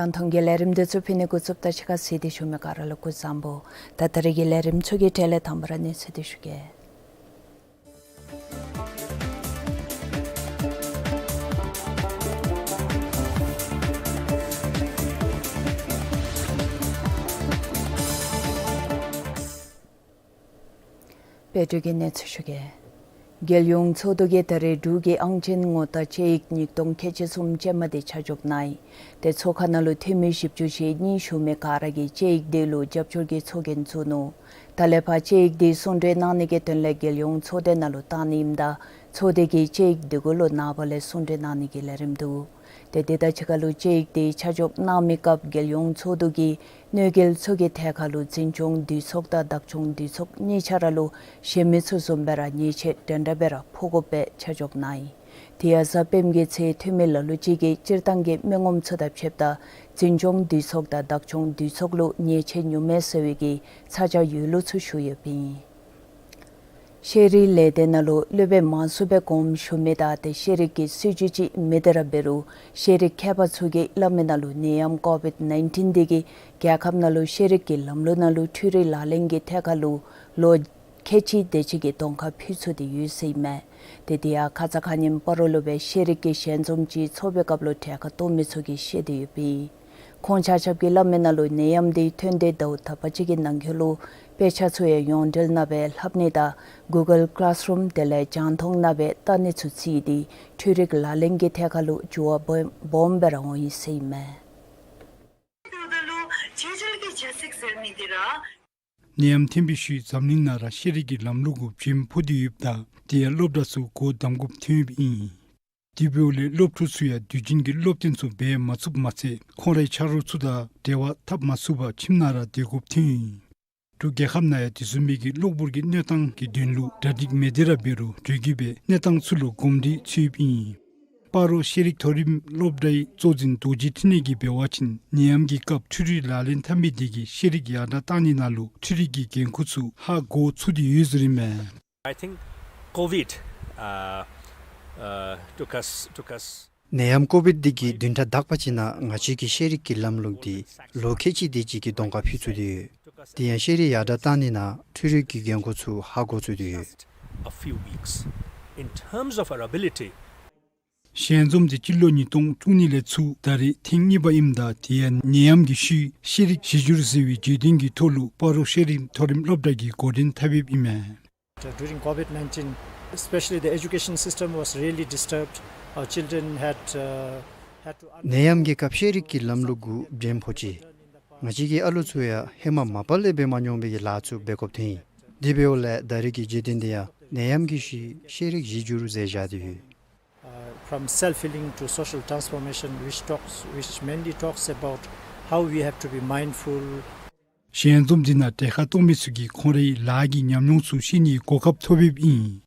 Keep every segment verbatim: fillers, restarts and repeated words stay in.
རྒྱང་མཐོང་གི་ལས་རིམ་འདི་ཚུ་ཕུལ་ནི་འགོ་བཙུགསཔ་ད་ཕྱི་ཁར་གཟིགས་ཏེ་བཞུགས་མི་ག་ར་ལུ་སྐུ་གཟུགས་བཟང་པོ། ད་ད་རེས་ཀྱི་ལས་རིམ་ཚུ་གི་གྲས་ལས་དང་པ་ར་གནས་ཚུལ་འདི་ཞུ་གེ། དཔལ་འབྱོར་གྱི་གནས་ཚུལ་ཞུ་གེ། རྒྱལ་ཡོངས་ཚོགས་འདུ་གིས་ད་རེས་འབྲུག་གི་ཨང་ཅན་ངོ་རྟགས་དཔྱད་ཡིག་ཉིས་སྟོང་ཁལ་གཅིག་གསུམ་ཅན་མ་དེ་ཆ་འཇོག་གནང་ཡི། དེ་ཚོགས་ཁང་ནང་ལུ་འཐུས་མི་བཞི་བཅུ་ཞེ་གཉིས་བཞུགས་མི་ག་ར་གིས་དཔྱད་ཡིག་དེ་ལུ་རྒྱབ་སྐྱོར་གྱི་ཚོགས་རྒྱན་བཙུགས་ནུག། ད་ལས་ཕར་དཔྱད་ཡིག་དེ་གསུང་གྲོས་གནང་ནི་གི་དོན་ལས་རྒྱལ་ཡོངས་ཚོགས་སྡེ་ནང་ལུ་བཏང་ནི་ཨིནམ་ད་ཚོགས་སྡེ་གིས་དཔྱད་ཡིག་དེ་གུ་ལུ་ནངས་པ་ལས་གསུང་གྲོས་གནང་ནི་གི་ལས་རིམ་འདུག། དེ་དེ་དང་གཅིག་ཁར་ལུ་དཔྱད་ཡིག་དེ་ཆ་འཇོག་གནང་མི་སྐབས་རྒྱལ་ཡོངས་ཚོགས་འདུ་གིས་གནོད་འགེལ་ཚུ་གི་ཐད་ཁར་ལུ་འཛིན་སྐྱོང་འདུས་ཚོགས་དང་བདག་སྐྱོང་འདུས་ཚོགས་གཉིས་ཆ་ར་ལུ་གཞན་མི་ཚུ་བཟུམ་སྦེ་ར་ཉེས་ཆད་འདྲན་འདྲ་སྦེ་ར་ཕོག་དགོཔ་སྦེ་ཆ་འཇོག་གནང་ཡི། དེ་ཡང་གཟའ་སྤེནམ་གྱི་ཚེ་འཐུས་མི་ལ་ལུ་ཅིག་གིས་སྤྱིར་བཏང་གི་མི་ངོམ་ཚུ་དང་ཕྱདཔ་ད་འཛིན་སྐྱོང་འདུས་ཚོགས་དང་བདག་སྐྱོང་འདུས་ཚོགས་ལུ་ཉེས་ཆད་ཉོ་མས་ཟེར་བའི་གི་ཚ་གྱང་ཡོད་ལུགས་ཚུ་ཞུ་ཡོདཔ་ཨིན། ཤེས་རིག་ལས་སྡེ་ནང་ལུ་སློབ་དཔོན་མང་སུ་སྦེ་དགོངསམ་ཞུ་མི་དང་དེ་ཤེས་རིག་གི་སྲིད་བྱུས་ཅིག་མེད་དེ་ར་འབད་རུང་ཤེས་རིག་མཁས་པ་ཚུ་གིས་སླབ་མི་ནང་ལུ་ནད་ཡམས་ཀོ་བིཌ་ནའིན་ཊིན་དེ་གིས་རྒྱལ་ཁབ་ནང་ལུ་ཤེས་རིག་གི་ལམ་ལུགས་ནང་ལུ་འཕྲུལ་རིག་ལག་ལེན་གྱི་ཐད་ཁར་ལུ་ལོ་ཁལ་གཅིག་དེ་ཅིག་གི་གདོང་ཁར་ཕུད་ཚུགས་ཏེ་ཡོད་ཟེར་ཨིན་མས། དེ་དེ་ཡང་ཁ་ཙ་ཁ་ཉིནམ་སྤ་རོ་ལུ་སྦེ་ཤེས་རིག་གི་ཞལ་འཛོམས་ཅིག་ཚོགས་པའི་སྐབས་ལུ་གྲལ་ཁར་གཏོགས་མི་ཚུ་གིས་བཤད་དེ་ཡོདཔ་ཨིན། ཁོང་ཆ་ཁྱབ་ཀྱིས་སླབ་མི་ནང་ལུ་ནད་ཡམས་དེ་ཐོན་ཏེ་ཟླཝ་དག་པ་ཅིག་གི་ནང་འཁོད་ལུ་དཔེ་ཆ་ཚུ་ཡང་ཡོངས་འབྲེལ་ནང་སྦེ་ལྷབ་ནི་དང་གུ་གཱལ་ཀི་ལཱསི་རུམ་དེ་ལས་རྒྱང་མཐོང་ནང་སྦེ་ལྟ་ནི་ཚུ་བརྩིས་ཏེ་འཕྲུལ་རིག་ལག་ལེན་གྱི་ཐད་ཁར་ལུ་འགྱུར་བ་སྦོམ་སྦེ་ར་འོང་ཡི་ཟེར་ཨིན་མས། ནད་ཡམས་ཐོན་པའི་ཤུལ་འཛམ་གླིང་ནང་ར་ཤེས་རིག་གི་ལམ་ལུགས་གུ་བྱེམ་ཕོག་སྟེ་ཡོདཔ་ད་དེ་ཡང་སློབ་གྲྭ་ཚུ་སྒོ་བསྡམ་དགོཔ་ཐོན་ཡོདཔ་ཨིན། དེ་འབདཝ་ལས་སློབ་ཕྲུག་ཚུ་ཡང་དུས་རྒྱུན་གྱི་སློབ་སྟོན་ཚུ་འབད་མ་ཚུགསཔ་མ་ཚད་ཁོང་རའི་ཆ་རོགས་ཚུ་དང་འབྲེལ་བ་འཐབ་མ་ཚུགས་པར་ཁྱིམ་ནང་ར་སྡོད་དགོཔ་ཐོན་ཡི། འབྲུག་རྒྱལ་ཁབ་ནང་ཡང་དེ་བཟུམ་མའི་གི་གློ་བུར་གྱི་གནོད་སྟངས་ཀྱི་དོན་ལུ་གྲ་སྒྲིག་མེད་དེ་ར་འབད་རུང་འགྲུལ་སྐྱོད་པའི་གནས་སྟངས་ཚུ་ལུ་གོམས་འདྲིས་ཚུད་ཡོདཔ་ཨིན། སྤ་རོ་ཤེས་རིག་མཐོ་རིམ་སློབ་གྲྭའི་གཙོ་འཛིན་རྡོ་རྗེ་འཕྲིན་ལས་ཀྱིས་འབད་བ་ཅིན་ནད་ཡམས་ཀྱི་སྐབས་འཕྲུལ་རིག་ལག་ལེན་འཐབ་མི་དེ་གིས་ཤེས་རིག་ཡར་དྲག་གཏང་ནི་ནང་ལུ་འཕྲུལ་རིག་གི་འགན་ཁུར་ཚུ་ཧ་གོ་ཚུགས་ཏེ་ཡོད་ཟེར་ཨིན་མས། I think COVID, uh, uh, took us, took us ནད་ཡམས་ཀོ་བིཌ་འདི་གིས་བདུན་ཕྲག་དག་པ་ཅིག་ནང་ང་བཅས་ཀྱི་ཤེས་རིག་གི་ལམ་ལུགས་འདི་ལོ་ཁལ་གཅིག་དེ་ཅིག་གི་གདོང་ཁར་ཕུད་ཚུགས་ཏེ་ཡོད། དེ་ཡང་ཤེས་རིག་ཡར་དྲག་གཏང་ནི་ནང་འཕྲུལ་རིག་གི་འགན་ཁུར་ཚུ་ཧ་གོ་ཚུགས་ཏེ་ཡོད། Just a few weeks. In terms of our ability, ཞལ་འཛོམས་འདི་སྤྱི་ལོ་ཉིས་སྟོང་བཅུ་གཉིས་ལས་ཚུར་ད་རེས་ཐེངས་གཉིས་པ་ཨིནམ་ད་དེ་ཡང་ནད་ཡམས་ཀྱི་ཤུལ་ཤེས་རིག་གཞི་འགྱུར་ཟེར་བའི་བརྗོད་དོན་གྱི་ཐོག་ལུ་སྤ་རོ་ཤེས་རིག་མཐོ་རིམ་སློབ་གྲྭ་གིས་འགོ་འདྲེན་འཐབ་ཡོདཔ་ཨིན་མས། During COVID nineteen, especially the education system was really disturbed. Our children had, uh, had to ནད་ཡམས་ཀྱི་སྐབས་ཤེས་རིག་གི་ལམ་ལུགས་གུ་བྱེམ་ཕོག་ཅི། ང་བཅས་ཀྱི་ཨ་ལོ་ཚུ་ཡང་ཧེ་མ་མ་པ་ལས་འབད་མ་མྱོང་བའི་གི་ལཱ་ཚུ་འབད་དགོཔ་ཐོན་ཡི། དེ་འབདཝ་ལས་ད་རེས་ཀྱི་བརྗོད་དོན་འདི་ཡང་ནད་ཡམས་ཀྱི་ཤུལ་ཤེས་རིག་གཞི་འགྱུར་ཟེར་བཞག་སྟེ་ཡོད། Uh, from self-healing to social transformation, which talks, which mainly talks about how we have to be mindful. ཞལ་འཛོམས་འདི་ནང་གྲལ་ཁར་གཏོགས་མི་ཚུ་གིས་ཁོང་རའི་ལཱ་གི་ཉམས་མྱོང་ཚུ་བཤད་ནིའི་གོ་སྐབས་ཐོབ་ཡོདཔ་ཨིན།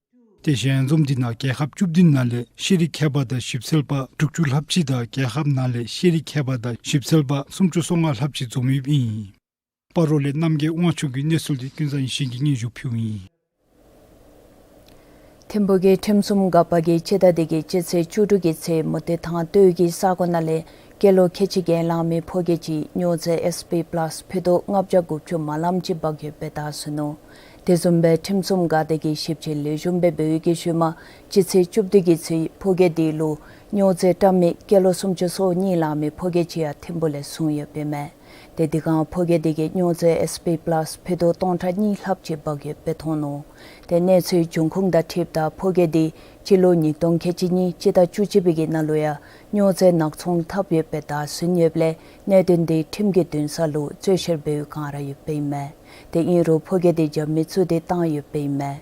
ཏེ་ཞལ་འཛོམས་འདི་ནང་རྒྱལ་ཁབ་བཅུ་བདུན་ནང་ལས་ཤེས་རིག་མཁས་པ་དང་ཞིབ་འཚོལ་པ་དྲུག་ཅུ་ལྷགཔ་ཅིག་དང་རྒྱལ་ཁབ་ནང་ལས་ཤེས་རིག་མཁས་པ་དང་ཞིབ་འཚོལ་པ་སུམ་ཅུ་སོ་ལྔ་ལྷགཔ་ཅིག་འཛོམས་ཡོདཔ་ཨིན། སྤ་རོ་ལས་རྣམ་རྒྱལ་དབང་ཕྱུག་གི་གནས་ཚུལ་འདི་ཀུན་བཟང་ཡེ་ཤེས་ཀྱིས་སྙན་ཞུ་ཕུལཝ་ཨིན། ཐིམ་ཕུག་གི་ཁྲིམས་སྲུང་འགག་པ་གིས་སྤྱི་ཟླ་འདི་གི་སྤྱི་ཚེས་བཅུ་དྲུག་གི་ཚེ་མུ་སྟེགས་ཐང་སྟོད་ཀྱི་ས་གོ་ནང་ལས་སྐྱེས་ལོ་ཁལ་གཅིག་གྱེན་ལང་མི་ཕོ་སྐྱེས་ཅིག་སྨྱོ་རྫས་ཨེས་པི་པ་ལཱསི་ཕུད་རྡོག་ལྔ་བརྒྱ་དགུ་བཅུ་མ་ལངམ་ཅིག་འབག་ཡོདཔ་སྦེ་བདའ་ཟུན་ནུག། དེ་བཟུམ་སྦེ་ཁྲིམས་སྲུང་འགག་སྡེ་གིས་ཞིབ་དཔྱད་ལེགས་ཤོམ་སྦེ་འབད་བའི་ཤུལ་མ་སྤྱི་ཚེས་བཅུ་བདུན་གྱི་ཚེ་ཕོ་སྐྱེས་འདི་ལུ་སྨྱོ་རྫས་བཀྲམ་མི་སྐྱེས་ལོ་སུམ་ཅུ་སོ་གཉིས་ལང་མི་ཕོ་སྐྱེས་ཅིག་ཡང་ཐིམ་ཕུག་ལས་བཟུང་ཡོདཔ་ཨིན་མས། ཏེ་དེ་སྒང་ཕོ་སྐྱེས་འདི་གིས་སྨྱོ་རྫས་ཨེས་པི་པ་ལཱསི་ཕུད་རྡོག་སྟོང་ཕྲག་གཉིས་ལྷགཔ་ཅིག་འབག་ཡོདཔ་སྦེ་མཐོང་ནུག། ཏེ་གནས་ཚུལ་འབྱུང་ཁུངས་དང་འཁྲིལཝ་ད་ཕོ་སྐྱེས་འདི་སྤྱི་ལོ་ཉིས་སྟོང་ཁལ་གཅིག་གཉིས་སྤྱི་ཟླ་བཅུ་གཅིག་པའི་གི་ནང་ལུ་ཡང་སྨྱོ་རྫས་ནག་ཚོང་འཐབ་ཡོདཔ་སྦེ་བདའ་ཟུན་ཡོདཔ་ལས་གནད་དོན་འདི་ཁྲིམས་ཀྱི་འདུན་ས་ལུ་རྩོད་བཤེར་འབད་བའི་བསྒང་ར་ཡོདཔ་ཨིན་མས། ཏེ་ཨིན་རུང་ཕོ་སྐྱེས་འདི་རྒྱབ་མི་ཚུ་འདི་བཏང་ཡོདཔ་ཨིན་མས།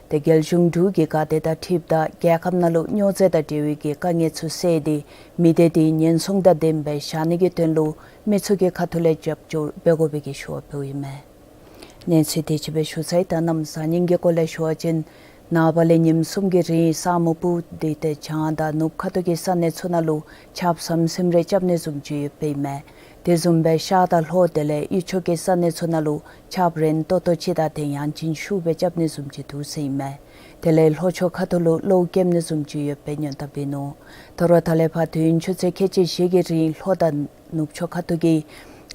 ཏེ་རྒྱལ་གཞུང་འབྲུག་གི་འགག་སྡེ་དང་འཁྲིལཝ་ད་རྒྱལ་ཁབ་ནང་ལུ་སྨྱོ་རྫས་དང་འབྲེལ་བའི་གི་དཀའ་ངལ་ཚུ་བསལ་ཏེ་མི་སྡེ་འདི་ཉེན་སྲུང་དང་ལྡནམ་སྦེ་བཞག་ནི་གི་དོན་ལུ་མི་ཚུ་གི་ཁ་ཐུག་ལས་རྒྱབ་སྐྱོར་འབད་དགོ་པའི་གི་ཞུ་བ་ཕུལཝ་ཨིན་མས། གནས་ཚུལ་དེ་ཅིག་སྦེ་ཞུ་ཚར་ཡི། ད་གནམ་བཟང་ངན་གྱི་སྐོར་ལས་ཞུ་བ་ཅིན་ནངས་པ་ལས་ཉིནམ་གསུམ་གྱི་རིང་ས་སྨུག་སྤུབས་ཏེ་ཏེ་བྱང་དང་ནུབ་ཁ་ཐུག་གི་ས་གནས་ཚུ་ནང་ལུ་ཆརཔ་ཟམ་ཟིམ་རེ་རྐྱབ་ནི་བཟུམ་ཅིག་ཡོདཔ་ཨིན་མས། དེ་བཟུམ་སྦེ་ཤར་དང་ལྷོ་དེ་ལས་དབུས་ཕྱོགས་ཀྱི་ས་གནས་ཚུ་ནང་ལུ་ཆརཔ་རན་ཏོག་ཏོ་ཅིག་དང་ཏེ་ཡང་ཅིན་ཤུགས་སྦེ་རྐྱབ་ནི་བཟུམ་ཅིག་འདུག་ཟེར་ཨིན་མས། དེ་ལས་ལྷོ་ཕྱོགས་ཁ་ཐུག་ལུ་གློཝ་སྐྱེབ་ནི་བཟུམ་ཅིག་ཡོདཔ་སྦེ་སྙན་གྲགས་འབད་ནུག། ད་རུང་ད་ལས་ཕར་དུས་ཡུན་ཆུ་ཚོད་ཁལ་གཅིག་བཞི་གི་རིང་ལྷོ་དང་ནུབ་ཕྱོགས་ཁ་ཐུག་གི་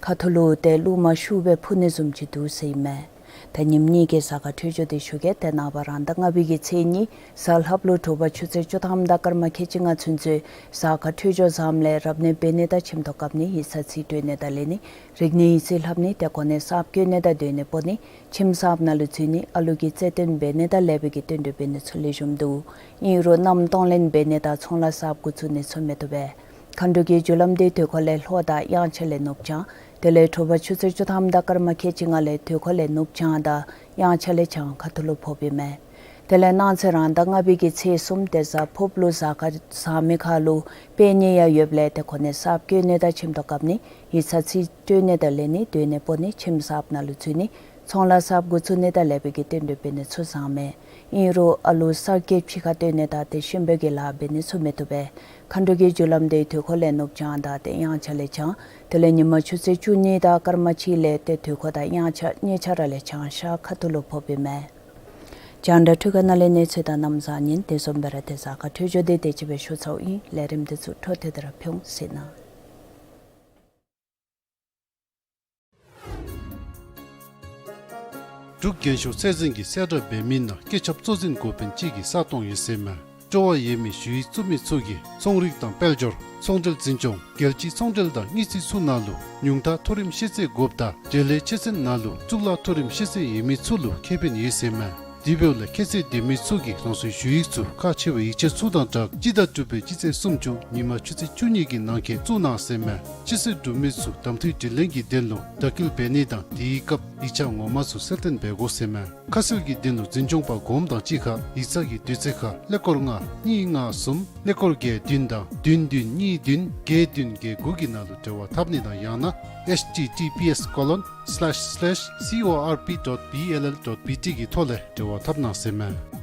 ཁ་ཐུག་ལུ་ཏེ་རླུང་མ་ཤུགས་སྦེ་འཕུ་ནི་བཟུམ་ཅིག་འདུག་ཟེར་ཨིན་མས། ད་ཉིནམ་གཉིས་ཀྱི་གཟའ་སྐར་འཕྲོད་སྦྱོར་འདི་ཞུ་གེ། ཏེ་ནངས་པ་རང་ཟླ་ལྔ་པའི་གི་ཚེས་གཉིས་གཟའ་ལྷགཔ་ལུ་དྲོ་པ་ཆུ་ཚོད་བཅུ་ཐམ་དང་སྐར་མ་ཁལ་གཅིག་ལྔ་ཚུན་ཚོད་གཟའ་སྐར་འཕྲོད་སྦྱོར་བཟངམ་ལས་རབ་གནས་འབད་ནི་དང་ཁྱིམ་ཐོག་བཀབ་ནི་ཡིག་ཚང་རྩིས་སྤྲོད་ནི་དང་ལེན་ནི་རིག་གནས་ཡིག་རྩིས་ལྷབ་ནི་ཏེ་གོ་གནས་གསརཔ་བཀོད་ནི་དང་སྡོད་གནས་སྤོ་ནི་ཁྱིམ་གསརཔ་ནང་ལུ་འཛུལ་ནི་ཨ་ལུ་གི་རྩེད་འགྲན་འབད་ནི་དང་ལེགས་པའི་གི་རྟེན་འབྲེལ་འབད་ནི་ཚུ་ལེགས་ཤོམ་འདུག། ཨིན་རུང་མནའམ་གཏོང་ལེན་འབད་ནི་དང་ཚོང་ལཱ་གསརཔ་འགོ་བཙུགས་ནི་ཚུ་མི་བཏུབ་པས། མཁའ་འགྲོ་གི་རྒྱུ་ལམ་འདི་དུས་འཁོར་ལས་ལྷོ་དང་དབྱངས་འཆར་ལས་ནུབ་བྱང་དེ་ལས་དྲོ་པ་ཆུ་ཚོད་བཅུ་ཐམ་དང་སྐར་མ་ཁལ་གཅིག་ལྔ་ལས་དུས་འཁོར་ལས་ནུབ་བྱང་དང་དབྱངས་འཆར་ལས་བྱང་ཁ་ཐུག་ལུ་ཕོགཔ་ཨིན་མས། དེ་ལས་གནངས་ཚེ་རང་ཟླ་ལྔ་པའི་གི་ཚེས་གསུམ་ཏེ་གཟའ་ཕུརཔ་ལུ་གཟའ་སྐར་བཟང་མི་ཁར་ལུ་དཔལ་ཉེ་ཡང་ཡོདཔ་ལས་ཏེ་གོ་གནས་གསརཔ་བཀོད་ནི་དང་ཁྱིམ་ཐོག་བཀབ་ནི་ཡིག་ཚང་རྩིས་སྤྲོད་ནི་དང་ལེན་ནི་སྡོད་གནས་སྤོ་ནི་ཁྱིམ་གསརཔ་ནང་ལུ་འཛུལ་ནི་ཚོང་ལཱ་གསརཔ་འགོ་བཙུགས་ནི་དང་ལེགས་པའི་གི་རྟེན་འབྲེལ་འབད་ནི་ཚུ་བཟང་མས། ཨིན་རུང་ཨ་ལུ་གསར་སྐྱེས་ཕྱི་ཁར་སྟོན་ནི་དང་ཏེ་གཤིན་པོའི་གི་ལཱ་འབད་ནི་ཚུ་མི་བཏུབ་པས། མཁའ་འགྲོ་གི་རྒྱུ་ལམ་འདི་དུས་འཁོར་ལས་ནུབ་བྱང་དང་ཏེ་དབྱངས་འཆར་ལས་བྱང་དེ་ལས་ཉིན་མ་ཆུ་ཚོད་བཅུ་གཉིས་དང་སྐར་མ་གཅིག་ལས་ཏེ་དུས་འཁོར་དང་དབྱངས་འཆར་གཉིས་ཆ་ར་ལས་བྱང་ཤར་ཁ་ཐུག་ལུ་ཕོགཔ་ཨིན་མས། རྒྱང་བསྒྲགས་འཕྲུལ་ཁང་ནང་ལས་གནས་ཚུལ་དང་གནམ་བཟང་ངན་དེ་བཟུམ་སྦེ་ར་ཏེ་གཟའ་སྐར་འཕྲོད་སྦྱོར་འདི་དེ་ཅིག་སྦེ་ཞུ་ཚརཝ་ཨིན། ལས་རིམ་འདི་ཚུ་འཕྲོ་མཐུད་དེ་ར་ཕུལ་འོང་ཟེར་ཨིན། འབྲུག་རྒྱན་ཤོག་ཚད་འཛིན་གྱིས་གསལ་བསྒྲགས་འབད་མི་ནང་སྐད་ཁྱབ་གཙོ་འཛིན་འགོ་དཔོན་གཅིག་གི་ས་སྟོང་ཡོད་ཟེར་མས། སྤྲོ་བ་ཡོད་མི་ཞུ་ཡིག་བཙུགས་མི་ཚུ་གིས་ཚོང་རིག་དང་དཔལ་འབྱོར་ཚོང་འབྲེལ་འཛིན་སྐྱོང་རྒྱལ་སྤྱིའི་ཚོང་འབྲེལ་དང་དངུལ་རྩིས་ཚུ་ནང་ལུ་ཉུང་མཐའ་མཐོ་རིམ་ཤེས་ཚད་དགོཔ་དང་འབྲེལ་ཡོད་ཆོས་ཚན་ནང་ལུ་གཙུག་ལག་མཐོ་རིམ་ཤེས་ཚད་ཡོད་མི་ཚུ་ལུ་ཁེ་ཕན་ཡོད་ཟེར་མས། དེ་འབདཝ་ལས་ཁེ་ཚད་ལྡན་མི་ཚུ་གིས་རང་སོའི་ཞུ་ཡིག་ཚུ་ཁག་ཆེ་བའི་ཡིག་ཆ་ཚུ་དང་སྦྲགས་སྤྱི་ཟླ་དྲུག་པའི་སྤྱི་ཚེས་སུམ་ཅུ་ཉིན་མ་ཆུ་ཚོད་བཅུ་གཉིས་ཀྱི་ནང་འཁོད་བཙུགས་གནང་ཟེར་མས། ཕྱི་སེལ་གྲུབ་མི་ཚུ་གདམ་འཐུའི་དྲི་ལན་གྱི་དོན་ལུ་བརྡ་སྐུལ་འབད་ནི་དང་དེའི་སྐབས་ཡིག་ཆ་ངོ་མ་ཚུ་གསལ་སྟོན་འབད་དགོ་ཟེར་མས། ཁ་གསལ་གྱི་དོན་ལུ་འཛིན་སྐྱོང་པ་གོངམ་དང་གཅིག་ཁར་ཡིག་ཚང་གི་དུས་ཚོད་ཁར་ཀླད་ཀོར་ལྔ་གཉིས་ལྔ་གསུམ་ཀླད་ཀོར་བརྒྱད་བདུན་དང་བདུན་བདུན་གཉིས་བདུན་བརྒྱད་བདུན་བརྒྱད་དགུ་གི་ནང་ལུ་འབྲེལ་བ་འཐབ་ནི་དང་ཡང་ན་H T T P S colon slash slash C O R P dot B L L dot B T གི་ཐོག་ལས་འབྲེལ་བ་འཐབ་གནང་ཟེར་མས།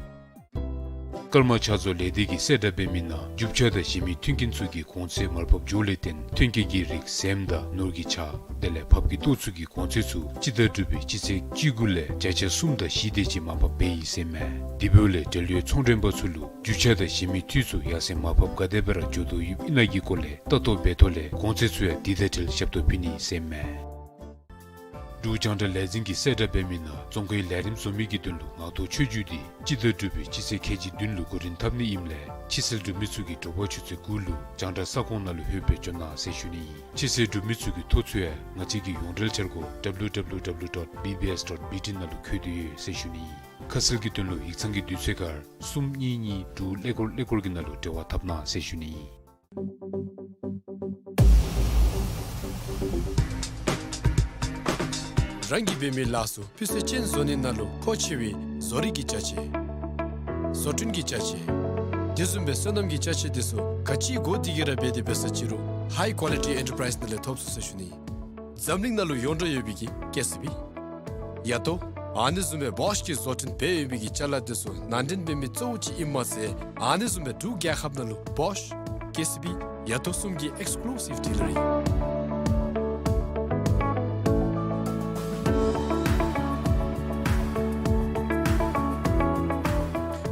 ཀརྨ་ཕྱག་བཟོ་ལས་སྡེ་གིས་གསལ་བསྒྲགས་འབད་མི་ནང་རྒྱུ་ཆ་དང་གཞན་མི་མཐུན་རྐྱེན་ཚུ་གི་གོང་ཚད་མར་ཕབ་འགྱོཝ་ལས་བརྟེན་མཐུན་རྐྱེན་གྱི་རིགས་ཟེངས་དང་ནོར་གྱི་ཆ་དེ་ལས་ཕབ་ཀྱི་ཏོག་ཚུ་གི་གོང་ཚད་ཚུ་སྤྱི་ཟླ་དྲུག་པའི་སྤྱི་ཚེས་བཅུ་དགུ་ལས་བརྒྱ་ཆ་གསུམ་དང་བཞི་དེ་ཅིག་མར་ཕབ་འབད་ཡི་ཟེར་མས། དེ་འབདཝ་ལས་འབྲེལ་ཡོད་ཚོང་མགྲོན་པ་ཚུ་ལུ་རྒྱུ་ཆ་དང་གཞན་མི་འཐུས་ཚུ་ཡར་སེང་མར་ཕབ་ག་དེ་སྦེ་ར་འགྱོ་དོ་ཡོདཔ་ཨིན་ན་གི་སྐོར་ལས་ལྟ་རྟོག་འབད་ཐོག་ལས་གོང་ཚད་ཚུ་ཡང་དེ་དང་འབྲེལ་ཞབས་ཏོག་ཕུལ་ནི་ཟེར་མས། འབྲུག་རྒྱང་བསྒྲགས་ལས་འཛིན་གྱིས་གསལ་བསྒྲགས་འབད་མི་ནང་རྫོང་ཁའི་ལས་རིམ་བཟོ་མི་གི་དོན་ལུ་ངག་ཐོག་ཆོས་བརྒྱུད་འདི་སྤྱི་ཟླ་དྲུག་པའི་སྤྱི་ཚེས་ཁལ་གཅིག་བདུན་ལུ་འགོ་འདྲེན་འཐབ་ནི་ཨིནམ་ལས་ཕྱི་སེལ་གྲུབ་མི་ཚུ་གིས་དྲོ་པ་ཆུ་ཚོད་དགུ་ལུ་རྒྱང་བསྒྲགས་ས་ཁོངས་ནང་ལུ་ལྷོད་སྦེ་འབྱོན་གནང་ཟེར་ཞུ་ནི་ཨིན། ཕྱི་སེལ་གྲུབ་མི་ཚུ་གི་ཐོ་ཚུ་ཡང་ང་བཅས་ཀྱི་ཡོངས་འབྲེལ་འཆར་སྒོ་W W W dot B B S dot B T ནང་ལུ་བཀོད་དེ་ཡོད་ཟེར་ཞུ་ནི་ཨིན། ཁ་གསལ་གྱི་དོན་ལུ་ཡིག་ཚང་གི་དུས་ཚོད་ཁར་གསུམ་གཉིས་གཉིས་དྲུག་ཀླད་ཀོར་ཀླད་ཀོར་གྱི་ནང་ལུ་འབྲེལ་བ་འཐབ་གནང་ཟེར་ཞུ་ནི་ཨིན། རང་གིས་འབད་མི་ལཱ་ཚུ་སྤུས་ཚད་ཅན་བཟོ་ནི་ནང་ལུ་མཁོ་ཆེ་བའི་བཟོ་རིག་གི་ཅ་ཆས། བཟོ་སྐྲུན་གྱི་ཅ་ཆས། དེ་བཟུམ་སྦེ་སོ་ནམ་གྱི་ཅ་ཆས་དེ་ཚུ་ག་ཅི་དགོ་དེ་གིས་ར་འབད་དེ་འབད་ས་ཅི་རུང་High Quality Enterprise ནང་ལས་ཐོབ་ཚུགས་ཟེར་ཞུ་ནི། འཛམ་གླིང་ནང་ལུ་ཡོངས་གྲགས་ཡོད་པའི་གི་ཀེ་སི་བི། ཡ་ཏོ། ཨ་ནི་བཟུམ་སྦེ་བོཤ་གི་བཟོ་སྐྲུན་འབད་ཡོད་པའི་གི་ཅ་ལ་དེ་ཚུ་ནང་འདྲེན་འབད་མི་གཙོ་བོ་ཅིག་ཨིནམ་མ་ཚད་ཨ་ནི་བཟུམ་སྦེ་འབྲུག་རྒྱལ་ཁབ་ནང་ལུ་བོཤ་ཀེ་སི་བི་ཡ་དོ་གསུམ་གྱི་ཨེགསི་ཀུ་ལུ་སིབ་ཌི་ལར་ཨིན།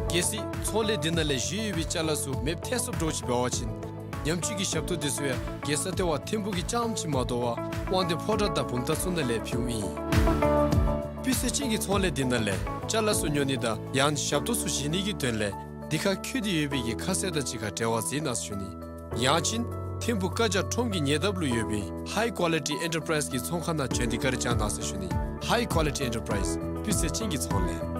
གལ་སྲིད་ཚོང་ལས་འདི་ནང་ལས་བཞེས་ཡོད་པའི་ཅ་ལ་ཚུ་མེདཔ་ཐལ་སོངམ་འདྲཝ་ཅིག་འབད་བ་ཅིན་ཉམས་བཅོས་ཀྱི་ཞབས་ཏོག་འདི་ཚུ་ཡང་རྒྱལ་ས་ལྟེ་བ་ཐིམ་ཕུག་གི་རྐྱངམ་ཅིག་མ་དོ་བར་དབང་འདུས་ཕོ་བྲང་དང་བུམ་ཐང་ཚུ་ནང་ལས་ཕུལཝ་ཨིན། སྤུས་ཚད་ཅན་གྱི་ཚོང་ལས་འདི་ནང་ལས་ཅ་ལ་ཚུ་ཉོ་ནི་དང་ཡང་ཞབས་ཏོག་ཚུ་བཞེས་ནི་གི་དོན་ལས་འདི་ཁར་འཁོད་དེ་ཡོད་པའི་གི་ཁ་གསལ་དང་གཅིག་ཁར་འབྲེལ་བ་འཛིན་གནང་ཟེར་ཞུ་ནི། ཡང་ཅིན་ཐིམ་ཕུག་བཀའ་རྒྱ་ཁྲོམ་གྱི་ཉེ་འདབས་ལུ་ཡོད་པའི་ཧའི་ཀོ་ལི་ཊི་ཨེན་ཊར་པ་རའིཛ་གི་ཚོང་ཁང་ནང་བྱོན་ཏེ་བཀའ་དྲིན་བསྐྱང་གནང་ཟེར་ཞུ་ནི། ཧའི་ཀོ་ལི་ཊི་ཨེན་ཊར་པ་རའིཛ་སྤུས་ཚད་ཅན་གྱི་ཚོང་ལས།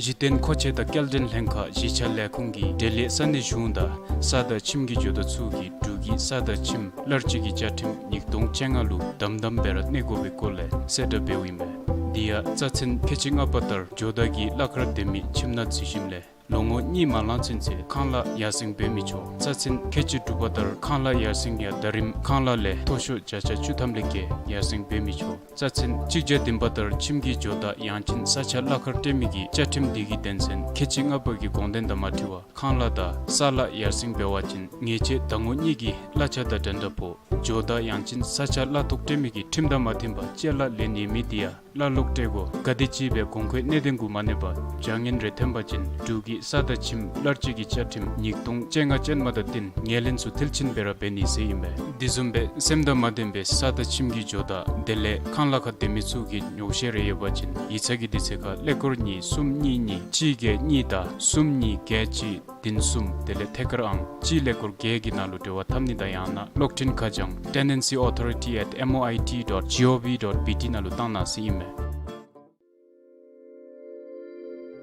གཞི་རྟེན་མཁོ་ཆས་དང་སྐྱེལ་འདྲེན་ལྷན་ཁག་གཞིས་ཆགས་ལས་ཁུངས་ཀྱིས་འབྲེལ་ཡོད་ས་གནས་གཞུང་དང་ས་དང་ཁྱིམ་གྱི་ཇོ་བདག་ཚུ་གིས་འབྲུག་གི་ས་དང་ཁྱིམ་གླར་སྤྱོད་ཀྱི་བཅའ་ཁྲིམས་ཉིས་སྟོང་བཅོ་ལྔ་ལུ་དམ་དམ་སྦེ་ར་གནས་དགོ་པའི་སྐོར་ལས་གསལ་བསྒྲགས་འབདཝ་ཨིན་པས། དེ་ཡང་རྩ་ཚན་ཁལ་གཅིག་ལྔ་པ་ལྟར་ཇོ་བདག་གིས་གླ་ཁར་སྡོད་མི་ཁྱིམ་ནང་འཛུལ་ཞིནམ་ལས་ལོ་ངོ་གཉིས་མ་ལང་ཚུན་ཚོད་ཁང་གླ་ཡར་སེང་འབད་མི་ཆོག། རྩ་ཚན་ཁལ་གཅིག་དྲུག་པ་ལྟར་ཁང་གླ་ཡར་སེང་ཡང་ཟླ་རིམ་ཁང་གླ་ལས་མཐོ་ཤོས་བརྒྱ་ཆ་བཅུ་ཐམ་ལས་བརྒལ་ཡར་སེང་འབད་མི་ཆོག། རྩ་ཚན་གཅིག་བརྒྱ་བདུན་པ་ལྟར་ཁྱིམ་གྱི་ཇོ་བདག་ཡང་ཅིན་ས་ཆ་གླ་ཁར་སྤྲོད་མི་གི་བཅའ་ཁྲིམས་འདི་གི་དོན་ཚན་ཁལ་གཅིག་ལྔ་པ་གི་དགོངས་དོན་དང་མ་འཁྲིལ་བར་ཁང་གླ་དང་ས་གླ་ཡར་སེང་འབད་བ་ཅིན་ཉེས་ཆད་ཟླ་ངོ་གཉིས་ཀྱི་གླ་ཆ་དང་འགྲན་ཟླ་ཕོག། ཇོ་བདག་ཡང་ཅིན་ས་ཆ་གླ་ཐོག་སྤྲོད་མི་གི་ཁྲིམས་དང་མ་མཐུན་པར་ཅ་ལ་ལེན་ནི་མེད་དེ་ཡང་གླ་ལོག་སྤྲོད་དགོ། ག་དེམ་ཅིག་སྦེ་གོང་འཁོད་གནད་དོན་གུ་མ་གནས་པར་བྱ་ངན་རེ་ཐོན་པ་ཅིན་འབྲུག་གི་ས་དང་ཁྱིམ་གླར་སྤྱོད་ཀྱི་བཅའ་ཁྲིམས་ཉིས་སྟོང་བཅོ་ལྔ་ཅན་མ་དང་བསྟུན་ངོས་ལེན་ཚུ་མཐིལ་ཕྱིན་སྦེ་ར་འབད་ནི་ཟེར་ཨིན་པས། དེ་བཟུམ་སྦེ་སེམས་དང་མ་ལྡན་པའི་ས་དང་ཁྱིམ་གྱི་ཇོ་བདག་དེ་ལས་ཁང་གླ་ཁར་སྡོད་མི་ཚུ་གིས་ཉོགས་བཤད་རེ་ཡོད་པ་ཅིན་ཡིག་ཚང་གི་དུས་ཚོད་ཁར་ཀླད་ཀོར་གཉིས་གསུམ་གཉིས་གཉིས་གཅིག་བརྒྱད་གཉིས་དང་གསུམ་གཉིས་བརྒྱད་གཅིག་བདུན་གསུམ་དེ་ལས་ཐད་ཀར་ཨང་གཅིག་ཀླད་ཀོར་བརྒྱད་ཀྱི་ནང་ལུ་འབྲེལ་བ་འཐབ་ནི་དང་ཡང་ན་གློག་འཕྲིན་ཁ་བྱང་tenancy authority at M O I T dot G O V dot B T ནང་ལུ་བཏང་གནང་ཟེར་ཨིན་མས།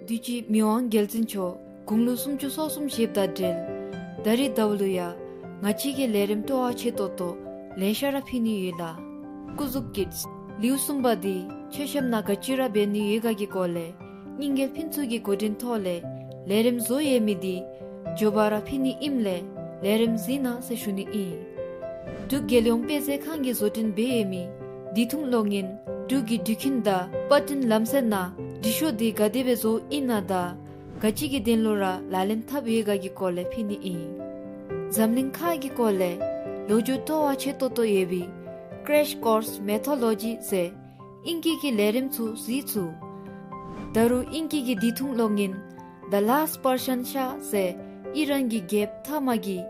དུས་ཅི་མི་དབང་རྒྱལ་བཙུན་མཆོག་དགུང་ལོ་སུམ་ཅུ་སོ་གསུམ་བཞེསཔ་དང་འབྲེལ་ད་རིས་ཟླཝ་ལུ་ཡང་ང་བཅས་ཀྱིས་ལས་རིམ་སྤྲོ་བ་ཆེ་ཏོག་ཏོ་ལེ་ཤ་ར་ཕུལ་ནི་ཡོད་ལགས། སྐུ་གཟུགས་ཀྱི་ལེའུ་གསུམ་པ་འདི་མཆོད་བཤམ་ནང་ག་ཅི་ར་འབད་ནི་ཡོད་ག་གི་སྐོར་ལས་རྙིང་རྒྱལ་ཕུན་ཚོགས་ཀྱི་འགོ་འདྲེན་ཐོག་ལས་ལས་རིམ་བཟོ་ཡོད་མི་འདི་མགྱོགས་པ་ར་ཕུལ་ནི་ཨིནམ་ལས་ལས་རིམ་གཟིགས་གནང་ཟེར་ཞུ་ནི་ཨིན། འབྲུག་རྒྱལ་ཡོངས་དཔེ་མཛོད་ཁང་གིས་བཟོ་སྐྲུན་འབད་ཡོད་མི་བདེ་ཐང་གློག་བརྙན་འབྲུག་གི་འགྲུལ་འཕྲིན་དང་པར་སྐྲུན་ལམ་སྲོལ་ནང་འགྲུལ་བཞུད་འདི་ག་དེ་སྦེ་བཟོཝ་ཨིན་ན་དང་ག་ཅི་གི་དོན་ལུ་ར་ལག་ལེན་འཐབ་ཡོད་ག་གི་སྐོར་ལས་ཕུལ་ནི་ཨིན། འཛམ་གླིང་ཁག་གི་སྐོར་ལས་ལོ་རྒྱུས་སྤྲོ་བ་ཆེ་ཏོག་ཏོ་ཡོད་པའི་Crash Course Mythology ཟེར་ཨིང་སྐད་ཀྱི་ལས་རིམ་ཚུ་གཟིགས་ཚུགས། ད་རུང་ཨིང་སྐད་ཀྱི་བདེ་ཐང་གློག་བརྙན་The Last Persian Shah ཟེར་ཨི་རན་གྱི་རྒྱལཔོ་མཐའ་མ་གིས་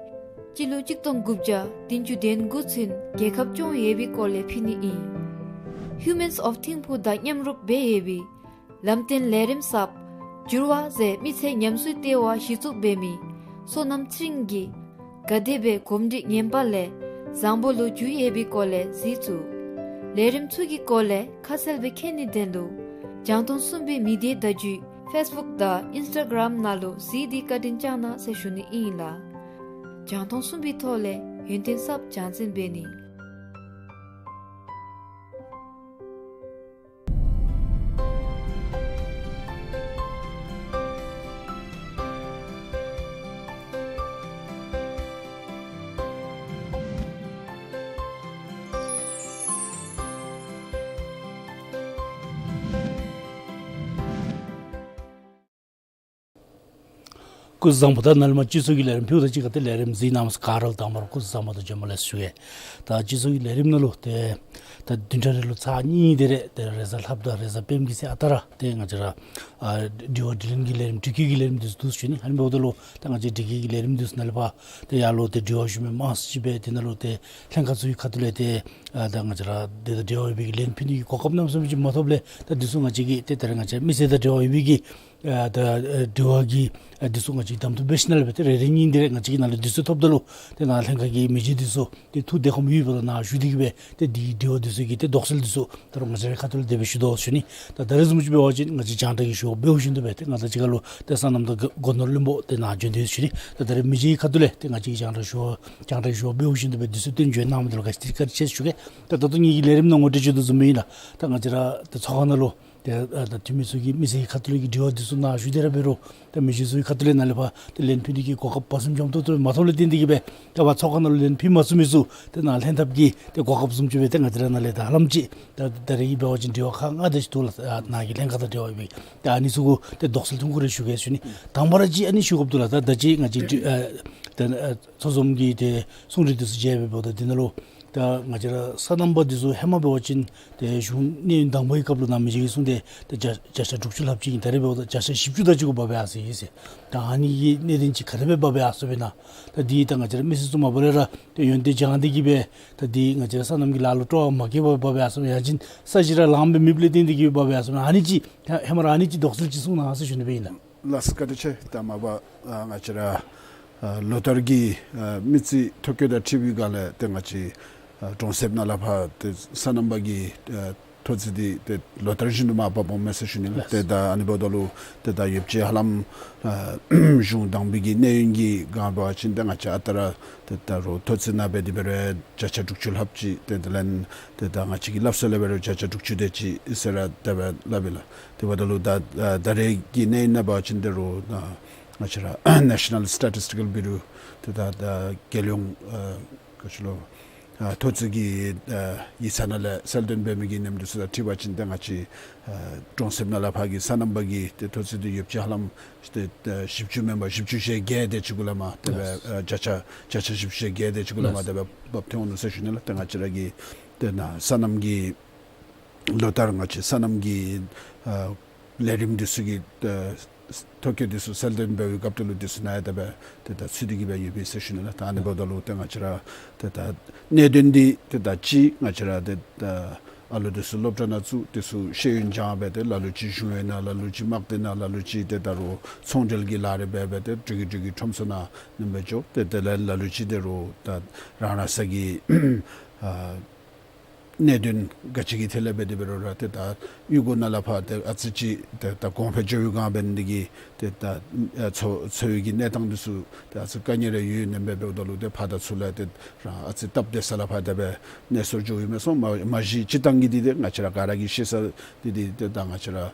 སྤྱི་ལོ་གཅིག་སྟོང་དགུ་བརྒྱ་བདུན་ཅུ་དོན་དགུ་ཚུན་རྒྱལ་ཁབ་སྐྱོང་ཡོད་པའི་སྐོར་ལས་ཕུལ་ནི་ཨིན། Humans of ཐིམ་ཕུག་དང་མཉམ་རུབ་འབད་ཡོད་པའི་ལམ་སྟོན་ལས་རིམ་གསརཔ་འགྱུར་བ་ཟེར་མི་ཚེ་ཉམས་གསོའི་ལྟེ་བ་གཞི་བཙུགས་འབད་མི་བསོད་ནམས་ཚེ་རིང་གིས་ག་དེ་སྦེ་གོམས་འདྲིས་ངན་པ་ལས་བཟང་པོ་ལུ་འགྱུར་ཡོད་པའི་སྐོར་ལས་གཟིགས་ཚུགས། ལས་རིམ་ཚུ་གི་སྐོར་ལས་ཁ་གསལ་སྦེ་མཁྱེན་ནིའི་དོན་ལུ་རྒྱང་མཐོང་གསུམ་པའི་མི་སྡེ་བརྡ་བརྒྱུད་Facebook དང་Instagram ནང་ལུ་གཟིགས་ཏེ་བཀའ་དྲིན་བསྐྱང་གནང་ཟེར་ཞུ་ནི་ཨིན་ལགས། རྒྱང་མཐོང་གསུམ་པའི་ཐོག་ལས་ཡོན་ཏན་གསརཔ་སྦྱང་འཛིན་འབད་ནི། སྐུ་གཟུགས་བཟང་པོ། ད་ནཱ་ལས་མར་སྤྱི་ཚོགས་ཀྱི་ལས་རིམ་ཕུལཝ་ད་གཅིག་ཁར་ཏེ་ལས་རིམ་གཟིགས་གནང་མི་ག་ར་ལུ་དང་པ་ར་སྐུ་གཟུགས་བཟང་པོ་དང་བྱོན་པ་ལེགས་སོ་ཞུ་གེ། ད་སྤྱི་ཚོགས་ཀྱི་ལས་རིམ་ནང་ལུ་ཏེ་ད་བདུན་ཕྲག་རེ་ལུ་ཚར་གཉིས་དེ་རེ་ཏེ་རེས་གཟའ་ལྷགཔ་དང་རེས་གཟའ་སྤེནམ་གི་ཚེ་ཨ་རྟག་ར་ཏེ་ང་བཅས་ར་ཨ་དྲི་བ་དྲིས་ལན་གྱི་ལས་རིམ་དྲི་བཀོད་ཀྱི་ལས་རིམ་འདི་ཚུ་འདུག་ཞུ་ནི། ཨ་ནི་འབདཝ་ད་ལུ་ད་ང་བཅས་དྲི་བཀོད་ཀྱི་ལས་རིམ་འདི་ཚུ་ནང་ལས་ཕར་ཏེ་ཡར་ལུ་ཏེ་དྲི་བ་ཞུ་མི་མང་སུ་ཅིག་སྦེ་ཏེ་ནཱ་ལུ་ཏེ་ལྷན་ཁག་ཚུ་གི་ཁ་ཐུག་ལས་ཏེ་ཨ་ད་ང་བཅས་ར་ཏེ་ད་དྲི་བ་ཡོད་པའི་གི་ལན་ཕུལ་ནི་གི་གོ་སྐབས་གནམ་མེད་ས་མེད་ཅིག་མ་ཐོབ་ལས་ད་འདི་ཚུ་ང་བཅས་ཀྱིས་ཏེ་ད་རེས་ང་བཅས་མི་སེར་དང་འབྲེལ་བ་ཡོད་པའི་གི་ཨ་ད་ཨ་དྲི་བ་གི་ཨ་འདི་ཚུ་ང་བཅས་གདམ་འཐུ་འབད་ཞིནམ་ལས་སྦེ་ཏེ་རེ་རེ་གཉིས་འདི་རེ་ང་བཅས་ཀྱིས་ནཱ་ལུ་དུས་ཚོད་ཐོབ་ད་ལུ་ཏེ་ནཱ་ལྷན་ཁག་གི་མི་རྗེ་འདི་ཚུ་ཏེ་ཐུགས་བདེ་ཁོམ་ཡོད་པ་དང་ནཱ་བཞུགས་ཏེ་གིས་སྦེ་ཏེ་འདི་གི་དྲི་བ་འདི་ཚུ་གི་ཏེ་དོགས་སེལ་འདི་ཚུ་ད་རུང་ང་བཅས་རའི་ཁ་ཐུག་ལས་དེ་སྦེ་ཞུ་དོ་ཞུ་ནི། ད་ད་རེས་བཟུམ་ཅིག་འབད་བ་ཅིན་ང་བཅས་རྒྱང་བསྒྲགས་ཀྱི་ཞུ་བ་འབདཝ་བཞིན་དུ་སྦེ་ཏེ་ང་དང་གཅིག་ཁར་ལུ་ཏེ་སོ་ནམ་དང་སྒོ་ནོར་བློན་པོ་ཏེ་ནཱ་བྱོན་ཏེ་ཡོད་ཞུ་ནི། ད་ད་རེས་མི་རྗེའི་ཁ་ཐུག་ལས་ཏེ་ང་བཅས་ཀྱིས་རྒྱང་བསྒྲགས་ཞུ་བ་རྒྱང་བསྒྲགས་ཞུ་བ་འབདཝ་བཞིན་དུ་སྦེ་དུས་ཚོད་བཏོན་བྱོན་གནང་མི་འདི་ལུ་ག་ཅི་བཀའ་དྲིན་ཆེ་ཞུ་གེ། ད་ད་ལྟོ་ངེ་གི་ལས་རིམ་ནང་ངོ་སྤྲོད་ཞུ་དོ་བཟུམ་སྦེ་ཨིན་ལགས། ད་ང་བཅས་ར་ཏེ་ཚོགས་ཁང་ནང་ལུ་ ཏེ་ཨ་ད་འཐུས་མི་ཚུ་གིས་མི་སེར་གྱི་ཁ་ཐུག་ལས་ཀྱི་དྲི་བ་འདི་ཚུ་ནཱ་ཞུ་སྟེ་ར་འབད་རུང་ཏེ་མི་རྗེ་ཚུ་གི་ཁ་ཐུག་ལས་ནཱ་ལས་ཕར་ཏེ་ལན་ཕུལ་ནི་གི་གོ་སྐབས་བར་སེང་འཇམ་ཏོང་ཏོ་མ་ཐོབ་ལས་བརྟེན་ཏེ་གིས་སྦེ་ཏེ་ཕར་ཚོགས་ཁང་ནང་ལུ་ལན་ཕུལ་མ་ཚུགས་མི་ཚུ་ཏེ་ནཱ་ལྷན་ཐབས་ཀྱི་ཏེ་གོ་སྐབས་བཟུམ་ཅིག་སྦེ་ཏེ་ང་བཅས་ར་ནཱ་ལས་ད་ཧ་ལམ་ཅིག་ད་ད་རེས་ཀྱི་འབད་བ་ཅིན་དྲི་བ་ཁག་ལྔ་དེ་ཅིག་འདུག་ལགས། ཨ་ནཱ་གི་ལྷན་ཁག་དང་འབྲེལ་བ་ཡོད་པའི་ཏེ་ཨ་ནི་ཚུ་གུ་ཏེ་དོགས་སེལ་ཐུང་ཀུ་རེ་ཞུ་གེ་ཟེར་ཞུ་ནི། དང་པ་ར་ཅིག་ཨ་ནི་ཞུ་དགོཔ་འདུག་ལགས། ད་ད་ཅི་ང་བཅས་ཨ་ད་ཨ་ཚོགས་འཛོམས་ཀྱི་ཏེ་གསུང་གྲོས་འདི་ཚུ་མཇལ་བའི་འབདཝ་ད་འདི་ནང་ལུ་ད་ང་བཅས་ར་སོ་ནམ་པ་འདི་ཚུ་ཧེ་མ་འབད་བ་ཅིན་ཏེ་གཞུང་གནས་ཡུན་དང་པའི་སྐབས་ལུ་ནཱ་མི་རྗེ་གིས་གསུངས་ཏེ་ཏེ་བརྒྱ་བརྒྱ་ཆ་དྲུག་ཅུ་ལྷགཔ་ཅིག་ཨིན། ད་རེས་འབདཝ་ད་བརྒྱ་ཆ་བཞི་བཅུ་དེ་ཅིག་གུ་འབག་འབག་ཡར་སོ་ཡི་ཟེར། ད་ཨ་ནི་གི་གནད་དོན་ཅིག་ག་དེ་སྦེ་འབག་འབག་ཡར་སོ་བས་ན། ད་འདི་ད་ང་བཅས་ར་མི་སེར་ཚུ་མ་པ་ལས་ར་ཏེ་ཡོན་ཏན་སྦྱང་སྟེ་གིས་སྦེ་ད་འདི་ང་བཅས་ར་སོ་ནམ་གྱི་ལཱ་ལུ་སྤྲོ་བ་མ་བསྐྱེད་པར་འབག་འབག་ཡར་སོ་བས་ན། ཡང་ཅིན་ས་གཞི་ར་ལངམ་སྦེ་མེདཔ་ལས་བརྟེན་ཏེ་གིས་འབག་འབག་ཡར་སོ་བས་ན། ཨ་ནི་ཅིག་ཧེ་མ་ར་ཨ་ནི་ཅིག་དོགས་སེལ་ཅིག་གསུང་གནང་ཟེར་ཞུ་ནི་སྦེ་ཨིན་ལགས། ལགས་སོ། བཀའ་དྲིན་ཆེ། ད་མ་པ་ཨ་ང་བཅས་ར་ཨ་ལོ་ལྟར་གྱི་ཨ་མི་རྩིས་ཐོ་བཀོད་དང་འཁྲིལ་བའི་སྒང་ལས་ཏེ་ང་བཅས་ཨ་གྲོང་གསེབ་ནང་ལས་ཕར་ཏེ་སོ་ནམ་པ་གི་ཨ་ཐོ་རྩིས་འདི་ཏེ་ལོ་ལྟར་བཞིན་དུ་མར་འབག་འོངམ་མས་ཟེར་ཞུ་ནི་ལགས། ལགས། ཏེ་ད་ཨ་ནི་འབདཝ་ད་ལུ་ཏེ་ད་ཡོདཔ་ཅིག་ཧ་ལམ་ཨ་གཞུང་དང་པའི་གི་གནས་ཡུན་གྱི་སྒང་འབད་བ་ཅིན་ཏེ་ང་བཅས་ཨ་རྟག་ར་ཏེ་ད་རུང་ཐོ་རྩིས་ནང་འབད་དེ་འབད་རུང་བརྒྱ་ཆ་དྲུག་ཅུ་ལྷགཔ་ཅིག་ཏེ་དེ་ལས་ཏེ་ད་ང་བཅས་ཀྱི་སླབ་སྲོལ་ལས་འབད་རུང་བརྒྱ་ཆ་དྲུག་ཅུ་དེ་ཅིག་ཟེར་ར་དེ་སྦེ་སླབ་ཨིན་ལགས། དེ་འབདཝ་ད་ལུ་ད་ཨ་ད་རེས་ཀྱི་གནས་ཡུན་ནང་འབད་བ་ཅིན་ད་རུང་ཨ་ང་བཅས་ར་National Statistical Bureau ཏེ་ད་ད་རྒྱལ་ཡོངས་ཨ་ག་ཅི་ལོ་ཨ་ཐོ་རྩིས་ཀྱི་ཨ་ཡིག་ཚང་ནང་ལས་གསལ་སྟོན་འབད་མི་གི་ཨིནམ་འདི་ཚུ་དང་འཁྲིལ་བ་ཅིན་ཏེ་ང་བཅས་ཨ་གྲོང་གསེབ་ནང་ལས་ཕར་གྱི་སོ་ནམ་པ་གི་ཏེ་ཐོ་རྩིས་འདི་ཡོདཔ་ཅིག་ཧ་ལམ་ཏེ་ཨ་བཞི་བཅུ་མེན་པར་བཞི་བཅུ་ཞེ་བརྒྱད་དེ་ཅིག་གུ་ལས་མར་དེ་སྦེ་ལགས། ཨ་བརྒྱ་ཆ་བརྒྱ་ཆ་བཞི་བཅུ་ཞེ་བརྒྱད་དེ་ཅིག་གུ་ལས་མར་ལགས། དེ་སྦེ་འབབ་སྟེ་འོང་ནུག་ཟེར་ཞུ་ནི་ལགས། ཏེ་ང་བཅས་ར་གི་ཏེ་ནཱ་སོ་ནམ་གྱི་ལོ་ལྟར་ང་བཅས་སོ་ནམ་གྱི་ཨ་ལས་རིམ་འདི་ཚུ་གི་ཨ་ཐོ་བཀོད་འདི་ཚུ་གསལ་སྟོན་འབད་བའི་སྐབས་ད་ལུ་འདི་ཚུ་ནང་ཡང་དེ་སྦེ་ཏེ་ད་ཚུད་དེ་གིས་སྦེ་ཡོད་པས་ཟེར་ཞུ་ནི་ལགས། ད་ཨ་ནི་འབདཝ་ད་ལུ་ཏེ་ང་བཅས་ར་ཏེ་ད་གནད་དོན་འདི་ཏེ་ད་ཅི་ང་བཅས་ར་ཏེ་ད་ཨ་ལོ་འདི་ཚུ་སློབ་གྲྭ་ནང་བཙུགས་འདི་ཚུ་ཤེས་ཡོན་སྦྱང་སྦེ་ཏེ་ལ་ལུ་ཅིག་གཞུང་གཡོག་ནང་ལ་ལུ་ཅིག་དམག་སྡེ་ནང་ལ་ལུ་ཅིག་ཏེ་ད་རུང་ཚོང་འབྲེལ་གྱི་ལཱ་རེ་འབད་སྦེ་ཏེ་འགྲིག་གི་འགྲིག་གི་ཁྲོམ་ཚོགས་ནང་ནེམ་སྦེ་འགྱོ། ཏེ་དེ་ལས་ལ་ལུ་ཅིག་ད་རུང་ད་རང་རང་སོ་གི་ཨ་གནད་དོན་ག་ཅི་གི་ཐད་ལས་འབད་དེ་འབད་རུང་ར་ཏེ་ད་གཡུས་སྒོ་ནང་ལས་ཕར་ཏེ་ཨ་ཙི་ཅིག་ཏེ་ད་གོང་འཕེལ་འགྱོ་བའི་སྒང་འབད་ནི་འདི་གིས་ཏེ་ད་ཨ་འཚོ་འཚོ་བའི་གི་གནས་སྟངས་འདི་ཚུ་ཏེ་ཨ་ཙི་དཀའ་ངལ་རེ་ཡོད་ནེམ་སྦེ་འབདཝ་ད་ལུ་ཏེ་ཕར་དང་ཚུར་ལས་ཏེ་རང་ཨ་ཙི་སྟབས་བདེ་ས་ལས་ཕར་དེ་སྦེ་གནས་སོར་འགྱོཝ་ཨིན་མས་སོང་། མ་མ་གཞི་སྤྱིར་བཏང་གི་འདི་ཏེ་ང་བཅས་ར་ག་ར་གིས་ཤེས་ས་འདི་འདི་ཏེ་ད་ང་བཅས་ར་ཨ་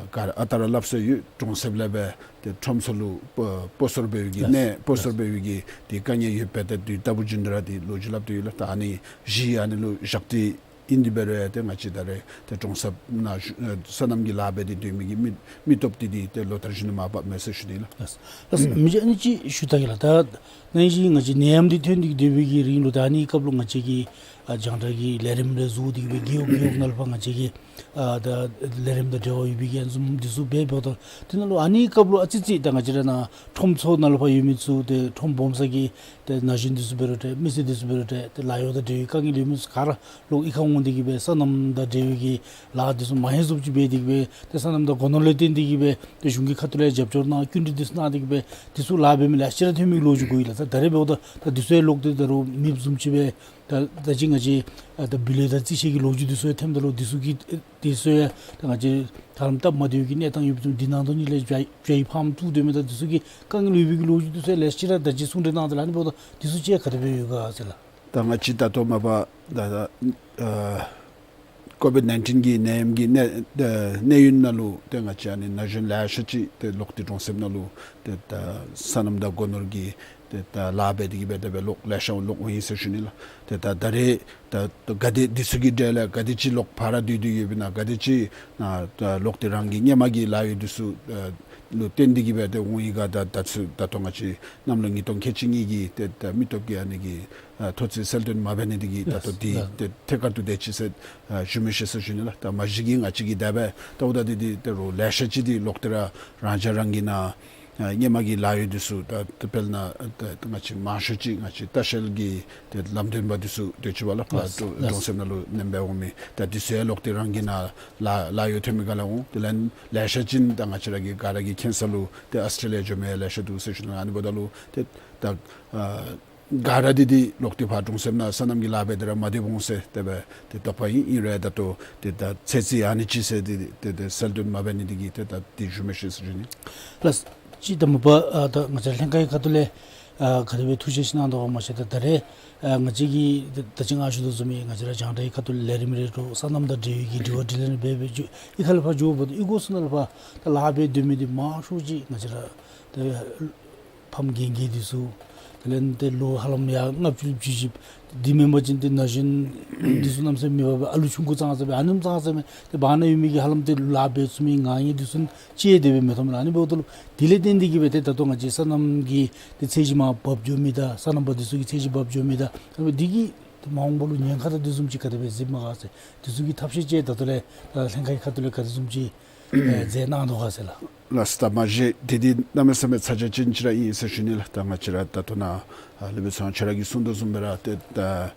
ག་ར་ཨ་རྟག་ར་སླབ་སྲོལ་ཡོད། གྲོང་གསེབ་ལས་སྦེ་ཏེ་ཁྲོམ་ཚོགས་ལུ་སྤོ་སྤོ་སོར་འབད་བའི་གི་ལགས། གནས་སྤོ་སོར་ལགས། འབད་བའི་གི་ཏེ་དཀའ་ངལ་ཡོདཔ་སྦེ་ཏེ་དུས་རྟག་བུ་རྒྱུན་དུ་ར་ཏེ་ལོ་རྒྱུས་སླབ་སྟེ་ཡོད་ལགས། ད་ཨ་ནི་གཞི་ཨ་ནི་ལུ་བཞག་སྟེ་ཨིན། དེ་འབད་རུང་ཡང་ཏེ་ང་བཅས་ད་རེས་ཏེ་གྲོང་གསེབ་ནང་ཨ་སོ་ནམ་གྱི་ལཱ་འབད་དེ་སྡོད་མི་གི་མི་མི་སྟོབས་འདི་འདི་ཏེ་ལོ་ལྟར་བཞིན་དུ་མར་འབབ་མས་ཟེར་ཞུ་ནི་ལགས། ལགས། ལགས། མི་རྗེ་ཨ་ནི་ཅིག་ཞུ་ད་གེ་ལགས། ད་ནང་བཞིན་ང་བཅས་ནད་ཡམས་འདི་ཐོན་ཏེ་སྡོད་པའི་གི་རིང་ལུ་ད་ཨ་ནི་སྐབས་ལུ་ང་བཅས་ཀྱིས་ཨ་རྒྱང་བསྒྲགས་ཀྱི་ལས་རིམ་རེ་བཟོ་སྟེ་གིས་སྦེ་རྒེད་འོག་རྒེད་འོག་ནང་ལུ་ཕར་ང་བཅས་ཀྱིས་ཨ་ད་ལས་རིམ་དང་འབྲེལ་བ་ཡོད་པའི་གི་ཨ་ནི་བཟུམ་འདི་ཚུ་འབད་འབདཝ་ད་དེ་ནང་ལུ་ཨ་ནི་སྐབས་ལུ་ཨ་ཙི་ཅིག་ད་ང་བཅས་ར་ནཱ་ཁྲོམ་ཚོགས་ནང་ལུ་ཕར་ཡོད་མི་ཚུ་ཏེ་ཁྲོམ་སྦོམ་ས་གི་ཏེ་ན་གཞོན་འདི་ཚུ་འབད་རུང་ཏེ་མི་སེར་འདི་ཚུ་འབད་རུང་ཏེ་ཏེ་ལཱ་གཡོག་དང་འབྲེལ་བའི་དཀའ་ངལ་ཡོད་མི་ཚུ་ག་ར་ལོག་གཡུས་ཁར་འོང་སྟེ་གིས་སྦེ་སོ་ནམ་དང་འབྲེལ་བའི་གི་ལཱ་འདི་ཚུ་མ་ཧེ་བཟུམ་ཅིག་འབད་དེ་གིས་སྦེ་ཏེ་སོ་ནམ་དང་སྒོ་ནོར་ལས་བརྟེན་ཏེ་གིས་སྦེ་ཏེ་གཞུང་གི་ཁ་ཐུག་ལས་རྒྱབ་སྐྱོར་གནང་བསྐྱིན་འགྲུལ་འདི་ཚུ་གནང་སྟེ་གིས་སྦེ་འདི་ཚུ་ལཱ་འབད་མི་ལེ་ཤ་ར་ཐོན་མི་གི་ལོ་རྒྱུས་གོ་ཡི་ལགས། ད་ད་རེས་འབདཝ་ད་ད་འདི་ཚུ་ཡང་ལོག་སྟེ་ད་རུང་མེདཔ་བཟུམ་ཅིག་སྦེ་ད་ད་ཅི་ང་བཅས་ཨ་ད་བུ་ལོན་དང་རྩིས་བཞག་གི་ལོ་རྒྱུས་འདི་ཚུ་ཡང་ཐོནམ་ད་ལུ་འདི་ཚུ་གི་འདི་ཚུ་ཡང་ད་ང་བཅས་ད་ལམ་སྟབས་མ་བདེ་བའི་གི་གནས་སྟངས་ཡོདཔ་བཟུམ་འདི་ནང་དོན་ཉིད་ལས་བྱ་བྱ་ཡི་ཕམ་བཙུགས་སྡོད་མི་དང་འདི་ཚུ་གི་དཀའ་ངལ་ཡོད་པའི་གི་ལོ་རྒྱུས་འདི་ཚུ་ཡང་ལེ་ཤ་ར་ད་ཅི་གསུང་གྲོས་གནང་སྟེ་ལགས། ཨ་ནི་འབདཝ་ད་འདི་ཚུ་ཅིག་ག་དེ་སྦེ་ཡོད་ག་ཟེར་ལགས། ད་ང་བཅས་ད་ལྟོ་མ་པ་ད་ད་ཨ་ཀོ་ཝིཌ་ནའིན་ཊིན་གྱི་ནད་ཡམས་ཀྱི་གནས་ཨ་གནས་ཡུན་ནང་ལུ་ཏེ་ང་བཅས་ཨ་ནི་ན་གཞོན་ལེ་ཤ་ཅིག་ཏེ་ལོག་སྟེ་གྲོང་གསེབ་ནང་ལུ་ཏེ་ད་སོ་ནམ་དང་སྒོ་ནོར་གྱི་ཏེ་ད་ལཱ་འབད་དེ་གིས་སྦེ་དེ་སྦེ་ལོག་ལེ་ཤ་ལོག་འོང་ཡི་ཟེར་ཞུ་ནི་ལགས། ཏེ་ད་ད་རེས་ད་ག་དེ་འདི་ཚུ་གི་གྲས་ལས་ག་དེ་ཅིག་ལོག་ཕར་ར་སྡོད་སྡོད་ཡོདཔ་ཨིན་ན་ག་དེ་ཅིག་ནཱ་ད་ལོག་སྟེ་རང་གི་སྔོན་མ་གི་ལཱ་གཡོག་འདི་ཚུ་ཨ་ལུ་བརྟེན་ཏེ་གིས་སྦེ་ཏེ་འོང་ཡི་ག། ད་ད་ཚུ་ད་ལྟོ་ང་བཅས་གནམ་ལོ་ཉིས་སྟོང་ཁལ་གཅིག་གཉིས་ཀྱི་ཏེ་ད་མི་སྟོབས་ཀྱི་ཨ་ནི་གི་ཨ་ཐོ་རྩིས་གསལ་སྟོན་མ་འབད་ནི་འདི་གིས་ད་ལྟོ་འདི་ལགས། ཏེ་ཐད་ཀར་དུ་དེ་ཅིག་ཟེར་ཨ་ཞུ་མི་ཤེས་ཟེར་ཞུ་ནི་ལགས། ད་མ་གཞི་གིས་ང་བཅས་ཀྱིས་ད་འབདཝ་ད་ད་འདི་འདི་ད་རུང་ལེ་ཤ་ཅིག་འདི་ལོག་སྟེ་ར་རང་ཅག་རང་གི་ནཱ་ཨ་སྔོན་མ་གི་ལཱ་གཡོག་འདི་ཚུ་ད་ད་དཔེར་ན་ད་ང་བཅས་མང་ཤོས་ཅིག་ང་བཅས་ལྟ་བཤལ་གྱི་ཏེ་ལམ་སྟོན་པ་འདི་ཚུ་སྡོད་ཅི་པ་ལགས། ལགས། གྲོང་གྲོང་གསེབ་ནང་ལུ་ནེམ་སྦེ་འོང་མི་ད་འདི་ཚུ་ཡང་ལོག་སྟེ་རང་གི་ནཱ་ལཱ་ལཱ་གཡོག་ཐོན་མི་ག་ལས་འོང་། དེ་ལས་ལེ་ཤ་ཅིག་ད་ང་བཅས་ར་གི་ག་ར་གིས་མཁྱེན་ས་ལུ་ཏེ་ཨོསི་ཊྲེ་ལི་ཡ་འགྱོ་མི་ཡང་ལེ་ཤ་འདུག་ཟེར་ཞུ་ནི། ཨ་ནི་འབདཝ་ད་ལུ་ཏེ་ད་ཨ་ག་ར་འདི་འདི་ལོག་སྟེ་ཕར་གྲོང་གསེབ་ནང་སོ་ནམ་གྱི་ལཱ་འབད་དེ་ར་མ་སྡོད་འོང་ཟེར་དེ་སྦེ་ཏེ་དོགས་པ་ཨིན། ཨིན་རུང་ད་ལྟོ་ཏེ་ད་ཚོད་རྩིས་ཨ་ནི་ཅིག་ཟེར་ཏེ་ཏེ་ཏེ་གསལ་སྟོན་མ་འབད་ནི་འདི་གིས་ཏེ་ད་འདི་ཞུ་མི་ཤེས་ཟེར་ཞུ་ནི། ལགས། ཅིག་ད་མ་པ་ཨ་ད་ང་བཅས་ལྷན་ཁག་གི་ཁ་ཐུག་ལས་ ཨ་ག་དེ་སྦེ་ཐུགས་རྗེ་ཆེ་གནང་དོ་ག་མ་ཤེས། ད་ད་རེས་ཨ་ང་བཅས་ཀྱིས་ད་ད་ཅི་ང་ཞུ་དོ་བཟུམ་སྦེ་ང་བཅས་ར་རྒྱང་བསྒྲགས་ཀྱི་ཁ་ཐུག་ལས་རིམ་རེ་དྲུག་སོ་ནམ་དང་འབྲེལ་བའི་གི་དྲི་བ་དྲིས་ལན་འབད་འབད་བྱུང་། ཨི་ཁ་ལས་ཕར་འགྱོཝ་ད་ཨི་གོ་ཚུ་ནང་ལས་ཕར་ད་ལཱ་འབད་སྡོད་མི་འདི་མང་ཤོས་ཅིག་ང་བཅས་ར་ད་ཕམ་རྒན་རྒས་འདི་ཚུ། དེ་ལས་ཏེ་ལོ་ཧ་ལམ་ཡར་ལྔ་བཅུ་བཅུ་བཞི་འདི་མེན་པ་ཅིན་ཏེ་ན་གཞོན་འདི་ཚུ་གནམ་མེད་ས་མེད་མེད་པར་སྦེ་ཨ་ལུ་ཆུང་ཀུ་ཙང་ཙ་སྦེ་ཨ་ནེམ་ཙང་ཙ་སྦེ་ཏེ་བར་ན་ཡོད་མི་གི་ཧ་ལམ་ཏེ་ལཱ་འབད་ཚུགས་མི་ངང་ངེ་འདི་ཚུ་ཅིག་དེ་སྦེ་མི་མཐོང་མས་ལགས། ཨ་ནི་འབདཝ་ད་ལུ་དེ་ལས་བརྟེན་ཏེ་གིས་སྦེ་ཏེ་ད་ལྟོ་ང་བཅས་སོ་ནམ་གྱི་ཏེ་ཚད་གཞི་མར་བབས་འགྱོ་མི་དང་སོ་ནམ་པ་འདི་ཚུ་གི་ཚད་གཞི་བབས་འགྱོ་མི་དང་ཨ་ནི་འདི་གིས་ཏེ་མ་འོངས་པ་ལུ་ཉེན་ཁ་དང་དེ་བཟུམ་ཅིག་ག་དེ་སྦེ་གཟིགསཔ་མས་ག་ཟེར། འདི་ཚུ་གི་ཐབས་ཤེས་ཅིག་ད་ལྟོ་ལས་ད་ལྷན་ཁག་གི་ཁ་ཐུག་ལས་ག་དེ་བཟུམ་ཅིག་ཨེ་མཛད་གནང་དོ་ག་ཟེར་ལགས། ལགས་སོ། ད་མ་གཞི་དེ་འདི་གནམ་མེད་ས་མེད་ཚ་གྱང་ཅན་ཅིག་ར་ཨིན་ཟེར་ཞུ་ནི་ལགས། ད་ང་བཅས་ར་ད་ལྟོ་ནཱ་ཨ་ལས་འབད་སོང་ཁྱོད་ར་གིས་གསུངས་དོ་བཟུམ་སྦེ་ར་ཏེ་ད་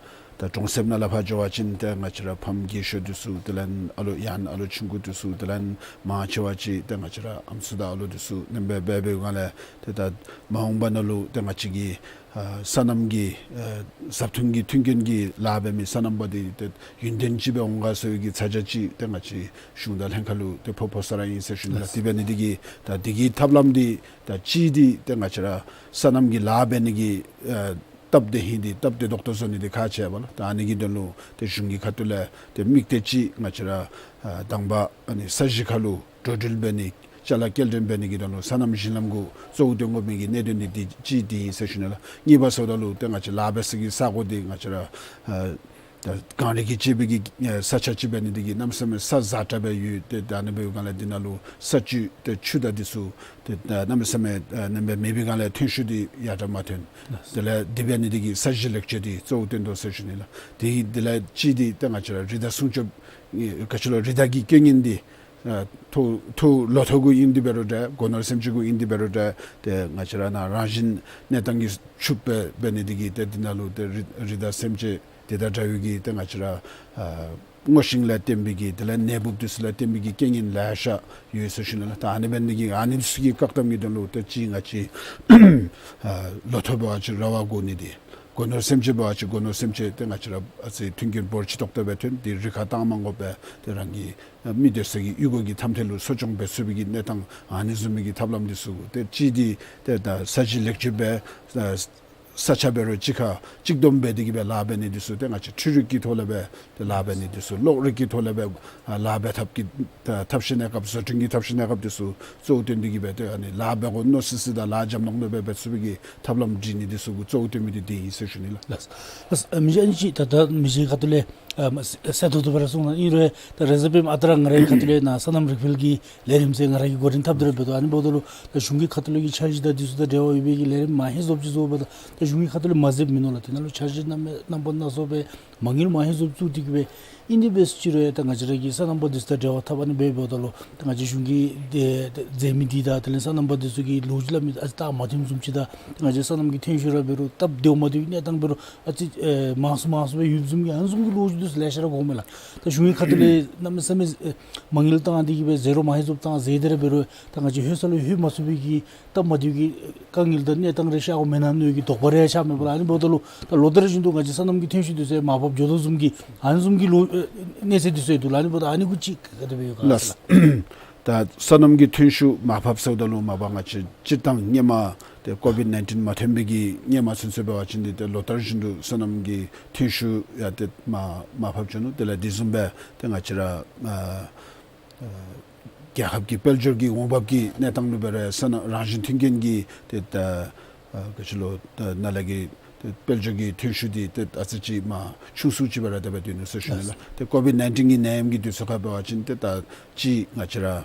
ད་གྲོང་གསེབ་ནང་ལས་ཕར་འགྱོ་བ་ཅིན་ཏེ་ང་བཅས་ར་ཕམ་རྒས་ཤོས་འདི་ཚུ་དེ་ལས་ཨ་ལོ་ཡང་ཨ་ལོ་ཆུང་ཀུ་འདི་ཚུ་དེ་ལས་མང་ཆེ་བ་ཅིག་ཏེ་ང་བཅས་ར་ཨམ་སྲུ་དང་ཨ་ལོ་འདི་ཚུ་ཨ་ནེམ་སྦེ་འབད་འབདཝ་ལས་ཏེ་ད་མ་འོངས་པ་ནང་ལུ་ཏེ་ང་བཅས་ཀྱི་ཨ་སོ་ནམ་གྱི་ཨ་བཟའ་འཐུང་གི་མཐུན་རྐྱེན་གྱི་ལཱ་འབད་མི་སོ་ནམ་པ་འདི་ཏེ་ཡུན་བརྟན་ཅིག་སྦེ་འོང་ག་ཟེར་བའི་གི་ཚ་གྱང་ཅིག་ཏེ་ང་བཅས་གཞུང་དང་ལྷན་ཁག་ལུ་ཏེ་ཕོག་ཕོག་ས་ར་ཨིན་ཟེར་ཞུ་ནི་ལགས། དེ་འབད་ནི་འདི་གིས་ད་འདི་གི་ཐབས་ལམ་འདི་ད་ཅིག་འདི་ཏེ་ང་བཅས་ར་སོ་ནམ་གྱི་ལཱ་འབད་ནི་གི་ཨ་སྟབས་བདེ་ཧིང་འདི་སྟབས་བདེ་ཏོག་ཏོ་བཟོ་ནི་འདི་ཁག་ཆེ་བས་ལགས། ད་ཨ་ནི་གི་དོན་ལུ་ཏེ་གཞུང་གི་ཁ་ཐུག་ལས་ཏེ་དམིགས་གཏད་ཅིག་ང་བཅས་ར་ཨ་དང་པ་ཨ་ནི་ས་གཞི་ཁར་ལུ་འགྲོ་འགྲུལ་འབད་ནི་ཅ་ལ་སྐྱེལ་འདྲེན་འབད་ནི་གི་དོན་ལུ་སོ་ནམ་ཞིང་ལམ་གུ་གཙོ་བོ་བཏོན་དགོ་མི་གི་གནད་དོན་འདི་འདི་ཅིག་འདི་ཨིན་ཟེར་ཞུ་ནི་ལགས། གཉིས་པ་ཟེརཝ་ད་ལུ་ཏེ་ང་བཅས་ལཱ་འབད་ས་གི་ས་གོ་འདི་ང་བཅས་ར་ཨ་ད་གངས་རི་གི་ལྕེ་སྦེ་གི་ཨ་ས་ཆ་ཅིག་འབད་ནི་འདི་གིས་གནམ་མེད་ས་མེད་ས་ཛ་དྲག་སྦེ་ཡོད། ཏེ་ད་ཨ་ནི་འབདཝ་ལས་འདི་ནང་ལུ་ས་བཅུད་ཏེ་ཆུ་དང་འདི་ཚུ་ཏེ་ད་གནམ་མེད་ས་མེད་ཨ་ཨ་ནེམ་སྦེ་མེད་པའི་སྒང་ལས་ཐོན་ཤུགས་འདི་ཡར་དྲག་མ་ཐོན། དེ་ལས་འདི་འབད་ནི་འདི་གིས་ས་གཞི་ལེགས་བཅོས་འདི་གཙོ་བོ་བཏོན་དོ་ཟེར་ཞུ་ནི་ལགས། དེ་དེ་ལས་ཅིག་འདི་ཏེ་ང་བཅས་ར་རི་དྭགས་སྲུང་སྐྱོབ་ཨེ་ག་ཅི་ལོ་རི་དྭགས་ཀྱི་རྐྱེན་ངན་འདི་ཨ་ཐོག་ཐོག་ལོ་ཐོག་གུ་ཨིན་ཏེ་འབད་རུང་འདྲ་སྒོ་ནོར་སེམས་ཅན་གུ་ཨིན་ཏེ་འབད་རུང་འདྲ་ཏེ་ང་བཅས་ར་ནཱ་རང་བཞིན་གནས་སྟངས་ཀྱིས་ཕྱུགཔ་སྦེ་འབད་ནི་འདི་གིས་ཏེ་འདི་ནང་ལུ་ཏེ་རི་རི་དྭགས་སེམས་ཅན་དེ་དང་འདྲ་བའི་གི་ཏེ་ང་བཅས་ར་ཨ་སྔོ་ཤིང་ལས་བརྟེན་པའི་གི་དེ་ལས་ནད་འབུཔ་འདི་ཚུ་ལས་བརྟེན་པའི་གི་རྐྱེན་ངན་ལེ་ཤ་ཡོད་ཟེར་ཞུ་ནི་ལགས། ད་ཨ་ནི་འབད་ནི་འདི་གིས་ཨ་ནི་ཚུ་གི་བཀག་སྡོམ་གྱི་དོན་ལུ་ཏེ་ཅིག་ང་བཅས་ཨ་ལོ་ཐོག་འབད་བ་ཅིན་ར་བ་བཀོ་ནི་འདི་སྒོ་ནོར་སེམས་ཅན་འབད་བ་ཅིན་སྒོ་ནོར་སེམས་ཅན་ཏེ་ང་བཅས་ར་ཨ་ཙི་མཐུན་རྐྱེན་འབོར་ཆེ་ཏོག་ཏོ་སྦེ་ཐོན། ཏེ་རི་ཁར་བཏང་མ་དགོ་པར་ཏེ་རང་གི་ཨ་མི་སྡོད་ས་གི་གཡུས་སྒོ་གི་ཐམ་ཐད་ལུ་གསོ་སྐྱོང་འབད་ཚུགས་པའི་གི་གནས་སྟངས་ཨ་ནི་བཟུམ་མའི་གི་ཐབས་ལམ་འདི་ཚུ་ཏེ་ཅིག་འདི་ཏེ་ད་ས་གཞི་ལེགས་བཅོས་འབད་ཨ་ས་ཆ་འབད་རུང་གཅིག་ཁར་གཅིག་བསྡོམས་འབད་དེ་གིས་སྦེ་ལཱ་འབད་ནི་འདི་ཚུ་ཏེ་ང་བཅས་འཕྲུལ་རིག་གི་ཐོག་ལས་སྦེ་ཏེ་ལཱ་འབད་ནི་འདི་ཚུ་གློག་རིག་གི་ཐོག་ལས་སྦེ་ཨ་ལཱ་འབད་ཐབས་ཀྱི་ཐབས་ཤེས་གནས་སྐབས་བཟོ་སྐྲུན་གྱི་ཐབས་ཤེས་གནས་སྐབས་འདི་ཚུ་གཙོ་བོ་བཏོན་ཏེ་གིས་སྦེ་ཏེ་ཨ་ནི་ལཱ་འབད་དགོ་མནོ་སི་སི་དང་ལཱ་འཇམ་ཏོང་ཏོ་སྦེ་འབད་ཚུགས་པའི་གི་ཐབས་ལམ་སྒྲིག་ནི་འདི་ཚུ་གུ་གཙོ་བོ་བཏོན་མི་འདི་འདི་ཨིན་ཟེར་ཞུ་ནི་ལགས། ལགས། ཨ་མི་རྗེ་ཨ་ནི་ཅིག་ད་ལྟོ་མི་རྗེ་ཁ་ཐུག་ལས་ཨ་མ་གསལ་ཏོག་ཏོ་སྦེ་ར་གསུངས་གནང་། ཨིན་རུང་ད་རེས་གཟའ་སྤེནམ་ཨ་རྟག་ར་ང་རའི་ཁ་ཐུག་ལས་ནཱ་སོ་ནམ་རིག་འཕེལ་གྱི་ལས་རིམ་ཟེར་ང་ར་གིས་འགོ་འདྲེན་འཐབ་སྟེ་ར་འབད་དོ། ཨ་ནི་འབདཝ་ད་ལུ་ད་གཞུང་གི་ཁ་ཐུག་ལས་ཀྱི་འཆར་གཞི་དང་འདི་ཚུ་དང་འབྲེལ་བ་ཡོད་པའི་གི་ལས་རིམ་མང་ཧེང་སུ་ཅིག་བཟོ་འབདཝ་ད་ད་གཞུང་གི་ཁ་ཐུག་ལས་མ་མཛདཔ་མིན་ནུག་ལགས། དེ་ནང་ལུ་འཆར་གཞི་རྣམ་རྣམ་པ་སྣ་ཚོགས་སྦེ་མ་དངུལ་མང་ཧེང་སུ་བཙུགས་ཏེ་གིས་སྦེ་ཨིན་ཏེ་འབད་ཟེར་ཅི་རུང་ཡང་ད་ང་བཅས་ར་གི་སོ་ནམ་པ་འདི་ཚུ་དང་འབྲེལ་བ་འཐབ་ཨ་ནི་འབད་འབདཝ་ད་ལུ་ད་ང་བཅས་གཞུང་གིས་ཏེ་ཏེ་མཛད་མི་འདི་དང་དེ་ལས་སོ་ནམ་པ་འདི་ཚུ་གི་ལོ་རྒྱུས་སླབ་མི་ཨ་ཙི་ད་མ་མཐུནམ་བཟུམ་ཅིག་དང་ད་ང་བཅས་སོ་ནམ་གྱི་ཐོན་ཤུགས་ར་འབད་རུང་སྟབས་བདེཝ་མ་བདེཝ་གནས་སྟངས་འབད་རུང་ཨ་ཙི་ཨེ་མང་སུ་མང་སུ་སྦེ་ཡོདཔ་བཟུམ་གྱི་ཨ་ནི་བཟུམ་གྱི་ལོ་རྒྱུས་འདི་ཚུ་ལེ་ཤ་ར་གོཝ་མས་ལགས། ད་གཞུང་གི་ཁ་ཐུག་ལས་གནམ་མེད་ས་མེད་ཨེ་མ་དངུལ་བཏང་སྟེ་གིས་སྦེ་ཟད་འགྲོ་མང་ཧེང་སུ་བཏང་ཟད་དེ་ར་འབད་རུང་ད་ང་བཅས་ལྷོད་ས་ལུ་ལྷོད་མ་ཚུགས་པའི་གི་སྟབས་མ་བདེཝ་གི་དཀའ་ངལ་དང་གནས་སྟངས་རེ་ཤར་དགོ་མེན་ན་མནོ་བའི་གི་དོགས་པ་རེ་ཤར་མས་པ་ལགས། ཨ་ནི་འབདཝ་ད་ལུ་ད་ལོ་ལྟར་བཞིན་དུ་ང་བཅས་སོ་ནམ་གྱི་ཐོན་ཤུགས་འདི་ཚུ་མར་བབས་འགྱོ་དོ་བཟུམ་གྱི་ཨ་ནི་བཟུམ་གྱི་ལོ་ཨེ་གནས་ཚད་འདི་ཚུ་ཡང་འདུག་ལགས། ཨ་ནི་འབདཝ་ད་ཨ་ནི་གུ་ཅིག་ག་དེ་སྦེ་ཡོད་ག་ལགས། ལགས། ད་སོ་ནམ་གྱི་ཐོན་ཤུགས་མར་བབས་ཟེརཝ་ད་ལུ་མ་པ་ང་བཅས་སྤྱིར་བཏང་སྔོན་མ་ཏེ་ཀོ་བིཌ་ནའིན་ཊིན་མ་ཐོན་པའི་གི་སྔོན་མ་ཚུན་ཚོད་འབད་བ་ཅིན་འདི་ཏེ་ལོ་ལྟར་བཞིན་དུ་སོ་ནམ་གྱི་ཐོན་ཤུགས་ཡང་ཏེ་མར་མར་བབས་འགྱོ་ནུག། དེ་ལས་དེ་བཟུམ་སྦེ་ཏེ་ང་བཅས་ར་ཨ་ཨ་རྒྱལ་ཁབ་ཀྱི་དཔལ་འབྱོར་གྱི་འོང་འབབ་ཀྱི་གནས་སྟངས་ལུ་འབད་རུང་སོ་ནམ་རང་བཞིན་མཐུན་རྐྱེན་གྱི་ཏེ་ད་ཨ་ག་ཅི་ལོ་ད་ནཱ་ལས་ཀྱི་ཏེ་དཔལ་འབྱོར་གྱི་ཐོན་ཤུགས་འདི་ཏེ་ཨ་ཙི་ཅིག་མར་ཆུང་སུ་ཅིག་སྦེ་ར་དེ་སྦེ་སྡོད་ནུག་ཟེར་ཞུ་ནི་ལགས། ཏེ་ཀོ་བིཌ་ནའིན་ཊིན་གྱི་ནད་ཡམས་ཀྱི་དུས་ཚོད་ཁར་འབད་བ་ཅིན་ཏེ་ད་ཅིག་ང་བཅས་ར་ཨ་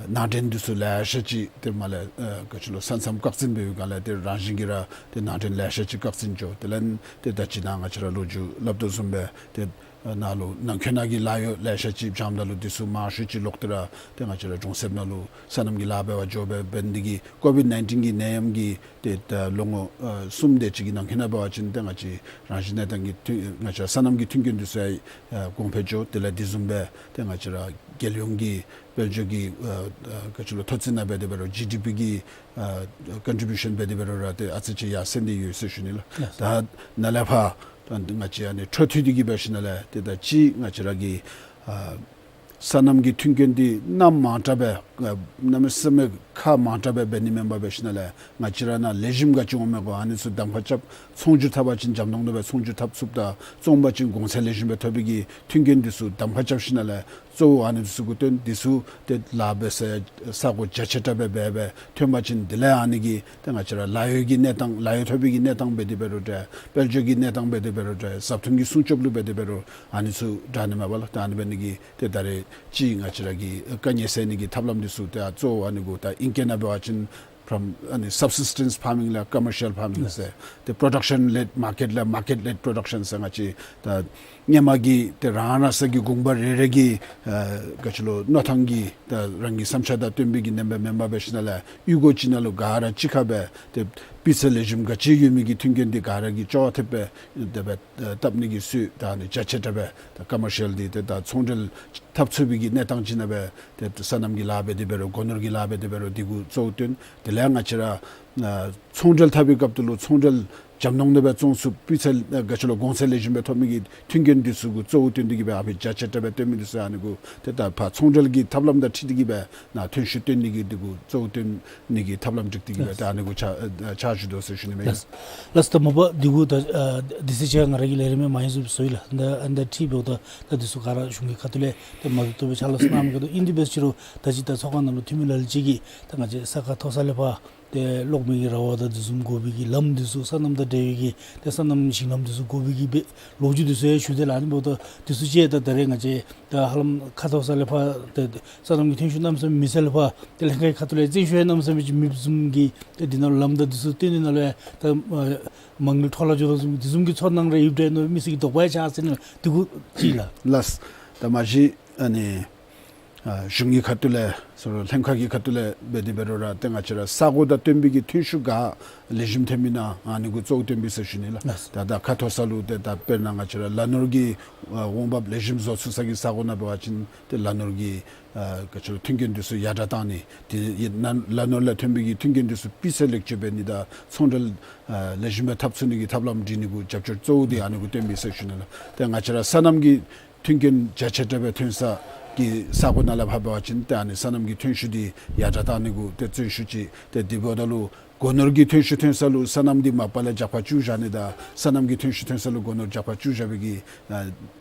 ནང་འདྲེན་འདི་ཚུ་ལེ་ཤ་ཅིག་ཏེ་མར་ལས་ཨ་ག་ཅི་ལོ་ས་མཚམས་བཀག་འཛིན་འབད་བའི་སྒང་ལས་ཏེ་རང་བཞིན་གྱིས་ར་ཏེ་ནང་འདྲེན་ལེ་ཤ་ཅིག་བཀག་འཛིན་འགྱོ། དེ་ལས་ཏེ་ད་ཅི་ནཱ་ང་བཅས་ར་ལོ་རྒྱུས་སླབ་དོ་བཟུམ་སྦེ་ཏེ་ནཱ་ལུ་ནང་འཁོད་ནང་གི་ལཱ་གཡོག་ལེ་ཤ་ཅིག་འབྱམས་ད་ལུ་འདི་ཚུ་མང་ཤོས་ཅིག་ལོག་སྟེ་ར་ཏེ་ང་བཅས་ར་གྲོང་གསེབ་ནང་ལུ་སོ་ནམ་གྱི་ལཱ་འབད་བར་འགྱོ་སྦེ་འབད་ནི་འདི་གིས་ཀོ་བིཌ་ནའིན་ཊིན་གྱི་ནད་ཡམས་ཀྱི་ཏེ་ད་ལོ་ངོ་ཨ་གསུམ་དེ་ཅིག་གི་ནང་འཁོད་ནང་འབད་བ་ཅིན་ཏེ་ང་བཅས་རང་བཞིན་གནས་སྟངས་ཀྱི་མཐུན་ང་བཅས་སོ་ནམ་གྱི་མཐུན་རྐྱེན་འདི་ཚུ་ཡང་ཨ་གོང་འཕེལ་འགྱོ། དེ་ལས་དེ་བཟུམ་སྦེ་ཏེ་ང་བཅས་ར་རྒྱལ་ཡོངས་ཀྱི་དཔལ་འབྱོར་གྱི་ཨ་ཨ་ག་ཅི་ལོ་མཐོ་ཚད་ནང་འབད་དེ་འབད་རུང་ཇི་ཌི་པི་གི་ཨ་ཀོན་ཊི་བིའུ་ཤཱན་འབད་དེ་འབད་རུང་ར་ཏེ་ཨ་ཙི་ཅིག་ཡར་སེང་སྟེ་ཡོད་ཟེར་ཞུ་ནི་ལགས། ལགས། ད་ནཱ་ལས་ཕར་ད་ང་བཅས་ཨ་ནི་འཕྲོ་མཐུད་དེ་གིས་འབད་ཞིནམ་ལས་ཏེ་ད་ཅིག་ང་བཅས་ར་གི་ཨ་སོ་ནམ་གྱི་མཐུན་རྐྱེན་འདི་སྣ་མང་དྲགས་སྦེ་ ཨ་གནམ་མེད་ས་མེད་ཁག་མང་དྲགས་སྦེ་འབད་ནི་མེན་པར་འབད་ཞིནམ་ལས་ང་བཅས་ར་ནཱ་ལེགས་ཤོམ་ག་ཅི་འོང་མས་གོ། ཨ་ནི་ཚུ་གདམ་ཁ་རྐྱབ། ཚོང་སྒྱུར་འཐབ་པ་ཅིན་འཇམ་ཏོང་ཏོ་སྦེ་ཚོང་སྒྱུར་འཐབ་ཚུགསཔ་ད་བཙོང་པ་ཅིན་གོང་ཚད་ལེགས་ཤོམ་སྦེ་ཐོབ་པའི་གི་མཐུན་རྐྱེན་འདི་ཚུ་གདམ་ཁ་རྐྱབ་ཞིནམ་ལས་གཙོ་བོ་ཨ་ནི་འདི་ཚུ་གུ་བཏོན། འདི་ཚུ་ཏེ་ལཱ་འབད་སའི་ས་གོ་རྒྱ་ཆེ་དྲགས་སྦེ་འབད་སྦེ་ཐོན་པ་ཅིན་དེ་ལས་ཨ་ནི་གིས་ཏེ་ང་བཅས་ར་ལཱ་གཡོག་གི་གནས་སྟངས་ལཱ་གཡོག་ཐོབ་པའི་གི་གནས་སྟངས་འབད་དེ་འབད་རུང་འདྲ། དཔལ་འབྱོར་གྱི་གནས་སྟངས་འབད་དེ་འབད་རུང་འདྲ། བཟའ་འཐུང་གི་སྲུང་སྐྱོབ་ལུ་འབད་དེ་འབད་རུང་ཨ་ནི་ཚུ་དྲག་ནི་མས་པ་ལགས། ད་ཨ་ནི་འབད་ནི་གིས་ཏེ་ད་རེས་ཅིག་ང་བཅས་ར་གིས་དཀའ་ངལ་སེལ་ནི་གི་ཐབས་ལམ་འདི་ཚུ་ཏེ་གཙོ་བོ་ཨ་ནི་གུ་ད་ཨིང་སྐད་ནང་འབད་བ་ཅིན་from ཨ་ནི་subsistence farming ལས་commercial farming ཟེར་ཏེ་production led market ལས་market led production ཟེར་ང་བཅས་ད་སྔོན་མ་གི་ཏེ་རང་རང་ས་གི་དགོན་པ་རེ་རེ་གི་ཨ་ག་ཅི་ལོ་མནོ་ཐངས་ཀྱི་ད་རང་གི་བསམ་འཆར་དང་བསྟུན་པའི་གི་ནང་འབད་མེན་པར་འབད་ཞིནམ་ལས་གཡུས་སྒོ་ཅིག་ནང་ལུ་ག་ར་གཅིག་ཁར་སྦེ་ཏེ་སྤུས་ཚད་ལེགས་ཤོམ་ག་ཅི་ཡོད་མི་གི་མཐུན་རྐྱེན་འདི་ག་ར་གིས་ཅོག་འཐདཔ་སྦེ་དེ་སྦེ་བཏབ་ནི་གི་སྲོལ་ད་ཨ་ནི་རྒྱ་ཆེ་དྲགས་སྦེ་ད་commercial འདི་ཏེ་ད་ཚོང་འབྲེལ་འཐབ་ཚུགས་པའི་གི་གནས་སྟངས་ཅིག་ནང་སྦེ་ཏེ་སོ་ནམ་གྱི་ལཱ་འབད་དེ་འབད་རུང་སྒོ་ནོར་གྱི་ལཱ་འབད་དེ་འབད་རུང་འདི་གུ་གཙོ་བོ་བཏོན། དེ་ལས་ང་བཅས་ར་ཨ་ཚོང་འབྲེལ་འཐབ་པའི་སྐབས་སུ་ལུ་ཚོང་འབྲེལ་འཇམ་ཏོང་ཏོ་སྦེ་བཙོང་ཚུགས། སྤུས་ཚད་ཨ་ག་ཅི་ལོ་གོང་ཚད་ལེགས་ཤོམ་སྦེ་ཐོབ་མི་གི་མཐུན་རྐྱེན་འདི་ཚུ་གུ་གཙོ་བོ་བཏོན་ཏེ་གིས་སྦེ་ཨ་ཕི་རྒྱ་ཆེ་དྲགས་སྦེ་བཏོན་མི་འདི་ཚུ་ཨ་ནི་གུ་ཏེ་ད་ཕར་ཚོང་འབྲེལ་གྱི་ཐབས་ལམ་དང་འཁྲིལ་ཏེ་གིས་སྦེ་ནཱ་ཐོན་ཤུགས་བཏོན་ནི་གི་འདི་གུ་གཙོ་བོ་བཏོན་ནི་གི་ཐབས་ལམ་སྒྲིག་སྟེ་གིས་སྦེ་ད་ཨ་ནི་གུ་ཕྱག་ཨ་ཕྱག་ཞུ་དོ་ཟེར་ཞུ་ནི་མས། ལགས། ལགས་ད་མ་པ་འདི་གུ་ད་ཨ་དུས་ཚོད་ཅིག་ང་ར་གིས་ལས་རིམ་མ་ཡིག་ཚུ་བཟོ་ཡི་ལགས། ད་ཨ་ནི་དང་འཁྲིལ་འབདཝ་ད་ད་འདི་ཚུ་ག་ར་གཞུང་གི་ཁ་ཐུག་ལས་ཏེ་མ་བཏུབ་བཏུབ་སྦེ་ཕྱག་ལཱ་གནང་མི་ག་དོ་ཨིན། དེ་འབད་ཟེར་རུང་ད་ཅི་ད་ཚོགས་ཁང་ནང་ལུ་འཐུས་མི་ལ་ལུ་ཅིག་གིས་ད་ང་བཅས་ས་ཁ་མཐོ་ས་ལས་ཕར་ཏེ་གློག་མེ་གི་ར་བ་དང་དེ་བཟུམ་དགོ་པའི་གི་ལམ་འདི་ཚུ་སོ་ནམ་དང་འབྲེལ་བའི་གི་ཏེ་སོ་ནམ་ཞིང་ལམ་འདི་ཚུ་དགོ་པའི་གི་སྦེ་ལོ་རྒྱུས་འདི་ཚུ་ཡང་ཞུ་དེས་ལགས། ཨ་ནི་འབདཝ་ད་འདི་ཚུ་ཅིག་ད་ད་རེས་ང་བཅས་ད་ཧ་ལམ་ཁ་མཐོ་ས་ལས་ཕར་ཏེ་སོ་ནམ་གྱི་ཐོན་ཤུགས་གནམ་མེད་ས་མེད་མེད་ས་ལས་ཕར་ཏེ་ལྷན་ཁག་གི་ཁ་ཐུག་ལས་བརྩོན་ཤུགས་ཡང་གནམ་མེད་ས་མེད་ཅིག་མེདཔ་བཟུམ་གྱི་ཏེ་འདི་ནང་ལུ་ལམ་དང་འདི་ཚུ་བཏོན་ནི་ནང་ལུ་ཡང་ད་ཨ་མ་དངུལ་འཕྲོ་བརླག་འགྱོ་དོ་བཟུམ་འདི་བཟུམ་གྱི་ཚོར་སྣང་རེ་ཡོདཔ་འདྲས་མནོ་མི་སེར་གྱི་དོགས་པ་ཡང་ཆགས་ཟེར་ནི་འདི་གུ་ཅིག་ལགས། ལགས། ད་མ་གཞི་ཨ་ནི་ཨ་གཞུང་གི་ཁ་ཐུག་ལས་ཟེར་རུང་ལྷན་ཁག་གི་ཁ་ཐུག་ལས་འབད་དེ་འབད་རུང་ར་ཏེ་ང་བཅས་ར་ས་གོ་དང་བསྟུན་པའི་གི་ཐོན་ཤུགས་ག་ལེགས་ཤོམ་ཐོན་མི་ནང་ཨ་ནི་གུ་གཙོ་བོ་བཏོན་པས་ཟེར་ཞུ་ནི་ལགས། ལགས། ད་ད་ཁ་མཐོ་ས་ལུ་ཏེ་ད་དཔེར་ན་ང་བཅས་ར་ལ་ནོར་གྱི་ཨ་འོང་འབབ་ལེགས་ཤོམ་བཟོ་ཚུགས་ས་གི་ས་གོ་ནང་འབད་བ་ཅིན་ཏེ་ལ་ནོར་གྱི་ཨ་ག་ཅི་ལོ་མཐུན་རྐྱེན་འདི་ཚུ་ཡར་དྲགས་བཏང་ནི་དེ་ཡི་ན་ལ་ནོར་ལས་ཐོན་པའི་གི་མཐུན་རྐྱེན་འདི་ཚུ་སྤུས་ཚད་ལེགས་བཅོས་འབད་ནི་དང་ཚོང་འབྲེལ་ཨ་ལེགས་ཤོམ་སྦེ་འཐབ་ཚུགས་ནི་གི་ཐབས་ལམ་སྒྲིག་ནི་གུ་རྒྱབ་སྐྱོར་གཙོ་བོ་འདི་ཨ་ནི་གུ་བཏོན་པས་ཟེར་ཞུ་ནི་ལགས། ཏེ་ང་བཅས་ར་སོ་ནམ་གྱི་མཐུན་རྐྱེན་རྒྱ་ཆེ་དྲགས་སྦེ་ཐོན་ས་གི་ས་གོ་ནང་ལས་ཕར་འབད་བ་ཅིན་ཏེ་ཨ་ནི་སོ་ནམ་གྱི་ཐོན་ཤུགས་འདི་ཡར་དྲགས་བཏང་ནི་གུ་ཏེ་བརྩོན་ཤུགས་ཅིག། ཏེ་དེ་འབདཝ་ད་ལུ་སྒོ་ནོར་གྱི་ཐོན་ཤུགས་ཐོན་ས་ལུ་སོ་ནམ་འདི་མ་པ་ལས་རྒྱབ་ཁར་བཅུག་བཞག་ནི་དང་སོ་ནམ་གྱི་ཐོན་ཤུགས་ཐོན་ས་ལུ་སྒོ་ནོར་རྒྱབ་ཁར་བཅུག་བཞག་པའི་གི་ཨ་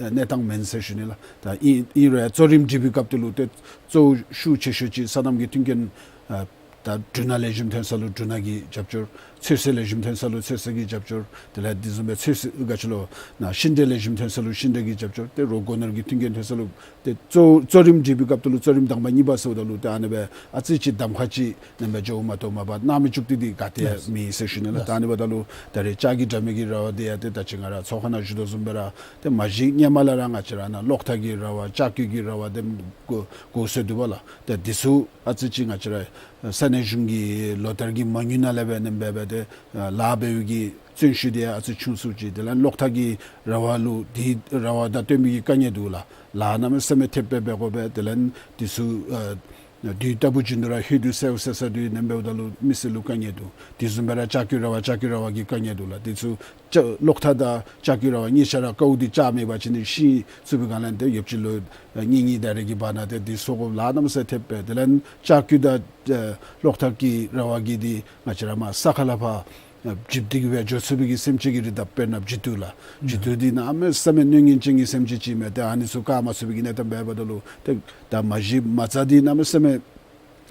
གནས་སྟངས་མེན་ཟེར་ཞུ་ནི་ལགས། ད་ཨིན་ཨིན་རུང་ཡང་གཙོ་རིམ་སྒྲིག་པའི་སྐབས་དེ་ལུ་ཏེ་གཙོ་བོ་ཤུགས་ཆེ་ཤོས་ཅིག་སོ་ནམ་གྱི་མཐུན་རྐྱེན་ཨ་ད་འབྲུ་སྣ་ལེགས་ཤོམ་ཐོན་ས་ལུ་འབྲུ་སྣ་གི་རྒྱབ་སྐྱོར། ཚོད་བསྲེ་ལེགས་ཤོམ་ཐོན་ས་ལུ་ཚོད་བསྲེ་གི་རྒྱབ་སྐྱོར། དེ་ལས་དེ་བཟུམ་སྦེ་ཚོད་བསྲེ་ག་ཅི་ལོ་ན་ཤིང་འབྲས་ལེགས་ཤོམ་ཐོན་ས་ལུ་ཤིང་འབྲས་ཀྱི་རྒྱབ་སྐྱོར། ཏེ་རོགས་སྒོ་ནོར་གྱི་མཐུན་རྐྱེན་ཐོན་ས་ལུ་ཏེ་གཙོ་གཙོ་རིམ་སྒྲིག་པའི་སྐབས་དེ་ལུ་གཙོ་རིམ་དང་པ་གཉིས་པ་ཟེརཝ་ད་ལུ་ཏེ་ཨ་ནི་སྦེ་ཨ་ཙི་ཅིག་གདམ་ཁ་ཅིག་ནང་སྦེ་འགྱོཝ་མ་གཏོགས་མ་པ་གནང་མི་བཅུག་སྟེ་འདི་ག་ཏེ་ཡང་མེད་ཟེར་ཞུ་ནི་ལགས། ད་ཨ་ནི་འབདཝ་ད་ལུ་ད་རེས་ལྕགས་ཀྱི་དྲ་མིག་གི་ར་བ་འདི་ཡང་ཏེ་ད་ཅི་ང་ར་ཚོགས་ཁང་ནང་ཞུ་དོ་བཟུམ་སྦེ་ར་ཏེ་མ་གཞི་སྔོན་མ་ལས་ར་ང་བཅས་ར་ནཱ་གློག་ཐག་གི་ར་བ་ལྕགས་ཀྱི་གི་ར་བ་འདི་དགོ་དགོ་ཟེར་འདུག་པ་ལགས། ཏེ་འདི་ཚུ་ཨ་ཙི་ཅིག་ང་བཅས་ར་ས་གནས་གཞུང་གི་ལོ་བསྟར་གྱི་མ་དངུལ་ནང་ལས་འབད་ནི་འབད་འབད་དེ་ལཱ་འབད་བའི་གི་བརྩོན་ཤུགས་འདི་ཡང་ཨ་ཙི་ཆུང་སུ་ཅིག། དེ་ལས་གློག་ཐག་གི་ར་བ་ལུ་འདི་ར་བ་དང་བསྟུན་པའི་གི་དཀའ་ངལ་འདུག་ལགས། ལཱ་གནམ་མེད་ས་མེད་ཐེབས་སྦེ་འབད་དགོ་པས། དེ་ལས་འདི་ཚུ་ཨ་དུས་རྟག་བུ་བྱིན་དུ་ར་ཧུད་དུ་སེལ་སེལ་ས་དུས་ནང་འབདཝ་ད་ལུ་མི་སེར་ལུ་དཀའ་ངལ་འདུག། དེ་བཟུམ་སྦེ་ར་ལྕགས་ཀྱི་ར་བ་ལྕགས་ཀྱི་ར་བ་གི་དཀའ་ངལ་འདུག་ལགས། འདི་ཚུ་ལྕགས་གློག་ཐག་དང་ལྕགས་ཀྱི་ར་བ་གཉིས་ཆ་ར་དཀའཝ་འདི་ལྕགས་མེད་པ་ཅིན་ནི་ཤིང་ཚུགས་པའི་སྒང་ལས་ཏེ་ཡོདཔ་ཅིག་ལོ་ཨ་གཉིས་གཉིས་ད་རེས་ཀྱི་བར་ན་ཏེ་འདི་ཚུ་གུ་ལཱ་གནམ་མེད་ས་མེད་ཐེབས་པས། དེ་ལས་ལྕགས་ཀྱི་དང་ཨ་གློག་ཐག་གི་ར་བ་གི་འདི་ང་བཅས་ར་མར་ས་ཁ་ལས་ཕར་ཨ་འཇིབ་སྟེ་གིས་སྦེ་འགྱོ་ཚུགས་པའི་གི་སེམས་ཅན་གྱི་རིགས་དང་དཔེར་ན་བྱི་དུར་ལགས། བྱི་དུར་འདི་གནམ་མེད་ས་མེད་གནོད་ཉེན་ཅན་གྱི་སེམས་ཅན་ཅིག་མས། ཏེ་ཨ་ནི་ཚུ་བཀག་མ་ཚུགས་པའི་གི་གནས་སྟངས་འབདཝ་ད་ལུ་ཏེ་ད་མ་གཞི་མ་རྩ་འདི་གནམ་མེད་ས་མེད་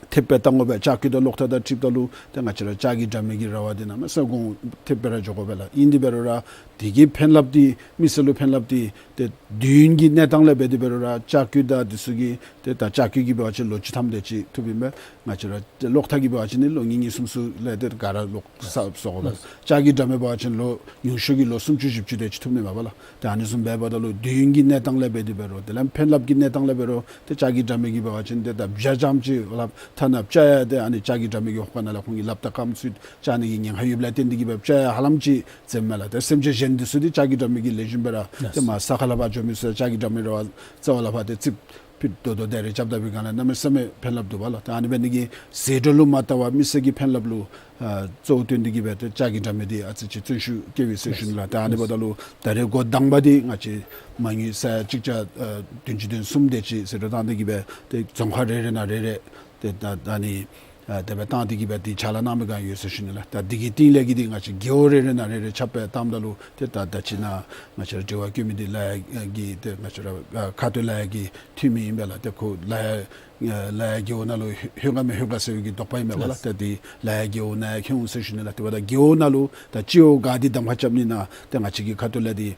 ཐེབས་སྦེ་བཏང་དགོ་པས། ལྕགས་ཀྱི་དང་གློག་ཐག་དང་འཁྲིལཝ་ད་ལུ་ཏེ་ང་བཅས་ར་ལྕགས་ཀྱི་དྲ་མིག་གི་ར་བ་འདི་གནམ་མེད་ས་མེད་གོང་ཐེབས་སྦེ་ར་འགྱོ་དགོ་པས་ལགས། ཨིན་དེ་འབད་རུང་ར་དེ་གི་ཕན་རླབས་འདི་མི་སེར་ལུ་ཕན་རླབས་འདི་ཏེ་དུས་ཡུན་གྱི་གནས་སྟངས་ལས་འབད་དེ་འབད་རུང་ར་ལྕགས་ཀྱི་དང་འདི་ཚུ་གི་ཏེ་ད་ལྕགས་ཀྱི་གི་འབད་བ་ཅིན་ལོ་བཅུ་ཐམ་དེ་ཅིག་ཐུབ་ཨིན་པས། ང་བཅས་ར་གློག་ཐག་གི་འབད་བ་ཅིན་ནི་ལོ་གཉིས་གཉིས་གསུམ་གསུམ་ལས་ཏེ་ག་ར་ལོག་ས་སོང་དགོ་པས། ལྕགས་ཀྱི་དྲ་མིག་འབད་བ་ཅིན་ལོ་ཉུང་ཤོས་ཀྱི་ལོ་སུམ་ཅུ་བཞི་བཅུ་དེ་ཅིག་ཐུབ་ནི་མས་པ་ལགས། ཏེ་ཨ་ནི་བཟུམ་འབདཝ་ད་ལུ་དུས་ཡུན་གྱི་གནས་སྟངས་ལས་འབད་དེ་འབད་རུང་དེ་ལས་ཕན་རླབས་ཀྱི་གནས་སྟངས་ལས་འབད་རུང་ཏེ་ལྕགས་ཀྱི་དྲ་མིག་གི་འབད་བ་ཅིན་ཏེ་ད་བྱ་ཙམ་ཅིག་ལགཔ་ཐ་ན་བཅའ་ཡང་ཏེ་ཨ་ནི་ལྕགས་ཀྱི་དྲ་མིག་གི་ཧོག་ཁ་ནང་ལས་ཁོང་གི་ལགཔ་དང་རྐངམ་ཚུ་བཅག་ནི་གི་ཉེན་ཁ་ཡོདཔ་ལས་བརྟེན་ཏེ་གིས་སྦེ་བཅའ་ཡང་ཧ་ལམ་ཅིག་འཛེམ་མས་ལགས། ཏེ་སེམས་ཅན་གཞན་འདི་ཚུ་འདི་ལྕགས་ཀྱི་དྲ་མིག་གིས་ལེགས་ཤོམ་སྦེ་ར་ཏེ་མར་ས་ཁ་ལས་ཕར་འགྱོ་མི་ཚུ་ལྕགས་ཀྱི་དྲ་མིག་ར་བ་རྩ་བ་ལས་ཕར་ཏེ་རྩིགཔ་ཕུད་རྡོག་རྡོག་དེ་རེ་རྐྱབ་ད་པའི་སྒང་ལས་གནམ་མེད་ས་མེད་ཕན་རླབས་འདུག་པ་ལགས། ཏེ་ཨ་ནི་འབད་ནི་གིས་ཟད་འགྲོ་ལུ་མ་བལྟ་བར་མི་སེར་གྱི་ཕན་རླབས་ལུ་ཨ་གཙོ་བོ་བཏོན་ཏེ་གིས་སྦེ་ཏེ་ལྕགས་ཀྱི་དྲ་མིག་འདི་ཨ་ཙི་ཅིག་བརྩོན་ཤུགས་བསྐྱེད་པས་ཟེར་ཞུ་ནི་ལགས། ཏེ་ཨ་ནི་འབདཝ་ད་ལུ་ད་རེས་འགོ་དང་པ་འདི་ང་བཅས་མ་དངུལ་ས་ཡ་གཅིག་བརྒྱ་ཨ་བདུན་ཅུ་དོན་གསུམ་དེ་ཅིག་ཟད་འགྲོ་བཏང་སྟེ་གིས་སྦེ་ཏེ་རྫོང་ཁག་རེ་རེ་ནང་རེ་རེ་ ཏེ་ད་ད་ནི་ཨ་དེ་སྦེ་བཏང་སྟེ་གི་སྦེ་འདི་ཕྱག་ལཱ་གནང་མི་ག་ཡོད་ཟེར་ཞུ་ནི་ལགས། ད་འདི་གི་རྟིང་ལས་ཀྱི་འདི་ང་བཅས་རྒེད་འོག་རེ་རེ་ནང་རེ་རེ་ཆ་སྦེ་བཏངམ་ད་ལུ་ཏེ་ད་ད་ཅི་ནཱ་ང་བཅས་ར་དྲི་བ་བཀོད་མི་འདི་ལ་ཡ་གི་ཏེ་ང་བཅས་ར་ཨ་ཁ་ཐུག་ལ་ཡ་གི་འཐུས་མི་ཨིན་པས་ལགས། ཏེ་ཁོ་ལ་ཡ་ལ་ཡ་རྒེད་འོག་ནང་ལུ་ལྷོད་ག་མི་ལྷོད་ག་ཟེར་བའི་གི་དོགས་པ་ཨིན་པས་ལགས། ལགས། ཏེ་འདི་ལ་ཡ་རྒེད་འོག་ནང་ཡང་ཁྱོད་འོང་ཟེར་ཞུ་ནི་ལགས། ཏེ་འབདཝ་ད་རྒེད་འོག་ནང་ལུ་ད་སྤྱི་འོག་ག་འདི་གདམ་ཁ་རྐྱབ་ནི་ནང་ཏེ་ང་བཅས་ཀྱི་ཁ་ཐུག་ལས་འདི་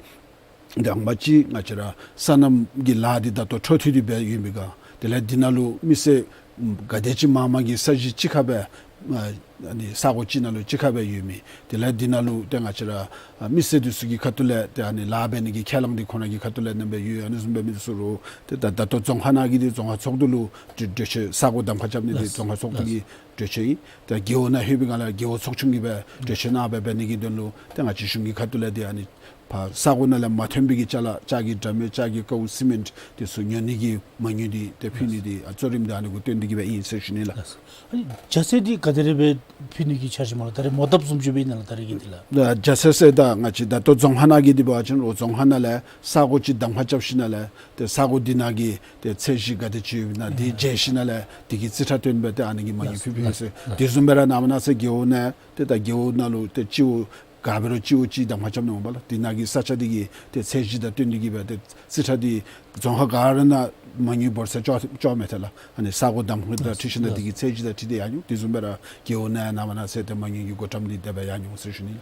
དང་པ་ཅིག་ང་བཅས་ར་སོ་ནམ་གྱི་ལཱ་འདི་ད་ལྟོ་འཕྲོ་མཐུད་དེ་སྦེ་ཡོད་མི་ག། དེ་ལས་འདི་ནང་ལུ་མི་སེར་ག་དེ་ཅིག་མང་མང་གིས་ས་གཞི་གཅིག་ཁར་སྦེ་ཨ་ཨ་ནི་ས་གོ་གཅིག་ནང་ལུ་གཅིག་ཁར་སྦེ་ཡོད་མི། དེ་ལས་འདི་ནང་ལུ་ཏེ་ང་བཅས་ར་ཨ་མི་སེར་འདི་ཚུ་གི་ཁ་ཐུག་ལས་ཏེ་ཨ་ནི་ལཱ་འབད་ནི་གི་ཁས་བླངས་འདི་ཁོང་ར་གི་ཁ་ཐུག་ལས་གནང་སྦེ་ཡོད། ཨ་ནི་བཟུམ་འབད་མི་འདི་ཚུ་རུང་ཏེ་ད་ད་ལྟོ་རྫོང་ཁག་ནང་གི་འདི་རྫོང་ཁག་ཚོགས་འདུ་ལུ་གྲོས་གྲོས་ཆོད་ས་གོ་གདམ་ཁ་རྐྱབ་ནི་འདི་ལགས། རྫོང་ཁག་ཚོགས་འདུ་ལགས། གི་གྲོས་ཆོད་ཨིན། ད་རྒེད་འོག་ནང་ལྷོད་པའི་སྒང་ལས་རྒེད་འོག་ཚོགས་ཆུང་གིས་སྦེ་གྲོས་ཆོད་གནང་སྦེ་འབད་ནི་གི་དོན་ལུ་ཏེ་ང་བཅས་གཞུང་གི་ཁ་ཐུག་ལས་འདི་ཨ་ནི་ཕར་ས་གོ་ནང་ལས་མ་ཐོན་པའི་གི་ཅ་ལ་ལྕགས་ཀྱི་དྲ་མིག་ལྕགས་ཀྱི་ཀཝ་སི་མེནཊ་འདི་ཚུ་ཉོ་ནི་གི་མ་དངུལ་འདི་ཏེ་ཕུལ་ནི་འདི་ཨ་གཙོ་རིམ་འདི་ཨ་ནི་གུ་བཏོན་ཏེ་གི་སྦེ་ཨིན་ཟེར་ཞུ་ནི་ལགས། ཨ་ནི་རྒྱ་སེལ་འདི་ག་དེ་རེ་སྦེ་ཕུལ་ནི་གི་འཆར་གཞི་སྨོ་ལགས། ད་རེས་མོ་བཏབ་བཟུམ་ཅིག་སྦེ་ཨིན་ན་ལགས། ད་རེས་ཀྱི་འདི་ལགས། ད་རྒྱ་སེལ་ཟེར་ད་ང་བཅས་ད་ལྟོ་རྫོང་ཁག་ནང་གི་འདི་འབད་བ་ཅིན་རུང་རྫོང་ཁག་ནང་ལས་ས་གོ་ཅིག་གདམ་ཁ་རྐྱབ་ཞིནམ་ལས་ཏེ་ས་གོ་འདི་ནང་གི་ཏེ་ཚད་གཞི་ག་དེ་ཅིག་ཡོདཔ་ཨིན་ན་འདི་མཇལ་ཞིནམ་ལས་འདི་གི་རྩིས་ཁྲ་བཏོན་སྦེ་ཏེ་ཨ་ནི་གི་མ་དངུལ་ཕུལ་ཕུལ་ཡི་ཟེར། དེ་བཟུམ་སྦེ་ར་ནངས་པ་གནངས་ཚེ་རྒེད་འོག་ནང་ཏེ་ད་རྒེད་འོག་ནང་ལུ་ཏེ་སྤྱི་འོག་ག་འབད་རུང་སྤྱི་འོག་གཅིག་གདམ་ཁ་རྐྱབ་ནི་འོང་པ་ལགས། འདི་ནང་གི་ས་ཆ་འདི་གི་ཏེ་ཚད་གཞི་དང་བསྟུན་ཏེ་གི་སྦེ་ཏེ་རྩིས་ཁྲ་འདི་རྫོང་ཁག་ག་ར་ནང་མ་དངུལ་འབོར་ཚད་ཅོག་ཅོག་མས་ཏེ་ལགས། ཨ་ནི་ས་གོ་གདམ་ཁ་དང་འཁྲིལ་ཞིནམ་ལས་འདི་གི་ཚད་གཞི་དང་འཁྲིལ་ཏེ་ཡར་འགྱོ། དེ་བཟུམ་སྦེ་ར་རྒེད་འོག་ནང་ཡང་ནངས་པ་གནངས་ཚེ་ཏེ་མ་དངུལ་གྱི་བགོ་བཀྲམ་འདི་དེ་སྦེ་ཡར་འགྱོ་ཟེར་ཞུ་ནི་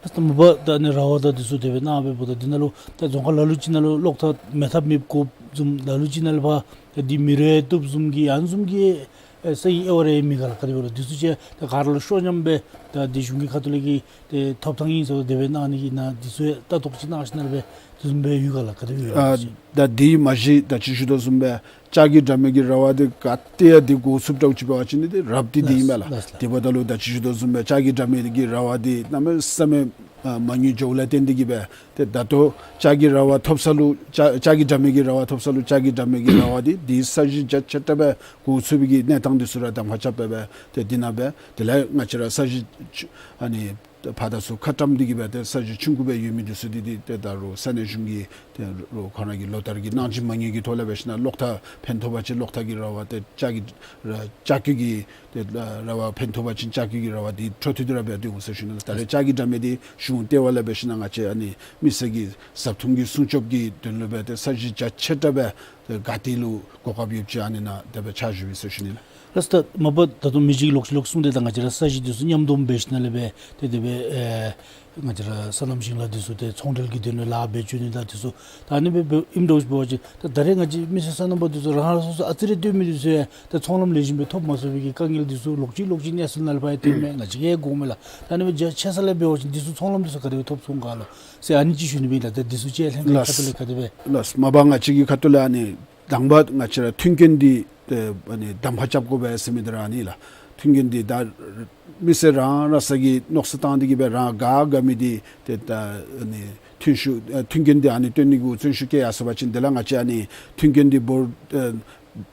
ལགས། ད་མ་པ་ད་ཨ་ནི་ར་བ་དང་འདི་ཚུ་དེ་སྦེ་གནང་སྦེ་འབདཝ་ད་འདི་ནང་ལུ་ད་རྫོང་ཁག་ལ་ལུ་ཅིག་ནང་ལུ་གློག་ཐག་མེ་ཐག་མེདཔ་དགོཔ་བཟུམ་ལ་ལུ་ཅིག་ནང་ལུ་ཕར་ད་འདི་མི་རོ་བཏུབ་བཟུམ་གྱི་ཨ་ནི་བཟུམ་གྱི་ཨེ་ས་ཡི་དབྱེ་བ་རེ་མེད་ག་ལགས། ག་དེ་སྦེ་རུང་འདི་ཚུ་ཅིག་ད་ག་ར་ལུ་ཤོག་མཉམ་སྦེ་ད་འདི་གཞུང་གི་ཁ་ཐུག་ལས་ཀྱི་ཏེ་ཐོབ་ཐང་ཨིན་ཟེར་དེ་སྦེ་གནང་ནི་གི་ནང་འདི་ཚུ་ཡང་ལྟ་རྟོག་ཅིག་གནང་ཞིནམ་ལས་སྦེ་དེ་བཟུམ་སྦེ་ཡོད་ག་ལགས། ག་དེ་སྦེ་ཡོད་ཨ་ལགས། ད་འདི་མ་གཞི་ད་ཅི་ཞུ་དོ་བཟུམ་སྦེ་ལྕགས་ཀྱི་དྲ་མིག་གི་ར་བ་འདི་ག་ཏེ་ཡང་འདི་འགོ་བཙུགས་འདྲཝ་ཅིག་འབད་བ་ཅིན་འདི་རབ་འདི་འདི་ཨིན་མས་ལགས། ལགས་ལགས། དེ་འབདཝ་ད་ལུ་ད་ཅི་ཞུ་དོ་བཟུམ་སྦེ་ལྕགས་ཀྱི་དྲ་མིག་གི་ར་བ་འདི་གནམ་མེད་ས་མེད་ཨ་མ་དངུལ་འགྱོཝ་ལས་བརྟེན་ཏེ་གི་སྦེ་ཏེ་ད་ལྟོ་ལྕགས་ཀྱི་ར་བ་ཐོབ་ས་ལུ་ལྕགས་ལྕགས་ཀྱི་དྲ་མིག་གི་ར་བ་ཐོབ་ས་ལུ་ལྕགས་ཀྱི་དྲ་མིག་གི་ར་བ་འདི་འདི་ས་གཞི་རྒྱ་ཆེ་དྲགས་སྦེ་འགོ་བཙུགས་པའི་གི་གནས་སྟངས་འདི་ཚུ་ར་གདམ་ཁ་རྐྱབ་སྦེ་སྦེ་ཏེ་འདི་ནང་སྦེ་དེ་ལས་ང་བཅས་ར་ས་གཞི་ཆུ་ཨ་ནི་ཕར་དང་ཚུར་ཁ་བཀྲམ་སྟེ་གི་སྦེ་ཏེ་ས་གཞི་ཆུང་ཀུ་སྦེ་ཡོད་མི་འདི་ཚུ་འདི་འདི་ཏེ་ད་རུང་ས་གནས་གཞུང་གི་ཏེ་རུང་ཁོང་ར་གི་ལོ་ལྟར་གྱི་གནང་སྦྱིན་མ་དངུལ་གྱི་ཐོག་ལས་འབད་ཞིན་ན་གློག་ཐག་ཕན་ཐོགས་པ་ཅིན་གློག་ཐག་གི་ར་བ་ཏེ་ལྕགས་ཀྱི་ར་ལྕགས་ཀྱི་གི་ཏེ་ར་བ་ཕན་ཐོགས་པ་ཅིན་ལྕགས་ཀྱི་གི་ར་བ་འདི་འཕྲོ་མཐུད་དེ་ར་འབད་དེ་འོང་ཟེར་ཞུ་ནི་ལགས། ད་རེས་ལྕགས་ཀྱི་དྲ་མིག་འདི་གཞུང་ལྟེ་བ་ལས་འབད་ཞིན་ན་ང་བཅས་ཨ་ནི་མི་སེར་གྱི་བཟའ་འཐུང་གི་སྲུང་སྐྱོབ་ཀྱི་དོན་ལུ་སྦེ་ཏེ་ས་གཞི་རྒྱ་ཆེ་དྲགས་སྦེ་ཏེ་ག་ཏེ་ལུ་གོ་སྐབས་ཡོདཔ་ཅིག་ཨ་ནི་ནང་དེ་སྦེ་ཕྱག་ཞུ་ཡི་ཟེར་ཞུ་ནི་ལགས། ལགས་སོ། ད་མ་པ་ད་ལྟོ་མི་གཅིག་ལོག་ཅི་ལོག་གསུངས་ཏེ་ད་ང་བཅས་ར་ས་གཞི་འདི་ཚུ་མཉམ་སྡོམ་འབད་ཞིན་ན་ལས་སྦེ་ཏེ་དེ་སྦེ་ཨེ་ང་བཅས་ར་སོ་ནམ་ཞིང་ལཱ་འདི་ཚུ་ཏེ་ཚོང་འབྲེལ་གྱི་དོན་ལུ་ལཱ་འབད་བཅུག་ནི་དང་འདི་ཚུ་ད་ཨ་ནི་སྦེ་འབད་ཨིནམ་འདྲཝ་ཅིག་འབད་བ་ཅིན་ད་ད་རེས་ང་བཅས་མི་སེར་སོ་ནམ་པ་འདི་ཚུ་རང་རང་སོ་སོ་ཨ་ཙི་རེ་བཏོན་མི་འདི་ཚུ་ཡང་ད་ཚོང་ལམ་ལེགས་ཤོམ་སྦེ་ཐོབ་མ་ཚུགས་པའི་གི་དཀའ་ངལ་འདི་ཚུ་ལོག་ཅི་ལོག་ཅི་གནས་ཚུལ་ནང་ལུ་ཕར་ཡང་བཏོན་མས། ང་བཅས་ཀྱིས་ཡང་གོཝ་མས་ལགས། ད་ཨ་ནི་སྦེ་རྒྱ་ཆེ་ས་ལས་འབད་བ་ཅིན་འདི་ཚུ་ཚོང་ལམ་འདི་ཚུ་ག་དེ་སྦེ་ཐོབ་ཚུགས་ག་ལོ་ཟེར་ཨ་ནི་ཅིག་ཞུ་ནི་སྦེ་ཨིན་ལགས། ད་འདི་ཚུ་ཅིག་ལྷན་རྒྱས་ཁ་ཐུག་ལས་ག་དེ་སྦེ། ལགས་སོ། མ་པ་ང་བཅས་ཀྱི་ཁ་ཐུག་ལས་ཨ་ནི་དང་པ་ང་བཅས་ར་མཐུན་རྐྱེན་འདི་ཏེ་ཨ་ནི་གདམ་ཁ་རྐྱབ་དགོ་པས་ཟེར་མི་འདི་ར་ཨ་ནི་ལགས། མཐུན་རྐྱེན་འདི་ད་མི་སེར་རང་རང་སོ་གི་མནོ་བསམ་བཏང་སྟེ་གི་སྦེ་རང་དགའ་དགའ་མི་འདི་ཏེ་ད་ཨ་ནི་ཐོན་ཤུགས་ཨ་མཐུན་རྐྱེན་འདི་ཨ་ནི་བཏོན་ནི་གུ་བརྩོན་ཤུགས་བསྐྱེད་ཡར་སོང་པ་ཅིན་དེ་ལས་ང་བཅས་ཨ་ནི་མཐུན་རྐྱེན་འདི་འབོར་ཨ་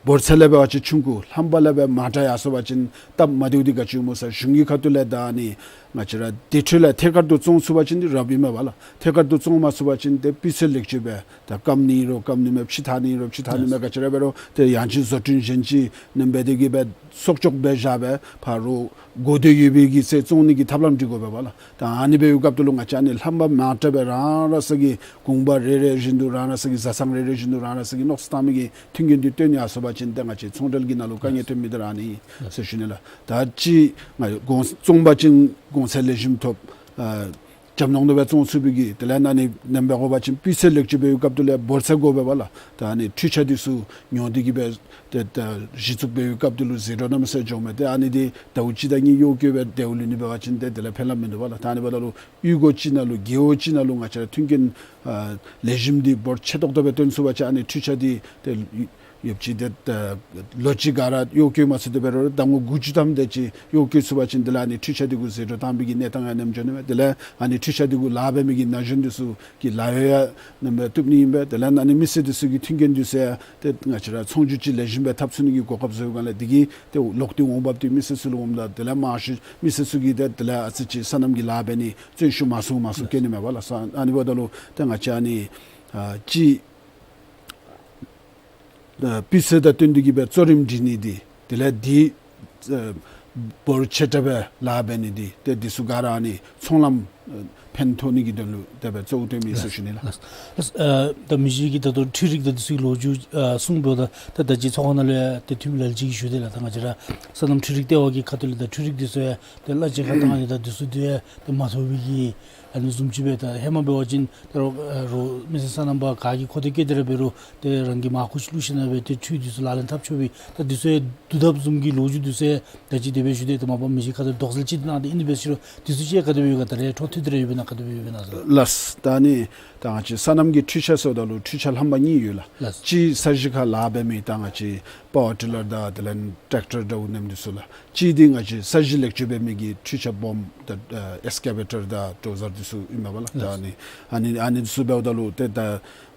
འབོར་ཚད་ལས་འབད་བ་ཅིན་ཆུང་ཀུ་ལྷམ་པ་ལས་འབད་མང་དྲགས་ཡར་སོང་པ་ཅིན་སྟབས་མ་བདེཝ་འདི་ག་ཅི་སྨོ་ཟེར་གཞུང་གི་ཁ་ཐུག་ལས་ད་ཨ་ནི་ང་བཅས་ར་དེ་འཕྲོ་ལས་ཐད་ཀར་དུ་བཙོང་ཚུགས་པ་ཅིན་འདི་རབ་ཨིན་མས་པ་ལགས། ཐད་ཀར་དུ་བཙོང་མ་ཚུགས་པ་ཅིན་ཏེ་སྤུས་ཚད་ལེགས་བཅོས་འབད་ད་སྐམ་ནི་རུང་སྐམ་ནི་མས། ཕྱེ་འཐག་ནི་རུང་ཕྱེ་འཐག་ནི་མས། ག་ཅི་ར་འབད་རུང་ཏེ་ཡང་ཅིན་བཟོ་སྐྲུན་གཞན་ཅིག་ནང་འབད་དེ་གི་སྦེ་གསོག་འཇོག་འབད་བཞག་སྦེ་ཕར་དགོས་འདོད་ཡོད་པའི་གི་ཚེ་བཙོང་ནི་གི་ཐབས་ལམ་སྒྲིག་དགོ་པས་པ་ལགས། ད་ཨ་ནི་འབད་བའི་སྐབས་དེ་ལུ་ང་བཅས་ཨ་ནི་ལྷམ་པ་མང་དྲགས་སྦེ་རང་རང་སོ་གི་གུང་པ་རེ་རེ་བཞིན་དུ་རང་རང་སོ་གི་བཟའ་ཚང་རེ་རེ་བཞིན་དུ་རང་རང་སོ་གི་མནོ་བསམ་བཏང་མི་གི་མཐུན་རྐྱེན་འདི་བཏོན་ཡར་སོང་པ་ཅིན་ཏེ་ང་བཅས་ཚོང་འབྲེལ་གྱི་ནང་ལུ་དཀའ་ངལ་ཐོན་མི་འདི་ར་ཨ་ནི་ཨིན་ཟེར་ཞུ་ནི་ལགས། ད་ཅི་ང་གོང་བཙོང་པ་ཅིན་གོང་ཚད་ལེགས་ཤོམ་ཐོབ། ཨ་འཇམ་ཏོང་ཏོ་སྦེ་བཙོང་ཚུགས་པའི་གི་དེ་ལས་ཨ་ནི་ནེམ་འབད་དགོ་པ་ཅིན་སྤུས་ཚད་ལེགས་བཅོས་འབད་བའི་སྐབས་དེ་ལུ་འབོར་ཚད་དགོ་པས་པ་ལགས། ད་ཨ་ནི་འཕྲུལ་ཆས་འདི་ཚུ་ཉོ་སྟེ་གི་སྦེ་ཏེ་ད་གཞི་བཙུགས་འབད་བའི་སྐབས་དེ་ལུ་ཟད་འགྲོ་གནམ་མེད་ས་མེད་འགྱོཝ་མས། ཏེ་ཨ་ནི་འདི་ཟླཝ་གཅིག་དང་གཉིས་གཡོག་བཀོལ་སྦེ་ཏེ་ལུས་ནི་འབད་བ་ཅིན་ཏེ་དེ་ལས་ཕན་རླབས་མིན་འདུག་པ་ལགས། ད་ཨ་ནི་འབདཝ་ད་ལུ་གཡུས་སྒོ་ཅིག་ནང་ལུ་རྒེད་འོག་ཅིག་ནང་ལུ་ང་བཅས་ར་མཐུན་རྐྱེན་ཨ་ལེགས་ཤོམ་འདི་འབོར་ཆེ་ཏོག་ཏོ་སྦེ་བཏོན་ཚུགས་པ་ཅིན་ཨ་ནི་འཕྲུལ་ཆས་འདི་ཏེ་ཡོདཔ་ཅིག་ཏེ་ད་ལོ་གཅིག་ག་ར་གཡོག་བཀོལ་མ་ཚུགས་ཏེ་འབད་རུང་ཟླ་ངོ་དགུ་བཅུ་ཐམ་དེ་ཅིག་གཡོག་བཀོལ་ཚུགས་པ་ཅིན་དེ་ལས་ཨ་ནི་འཕྲུལ་ཆས་འདི་གུ་ཟད་འགྲོ་བཏང་པའི་གི་གནས་སྟངས་ཡང་ནེམ་འགྱོ་ནི་མས། དེ་ལས་ཨ་ནི་འཕྲུལ་ཆས་འདི་གུ་ལཱ་འབད་མི་གི་ན་གཞོན་འདི་ཚུ་གི་ལཱ་གཡོག་ཡང་ནེམ་སྦེ་བཏུབ་ནི་ཨིན་པས། དེ་ལས་ཨ་ནི་མི་སེར་འདི་ཚུ་གི་མཐུན་རྐྱེན་འདི་ཚུ་ཡང་ཏེ་ང་བཅས་ར་ཚོང་རྒྱུག་ཅིག་ལེགས་ཤོམ་སྦེ་འཐབ་ཚུགས་ནི་གི་གོ་སྐབས་བཟོ་བའི་སྒང་ལས་འདི་གིས་ཏེ་ལོག་སྟེ་འོང་འབབ་འདི་མི་སེར་ཚུ་ལུ་འོངམ་ད་དེ་ལས་མང་ཤོས་མི་སེར་ཚུ་གིས་ཏེ་དེ་ལས་ཨ་ཙི་ཅིག་སོ་ནམ་གྱི་ལཱ་འབད་ནི་བརྩོན་ཤུགས་མང་སུ་མང་སུ་བསྐྱེད་ནི་མས་པ་ལགས། ཨ་ནི་འབདཝ་ད་ལུ་ཏེ་ང་བཅས་ཨ་ནི་ཨ་ཅིག་ཨ་སྤུས་ཚད་དང་བསྟུན་ཏེ་གི་སྦེ་གཙོ་རིམ་སྒྲིག་ནི་འདི་དེ་ལས་འདི་ ཨ་འབོར་ཆེ་དྲགས་སྦེ་ལཱ་འབད་ནི་འདི་ཏེ་འདི་ཚུ་ག་ར་ཨ་ནི་ཚོང་ལམ་ཨ་ཕན་ཐོགས་ནི་གི་དོན་ལུ་དེ་སྦེ་གཙོ་བོ་བཏོནམ་ཨིན་ཟེར་ཞུ་ནི་ལགས། ལགས། ལགས། ཨ་ད་མི་རྗེ་གིས་ད་ལྟོ་འཕྲུལ་རིག་དང་འདི་ཚུ་གི་ལོ་རྒྱུས་ཨ་གསུངས་པའི་ད་ད་ད་ཅི་ཚོགས་ཁང་ནང་ལུ་ཡང་ཏེ་འཐུས་མི་ལ་ལུ་ཅིག་གིས་ཞུ་དེས་ལགས། ད་ང་བཅས་ར་སོ་ནམ་འཕྲུལ་རིག་ལྟེ་བ་གི་ཁ་ཐུག་ལས་ད་འཕྲུལ་རིག་འདི་ཚུ་ཡང་ཏེ་གླ་ཆ་ཁ་བཏང་ཡི། ད་འདི་ཚུ་དེ་ཡང་ཏེ་མ་ཐོབ་པའི་གི་ཨ་ནི་བཟུམ་ཅིག་སྦེ་ད་ཧེ་མ་འབད་བ་ཅིན་ད་རོགས་ཨ་རོགས་མི་སེར་སོ་ནམ་པ་ག་གིས་ཁོ་ཐོབ་བཀལ་ཏེ་ར་འབད་རུང་ཏེ་རང་གི་མར་ཁུ་ཅིག་བླུགས་ཞིནམ་སྦེ་ཏེ་འཕྲུལ་འདི་ཚུ་ལག་ལེན་འཐབ་ཆོག་པའི་ད་འདི་ཚུ་ཡང་བསྡུ་ཐབས་བཟུམ་གྱི་ལོ་རྒྱུས་འདི་ཚུ་ཡང་ད་ཅི་དེ་སྦེ་ཞུ་དེས། ད་མ་པ་མི་རྗེ་ཁ་ཐུག་དོགས་སེལ་ཅིག་གནང་སྟེ་ཨིན་ཏེ་འབད་ཞུ་རུང་འདི་ཚུ་ཅིག་ག་དེ་སྦེ་ཡོད་ག། ད་རེས་འཕྲོ་མཐུད་དེ་ར་ཡོདཔ་ཨིན་ན་ག་དེ་སྦེ་ཡོདཔ་ཨིན་ན་ཟེར། ལགས། ད་ནི་ད་ང་བཅས་སོ་ནམ་གྱི་འཕྲུལ་ཆས་ཟེརཝ་ད་ལུ་འཕྲུལ་ཆས་རྣམ་པ་གཉིས་ཡོད་ལགས། ལགས། གཅིག་ས་གཞི་ཁར་ལཱ་འབད་མི་ད་ང་བཅས་པ་ཝར་ཊི་ལར་དང་དེ་ལས་ཊེག་ཊར་འདྲཝ་ཨ་ནེམ་འདི་ཚུ་ལགས། གཅིག་འདི་ང་བཅས་ས་གཞི་ལེགས་བཅོས་འབད་མི་གི་འཕྲུལ་ཆས་སྦོམ་ད་ཨེགསི་ཀེ་ཝེ་ཊར་དང་ཌོ་ཟར་འདི་ཚུ་ཨིན་མས་པ་ལགས། ད་ཨ་ནི་ཨ་ནི་ཨ་ནི་འདི་ཚུ་འབདཝ་ད་ལུ་ཏེ་ད་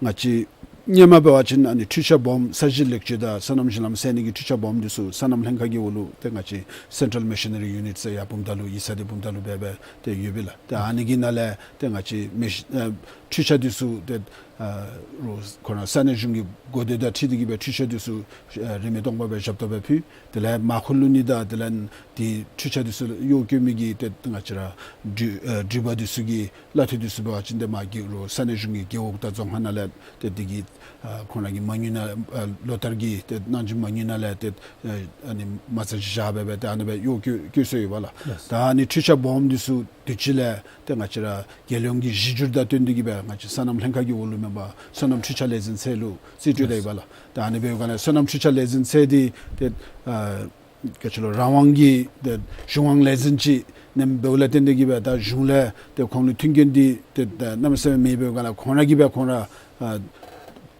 ང་བཅས་ཧེ་མ་འབད་བ་ཅིན་ཨ་ནི་འཕྲུལ་ཆས་སྦོམ་ས་གཞི་ལེགས་བཅོས་དང་སོ་ནམ་ཞིང་ལམ་སེལ་ནི་གི་འཕྲུལ་ཆས་སྦོམ་འདི་ཚུ་སོ་ནམ་ལྷན་ཁག་གི་འོག་ལུ་ཏེ་ང་བཅས་སེན་ཊལ་མེ་ཤི་ནེ་རི་ཡུ་ནིཊ་ཟེར་ཡར་བུམ་ཐང་ལུ་ཡིག་ཚང་འདི་བུམ་ཐང་ལུ་འབད་འབད་ཏེ་ཡོད་པས་ལགས། ཏེ་ཨ་ནི་གི་ནང་ལས་ཏེ་ང་བཅས་མེ་ཤི་ཨ་འཕྲུལ་ཆས་འདི་ཚུ་ཏེ་ཨ་རོགས་ཁོ་ར་ས་གནས་གཞུང་གི་གོ་སྡེ་དང་འཁྲིལ་ཏེ་གི་སྦེ་འཕྲུལ་ཆས་འདི་ཚུ་ཨ་རིན་མེད་སྟོང་པ་སྦེ་ཞབས་ཏོག་སྦེ་ཕུལ། དེ་ལས་མར་ཁུ་བླུག་ནི་དང་དེ་ལས་ཏེ་འཕྲུལ་ཆས་འདི་ཚུ་གཡོག་བཀོལ་མི་གི་ཏེ་ང་བཅས་ར་འགྲུལ་ཨ་འགྲུལ་པ་འདི་ཚུ་གི་གླ་འཐུས་འདི་ཚུ་འབད་བ་ཅིན་ཏེ་མར་རྒེད་རོགས་ས་གནས་གཞུང་གི་རྒེད་འོག་དང་རྫོང་ཁག་ནང་ལས་ཏེ་འདི་གི་ཨ་ཁོང་ར་གི་མ་དངུལ་ནང་ཨ་ལོ་ལྟར་གྱི་ཏེ་གནང་སྦྱིན་མ་དངུལ་ནང་ལས་ཏེ་ཨ་ཨ་ནི་མ་རྩ་ཅིག་བཞག་སྦེ་སྦེ་ཏེ་ཨ་ནི་སྦེ་གཡོག་བཀོལ་བཀོལ་སྲོལ་ཡོད་པས་ལགས། ལགས། ད་ཨ་ནི་འཕྲུལ་ཆས་སྦོམ་འདི་ཚུ་དུས་ཅི་ལས་ཏེ་ང་བཅས་ར་རྒྱལ་ཡོངས་ཀྱི་གཞི་འགྱུར་དང་བསྟུན་ཏེ་གི་སྦེ་ང་བཅས་སོ་ནམ་ལྷན་ཁག་གི་འོག་ལུ་མེན་པར་སོ་ནམ་འཕྲུལ་ཆས་ལས་འཛིན་ཚད་ལུ་རྩིས་སྤྲོད་དེ་ཡོད་པས་ལགས། ད་ཨ་ནི་འབདཝ་ལས་སོ་ནམ་འཕྲུལ་ཆས་ལས་འཛིན་ཚད་འདི་ཏེ་ཨ་ག་ཅི་ལོ་རང་དབང་གི་ཏེ་གཞུང་དབང་ལས་འཛིན་ཅིག་ཨིནམ་འབདཝ་ལས་བརྟེན་ཏེ་གི་སྦེ་ད་གཞུང་ལས་ཏེ་ཁོང་ལུ་མཐུན་རྐྱེན་འདི་ཏེ་ད་གནམ་མེད་ས་མེད་མེད་པའི་སྒང་ལས་ཁོང་ར་གིས་སྦེ་ཁོང་ར་ཨ་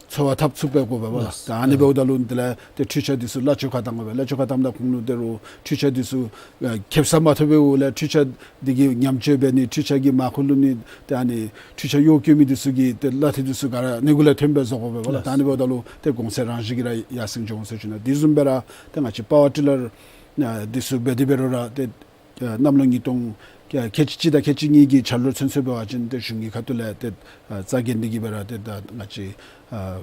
འཚོ་བ་འཐབ་ཚུགས་པའི་དགོ་པས་ལགས། ལགས། ད་ཨ་ནི་འབདཝ་ད་ལུ་དེ་ལས་ཏེ་འཕྲུལ་ཆས་འདི་ཚུ་གླ་ཆ་ཁར་བཏང་དགོ་པས། གླ་ཆ་ཁར་བཏངམ་ད་ཁོང་ལུ་ཏེ་རོགས་འཕྲུལ་ཆས་འདི་ཚུ་ཨ་ཁེབ་ས་མ་ཐོབ་པའི་འོག་ལས་འཕྲུལ་ཆས་འདི་གི་ཉམས་བཅོས་འབད་ནི་འཕྲུལ་ཆས་ཀྱི་མར་ཁུ་བླུག་ནི་ཏེ་ཨ་ནི་འཕྲུལ་ཆས་གཡོག་བཀོལ་མི་འདི་ཚུ་གི་ཏེ་གླ་འཐུས་འདི་ཚུ་ག་ར་ཨ་ནི་གུ་ལས་ཐོན་པས་བཟོ་དགོ་པས་ལགས། ལགས། ད་ཨ་ནི་འབདཝ་ད་ལུ་ཏེ་གོང་ཚད་རང་བཞིན་གྱིས་ར་ཡར་སེང་འགྱོ་འོང་ཟེར་ཞུ་ནི། དེ་བཟུམ་སྦེ་ར་ཏེ་ང་བཅས་པ་ཝར་ཊི་ལར་ཨ་འདི་ཚུ་འབད་དེ་འབད་རུང་ར་ཏེ་ཨ་གནམ་ལོ་ཉིས་སྟོང་ཁལ་གཅིག་གཅིག་དང་ཁལ་གཅིག་གཉིས་ཀྱི་འཆར་ལོ་ཚུན་ཚོད་འབད་བ་ཅིན་ཏེ་གཞུང་གི་ཁ་ཐུག་ལས་ཏེ་ཨ་རྩ་འགེངས་ཏེ་གི་སྦེ་ར་ཏེ་ད་ང་བཅས་ཨ་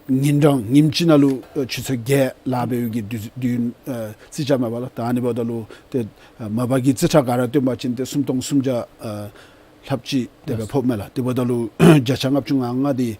ཉིན་གྲངས་ཉིནམ་གཅིག་ནང་ལུ་ཨ་ཆུ་ཚོད་བརྒྱད་ལཱ་འབད་བའི་གི་དུས་དུས་ཡུན་ཨ་རྩིས་རྐྱབ་མས་པ་ལགས། ད་ཨ་ནི་འབདཝ་ད་ལུ་ཏེ་ཨ་མ་པ་གི་རྩིས་ཁྲ་ག་ར་བཏོན་པ་ཅིན་ཏེ་སུམ་སྟོང་སུམ་བརྒྱ་ཨ་ལྷགཔ་ཅིག་དེ་སྦེ་ཕོགཔ་མས་ལགས། དེ་འབདཝ་ད་ལུ་བརྒྱ་ཆ་ལྔ་བཅུ་ང་ལྔ་འདི་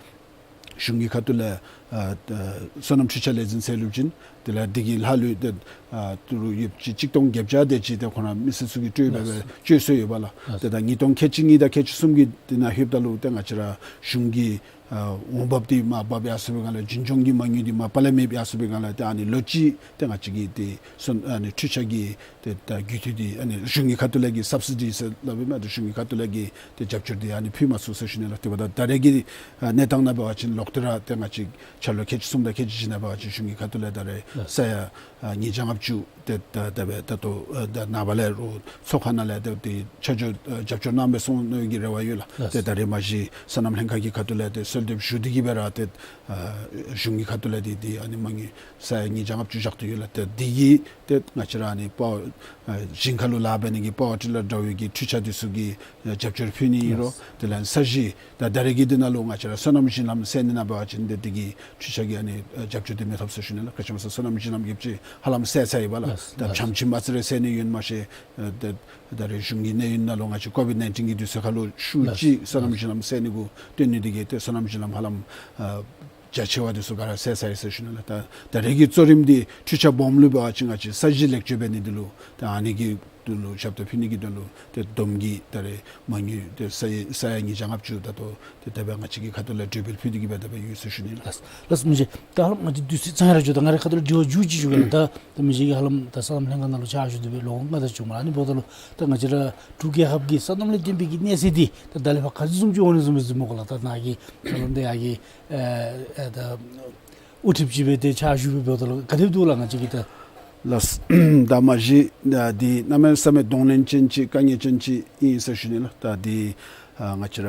གཞུང་གི་ཁ་ཐུག་ལས་ཨ་ཨ་སོ་ནམ་འཕྲུལ་ཆས་ལས་འཛིན་ཚད་ལུ་བྱིན། དེ་ལས་འདི་གི་ལྷག་ལུས་ཏེ་ཨ་ཏི་རུ་ཡོདཔ་ཅིག་གཅིག་སྟོང་བརྒྱད་བརྒྱ་དེ་ཅིག་ཏེ་ཁོང་ར་མི་སེར་ཚུ་གིས་སྤྲོད་སྦེ་སྦེ་སྤྱོད་སྲོལ་ཡོད་པས་ལགས། ལགས། ཏེ་ད་ཉིས་སྟོང་ཁལ་གཅིག་གཉིས་དང་ཁལ་གཅིག་གསུམ་གྱི་དེ་ནང་ལྷོདཔ་ད་ལུ་ཏེ་ང་བཅས་ར་གཞུང་གི་ཨ་འོང་འབབ་འདི་མར་འབབ་ཡར་སོང་པའི་སྒང་ལས་རྒྱུན་སྐྱོང་གི་མ་དངུལ་འདི་མར་པ་ལས་མེདཔ་ཡར་སོང་པའི་སྒང་ལས་ཏེ་ཨ་ནི་ལོ་གཅིག་ཏེ་ང་བཅས་ཀྱིས་ཏེ་སོ་ཨ་ནི་འཕྲུལ་ཆས་ཀྱི་ཏེ་ད་རྒུད་འཐུས་འདི་ཨ་ནི་གཞུང་གི་ཁ་ཐུག་ལས་ཀྱི་སབ་སི་ཌི་ཟེར་སླབ་ཨིན་མས། ཏེ་གཞུང་གི་ཁ་ཐུག་ལས་ཀྱི་ཏེ་རྒྱབ་སྐྱོར་འདི་ཨ་ནི་ཕུལ་མ་ཚུགས་ཟེར་ཞུ་ནི་ལགས། དེ་འབདཝ་ད་ད་རེས་ཀྱི་ཨ་གནས་སྟངས་ནང་འབད་བ་ཅིན་ལོག་སྟེ་ར་ཏེ་ང་བཅས་འཆར་ལོ་ཁལ་གཅིག་གསུམ་དང་ཁལ་གཅིག་བཞི་ནང་འབད་བ་ཅིན་གཞུང་གི་ཁ་ཐུག་ལས་ད་རེས་ས་ཡ་ཨ་ཉིས་བརྒྱ་ལྔ་བཅུ་ཏེ་ད་ད་འབད་ད་ལྟོ་ཨ་ད་ནངས་པ་ལས་རོགས་ཚོགས་ཁང་ནང་ལས་ཏེ་ཏེ་ཆ་འཇོག་ཨ་རྒྱབ་སྐྱོར་གནང་སྦེ་སོང་ནི་གི་རེ་བ་ཡོད་ལགས། ཏེ་ད་རེས་མ་གཞི་སོ་ནམ་ལྷན་ཁག་གི་ཁ་ཐུག་ལས་ཏེ་གསོལ་འདེབས་ཞུ་སྟེ་གི་སྦེ་ར་ཏེ་ཨ་གཞུང་གི་ཁ་ཐུག་ལས་ཏེ་ཏེ་ཨ་ནི་མ་དངུལ་ས་ཡ་ཉིས་བརྒྱ་ལྔ་བཅུ་བཞག་སྟེ་ཡོད་ལགས། ཏེ་འདི་གིས་ཏེ་ང་བཅས་ར་ཨ་ནི་པ་ཝར་ཨ་ཞིང་ཁ་ལུ་ལཱ་འབད་ནི་གི་པ་ཝར་ཊི་ལར་འདྲ་བའི་གི་འཕྲུལ་ཆས་འདི་ཚུ་གི་ཨ་རྒྱབ་སྐྱོར་ཕུལ་ནི་ཨིན་རུང་དེ་ལས་ས་གཞི་ད་ད་རེས་ཀྱི་འདི་ནང་ལུ་ང་བཅས་ར་སོ་ནམ་ཞིང་ལམ་སེལ་ནི་ནང་འབད་བ་ཅིན་ཏེ་འདི་གི་འཕྲུལ་ཆས་ཀྱི་ཨ་ནི་ཨ་རྒྱབ་སྐྱོར་འདི་མི་ཐོབ་ཟེར་ཞུ་ནི་ལགས། ག་ཅི་སྨོ་ཟེར་སོ་ནམ་ཞིང་ལམ་གྱི་ཅིག་ཧ་ལམ་ཟད་ཚར་ཡི་པ་ལགས། ད་ཕྱམ་ཕྱིད་མ་རྩ་རེ་ཟད་ནི་ཡོད་མ་ཤེས། ཨ་ད་ད་རེས་གཞུང་གི་གནས་ཡུན་ནང་ལུ་ང་བཅས་ཀོ་བིཌ་ནའིན་ཊིན་གྱི་དུས་ཚོད་ཁར་ལུ་ཤུགས་ཅིག་སོ་ནམ་ཞིང་ལམ་སེལ་ནི་གུ་བཏོན་ནི་འདི་གིས་ཏེ་སོ་ནམ་ཞིང་ལམ་ཧ་ལམ་ཨ་རྒྱ་ཆེ་བ་འདི་ཚུ་ག་ར་ཟད་ཚར་ཡི་ཟེར་ཞུ་ནི་ལགས། ད་ད་རེས་ཀྱི་གཙོ་རིམ་འདི་འཕྲུལ་ཆས་སྦོམ་ལུ་འབད་བ་ཅིན་ང་བཅས་ས་གཞི་ལེགས་བཅོས་འབད་ནི་འདི་ལུ་ད་ཨ་ནི་གི་དོན་ལུ་ཞབས་ཏོག་ཕུལ་ནི་གི་དོན་ལུ་ཏེ་བསྡོམས་ཀྱིས་ད་རེས་མ་དངུལ་ཏེ་ས་ཡ་ས་ཡ་ཉིས་བརྒྱ་ལྔ་བཅུ་ད་ལྟོ་ཏེ་དེ་སྦེ་ང་བཅས་ཀྱི་ཁ་ཐུག་ལས་གྲོས་འབུལ་ཕུལ་ཏེ་གི་སྦེ་དེ་སྦེ་ཡོད་ཟེར་ཞུ་ནི་ལགས། ལགས་ལགས་མི་རྗེ། ད་ཧ་ལམ་ང་བཅས་དུས་ཚོད་ཚང་ར་འགྱོ། ད་ང་རའི་ཁ་ཐུག་ལས་དྲི་བ་མཇུག་ཅིག་ཞུ་གེ་ལགས། ད་ད་མི་རྗེ་གིས་ཧ་ལམ་ད་སོ་ནམ་ལྷན་ཁག་ནང་ལུ་ཕྱག་ཞུ་སྟེ་སྦེ་ལོ་ལྔ་དེ་ཅིག་འོང་མས། ཨ་ནི་འབདཝ་ད་ལུ་ད་ང་བཅས་ར་འབྲུག་རྒྱལ་ཁབ་ཀྱི་སོ་ནམ་ལས་བརྟེན་པའི་གི་གནས་ཚད་འདི་ད་ད་ལས་ཕར་ག་ཅི་བཟུམ་ཅིག་འོང་ནི་བཟུམ་སྦེ་གཟིགས་སྨོ་གོ་ལགས། ད་ནཱ་གི་ད་ལམ་འདི་ཡར་གྱི་ཨ་ཨ་ད་དབུ་ཁྲིདཔ་ཅིག་སྦེ་ཏེ་ཕྱག་ཞུ་སྦེ་འབདཝ་ད་ལུ་ག་དེ་སྦེ་འདུག་ལགས། ང་བཅས་ཀྱི་ད་ལགས། ད་མ་གཞི་ད་འདི་གནམ་མེད་ས་མེད་གདོང་ལེན་ཅན་ཅིག་དཀའ་ངལ་ཅན་ཅིག་ཨིན་ཟེར་ཞུ་ནི་ལགས། ད་འདི་ཨ་ང་བཅས་ར་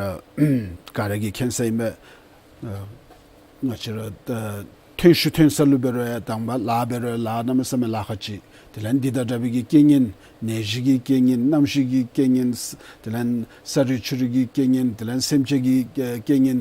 ག་ར་གིས་མཁྱེན་ས་ཨིན་པས། ཨ་ང་བཅས་ར་ད་ཐོན་ཤུགས་ཐོན་ས་ལུ་འབད་རུང་ཡང་དང་པ་ལཱ་འབད་རུང་ཡང་ལཱ་གནམ་མེད་ས་མེད་ལཱ་ཁག་ཅིག། དེ་ལས་འདི་དང་འདྲ་བའི་གི་རྐྱེན་ངན་ནད་གཞི་གི་རྐྱེན་ངན་གནམ་གཤིས་ཀྱི་རྐྱེན་ངན་དེ་ལས་ས་རུད་ཆུ་རུད་ཀྱི་རྐྱེན་ངན་དེ་ལས་སེམས་ཅན་གྱི་རྐྱེན་ངན་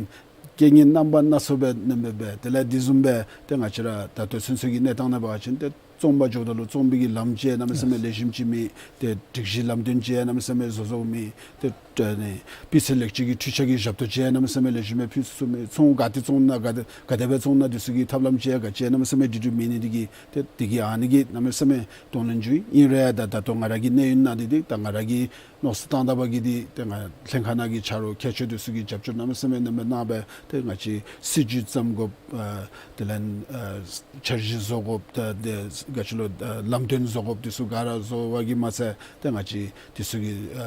རྐྱེན་ངན་རྣམ་པ་སྣ་ཚོགས་སྦེ་ནེམ་སྦེ་འབད། དེ་ལས་འདི་བཟུམ་སྦེ་ཏེ་ང་བཅས་ར་ད་ལྟོ་ཚུན་ཚོད་ཀྱི་གནས་སྟངས་ནང་འབད་བ་ཅིན་ཏེ་ བཙོང་པར་འགྱོཝ་ད་ལུ་བཙོང་པའི་གི་ལམ་ཅིག་གནམ་མེད་ས་མེད་ལེགས་ཤོམ་ཅིག་མེད། ཏེ་སྒྲིག་གཞི་ལམ་སྟོན་ཅིག་གནམ་མེད་ས་མེད་བཟོ་བཟོཝ་མེད། ཏེ་ཨ་ནི་སྤུས་ཚད་ལེགས་བཅོས་ཀྱི་འཕྲུལ་ཆས་ཀྱི་ཞབས་ཏོག་ཅིག་གནམ་མེད་ས་མེད་ལེགས་ཤོམ་སྦེ་ཕུལ་ཚུགས་མེད། ཚོང་ག་ཏེ་བཙོང་ན་ག་དེ་ག་དེ་སྦེ་བཙོང་ན་འདི་ཚུ་གི་ཐབས་ལམ་ཅིག་ག་ཅི་གནམ་མེད་ས་མེད་འདི་འདྲ་མེད་ནི་འདི་གིས་ཏེ་འདི་གིས་ཨ་ནི་གིས་གནམ་མེད་ས་མེད་གདོང་ལེན་ཞུ་ཡི། ཨིན་རུང་ཡང་ད་ད་ལྟོ་ང་ར་གི་གནས་ཡུན་ནང་འདི་འདི་ད་ང་ར་གིས་མནོ་བསམ་བཏང་ད་པ་གི་འདི་ཏེ་ང་ལྷན་ཁག་ནང་གི་ཆ་རོགས་མཁས་མཆོག་འདི་ཚུ་གིས་རྒྱབ་སྐྱོར་གནམ་མེད་ས་མེད་གནང་སྦེ་གནང་སྦེ་ཏེ་ང་བཅས་སྲིད་བྱུས་བརྩམ་དགོཔ་ཨ་དེ་ལས་ཨ་འཆར་གཞི་བཟོ་དགོཔ་ད་དེ་ག་ཅི་ལོ་ཨ་ལམ་སྟོན་བཟོ་དགོཔ་འདི་ཚུ་ག་ར་བཟོ་བ་གིས་མ་ཚད་ཏེ་ང་བཅས་འདི་ཚུ་གི་ཨ་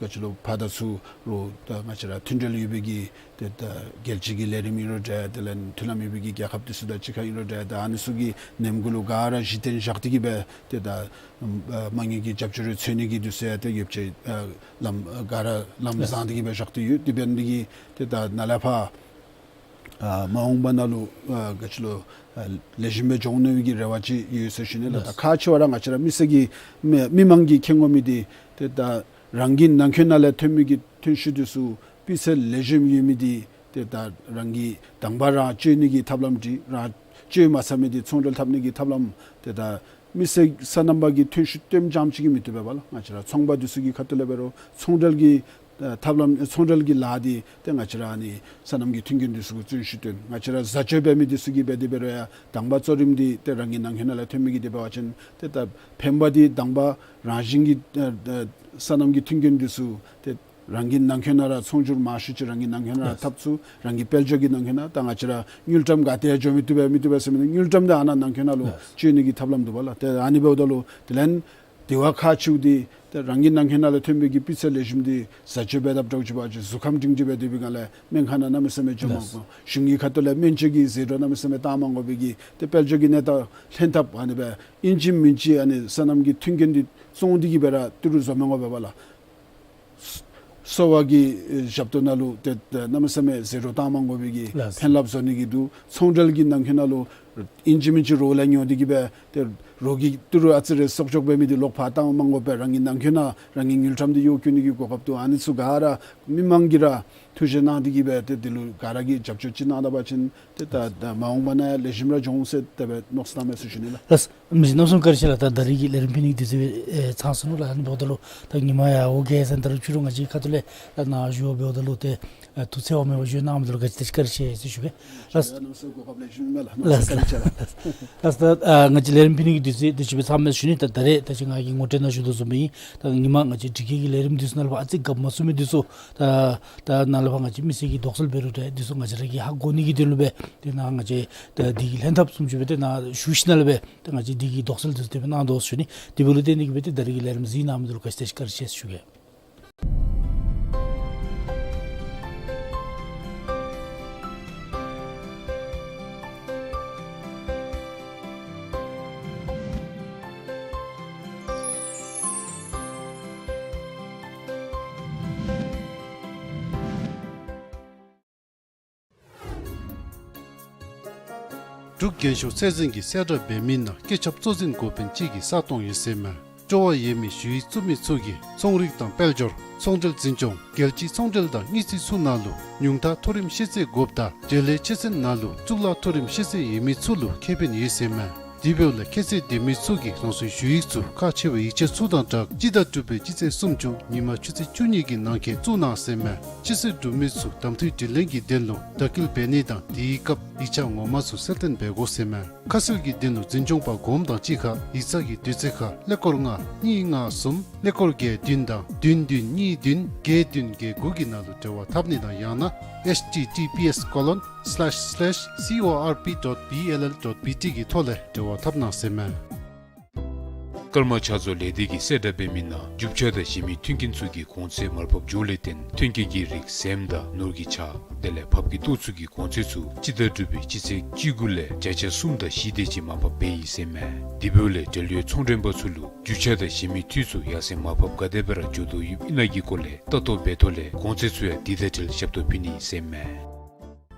ག་ཅི་ལོ་ཕར་དང་ཚུར་ལུ་ད་ང་བཅས་ར་མཐུན་འབྲེལ་ཡོད་པའི་གི་ཏེ་ད་རྒྱལ་སྤྱི་གི་ལས་རིམ་ཨིན་རུང་འདྲ་དེ་ལས་མཐུན་ལམ་ཡོད་པའི་གི་རྒྱལ་ཁབ་འདི་ཚུ་དང་གཅིག་ཁར་ཨིན་རུང་འདྲ་ད་ཨ་ནི་ཚུ་གི་ནེམ་གུ་ལུ་ག་ར་གཞི་རྟེན་བཞག་སྟེ་གིས་སྦེ་ཏེ་ད་ཨ་མ་དངུལ་གྱི་རྒྱབ་སྐྱོར་རེ་འཚོལ་ནི་གི་འདི་ཚུ་ཡང་ཏེ་ཡོདཔ་ཅིག་ཨ་ལམ་ཨ་ག་ར་ལམ་བཟང་སྟེ་གིས་སྦེ་བཞག་སྟེ་ཡོད། དེ་འབད་ནི་འདི་གིས་ཏེ་ད་ནཱ་ལས་ཕར་ཨ་མ་འོངས་པ་ནང་ལུ་ཨ་ག་ཅི་ལོ་ཨ་ལེགས་ཤོམ་སྦེ་འགྱོ་འོང་མནོ་བའི་གི་རེ་བ་ཅིག་ཡོད་ཟེར་ཞུ་ནི་ལགས། ད་ཁག་ཆེ་བ་ར་ང་བཅས་ར་མི་སེར་གྱི་མི་མི་མང་གིས་མཁྱེན་དགོ་མི་འདི་ཏེ་ད་རང་གི་ནང་འཁོད་ནང་ལས་ཐོན་མི་གི་ཐོན་ཤུགས་འདི་ཚུ་སྤུས་ཚད་ལེགས་ཤོམ་ཡོད་མི་འདི་ཏེ་ད་རང་གི་དང་པ་རང་སྤྱོད་ནི་གི་ཐབས་ལམ་འདི་རང་སྤྱོད་མ་ཚར་མི་འདི་ཚོང་འབྲེལ་འཐབ་ནི་གི་ཐབས་ལམ་ཏེ་ད་མི་སེར་སོ་ནམ་པ་གི་ཐོན་ཤུགས་བཏོན་རྐྱངམ་ཅིག་གིས་མི་བཏུབ་པས་ལགས། ང་བཅས་ར་ཚོང་པ་འདི་ཚུ་གི་ཁ་ཐུག་ལས་འབད་རུང་ཚོང་འབྲེལ་གྱི་ཨ་ཐབས་ལམ་ཚོང་འབྲེལ་གྱི་ལཱ་འདི་ཏེ་ང་བཅས་ར་ཨ་ནི་སོ་ནམ་གྱི་མཐུན་རྐྱེན་འདི་ཚུ་གུ་བརྩོན་ཤུགས་བཏོན། ང་བཅས་ར་བཟའ་སྤྱོད་འབད་མི་འདི་ཚུ་གིས་འབད་དེ་འབད་རུང་ཡང་དང་པ་གཙོ་རིམ་འདི་ཏེ་རང་གི་ནང་འཁོད་ནང་ལས་ཐོན་མི་གིས་དེ་འབད་བ་ཅིན་ཏེ་ད་ཕན་པ་འདི་དང་པ་རང་བཞིན་གྱི་ཨ་ཨ་སོ་ནམ་གྱི་མཐུན་རྐྱེན་འདི་ཚུ་ཏེ་རང་གི་ནང་འཁོད་ནང་ར་ཚོང་སྒྱུར་མང་ཤོས་ཅིག་རང་གི་ནང་འཁོད་ནང་ར་ལགས། འཐབ་ཚུགས། རང་གི་དཔལ་འབྱོར་གྱི་ནང་འཁོད་ནང་ད་ང་བཅས་ར་དངུལ་ཀྲམ་ག་ཏེ་ཡང་འགྱོ་མི་བཏུབ་པས་མི་བཏུབ་པས་ཟེར་མི་དངུལ་ཀྲམ་འདི་ཨ་ནཱ་ནང་འཁོད་ནང་ལུ་ལགས། སྤྱོད་ནི་གི་ཐབས་ལམ་འདུག་པ་ལགས། ཏེ་ཨ་ནི་འབདཝ་ད་ལུ་དེ་ལས་དེ་བ་ཁག་ཆེཝ་འདི་ཏེ་རང་གི་ནང་འཁོད་ནང་ལས་ཐོན་པའི་གི་སྤུས་ཚད་ལེགས་ཤོམ་འདི་བཟའ་སྤྱོད་འབད་འཐབ་འདྲཝ་ཅིག་འབད་བ་ཅིན་གཟུགས་ཁམས་སྒྲིང་སྒྲི་སྦེ་སྡོད་པའི་སྒང་ལས་སྨན་ཁང་ནང་གནམ་མེད་ས་མེད་འགྱོ་མ་ལགས། དགོ། གཞུང་གི་ཁ་ཐུག་ལས་སྨན་བཅོས་ཀྱི་ཟད་འགྲོ་གནམ་མེད་ས་མེད་བཏང་མ་དགོ་པའི་གི་ཏེ་དཔལ་འབྱོར་གྱི་གནས་སྟངས་ལྷན་ཐབས་ཨ་ནི་སྦེ་ཨིན་ཅི་མིན་ཅི་ཨ་ནི་སོ་ནམ་གྱི་མཐུན་རྐྱེན་འདི་བཙོང་སྟེ་གིས་སྦེ་ར་ཏི་རུ་བཟོ་མི་དགོ་པས་ལགས། གསོ་བ་གི་ཨེ་ཞབས་ཏོག་ནང་ལུ་ཏེ་ཏེ་གནམ་མེད་ས་མེད་ཟད་འགྲོ་བཏང་མ་དགོ་པའི་གི་ལགས། ཕན་རླབས་བཟོ་ནི་གི་འདུག། ཚོང་འབྲེལ་གྱི་ནང་འཁོད་ནང་ལུ་ཨིན་ཅི་མིན་ཅི་རོགས་ལས་ཉོ་སྟེ་གིས་སྦེ་ཏེ་རོགས་ཀྱིས་ཏི་རུ་ཨ་ཙི་རེ་གསོག་འཇོག་འབད་མི་འདི་ལོག་ཕར་བཏང་མ་དགོ་པར་རང་གི་ནང་འཁོད་ནང་རང་གི་དངུལ་ཀྲམ་འདི་གཡོག་བཀོལ་ནི་གི་གོ་སྐབས་འདུག། ཨ་ནི་ཚུ་ག་ར་མི་མང་གིས་ར་ཐུགས་བཞེད་གནང་སྟེ་གིས་སྦེ་ཏེ་འདི་ལུ་ག་ར་གིས་རྒྱབ་སྐྱོར་ཅིག་གནང་ད་པ་ཅིན་ཏེ་ད་ད་མ་འོངས་པ་ནང་ཡང་ལེགས་ཤོམ་ར་འགྱོ་འོང་ཟེར་དེ་སྦེ་མནོ་བསམ་བཏངམ་མས་ཟེར་ཞུ་ནི་ལགས། ལགས། མི་རྗེ་རྣམ་གསུམ་བཀའ་དྲིན་ཆེ་ལགས། ད་ད་རིས་ཀྱི་ལས་རིམ་ཕུལ་ནི་འདི་ཚུ་ཨེ་ཚང་སོང་ནུག་ལགས། ཨ་ནི་འབདཝ་ད་ལུ་ད་ཉིན་མ་ཡང་འོང་གེ་ཟེར་ད་རུང་ཕྱི་རུ་ང་བཅས་ཁ་ཐུག་ལས་ད་ནཱ་བཞུགས་འབདཝ་ད་ལུ་ཏེ་ཨ་ཐུགས་འཚེར་བ་མེད་པར་བཞུགས་གནང་མི་འདི་ལུ་ག་ཅི་ཏེ་བཀའ་དྲིན་ཆེ་ཟེར་ཞུ་གེ། ལགས། ལགས། ལགས། ད་ཨ་ང་བཅས་ལས་རིམ་ཕུལ་ནི་འདི་ཚུ་དེ་ཅིག་སྦེ་ཚངམ་མས་ཟེར་ཞུ་ནི། ད་ད་རེས་ད་ཅི་ང་གིས་ངོ་སྤྲོད་ནང་ཞུ་དོ་བཟུམ་སྦེ་ཨིན། ད་ཉིན་མ་ང་བཅས་འབྲི་རྒྱལ་གྱི་ལས་རིམ་འདི་ཚུ་ནང་ལུ་ཨ་ཙི་རྒཔོ་མ་ཚུད་མི་འདི་ཚུ་ད་ད་ནཱ་ལས་ཕར་ང་བཅས་མི་སེར་གྱི་དོགས་སེལ་འབད་རུང་ཏེ་འདི་ཚུ་ང་བཅས་ར་གིས་ཧ་གོ་ནི་གི་དོན་ལུ་སྦེ་ཏེ་ནཱ་ང་བཅས་ད་འདི་གི་ལྷན་ཐབས་བཟུམ་ཅིག་སྦེ་ཏེ་ནཱ་བཞུགས་ཞིནམ་ལས་སྦེ་ཏེ་ང་བཅས་འདི་གི་དོགས་སེལ་འདི་ཚུ་དེ་སྦེ་གནང་དོ་ཟེར་ཞུ་ནི། དེ་འབདཝ་ལས་བརྟེན་ཏེ་གིས་སྦེ་ཏེ་ད་རིས་ཀྱི་ལས་རིམ་གཟིགས་གནང་མི་འདི་ལུ་ག་ཅི་ཏེ་བཀའ་དྲིན་ཆེ་ཟེར་ཞུ་གེ། འབྲུག་རྒྱན་ཤོག་ཚད་འཛིན་གྱིས་གསལ་བསྒྲགས་འབད་མི་ནང་སྐྱེས་ཁྱབ་གཙོ་འཛིན་འགོ་དཔོན་གཅིག་གི་ས་སྟོང་ཡོད་ཟེར་མས། སྤྲོ་བ་ཡོད་མི་ཞུ་ཡིག་བཙུགས་མི་ཚུ་གིས་ཚོང་རིག་དང་དཔལ་འབྱོར། ཚོང་འབྲེལ་འཛིན་སྐྱོང་། རྒྱལ་སྤྱིའི་ཚོང་འབྲེལ་དང་དངུལ་རྩིས་ཚུ་ནང་ལུ་ཉུང་མཐའ་མཐོ་རིམ་ཤེས་ཚད་དགོཔ་དང་འབྲེལ་ཡོད་ཆོས་ཚན་ནང་ལུ་གཙུག་ལག་མཐོ་རིམ་ཤེས་ཚད་ཡོད་མི་ཚུ་ལུ་ཁེ་ཕན་ཡོད་ཟེར་མས། དེ་འབདཝ་ལས་ཁྱད་ཚད་ལྡན་མི་ཚུ་གིས་རང་སོའི་ཞུ་ཡིག་ཚུ་ཁག་ཆེ་བའི་ཡིག་ཆ་ཚུ་དང་སྦྲགས་སྤྱི་ཟླ་དྲུག་པའི་སྤྱི་ཚེས་སུམ་ཅུ་ཉིན་མ་ཆུ་ཚོད་བཅུ་གཉིས་ཀྱི་ནང་འཁོད་བཙུགས་གནང་ཟེར་མས། ཕྱི་སེལ་གྲུབ་མི་ཚུ་གདམ་འཐུའི་དྲི་ལན་གྱི་དོན་ལུ་བརྡ་སྐུལ་འབད་ནི་དང་དེའི་སྐབས་ཡིག་ཆ་ངོ་མ་ཚུ་གསལ་སྟོན་འབད་དགོ་ཟེར་མས། ཁ་གསལ་གྱི་དོན་ལུ་འཛིན་སྐྱོང་པ་གོངམ་དང་གཅིག་ཁར་ཡིག་ཚང་གི་དུས་ཚོད་ཁར་ཀླད་ཀོར་ལྔ་གཉིས་ལྔ་གསུམ་ཀླད་ཀོར་བརྒྱད་བདུན་དང་བདུན་བདུན་གཉིས་བདུན་བརྒྱད་བདུན་བརྒྱད་དགུ་གི་ནང་ལུ་འབྲེལ་བ་འཐབ་ནི་དང་ཡང་ན་ཨེཆ་ཊི་ཊི་པི་ཨེསི་ཀོ་ལོན་སི་ལེཤ་སི་ལེཤ་སི་ཨོ་ཨར་པི་ཌོཊ་བི་ཨེལ་ཨེལ་ཌོཊ་བི་ཊི་གི་ཐོག་ལས་འབྲེལ་བ་འཐབ་གནང་ཟེར་མས། ཀརྨ་ཕྱག་བཟོ་ལས་སྡེ་གིས་གསལ་བསྒྲགས་འབད་མི་ནང་རྒྱུ་ཆ་དང་གཞན་མི་མཐུན་རྐྱེན་ཚུ་གི་གོང་ཚད་མར་ཕབ་འགྱོཝ་ལས་བརྟེན་མཐུན་རྐྱེན་གྱི་རིགས་ཟེངས་དང་ནོར་གྱི་ཆ་དེ་ལས་ཕགཔ་གི་ཏོག་ཚུ་གི་གོང་ཚད་ཚུ་སྤྱི་ཟླ་དྲུག་པའི་སྤྱི་ཚེས་བཅུ་དགུ་ལས་བརྒྱ་ཆ་གསུམ་དང་བཞི་དེ་ཅིག་མར་ཕབ་འབད་ཡི་ཟེར་མས། དེ་འབདཝ་ལས་འབྲེལ་ཡོད་ཚོང་མགྲོན་པ་ཚུ་ལུ་རྒྱུ་ཆ་དང་གཞན་མི་འཐུས་ཚུ་ཡར་སེང་མར་ཕབ་ག་དེ་སྦེ་ར་འགྱོ་དོ་ཡོདཔ་ཨིན་ན་གི་སྐོར་ལས་ལྟ་རྟོག་འབད་ཐོག་ལས་གོང་ཚད་ཚུ་ཡང་དེ་དང་འབྲེལ་ཞབས་ཏོག་ཕུལ་ནི་ཨིན་ཟེར་མས།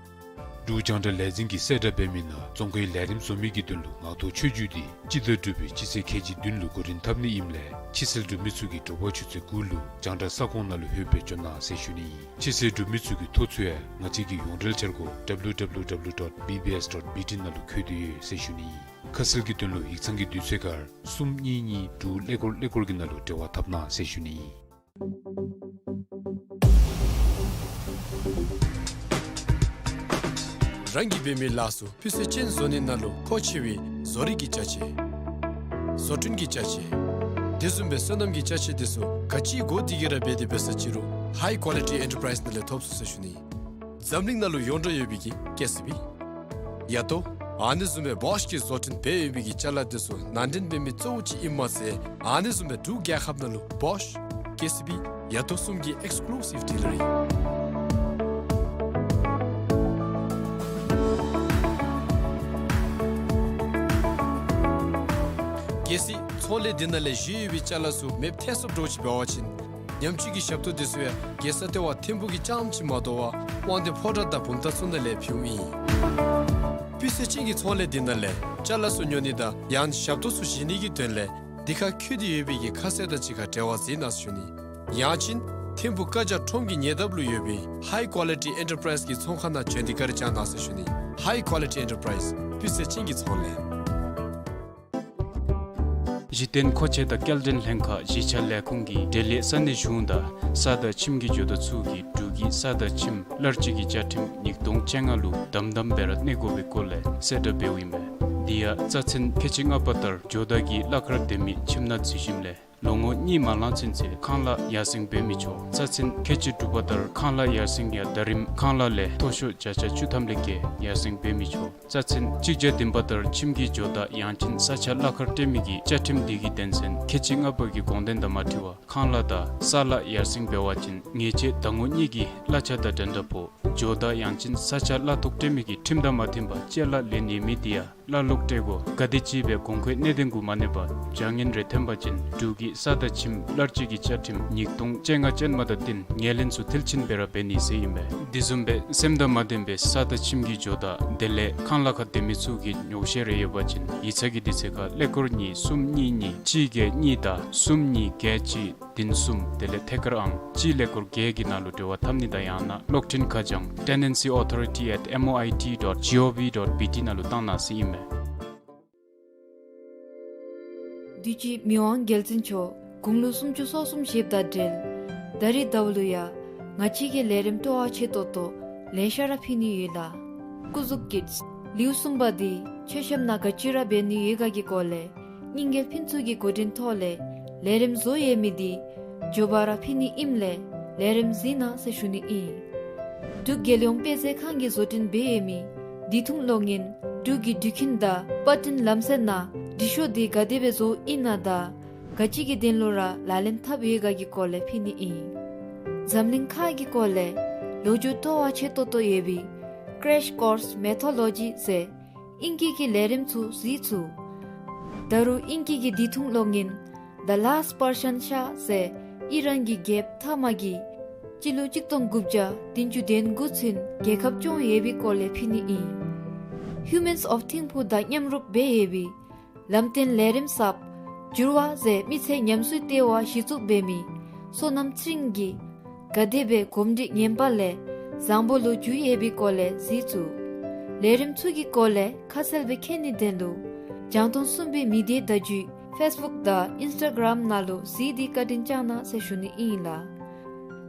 འབྲུག་རྒྱང་བསྒྲགས་ལས་འཛིན་གྱིས་གསལ་བསྒྲགས་འབད་མི་ནང་རྫོང་ཁའི་ལས་རིམ་བཟོ་མི་གི་དོན་ལུ་ངག་ཐོག་ཆོས་བརྒྱུད་འདི་སྤྱི་ཟླ་དྲུག་པའི་སྤྱི་ཚེས་ཁལ་གཅིག་བདུན་ལུ་འགོ་འདྲེན་འཐབ་ནི་ཨིནམ་ལས་ཕྱི་སེལ་འབྲུག་མི་ཚུ་གིས་དྲོ་པ་ཆུ་ཚོད་དགུ་ལུ་རྒྱང་བསྒྲགས་ས་ཁོངས་ནང་ལུ་ལྷོད་སྦེ་འབྱོན་གནང་ཟེར་ཞུ་ནི་ཨིན། ཕྱི་སེལ་འབྲུག་མི་ཚུ་གི་ཐོ་ཚུ་ཡང་ང་བཅས་ཀྱི་ཡོངས་འབྲེལ་འཆར་སྒོ་ཌབ་ལུ་ཌབ་ལུ་ཌབ་ལུ་ཌོཊ་བི་བི་ཨེསི་ཌོཊ་བི་ཊི་ནང་ལུ་འཁོད་དེ་ཡོད་ཟེར་ཞུ་ནི་ཨིན། ཁ་གསལ་གྱི་དོན་ལུ་ཡིག་ཚང་གི་དུས་ཚོད་ཁར་གསུམ་གཉིས་གཉིས་དྲུག་ཀླད་ཀོར་ཀླད་ཀོར་གྱི་ནང་ལུ་འབྲེལ་བ་འཐབ་གནང་ཟེར་ཞུ་ནི། རང་གིས་འབད་མི་ལཱ་ཚུ་སྤུས་ཚད་ཅན་བཟོ་ནི་ནང་ལུ་མཁོ་ཆེ་བའི་བཟོ་རིག་གི་ཅ་ཆས། བཟོ་སྐྲུན་གྱི་ཅ་ཆས། དེ་བཟུམ་སྦེ་སོ་ནམ་གྱི་ཅ་ཆས་དེ་ཚུ་ག་ཅི་དགོ་དེ་གི་ར་འབད་དེ་འབད་ས་ཅི་རུང་High Quality Enterprise ནང་ལས་ཐོབ་ཚུགས་ཟེར་ཞུ་ནི། འཛམ་གླིང་ནང་ལུ་ཡོངས་གྲགས་ཡོད་པའི་གི་ཀེ་སི་བི། ཡ་ཏོ། ཨ་ནི་བཟུམ་སྦེ་བོཤ་གིས་བཟོ་སྐྲུན་འབད་ཡོད་པའི་གི་ཅ་ལ་དེ་ཚུ་ནང་འདྲེན་འབད་མི་གཙོ་བོ་ཅིག་ཨིནམ་མ་ཚད་ཨ་ནི་བཟུམ་སྦེ་འབྲུག་རྒྱལ་ཁབ་ནང་ལུ་བོཤ། ཀེ་སི་བི། ཡ་ཏོ་གསུམ་གྱི་ཨེགསི་ཀུ་ལུ་སིབ་ཌི་ལར་ཨིན། གལ་སྲིད་ཚོང་ལས་འདི་ནང་ལས་བཞེས་ཡོད་པའི་ཅ་ལ་ཚུ་མེདཔ་ཐལ་སོངམ་འདྲཝ་ཅིག་འབད་བ་ཅིན་ཉམས་བཅོས་ཀྱི་ཞབས་ཏོག་དེ་ཚུ་ཡང་རྒྱལ་ས་ལྟེ་བ་ཐིམ་ཕུག་གི་རྐྱངམ་ཅིག་མ་དོ་བར་དབང་འདུས་ཕོ་བྲང་དང་བུམ་ཐང་ཚུ་ནང་ལས་ཕུལཝ་ཨིན། སྤུས་ཚད་ཅན་གྱི་ཚོང་ལས་འདི་ནང་ལས་ཅ་ལ་ཚུ་ཉོ་ནི་དང་ཡང་ཞབས་ཏོག་ཚུ་བཞེས་ནི་གི་དོན་ལས་འདི་ཁར་འཁོད་དེ་ཡོད་པའི་གི་ཁ་གསལ་དང་གཅིག་ཁར་འབྲེལ་བ་མཛད་གནང་ཟེར་ཞུ་ནི། ཡང་ཅིན་ཐིམ་ཕུག་ཀ་ཇ་ཁྲོམ་གྱི་ཉེ་འདབས་ལུ་ཡོད་པའི་High Quality Enterprise གི་ཚོང་ཁང་ནང་བྱོན་ཏེ་བཀའ་དྲིན་བསྐྱང་གནང་ཟེར་ཞུ་ནི། High Quality Enterprise སྤུས་ཚད་ཅན་གྱི་ཚོང་ལས། གཞི་རྟེན་མཁོ་ཆས་དང་སྐྱེལ་འདྲེན་ལྷན་ཁག་གཞིས་ཆགས་ལས་ཁུངས་ཀྱིས་འབྲེལ་ཡོད་ས་གནས་གཞུང་དང་ས་དང་ཁྱིམ་གྱི་ཇོ་བདག་ཚུ་གིས་འབྲུག་གི་ས་དང་ཁྱིམ་གླར་སྤྱོད་ཀྱི་བཅའ་ཁྲིམས་ཉིས་སྟོང་བཅོ་ལྔ་ལུ་དམ་དམ་སྦེ་ར་གནས་དགོ་པའི་སྐོར་ལས་གསལ་བསྒྲགས་འབདཝ་ཨིན་པས། འདི་ཡང་རྩ་ཚན་ཁལ་གཅིག་ལྔ་པ་ལྟར་ཇོ་བདག་གིས་གླ་ཁར་སྡོད་མི་ཁྱིམ་ནང་འཛུལ་ཞིནམ་ལས་ལོ་ངོ་གཉིས་མ་ལང་ཚུན་ཚོད་ཁང་གླ་ཡར་སེང་འབད་མི་ཆོག། རྩ་ཚན་ཁལ་གཅིག་དྲུག་པ་ལྟར་ཁང་གླ་ཡར་སེང་ཡང་ཟླ་རིམ་ཁང་གླ་ལས་མཐོ་ཤོས་བརྒྱ་ཆ་བཅུ་ཐམ་ལས་བརྒལ་ཡར་སེང་འབད་མི་ཆོག། རྩ་ཚན་གཅིག་བརྒྱ་བདུན་པ་ལྟར་ཁྱིམ་གྱི་ཇོ་བདག་ཡང་ཅིན་ས་ཆ་གླ་ཁར་སྤྲོད་མི་གིས་བཅའ་ཁྲིམས་འདི་གི་དོན་ཚན་ཁལ་གཅིག་ལྔ་པ་གི་དགོངས་དོན་དང་མ་འཁྲིལ་བར་ཁང་གླ་དང་ས་གླ་ཡར་སེང་འབད་བ་ཅིན་ཉེས་ཆད་ཟླ་ངོ་གཉིས་ཀྱི་གླ་ཆ་དང་འགྲན་ཟླ་ཕོག། ཇོ་བདག་ཡང་ཅིན་ས་ཆ་གླ་ཐོག་སྤྲོད་མི་གིས་ཁྲིམས་དང་མ་མཐུན་པར་ཅ་ལ་ལེན་ཡོད་མི་དེ་ཡང་གླ་ལོག་སྤྲོད་དགོ། ག་དེམ་ཅིག་སྦེ་གོང་འཁོད་གནད་དོན་གུ་མ་གནས་པར་བྱ་ངན་རེ་ཐོན་པ་ཅིན་འབྲུག་གི་ས་དང་ཁྱིམ་གླར་སྤྱོད་ཀྱི་བཅའ་ཁྲིམས་ཉིས་སྟོང་བཅོ་ལྔ་ཅན་མ་དང་བསྟུན་ངོས་ལེན་ཚུ་མཐིལ་ཕྱིན་སྦེ་ར་འབད་ནི་ཟེར་ཨིན་པས། དེ་བཟུམ་སྦེ་སེམས་དང་མ་ལྡན་པའི་ས་དང་ཁྱིམ་གྱི་ཇོ་བདག་དེ་ལས་ཁང་གླ་ཁར་སྡོད་མི་ཚུ་གི་ཉོགས་བཤད་རེ་ཡོད་པ་ཅིན་ཡིག་ཚང་གི་དུས་ཚོད་ཁར་ཀླད་ཀོར་གཉིས་གསུམ་གཉིས་གཉིས་གཅིག་བརྒྱད་གཉིས་དང་གསུམ་གཉིས་བརྒྱད་གཅིག་བདུན་གསུམ་དེ་ལས་ཐད་ཀར་ཨང་གཅིག་ཀླད་ཀོར་བརྒྱད་ཀྱི་ནང་ལུ་འབྲེལ་བ་འཐབ་ནི་དང་ཡང་ན་གློག་འཕྲིན་ཁ་བྱང་tenancy authority at M O I T dot G O V dot B T ནང་ལུ་བཏང་གནང་ཟེར་ཨིན་མས། དུས་ཅི་མི་དབང་རྒྱལ་བཙུན་མཆོག་དགུང་ལོ་སུམ་ཅུ་སོ་གསུམ་བཞེསཔ་དང་འབྲེལ་ད་རིས་ཟླཝ་ལུ་ཡང་ང་བཅས་ཀྱི་ལས་རིམ་སྤྲོ་བ་ཆེ་ཏོག་ཏོ་ལེ་ཤ་ར་ཕུལ་ནི་ཡོད་ལགས། སྐུ་གཟུགས་ཀྱི་ལེའུ་གསུམ་པ་འདི་མཆོད་བཤམ་ནང་ག་ཅི་ར་འབད་ནི་ཡོད་ག་གི་སྐོར་ལས་རྙིང་རྒྱལ་ཕུན་ཚོགས་ཀྱི་འགོ་འདྲེན་ཐོག་ལས་ལས་རིམ་བཟོ་ཡོད་མི་འདི་མགྱོགས་པ་ར་ཕུལ་ནི་ཨིནམ་ལས་ལས་རིམ་གཟིགས་གནང་ཟེར་ཞུ་ནི་ཨིན། འབྲུག་རྒྱལ་ཡོངས་དཔེ་མཛོད་ཁང་གིས་བཟོ་སྐྲུན་འབད་ཡོད་མི་བདེ་ཐང་གློག་བརྙན་འབྲུག་གི་དུས་ཀུན་དང་པར་སྐྲུན་ལམ་སྲོལ་ནང་འབྲི་ཤོག་འདི་ག་དེ་སྦེ་བཟོཝ་ཨིན་ན་དང་ག་ཅི་གི་དོན་ལུ་ར་ལག་ལེན་འཐབ་ཡོད་ག་གི་སྐོར་ལས་ཕུལ་ནི་ཨིན། འཛམ་གླིང་ཁག་གི་སྐོར་ལས་ལོ་རྒྱུས་སྤྲོ་བ་ཆེ་ཏོག་ཏོ་ཡོད་པའི་Crash Course Mythology ཟེར་ཨིང་སྐད་ཀྱི་ལས་རིམ་ཚུ་གཟིགས་ཚུགས། ད་རུང་ཨིང་སྐད་ཀྱི་བདེ་ཐང་གློག་བརྙན་The Last Persian Shah ཟེར་ཨི་རན་གྱི་རྒྱལཔོ་ཐ་མ་གིས་སྤྱི་ལོ་གཅིག་སྟོང་དགུ་བརྒྱ་བདུན་ཅུ་དོན་དགུ་ཚུན་རྒྱལ་ཁབ་སྐྱོང་ཡོད་པའི་སྐོར་ལས་ཕུལ་ནི་ཨིན། Humans of ཐིམ་ཕུག་དང་མཉམ་རོགས་འབད་ཡོད་པའི་ལམ་སྟོན་ལས་རིམ་གསརཔ་འགྱུར་བ་ཟེར་མི་ཚེ་ཉམས་གསོའི་ལྟེ་བ་གཞི་བཙུགས་འབད་མི་བསོད་ནམས་ཚེ་རིང་གིས་ག་དེ་སྦེ་གོམས་འདྲིས་ངན་པ་ལས་བཟང་པོ་ལུ་འགྱུར་ཡོད་པའི་སྐོར་ལས་གཟིགས་ཚུགས། ལས་རིམ་ཚུ་གི་སྐོར་ལས་ཁ་གསལ་སྦེ་མཁྱེན་ནིའི་དོན་ལུ་རྒྱང་མཐོང་གསུམ་པའི་མི་སྡེ་བརྡ་བརྒྱུད་Facebook དང་Instagram ནང་ལུ་གཟིགས་ཏེ་བཀའ་དྲིན་བསྐྱང་གནང་ཟེར་ཞུ་ནི་ཨིན་ལགས།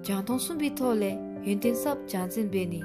རྒྱང་མཐོང་གསུམ་པའི་ཐོག་ལས་ཡོན་ཏན་གསརཔ་སྦྱང་བརྩོན་འབད་ནི།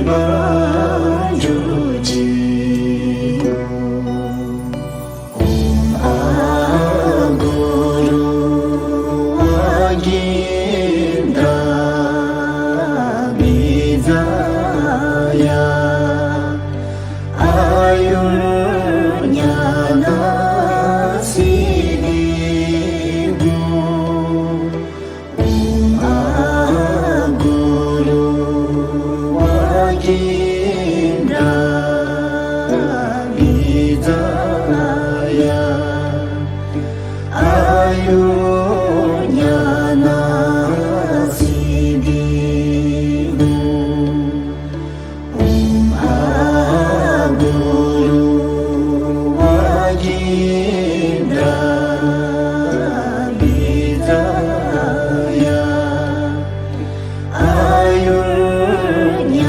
འགྱུར་ཅིག། ཨོཾ་ཨ་གུ་རུ་ཝ་གིནྡྲ་བི་ཛ་ཡ། ཨ་ཡུར་ཉ་ན་སིདྡྷི་ཧཱུྃ། ཨོཾ་ཨ་གུ་རུ་ཝ་གིནྡྲ་བི་ཛ་ཡ། ཨ་ཡུར་ཉ་ན་སིདྡྷི་ཧཱུྃ། ཨོཾ་ཨ་གུ་རུ་ཝ་གིནྡྲ་བི་ཛ་ཡ། ཨ་ཡུར་ཉ་ན་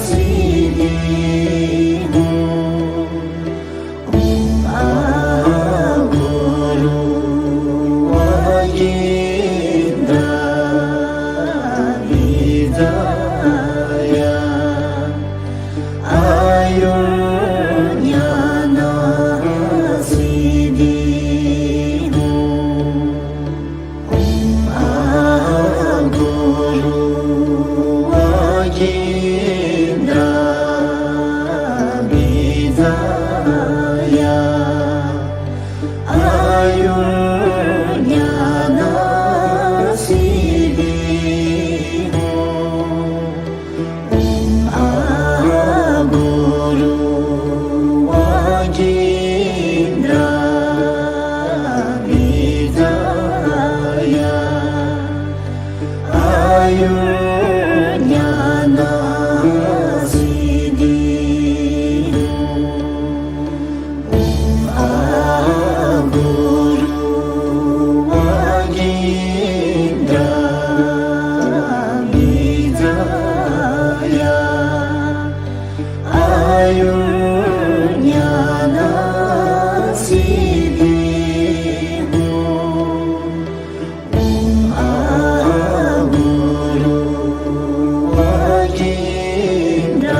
སིདྡྷི་ཧཱུྃ། ཨོཾ་ཨ་གུ་རུ་ཝ་གིནྡྲ་བི་ཛ་ཡ། ཨ་ཡུར་ཉ་ན་སིདྡྷི་ཧཱུྃ། ཨོཾ་ཨ་གུ་རུ་ཝ་གིནྡྲ་བི་ཛ་ཡ། ཨ་ཡུར་ཉ་ན་སིདྡྷི་ཧཱུྃ། ཨོཾ་ཨ་གུ་རུ་ཝ་གིནྡྲ་བི་ཛ་ཡ། ཨ་ཡུར་ཉ་ན་སིདྡྷི་ཧཱུྃ། ཨོཾ་ཨ་གུ་རུ་ཝ་གིནྡྲ་བི་ཛ་ཡ། ཨ་ཡུར་ཉ་ན་སིདྡྷི་ཧཱུྃ། ཨོཾ་ཨ་གུ་རུ་ཝ་གིནྡྲ་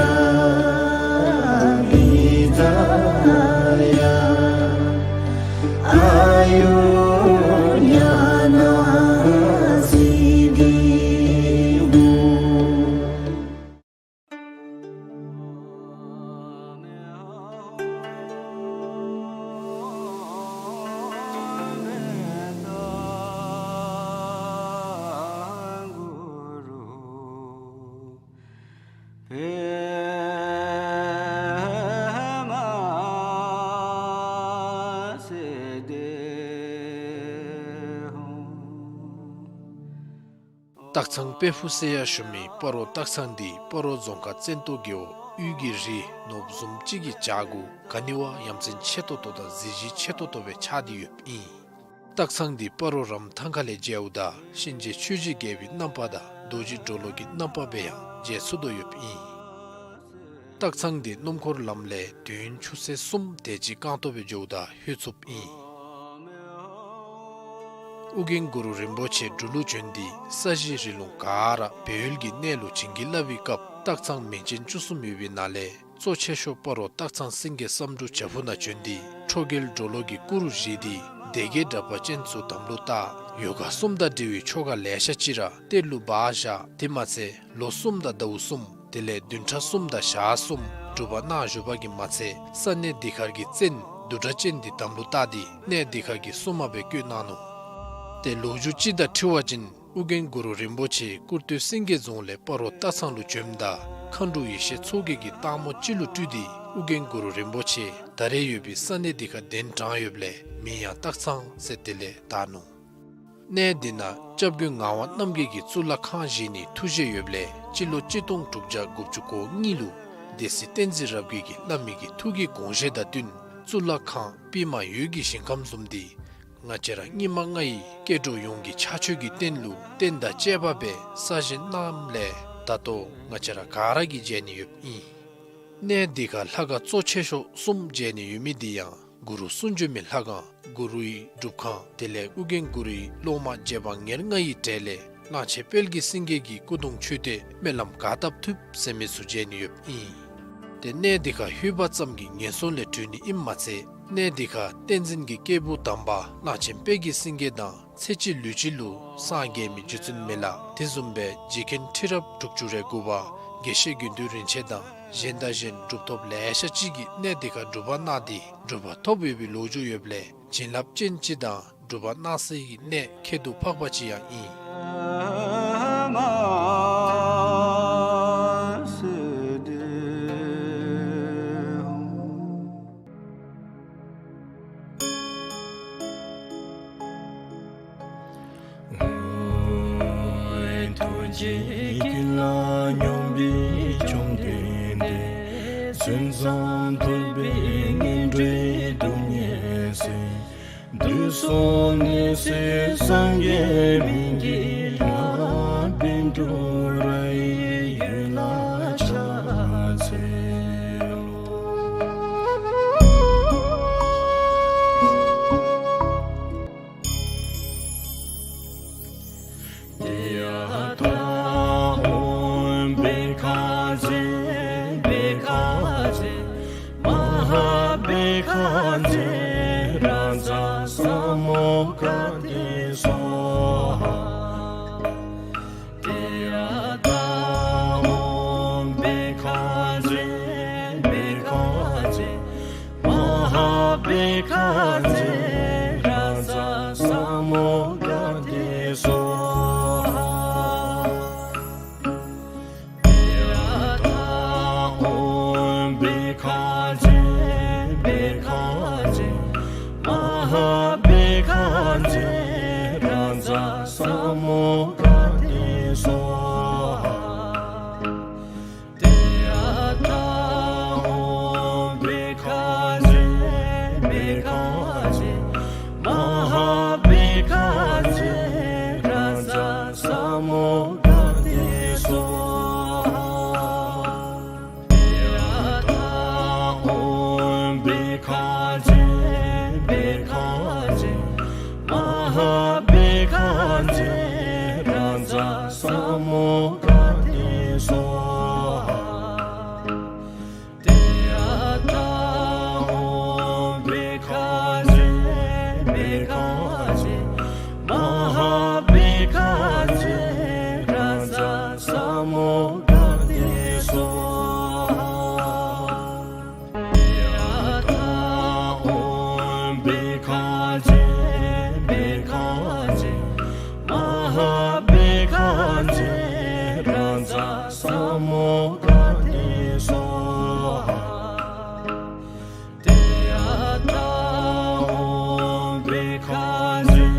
བི་ཛ་ཡ། ཨ་ཡུར་ཉ་ན་སིདྡྷི་ཧཱུྃ། སྟག་ཚང་དཔལ་ཕུག་ཟེར་ཡང་ཞུ་མི་སྤ་རོ་སྟག་ཚང་འདི་སྤ་རོ་རྫོང་ཁག་བཙན་ཏོ་རྒེད་འོག་དབུས་ཀྱི་རི་ནོར་བུ་བཟུམ་ཅིག་གི་བྱག་གུ་ག་ནི་བ་ཡ་མཚན་ཆེ་ཏོག་ཏོ་དང་གཟི་བརྗིད་ཆེ་ཏོག་ཏོ་སྦེ་ཆགས་ཏེ་ཡོདཔ་ཨིན། སྟག་ཚང་འདི་སྤ་རོ་རམ་ཐང་ཁ་ལས་མཇལཝ་ད་གཤིན་རྗེ་ཆོས་ཀྱི་རྒྱལ་པོའི་རྣམ་པ་དང་རྡོ་རྗེ་གྲོ་ལོད་ཀྱི་རྣམ་པ་སྦེ་ཡང་མཇལ་ཚུགས་དོ་ཡོདཔ་ཨིན། སྟག་ཚང་འདི་སྣུམ་འཁོར་ལམ་ལས་དུས་ཡུན་ཆུ་ཚོད་གསུམ་དེ་ཅིག་རྐང་ཐང་སྦེ་འགྱོཝ་ད་ལྷོད་ཚུགསཔ་ཨིན། ཨོ་རྒྱན་གུ་རུ་རིན་པོ་ཆེ་འབྲུག་ལུ་བྱོན་ཏེ་ས་གཞི་རི་ལུང་ག་ར་སྦས་ཡུལ་གྱི་གནས་ལུ་བྱིན་གྱིས་བརླབས་པའི་སྐབས་སྟག་ཚང་མིང་ཅན་བཅུ་གསུམ་ཡོད་པའི་ནང་ལས་གཙོ་ཆེ་ཤོས་སྤ་རོ་སྟག་ཚང་སེང་གེ་བསམ་འགྲུབ་བྱག་ཕུག་ནང་བྱོན་ཏེ་ཁྲོ་རྒྱལ་གྲོ་ལོད་ཀྱི་སྐུ་རུ་བཞེངས་ཏེ་སྡེ་བརྒྱད་དྲེགས་པ་ཅན་ཚུ་དམ་ལུ་བཏགས། ཡོ་ག་གསུམ་དང་འབྲེལ་བའི་ཆོ་ག་ལེ་ཤ་ཅིག་ར་གཏེར་ལུ་སྦ་བཞག། དེ་མ་ཚད་ལོ་གསུམ་དང་ཟླཝ་གསུམ་དེ་ལས་བདུན་ཕྲག་གསུམ་དང་ཞག་གསུམ་སྒྲུབ་པ་གནང་བཞུགས་པ་གིས་མ་ཚད་ས་གནས་འདི་ཁར་གྱི་བཙན་བདུད་དྲེགས་ཅན་འདི་དམ་ལུ་བཏགས་ཏེ་གནས་འདི་ཁར་གྱི་སྲུང་མ་སྦེ་བསྐོས་གནང་ནུག། ཏེ་ལོ་རྒྱུས་ཅིག་དང་འཁྲིལ་བ་ཅིན་ཨོ་རྒྱན་གུ་རུ་རིན་པོ་ཆེ་ཀུར་སྟོད་སེང་གེ་རྫོང་ལས་སྤ་རོ་སྟག་ཚང་ལུ་བྱོནམ་ད་མཁའ་འགྲོ་ཡེ་ཤེས་མཚོ་རྒྱལ་གྱིས་སྟག་མོ་ཅིག་ལུ་སྤྲུལ་ཏེ་ཨོ་རྒྱན་གུ་རུ་རིན་པོ་ཆེ་ད་རེས་ཡོད་པའི་ས་གནས་འདི་ཁར་གདན་དྲངས་ཡོདཔ་ལས་མིང་ཡང་སྟག་ཚང་ཟེར་དེ་ལས་བཏགས་ནུག། གནས་འདི་ནང་སྐྱབས་མགོན་ངག་དབང་རྣམ་རྒྱལ་གྱིས་གཙུག་ལག་ཁང་བཞེངས་ནིའི་ཐུགས་བཞེད་ཡོདཔ་ལས་སྤྱི་ལོ་གཅིག་སྟོང་དྲུག་བརྒྱ་དགུ་བཅུ་གོ་གཉིས་ལུ་སྡེ་སྲིད་བསྟན་འཛིན་རབ་རྒྱས་ཀྱིས་བླ་མའི་གི་ཐུགས་ཀྱི་དགོངས་བཞེད་དང་བསྟུན་གཙུག་ལག་ཁང་པདྨ་འོད་ཀྱི་ཞིང་ཁམས་བཟུམ་འདི་ང་བཅས་ར་སྙིགས་མ་ལྔ་ཡི་སྐྱེ་འགྲོ་ཡོངས་ཀྱི་ཕྱག་མཆོད་ཀྱི་རྟེན་ལུ་རྟེན་དང་བཅས་པ་སྦེ་གསར་བཞེངས་གནངམ་ལས་ད་ལྟོ་ང་བཅས་ར་ག་ར་གིས་མཇལ་ནི་ཡོདཔ་ཨིན། གནས་འདི་ཁར་ལྷ་ཁང་གཙོ་ཆེ་ཤོས་གསུམ་མཇལ་ནི་ཡོད་མི་འདི་ཡང་གུ་རུ་གསུང་བྱོན་མའི་ལྷ་ཁང་གུ་རུའི་སྒྲུབ་ཁང་དེ་ལས་ཨོ་རྒྱན་གུ་རུའི་སློབ་མ་རྗེ་འབངས་ཉེར་ལྔ་ཡི་གྲས་ལས་ གླང་ཆེན་དཔལ་གྱི་སེང་གེ་གི་སྐུ་གདུང་མཆོད་རྟེན་སྨོན་ལམ་ག་བཏབ་ཐུབ་ཟེར་མི་ཚུ་མཇལ་ནི་ཡོདཔ་ཨིན། ཏེ་གནས་འདི་ཁར་ལྷོད་པ་ཙམ་གྱིས་ངན་སོང་ལས་གྲོལ་ནི་ཨིནམ་མ་ཚད་གནས་འདི་ཁར་བསྟན་འཛིན་གྱི་སྐྱེས་བུ་དམ་པ་གླང་ཆེན་དཔལ་གྱི་སེང་གེ་དང་ཚེ་གཅིག་ལུས་གཅིག་ལུ་སངས་རྒྱས་མི་རྗེ་བཙུན་མི་ལ་དེ་བཟུམ་སྦེ་རྗེ་མཁན་ཁྲི་རབས་དྲུག་ཅུ་རེ་དགུ་པ་དགེ་བཤེས་དགེ་འདུན་རིན་ཆེན་དང་གཞན་དང་གཞན་གྲུབ་ཐོབ་ལེ་ཤ་ཅིག་གིས་གནས་འདི་ཁར་སྒྲུབ་པ་གནང་སྟེ་གྲུབ་པ་ཐོབ་ཡོད་པའི་ལོ་རྒྱུས་ཡོདཔ་ལས་བྱིན་རླབས་ཅན་ཅིག་དང་སྒྲུབ་པ་གནང་སའི་གནས་ཁྱད་དུ་འཕགས་པ་ཅིག་ཡང་ཨིན། ཐུགས་རྗེ་ཀུན་ལ་སྙོམས་པའི་བཅོམ་ལྡན་འདས། མཚན་ཙམ་ཐོས་པས་ངན་འགྲོའི་སྡུག་བསྔལ་སེལ། དུས་གསུམ་ནད་སེལ་སངས་རྒྱས་སྨན་གྱི་བླ། པཎ་གྲུབ་རིའི་ཡུལ་ལ་ཕྱག་འཚལ་ལོ། ཡ་ཐཱ། ཨོཾ་བྷཻ་ཥ་ཛྱེ་བྷཻ་ཥ་ཛྱེ་མ་ཧཱ་བྷཻ་ཥ་ཛྱེ་རཱ་ཛ་ས་མུདྒ་ཏེ་སྭཱ་ཧཱ། ཡ་ཐཱ། ཨོཾ་བྷཻ་ཥ་ཛྱེ་བྷཻ་ཥ་ཛྱེ་མ་ཧཱ་བྷཻ་ཥ་ཛྱེ་རཱ་ཛ་ས་མུདྒ་ཏེ་སྭཱ་ཧཱ། ཡ་ཐཱ། ཨོཾ་བྷཻ་ཥ་ཛྱེ་བྷཻ་ཥ་ཛྱེ་མ་ཧཱ་བྷཻ་ཥ་ཛྱེ་རཱ་ཛ་ས་མུདྒ་ཏེ་སྭཱ་ཧཱ། ཡ་ཐཱ། ཨོཾ་བྷཻ་ཥ་ཛྱེ་བྷཻ་ཥ་ཛྱེ་མ་ཧཱ་བྷཻ་ཥ་ཛྱེ་རཱ་ཛ་ས་མུདྒ་ཏེ་སྭཱ་ཧཱ། ཡ་ཐཱ། ཨོཾ་བྷཻ་ཥ་ཛྱེ་བྷཻ་ཥ་ཛྱེ་མ་ཧཱ་བྷཻ་ཥ་ཛྱེ་རཱ་ཛ་ས་མུདྒ་ཏེ་སྭཱ་ཧཱ། ཡ་ཐཱ། ཨོཾ་བྷཻ་ཥ་ཛྱེ་བྷཻ་ཥ་ཛྱེ་མ་ཧཱ་བྷཻ་ཥ་ཛྱེ་རཱ་ཛ་ས་མུདྒ་ཏེ་སྭཱ་ཧཱ། ཡ་ཐཱ། ཨོཾ་བྷཻ་ཥ་ཛྱེ་བྷཻ་ཥ་ཛྱེ་མ་ཧཱ་བྷཻ་ཥ་ཛྱེ་རཱ་ཛ་ས་མུདྒ་ཏེ་སྭཱ་ཧཱ། ཡ་ཐཱ། ཨོཾ་བྷཻ་ཥ་ཛྱེ་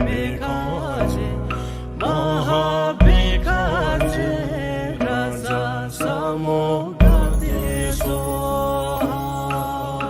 བྷཻ་ཥ་ཛྱེ་མ་ཧཱ་བྷཻ་ཥ་ཛྱེ་རཱ་ཛ་ས་མུདྒ་ཏེ་སྭཱ་ཧཱ།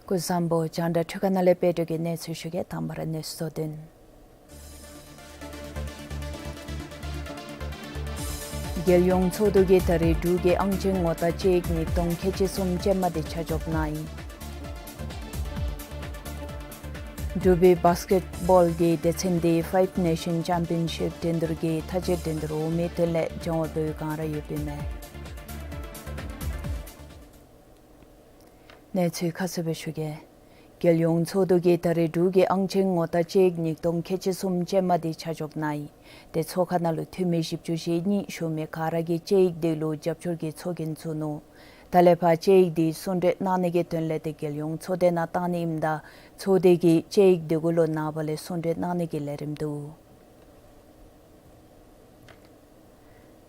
སྐུ་གཟུགས་བཟང་པོ། རྒྱང་བསྒྲགས་འཕྲུལ་ཁང་ནང་ལས་སྤེལ་རྒྱུ་གི་གནས་ཚུལ་ཞུ་གེ། དང་པ་ར་གནས་ཚུལ་གཙོ་དོན། རྒྱལ་ཡོངས་ཚོགས་འདུ་གིས་ད་རེས་འབྲུག་གི་ཨང་ཅན་ངོ་རྟགས་དཔྱད་ཡིག་ཉིས་སྟོང་ཁལ་གཅིག་གསུམ་ཅན་མ་དེ་ཆ་འཇོག་གནང་ཡི། འབྲུག་པའི་བཱསི་ཀེཊ་བཱོལ་གྱི་སྡེ་ཚན་འདི་ཕའིབ་ནེ་ཤཱན་ཅེམ་པི་ཡོན་ཤིབ་འགྲན་བསྡུར་གྱི་མཐའ་དཔྱད་འགྲན་བསྡུར་འོག་མའི་དོན་ལས་སྦྱང་བར་འབད་བའི་བསྒང་ར་ཡོདཔ་ཨིན་མས། གནས་ཚུལ་ཁ་གསལ་སྦེ་ཞུ་གེ། རྒྱལ་ཡོངས་ཚོགས་འདུ་གིས་ད་རེས་འབྲུག་གི་ཨང་ཅན་ངོ་རྟགས་དཔྱད་ཡིག་ཉིས་སྟོང་ཁལ་གཅིག་གསུམ་ཅན་མ་དེ་ཆ་འཇོག་གནང་ཡི། དེ་ཚོགས་ཁང་ནང་ལུ་འཐུས་མི་བཞི་བཅུ་ཞེ་གཉིས་ཞུ་མི་ག་ར་གིས་དཔྱད་ཡིག་དེ་ལུ་རྒྱབ་སྐྱོར་གྱི་ཚོགས་རྒྱན་བཙུགས་ནུག། ད་ལས་ཕར་དཔྱད་ཡིག་དེ་གསུང་གྲོས་གནང་ནི་གི་དོན་ལས་དེ་རྒྱལ་ཡོངས་ཚོགས་སྡེ་ནང་བཏང་ནི་ཨིནམ་ད་ཚོགས་སྡེ་གིས་དཔྱད་ཡིག་དེ་གུ་ལུ་ནངས་པ་ལས་གསུང་གྲོས་གནང་ནི་གི་ལས་རིམ་འདུག།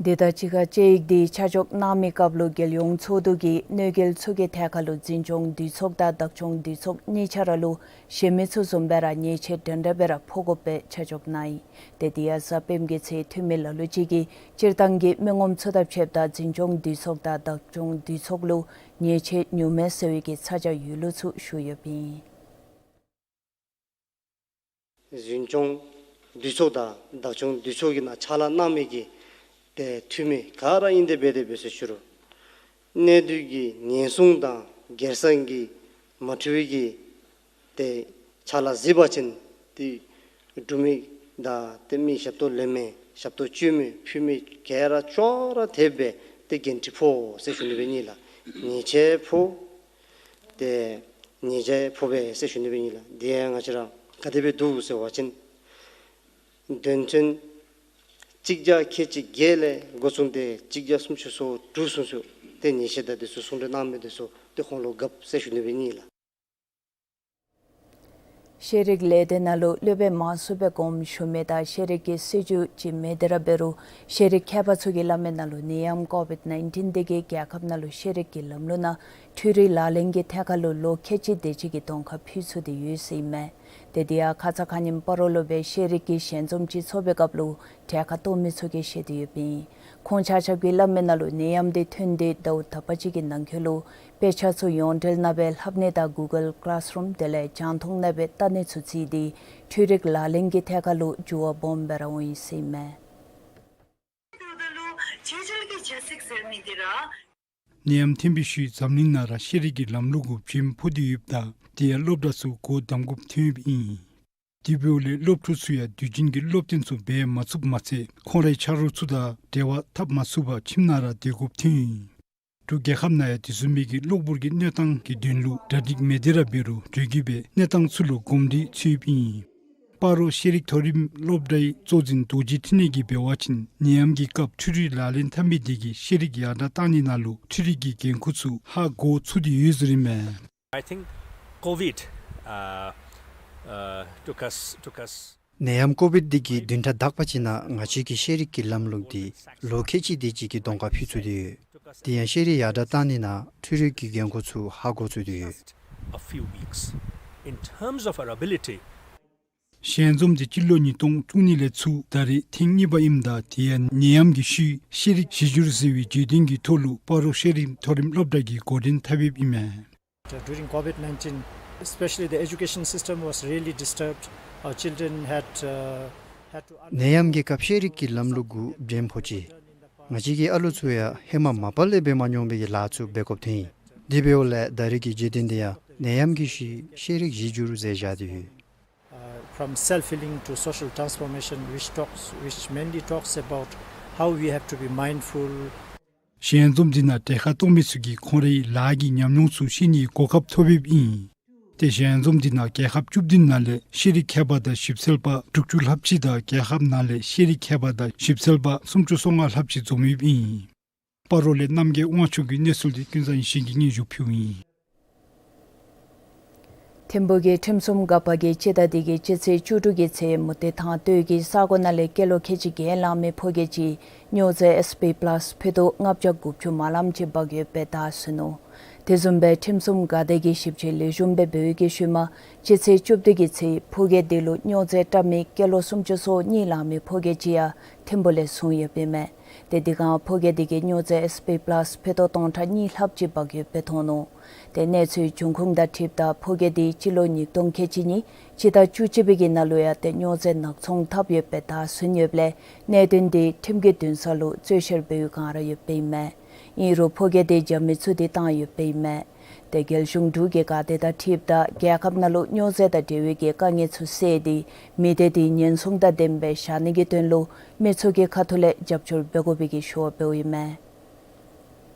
དེ་དང་གཅིག་ཁར་དཔྱད་ཡིག་འདི་ཆ་འཇོག་གནང་མི་སྐབས་ལུ་རྒྱལ་ཡོངས་ཚོགས་འདུ་གིས་གནོད་འགེལ་ཚུ་གི་ཐད་ཁར་ལུ་འཛིན་སྐྱོང་འདུས་ཚོགས་དང་བདག་སྐྱོང་འདུས་ཚོགས་གཉིས་ཆ་ར་ལུ་གཞན་མི་ཚུ་བཟུམ་སྦེ་ར་ཉེས་ཆད་འདྲན་འདྲ་སྦེ་ར་ཕོག་དགོ་པའི་ཆ་འཇོག་གནང་ཡི། ཏེ་དེ་ཡང་གཟའ་སྤེནམ་གི་ཚེ་འཐུས་མི་ལ་ལུ་ཅིག་གིས་སྤྱིར་བཏང་གི་མི་ངོམ་ཚུ་དང་ཕྱདཔ་ད་འཛིན་སྐྱོང་འདུས་ཚོགས་དང་བདག་སྐྱོང་འདུས་ཚོགས་ལུ་ཉེས་ཆད་ཉུང་མས་ཟེར་བའི་གི་ཚ་གྱང་ཡོད་ལུགས་ཚུ་ཞུ་ཡོདཔ་ཨིན། འཛིན་སྐྱོང་འདུས་ཚོགས་དང་བདག་སྐྱོང་འདུས་ཚོགས་ཀྱི་ནང་ཕྱག་ལཱ་གནང་མི་གི་ཏེ་འཐུས་མི་ག་ར་ཨིན་ཏེ་འབད་དེ་འབད་ཟེར་ཞུ་རུང་གནས་སྡུད་ཀྱི་ཉེན་སྲུང་དང་སྒེར་སྲུང་གི་མ་འཁྲུལ་བའི་གི་ཏེ་ཕྱག་ལཱ་གཟིགས་པ་ཅིན་ཏེ་འབྲུག་མི་དང་ཏེ་མི་ཞབས་ཏོག་ལེན་མི་ཞབས་ཏོག་སྤྱོད་མི་ཕུལ་མི་ག་ར་ཅོག་ར་འཐདཔ་སྦེ་ཏེ་འགན་འཁྲི་ཕོག་ཟེར་ཞུ་ནི་སྦེ་ཨིན་ལགས། ཉེས་ཆད་ཕོག། ཏེ་ཉེས་ཆད་ཕོག་པས་ཟེར་ཞུ་ནི་སྦེ་ཨིན་ལགས། དེ་ཡང་ང་བཅས་ར་ག་དེ་སྦེ་འདུག་ཟེར་བ་ཅིན་དོན་ཚན་གཅིག་བརྒྱ་ཁལ་གཅིག་བརྒྱད་ལས་འགོ་བཟུང་སྟེ་གཅིག་བརྒྱ་སུམ་ཅུ་སོ་དྲུག་ཚུན་ཚོད་ཏེ་ཉེས་ཆད་དང་དེ་ཚུ་གསུང་གྲོས་གནང་མི་དེ་ཚུ་ཏེ་ཁོང་ལུ་བཀབ་ཟེར་ཞུ་ནི་སྦེ་ཨིན་ལགས། ཤེས་རིག་ལས་སྡེ་ནང་ལུ་སློབ་དཔོན་མང་སུ་སྦེ་དགོངསམ་ཞུ་མི་དང་ཤེས་རིག་གི་སྲིད་བྱུས་ཅིག་མེད་དེ་ར་འབད་རུང་ཤེས་རིག་མཁས་པ་ཚུ་གིས་སླབ་མི་ནང་ལུ་ནད་ཡམས་ཀོ་བིཌ་ནའིན་ཊིན་འདི་གིས་རྒྱལ་ཁབ་ནང་ལུ་ཤེས་རིག་གི་ལམ་ལུགས་ནང་འཕྲུལ་རིག་ལག་ལེན་གྱི་ཐད་ཁར་ལུ་ལོ་ཁལ་གཅིག་དེ་ཅིག་གི་གདོང་ཁར་ཕུད་ཚུགས་ཏེ་ཡོད་ཟེར་ཨིན་མས། ཏེ་དེ་ཡང་ཁ་ཙ་ཁ་ཉིནམ་སྤ་རོ་ལུ་སྦེ་ཤེས་རིག་གི་ཞལ་འཛོམས་ཅིག་ཚོགས་པའི་སྐབས་ལུ་གྲལ་ཁར་གཏོགས་མི་ཚུ་གིས་བཤད་དེ་ཡོདཔ་ཨིན། ཁོང་ཆ་ཁྱབ་ཀྱིས་སླབ་མི་ནང་ལུ་ནད་ཡམས་འདི་ཐོན་ཏེ་ཟླཝ་དག་པ་ཅིག་གི་ནང་འཁོད་ལུ་དཔེ་ཆ་ཚུ་ཡོངས་འབྲེལ་ནང་སྦེ་ལྷབ་ནི་དང་གུ་གཱལ་ཀི་ལཱསི་རུམ་དེ་ལས་རྒྱང་མཐོང་ནང་སྦེ་ལྟ་ནི་ཚུ་བརྩིས་ཏེ་འཕྲུལ་རིག་ལག་ལེན་གྱི་ཐད་ཁར་ལུ་འགྱུར་བ་སྦོམ་སྦེ་ར་འོང་ཡི་ཟེར་ཨིན་མས། ནད་ཡམས་ཐོན་པའི་ཤུལ་འཛམ་གླིང་ནང་ར་ཤེས་རིག་གི་ལམ་ལུགས་གུ་བྱེམ་ཕོག་སྟེ་ཡོདཔ་ད་དེ་ཡང་སློབ་གྲྭ་ཚུ་སྒོ་བསྡམ་དགོཔ་ཐོན་ཡོདཔ་ཨིན། དེ་འབདཝ་ལས་སློབ་ཕྲུག་ཚུ་ཡང་དུས་རྒྱུན་གྱི་སློབ་སྟོན་ཚུ་འབད་མ་ཚུགསཔ་མ་ཚད་ཁོང་རའི་ཆ་རོགས་ཚུ་དང་འབྲེལ་བ་འཐབ་མ་ཚུགས་པར་ཁྱིམ་ནང་ར་སྡོད་དགོཔ་ཐོན་ཡི། འབྲུག་རྒྱལ་ཁབ་ནང་ཡང་དེ་བཟུམ་མའི་གི་གློ་བུར་གྱི་གནས་སྟངས་ཀྱི་དོན་ལུ་གྲ་སྒྲིག་མེད་དེ་ར་འབད་རུང་འགྲོས་ཀྱིས་སྦེ་གནས་སྟངས་ཚུ་ལུ་གོམས་འདྲིས་ཚུད་ཡོདཔ་ཨིན། སྤ་རོ་ཤེས་རིག་མཐོ་རིམ་སློབ་གྲྭའི་གཙོ་འཛིན་རྡོ་རྗེ་འཕྲིན་ལས་ཀྱིས་འབད་བ་ཅིན་ནད་ཡམས་ཀྱི་སྐབས་འཕྲུལ་རིག་ལག་ལེན་འཐབ་མི་དེ་གིས་ཤེས་རིག་ཡར་དྲག་བཏང་ནི་ནང་ལུ་འཕྲུལ་རིག་གི་འགན་ཁུར་ཚུ་ཧ་གོ་ཚུགས་ཏེ་ཡོད་ཟེར་ཨིན་མས། I think COVID, uh, uh, took us, took us ནད་ཡམས་ཀོ་བིཌ་འདི་གིས་བདུན་ཕྲག་དག་པ་ཅིག་ནང་ང་བཅས་ཀྱི་ཤེས་རིག་གི་ལམ་ལུགས་འདི་ལོ་ཁལ་གཅིག་དེ་ཅིག་གི་གདོང་ཁར་ཕུད་ཚུགས་ཏེ་ཡོད། དེ་ཡང་ཤེས་རིག་ཡར་དྲག་བཏང་ནི་ནང་འཕྲུལ་རིག་གི་འགན་ཁུར་ཚུ་ཧ་གོ་ཚུགས་ཏེ་ཡོད། A few weeks. In terms of our ability, ཞལ་འཛོམས་འདི་སྤྱི་ལོ་ཉིས་སྟོང་བཅུ་གཉིས་ལས་ཚུར་ད་རེས་ཐེངས་གཉིས་པ་ཨིནམ་ད་དེ་ཡང་ནད་ཡམས་ཀྱི་ཤུལ་ཤེས་རིག་གཞི་འགྱུར་ཟེར་བའི་བརྗོད་དོན་གྱི་ཐོག་ལུ་སྤ་རོ་ཤེས་རིག་མཐོ་རིམ་སློབ་གྲྭ་གིས་འགོ་འདྲེན་འཐབ་ཡོདཔ་ཨིན་མས། During COVID nineteen, especially the education system was really disturbed. Our children had, uh, had to ནད་ཡམས་ཀྱི་སྐབས་ཤེས་རིག་གི་ལམ་ལུགས་གུ་བྱེམ་ཕོག་ཅི། ང་བཅས་ཀྱི་ཨ་ལོ་ཚུ་ཡང་ཧེ་མ་མ་པ་ལས་འབད་མ་མྱོང་བའི་གི་ལཱ་ཚུ་འབད་དགོཔ་ཐོན་ཡི། དེ་འབདཝ་ལས་ད་རེས་ཀྱི་བརྗོད་དོན་འདི་ཡང་ནད་ཡམས་ཀྱི་ཤུལ་ཤེས་རིག་གཞི་འགྱུར་ཟེར་བཞག་སྟེ་ཡོད། Uh, from self-healing to social transformation, which talks, which mainly talks about how we have to be mindful. ཞལ་འཛོམས་འདི་ནང་གྲལ་ཁར་གཏོགས་མི་ཚུ་གིས་ཁོང་རའི་ལཱ་གི་ཉམས་མྱོང་ཚུ་བཤད་ནིའི་གོ་སྐབས་ཐོབ་ཡོདཔ་ཨིན། ཏེ་ཞལ་འཛོམས་འདི་ནང་རྒྱལ་ཁབ་བཅུ་བདུན་ནང་ལས་ཤེས་རིག་མཁས་པ་དང་ཞིབ་འཚོལ་པ་དྲུག་ཅུ་ལྷགཔ་ཅིག་དང་རྒྱལ་ཁབ་ནང་ལས་ཤེས་རིག་མཁས་པ་དང་ཞིབ་འཚོལ་པ་སུམ་ཅུ་སོ་ལྔ་ལྷགཔ་ཅིག་འཛོམས་ཡོདཔ་ཨིན། སྤ་རོ་ལས་རྣམ་རྒྱལ་དབང་ཕྱུག་གི་གནས་ཚུལ་འདི་ཀུན་བཟང་ཡེ་ཤེས་ཀྱིས་སྙན་ཞུ་ཕུལཝ་ཨིན། ཐིམ་ཕུག་གི་ཁྲིམས་སྲུང་འགག་པ་གིས་སྤྱི་ཟླ་འདི་གི་སྤྱི་ཚེས་བཅུ་དྲུག་གི་ཚེ་མུ་ཏིག་ཐང་སྟོད་ཀྱི་ས་གོ་ནང་ལས་ཀི་ལོ་ཁལ་གཅིག་བརྒལ་ལང་མི་ཕོ་སྐྱེས་ཅིག་སྨྱོ་རྫས་ཨེས་པི་པ་ལཱསི་ཕུད་རྡོག་ལྔ་བརྒྱ་དགུ་བཅུ་མ་ལངམ་ཅིག་འབག་ཡོདཔ་སྦེ་བདའ་ཟུན་ནུག། དེ་བཟུམ་སྦེ་ཁྲིམས་སྲུང་འགག་སྡེ་གིས་ཞིབ་དཔྱད་ལེགས་ཤོམ་སྦེ་འབད་བའི་གི་ཤུལ་མ་སྤྱི་ཚེས་བཅུ་བདུན་གྱི་ཚེ་ཕོ་སྐྱེས་དེ་ལུ་སྨྱོ་རྫས་བཀྲམ་མི་ཀི་ལོ་སུམ་ཅུ་སོ་གཉིས་ལང་མི་ཕོ་སྐྱེས་ཅིག་ཡང་ཐིམ་ཕུག་ལས་བཟུང་ཡོདཔ་ཨིན་མས། ཏེ་དེ་སྒང་ཕོ་སྐྱེས་དེ་གིས་སྨྱོ་རྫས་ཨེས་པི་པ་ལཱསི་ཕུད་རྡོག་སྟོང་ཕྲག་གཉིས་ལྷགཔ་ཅིག་འབག་ཡོདཔ་སྦེ་མཐོང་ནུག། ཏེ་གནས་ཚུལ་འབྱུང་ཁུངས་དང་འཁྲིལཝ་ད་ཕོ་སྐྱེས་དེ་སྤྱི་ལོ་ཉིས་སྟོང་ཁལ་གཅིག་གཉིས་སྤྱི་ཟླ་བཅུ་གཅིག་པའི་གི་ནང་ལུ་ཡང་ཏེ་སྨྱོ་རྫས་ནག་ཚོང་འཐབ་ཡོདཔ་སྦེ་བདའ་ཟུན་ཡོདཔ་ལས་གནད་དོན་དེ་ཁྲིམས་ཀྱི་འདུན་ས་ལུ་རྩོད་བཤེར་འབད་བའི་བསྒང་ར་ཡོདཔ་ཨིན་མས། ཨིན་རུང་ཕོ་སྐྱེས་དེ་རྒྱབ་མི་ཚུ་དེ་བཏང་ཡོདཔ་ཨིན་མས། ཏེ་རྒྱལ་གཞུང་འབྲུག་གི་འགག་སྡེ་དང་འཁྲིལཝ་ད་རྒྱལ་ཁབ་ནང་ལུ་སྨྱོ་རྫས་དང་འབྲེལ་བའི་གི་དཀའ་ངལ་ཚུ་བསལ་ཏེ་མི་སྡེ་དེ་ཉེན་སྲུང་དང་ལྡནམ་སྦེ་བཞག་ནི་གི་དོན་ལུ་མི་ཚུ་གི་ཁ་ཐུག་ལས་རྒྱབ་སྐྱོར་འབད་དགོ་པའི་གི་ཞུ་བ་འབདཝ་ཨིན་མས།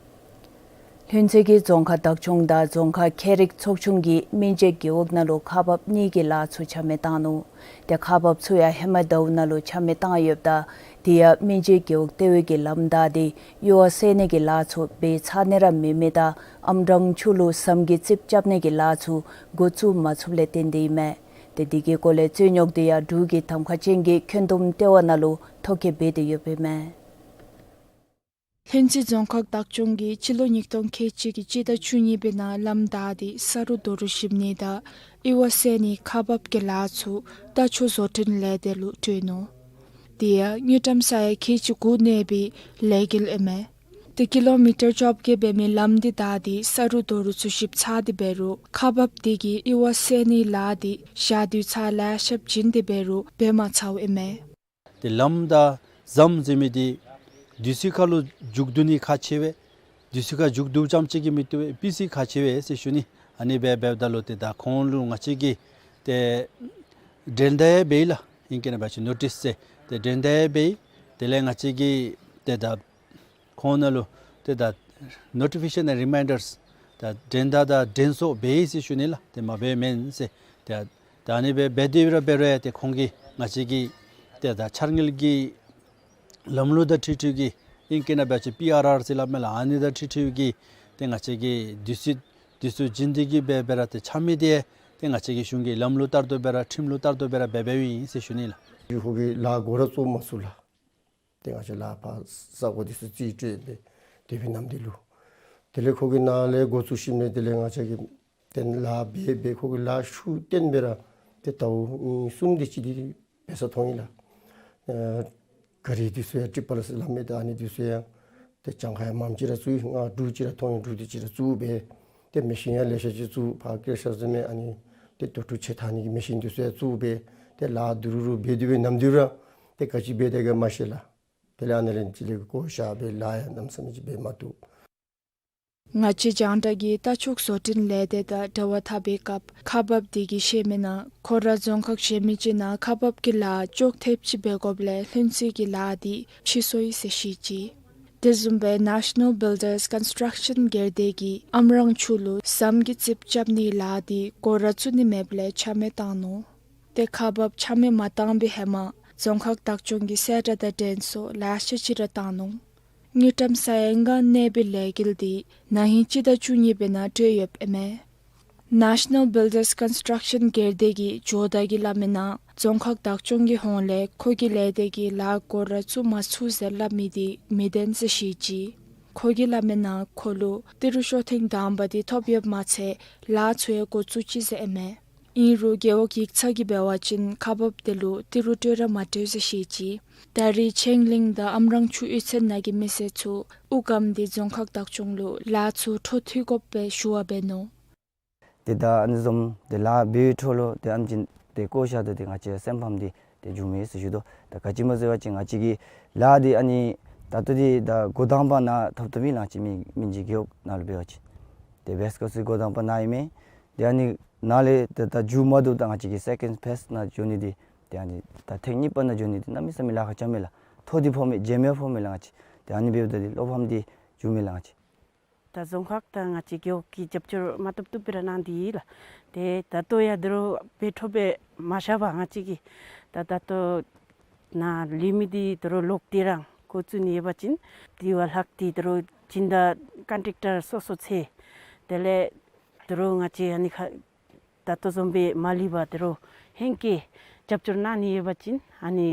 ལྷུན་རྩེ་གི་རྫོང་ཁག་བདག་སྐྱོང་དང་རྫོང་ཁག་ཁྱད་རིག་ཚོགས་ཆུང་གིས་སྨིན་བྱེད་རྒེད་འོག་ནང་ལུ་ཁག་འབགཔ་གཉིས་ཀྱི་ལཱ་ཚུ་ཆ་མེད་བཏང་ནུག། ཏེ་ཁག་འབགཔ་ཚུ་ཡང་ཧེ་མ་ཟླཝ་ནང་ལུ་ཆ་མེད་བཏང་ཡོདཔ་ད་དེ་ཡང་སྨིན་བྱེད་རྒེད་འོག་ལྟེ་བའི་གི་ལམ་བདའ་སྟེ་གཡུར་བ་བསལ་ནི་གི་ལཱ་ཚུ་འབད་ཚར་ནི་ར་མེད་མི་དང་ཨམ་ཊང་ཆུ་ལུ་ཟམ་གྱི་རྩིགཔ་རྐྱབ་ནི་གི་ལཱ་ཚུ་འགོ་བཙུགས་མ་ཚུགསཔ་ལས་བརྟེན་ཏེ་ཨིན་མས། ཏེ་དེ་གི་སྐོར་ལས་རྩོད་རྙོགས་དེ་ཡང་འབྲུག་གི་གདམ་ཁ་ཅན་གྱི་འཁོན་འདུམ་ལྟེ་བ་ནང་ལུ་ཐོ་བཀོད་འབད་དེ་ཡོདཔ་ཨིན་མས། ལྷུན་རྩེ་རྫོང་ཁག་བདག་སྐྱོང་གིས་སྤྱི་ལོ་ཉིས་སྟོང་ཁལ་གཅིག་གི་སྤྱི་ཟླ་བཅུ་གཉིས་པའི་ནང་ལམ་བདའ་སྟེ་ས་རུ་རྡོ་རུ་བཤིབ་ནི་དང་ཨི་བ་བསལ་ནི་ཁག་འབག་གི་ལཱ་ཚུ་རྟ་མཆོག་བཟོ་སྐྲུན་ལས་སྡེ་ལུ་སྤྲོད་ནུག། དེ་ཡང་དངུལ་ཀྲམ་ས་ཡ་ཁལ་གཅིག་དགུ་གནས་པའི་ལས་འགུལ་ཨིན་མས། ཏེ་ཀི་ལོ་མི་ཊར་བཅོ་བརྒྱད་འབད་མི་ལམ་འདི་བདའ་སྟེ་ས་རུ་རྡོ་རུ་ཚུ་བཤིབ་ཚར་ཏེ་འབད་རུང་ཁག་འབག་འདི་གིས་ཨི་བ་བསལ་ནི་ལཱ་འདི་ཞག་དུས་ཚོད་ལེ་ཤ་བྱིན་ཏེ་འབད་རུང་འབད་མ་ཚརཝ་ཨིན་མས། ཏེ་ལམ་དང་ཟམ་ཟེར་མི་འདི་དུས་ཚོད་ཁར་ལུ་མཇུག་བསྡུ་ནི་ཁག་ཆེ་བས། དུས་ཚོད་ཁར་མཇུག་བསྡུ་རྐྱངམ་ཅིག་གིས་མི་བཏུབ་པས། སྤུས་ཚད་ཁག་ཆེ་བས་ཟེར་ཞུ་ནི། ཨ་ནི་སྦེ་འབདཝ་ད་ལུ་ཏེ་ད་ཁོང་ལུ་ང་བཅས་ཀྱིས་ཏེ་འགྲན་ཟླ་ཡང་འབད་ཡི་ལགས། ཨིང་སྐད་ནང་འབད་བ་ཅིན་ནོ་ཊིསི་ཟེར་ཏེ་འགྲན་ཟླ་ཡང་འབད་ཡི། དེ་ལས་ང་བཅས་ཀྱིས་ཏེ་ད་ཁོང་ནང་ལུ་ཏེ་ད་ནོ་ཊི་ཕི་ཀེ་ཤཱན་ཨེནཌ་རི་མའིན་ཌརསི་ད་འགྲན་ཟླ་དང་འགྲན་ཚོགས་འབད་ཡི་ཟེར་ཞུ་ནི་ལགས། ཏེ་མ་འབད་མེན་ཟེར། ཏེ་ད་ཨ་ནི་སྦེ་འབད་དེ་ར་འབད་རུང་ཡང་ཏེ་ཁོང་གིས་ང་བཅས་ཀྱི་ཏེ་ད་འཆར་དངུལ་གྱི་ལམ་ལུགས་དང་འཁྲིལ་འཁྲིལ་གྱི་ཨིང་སྐད་ནང་འབད་བ་ཅིན་པི་ཨར་ཨར་ཟེར་སླབ་མས་ལགས། ཨ་ནི་དང་འཁྲིལ་འཁྲིལ་གྱི་ཏེ་ང་བཅས་ཀྱིས་དུས་ཚོད་དུས་ཚོད་བྱིན་ཏེ་གིས་འབད་འབད་ར་ཏེ་འཆར་མི་འདི་ཏེ་ང་བཅས་ཀྱི་གཞུང་གི་ལམ་ལུགས་ལྟར་དུ་འབད་ར་ཁྲིམས་ལུགས་ལྟར་དུ་འབད་ར་འབད་འབདཝ་ཨིན་ཟེར་ཞུ་ནི་ལགས། ཁོ་གིས་ལཱ་འགོ་ར་བཙུགས་མ་ཚུགས་ལགས། ཏེ་ང་བཅས་ལཱ་ཕར་ས་གོ་འདི་ཚུ་རྩིས་སྤྲོད་སྦེ་དེ་འབད་ནམ་འདི་ལུ་དེ་ལས་ཁོ་གིས་ནཱ་ལས་འགོ་བཙུགས་ཞིནམ་ལས་དེ་ལས་ང་བཅས་ཀྱིས་ཏེ་ལཱ་འབད་འབད་ཁོ་གིས་ལཱ་ཤུགས་བཏོན་སྦེ་ར་ཏེ་ཟླཝ་གཉིས་གསུམ་དེ་ཅིག་འདི་འབད་ས་མཐོང་ཡི་ལགས། ཨ་ག་རི་འདི་ཚུ་ཡང་ཊི་རི་པལ་ཟེར་སླབ་མི་ད་ཨ་ནི་འདི་ཚུ་ཡང་ཏེ་གྱངས་ཁ་ཡང་མངམ་ཅིག་ར་བཙུགས་ཡི། ང་འབྲུག་ཅིག་ར་མཐོང་ཡི། འབྲུག་འདི་ཅིག་ར་བཙུགས་སྦེ་ཏེ་མེ་ཤིན་ཡང་ལེ་ཤ་ཅིག་བཙུགས། ཕར་ཀེ་ཤར་ཟེར་མི་ཨ་ནི་ཏེ་དོ་ཀྲུ་ཕྱེ་འཐག་ནི་གི་མེ་ཤིན་འདི་ཚུ་ཡང་བཙུགས་སྦེ་ཏེ་ལཱ་དུ་རུ་རུ་འབད་དེ་འབད་ནམ་འདི་ར་ཏེ་ག་ཅི་འབད་དེ་ག་མ་ཤེས་ལགས། དེ་ལས་ཨ་ནི་ལས་ཅིག་ལས་བཀོ་བཞག་སྦེ་ལཱ་ཡང་གནམ་མེད་ས་མེད་ཅིག་འབད་མ་བཏུབ། ང་བཅས་རྒྱང་བསྒྲགས་ཀྱིས་རྟ་མཆོག་བཟོ་སྐྲུན་ལས་སྡེ་དང་འབྲེལ་བ་འཐབ་པའི་སྐབས་ཁག་འབག་འདི་གིས་བཤད་མི་ནང་ཁོ་ར་རྫོང་ཁག་གཞན་མི་ཅིག་ནང་ཁག་འབག་གི་ལཱ་ཅོག་འཐདཔ་ཅིག་འབད་དགོཔ་ལས་ལྷུན་རྩེ་གི་ལཱ་འདི་ཕྱིས་སོ་ཡི་ཟེར་བཤད་ཅི། དེ་བཟུམ་སྦེ་ནེ་ཤ་ནཱལ་བིལ་ཌརསི་ཀོན་སི་ཊརཀ་ཤཱན་སྒེར་སྡེ་གིས་ཨམ་རང་ཆུ་ལུ་ཟམ་གྱི་རྩིགཔ་རྐྱབ་ནིའི་ལཱ་འདི་འགོ་ར་བཙུགས་ནི་མེདཔ་ལས་ཆ་མེད་བཏང་ནུག། ཏེ་ཁག་འབག་ཆ་མེད་མ་བཏང་པའི་ཧེ་མ་རྫོང་ཁག་བདག་སྐྱོང་གིས་གསལ་བསྒྲགས་དང་འགྲན་ཚོགས་ལེ་ཤ་ཅིག་ར་བཏང་ནུག། དངུལ་ཀྲམ་ས་ཡ་ལྔ་གནས་པའི་ལས་འགུལ་འདི་ན་ཧིང་སྤྱི་ཟླ་བཅུ་གཉིས་པའི་ནང་གྲོལ་ཡོདཔ་ཨིན་མས། ནེ་ཤ་ནཱལ་བིལ་ཌརསི་ཀོན་སི་ཊརཀ་ཤཱན་སྒེར་སྡེ་གི་ཇོ་བདག་གིས་སླབ་མི་ནང་རྫོང་ཁག་བདག་སྐྱོང་གི་ཧོངས་ལས་ཁོ་གི་ལས་སྡེ་གིས་ལཱ་འགོ་ར་བཙུགས་མ་ཚུགས་ཟེར་སླབ་མི་འདི་མི་བདེན་ཟེར་བཤད་ཅི། ཁོ་གིས་སླབ་མི་ནང་ཁོ་ལུ་ཏི་རུ་ཤོ་ཐེངས་དང་པ་འདི་ཐོབ་ཡོདཔ་མ་ཚད་ལཱ་ཚུ་ཡང་འགོ་བཙུགས་ཅི་ཟེར་ཨིན་མས། ཨིན་རུང་རྒེད་འོག་ཡིག་ཚང་གིས་འབད་བ་ཅིན་ཁག་འབགཔ་དེ་ལུ་ཏི་རུ་སྤྲོད་ར་མ་སྤྲོད་ཟེར་བཤད་ཅི། ད་རེས་ཆིང་ལིང་དང་ཨམ་རང་ཆུ་གཡུས་ཚན་ནང་གི་མི་སེར་ཚུ་དབུགས་སྒམ་སྟེ་རྫོང་ཁག་བདག་སྐྱོང་ལུ་ལཱ་ཚུ་འཕྲོ་མཐུད་དགོཔ་སྦེ་ཞུ་བ་འབད་ནུག། ཏེ་ད་ཨ་ནི་བཟུམ་ཏེ་ལཱ་འབད་བའི་འཕྲོ་ལུ་ཏེ་ཨ་ནེམ་ཅིག་ཏེ་བཀོ་བཞག་ད་ཏེ་ང་བཅས་སེམས་ཕམ་སྟེ་ཏེ་འགྱོ་མས་ཟེར་ཞུ་དོ། ད་ག་ཅི་སྨོ་ཟེར་བ་ཅིན་ང་བཅས་ཀྱི་ལཱ་འདི་ཨ་ནི་ད་ལྟོ་འདི་ད་འགོ་དང་པ་ནཱ་ཐོབ་ཐོབ་ཨིན་ལགས། ང་བཅས་མི་མི་ཅིག་རྒེད་འོག་ནང་ལུ་འབད་བ་ཅིན་ཏེ་བེསི་ཀོསཊ་འགོ་དང་པ་ནཱ་ཨིན་མས། ཏེ་ཨ་ནི་ནཱ་ལས་ཏེ་ད་མཇུག་མ་བསྡུ་ད་ང་བཅས་ཀྱི་སེ་ཀེནཌ་ཕེསི་ནང་འགྱོ་ནི་འདི་ཏེ་ཨ་ནི་ད་ཐེངས་གཉིས་པ་ནང་འགྱོ་ནི་འདི་གནམ་མེད་ས་མེད་ལཱ་ཁག་རྐྱབ་མས་ལགས། ཐོ་འདི་ཕོག་མས། མཇལ་མི་ཕོག་མས་ལགས་ང་བཅས། ཏེ་ཨ་ནི་འབདཝ་ད་འདི་བློ་ཕམ་སྟེ་འགྱོ་མས་ལགས་ང་བཅས། ད་རྫོང་ཁག་དང་ང་བཅས་རྒེད་འོག་གིས་རྒྱབ་སྐྱོར་མ་བཏུབ་བཏུབ་སྦེ་ར་གནང་སྟེ་ཡོད་ལགས། ཏེ་ད་ལྟོ་ཡང་དོ་རུང་འབད་འཕྲོ་སྦེ་མ་བཞག་པར་ང་བཅས་ཀྱིས་ད་ད་ལྟོ་ནཱ་ལུས་མི་འདི་དོ་རུང་ལོག་སྟེ་རང་འགོ་བཙུགས་ནི་ཡོད་པ་ཅིན་དེ་བ་ལྷག་སྟེ་དོ་རུང་སྦྱིན་བདག་ཀོན་ཊེཀ་ཊར་སོ་སོ་འཚོལ། དེ་ལས་དོ་རུང་ང་བཅས་ཨ་ནི་ཁ་ད་ལྟོ་བཟུམ་སྦེ་མ་ལུས་པར་དོ་རུང་ཧེང་སྐལ་རྒྱབ་སྐྱོར་གནང་ནི་ཡོད་པ་ཅིན་ཨ་ནི་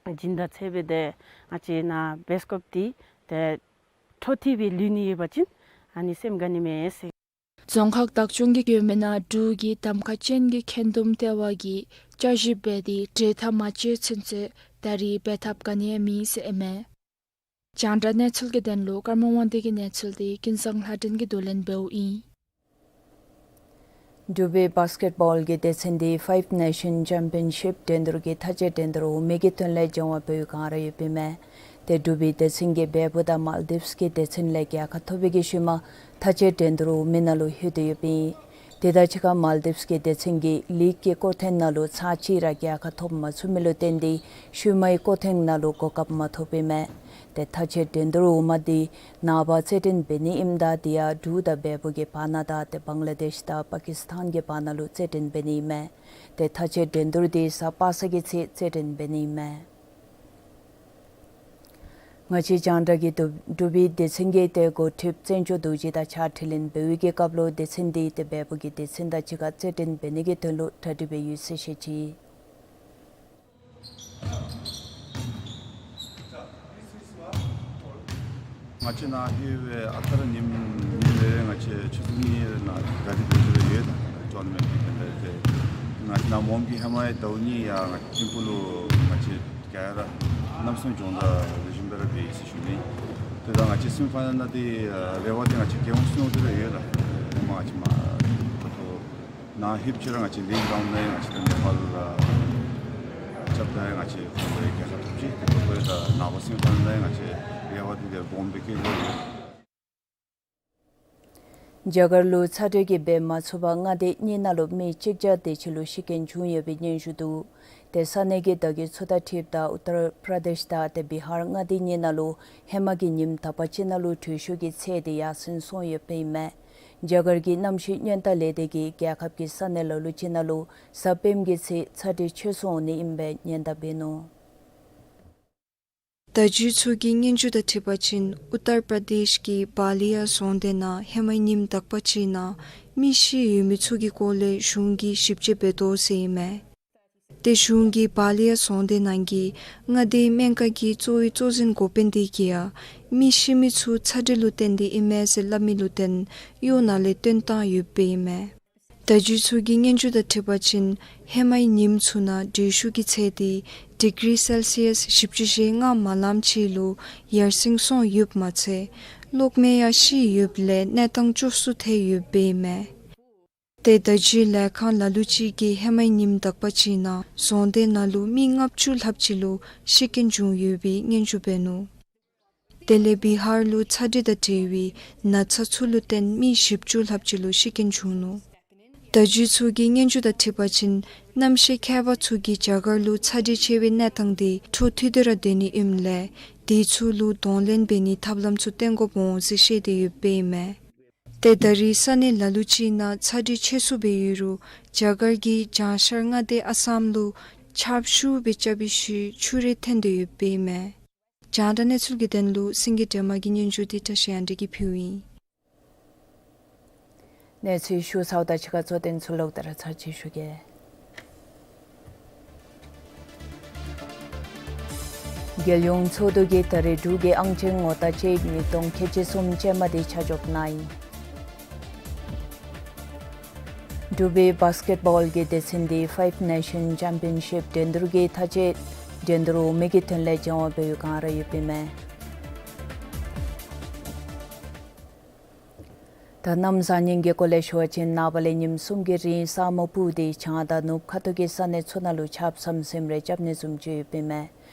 སྦྱིན་བདག་འཚོལ་སྦེ་ཏེ་ང་བཅས་ནཱ་བེསི་ཀོསཊ་འདི་ཏེ་འཕྲོ་མཐུད་སྦེ་ལུས་ནི་ཡོད་པ་ཅིན་ཨ་ནི་སེམས་དགའ་ནི་མས་ཟེར། རྫོང་ཁག་བདག་སྐྱོང་གིས་བཀོད་མི་ནང་འབྲུག་གི་གདམ་ཁ་ཅན་གྱི་འཁོན་འདུམ་ལྟེ་བ་གིས་བསྐྱར་ཞིབ་འབད་དེ་གྲོས་ཐག་མ་བཅད་ཚུན་ཚོད་ད་རེས་འབད་ཐབས་ག་ནི་ཡང་མེད་ཟེར་ཨིན་མས། རྒྱང་བསྒྲགས་གནས་ཚུལ་གྱི་དོན་ལུ་ཀརྨ་དབང་འདུས་ཀྱི་གནས་ཚུལ་འདི་ཀུན་བཟང་ལྷ་སྒྲོན་གྱིས་བསྡུ་ལེན་འབདཝ་ཨིན། འབྲུག་པའི་བཱསི་ཀེཊ་བཱོལ་གྱི་སྡེ་ཚན་འདི་ཕའིབ་ནེ་ཤཱན་ཅེམ་པིའོན་ཤིབ་འགྲན་བསྡུར་གྱི་མཐའ་དཔྱད་འགྲན་བསྡུར་འོག་མའི་གི་དོན་ལས་སྦྱོང་བ་འབད་བའི་བསྒང་ར་ཡོདཔ་ཨིན་མས། ཏེ་འབྲུག་པའི་སྡེ་ཚན་གྱིས་བལ་པོ་དང་མཱལ་ཌིབས་ཀྱི་སྡེ་ཚན་ལས་རྒྱལ་ཁ་ཐོབ་པའི་གི་ཤུལ་མ་མཐའ་དཔྱད་འགྲན་བསྡུར་འོག་མའི་ནང་ལུ་ལྷོད་དེ་ཡོདཔ་ཨིན། དེ་དང་གཅིག་ཁར་མཱལ་ཌིབས་ཀྱི་སྡེ་ཚན་གྱིས་ལིག་གི་སྐོར་ཐེངས་ནང་ལུ་ཚར་གཅིག་ར་རྒྱལ་ཁ་ཐོབ་མ་ཚུགས་མི་ལུ་བརྟེན་ཏེ་ཤུལ་མའི་སྐོར་ཐེངས་ནང་ལུ་གོ་སྐབས་མ་ཐོབ་པས་མས། ཏེ་མཐའ་དཔྱད་འགྲན་བསྡུར་འོག་མ་འདི་ནངས་པ་རྩེད་འགྲན་འབད་ནི་ཨིནམ་ད་དེ་ཡང་འབྲུག་དང་བལ་པོ་གི་བར་ན་དང་ཏེ་བང་ལ་དེཤ་དང་པ་ཀིས་ཐཱན་གྱི་བར་ན་ལུ་རྩེད་འགྲན་འབད་ནི་ཨིན་མས། ཏེ་མཐའ་དཔྱད་འགྲན་བསྡུར་འདི་གཟའ་པ་སངས་ཀྱི་ཚེ་རྩེད་འགྲན་འབད་ནི་ཨིན་མས། ང་བཅས་རྒྱང་བསྒྲགས་ཀྱིས་འབྲུག་པའི་སྡེ་ཚན་གྱི་ཏེ་འགོ་ཁྲིདཔ་བཙན་སྐྱོགས་རྡོ་རྗེ་དང་ཕྱག་དྲིས་ལན་འབད་བའི་གི་སྐབས་ལུ་སྡེ་ཚན་འདི་ཏེ་བལ་པོ་གི་སྡེ་ཚན་དང་གཅིག་ཁར་རྩེད་འགྲན་འབད་ནི་གི་དོན་ལུ་གྲ་སྒྲིག་འབད་ཡོད་ཟེར་བཤད་ཅི། ང་བཅས་ནཱ་ལྷོད་པའི་ཨ་རྟག་ར་ཉིནམ་ཉིནམ་རེ་རེ་ང་བཅས་ཆུ་ཚོད་གཉིས་ནང་ག་རི་འགྲོ་རྒྱུ་རེ་ཡོད། ཊོར་ནཱ་མེནཊ་ཀྱི་དོན་ལས་ཏེ་ང་བཅས་ནཱ་མོམ་གྱི་ཧེ་མའི་ཟླཝ་གཉིས་ཡང་ང་བཅས་ཐིམ་ཕུག་ལུ་ང་བཅས་ག་ར་གནམ་སྲུང་སྦྱོང་བརྡར་ལེགས་ཤོམ་སྦེ་ར་འབད་ཡི་ཟེར་ཞུ་ནི། ཏེ་ད་ང་བཅས་སེ་མི་ཕའི་ནཱལ་ནང་འདི་རེ་བ་འདི་ང་བཅས་རྒྱལ་ཡོངས་སྲུང་སྟེ་ར་ཡོད་ལགས། ཧེ་མ་ང་བཅས་མ་ད་ལྟོ་ནཱ་ལྷོདཔ་ཅིག་ར་ང་བཅས་ལིག་རའུནཌ་ནང་ཡང་ང་བཅས་ད་ནེ་པཱལ་ལུ་ར་རྐྱབ་ད་ཡང་ང་བཅས་ཁོང་ལུ་རྒྱལ་ཁ་ཐོབ་ཅི། ཏེ་ཁོང་ད་ནངས་པ་སེ་མི་ཕའི་ནཱལ་ནང་ཡང་ང་བཅས་རེ་བ་འདི་དེ་སྦོམ་སྦེ་བསྐྱེད་དོ་ཡོད། རྒྱ་གར་ལུ་ཚ་དྲོད་ཀྱིས་འབད་མ་ཚུགས་པར་མངའ་སྡེ་གཉིས་ནང་ལུ་མི་གཅིག་བརྒྱ་དེ་ཅིག་ལུ་ཤི་རྐྱེན་བྱུང་ཡོད་པའི་སྙན་ཞུ་འདུག། ཏེ་ས་གནས་ཀྱི་བརྡ་བརྒྱུད་ཚུ་དང་འཁྲིལཝ་ད་ཨུ་ཏར་པྲ་དེཤ་དང་ཏེ་བི་ཧར་མངའ་སྡེ་གཉིས་ནང་ལུ་ཧེ་མ་གི་ཉིནམ་དག་པ་ཅིག་ནང་ལུ་དྲོད་ཤུགས་ཀྱི་ཚད་དེ་ཡར་སེང་སོང་ཡོདཔ་ཨིན་མས། རྒྱ་གར་གྱི་གནམ་གཤིས་སྔོན་བརྟག་ལས་སྡེ་གིས་རྒྱལ་ཁབ་ཀྱི་ས་གནས་ལ་ལུ་ཅིག་ནང་ལུ་གཟའ་སྤེནམ་གི་ཚེ་ཚ་དྲོད་ཆེ་སུ་འོང་ནི་ཨིན་པའི་སྙན་དར་འབད་ནུག། བརྡ་བརྒྱུད་ཚུ་གི་སྙན་ཞུ་དང་འཁྲིལ་བ་ཅིན་ཨུ་ཏར་པྲ་དེཤ་གི་བཱ་ལི་ཡ་རྫོང་དེ་ནང་ཧེ་མའི་ཉིནམ་དག་པ་ཅིག་ནང་མི་ཤི་ཡོད་མི་ཚུ་གི་སྐོར་ལས་གཞུང་གིས་ཞིབ་དཔྱད་འབད་དོ་ཟེར་ཨིན་མས། ཏེ་གཞུང་གིས་བཱ་ལི་ཡ་རྫོང་དེ་ནང་གི་མངའ་སྡེའི་སྨན་ཁང་གི་གཙོ་བོའི་གཙོ་འཛིན་འགོ་དཔོན་དེ་གིས་ཡང་མི་ཤི་མི་ཚུ་ཚ་དྲོད་ལུ་བརྟེན་ཏེ་ཨིན་མས་ཟེར་སླབ་མི་ལུ་བརྟེན་གཡོག་ནང་ལས་བཏོན་བཏང་ཡོདཔ་ཨིན་མས། བརྡ་བརྒྱུད་ཚུ་གི་སྙན་ཞུ་དང་འཁྲིལ་བ་ཅིན་ཧེ་མའི་ཉིནམ་ཚུ་ནང་དྲོད་ཤུགས་ཀྱི་ཚད་དེ་ཌིག་རི་སེལ་སི་ཡཱས་བཞི་བཅུ་ཞེ་ལྔ་མ་ལངམ་ཅིག་ལུ་ཡར་སེང་སོང་ཡོདཔ་མ་ཚད་གློག་མེ་ཡང་ཤི་ཡོདཔ་ལས་གནས་སྟངས་སྐྱོ་སུ་ཐལ་ཡོདཔ་ཨིན་མས། ཏེ་བརྡ་བརྒྱུད་ལས་ཁང་ལ་ལུ་ཅིག་གིས་ཧེ་མའི་ཉིནམ་དག་པ་ཅིག་ནང་རྫོང་དེ་ནང་ལུ་མི་ལྔ་བཅུ་ལྷགཔ་ཅིག་ལུ་ཤི་རྐྱེན་བྱུང་ཡོད་པའི་སྙན་ཞུ་འབད་ནུག། དེ་ལས་བི་ཧར་ལུ་ཚ་དྲོད་དང་འབྲེལ་བའི་ན་ཚ་ཚུ་ལུ་བརྟེན་མི་བཞི་བཅུ་ལྷགཔ་ཅིག་ལུ་ཤི་རྐྱེན་བྱུང་ནུག། བརྡ་བརྒྱུད་ཚུ་གི་སྙན་ཞུ་དང་འཁྲིལ་བ་ཅིན་གནམ་གཤིས་ཁྱད་པར་ཚུ་གིས་རྒྱ་གར་ལུ་ཚ་དྲོད་ཆེ་བའི་གནས་སྟངས་དེ་འཕྲོ་མཐུད་དེ་ར་སྡོད་ནི་ཨིནམ་ལས་དེ་ཚུ་ལུ་གདོང་ལེན་འབད་ནིའི་ཐབས་ལམ་ཚུ་བཏོན་དགོཔ་འོང་ཟེར་བཤད་དེ་ཡོདཔ་ཨིན་མས། ཏེ་ད་རེས་ས་གནས་ལ་ལུ་ཅིག་ནང་ཚ་དྲོད་ཆེ་སུ་འབད་ཡོད་རུང་རྒྱ་གར་གྱི་བྱང་ཤར་མངའ་སྡེ་ཨ་སམ་ལུ་ཆརཔ་ཤུགས་སྦེ་རྐྱབ་པའི་ཤུལ་ཆུ་རུད་ཐོན་ཏེ་ཡོདཔ་ཨིན་མས། རྒྱང་བསྒྲགས་གནས་ཚུལ་གྱི་དོན་ལུ་སེང་གེ་སྒྲོལ་མ་གི་སྙན་ཞུ་དེ་བཀྲ་ཤིས་དབང་འདུས་ཀྱིས་ཕུལཝ་ཨིན། གནས་ཚུལ་ཞུ་ཚརཝ་ད་ཕྱི་ཁ་གཙོ་དོན་ཚུ་ལོག་སྟེ་ར་ཚར་གཅིག་ཞུ་གེ། རྒྱལ་ཡོངས་ཚོགས་འདུ་གིས་ད་རེས་འབྲུག་གི་ཨང་ཅན་ངོ་རྟགས་ཅན་ཉིས་སྟོང་ཁལ་གཅིག་གསུམ་ཅན་མ་དེ་ཆ་འཇོག་གནང་ཡི། འབྲུག་པའི་བཱསི་ཀེཊ་བཱོལ་གྱི་སྡེ་ཚན་དེ་ཕའིབ་ནེ་ཤཱན་ཅེམ་པི་ཡན་ཤིབ་འགྲན་བསྡུར་གྱི་མཐའ་དཔྱད་འགྲན་བསྡུར་འོག་མའི་གི་དོན་ལས་སྦྱང་བ་འབད་བའི་བསྒང་ར་ཡོདཔ་ཨིན་མས། ད་གནམ་བཟང་ངན་གྱི་སྐོར་ལས་ཞུ་བ་ཅིན་ནངས་པ་ལས་ཉིནམ་གསུམ་གྱི་རིང་ས་སྨུག་སྤུབས་ཏེ་བྱང་དང་ནུབ་ཁ་ཐུག་གི་ས་གནས་ཚུ་ནང་ལུ་ཆརཔ་ཟམ་ཟིམ་རེ་རྐྱབ་ནི་བཟུམ་ཅིག་ཡོདཔ་ཨིན་མས།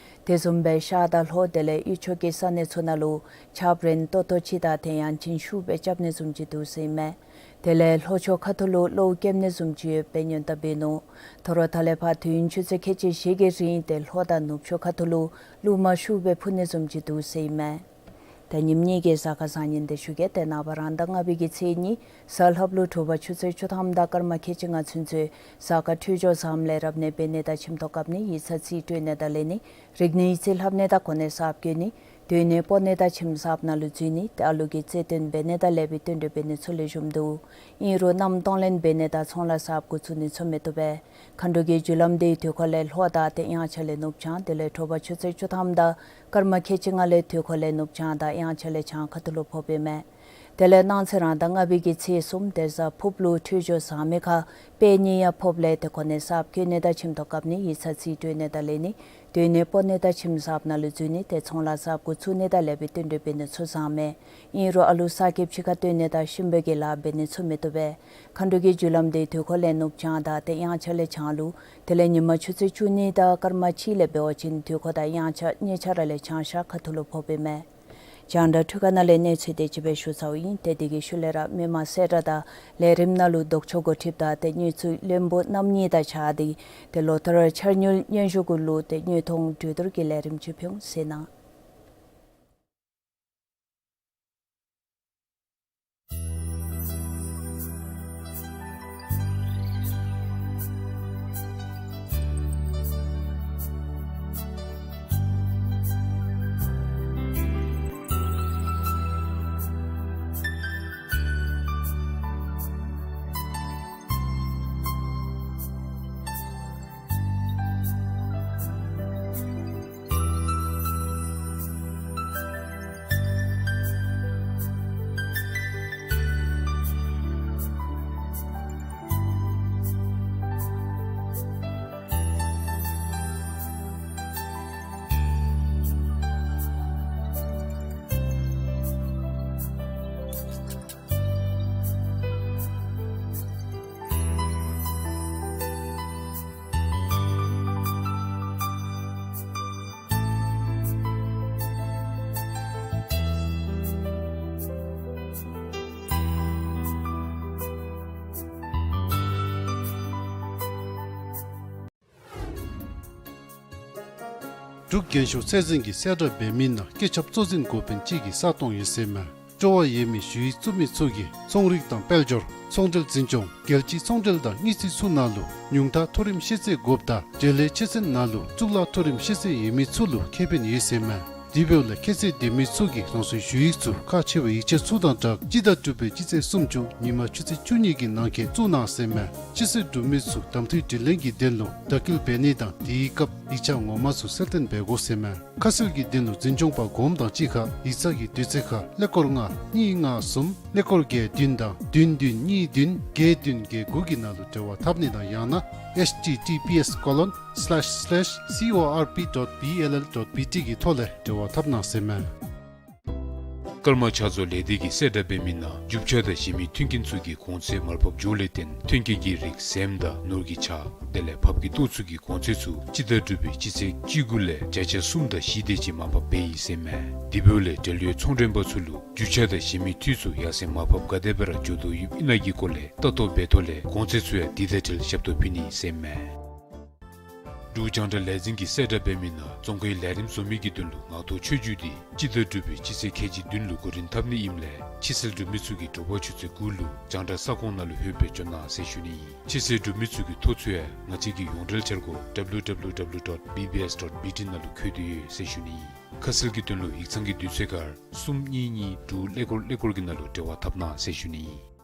དེ་བཟུམ་སྦེ་ཤར་དང་ལྷོ་དེ་ལས་དབུས་ཕྱོགས་ཀྱི་ས་གནས་ཚུ་ནང་ལུ་ཆརཔ་རན་ཏོག་ཏོ་ཅིག་དང་ཏེ་ཡང་ཅིན་ཤུགས་སྦེ་རྐྱབ་ནི་བཟུམ་ཅིག་འདུག་ཟེར་ཨིན་མས། དེ་ལས་ལྷོ་ཕྱོགས་ཁ་ཐུག་ལུ་གློཝ་རྐྱབ་ནི་བཟུམ་ཅིག་ཡོདཔ་སྦེ་སྙན་དར་འབད་ནུག། ད་རུང་ད་ལས་ཕར་དུས་ཡུན་ཆུ་ཚོད་ཁལ་གཅིག་བཞི་གི་རིང་ཏེ་ལྷོ་དང་ནུབ་ཕྱོགས་ཁ་ཐུག་ལུ་རླུང་མ་ཤུགས་སྦེ་འཕུ་ནི་བཟུམ་ཅིག་འདུག་ཟེར་ཨིན་མས། ད་ཉིནམ་གཉིས་ཀྱི་གཟའ་སྐར་བཟང་ངན་དེ་ཞུ་གེ། ཏེ་ནངས་པ་རང་ཟླ་ལྔ་པའི་གི་ཚེས་གཉིས་གཟའ་ལྷགཔ་ལུ་དྲོ་པ་ཆུ་ཚོད་བཅུ་ཐམ་དང་སྐར་མ་ཁལ་གཅིག་ལྔ་ཚུན་ཚོད་གཟའ་སྐར་འཕྲོད་སྦྱོར་བཟངམ་ལས་རབ་གནས་འབད་ནི་དང་ཁྱིམ་ཐོག་བཀབ་ནི་ཡིག་ཚང་རྩིས་སྤྲོད་ནི་དང་ལེན་ནི་རིག་གནས་ཡིག་རྩིས་ལྷབ་ནི་དང་གོ་གནས་གསརཔ་བཀོད་ནི་སྡོད་གནས་སྤོ་ནི་དང་ཁྱིམ་གསརཔ་ནང་ལུ་འཛུལ་ནི་ཏེ་ཨ་ལུ་གི་རྩེད་འགྲན་འབད་ནི་དང་ལེགས་པའི་བསྟུན་གྲོས་འབད་ནི་ཚུ་ལེགས་ཤོམ་འདུག། ཨིན་རུང་མནའམ་གཏོང་ལེན་འབད་ནི་དང་ཚོང་ལཱ་གསརཔ་འགོ་བཙུགས་ནི་ཚུ་མི་བཏུབ་པས། མཁའ་འགྲོ་གི་རྒྱུ་ལམ་དེ་དུས་འཁོར་ལས་ལྷོ་དང་ཏེ་དབྱངས་འཆར་ལས་ནུབ་བྱང་དེ་ལས་དྲོ་པ་ཆུ་ཚོད་བཅུ་ཐམ་དང་སྐར་མ་ཁལ་གཅིག་ལྔ་ལས་དུས་འཁོར་ལས་ནུབ་བྱང་དང་དབྱངས་འཆར་ལས་བྱང་ཁ་ཐུག་ལུ་ཕོགཔ་ཨིན་མས། དེ་ལས་གནངས་ཚེ་རང་ཟླ་ལྔ་པའི་གི་ཚེས་གསུམ་ཏེ་གཟའ་ཕུརཔ་ལུ་འཕྲོད་སྦྱོར་བཟང་མི་ཁར་དཔལ་གཉིས་ཡང་ཕོགཔ་ལས་ཏེ་གོ་གནས་གསརཔ་བཀོད་ནི་དང་ཁྱིམ་ཐོག་བཀབ་ནི་ཡིག་ཚང་རྩིས་སྤྲོད་ནི་དང་ལེན་ནི་སྡོད་གནས་སྤོ་ནི་དང་ཁྱིམ་གསརཔ་ནང་ལུ་འཛུལ་ནི་ཏེ་ཚོང་ལཱ་གསརཔ་འགོ་བཙུགས་ནི་དང་ལེགས་པའི་བསྟུན་གྲོས་འབད་ནི་ཚུ་བཟང་མས། ཨིན་རུང་ཨ་ལུ་གསར་སྐྱེསཔ་ཕྱི་ཁར་བཏོན་ནི་དང་གཤིན་པོའི་གི་ལཱ་འབད་ནི་ཚུ་མི་བཏུབ་པས། མཁའ་འགྲོ་གི་རྒྱུ་ལམ་དེ་དུས་འཁོར་ལས་ནུབ་བྱང་དང་ཏེ་དབྱངས་འཆར་ལས་བྱང་ལུ་དེ་ལས་ཉིན་མ་ཆུ་ཚོད་བཅུ་གཉིས་དང་སྐར་མ་གཅིག་ལས་འབད་བ་ཅིན་དུས་འཁོར་དང་དབྱངས་འཆར་གཉིས་ཆ་ར་ལས་བྱང་ཤར་ཁ་ཐུག་ལུ་ཕོགཔ་ཨིན་མས། རྒྱང་བསྒྲགས་འཕྲུལ་ཁང་ནང་ལས་གནས་ཚུལ་དེ་ཅིག་སྦེ་ཞུ་ཚརཝ་ཨིན། ཏེ་དེ་གི་ཤུལ་ལས་ར་མི་མང་གསལ་བསྒྲགས་དང་ལས་རིམ་ནང་ལུ་ལྡོག་ཕྱོགས་འགོ་ཁྲིདཔ་དང་ཏེ་དངུལ་རྩིས་བློན་པོ་རྣམ་གཉིས་དང་བཅས་ཏེ་ཏེ་ལོ་ལྟར་འཆར་དངུལ་སྙན་ཞུ་གུ་ལུ་ཏེ་དངོས་མཐོང་གྲོས་བསྡུར་གྱི་ལས་རིམ་ཅིག་ཕུལ་འོང་ཟེར་ཨིན། འབྲུག་རྒྱན་ཤོག་ཚད་འཛིན་གྱིས་གསལ་བསྒྲགས་འབད་མི་ནང་བཀོད་ཁྱབ་གཙོ་འཛིན་འགོ་དཔོན་ཅིག་གི་ས་སྟོང་ཡོད་ཟེར་མས། སྤྲོ་བ་ཡོད་མི་ཞུ་ཡིག་བཙུགས་མི་ཚུ་གིས་ཚོང་རིག་དང་དཔལ་འབྱོར། ཚོང་འབྲེལ་འཛིན་སྐྱོང་། རྒྱལ་སྤྱིའི་ཚོང་འབྲེལ་དང་དངུལ་རྩིས་ཚུ་ནང་ལུ་ཉུང་མཐའ་མཐོ་རིམ་ཤེས་ཚད་དགོཔ་དང་འབྲེལ་ཡོད་ཆོས་ཚན་ནང་ལུ་གཙུག་ལག་མཐོ་རིམ་ཤེས་ཚད་ཡོད་མི་ཚུ་ལུ་ཁེ་ཕན་ཡོད་ཟེར་མས། དེ་འབདཝ་ལས་ཁྱད་ཚད་ལྡན་མི་ཚུ་གིས་རང་སོའི་ཞུ་ཡིག་ཚུ་ཁག་ཆེ་བའི་ཡིག་ཆ་ཚུ་དང་སྦྲགས་སྤྱི་ཟླ་དྲུག་པའི་སྤྱི་ཚེས་སུམ་ཅུ་ཉིན་མ་ཆུ་ཚོད་བཅུ་གཉིས་ཀྱི་ནང་འཁོད་བཙུགས་གནང་ཟེར་མས། སྤྱི་སེལ་གྲུབ་མི་ཚུ་གདམ་འཐུའི་དྲི་ལན་གྱི་དོན་ལུ་བརྡ་སྐུལ་འབད་ནི་དང་དེའི་སྐབས་ཡིག་ཆ་ངོ་མ་ཚུ་གསལ་སྟོན་འབད་དགོ་ཟེར་མས། ཁ་གསལ་གྱི་དོན་ལུ་འཛིན་སྐྱོང་པ་གོངམ་དང་གཅིག་ཁར་ཡིག་ཚང་གི་དུས་ཚོད་ཁར་ཀླད་ཀོར་ལྔ་གཉིས་ལྔ་གསུམ་ཀླད་ཀོར་བརྒྱད་བདུན་དང་བདུན་བདུན་གཉིས་བདུན་བརྒྱད་བདུན་བརྒྱད་དགུ་གི་ནང་ལུ་འབྲེལ་བ་འཐབ་ནི་དང་ཡང་ན་ཨེཆ་ཊི་ཊི་པི་ཨེསི་ཀོ་ལོན་སི་ལེཤ་སི་ལེཤ་སི་ཨོ་ཨར་པི་ཌོཊ་བི་ཨེལ་ཨེལ་ཌོཊ་བི་ཊི་གི་ཐོག་ལས་འབྲེལ་བ་འཐབ་གནང་ཟེར་མས། ཀརྨ་ཕྱག་བཟོ་ལས་སྡེ་གིས་གསལ་བསྒྲགས་འབད་མི་ནང་རྒྱུ་ཆ་དང་གཞན་མི་མཐུན་རྐྱེན་ཚུ་གི་གོང་ཚད་མར་ཕབ་འགྱོཝ་ལས་བརྟེན་མཐུན་རྐྱེན་གྱི་རིགས་ཟེངས་དང་ནོར་གྱི་ཆ་དེ་ལས་ཕབ་ཀྱི་ལྟོ་ཚུ་གི་གོང་ཚད་ཚུ་སྤྱི་ཟླ་དྲུག་པའི་སྤྱི་ཚེས་བཅུ་དགུ་ལས་བརྒྱ་ཆ་གསུམ་དང་བཞི་དེ་ཅིག་མར་ཕབ་འབད་ཡི་ཟེར་མས། དེ་འབདཝ་ལས་འབྲེལ་ཡོད་ཚོང་མགྲོན་པ་ཚུ་ལུ་རྒྱུ་ཆ་དང་གཞན་མི་འཐུས་ཚུ་ཡར་སེང་མར་ཕབ་ག་དེ་སྦེ་ར་འགྱོ་དོ་ཡོདཔ་ཨིན་ན་གི་སྐོར་ལས་ལྟ་རྟོག་འབད་ཐོག་ལས་གོང་ཚད་ཚུ་ཡང་དེ་དང་འབྲེལ་ཞབས་ཏོག་ཕུལ་ནི་ཟེར་མས། འབྲུག་རྒྱང་བསྒྲགས་ལས་འཛིན་གྱིས་གསལ་བསྒྲགས་འབད་མི་ནང་རྫོང་ཁའི་ལས་རིམ་བཟོ་མི་གི་དོན་ལུ་ངག་ཐོག་ཆོས་རྒྱུགས་འདི་སྤྱི་ཟླ་དྲུག་པའི་སྤྱི་ཚེས་ཁལ་གཅིག་བདུན་ལུ་འགོ་འདྲེན་འཐབ་ནི་ཨིནམ་ལས་ཕྱི་སེལ་གྲུབ་མི་ཚུ་གིས་དྲོ་པ་ཆུ་ཚོད་དགུ་ལུ་རྒྱང་བསྒྲགས་ས་ཁོངས་ནང་ལུ་ལྷོད་སྦེ་འབྱོན་གནང་ཟེར་ཞུ་ནི་ཨིན། ཕྱི་སེལ་གྲུབ་མི་ཚུ་གི་ཐོ་ཚུ་ཡང་ང་བཅས་ཀྱི་ཡོངས་འབྲེལ་འཆར་སྒོ་W W W dot B B S dot B T ནང་ལུ་བཀོད་དེ་ཡོད་ཟེར་ཞུ་ནི་ཨིན། ཁ་གསལ་གྱི་དོན་ལུ་ཡིག་ཚང་གི་དུས་ཚོད་ཁར་གསུམ་གཉིས་གཉིས་དྲུག་ཀླད་ཀོར་ཀླད་ཀོར་གྱི་ནང་ལུ་འབྲེལ་བ་འཐབ་གནང་ཟེར་ཞུ་ནི་ཨིན།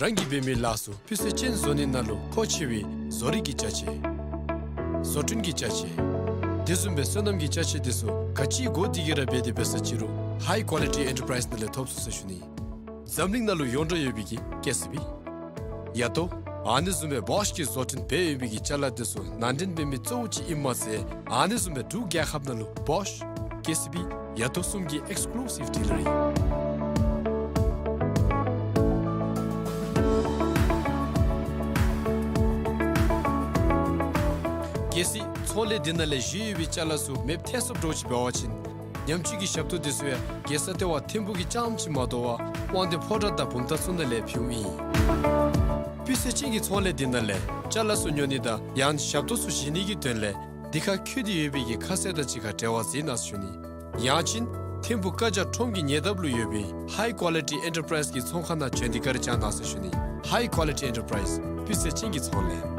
རང་གིས་འབད་མི་ལཱ་ཚུ་སྤུས་ཚད་ཅན་བཟོ་ནི་ནང་ལུ་མཁོ་ཆེ་བའི་བཟོ་རིག་གི་ཅ་ཆས། བཟོ་སྐྲུན་གྱི་ཅ་ཆས། དེ་བཟུམ་སྦེ་སོ་ནམ་གྱི་ཅ་ཆས་དེ་ཚུ་ག་ཅི་དགོ་དེ་གི་ར་འབད་དེ་འབད་ས་ཅི་རུང་High Quality Enterprise ནང་ལས་ཐོབ་ཚུགས་ཟེར་ཞུ་ནི། འཛམ་གླིང་ནང་ལུ་ཡོངས་གྲགས་ཡོད་པའི་གི་ཀེ་སི་བི། ཡ་ཏོ། ཨ་ནི་བཟུམ་སྦེ་བོཤ་གིས་བཟོ་སྐྲུན་འབད་ཡོད་པའི་གི་ཅ་ལ་དེ་ཚུ་ནང་འདྲེན་འབད་མི་གཙོ་བོ་ཅིག་ཨིནམ་མ་ཚད་ཨ་ནི་བཟུམ་སྦེ་འབྲུག་རྒྱལ་ཁབ་ནང་ལུ་བོཤ། ཀེ་སི་བི། ཡ་ཏོ་གསུམ་གྱི་ཨེགསི་ཀུ་ལུ་སིབ་ཌི་ལར་ཨིན། གལ་སྲིད་ཚོང་ལས་འདི་ནང་ལས་བཞེས་ཡོད་པའི་ཅ་ལ་ཚུ་མེདཔ་ཐལ་སོཔ་འདྲཝ་ཅིག་འབད་བ་ཅིན་ཉམས་བཅོས་ཀྱི་ཞབས་ཏོག་དེ་ཚུ་ཡང་རྒྱལ་ས་ལྟེ་བ་ཐིམ་ཕུག་གི་རྐྱངམ་ཅིག་མ་དོ་བར་དབང་འདུས་ཕོ་བྲང་དང་བུམ་ཐང་ཚུ་ནང་ལས་ཕུལཝ་ཨིན། སྤུས་ཚད་ཅན་གྱི་ཚོང་ལས་འདི་ནང་ལས་ཅ་ལ་ཚུ་ཉོ་ནི་དང་ཡང་ཞབས་ཏོག་ཚུ་བཞེས་ནི་གི་དོན་ལས་འདི་ཁར་བཀོད་དེ་ཡོད་པའི་གི་ཁ་གསལ་དང་གཅིག་ཁར་འབྲེལ་བ་མཛད་གནང་ཟེར་ཞུ་ནི། ཡང་ཅིན་ཐིམ་ཕུག་བཀའ་རྒྱ་ཁྲོམ་གྱི་ཉེ་འདབས་ལུ་ཡོད་པའི་High Quality Enterprise གི་ཚོང་ཁང་ནང་བྱོན་ཏེ་བཀའ་དྲིན་བསྐྱང་གནང་ཟེར་ཞུ་ནི། High Quality Enterprise སྤུས་ཚད་ཅན་གྱི་ཚོང་ལས།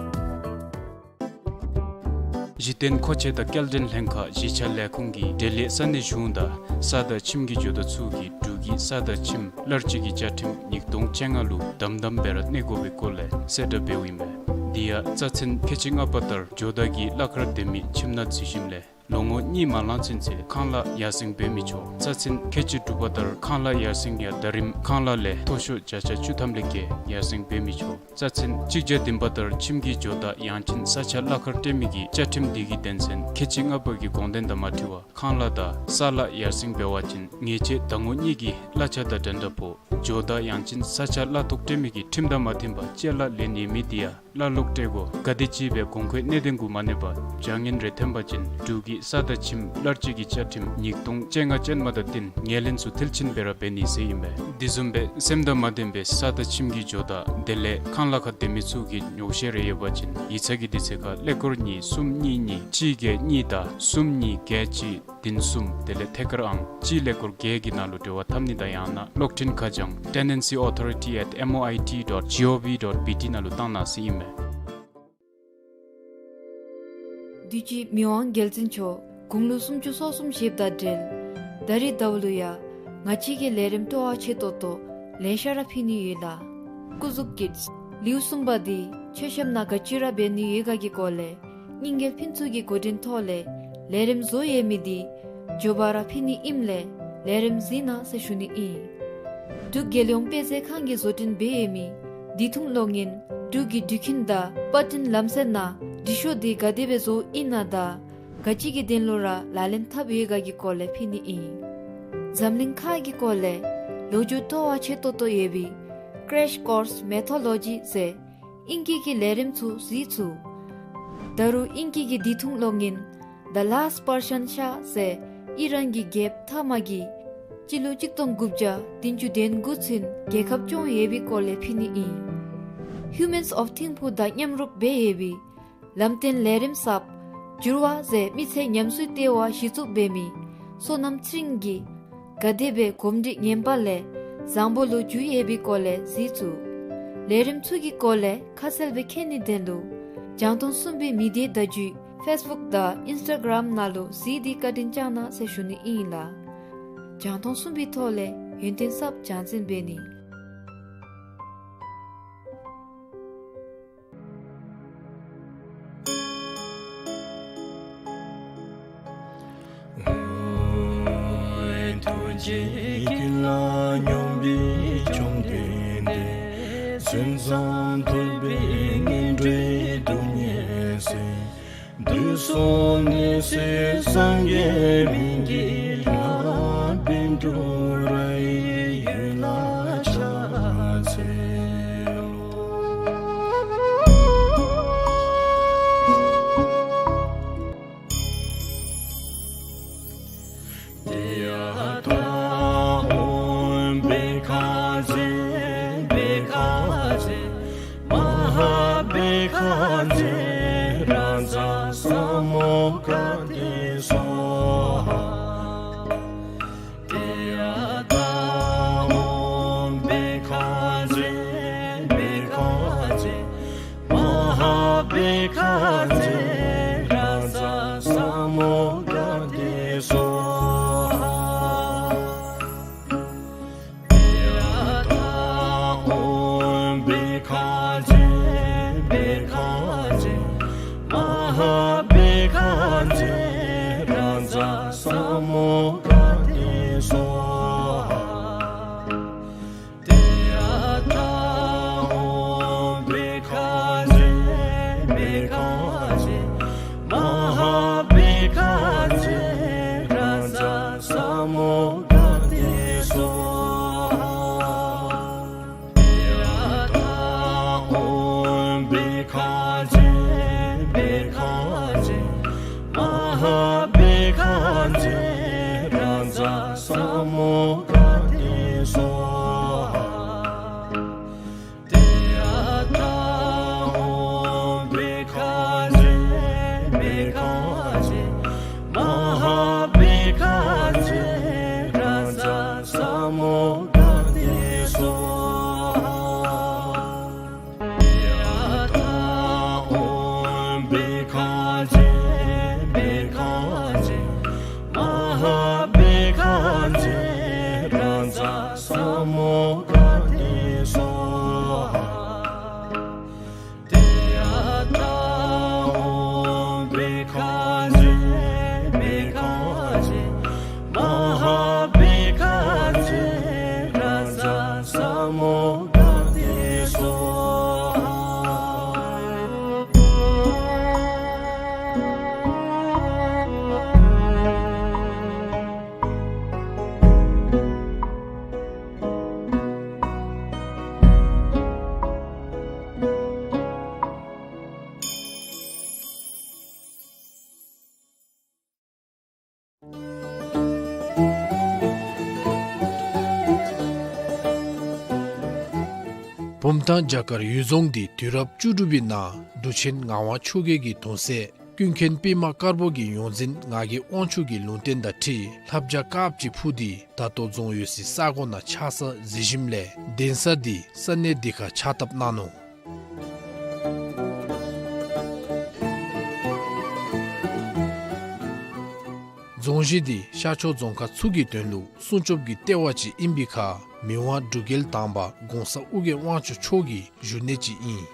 གཞི་རྟེན་མཁོ་ཆས་དང་སྐྱེལ་འདྲེན་ལྷན་ཁག་གཞིས་ཆགས་ལས་ཁུངས་ཀྱིས་འབྲེལ་ཡོད་ས་གནས་གཞུང་དང་ས་དང་ཁྱིམ་གྱི་ཇོ་བདག་ཚུ་གིས་འབྲུག་གི་ས་དང་ཁྱིམ་གླར་སྤྱོད་ཀྱི་བཅའ་ཁྲིམས་ཉིས་སྟོང་བཅོ་ལྔ་ལུ་དམ་དམ་སྦེ་ར་གནས་དགོ་པའི་སྐོར་ལས་གསལ་བསྒྲགས་འབདཝ་ཨིན་པས། དེ་ཡང་རྩ་ཚན་ཁལ་གཅིག་ལྔ་པ་ལྟར་ཇོ་བདག་གིས་གླ་ཁར་སྡོད་མི་ཁྱིམ་ནང་འཛུལ་ཞིནམ་ལས་ལོ་ངོ་གཉིས་མ་ལང་ཚུན་ཚོད་ཁང་གླ་ཡར་སེང་འབད་མི་ཆོག། རྩ་ཚན་ཁལ་གཅིག་དྲུག་པ་ལྟར་ཁང་གླ་ཡར་སེང་ཡང་ཟླ་རིམ་ཁང་གླ་ལས་མཐོ་ཤོས་བརྒྱ་ཆ་བཅུ་ཐམ་ལས་བརྒལ་ཡར་སེང་འབད་མི་ཆོག། རྩ་ཚན་གཅིག་བརྒྱ་བདུན་པ་ལྟར་ཁྱིམ་གྱི་ཇོ་བདག་ཡང་ཅིན་ས་ཆ་གླ་ཁར་སྤྲོད་མི་གི་བཅའ་ཁྲིམས་འདི་གི་དོན་ཚན་ཁལ་གཅིག་ལྔ་པ་གི་དགོངས་དོན་དང་མ་འཁྲིལ་བར་ཁང་གླ་དང་ས་གླ་ཡར་སེང་འབད་བ་ཅིན་ཉེས་ཆད་ཟླ་ངོ་གཉིས་ཀྱི་གླ་ཆ་དང་འགྲན་ཟླ་ཕོག། ཇོ་བདག་ཡང་ཅིན་ས་ཆ་གླ་ཐོག་སྤྲོད་མི་གི་ཁྲིམས་དང་མ་མཐུན་པར་ཅ་ལ་ལེན་ཡོད་མི་དེ་ཡང་གླ་ལོག་སྤྲོད་དགོ། གལ་ཏེ་ཅིག་སྦེ་གོང་འཁོད་གནད་དོན་གུ་མ་གནས་པར་བྱ་ངན་རེ་ཐོན་པ་ཅིན་འབྲུག་གི་ས་དང་ཁྱིམ་གླར་སྤྱོད་ཀྱི་བཅའ་ཁྲིམས་ཉིས་སྟོང་བཅོ་ལྔ་ཅན་མ་དང་བསྟུན་ངོས་ལེན་ཚུ་མཐིལ་ཕྱིན་སྦེ་ར་འབད་ནི་ཟེར་ཨིན་པས། དེ་བཟུམ་སྦེ་སེམས་དང་མ་ལྡན་པའི་ས་དང་ཁྱིམ་གྱི་ཇོ་བདག་དེ་ལས་ཁང་གླ་ཁར་སྡོད་མི་ཚུ་གི་ཉོགས་བཤད་རེ་ཡོད་པ་ཅིན་ཡིག་ཚང་གི་དུས་ཚོད་ཁར་ཀླད་ཀོར་གཉིས་གསུམ་གཉིས་གཉིས་གཅིག་བརྒྱད་གཉིས་དང་གསུམ་གཉིས་བརྒྱད་གཅིག་བདུན་གསུམ་དེ་ལས་ཐད་ཀར་ཨང་གཅིག་ཀླད་ཀོར་བརྒྱད་ཀྱི་ནང་ལུ་འབྲེལ་བ་འཐབ་ནི་དང་ཡང་ན་གློག་འཕྲིན་ཁ་བྱང་tenancy authority at M O I T dot G O V dot B T ནང་ལུ་བཏང་གནང་ཟེར་ཨིན་མས། དུས་ཅི་མི་དབང་རྒྱལ་བཙུན་མཆོག་དགུང་ལོ་སུམ་ཅུ་སོ་གསུམ་བཞེསཔ་དང་འབྲེལ་ད་རིས་ཟླཝ་ལུ་ཡང་ང་བཅས་ཀྱི་ལས་རིམ་སྤྲོ་བ་ཆེ་ཏོག་ཏོ་ལེ་ཤ་ར་ཕུལ་ནི་ཡོད་ལགས། སྐུ་གཟུགས་ཀྱི་ལེའུ་གསུམ་པ་འདི་མཆོད་བཤམ་ནང་ག་ཅི་ར་འབད་ནི་ཡོད་ག་གི་སྐོར་ལས་རྙིང་རྒྱལ་ཕུན་ཚོགས་ཀྱི་འགོ་འདྲེན་ཐོག་ལས་ལས་རིམ་བཟོ་ཡོད་མི་འདི་མགྱོགས་པ་ར་ཕུལ་ནི་ཨིནམ་ལས་ལས་རིམ་གཟིགས་གནང་ཟེར་ཞུ་ནི་ཨིན། འབྲུག་རྒྱལ་ཡོངས་དཔེ་མཛོད་ཁང་གིས་བཟོ་སྐྲུན་འབད་ཡོད་མི་དུས་ཐུང་གློག་བརྙན་འབྲུག་གི་འགྲུལ་འཕྲིན་དང་པར་སྐྲུན་ལམ་སྲོལ་ནང་འབྲི་ཤོག་འདི་ག་དེ་སྦེ་བཟོཝ་ཨིན་ན་དང་ག་ཅི་གི་དོན་ལུ་ར་ལག་ལེན་འཐབ་ཡོད་ག་གི་སྐོར་ལས་ཕུལ་ནི་ཨིན། འཛམ་གླིང་ཁག་གི་སྐོར་ལས་ལོ་རྒྱུས་སྤྲོ་བ་ཆེ་ཏོག་ཏོ་ཡོད་པའི་Crash Course Mythology ཟེར་ཨིང་སྐད་ཀྱི་ལས་རིམ་ཚུ་གཟིགས་ཚུགས། ད་རུང་ཨིང་སྐད་ཀྱི་དུས་ཐུང་གློག་བརྙན་The Last Persian Shah ཟེར་ཨི་རན་གྱི་རྒྱལཔོ་མཐའ་མ་གིས་སྤྱི་ལོ་གཅིག་སྟོང་དགུ་བརྒྱ་བདུན་ཅུ་དོན་དགུ་ཚུན་རྒྱལ་ཁབ་སྐྱོང་ཡོད་པའི་སྐོར་ལས་ཕུལ་ནི་ཨིན། Humans of ཐིམ་ཕུག་དང་མཉམ་རུབ་འབད་ཡོད་པའི་ལམ་སྟོན་ལས་རིམ་གསརཔ་འགྱུར་བ་ཟེར་མི་ཚེ་ཉམས་སུ་བསྟེ་བ་གཞི་བཙུགས་འབད་མི་བསོད་ནམས་ཚེ་རིང་གིས་ག་དེ་སྦེ་གོམས་འདྲིས་ངན་པ་ལས་བཟང་པོ་ལུ་འགྱུར་ཡོད་པའི་སྐོར་ལས་གཟིགས་ཚུགས། ལས་རིམ་ཚུ་གི་སྐོར་ལས་ཁ་གསལ་སྦེ་མཁྱེན་ནིའི་དོན་ལུ་རྒྱང་མཐོང་གསུམ་པའི་མི་སྡེ་བརྡ་བརྒྱུད་ཕེསི་བུཀ་དང་ཨིནསི་ཊ་གརམ་ནང་ལུ་གཟིགས་ཏེ་བཀའ་དྲིན་བསྐྱང་གནང་ཟེར་ཞུ་ནི་ཨིན་ལགས། རྒྱང་མཐོང་གསུམ་པའི་ཐོག་ལས་ཡོན་ཏན་གསརཔ་རྒྱང་སྲིང་འབད་ནི། ཐུགས་རྗེ་ཀུན་ལ་སྙོམས་པའི་བཅོམ་ལྡན་འདས། མཚན་ཙམ་ཐོས་པས་ངན་འགྲོའི་སྡུག་བསྔལ་སེལ། འདི་གསུངས་ནས་སངས་རྒྱས་མི་དགེ་ལྷ། པཎ་གྲུབ་ར་ཡི་ཡུལ་ལ་ཕྱག་འཚལ་ལོ། ཏདྱ་ཐཱ། ཨོཾ་བྷཻ་ཥ་ཛྱེ་བྷཻ་ཥ་ཛྱེ་མ་ཧཱ་བྷཻ་ཥ་ཛྱེ་རཱ་ཛ་ས་མུདྒ་ཏེ་སྭཱ་ཧཱ། ཏདྱ་ཐཱ། ཨོཾ་བྷཻ་ཥ་ཛྱེ་བྷཻ་ཥ་ཛྱེ་མ་ཧཱ་བྷཻ་ཥ་ཛྱེ་རཱ་ཛ་ས་མུདྒ་ཏེ་སྭཱ་ཧཱ། ཏདྱ་ཐཱ། ཨོཾ་བྷཻ་ཥ་ཛྱེ་བྷཻ་ཥ་ཛྱེ་མ་ཧཱ་བྷཻ་ཥ་ཛྱེ་རཱ་ཛ་ས་མུདྒ་ཏེ་སྭཱ་ཧཱ། ཏདྱ་ཐཱ། ཨོཾ་བྷཻ་ཥ་ཛྱེ་བྷཻ་ཥ་ཛྱེ་མ་ཧཱ་བྷཻ་ཥ་ཛྱེ་རཱ་ཛ་ས་མུདྒ་ཏེ་སྭཱ་ཧཱ། ཏདྱ་ཐཱ། ཨོཾ་བྷཻ་ཥ་ཛྱེ་བྷཻ་ཥ་ཛྱེ་མ་ཧཱ་བྷཻ་ཥ་ཛྱེ་རཱ་ཛ་ས་མུདྒ་ཏེ་སྭཱ་ཧཱ། ཏདྱ་ཐཱ། ཨོཾ་བྷཻ་ཥ་ཛྱེ་བྷཻ་ཥ་ཛྱེ་མ་ཧཱ་བྷཻ་ཥ་ཛྱེ་རཱ་ཛ་ས་མུདྒ་ཏེ་སྭཱ་ཧཱ། ཏདྱ་ཐཱ། ཨོཾ་བྷཻ་ཥ་ཛྱེ་བྷཻ་ཥ་ཛྱེ་མ་ཧཱ་བྷཻ་ཥ་ཛྱེ་རཱ་ཛ་ས་མུདྒ་ཏེ་སྭཱ་ཧཱ། ཏདྱ་ཐཱ། ཨོཾ་བྷཻ་ཥ་ཛྱེ་བྷཻ་ཥ་ཛྱེ་མ་ཧཱ་བྷཻ་ཥ་ཛྱེ་རཱ་ཛ་ས་མུདྒ་ཏེ་སྭཱ་ཧཱ། བུམ་ཐང་བྱ་དཀར་ཡུལ་རྫོང་འདི་དུས་རབས་བཅུ་དྲུག་པའི་ནང་འབྲུག་ཆེན་ངག་དབང་ཆོས་རྒྱལ་གྱི་གདུང་སྲས་ཀུན་མཁྱེན་པདྨ་དཀར་པོ་གི་ཡོངས་འཛིན་ངག་གི་དབང་ཕྱུག་གི་ལུང་བསྟན་དང་འཁྲིལ་ལྷ་བྱ་དཀརཔོ་ཅིག་འཕུར་ཏེ་ད་ལྟོ་རྫོང་ཡོད་སའི་ས་གོ་ནང་ཆགས་ས་གཟིགས་ཞིནམ་ལས་གདན་ས་འདི་ས་གནས་འདི་ཁར་ཕྱག་བཏབ་གནང་ནུག། རྫོང་གཞི་འདི་ཤར་ཕྱོགས་རྫོང་ཁག་ཚུ་གི་དོན་ལུ་སྲུང་སྐྱོབ་ཀྱི་ལྟེ་བ་ཅིག་ཨིན་པའི་ཁར་མི་དབང་འབྲུག་རྒྱལ་དང་པ་གོང་ས་ཨོ་རྒྱན་དབང་ཕྱུག་མཆོག་གི་བཞུགས་གནས་ཅིག་ཨིན།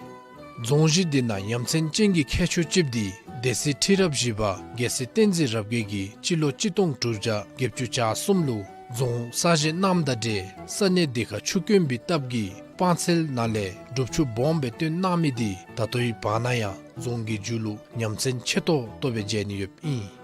རྫོང་གཞི་འདི་ནང་ཡ་མཚན་ཅན་གྱི་ཁྱད་ཆོས་ཅིག་འདི་སྡེ་སྲིད་ཁྲི་རབས་བཞི་པ་རྒྱལ་སྲས་བསྟན་འཛིན་རབ་རྒྱས་ཀྱིས་སྤྱི་ལོ་གཅིག་སྟོང་དྲུག་བརྒྱ་བརྒྱད་ཅུ་གྱ་གསུམ་ལུ་རྫོང་གསར་བཞེངས་གནངམ་དང་འབྲེལ་ས་གནས་འདི་ཁར་ཆུ་དཀོན་པའི་སྟབས་ཀྱིས་སྤང་ཚལ་ནང་ལས་སྒྲུབ་ཆུ་སྦོམ་སྦེ་བཏོན་གནང་མི་འདི་ད་ལྟོའི་བར་ན་ཡང་རྫོང་གི་མཇུག་ལུ་ཉམས་མཚར་ཆེ་ཏོག་ཏོ་སྦེ་མཇལ་ནི་ཡོདཔ་ཨིན།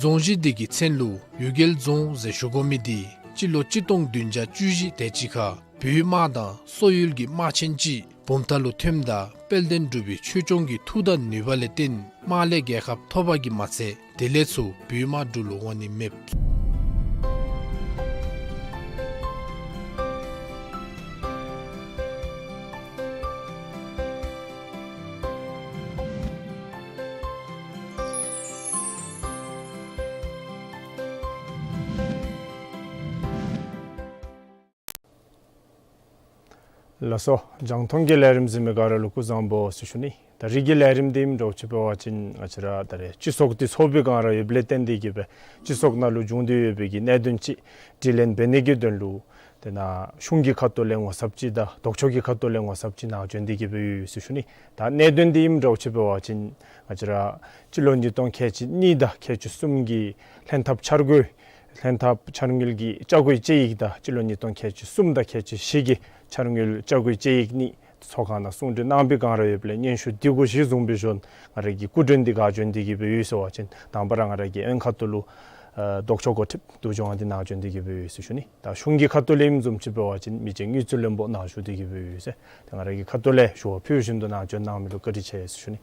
རྫོང་གཞི་འདི་གི་མཚན་ལུ་གཡུལ་རྒྱལ་རྫོང་ཟེར་ཞུ་དགོ་མི་འདི་སྤྱི་ལོ་གཅིག་སྟོང་བདུན་བརྒྱ་བཅུ་བཞི་དེ་ཅིག་ཁར་བོད་དམག་དང་སོག་ཡུལ་གྱི་དམག་ཆེན་ཅིག་བུམ་ཐང་ལུ་ཐོནམ་ད་དཔལ་ལྡན་འབྲུག་པའི་ཆོས་སྐྱོང་གི་མཐུ་དང་ནུས་པ་ལས་བརྟེན་དམག་ལས་རྒྱལ་ཁ་ཐོབ་པ་གིས་མ་ཚད་དེ་ལས་ཚུར་བོད་དམག་འབྲུག་ལུ་འོང་ནི་མེདཔ། ལགས་སོ། རྒྱང་མཐོང་གི་ལས་རིམ་གཟིགས་མི་ག་ར་ལུ་སྐུ་གཟུགས་བཟང་པོ་ཟེར་ཞུ་ནི། ད་རིས་ཀྱི་ལས་རིམ་འདི་ཨིནམ་འདྲཝ་ཅིག་འབད་བ་ཅིན་ང་བཅས་ར་ད་རེས་སྤྱི་ཚོགས་འདི་ཚོགས་པའི་སྒང་ར་ཡོདཔ་ལས་བརྟེན་ཏེ་གིས་སྦེ་སྤྱི་ཚོགས་ནང་ལུ་བྱུང་སྟེ་ཡོད་པའི་གི་གནད་དོན་ཅིག་དྲི་ལན་འབད་ནི་གི་དོན་ལུ་དེ་ནང་གཞུང་གི་ཁ་ཐུག་ལས་ངོ་ཚབ་ཅིག་དང་ལྡོག་ཕྱོགས་ཀྱི་ཁ་ཐུག་ལས་ངོ་ཚབ་ཅིག་ནང་བྱོན་ཏེ་གིས་སྦེ་ཡོད་ཟེར་ཞུ་ནི། ད་གནད་དོན་འདི་ཨིནམ་འདྲཝ་ཅིག་འབད་བ་ཅིན་ང་བཅས་ར་སྤྱི་ལོ་ཉིས་སྟོང་ཁལ་གཅིག་གཉིས་དང་ཁལ་གཅིག་གསུམ་གྱི་ལྷན་ཐབས་འཆར་འགོད་ལྷན་ཐབས་འཆར་དངུལ་གྱི་བཅའ་སྒོའི་དཔྱད་ཡིག་དང་སྤྱི་ལོ་ཉིས་སྟོང་ཁལ་གཅིག་གསུམ་དང་ཁལ་གཅིག་བཞི་གི་འཆར་དངུལ་བཅའ་སྒོའི་དཔྱད་ཡིག་གཉིས་ཚོགས་ཁང་ནང་གསུང་གྲོས་གནང་བའི་སྒང་ར་ཡོདཔ་ལས་སྙན་ཞུ་དེ་གུ་གཞི་བཟུང་བའི་ཞོར་ང་ར་གི་སྐུ་མགྲོན་འདི་ག་བྱོན་ཏེ་གིས་སྦེ་ཡོད་ཟེར་བ་ཅིན་དང་པ་ར་ང་ར་གི་ཨོན་ཁ་ཐུག་ལུ་ཨ་ལྡོག་ཕྱོགས་འགོ་ཁྲིདཔ་དུ་ཇོ་ཨ་འདི་ནང་བྱོན་ཏེ་གིས་སྦེ་ཡོད་ཟེར་ཞུ་ནི། ད་གཞུང་གི་ཁ་ཐུག་ལས་ཨིནམ་བཟུམ་ཅིག་འབད་བ་ཅིན་མི་རྗེ་དངུལ་རྩིས་བློན་པོ་ནང་བཞུགས་ཏེ་གིས་སྦེ་ཡོད་ཟེར། ད་ང་ར་གི་ཁ་ཐུག་ལས་ཞུ་བ་ཕུལ་བཞིན་དུ་ནང་བྱོན་གནང་མི་ལུ་བཀའ་དྲིན་ཆེ་ཟེར་ཞུ་ནི།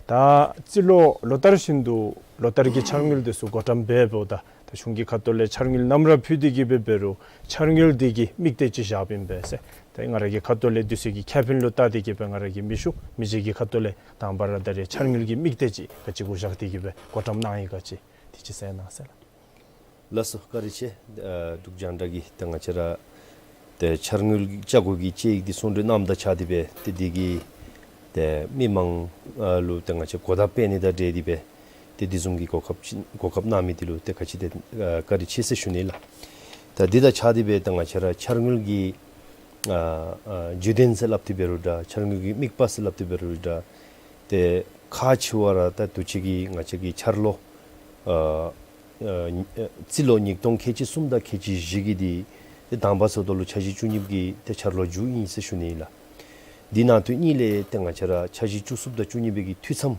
ད་རྩིས་ལོ་ལོ་ལྟར་བཞིན་དུ་ལོ་ལྟར་གྱི་འཆར་དངུལ་འདི་ཚུ་བགོ་བཀྲམ་འབད་འབདཝ་ད་ད་གཞུང་གི་ཁ་ཐུག་ལས་འཆར་དངུལ་ནམ་ར་ཕུལ་ཏེ་གིས་སྦེ་འབད་རུང་འཆར་དངུལ་འདི་གིས་དམིགས་གཏད་ཅིག་བཞགཔ་ཨིན་པས་ཟེར། ད་ང་ར་གི་ཁ་ཐུག་ལས་དུས་ཚོད་ཀྱི་ཁེ་ཕན་ལུ་བལྟ་སྟེ་གིས་སྦེ་ང་ར་གིས་མི་ཞུ། མི་རྗེ་གི་ཁ་ཐུག་ལས་དང་པ་ར་ད་རེས་འཆར་དངུལ་གྱི་དམིགས་གཏད་ཅིག་ག་ཅི་གུ་བཞག་སྟེ་གིས་སྦེ་བགོ་བཀྲམ་གནང་ཡི་ག་ཅིག་དེ་ཅིག་གསལ་གནང་ཟེར་ལགས། ལགས་སོ། བཀའ་དྲིན་ཆེ། ཨ་འབྲུག་རྒྱང་བསྒྲགས་ཀྱིས་ཏེ་ང་བཅས་ར་ཏེ་འཆར་དངུལ་བཅའ་སྒོ་གི་དཔྱད་ཡིག་འདི་གསུང་གྲོས་གནངམ་དང་གཅིག་ཁར་སྦེ་ཏེ་འདི་གིས་ཏེ་མི་མང་ཨ་ལུ་ཏེ་ང་བཅས་གོ་བརྡ་སྤེལ་ནི་དང་འབྲེལ་ཏེ་སྦེ་ཏེ་འདི་བཟུམ་གྱི་གོ་སྐབས་ཅིག་གོ་སྐབས་གནང་མི་འདི་ལུ་ཏེ་ག་ཅི་ཏེ་ཨ་བཀའ་དྲིན་ཆེ་ཟེར་ཞུ་ནི་ལགས། ད་འདི་དང་གཅིག་ཁར་སྦེ་ཏེ་ང་བཅས་ར་འཆར་དངུལ་གྱི་ཨ་ཨ་བརྗོད་དོན་ཟེར་སླབ་སྟེ་འབད་རུང་འདྲ། འཆར་དངུལ་གྱི་དམིགས་པ་ཟེར་སླབ་སྟེ་འབད་རུང་འདྲ། ཏེ་ཁག་ཆེ་བ་ར་ད་དུས་ཅི་གི་ང་བཅས་ཀྱི་འཆར་ལོ་ཨ་ཨ་རྩིས་ལོ་ཉིས་སྟོང་ཁལ་གཅིག་གསུམ་དང་ཁལ་གཅིག་བཞི་གི་འདི་ཏེ་དང་པ་ཟེརཝ་ད་ལུ་འཆར་གཞི་བཅུ་གཉིས་པ་གི་ཏེ་འཆར་ལོ་མཇུག་ཨིན་ཟེར་ཞུ་ནི་ལགས། འདི་ནང་དོན་གཉིས་ལས་ཏེ་ང་བཅས་ར་འཆར་གཞི་བཅུ་གསུམ་དང་བཅུ་གཉིས་པའི་གི་འཐུས་མཚམས་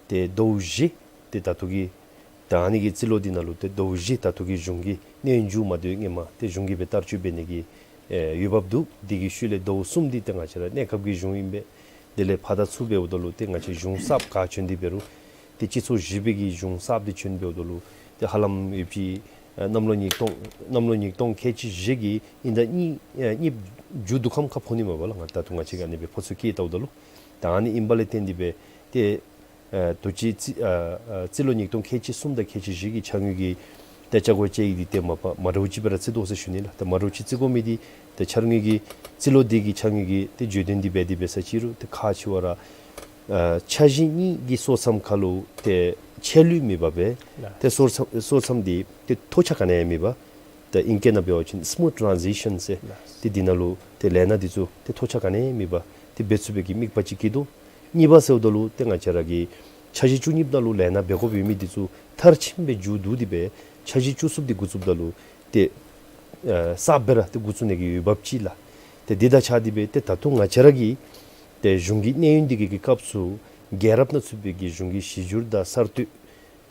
ཏེ་ཟླཝ་བཞི་ཏེ་ད་ལྟོ་གི་ད་ཨ་ནི་གི་རྩིས་ལོ་འདི་ནང་ལུ་ཏེ་ཟླཝ་བཞི་ད་ལྟོ་གི་གཞུང་གི་གནས་ཡུན་མཇུག་མ་བསྡུ་བའི་སྔོན་མ་ཏེ་གཞུང་གིས་སྦེ་བསྟར་སྤྱོད་འབད་ནི་གི་ཨེ་འོས་འབབ་འདུག། འདི་གི་ཤུལ་ལས་ཟླཝ་གསུམ་འདི་ཏེ་ང་བཅས་ར་གནས་སྐབས་ཀྱི་གཞུང་ཨིན་པས། དེ་ལས་ཕར་དང་ཚུར་འབདཝ་ད་ལུ་ཏེ་ང་བཅས་གཞུང་གསརཔ་ག་བྱོན་ཏེ་འབད་རུང་ཏེ་སྤྱི་ཚོགས་བཞི་པའི་གི་གཞུང་གསརཔ་འདི་བྱོན་འབདཝ་ད་ལུ་ཏེ་ཧ་ལམ་ཡོད་པ་ཅིན་ཨ་གནམ་ལོ་ཉིས་སྟོང་གནམ་ལོ་ཉིས་སྟོང་ཁལ་གཅིག་བཞི་གི་དབྱིན་ཟླ་གཉིས་ཨ་གཉིས་མཇུག་བསྡུ་ཁམས་ཁར་ཕོག་ནི་མས་པ་ལགས། ང་ད་ལྟོ་ང་བཅས་ཀྱིས་ཨ་ནི་སྦེ་ཕོ་ཚོད་བཀལ་བལྟཝ་ད་ལུ། ད་ཨ་ནི་ཨིན་པ་ལས་བརྟེན་ཏེ་སྦེ་ཏེ་ཨ་དུས་ཅི་རྩིས་ཨ་ཨ་རྩིས་ལོ་ཉིས་སྟོང་ཁལ་གཅིག་གསུམ་དང་ཁལ་གཅིག་བཞི་གི་འཆར་དངུལ་གྱི་ཏེ་བཅའ་སྒོ་དཔྱད་ཡིག་འདི་ཏེ་མ་པ་མ་འདྲཝ་ཅིག་སྦེ་ར་བརྩི་དོ་ཟེར་ཞུ་ནི་ལགས། ཏེ་མ་འདྲཝ་ཅིག་བརྩི་དགོ་མི་འདི་ཏེ་འཆར་དངུལ་གྱི་རྩིས་ལོ་འདི་གི་འཆར་དངུལ་གྱི་ཏེ་བརྗོད་དོན་འདི་འབད་དེ་འབད་ས་ཅིག་རུང་ཏེ་ཁག་ཆེ་བ་ར་ཨ་འཆར་གཞི་གཉིས་ཀྱི་སོར་མཚམས་ཁར་ལུ་ཏེ་ཆད་ལུས་མེད་པར་སྦེ་ཏེ་སོར་མཚམས་སོར་མཚམས་འདི་ཏེ་ཐོགས་ཆགས་ག་ནི་ཡང་མེད་པར་ཏེ་ཨིང་སྐད་ནང་འབད་བ་ཅིན་སྨུཐ་ཊཱན་ཟི་ཤཱན་ཟེར་ཏེ་འདི་ནང་ལུ་ཏེ་ལས་སྣ་འདི་ཚུ་ཏེ་ཐོགས་ཆགས་ག་ནི་ཡང་མེད་པར་ཏེ་འབད་ཚུགས་པའི་གི་དམིགས་པ་ཅིག་བསྐྱེད་དོ། གཉིས་པ་ཟེརཝ་ད་ལུ་ཏེ་ང་བཅས་ར་གི་འཆར་གཞི་བཅུ་གཉིས་པ་ནང་ལུ་ལས་སྣ་འབད་དགོཔ་ཡོད་མི་འདི་ཚུ་མཐར་ཕྱིནམ་སྦེ་མཇུག་བསྡུ་སྟེ་སྦེ་འཆར་གཞི་བཅུ་གསུམ་འདི་འགོ་བཙུགསཔ་ད་ལུ་ཏེ་ཨ་གསརཔ་སྦེ་ར་ཏེ་འགོ་བཙུགས་ནི་གི་འོས་འབབ་ཅིག་ལགས། ཏེ་འདི་དང་གཅིག་ཁར་སྦེ་ཏེ་ད་ལྟོ་ང་བཅས་ར་གི་ཏེ་གཞུང་གི་གནས་ཡུན་འདི་གི་གི་སྐབས་སུ་རྒྱལ་རབས་ནང་ཚུད་པའི་གི་གཞུང་གི་གཞི་འགྱུར་དང་གསར་གཏོད་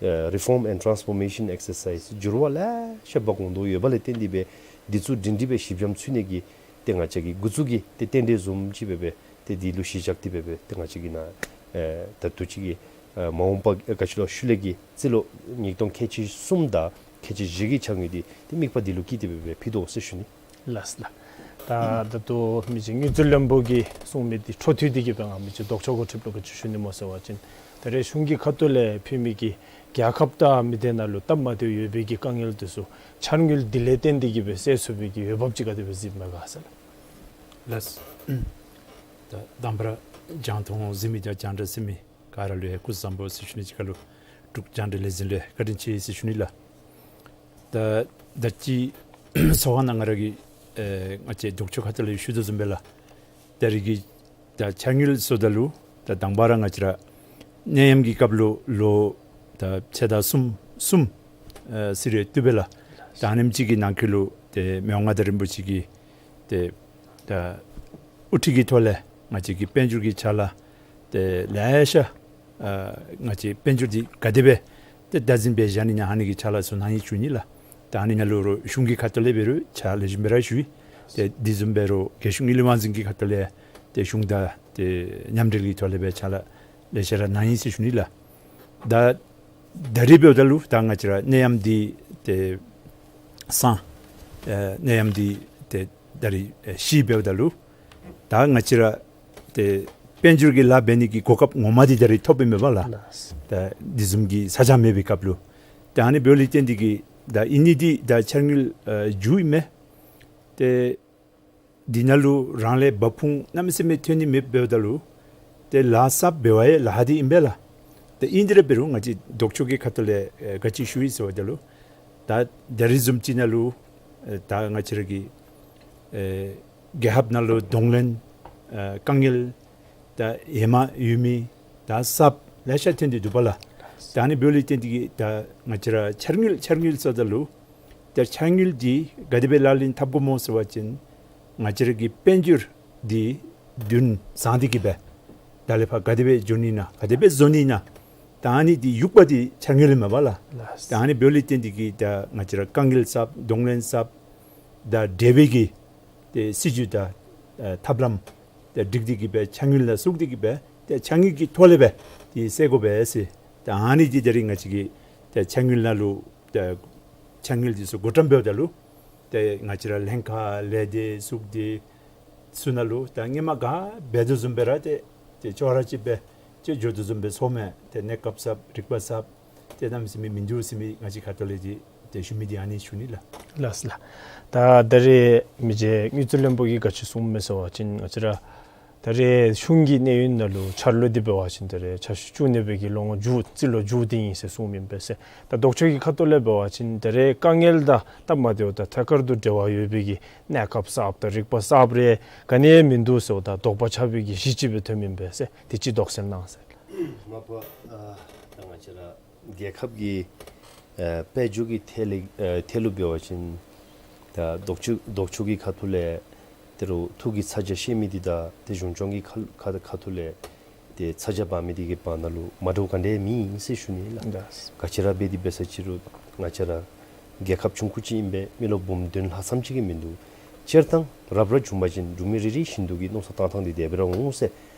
ཨ་Reform and Transformation Exercise འགྱུར་བ་ལེ་ཤ་འབག་འོང་དོ་ཡོདཔ་ལས་བརྟེན་ཏེ་སྦེ་འདི་ཚུ་སྒྲིང་སྒྲི་སྦེ་ཞིབ་འཇམ་ཚུད་ནི་གི་ཏེ་ང་བཅས་ཀྱི་འགོ་བཙུགས་ཀྱི་ཏེ་རྟེན་འབྲེལ་བཟུམ་ཅིག་སྦེ་སྦེ་ཏེ་འདི་ལུ་གཞི་བཞག་སྟེ་སྦེ་སྦེ་ཏེ་ང་བཅས་ཀྱིས་ནཱ་ཨེ་ད་དུས་ཅི་གི་ཨ་མ་འོངས་པ་ཨེ་ག་ཅི་ལོ་ཤུལ་ལས་ཀྱི་རྩིས་ལོ་ཉིས་སྟོང་ཁལ་གཅིག་གསུམ་དང་ཁལ་གཅིག་བཞི་གི་འཆར་དངུལ་འདི་ཏེ་དམིགས་པ་འདི་ལུ་བསྐྱེད་དེ་སྦེ་སྦེ་ཕུལ་དོ་ཟེར་ཞུ་ནི། ལགས་ལགས། ད་ད་ལྟོ་མི་རྗེ་དངུལ་རྩིས་བློན་པོ་གིས་གསུངས་མི་འདི་འཕྲོ་མཐུད་དེ་གིས་སྦེ་ང་མི་རྗེ་ལྡོག་ཕྱོགས་འགོ་ཁྲིདཔ་ལུ་ག་ཅི་ཞུ་ནི་སྨོ་ཟེར་བ་ཅིན་ད་རེས་གཞུང་གི་ཁ་ཐུག་ལས་ཕུལ་མི་གི་རྒྱལ་ཁབ་དང་མི་སྡེ་ནང་ལུ་སྟབས་མ་བདེཝ་ཡོད་པའི་གི་དཀའ་ངལ་འདི་ཚུ་འཆར་དངུལ་འདི་ལས་བརྟེན་ཏེ་གིས་སྦེ་སེལ་ཚུགས་པའི་གི་འོས་འབབ་ཅིག་ག་དེ་སྦེ་གཟིགསཔ་མས་ག་ཟེར་ལགས། ལགས། ད་དང་པ་ར་རྒྱང་མཐོང་གཟིགས་མི་དང་རྒྱང་བསྒྲགས་གཟིགས་མི་ག་ར་ལུ་ཡང་སྐུ་གཟུགས་བཟང་པོ་ཟེར་ཞུ་ནི་གཅིག་ཁར་ལུ་འབྲུག་རྒྱང་བསྒྲགས་ལས་འཛིན་ལུ་ཡང་བཀའ་དྲིན་ཆེ་ཟེར་ཞུ་ནི་ལགས། ད་ད་ཅི་ཚོགས་ཁང་ནང་ང་ར་གིས་ཨེ་ང་བཅས་ལྡོག་ཕྱོགས་ཁ་ཐུག་ལས་ཞུ་དོ་བཟུམ་སྦེ་ལགས། ད་རིས་ཀྱི་ད་འཆར་དངུལ་ཟེརཝ་ད་ལུ་ད་དང་པ་ར་ང་བཅས་ར་ནད་ཡམས་ཀྱི་སྐབས་ལུ་ལོ་ད་ཕྱེད་དང་གསུམ་གསུམ་ཨེ་སི་རེ་བཏུབ་པས་ལགས། ད་ཨ་ནེམ་ཅིག་གི་ནང་འཁོད་ལུ་ཏེ་མི་དབང་མངའ་བདག་རིན་པོ་ཆེ་གིས་ཏེ་ད་དབུ་ཁྲིད་ཀྱི་ཐོག་ལས་ང་བཅས་ཀྱི་དཔལ་འབྱོར་གྱི་ཕྱག་ལཱ་ཏེ་ལེ་ཤ་ཨ་ང་བཅས་དཔལ་འབྱོར་འདི་ག་དེ་སྦེ་ཏེ་བདག་འཛིན་འབད་བཞག་ནི་ཨ་ནི་གི་ཕྱག་ལཱ་ཚུ་གནང་ནི་བྱུང་ནི་ལགས། ད་ཨ་ནི་ནང་ལུ་རུང་གཞུང་གི་ཁ་ཐུག་ལས་འབད་རུང་ཕྱག་ལེགས་ཤོམ་སྦེ་ར་ཞུ་ཡི། ཏེ་དེ་བཟུམ་འབད་རུང་རྒྱལ་གཞུང་གླེགས་བམ་འཛིན་གྱི་ཁ་ཐུག་ལས་ཏེ་གཞུང་དང་ཏེ་མཉམ་འབྲེལ་གྱི་ཐོག་ལས་སྦེ་ཕྱག་ལཱ་ལེ་ཤ་ར་གནང་ཡི་ཟེར་ཞུ་ནི་ལགས། ད་ད་རིས་འབདཝ་ད་ལུ་ད་ང་བཅས་ར་ནད་ཡམས་འདི་ཏེ་སངས་ཨེ་ནད་ཡམས་འདི་ཏེ་ད་རིས་ཨེ་ཞི་འབདཝ་ད་ལུ་ད་ང་བཅས་ར་ཏེ་དཔལ་འབྱོར་གྱི་ལཱ་འབད་ནི་གི་གོ་སྐབས་ངོ་མ་འདི་ད་རིས་ཐོབ་ཨིན་མས་པ་ལགས། ལགས། ད་དེ་བཟུམ་གྱི་ས་ཆ་མེད་པའི་སྐབས་ལུ་ད་ཨ་ནི་འབདཝ་ལས་བརྟེན་ཏེ་གིས་ད་ཨིན་ནི་འདི་ད་འཆར་དངུལ་ཨེ་མཇུག་ཨིན་མས། ཏེ་ འདི་ནང་ལུ་རང་ལས་འབབ་ཁུངས་གནམ་མེད་ས་མེད་ཐོན་ནི་མེདཔ་འབདཝ་ད་ལུ་ཏེ་ལཱ་གསརཔ་འབད་བ་ཡང་ལཱ་འདི་ཨིན་པས་ལགས། ཏེ་ཨིན་དེ་ར་འབད་རུང་ང་བཅས་ལྡོག་ཕྱོགས་ཀྱི་ཁ་ཐུག་ལས་ཨེ་ག་ཅི་ཞུ་ཡི་ཟེར་བ་ཅིན་ལུ་ད་ད་རིས་བཟུམ་ཅིག་ནང་ལུ་ཨེ་ད་ང་བཅས་ར་གི་ཨེ་རྒྱལ་ཁབ་ནང་ལུ་གདོང་ལེན་ཨེ་དཀའ་ངལ་ད་ཧེ་མ་ཡོད་མི་ད་གསརཔ་ལེ་ཤ་ཐོན་ཏེ་འདུག་པ་ལགས། ད་ཨ་ནི་འབདཝ་ལས་བརྟེན་ཏེ་གིས་ད་ང་བཅས་ར་འཆར་དངུལ་འཆར་དངུལ་ཟེརཝ་ད་ལུ་ད་འཆར་དངུལ་འདི་ག་དེ་སྦེ་ལག་ལེན་འཐབ་དགོཔ་སྨོ་ཟེར་བ་ཅིན་ང་བཅས་ར་གི་དཔལ་འབྱོར་འདི་དུས་བཟང་སྟེ་གིས་སྦེ་ད་ལས་ཕར་ག་དེ་སྦེ་འགྱོ་ནི་ཨིན་ན་ག་དེ་སྦེ་བཟོ་ནི་ཨིན་ན་ད་ཨ་ནི་འདི་དབྱུག་པ་འདི་འཆར་དངུལ་ཨིན་མས་པ་ལགས། ལགས། ད་ཨ་ནི་འབདཝ་ལས་བརྟེན་ཏེ་གིས་ད་ང་བཅས་ར་དཀའ་ངལ་གསརཔ་གདོང་ལེན་གསརཔ་དང་འབྲེལ་བའི་གི་ཏེ་སྲིད་བྱུས་དང་ཨེ་ཐབས་ལམ་ཏེ་སྒྲིག་སྟེ་གིས་སྦེ་འཆར་དངུལ་ནང་བཙུགས་ཏེ་གིས་སྦེ་ཏེ་འཆར་དངུལ་གྱི་ཐོག་ལས་སྦེ་ཏེ་སེལ་དགོ་པས་ཟེར། ད་ཨ་ནི་འདི་ད་རིས་ང་བཅས་ཀྱིས་ཏེ་འཆར་དངུལ་ནང་ལུ་ཏེ་འཆར་དངུལ་འདི་ཚུ་བགོ་བཀྲམ་འབདཝ་ད་ལུ་ཏེ་ང་བཅས་ར་ལྷན་ཁག་ལས་སྡེ་ཚུ་འདི་ཚུ་ནང་ལུ་ད་སྔོན་མ་ག་འབད་དོ་བཟུམ་སྦེ་ར་ཏེ་ཏེ་ཅོག་ར་གཅིག་སྦེ་ཏེ་འགྱོ་དོ་བཟུམ་སྦེ་ཚོརཝ་མས། ཏེ་གནས་སྐབས་གསརཔ་རིག་པ་གསརཔ་ཏེ་གནམ་མེད་ས་མེད་མིན་འདུག་ཟེར་མི་ང་བཅས་ཁ་ཐུག་ལས་ཏེ་ཏེ་ཞུ་མི་འདི་ཨ་ནི་ཞུ་ནི་ལགས། ལགས་ལགས། ད་ད་རིས་མི་རྗེ་དངུལ་རྩིས་བློན་པོ་གིས་ག་ཅི་གསུངམ་མས་ཟེར་བ་ཅིན་ང་བཅས་ར་ད་རིས་གཞུང་གི་གནས་ཡུན་ནང་ལུ་འཆར་ལོ་འདི་འབད་བ་ཅིན་ད་རིས་འཆར་གཞི་བཅུ་གནས་པའི་གི་ལོ་ངོ་མཇུག་རྩིས་ལོ་མཇུག་འདི་ཨིན་ཟེར་གསུངམ་ཨིན་པས་ཟེར། ད་ལྡོག་ཕྱོགས་ཀྱི་ཁ་ཐུག་ལས་འབད་བ་ཅིན་ད་རིས་དཀའ་ངལ་དང་སྟབས་མ་བདེཝ་དང་ཐད་ཀར་དུ་འབྲེལ་བ་ཡོད་པའི་གི་གནས་སྐབས་གསརཔ་དང་རིག་པ་གསརཔ་རེ་ག་ནི་ཡང་མིན་འདུག་ཟེརཝ་ད་དོགས་པ་ཆགས་པའི་གི་གཞི་ཅིག་སྦེ་ཐོནམ་ཨིན་པས་ཟེར། དེ་ཅིག་དོགས་སེལ་གནང་ཟེར། མ་པ་ཨ་ད་ང་བཅས་ར་རྒྱལ་ཁབ་ཀྱི་ཨ་དཔལ་འབྱོར་གྱི་ཐད་ལས་ཨ་ཐད་ལུ་འབད་བ་ཅིན་ད་ལྡོག་ཕྱོགས་ལྡོག་ཕྱོགས་ཀྱི་ཁ་ཐུག་ལས་ཏེ་རུང་ཐུགས་ཀྱི་ཚ་གྱང་བཤད་མི་འདི་དང་ཏེ་གཞུང་སྐྱོང་གི་ཁ་ཁ་ཁ་ཐུག་ལས་ཏེ་ཚ་གྱང་འབག་མི་འདི་གི་བར་ན་ལུ་མ་འདྲཝ་ག་ནི་ཡང་མེད་ཟེར་ཞུ་ནི་ལགས། ལགས། ག་ཅི་ར་འབད་དེ་འབད་ས་ཅིག་རུང་ང་བཅས་ར་རྒྱལ་ཁབ་ཆུང་ཀུ་ཅིག་ཨིན་པས། མི་ལོ་འབུམ་བདུན་ལྷག་ཙམ་ཅིག་གི་མིན་འདུག། སྤྱིར་བཏང་རབ་ར་བྱུང་པ་ཅིན་འབྲུག་མི་རེ་རེ་བཞིན་དུ་གི་མནོ་བསམ་བཏང་ཐངས་འདི་དེ་སྦེ་ར་འོང་ཟེར་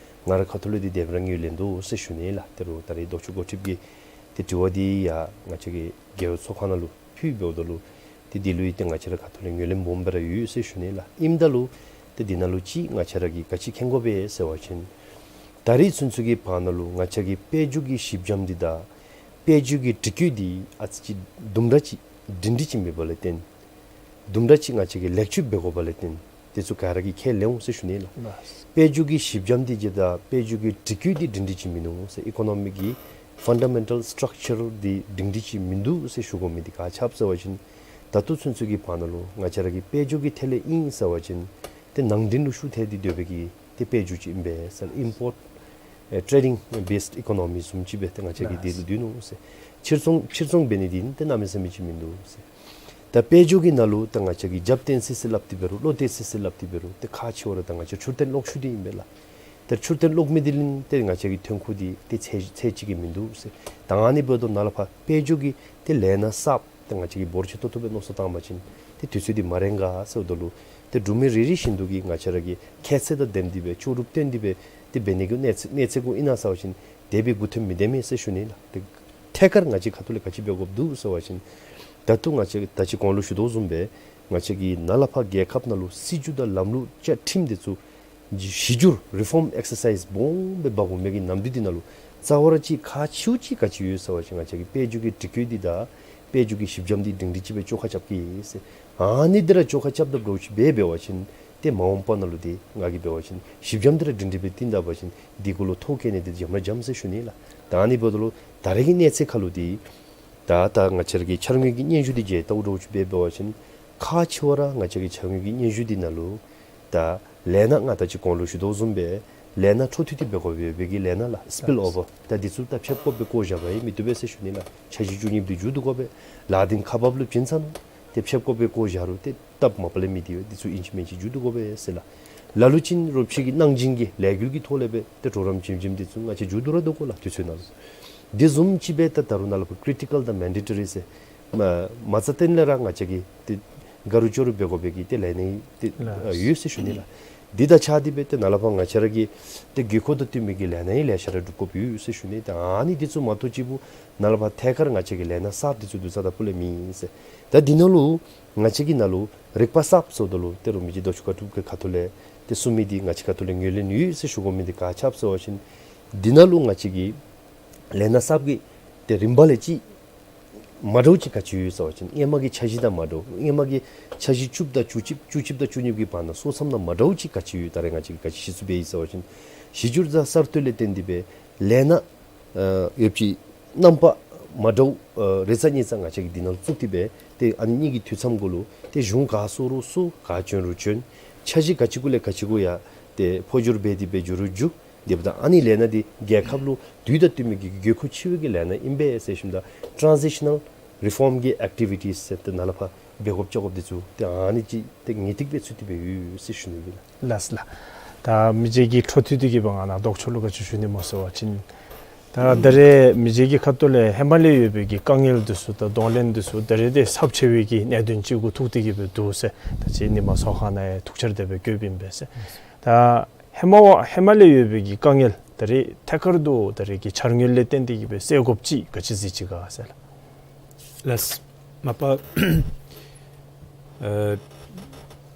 ང་རའི་ཁ་ཐུག་ལས་འདི་དེ་སྦེ་ར་ངོས་ལེན་འདུག་ཟེར་ཞུ་ནི་ལགས། ཏེ་རུང་ད་རིས་ལྡོག་ཕྱོགས་འགོ་ཁྲིདཔ་གི་ཏེ་དྲི་བ་འདི་ཡང་ང་བཅས་ཀྱི་རྒེད་འོག་ཚོགས་ཁང་ནང་ལུ་ཕུལ་འབདཝ་ད་ལུ་ཏེ་འདི་ལུ་ཡང་ཏེ་ང་བཅས་ར་ཁ་ཐུག་ལས་ངོས་ལེན་སྦོམ་སྦེ་ར་ཡོད་ཟེར་ཞུ་ནི་ལགས། ཨིནམ་ད་ལུ་ཏེ་འདི་ནང་ལུ་ཅིག་ང་བཅས་ར་གིས་ག་ཅི་མཁྱེན་དགོ་པས་ཟེར་བ་ཅིན་ད་རིས་ཚུན་ཚོད་ཀྱི་བར་ན་ལུ་ང་བཅས་ཀྱི་དཔལ་འབྱོར་གྱི་གཞི་འགྱམ་འདི་དང་དཔལ་འབྱོར་གྱི་སྒྲིག་བཀོད་འདི་ཨ་ཙི་ཅིག་དུམ་གྲ་ཅིག་སྒྲིང་སྒྲི་ཅིག་མེད་པ་ལས་བརྟེན་དུམ་གྲ་ཅིག་ང་བཅས་ཀྱིས་ལེགས་བཅོས་འབད་དགོ་པ་ལས་བརྟེན་དེ་ཚུ་ག་ར་གིས་ཁས་ལེན་འོང་ཟེར་ཞུ་ནི་ལགས། ལགས། དཔལ་འབྱོར་གྱི་གཞི་འགྱམ་འདི་གི་དང་དཔལ་འབྱོར་གྱི་སྒྲིག་བཀོད་འདི་སྒྲིང་སྒྲི་ཅིག་མིན་འདུག་ཟེར། ཨི་ཀོ་ནོ་མི་གི་ཕན་ཌ་མེན་ཊལ་སི་ཊག་ཅར་འདི་སྒྲིང་སྒྲི་ཅིག་མིན་འདུག་ཟེར་ཞུ་དགོ་མི་འདི་ག་ཅི་སྦེ་ཟེར་བ་ཅིན་ད་ལྟོ་ཚུན་ཚོད་ཀྱི་བར་ན་ལུ་ང་བཅས་ར་གི་དཔལ་འབྱོར་གྱི་ཐད་ལས་ཨིན་ཟེར་བ་ཅིན་ཏེ་ནང་འདྲེན་ལུ་ཤུགས་བཏོན་ཏེ་སྡོད་པའི་གི་ཏེ་དཔལ་འབྱོར་ཅིག་ཨིན་པས་ཟེར། ཨིམ་པོརཊ་ཨེ་ཊེ་ཌིང་བེསཌ་ཨི་ཀོ་ནོ་མི་བཟུམ་ཅིག་སྦེ་ཏེ་ང་བཅས་ཀྱིས་ལགས། དེ་ལུ་སྡོད་ནུག་ཟེར། ཕྱིར་ཚོང་ཕྱིར་ཚོང་འབད་ནི་འདི་ཏེ་གནམ་མེད་ས་མེད་ཅིག་མིན་འདུག་ཟེར། ད་དཔལ་འབྱོར་གྱི་ནང་ལུ་ད་ང་བཅས་ཀྱིས་རྒྱབ་བརྟེན་སི་སི་སླབ་སྟེ་འབད་རུང་བློ་གཏད་སི་སི་སླབ་སྟེ་འབད་རུང་ཏེ་ཁག་ཆེ་བ་ར་ད་ང་བཅས་འཕྲུལ་རྟེན་གློག་ཤུགས་འདི་ཨིན་པས་ལགས། ད་འཕྲུལ་རྟེན་གློག་མེ་འདི་ལུ་ཏེ་ང་བཅས་ཀྱི་ཐོན་ཁུངས་འདི་ཏེ་ཚད་ཚད་ཅིག་གི་མིན་འདུག་ཟེར། ད་ཨ་ནི་འབདཝ་ད་ནཱ་ལས་ཕར་དཔལ་འབྱོར་གྱི་ཏེ་ལས་སྣ་གསརཔ་ཏེ་ང་བཅས་ཀྱིས་འབོར་ཆེ་ཏོག་ཏོ་སྦེ་མནོ་བསམ་བཏང་པ་ཅིན་ཏེ་དུས་ཚོད་འདི་མ་རན་ག་ཟེརཝ་ད་ལུ་ཏེ་འབྲུག་མི་རེ་རེ་བཞིན་དུ་གིས་ང་བཅས་ར་གི་ཁྱད་ཚད་དང་ལྡནམ་འདི་སྦེ་ལྕོགས་གྲུབ་བཏོན་ཏེ་སྦེ་ཏེ་འབད་ནི་གི་གནས་ཚད་གནས་ཚད་གུ་ཨིན་ན་ཟེར་བ་ཅིན་དེ་སྦེ་མགུ་འཐོམ་མི་བདེ་མས་ཟེར་ཞུ་ནི་ལགས། ཏེ་ཐད་ཀར་ང་བཅས་ཁ་ཐུག་ལས་ག་ཅི་འབད་དགོཔ་འདུག་ཟེར་བ་ཅིན་ད་ལྟོ་ང་བཅས་ད་ཅི་གོང་ལུ་ཞུ་དོ་བཟུམ་སྦེ་ང་བཅས་ཀྱི་ནཱ་ལས་ཕར་རྒྱལ་ཁབ་ནང་ལུ་སྲིད་བྱུས་དང་ལམ་ལུགས་བཅའ་ཁྲིམས་འདི་ཚུ་གཞི་གཞི་འགྱུར་རི་ཕོརམ་ཨེག་སར་སའིཛ་སྦོམ་སྦེ་འབག་འོང་མི་གི་ནམ་དུས་འདི་ནང་ལུ་རྩ་བ་ར་ཅིག་ཁག་ཆེཝ་ཅིག་ག་ཅི་ཡོད་ཟེར་བ་ཅིན་ང་བཅས་ཀྱི་དཔལ་འབྱོར་གྱི་སྒྲིག་བཀོད་འདི་དང་དཔལ་འབྱོར་གྱི་གཞི་འགྱམ་འདི་སྒྲིང་སྒྲི་ཅིག་སྦེ་བཅོ་ཁ་རྐྱབ་གེ་ཟེར། ཨ་ནི་འདི་ར་བཅོ་ཁ་རྐྱབ་ད་འདྲཝ་ཅིག་སྦེ་འབད་བ་ཅིན་ཏེ་མ་འོངས་པ་ནང་ལུ་ཏེ་ང་གིས་འབད་བ་ཅིན་གཞི་འགྱམ་འདི་ར་སྒྲིང་སྒྲི་སྦེ་བཏིང་ད་པ་ཅིན་འདི་གུ་ལུ་ཐོ་བཀོད་ནི་འདི་འཇམ་ར་འཇམ་ཟེར་ཞུ་ནི་ལགས། ད་ཨ་ནི་འབདཝ་ད་ལུ་ད་རེས་ཀྱི་གནས་ཚད་ཁར་ལུ་འདི་ད་ད་ང་བཅས་ར་གི་འཆར་དངུལ་གྱི་སྙན་ཞུ་འདི་མཇལ་ལྟཝ་འདྲཝ་ཅིག་སྦེ་འབད་བ་ཅིན་ཁག་ཆེ་བ་ར་ང་བཅས་ཀྱི་འཆར་དངུལ་གྱི་སྙན་ཞུ་འདི་ནང་ལུ་ད་ལས་སྣ་ང་ད་ཅི་གོང་ལུ་ཞུ་དོ་བཟུམ་སྦེ་ལས་སྣ་འཕྲོ་མཐུད་དེ་འབད་དགོ་པའི་གི་ལས་སྣ་ལགས་སི་པིལ་ཨོ་ཝར་ད་འདི་ཚུ་ད་ཕྱེད་སྐོར་སྦེ་བཀོ་བཞག་པ་ཡང་མི་བཏུབ་པས་ཟེར་ཞུ་ནི་ལགས། འཆར་གཞི་བཅུ་གཉིས་འདི་མཇུག་བསྡུ་དགོ་པས། ལཱ་འདི་ཁག་འབགཔ་ལུ་བྱིན་ཚར་ནུག། ཏེ་ཕྱེད་སྐོར་སྦེ་བཀོ་བཞག་རུང་ཏེ་སྟབས་མ་པ་ལས་མི་བདེ་བས། འདི་ཚུ་ཨིན་ཅི་མིན་ཅི་མཇུག་བསྡུ་དགོ་པས་ཟེར་ལགས། ལ་ལུ་ཅིག་རོགས་ཕྱི་གི་གནང་སྦྱིན་གྱི་ལས་འགུལ་གྱི་ཐོག་ལས་སྦེ་ཏེ་གྲོགས་རམ་བྱིན་བྱིནམ་འདི་ཚུ་ང་བཅས་མཇུག་བསྡུ་ར་བསྡུ་དགོ་ལགས་དུས་ཚོད་ནང་ལུ། འདི་བཟུམ་ཅིག་སྦེ་ད་ད་རུང་ནཱ་ལས་ཕར་ཀི་རི་ཊི་ཀལ་དང་མེན་ཌེ་ཊོ་རི་ཟེར་མ་མ་རྩ་བརྟན་ལས་ར་ང་བཅས་ཀྱིས་ཏེ་ག་རུང་ཅོག་རུང་འབད་དགོ་པའི་གི་ཏེ་ལས་སྣ་ཏེ་ལགས། ཡོད་ཟེར་ཞུ་ནི་ལགས། འདི་དང་ཆ་འདི་སྦེ་ཏེ་ནཱ་ལས་ཕར་ང་བཅས་ར་གི་ཏེ་དགོས་མཁོ་དང་བསྟུན་མི་གི་ལས་སྣ་ཡང་ལེ་ཤ་ར་སྒྲུབ་དགོཔ་ཡོད་ཟེར་ཞུ་ནི། ཏེ་ཨ་ནི་འདི་ཚུ་མ་གཏོགས་གཅིག་པུ་ནཱ་ལས་ཕར་ཐད་ཀར་ང་བཅས་ཀྱི་ལས་སྣ་གསརཔ་འདི་ཚུ་བསྡུ་ས་དང་ཕུ་ལས་མེད་ཟེར། ད་འདི་ནང་ལུ་ང་བཅས་ཀྱི་ནང་ལུ་རིག་པ་གསརཔ་ཟེརཝ་ད་ལུ་ཏེ་རུང་མི་རྗེ་རྡོ་ཆུ་དཀར་སྤྲུགས་ཀྱི་ཁ་ཐུག་ལས་ཏེ་གསུང་མི་འདི་ང་བཅས་ཁ་ཐུག་ལས་ངོས་ལེན་ཡོད་ཟེར་ཞུ་དགོ་མི་འདི་ག་ཅི་སྦེ་ཟེར་བ་ཅིན་འདི་ནང་ལུ་ང་བཅས་ཀྱི་ལས་སྣ་གསརཔ་གི་ཏེ་རིམ་པ་ལས་ཅིག་ མ་འདྲཝ་ཅིག་ག་ཅི་ཡོད་ཟེར་བ་ཅིན་སྔོན་མ་གི་འཆར་གཞི་དང་མ་འདྲཝ། སྔོན་མ་གི་འཆར་གཞི་བཅུ་དང་བཅུ་གཅིག་བཅུ་གཅིག་དང་བཅུ་གཉིས་ཀྱི་བར་ན་སོང་མཚམས་ནང་མ་འདྲཝ་ཅིག་ག་ཅི་ཡོད། ད་རེས་ང་བཅས་ཀྱིས་ག་ཅི་ཤེས་ཚུགས་པས་ཟེར་བ་ཅིན་གཞི་བསྒྱུར་དང་གསར་གཏོད་ལས་བརྟེན་ཏེ་སྦེ་ལས་སྣ་ཨ་ཡོདཔ་ཅིག་རྣམ་པ་མ་འདྲཝ་ཨ་རེ་ཚ་གཉིས་ཚ་ང་བཅས་ཀྱིས་འདི་ནང་བཙུགས་ཏེ་སྦེ་ཏེ་ཨ་ནི་གཉིས་ཀྱི་འཐུས་མཚམས་གུ་ལུ་ཏེ་གཞུང་ག་སོང་རུང་སོང་ག་བྱོན་རུང་བྱོན། འཆར་གཞི་ག་ཅི་གུ་ལས་ག་ཅི་གུ་ཡང་ཏེ་འཕོ་འགྱུར་འབད་དེ་སྦེ་འགྱོ་རུང་འགྱོ། དེ་འབདཝ་ད་ཨ་ནི་ལས་སྣ་འདི་རྒྱལ་ཁབ་ལུ་དུས་དང་བསྟུན་མི་གི་དགོས་མཁོ་ཆེ་བའི་གི་ལས་སྣ་ཨིན་པས་ཟེར་ཞུཝ་ད་transitional reform གི་activities ཟེར་ཏེ་ནཱ་ལས་ཕར་འབད་དགོཔ་བཅོ་དགོཔ་འདི་ཚུ་ཏེ་ཨ་ནི་ཅིག་ཏེ་ངེས་ཏིག་སྦེ་ཚུད་དེ་སྦེ་ཡོད་ཟེར་ཞུ་ནི་ཨིན་ལགས། ལགས་ལགས། ད་མི་རྗེ་གིས་འཕྲོ་མཐུད་དེ་གི་སྦེ་ང་ནཱ་ལྡོག་ཕྱོགས་ལུ་ག་ཅི་ཞུ་ནི་སྨོ་ཟེར་བ་ཅིན་ད་ད་རེས་མི་རྗེ་གི་ཁ་ཐུག་ལས་ཧེ་མ་ལས་ཡོད་པའི་གི་དཀའ་ངལ་འདི་ཚུ་དང་གདོང་ལེན་འདི་ཚུ་ད་རེས་ཏེ་ཚབས་ཆེ་བའི་གི་གནད་དོན་ཅིག་གུ་ཐུག་སྟེ་གི་སྦེ་འདུག་ཟེར་ད་ཅི་ཉི་མ་ཚོགས་ཁང་ནང་ཡང་ཐུགས་འཆར་དེ་སྦེ་བཀོདཔ་ཨིན་པས་ཟེར། ད་ཧེ་མ་བ་ཧེ་མ་ལས་ཡོད་པའི་གི་དཀའ་ངལ་ད་རེས་ཐད་ཀར་དུ་ད་རེས་ཀྱི་འཆར་དངུལ་ལས་བརྟེན་ཏེ་གི་སྦེ་སེལ་དགོཔ་ཅིག་ག་ཅི་གཟིགས་ཅི་ག་ཟེར་ལགས། ལགས། མ་པ་ཨ་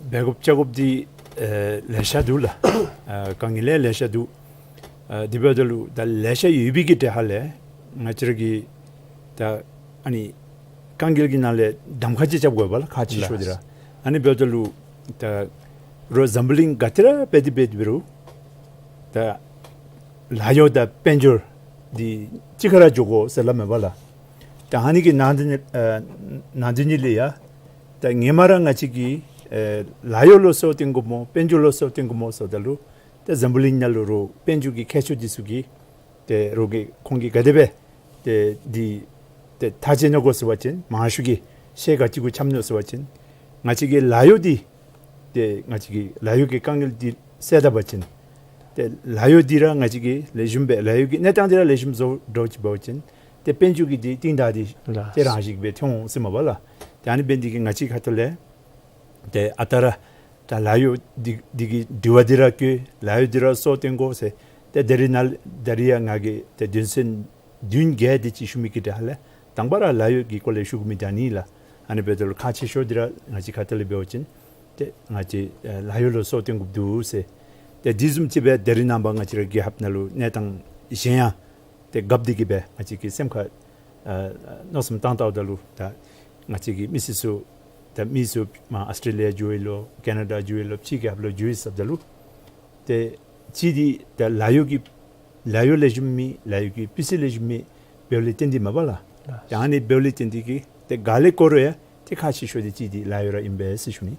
འབད་དགོཔ་བཅོ་དགོཔ་འདི་ཨ་ལེ་ཤ་འདུག་ལགས། ཨ་དཀའ་ངལ་ལེ་ལེ་ཤ་འདུག། ཨ་དེ་འབདཝ་ད་ལུ་ད་ལེ་ཤ་ཡོད་པའི་གི་གྲས་ཁ་ལས་ང་བཅས་ར་གིས་ད་ཨ་ནི་དཀའ་ངལ་གྱི་ནང་ལས་གདམ་ཁ་ཅིག་རྐྱབ་དགོ་པས་ལགས། ཁག་ཆེ་ཤོས་འདི་ར། ལགས། ཨ་ནི་འབདཝ་ད་ལུ་ད་རོགས་འཛམ་བུ་གླིང་ག་ཏེ་ར་འབད་དེ་འབད་དེ་འབད་རུང་ད་ལཱ་གཡོག་དང་དཔལ་འབྱོར་འདི་གཅིག་ཁར་ར་འགྱོ་དགོ་ཟེར་སླབ་མས་པ་ལགས། ད་ཨ་ནི་གི་ནང་དོན་ཨ་ནང་དོན་ཉིད་ལས་ཡང་ད་ཧེ་མ་ར་ང་བཅས་ཀྱིས་ཨ་ལཱ་གཡོག་ལུ་སོ་བརྟེན་དགོཔ་སྨོ་དཔལ་འབྱོར་ལུ་སོ་བརྟེན་དགོཔ་སྨོ་ཟེརཝ་ད་ལུ་ད་འཛམ་བུ་གླིང་ནང་ལུ་རོགས་དཔལ་འབྱོར་གྱི་མཁས་མཆོག་འདི་ཚུ་གིས་ཏེ་རོགས་ཀྱིས་ཁོང་གིས་ག་དེ་སྦེ་ཏེ་འདི་ཏེ་ཐག་བཅད་ནི་གོ་ཟེར་བ་ཅིན་མང་ཤོས་ཀྱིས་ཤེས་ག་ཅི་གུ་འཁྱམ་ནུག་ཟེར་བ་ཅིན་ང་བཅས་ཀྱི་ལཱ་གཡོག་འདི་ཏེ་ང་བཅས་ཀྱི་ལཱ་གཡོག་གི་དཀའ་ངལ་འདི་སེལ་ད་པ་ཅིན་ཏེ་ལཱ་གཡོག་འདི་ར་ང་བཅས་ཀྱིས་ལེགས་ཤོམ་སྦེ་ལཱ་གཡོག་གི་གནས་སྟངས་འདི་ར་ལེགས་ཤོམ་བཟོ་འགྱོ་ཅི་འབད་བ་ཅིན་ཏེ་དཔལ་འབྱོར་གྱི་འདི་གཏིང་བདག་འདི་ལགས། ཏེ་རང་བཞིན་སྦེ་ཐོན་འོང་ཟེར་མས་པ་ལགས། ཏེ་ཨ་ནི་འབད་ནི་འདི་གིས་ང་བཅས་ཁ་ཐུག་ལས་ཏེ་ཨ་རྟག་ར་ད་ལཱ་གཡོག་འདི་འདི་གི་དྲི་བ་འདི་ར་བཀོད། ལཱ་གཡོག་འདི་ར་སོ་བརྟེན་དགོ་ཟེར། ཏེ་ད་རིས་ནཱ་ད་རིས་ཡང་ང་གིས་ཏེ་དོན་ཚན་བདུན་བརྒྱད་འདི་ཅིག་ཞུ་མི་གི་གྲས་ཁ་ལས་དང་པ་ར་ལཱ་གཡོག་གི་སྐོར་ལས་ཞུ་དགོ་མི་འདི་ཨ་ནི་ལགས། ཨ་ནི་འབདཝ་ད་ལུ་ཁག་ཆེ་ཤོས་འདི་ར་ང་བཅས་ཁ་ཐུག་ལས་འབད་བ་ཅིན་ཏེ་ང་བཅས་ཨ་ལཱ་གཡོག་ལུ་སོ་བརྟེན་དགོཔ་འདུག་ཟེར། ཏེ་དེ་བཟུམ་ཅིག་སྦེ་ད་རིས་ནངས་པ་ང་བཅས་ར་རྒྱལ་ཁབ་ནང་ལུ་གནས་སྟངས་གཞན་ཡང་ཏེ་རྒཔོ་འདི་གིས་སྦེ་ང་བཅས་ཀྱི་སེམས་ཁར་ཨ་མནོ་བསམ་བཏང་བལྟཝ་ད་ལུ་ད་ང་བཅས་ཀྱི་མི་སེར་ཚུ་ད་མི་ཚུ་མར་ཨཱོས་ཊེ་ལི་ཡ་འགྱོ་ཡི་ལོ་ཀེ་ན་ཌ་འགྱོ་ཡི་ལོ་ཕྱི་རྒྱལ་ཁབ་ལུ་འགྱོ་ཡི་ཟེརཝ་ད་ལུ་ཏེ་གཅིག་འདི་ད་ལཱ་གཡོག་གི་ལཱ་གཡོག་ལེགས་ཤོམ་མེད་ལཱ་གཡོག་གི་སྤུས་ཚད་ལེགས་ཤོམ་མེད་འབདཝ་ལས་བརྟེན་ཏེ་མས་པ་ལགས། ད་ཨ་ནི་འབདཝ་ལས་བརྟེན་ཏེ་གིས་ཏེ་ག་ལས་བཀོལ་རུང་ཡང་ཏེ་ཁག་ཆེ་ཤོས་འདི་གཅིག་འདི་ལཱ་གཡོག་ར་ཨིན་པས་ཟེར་ཞུ་ནི།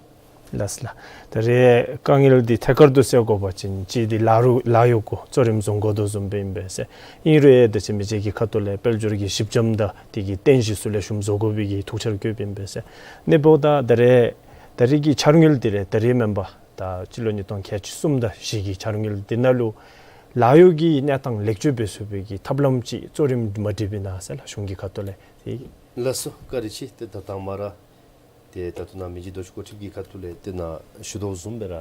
ལགས་ལགས། ད་རེས་དཀའ་ངལ་འདི་ཐད་ཀར་དུ་སེལ་དགོ་པ་ཅིན་གཅིག་འདི་ལཱ་རུ་ལཱ་གཡོག་གུ་གཙོ་རིམ་བཟུང་དགོ་དོ་བཟུམ་སྦེ་ཨིན་པས་ཟེར། ཨིན་རུང་ཡང་ད་ཅི་མི་རྗེ་གི་ཁ་ཐུག་ལས་དཔལ་འབྱོར་གྱི་གཞི་འགྱམ་དང་དེ་གི་རྟེན་གཞི་ཚུ་ལེགས་ཤོམ་བཟོ་དགོ་པའི་གི་ཐུགས་འཆར་བཀོདཔ་ཨིན་པས་ཟེར། ཨ་ནི་འབདཝ་ད་ད་རེས་ད་རེས་ཀྱི་འཆར་དངུལ་འདི་ར་ད་རེས་མེན་པར་ད་སྤྱི་ལོ་ཉིས་སྟོང་ཁལ་གཅིག་གསུམ་དང་བཞི་གི་འཆར་དངུལ་འདི་ནང་ལུ་ལཱ་གཡོག་གི་གནས་སྟངས་ལེགས་བཅོས་འབད་ཚུགས་པའི་གི་ཐབས་ལམ་ཅིག་གཙོ་རིམ་མ་བསྒྲིགས་པས་ན་ཟེར་ལགས་གཞུང་གི་ཁ་ཐུག་ལས། ལགས་སོ། བཀའ་དྲིན་ཆེ། ཏེ་ད་དང་པ་ར་ཏེ་ད་ལྟོ་ནཱ་མི་རྗེ་རྡོ་རྗེ་སྐུ་ཕྲེང་གི་ཁ་ཐུག་ལས་ཏེ་ནཱ་ཞུ་དོ་བཟུམ་སྦེ་ར་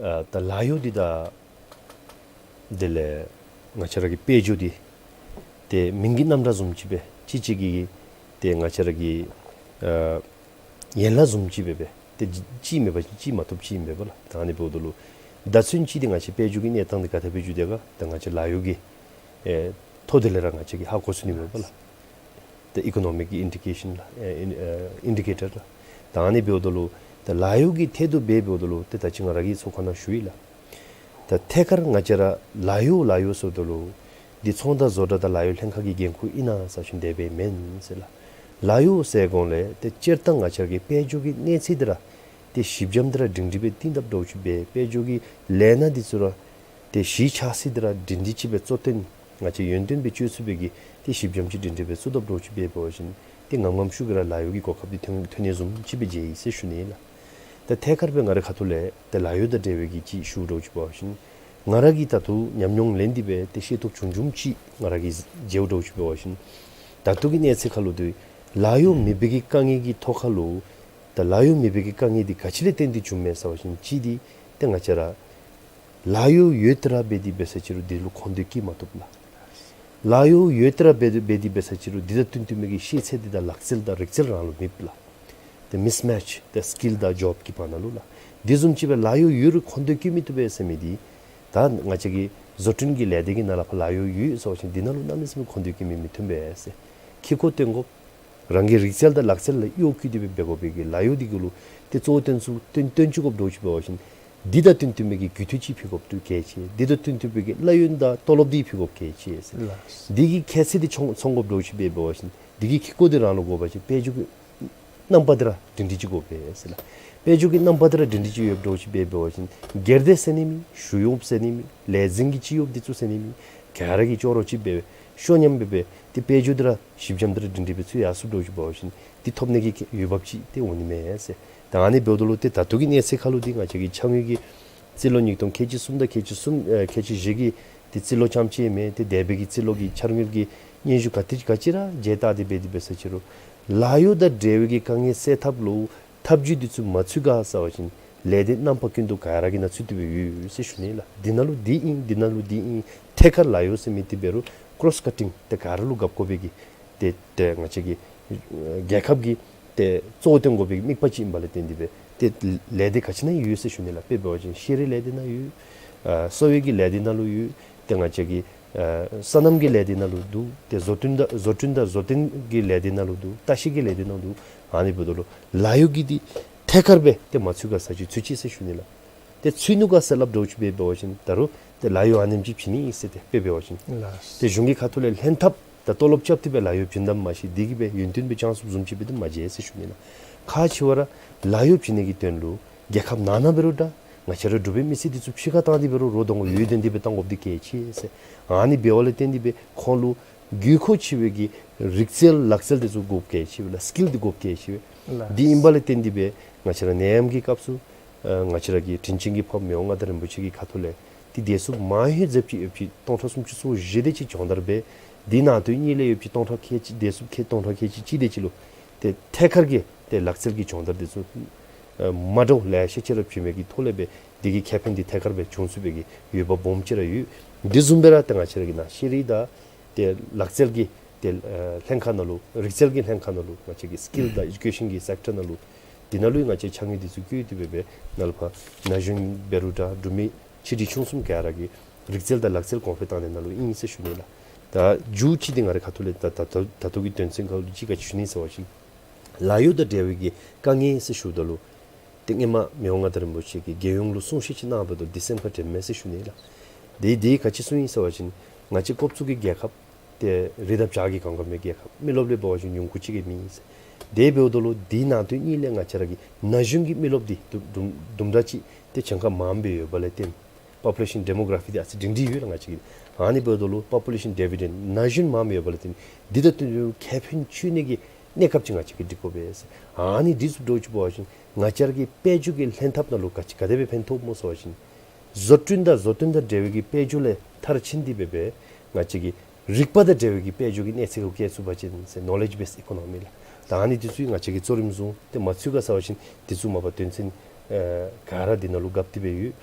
ཨ་ད་ལཱ་གཡོག་འདི་དང་དེ་ལས་ང་བཅས་ར་གི་དཔལ་འབྱོར་འདི་ཏེ་མིང་གི་རྣམ་གྲངས་བཟུམ་ཅིག་སྦེ་གཅིག་གཅིག་གི་ཏེ་ང་བཅས་ར་གི་ཨ་ཡན་ལག་བཟུམ་ཅིག་སྦེ་སྦེ་ཏེ་གཅིག་མེད་པ་ཅིན་གཅིག་མ་ཐོབ་ཅིག་ཨིན་པས་པ་ལགས། ད་ཨ་ནི་འབདཝ་ད་ལུ་ད་ཚུན་ཅིག་འདི་ང་བཅས་དཔལ་འབྱོར་གྱི་གནས་སྟངས་འདི་ག་དེ་སྦེ་འགྱོ་དོ་ག་ད་ང་བཅས་ལཱ་གཡོག་གི་ཨེ་ཐོ་འདི་ལས་ར་ང་བཅས་ཀྱིས་ཧ་གོ་ཚུགས་ནི་མས་པ་ལགས། ཏེ་ཨི་ཀོ་ནོ་མིག་གི་ཨིན་ཌི་ཀེ་ཤཱན་ལགས། ཨེ་ཨིན་ཨེ་ཨིན་ཌི་ཀེ་ཊར་ལགས། ད་ཨ་ནི་འབདཝ་ད་ལུ་ད་ལཱ་གཡོག་གི་ཐད་དུ་འབད་འབདཝ་ད་ལུ་ཏེ་ད་ཅི་ང་ར་གིས་ཚོགས་ཁང་ནང་ཞུ་ཡི་ལགས། ད་ཐད་ཀར་ང་བཅས་ར་ལཱ་གཡོག་ལཱ་གཡོག་ཟེརཝ་ད་ལུ་འདི་ཚོང་དང་བཟོ་གྲྭ་དང་ལཱ་གཡོག་ལྷན་ཁག་གི་འགན་ཁུར་ཨིན་ན་ཟེར་ཞུ་ན་དེ་སྦེ་མེན་ཟེར་ལགས། ལཱ་གཡོག་ཟེར་གོང་ལས་ཏེ་སྤྱིར་བཏང་ང་བཅས་ར་གི་དཔལ་འབྱོར་གྱི་གནས་ཚད་འདི་ར་ཏེ་གཞི་འགྱམ་འདི་ར་སྒྲིང་སྒྲི་སྦེ་བཏིང་དཔ་འདྲཝ་ཅིག་སྦེ་དཔལ་འབྱོར་གྱི་ལས་སྣ་འདི་ཚུ་ར་ཏེ་གཞི་ཆགས་ས་འདི་ར་སྒྲིང་སྒྲི་ཅིག་སྦེ་གཙོ་བོ་ཏེ་ང་བཅས་ཡོན་ཏན་སྦེ་སྤྱོད་ཚུགས་པའི་གི་ཏེ་གཞི་འགྱམ་ཅིག་སྒྲིང་སྒྲི་སྦེ་བཙུགས་དཔ་འདྲཝ་ཅིག་སྦེ་འབད་བ་ཅིན་ཏེ་ངམ་ངམ་ཤུགས་ཀྱིས་ར་ལཱ་གཡོག་གི་གོ་སྐབས་འདི་ཐོན་ཐོན་ནི་བཟུམ་ཅིག་སྦེ་མཇལ་ཡི་ཟེར་ཞུ་ནི་ལགས། ད་ཐད་ཀར་སྦེ་ང་རའི་ཁ་ཐུག་ལས་ཏེ་ལཱ་གཡོག་དང་འབྲེལ་བའི་གི་ཅིག་ཞུ་འདྲཝ་ཅིག་འབད་བ་ཅིན་ང་ར་གིས་ད་ལྟོ་ཉམས་མྱོང་ལེན་ཏེ་སྦེ་ཏེ་ཤེས་རྟོགས་བྱུང་བྱུངམ་ཅིག་ང་ར་གིས་མཇལཝ་འདྲཝ་ཅིག་འབད་བ་ཅིན་ད་ལྟོ་གི་གནས་ཚད་ཁར་ལུ་ཏེ་ལཱ་གཡོག་མེད་པའི་གི་དཀའ་ངལ་གྱི་ཐོག་ཁར་ལུ་ད་ལཱ་གཡོག་མེད་པའི་གི་དཀའ་ངལ་འདི་ག་ཅི་ལས་བརྟེན་ཏེ་བྱུངམ་མས་ཟེར་བ་ཅིན་གཅིག་འདི་ཏེ་ང་བཅས་ར་ལཱ་གཡོག་ཡོད་དེ་ར་འབད་དེ་འབད་ས་ཅིག་རུང་འདི་ལུ་མཁོ་འདོད་བསྐྱེད་མ་བཏུབ་ལགས། ལཱ་གཡོག་ཡོད་དེ་ར་འབད་དེ་འབད་དེ་འབད་ས་ཅིག་རུང་འདི་དང་བསྟུན་བསྟུན་མི་གི་ཤེས་ཚད་འདི་དང་ལག་རྩལ་དང་རིག་རྩལ་རང་ལུ་མེདཔ་ལགས། ཏེ་མིསི་མེཆ་ཏེ་སི་ཀིལ་དང་ཇོབ་ཀྱི་བར་ན་ལུ་ལགས། འདི་བཟུམ་ཅིག་སྦེ་ལཱ་གཡོག་ཡོད་རུང་མཁོ་འདོད་བསྐྱེད་མི་བཏུབ་པས་ཟེར་མི་འདི་ད་ང་བཅས་ཀྱི་བཟོ་སྐྲུན་གྱི་ལས་སྡེ་གི་ནང་ལས་ཕར་ལཱ་གཡོག་ཡོད་ཟེར་བ་ཅིན་འདི་ནང་ལུ་གནམ་མེད་ས་མེད་མཁོ་འདོད་བསྐྱེད་མི་མི་ཐོན་པས་ཟེར། ཁེ་ཀོ་སྟོན་དགོཔ། རང་གི་རིག་རྩལ་དང་ལག་རྩལ་ལུ་གཡོ་བཀོལ་ཏེ་སྦེ་འབད་དགོ་པའི་གི་ལཱ་གཡོག་འདི་གུ་ལུ་ཏེ་གཙོ་བོ་སྟོན་ཚུ་སྟོན་སྟོན་བཅུག་དགོཔ་འདྲཝ་ཅིག་འབད་བ་ཅིན་འདི་དང་བསྟུན་བསྟུན་མི་གི་རྒུད་འཐུས་ཅིག་ཕུལ་དགོཔ་འདི་གལ་ཆེ། འདི་དང་བསྟུན་བསྟུན་མི་གི་གླ་ཡོན་དང་ཏོ་ལོབ་འདི་ཕུལ་དགོཔ་གལ་ཆེ་ཟེར། ལགས། འདི་གི་ཁྱད་ཚད་འདི་ཚང་ཚང་དགོཔ་འདྲཝ་ཅིག་འབད་བ་ཅིན་འདི་གི་ཁེ་ཀོ་འདི་རང་ལུ་དགོ་པ་ཅིན་དཔལ་འབྱོར་གྱི་རྣམ་པ་འདི་ར་སྒྲིང་སྒྲི་ཅིག་དགོ་པས་ཟེར་ལགས། དཔལ་འབྱོར་གྱི་རྣམ་པ་འདི་ར་སྒྲིང་སྒྲི་ཅིག་ཡོདཔ་འདྲཝ་ཅིག་འབད་བ་ཅིན་སྒེར་སྡེ་ཟེར་ནི་མེད། ཞུ་གཡོགཔ་ཟེར་ནི་མེད། ལས་འཛིན་གྱི་སྤྱི་གཡོགཔ་འདི་ཚུ་ཟེར་ནི་མེད། ག་ར་གིས་ཅོག་ར་གཅིག་སྦེ་ཤོ་ཉམས་སྦེ་སྦེ་ཏེ་དཔལ་འབྱོར་འདི་ར་ཞི་འཇམ་འདི་ར་སྒྲིང་སྒྲི་སྦེ་ཚུད་ཡར་སོཔ་འདྲཝ་ཅིག་འབད་བ་ཅིན་འདི་ཐོབ་ནི་གི་འོས་འབབ་ཅིག་ཏེ་འོང་ནི་མས་ཟེར། ད་ཨ་ནི་འབདཝ་ད་ལུ་ཏེ་ད་ལྟོ་གི་གནས་ཚད་ཁར་ལུ་འདི་ང་བཅས་ཀྱི་འཆར་དངུལ་གྱི་རྩིས་ལོ་ཉིས་སྟོང་ཁལ་གཅིག་གསུམ་དང་ཁལ་གཅིག་གསུམ་ཨེ་ཁལ་གཅིག་བཞི་གི་ཏེ་རྩིས་ལོ་རྐྱངམ་ཅིག་མེན། ཏེ་འདས་པའི་གི་རྩིས་ལོ་གི་འཆར་དངུལ་གྱི་སྙན་ཞུ་ག་ཏེ་ག་ཅི་ར་མཇལ་བལྟ་སྟེ་འབད་དེ་འབད་ས་ཅིག་རུང་ལཱ་གཡོག་དང་འབྲེལ་བའི་གི་དཀའ་ངལ་སེལ་ཐབས་ལུ་ཐབས་བྱུས་འདི་ཚུ་མ་ཚུད་ག་ཟེར་བ་ཅིན་ལས་སྡེ་རྣམ་པ་ཀུན་ཏུ་ག་ར་གི་ནང་ཚུད་དེ་སྦེ་ཡོད་ཟེར་ཞུ་ནི་ལགས། འདི་ནང་ལུ་འདི་ཨིན་འདི་ནང་ལུ་འདི་ཨིན་ཐད་ཀར་ལཱ་གཡོག་ཟེར་མི་འདི་འབད་རུང་ཀོརོས་ཀཊིང་ཏེ་ག་ར་ལུ་རྒཔ་དགོ་པའི་གི་ཏེ་ཏེ་ང་བཅས་ཀྱི་ཨེ་རྒྱལ་ཁབ་ཀྱི་ཏེ་གཙོ་བོ་སྟོན་དགོ་པའི་གི་དམིགས་པ་ཅིག་ཨིན་པ་ལས་བརྟེན་ཏེ་སྦེ་ཏེ་ལས་སྡེ་ག་ཅི་ནང་ཡོད་ཟེར་ཞུ་ནི་ལགས། དཔེ་འབད་བ་ཅིན་ཤེས་རིག་ལས་སྡེ་ནང་ཡོད། ཨ་གསོ་བའི་གི་ལས་སྡེ་ནང་ལུ་ཡོད། ཏེ་ང་བཅས་ཀྱི་ཨ་སོ་ནམ་གྱི་ལས་སྡེ་ནང་ལུ་འདུག། ཏེ་བཟོ་སྐྲུན་དང་བཟོ་སྐྲུན་དང་བཟོ་སྐྲུན་གྱི་ལས་སྡེ་ནང་ལུ་འདུག། ལྟ་བཤལ་གྱི་ལས་སྡེ་ནང་འདུག། ཨ་ནི་འབདཝ་ད་ལུ་ལཱ་གཡོག་གི་འདི་ཐད་ཀར་སྦེ་ཏེ་མ་ཚུད་ག་ཟེར་ཅིག་ཚུད་ཅི་ཟེར་ཞུ་ནི་ལགས། ཏེ་ཚུད་ནུག་ག་ཟེར་སླབ་འདྲཝ་ཅིག་འབད་བ་ཅིན་ད་རུང་ཏེ་ལཱ་གཡོག་ཨ་ནེམ་ཅིག་བྱིན་ནི་ཨིན་ཟེར་ཏེ་དཔེ་འབད་བ་ཅིན་ལགས། ཏེ་གཞུང་གི་ཁ་ཐུག་ལས་ལྷན་ཐབས་དང་ཏོ་ལོབ་རྐྱབ་སྟེ་སྦེ་ལཱ་གཡོག་བྱིན་དམ་མ་ཤེས། འདི་གིས་སྦེ་ཡུན་བརྟན་སྦེ་ཅང་སུབ་བཟུམ་ཅིག་སྦེ་འདི་མ་མཇལ་ཟེར་ཞུ་ནི་ལགས། ཁག་ཆེ་བ་ར་ལཱ་གཡོག་བྱིན་ནི་གི་དོན་ལུ་རྒྱལ་ཁབ་ནང་ན་འབད་རུང་འདྲ་ང་བཅས་ར་འབྲུག་པའི་མི་སེར་འདི་ཚུ་ཕྱི་ཁར་བཏང་སྟེ་འབད་རུང་རོགས་དང་ཡོད་དོ་བཟུམ་སྦེ་བཏང་དགོཔ་འདི་གལ་ཆེ་ཟེར། ཨ་ནི་འབདཝ་ལས་བརྟེན་ཏེ་སྦེ་ཁོང་ལུ་དགོས་མཁོ་ཆེ་བའི་གི་རིག་རྩལ་ལག་རྩལ་འདི་ཚུ་དགོཔ་གལ་ཆེ་བས་ལགས། སི་ཀིལ་འདི་དགོཔ་གལ་ཆེ་བས། ལགས། འདི་ཨིན་པ་ལས་བརྟེན་ཏེ་སྦེ་ང་བཅས་ར་ནད་ཡམས་ཀྱི་སྐབས་སུ་ཨ་ང་བཅས་ར་གི་དྲིན་ཅན་གྱི་འཕགས་མ་མི་དབང་མངའ་བདག་རིན་པོ་ཆེ་གི་ཁ་ཐུག་ལས་ཏེ་བདེ་སྲུངཔ་མང་ཧེང་ཟེརཝ་ཅིག་ཡོདཔ་ཅིག་སྟོང་ཕྲག་སུམ་ཅུ་སོ་བཞི་དེ་ཅིག་སྦྱོང་བརྡར་འབད། དེ་ནང་དོན་གཉིས་ལས་ཡོདཔ་ཅིག་སྟོང་ཕྲག་ཁལ་གཅིག་བདེ་སྲུངཔ་ཁལ་སྟོང་ཕྲག་ཁལ་གཅིག་གཅིག་དེ་ཅིག་ལུ་ཏེ་ཐད་ཀར་གྱི་ཏེ་ལག་རྩལ་གྱི་སྦྱོང་བརྡར་འདི་ཚུ་ཨ་མ་འདྲཝ་ལེ་ཤ་ཅིག་ར་བྱིན་མི་གི་ཐོག་ལས་སྦེ་འདི་གི་ཁེ་ཕན་འདི་ཐད་ཀར་སྦེ་འབྱུང་ཚུགས་པའི་གི་འོས་འབབ་སྦོམ་ཅིག་ར་ཡོད། འདི་བཟུམ་སྦེ་ར་ཏེ་ང་བཅས་ར་གི་ནཱ་ཤེས་རིག་དང་ཏེ་ལག་རྩལ་གྱི་ཏེ་ཨ་ལྷན་ཁག་ནང་ལུ་རིག་རྩལ་གྱི་ལྷན་ཁག་ནང་ལུ་ང་བཅས་ཀྱི་སི་ཀིལ་དང་ཨེ་ཌུ་ཀེ་ཤཱན་གྱི་སེཀ་ཊར་ནང་ལུ་འདི་ནང་ལུ་ཡང་ང་བཅས་འཆར་དངུལ་འདི་ཚུ་བཀོད་དེ་སྦེ་སྦེ་ནཱ་ལས་ཕར་ན་གཞོན་འབད་རུང་འདྲ་འབྲུག་མི་ཆེ་འབྲིང་ཆུང་གསུམ་ག་ར་གི་རིག་རྩལ་དང་ལག་རྩལ་གོང་འཕེལ་བཏང་ནི་ནང་ལུ་ཨིན་ཟེར་ཞུ་ནི་ལགས། ད་མཇུག་ཅིག་འདི་ང་རའི་ཁ་ཐུག་ལས་ད་ད་ད་ད་ལྟོ་གི་དོན་ཚན་ཁར་ལུ་ཅིག་ག་ཅི་ཞུ་ནི་ཟེར་བ་ཅིན་ལཱ་གཡོག་དང་འབྲེལ་བའི་གི་དཀའ་ངལ་ཟེར་ཞུཝ་ད་ལུ་ཏེ་སྔོན་མ་མི་དབང་མངའ་བདག་རིན་པོ་ཆེ་གིས་རྒྱལ་ཡོངས་ལུ་གསུང་བཤད་ཅིག་གནངམ་ད་ལུ་འདི་སེམས་ཁར་དྲནམ་མས་ཟེར་ཞུ་ནི་ལགས། དེ་དེ་ག་ཅི་གསུངས་ཡི་ཟེར་བ་ཅིན་ང་བཅས་ཀོབ་ཚུ་གི་རྒྱལ་ཁབ་ཏེ་རི་དང་བྱག་གིས་གང་ག་མི་རྒྱལ་ཁབ་མི་རློབས་ལས་འབད་བ་ཅིན་ཉུང་ཀུ་ཅིག་གི་མི་ཨིན་ཟེར། དེ་འབདཝ་ད་ལུ་དེ་ནང་དོན་གཉིས་ལས་ང་བཅས་ར་གི་ན་གཞོན་གྱི་མི་རློབས་འདི་དུམ་དུམ་དུམ་གྲ་ཅིག་ཏེ་གྱངས་ཁ་མངམ་སྦེ་ཡོད་པ་ལས་བརྟེན་པོ་པུ་ལེ་ཤཱན་ཌེ་མོ་གྲ་ཕི་འདི་ཨ་ཙི་སྒྲིང་སྒྲི་ཡོད་ལགས་ང་བཅས་ཀྱི། ཨ་ནི་འབདཝ་ད་ལུ་པོ་པུ་ལེ་ཤཱན་ཌི་བི་ཌེནཌ་ན་གཞོན་མངམ་ཡོད་པ་ལས་བརྟེན་འདི་ད་དུས་ཁེ་ཕན་ཚུགས་ནི་གི་གནས་སྐབས་ཅིག་ང་བཅས་ཀྱིས་སྒྲིག་དགོ་པས་ཟེར། ཨ་ནི་འདི་ཚུ་འདྲཝ་ཅིག་འབད་བ་ཅིན་ང་བཅས་ར་གི་དཔལ་འབྱོར་གྱི་ལྷན་ཐབས་ནང་ལུ་ག་ཅི་ག་དེ་སྦེ་ཕན་ཐོགས་སྨོ་ཟེར་བ་ཅིན་བཟོ་སྐྲུན་དང་བཟོ་སྐྲུན་དང་འབྲེལ་བའི་གི་དཔལ་འབྱོར་ལས་མཐར་ཕྱིན་ཏེ་སྦེ་སྦེ་ང་བཅས་ཀྱི་རིག་པ་དང་འབྲེལ་བའི་གི་དཔལ་འབྱོར་གྱི་གནས་ཚད་ལུ་བསྐྱལ་ཚུགས་པ་ཅིན་ཟེར་ནོ་ལེཇ་བེསཌ་ཨི་ཀོ་ནོ་མི་ལགས། ད་ཨ་ནི་འདི་ཚུ་ང་བཅས་ཀྱིས་གཙོ་རིམ་བཟུང་སྟེ་མ་ཚུད་ག་ཟེར་བ་ཅིན་འདི་ཚུ་མ་པ་དོན་ཚན་ཨེ་ག་ར་འདི་ནང་ལུ་བཀབ་སྟེ་སྦེ་ཡོད།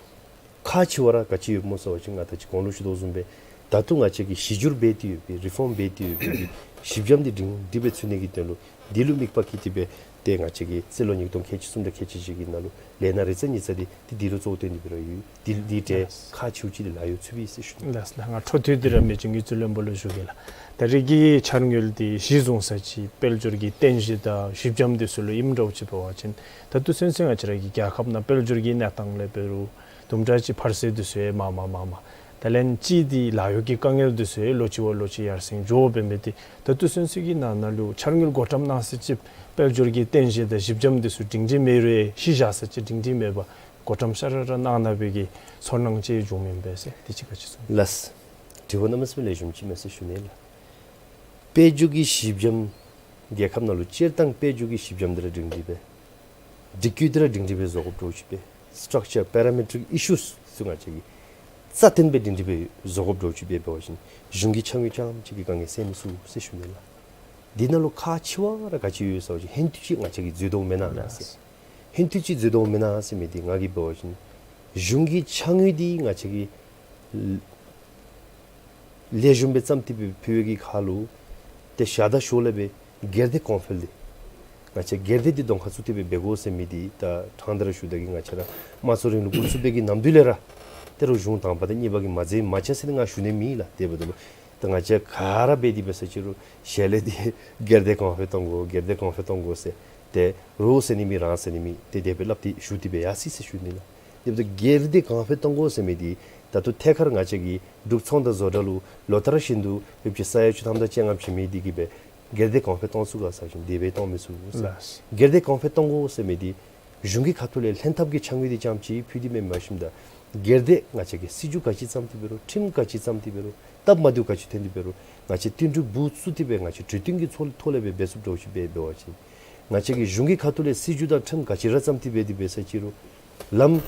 ཁག་ཆེ་བ་ར་ག་ཅི་ཡོདཔ་སྨོ་ཟེར་བ་ཅིན་ང་ད་ཅི་གོང་ལུ་ཞུ་དོ་བཟུམ་སྦེ་ད་ལྟོ་ང་བཅས་ཀྱིས་གཞི་བསྒྱུར་འབད་དེ་ཡོད་པའི་རི་ཕོམ་འབད་དེ་ཡོད་པའི་གཞི་འགྱམ་འདི་སྒྲིང་སྒྲི་སྦེ་ཚུད་ནི་གི་དོན་ལུ་འདི་ལུ་དམིགས་པ་བསྐྱེད་དེ་སྦེ་ཏེ་ང་བཅས་ཀྱིས་རྩིས་ལོ་ཉིས་སྟོང་ཁལ་གཅིག་གསུམ་དང་ཁལ་གཅིག་བཞི་གི་ནང་ལུ་ལས་སྣ་རེ་རྩ་གཉིས་རྩ་འདི་ཏེ་འདི་ལུ་གཙོ་བོ་བཏོན་ཏེ་སྦེ་ར་ཡོད། འདི་འདི་ཏེ་ཁག་ཆེཝ་ཅིག་འདི་ལཱ་གཡོག་ཚུད་པས་ཟེར་ཞུ་ནི། ལགས་ལགས། ང་འཕྲོ་མཐུད་དེ་ར་མི་རྗེ་གི་རྩིས་བློན་པོ་ལུ་ཞུ་གེ་ལགས། ད་རེས་ཀྱི་འཆར་དངུལ་འདི་གཞི་བཟུང་ས་ཅིག་དཔལ་འབྱོར་གྱི་རྟེན་གཞི་དང་གཞི་འགྱམ་འདི་ཚུ་ལུ་ཨིནམ་འདྲཝ་ཅིག་འབད་བ་ཅིན་ད་ལྟོ་ཚུན་ཚོད་ང་བཅས་ར་གི་རྒྱལ་ཁབ་ནང་དཔལ་འབྱོར་གྱི་གནས་སྟངས་ལས་འབད་རུང་དུམ་གྲ་ཅིག་འཕར་ཚད་འདི་ཚུ་ཡང་མར་མར་མར་མར། ད་ལན་ཅིག་འདི་ལཱ་གཡོག་གི་དཀའ་ངལ་འདི་ཚུ་ཡང་ལོ་གཅིག་བ་ལོ་གཅིག་ཡར་སེང་འགྱོ་བ་འབད་མི་འདི་ད་ལྟོ་ཚུན་ཚོད་ཀྱི་ནང་ན་ལུ་འཆར་དངུལ་བགོ་བཀྲམ་གནང་ས་ཅིག་དཔལ་འབྱོར་གྱི་རྟེན་གཞི་དང་གཞི་འགྱམ་འདི་ཚུ་སྒྲིང་སྒྲི་མེད་རུང་གཞི་བཞག་ས་ཅིག་སྒྲིང་སྒྲི་མེད་པར་བགོ་བཀྲམ་ཤ་ར་ར་གནང་གནང་བའི་གི་ཚོར་སྣང་ཅིག་བྱུངམ་ཨིན་པས་ཟེར། དེ་ཅིག་ག་ཅི་གསུང་། ལགས། དྲི་བ་གནམ་མེད་ས་མེད་ལེགས་ཤོམ་ཅིག་མས་ཟེར་ཞུ་ནི་ལགས། དཔལ་འབྱོར་གྱི་གཞི་འགྱམ་རྒྱལ་ཁབ་ནང་ལུ་སྤྱིར་བཏང་དཔལ་འབྱོར་གྱི་གཞི་འགྱམ་འདི་ར་སྒྲིང་སྒྲི་སྦེ་སྒྲིག་བཀོད་འདི་ར་སྒྲིང་སྒྲི་སྦེ་བཟོ་དགོཔ་འདྲཝ་ཅིག་སྦེ་སི་ཊྲག་ཅར་པེ་ར་མེ་ཊིཀ་ཨི་ཤུས་ཚུ་ང་བཅས་ཀྱིས་རྩ་བརྟན་སྦེ་སྒྲིང་སྒྲི་སྦེ་བཟོ་དགོཔ་འདྲཝ་ཅིག་སྦེ་འབད་བ་ཅིན་གཞུང་གི་འཆར་དངུལ་རྐྱངམ་ཅིག་གིས་དཀའ་ངལ་སེལ་མི་ཚུགས་ཟེར་ཞུ་ནི་ལགས། འདི་ནང་ལུ་ཁག་ཆེ་བ་ར་ག་ཅི་ཡོད་ཟེར་བ་ཅིན་ཧེང་ཐུག་ཅིག་ང་བཅས་ཀྱིས་འཛོལ་དོ་མེན་ན་ཟེར། ཧེང་ཐུག་ཅིག་འཛོལ་དོ་མེན་ན་ཟེར་མི་འདི་ང་གིས་འབད་བ་ཅིན་གཞུང་གི་འཆར་དངུལ་འདི་ང་བཅས་ཀྱི་ལེགས་ཤོམ་སྦེ་བརྩམས་ཏེ་སྦེ་ཕུལ་བའི་གི་ཁར་ལུ་ཏེ་ཞག་དང་ཞོར་ལས་སྦེ་སྒེར་སྡེ་གོང་འཕེལ་འདི་ང་བཅས་སྒེར་སྡེ་འདི་གདོང་ཁར་བཙུགས་ཏེ་སྦེ་འབད་དགོ་ཟེར་མི་འདི་ད་ཕྲང་སྟེ་ར་ཞུ་ད་གི་ང་བཅས་ར་དམངས་གཙོའི་རིང་ལུགས་འགོ་བཙུགས་པའི་གི་ནམ་དུས་ལས་ར་ཏེ་རུང་གཞུང་དང་པ་དང་གཉིས་པ་གིས་མ་མཛད་མ་བྱས་ཟེར་ཏེ་ང་ཞུ་ནི་མེད་ལགས། དེ་འབདཝ་ད་ལུ་ ད་ང་བཅས་ག་ར་འབད་དེ་འབད་ས་ཅིག་རུང་ཞལ་ལས་འདི་སྒེར་སྡེ་གོང་འཕེལ་གཏང་དགོ། སྒེར་སྡེ་གོང་འཕེལ་གཏང་དགོ་ཟེར། ཏེ་རོགས་ཟེར་ནི་མེད་རང་ཟེར་ནི་མེད། ཏེ་དེ་སྦེ་སླབ་སྟེ་ཞུ་སྟེ་འབད་ཡར་སོ་ཡི་ཟེར་ཞུ་ནི་ལགས། དེ་འབདཝ་ད་སྒེར་སྡེ་གོང་འཕེལ་གཏང་དགོ་ཟེར་མི་འདི་ད་ལྟོ་ཐད་ཀར་ང་བཅས་ཀྱི་འབྲུག་ཚོང་དང་བཟོ་གྲྭ་ལུ་ལོ་ལྟར་བཞིན་དུ་ཡོདཔ་ཅིག་ས་ཡ་བཅུ་ཐམ་དང་བཅོ་ལྔ་བྱིན་མི་འདི་གིས་འབད་སྒེར་སྡེ་གོང་འཕེལ་གཏང་ཚུགས་ག་ཟེར་བ་ཅིན་དེ་སྦེ་གཏང་མི་ཚུགས་ཟེར། ལགས། སྒེར་སྡེ་གོང་འཕེལ་གཏང་དགོ་ཟེར་མི་འདི་གཞུང་གི་ཁ་ཐུག་ལས་ལྷན་ཐབས་ཀྱི་ཕྱག་དངུལ་འདི་རྐྱངམ་ཅིག་ཕུལ་ཏེ་མེན་མ་ཤེས་ད། སྒེར་སྡེ་ང་བཅས་ཀྱིས་སྲིད་བྱུས་ག་ཅི་བརྩམས་ཏེ་འབད་རུང་ཁྲིམས་ག་ཅི་བརྩམས་ཏེ་འབད་རུང་སྟབས་མ་བདེཝ་ག་ཅི་ཐོན་ཏེ་འབད་རུང་ང་བཅས་བསྟུན་གྲོས་འབུ་བཙུགས་ཏེ་འབད་ང་བཅས་གྲོས་བསྟུན་གྱི་ཚོགས་ཐོག་ལས་འབད་འབད་ཚུགསཔ་འདྲཝ་ཅིག་འབད་འབད་བ་ཅིན་ང་བཅས་ཀྱིས་གཞུང་གི་ཁ་ཐུག་ལས་སྲིད་བྱུས་དང་ཁྲིམས་ག་ཅི་ར་བརྩམས་ཏེ་འབད་དེ་འབད་ས་ཅིག་རུང་ལམ་ང་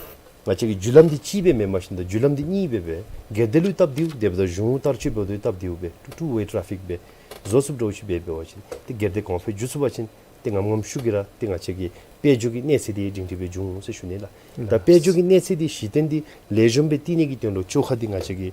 བཅས་ཀྱི་བརྒྱུད་ལམ་འདི་གཅིག་སྦེ་མེན་མ་ཤེས་ད་བརྒྱུད་ལམ་འདི་གཉིས་སྦེ་འབད་སྒེར་སྡེ་ལུ་སྟབས་བདེཝ་དེ་འབདཝ་ད་གཞུང་བསྟར་སྤྱོད་འབདཝ་ད་སྟབས་བདེཝ་སྦེ་two way traffic སྦེ་བཟོ་ཚུགསཔ་འདྲཝ་ཅིག་འབད་འབད་བ་ཅིན་ཏེ་སྒེར་སྡེ་གོང་འཕེལ་འགྱོ་ཚུགས་པ་ཅིན་ཏེ་ངམ་ངམ་ཤུགས་ཀྱིས་ར་ཏེ་ང་བཅས་ཀྱི་དཔལ་འབྱོར་གྱི་གནས་ཚད་འདི་སྒྲིང་སྒྲི་སྦེ་འབྱུང་འོང་ཟེར་ཞུ་ནི་ལགས། ད་དཔལ་འབྱོར་གྱི་གནས་ཚད་འདི་གཞི་རྟེན་འདི་ལེགས་ཤོམ་སྦེ་བཏིང་ནི་གི་དོན་ལུ་བཅོ་ཁ་འདི་ང་བཅས་ཀྱི་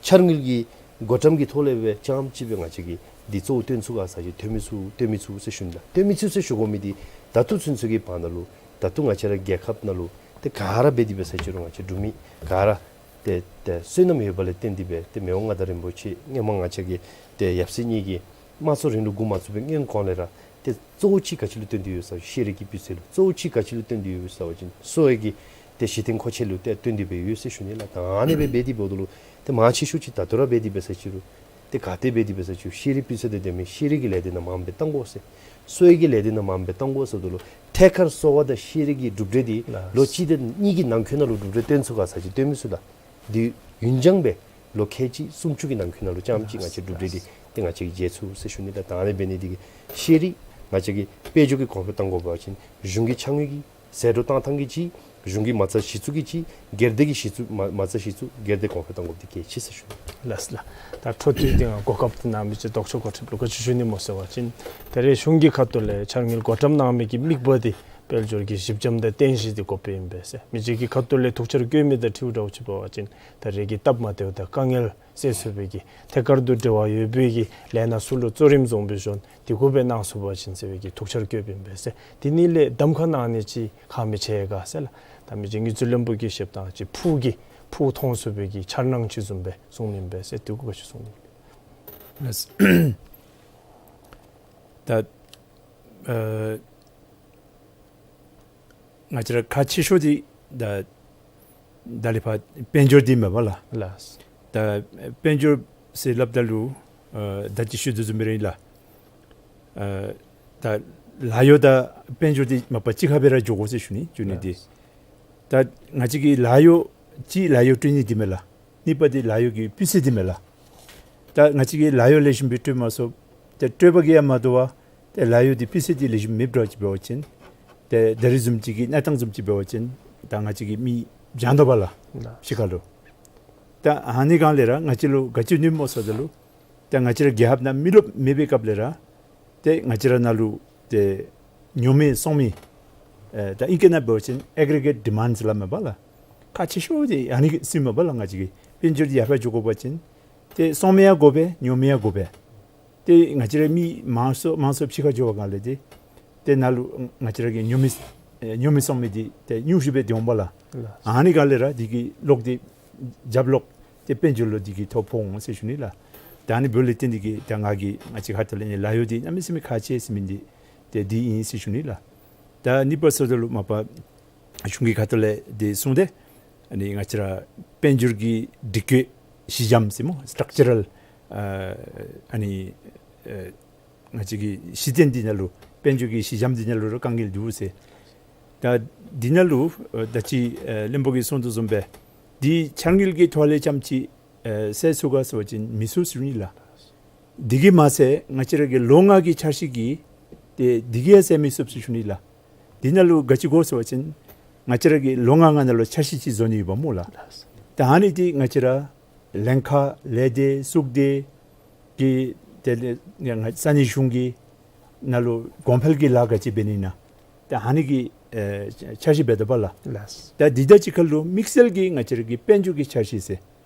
འཆར་དངུལ་གྱི་བགོ་བཀྲམ་གྱི་ཐོག་ལས་འབད་རྐྱངམ་ཅིག་སྦེ་ང་བཅས་ཀྱིས་འདི་གཙོ་བོ་བཏོན་ཚུགས་ག་ཟེར་བ་ཅིན་བཏོན་མི་ཚུགས་བཏོན་མི་ཚུགས་ཟེར་ཞུ་ནི་ལགས། བཏོན་མི་ཚུགས་ཟེར་ཞུ་དགོ་མི་འདི་ད་ལྟོ་ཚུན་ཚོད་ཀྱི་བར་ན་ལུ་ད་ལྟོ་ང་བཅས་ར་རྒྱལ་ཁབ་ནང་ལུ་ཏེ་ག་ར་འབད་དེ་འབད་ས་ཅིག་རུང་ང་བཅས་འབྲུག་མི་ག་ར་ཏེ་ཏེ་བསོད་ནམས་ཡོད་པ་ལས་བརྟེན་ཏེ་འབད་ཏེ་མི་དབང་མངའ་བདག་རིན་པོ་ཆེ་སྔོན་མ་ང་བཅས་ཀྱི་ཏེ་ཡབ་སྲས་གཉིས་ཀྱིས་དམངས་གཙོའི་རིང་ལུགས་འགོ་མ་བཙུགས་པའི་སྔོན་གོང་ལས་ར་ཏེ་གཙོ་བོ་ཅིག་ག་ཅི་ལུ་བཏོན་ཏེ་ཡོད་ཟེར་བ་ཅིན་ཤེས་རིག་གི་སྤུས་ཚད་ལུ་གཙོ་བོ་ཅིག་ག་ཅི་ལུ་བཏོན་ཏེ་ཡོད་ཟེར་བ་ཅིན་གསོ་བའི་གི་ཏེ་གཞི་རྟེན་མཁོ་ཆས་ལུ་ཏེ་བཏོན་ཏེ་འབད་ཡོད་ཟེར་ཞུ་ནི་ལགས། ད་ཨ་ནི་སྦེ་འབད་དེ་འབདཝ་ད་ལུ་ཏེ་མང་ཆེ་ཤོས་ཅིག་ད་ལྟོ་ར་འབད་དེ་འབད་ས་ཅིག་རུང་ཏེ་ག་ཏེ་འབད་དེ་འབད་ས་ཅིག་ཤེས་རིག་སྤུས་ཚད་དང་ལྡན་མི་ཤེས་རིག་གི་ལས་སྡེ་ནང་མངམ་སྦེ་གཏང་དགོ་ཟེར། གསོ་བའི་གི་ལས་སྡེ་ནང་མངམ་སྦེ་གཏང་དགོ་ཟེརཝ་ད་ལུ་ཐད་ཀར་གསོ་བ་དང་ཤེས་རིག་གི་གྲུབ་འབྲས་འདི་ལགས། ལོ་གཅིག་དང་གཉིས་ཀྱི་ནང་འཁོད་ནང་ལུ་གྲུབ་འབྲས་བཏོན་ཚུགས་ག་ཟེར་བ་ཅིན་བཏོན་མི་ཚུགས་ལགས། འདི་ཡུན་འགྱངས་སྦེ་ལོ་ཁལ་གཅིག་སུམ་ཅུ་གི་ནང་འཁོད་ནང་ལུ་རྐྱངམ་ཅིག་ང་བཅས་གྲུབ་འབྲས་འདི་ཏེ་ང་བཅས་ཀྱིས་འཇལ་ཚུགས་ཟེར་ཞུ་ནི་ལགས། ད་ཨ་ནི་འབད་ནི་འདི་གིས་ཤེས་རིག་ང་བཅས་ཀྱི་དཔལ་འབྱོར་གྱི་གོང་འཕེལ་གཏང་དགོ་པ་ཅིན་གཞུང་གི་ཕྱག་དངུལ་གྱི་ཟད་འགྲོ་བཏང་ཐངས་ཀྱི་གཅིག་གཞུང་གི་མ་རྩ་གཞི་བཙུགས་ཀྱི་གཅིག་སྒེར་སྡེ་གི་གཞི་བཙུགས་མ་མ་རྩ་གཞི་བཙུགས་སྒེར་སྡེ་གོང་འཕེལ་གཏང་དགོཔ་འདི་གལ་ཆེ་ཟེར་ཞུ་ནི། ལགས་ལགས། ད་འཕྲོ་མཐུད་དེ་ང་གོ་སྐབས་འདི་གནང་མི་ཅིག་ལྡོག་ཕྱོགས་གོ་ཁྲིདཔ་ལུ་ག་ཅི་ཞུ་ནི་སྨོ་ཟེར་བ་ཅིན་ད་རེས་གཞུང་གི་ཁ་ཐུག་ལས་འཆར་དངུལ་བགོ་བཀྲམ་གནང་མི་གི་དམིགས་པ་འདི་དཔལ་འབྱོར་གྱི་གཞི་འགྱམ་དང་རྟེན་གཞི་འདི་འགོ་དཔོན་ཨིན་པས་ཟེར། མི་རྗེ་གི་ཁ་ཐུག་ལས་ཐུགས་འཆར་བཀོད་མི་དང་འཁྲིལཝ་འདྲཝ་ཅིག་འབད་བ་ཅིན་ད་རེས་ཀྱི་སྟབས་མ་བདེཝ་དང་དཀའ་ངལ་སེལ་ཚུགས་པའི་གི་ཐད་ཀར་དུ་འབྲེལ་བ་ཡོད་པའི་གི་ལས་སྣ་ཚུ་ལུ་གཙོ་རིམ་བཟུམ་སྦེ་བཞག་སྟེ་གུ་སྦེ་གནང་ཚུགས་པ་ཅིན་ཟེར་བའི་གི་ཐུགས་འཆར་བཀོདཔ་ཨིན་པས་ཟེར། དེ་ནི་ལས་གདམ་ཁ་གནང་ནི་ཅིག་ཁག་མི་ཆེ་ག་ཟེར་ལགས། ད་མི་རྗེ་དངུལ་རྩིས་བློན་པོ་གི་བཤདཔ་ད་ཅིག་ཕུགས་ཀྱི་ཕུགས་མཐོང་ཚུགས་པའི་གི་འཆར་སྣང་ཅིག་བཟུམ་སྦེ་གསུངས་ནི་ཨིན་པས་ཟེར། དེ་གུ་ག་ཅི་གསུང་ནི་ཨིན་པས། ལགས། ད་ཨ་ང་བཅས་ར་ཁག་ཆེ་ཤོས་འདི་ད་ད་ལས་ཕར་དཔལ་འབྱོར་འདི་མས་པ་ལགས། ལགས། ད་དཔལ་འབྱོར་ཟེར་སླབ་ད་ལུ་ཨ་ད་ཅི་ཞུ་དོ་བཟུམ་སྦེ་ར་ཨིན་ལགས། ཨ་ད་ལཱ་གཡོག་དང་དཔལ་འབྱོར་འདི་མ་པ་གཅིག་ཁར་སྦེ་ར་འགྱོ་དགོ་ཟེར་ཞུ་ནི་འགྱོ་ནི་འདི། ལགས། ད་ང་བཅས་ཀྱི་ལཱ་གཡོག་གཅིག་ལཱ་གཡོག་སྤྲོད་ནི་འདི་མས་ལགས། གཉིས་པ་འདི་ལཱ་གཡོག་གི་སྤུས་ཚད་འདི་མས་ལགས། ད་ང་བཅས་ཀྱིས་ལཱ་གཡོག་ལེགས་ཤོམ་སྦེ་སྤྲོད་མ་ཚུགས། ཏེ་སྤྲོད་པ་གིས་ཡང་མ་དོ་བར་ཏེ་ལཱ་གཡོག་འདི་སྤུས་ཚད་འདི་ལེགས་ཤོམ་མེདཔ་འདྲཝ་ཅིག་འབད་བ་ཅིན་ཏེ་ད་རིས་བཟུམ་ཅིག་གི་གནས་སྟངས་བཟུམ་ཅིག་འབད་བ་ཅིན་ད་ང་བཅས་ཀྱིས་མི་བྱང་དོ་བ་ལགས། ལགས། ཕྱི་ཁ་ལུ། ད་ཨ་ནི་སྒང་ལས་ར་ང་བཅས་ལུ་ག་ཅི་ནུས་སྨོ་ཟེརཝ་ད་ལུ་ད་ང་བཅས་ར་རྒྱལ་ཁབ་ནང་མི་རློབས་མེད་པའི་སྐབས་ལས་ར་ཏེ་ང་བཅས་ར་ནང་ལུ་ཏེ་ཉོ་མི་བཙོང་མི་ཨེ་ད་ཨིང་སྐད་ནང་འབད་བ་ཅིན་ཨེག་རི་གེཊ་ཌི་མཱནཌ་ཟེར་སླབ་མས་པ་ལགས། ཁག་ཆེ་ཤོས་འདི་ཨ་ནི་ཚུ་མས་པ་ལགས། ང་བཅས་ཀྱི་དཔལ་འབྱོར་འདི་ཡར་འཕར་འགྱོ་དགོ་པ་ཅིན་ཏེ་བཙོང་མི་ཡང་དགོ་པས། ཉོ་མི་ཡང་དགོ་པས། ཏེ་ང་བཅས་ར་མི་མང་སུ་མང་སུ་ཕྱི་ཁར་འགྱོ་བའི་སྒང་ལས་ཏེ་ཏེ་ནཱ་ལུ་ང་བཅས་ར་གི་ཉོ་མི་ཨེ་ཉོ་མི་བཙོང་མི་འདི་ཏེ་ཉུང་སུ་སྦེ་སྡོདཔ་མས་པ་ལགས། ལགས། ཨ་ནི་སྒང་ལས་ར་འདི་གིས་ལོག་སྟེ་རྒྱབ་ལོག་ཏེ་དཔལ་འབྱོར་ལུ་འདི་གིས་ཐོ་ཕོག་འོང་ཟེར་ཞུ་ནི་ལགས། ད་ཨ་ནི་འབདཝ་ལས་བརྟེན་འདི་གིས་ད་ང་གིས་ང་བཅས་ཁ་ཐུག་ལས་ནི་ལཱ་གཡོག་འདི་གནམ་མེད་ས་མེད་ཁག་ཆེ་ཟེར་མི་འདི་ཏེ་འདི་ཨིན་ཟེར་ཞུ་ནི་ལགས། ད་གཉིས་པ་ཟེརཝ་ད་ལུ་མ་པ་གཞུང་གི་ཁ་ཐུག་ལས་འདི་གསུངས་ཏེ་ཨ་ནི་ང་བཅས་ར་དཔལ་འབྱོར་གྱི་སྒྲིག་བཀོད་གཞི་འགྱམ་ཟེར་སྨོ་སི་ཊག་ཅ་རཱལ་ཨ་ཨ་ནི་ཨ་ང་བཅས་ཀྱི་གཞི་རྟེན་འདི་ནང་ལུ་དཔལ་འབྱོར་གྱི་གཞི་འགྱམ་འདི་ནང་ལུ་ར་དཀའ་ངལ་འདུག་ཟེར། ད་འདི་ནང་ལུ་ཨ་ད་ཅི་ཨ་བློན་པོ་གིས་གསུངས་དོ་བཟུམ་སྦེ་འདི་འཆར་དངུལ་གྱི་ཐོག་ལས་རྐྱངམ་ཅིག་ཨ་སེལ་ཚུགས་ག་ཟེར་བ་ཅིན་མི་ཚུགས་ཟེར་ཞུ་ནི་ལགས། འདི་གིས་མ་ཚད་ང་བཅས་ར་གི་ལོ་ལྔ་གི་འཆར་གཞི་གི་ཏེ་འདི་གིས་ཡང་སེལ་མི་ཚུགས་ཟེར་ཞུ་ནི་ལགས། འདི་ནང་ལུ་ག་ཅི་དགོ་ཟེར་བ་ཅིན་ང་བཅས་ར་གི་ལོ་ལྔ་ལྔ་ནང་ལུ་འཆར་གཞི་ཅིག་བཟོ་ནི་ཡོདཔ་སྨོ་ལགས། ད་ཨ་ནི་འདི་ང་བཅས་ར་ལྷན་ཁག་ལས་སྡེ་གཙུག་སྡེ་གི་དེ་ལས་ཡང་ས་གནས་གཞུང་གི་ནང་ལུ་གོང་འཕེལ་གྱི་ལཱ་ག་ཅི་འབད་ནི་ཨིན་ན་ད་ཨ་ནི་གི་ཨེ་འཆར་གཞི་འབད་དོ་པ་ལགས། ལགས། ད་འདི་དང་གཅིག་ཁར་ལུ་དམིགས་བསལ་གྱི་ང་བཅས་ར་གི་དཔལ་འབྱོར་གྱི་འཆར་གཞི་ཟེར་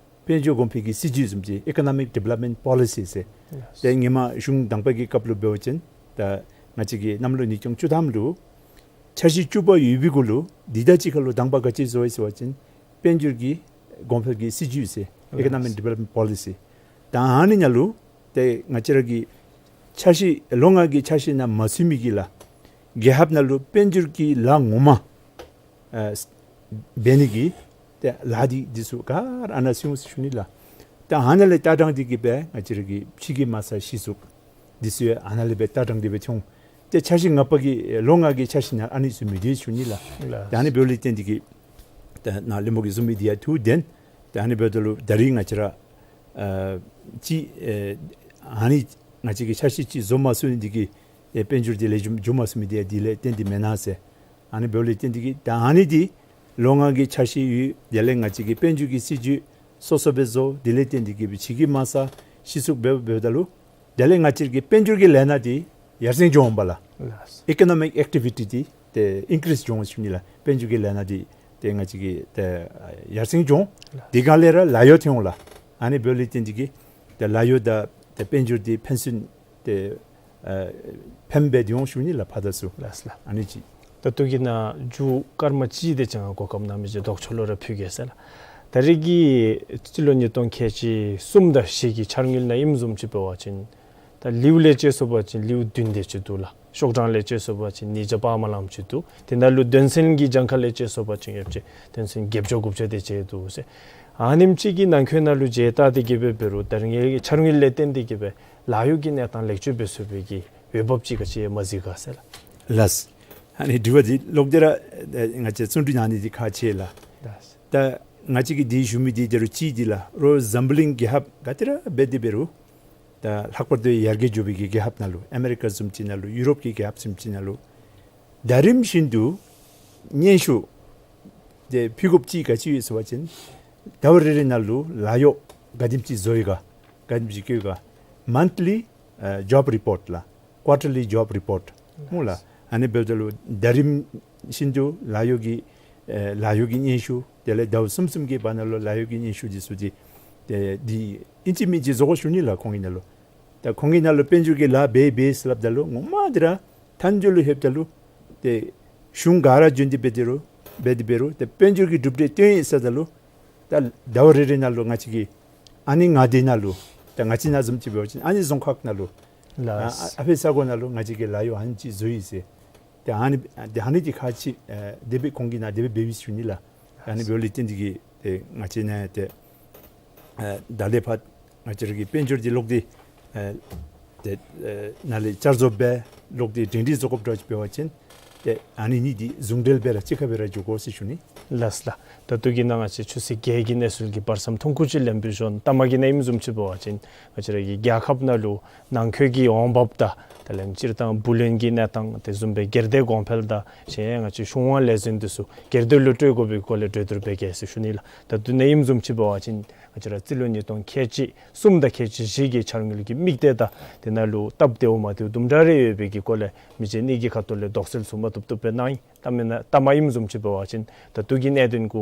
དཔལ་འབྱོར་གོང་འཕེལ་གྱི་སྲིད་བྱུས་བཟུམ་ཅིག་ཨི་ཀོ་ནོ་མིག་ཌི་བེ་ལོབ་མེནཊ་པོ་ལི་སི་ཟེར། ལགས། ཏེ་སྔོན་མ་གཞུང་དང་པ་གི་སྐབས་ལུ་འབད་བ་ཅིན་ད་ང་བཅས་ཀྱི་གནམ་ལོ་ཉིས་སྟོང་བཅུ་ཐམ་ལུ་འཆར་གཞི་བཅུ་པ་ཡོད་པའི་གུ་ལུ་འདི་དང་གཅིག་ཁར་ལུ་དང་པ་ག་ཅི་བཟོ་ཡི་ཟེར་བ་ཅིན་དཔལ་འབྱོར་གྱི་གོང་འཕེལ་གྱི་སྲིད་བྱུས་ཟེར་ཨི་ཀོ་ནོ་མིག་ཌི་བེ་ལོབ་མེནཊ་པོ་ལི་སི། ད་ཨ་ནི་ནང་ལུ་ཏེ་ང་བཅས་ར་གི་འཆར་གཞི་ལོ་ལྔ་གི་འཆར་གཞི་ནང་མ་ཚུད་མི་གི་ལཱ་རྒྱལ་ཁབ་ནང་ལུ་དཔལ་འབྱོར་གྱི་ལཱ་ངོ་མ་ཨ་འབད་ནི་གི་ཏེ་ལཱ་འདི་འདི་ཚུ་ག་ར་ཨ་ནཱ་ཚུད་འོང་ཟེར་ཞུ་ནི་ལགས། ད་ཨ་ནཱ་ལས་ལྟ་སྟངས་འདི་གིས་སྦེ་ང་བཅས་ར་གི་ཕྱི་གི་མ་རྩ་གཞི་བཙུགས་འདི་ཚུ་ཡང་ཨ་ནཱ་ལས་སྦེ་ལྟ་སྟངས་འདི་སྦེ་འཐོན་འོང་། ཏེ་འཆར་གཞི་ལྔ་པ་གི་ལོ་ལྔ་གི་འཆར་གཞི་ནང་ཨ་ནི་ཚུ་མི་འདུག་ཞུ་ནི་ལགས། ལགས། ད་ཨ་ནི་འབདཝ་ལས་བརྟེན་འདི་གིས་ད་ནཱ་ལས་མོ་གིས་གསུངས་མི་འདི་ཡང་ཐུགས་བདེན། ད་ཨ་ནི་འབདཝ་ད་ལུ་ད་རིས་ང་བཅས་ར་ཨ་ཅིག་ཨ་ཨ་ནི་ང་བཅས་ཀྱི་འཆར་གཞི་ཅིག་བཟོ་མ་ཚུགས་ནི་འདི་གིས་ཨེ་དཔལ་འབྱོར་འདི་ལེགས་ཤོམ་འགྱོ་མ་ཚུགས་མི་འདི་ཡང་འདི་ལས་བརྟེན་ཏེ་མེན་ན་ཟེར། ཨ་ནི་འབདཝ་ལས་བརྟེན་འདི་གིས་ད་ཨ་ནི་འདི་ལོ་ལྔ་གི་འཆར་གཞི་ཡོད། དེ་ལས་ང་བཅས་ཀྱི་དཔལ་འབྱོར་གྱི་སྲིད་བྱུས་སོ་སོ་སྦེ་བཟོ། དེ་ལས་བརྟེན་འདི་གིས་ཕྱི་གི་མ་རྩ་གཞི་བཙུགས་འབད་འབདཝ་ད་ལུ་དེ་ལས་ང་བཅས་ཀྱི་དཔལ་འབྱོར་གྱི་ལས་སྣ་འདི་ཡར་སེང་འགྱོ་འོང་པ་ལགས། ལགས། ཨི་ཀོ་ནོ་མིག་ཨེག་ཊི་བི་ཊི་འདི་ཏེ་ཨིན་ཀི་རིསི་འགྱོ་འོང་ཞུ་ནི་ལགས། དཔལ་འབྱོར་གྱི་ལས་སྣ་འདི་ཏེ་ང་བཅས་ཀྱི་ཏེ་ཡར་སེང་འགྱོ་འོང་། ལགས། དེ་སྒང་ལས་ར་ལཱ་གཡོག་ཐོན་འོང་ལགས། ཨ་ནི་འབདཝ་ལས་བརྟེན་འདི་གིས་ཏེ་ལཱ་གཡོག་དང་ཏེ་དཔལ་འབྱོར་འདི་ཕན་ཚུན་ཏེ་ཨ་ཕནམ་སྦེ་སྡོད་འོང་ཞུ་ནི་ལགས་ཕར་དང་ཚུར། ལགས་ལགས། ཨ་ནི་ཅིག། ད་ལྟོ་གི་ནང་མཇུག་སྐར་མ་གཅིག་དེ་ཅིག་གོ་སྐབས་གནང་མི་ཅིག་ལྡོག་ཕྱོགས་ལུ་ར་ཕུལ་གེ་ཟེར་ལགས། ད་རིས་ཀྱི་རྩིས་ལོ་ཉིས་སྟོང་ཁལ་གཅིག་གསུམ་དང་བཞི་གི་འཆར་དངུལ་ནང་ཨིནམ་བཟུམ་ཅིག་འབད་བ་ཅིན་ད་ལེའུ་ལས་དཔྱེ་སོང་པ་ཅིན་ལེའུ་བདུན་དེ་ཅིག་འདུག་ལགས། ཤོག་གྲངས་ལས་དཔྱེ་སོང་པ་ཅིན་ཉིས་བརྒྱ་དཔག་མ་ལངམ་ཅིག་འདུག། དེ་ནང་ལུ་དོན་ཚན་གྱི་གྱངས་ཁ་ལས་དཔྱེ་སོང་པ་ཅིན་ཡོད་ཅིག་དོན་ཚན་བརྒྱད་བརྒྱ་དགུ་བརྒྱ་དེ་ཅིག་འདུག་ཟེར། ཨ་ནེམ་ཅིག་གི་ནང་འཁོད་ནང་ལུ་མཇལ་ད་དེ་གིས་འབད་འབད་རུང་ད་རིས་ཀྱི་འཆར་དངུལ་ལས་བརྟེན་ཏེ་གིས་འབད་ལཱ་གཡོག་གི་གནས་སྟངས་ལེགས་བཅོས་འབད་ཚུགས་པའི་གི་འོས་འབབ་ཅིག་ག་ཅི་ཡང་མ་གཟིགས་ག་ཟེར་ལགས། ལགས། ཨ་ནི་དྲི་བ་འདི་ལོག་སྟེ་ར་ཨ་ང་བཅས་བརྩོན་འགྲུས་གནང་ནི་འདི་ཁག་ཆེ་ལགས། ལགས། ད་ང་བཅས་ཀྱིས་འདི་ཞུ་མི་འདི་དེ་རུ་ཅིག་འདི་ལགས། རོགས་འཛམ་བུ་གླིང་རྒྱལ་ཁབ་ག་ཏེ་ར་འབད་དེ་འབད་རུང་ད་ལྷག་པར་དུ་ཡར་རྒྱས་འགྱོ་བའི་གི་རྒྱལ་ཁབ་ནང་ལུ་ཨ་མེ་རི་ཀ་བཟུམ་ཅིག་ནང་ལུ་ཡུ་རོབ་ཀྱི་རྒྱལ་ཁབ་བཟུམ་ཅིག་ནང་ལུ་ཟླ་རིམ་བཞིན་དུ་སྙན་ཞུ་དེ་ཕུལ་དགོཔ་ཅིག་ག་ཅི་ཡོད་ཟེར་བ་ཅིན་ཟླཝ་རེ་རེ་ནང་ལུ་ལཱ་གཡོག་ག་དེམ་ཅིག་བཟོ་ཡི་ག་ག་དེམ་ཅིག་བཀོལ་ཡི་ག་མཱནཐ་ལི་ཨ་ཇོབ་རི་པོརཊ་ལགས། ཀོར་ཊར་ལི་ཇོབ་རི་པོརཊ་སྨོ་ལགས། ཨ་ནི་འབདཝ་ད་ལུ་ཟླ་རིམ་བཞིན་དུ་ལཱ་གཡོག་གི་ཨ་ལཱ་གཡོག་གི་སྙན་ཞུ་དེ་ལས་ཟླཝ་གསུམ་གསུམ་གྱི་བར་ན་ལུ་ལཱ་གཡོག་གི་སྙན་ཞུ་འདི་ཚུ་འདི་ཏེ་འདི་ཨིན་ཅི་མིན་ཅི་བཟོ་དགོ་ཞུ་ནི་ལགས་ཁོང་གི་ནང་ལུ། ད་ཁོང་གི་ནང་ལུ་དཔལ་འབྱོར་གྱི་ལཱ་འབད་འབད་ཟེར་སླབ་ད་ལུ་ངོ་མ་འདི་ར་མཐའ་མཇུག་ལུ་ལྷོདཔ་ད་ལུ་ཏེ་གཞུང་ག་ར་བྱོན་ཏེ་འབད་དེ་རུང་འབད་དེ་འབད་རུང་ཏེ་དཔལ་འབྱོར་གྱི་གྲུབ་འབྲས་སྟོན་ཡི་ཟེརཝ་ད་ལུ་ད་ཟླཝ་རེ་རེ་ནང་ལུ་ང་བཅས་ཀྱིས་ཨ་ནི་ང་འདི་ནང་ལུ་ད་ང་བཅས་ནང་བཟུམ་ཅིག་འབད་བ་ཅིན་ཨ་ནི་རྫོང་ཁག་ནང་ལུ་ལགས། ཨ་ཨ་ཕི་ས་གོ་ནང་ལུ་ང་བཅས་ཀྱིས་ལཱ་གཡོག་ཨ་ནི་ཅིག་བཟོ་ཡི་ཟེར། ཏེ་ཨ་ནི་ཏེ་ཨ་ནི་འདི་ཁག་ཅིག་ཨེ་དེ་སྦེ་ཁོང་གི་ནང་དེ་སྦེ་འབད་བའི་ཞུ་ནི་ལགས། ཨ་ནི་འབདཝ་ལས་བརྟེན་འདི་གིས་ཏེ་ང་བཅས་ནང་ཏེ་ཨེ་ད་ལས་ཕར་ང་བཅས་ར་གི་དཔལ་འབྱོར་འདི་ལོག་སྟེ་ཨེ་ཏེ་ཨེ་ནཱ་ལས་བསྐྱར་བཟོ་འབད་ལོག་སྟེ་སྒྲིང་སྒྲིང་བཟོ་དགོཔ་འདྲཝ་ཅིག་འབད་བ་ཅིན་ཏེ་ཨ་ནི་གཉིས་འདི་ཟུང་འབྲེལ་སྦེ་ར་གཅིག་ཁར་སྦེ་ར་འགྱོ་དགོ་ཟེར་ཞུ་ནི། ལགས་ལགས། ད་ལྟོ་གི་ནང་ང་བཅས་ཆུ་ཚོད་བརྒྱད་ཀྱི་གནས་ཚུལ་གྱི་བར་མཚམས་ཐུང་ཀུ་ཅིག་ལེན་པའི་ཞོར་ལྟ་མ་གི་ནང་ཨིནམ་བཟུམ་ཅིག་འབད་བ་ཅིན་ང་བཅས་ར་གི་རྒྱལ་ཁབ་ནང་ལུ་ནང་འཁོད་ཀྱི་འོང་འབབ་དང་དེ་ལས་སྤྱིར་བཏང་བུ་ལོན་གྱི་གནས་སྟངས་དེ་བཟུམ་སྦེ་སྒེར་སྡེ་གོང་འཕེལ་དང་གཞན་ཡང་ང་བཅས་གཞུང་དབང་ལས་འཛིན་འདི་ཚུ་སྒེར་སྡེ་ལུ་སྤྲོད་དགོ་པའི་སྐོར་ལས་གྲོས་བསྡུར་འབད་གེ་ཟེར་ཞུ་ནི་ལགས། ད་ལྟོ་ནང་ཨིནམ་བཟུམ་ཅིག་འབད་བ་ཅིན་ང་བཅས་ར་རྩིས་ལོ་ཉིས་སྟོང་ཁལ་གཅིག་གསུམ་དང་ཁལ་གཅིག་བཞི་གི་འཆར་དངུལ་གྱི་དམིགས་གཏད་དང་དེ་ནང་ལུ་སྟབས་བདེཝ་མ་བདེཝ་དུམ་གྲ་རེ་ཡོད་པའི་གི་སྐོར་ལས་མི་རྗེ་གཉིས་ཀྱི་ཁ་ཐུག་ལས་དོགས་སེལ་ཚུ་མ་བཏུབ་བཏུབ་སྦེ་གནང་ཡི། ལྟ་མེན་ན་ལྟ་མ་ཨིནམ་བཟུམ་ཅིག་འབད་བ་ཅིན་ད་ལྟོ་གི་གནད་དོན་གུ་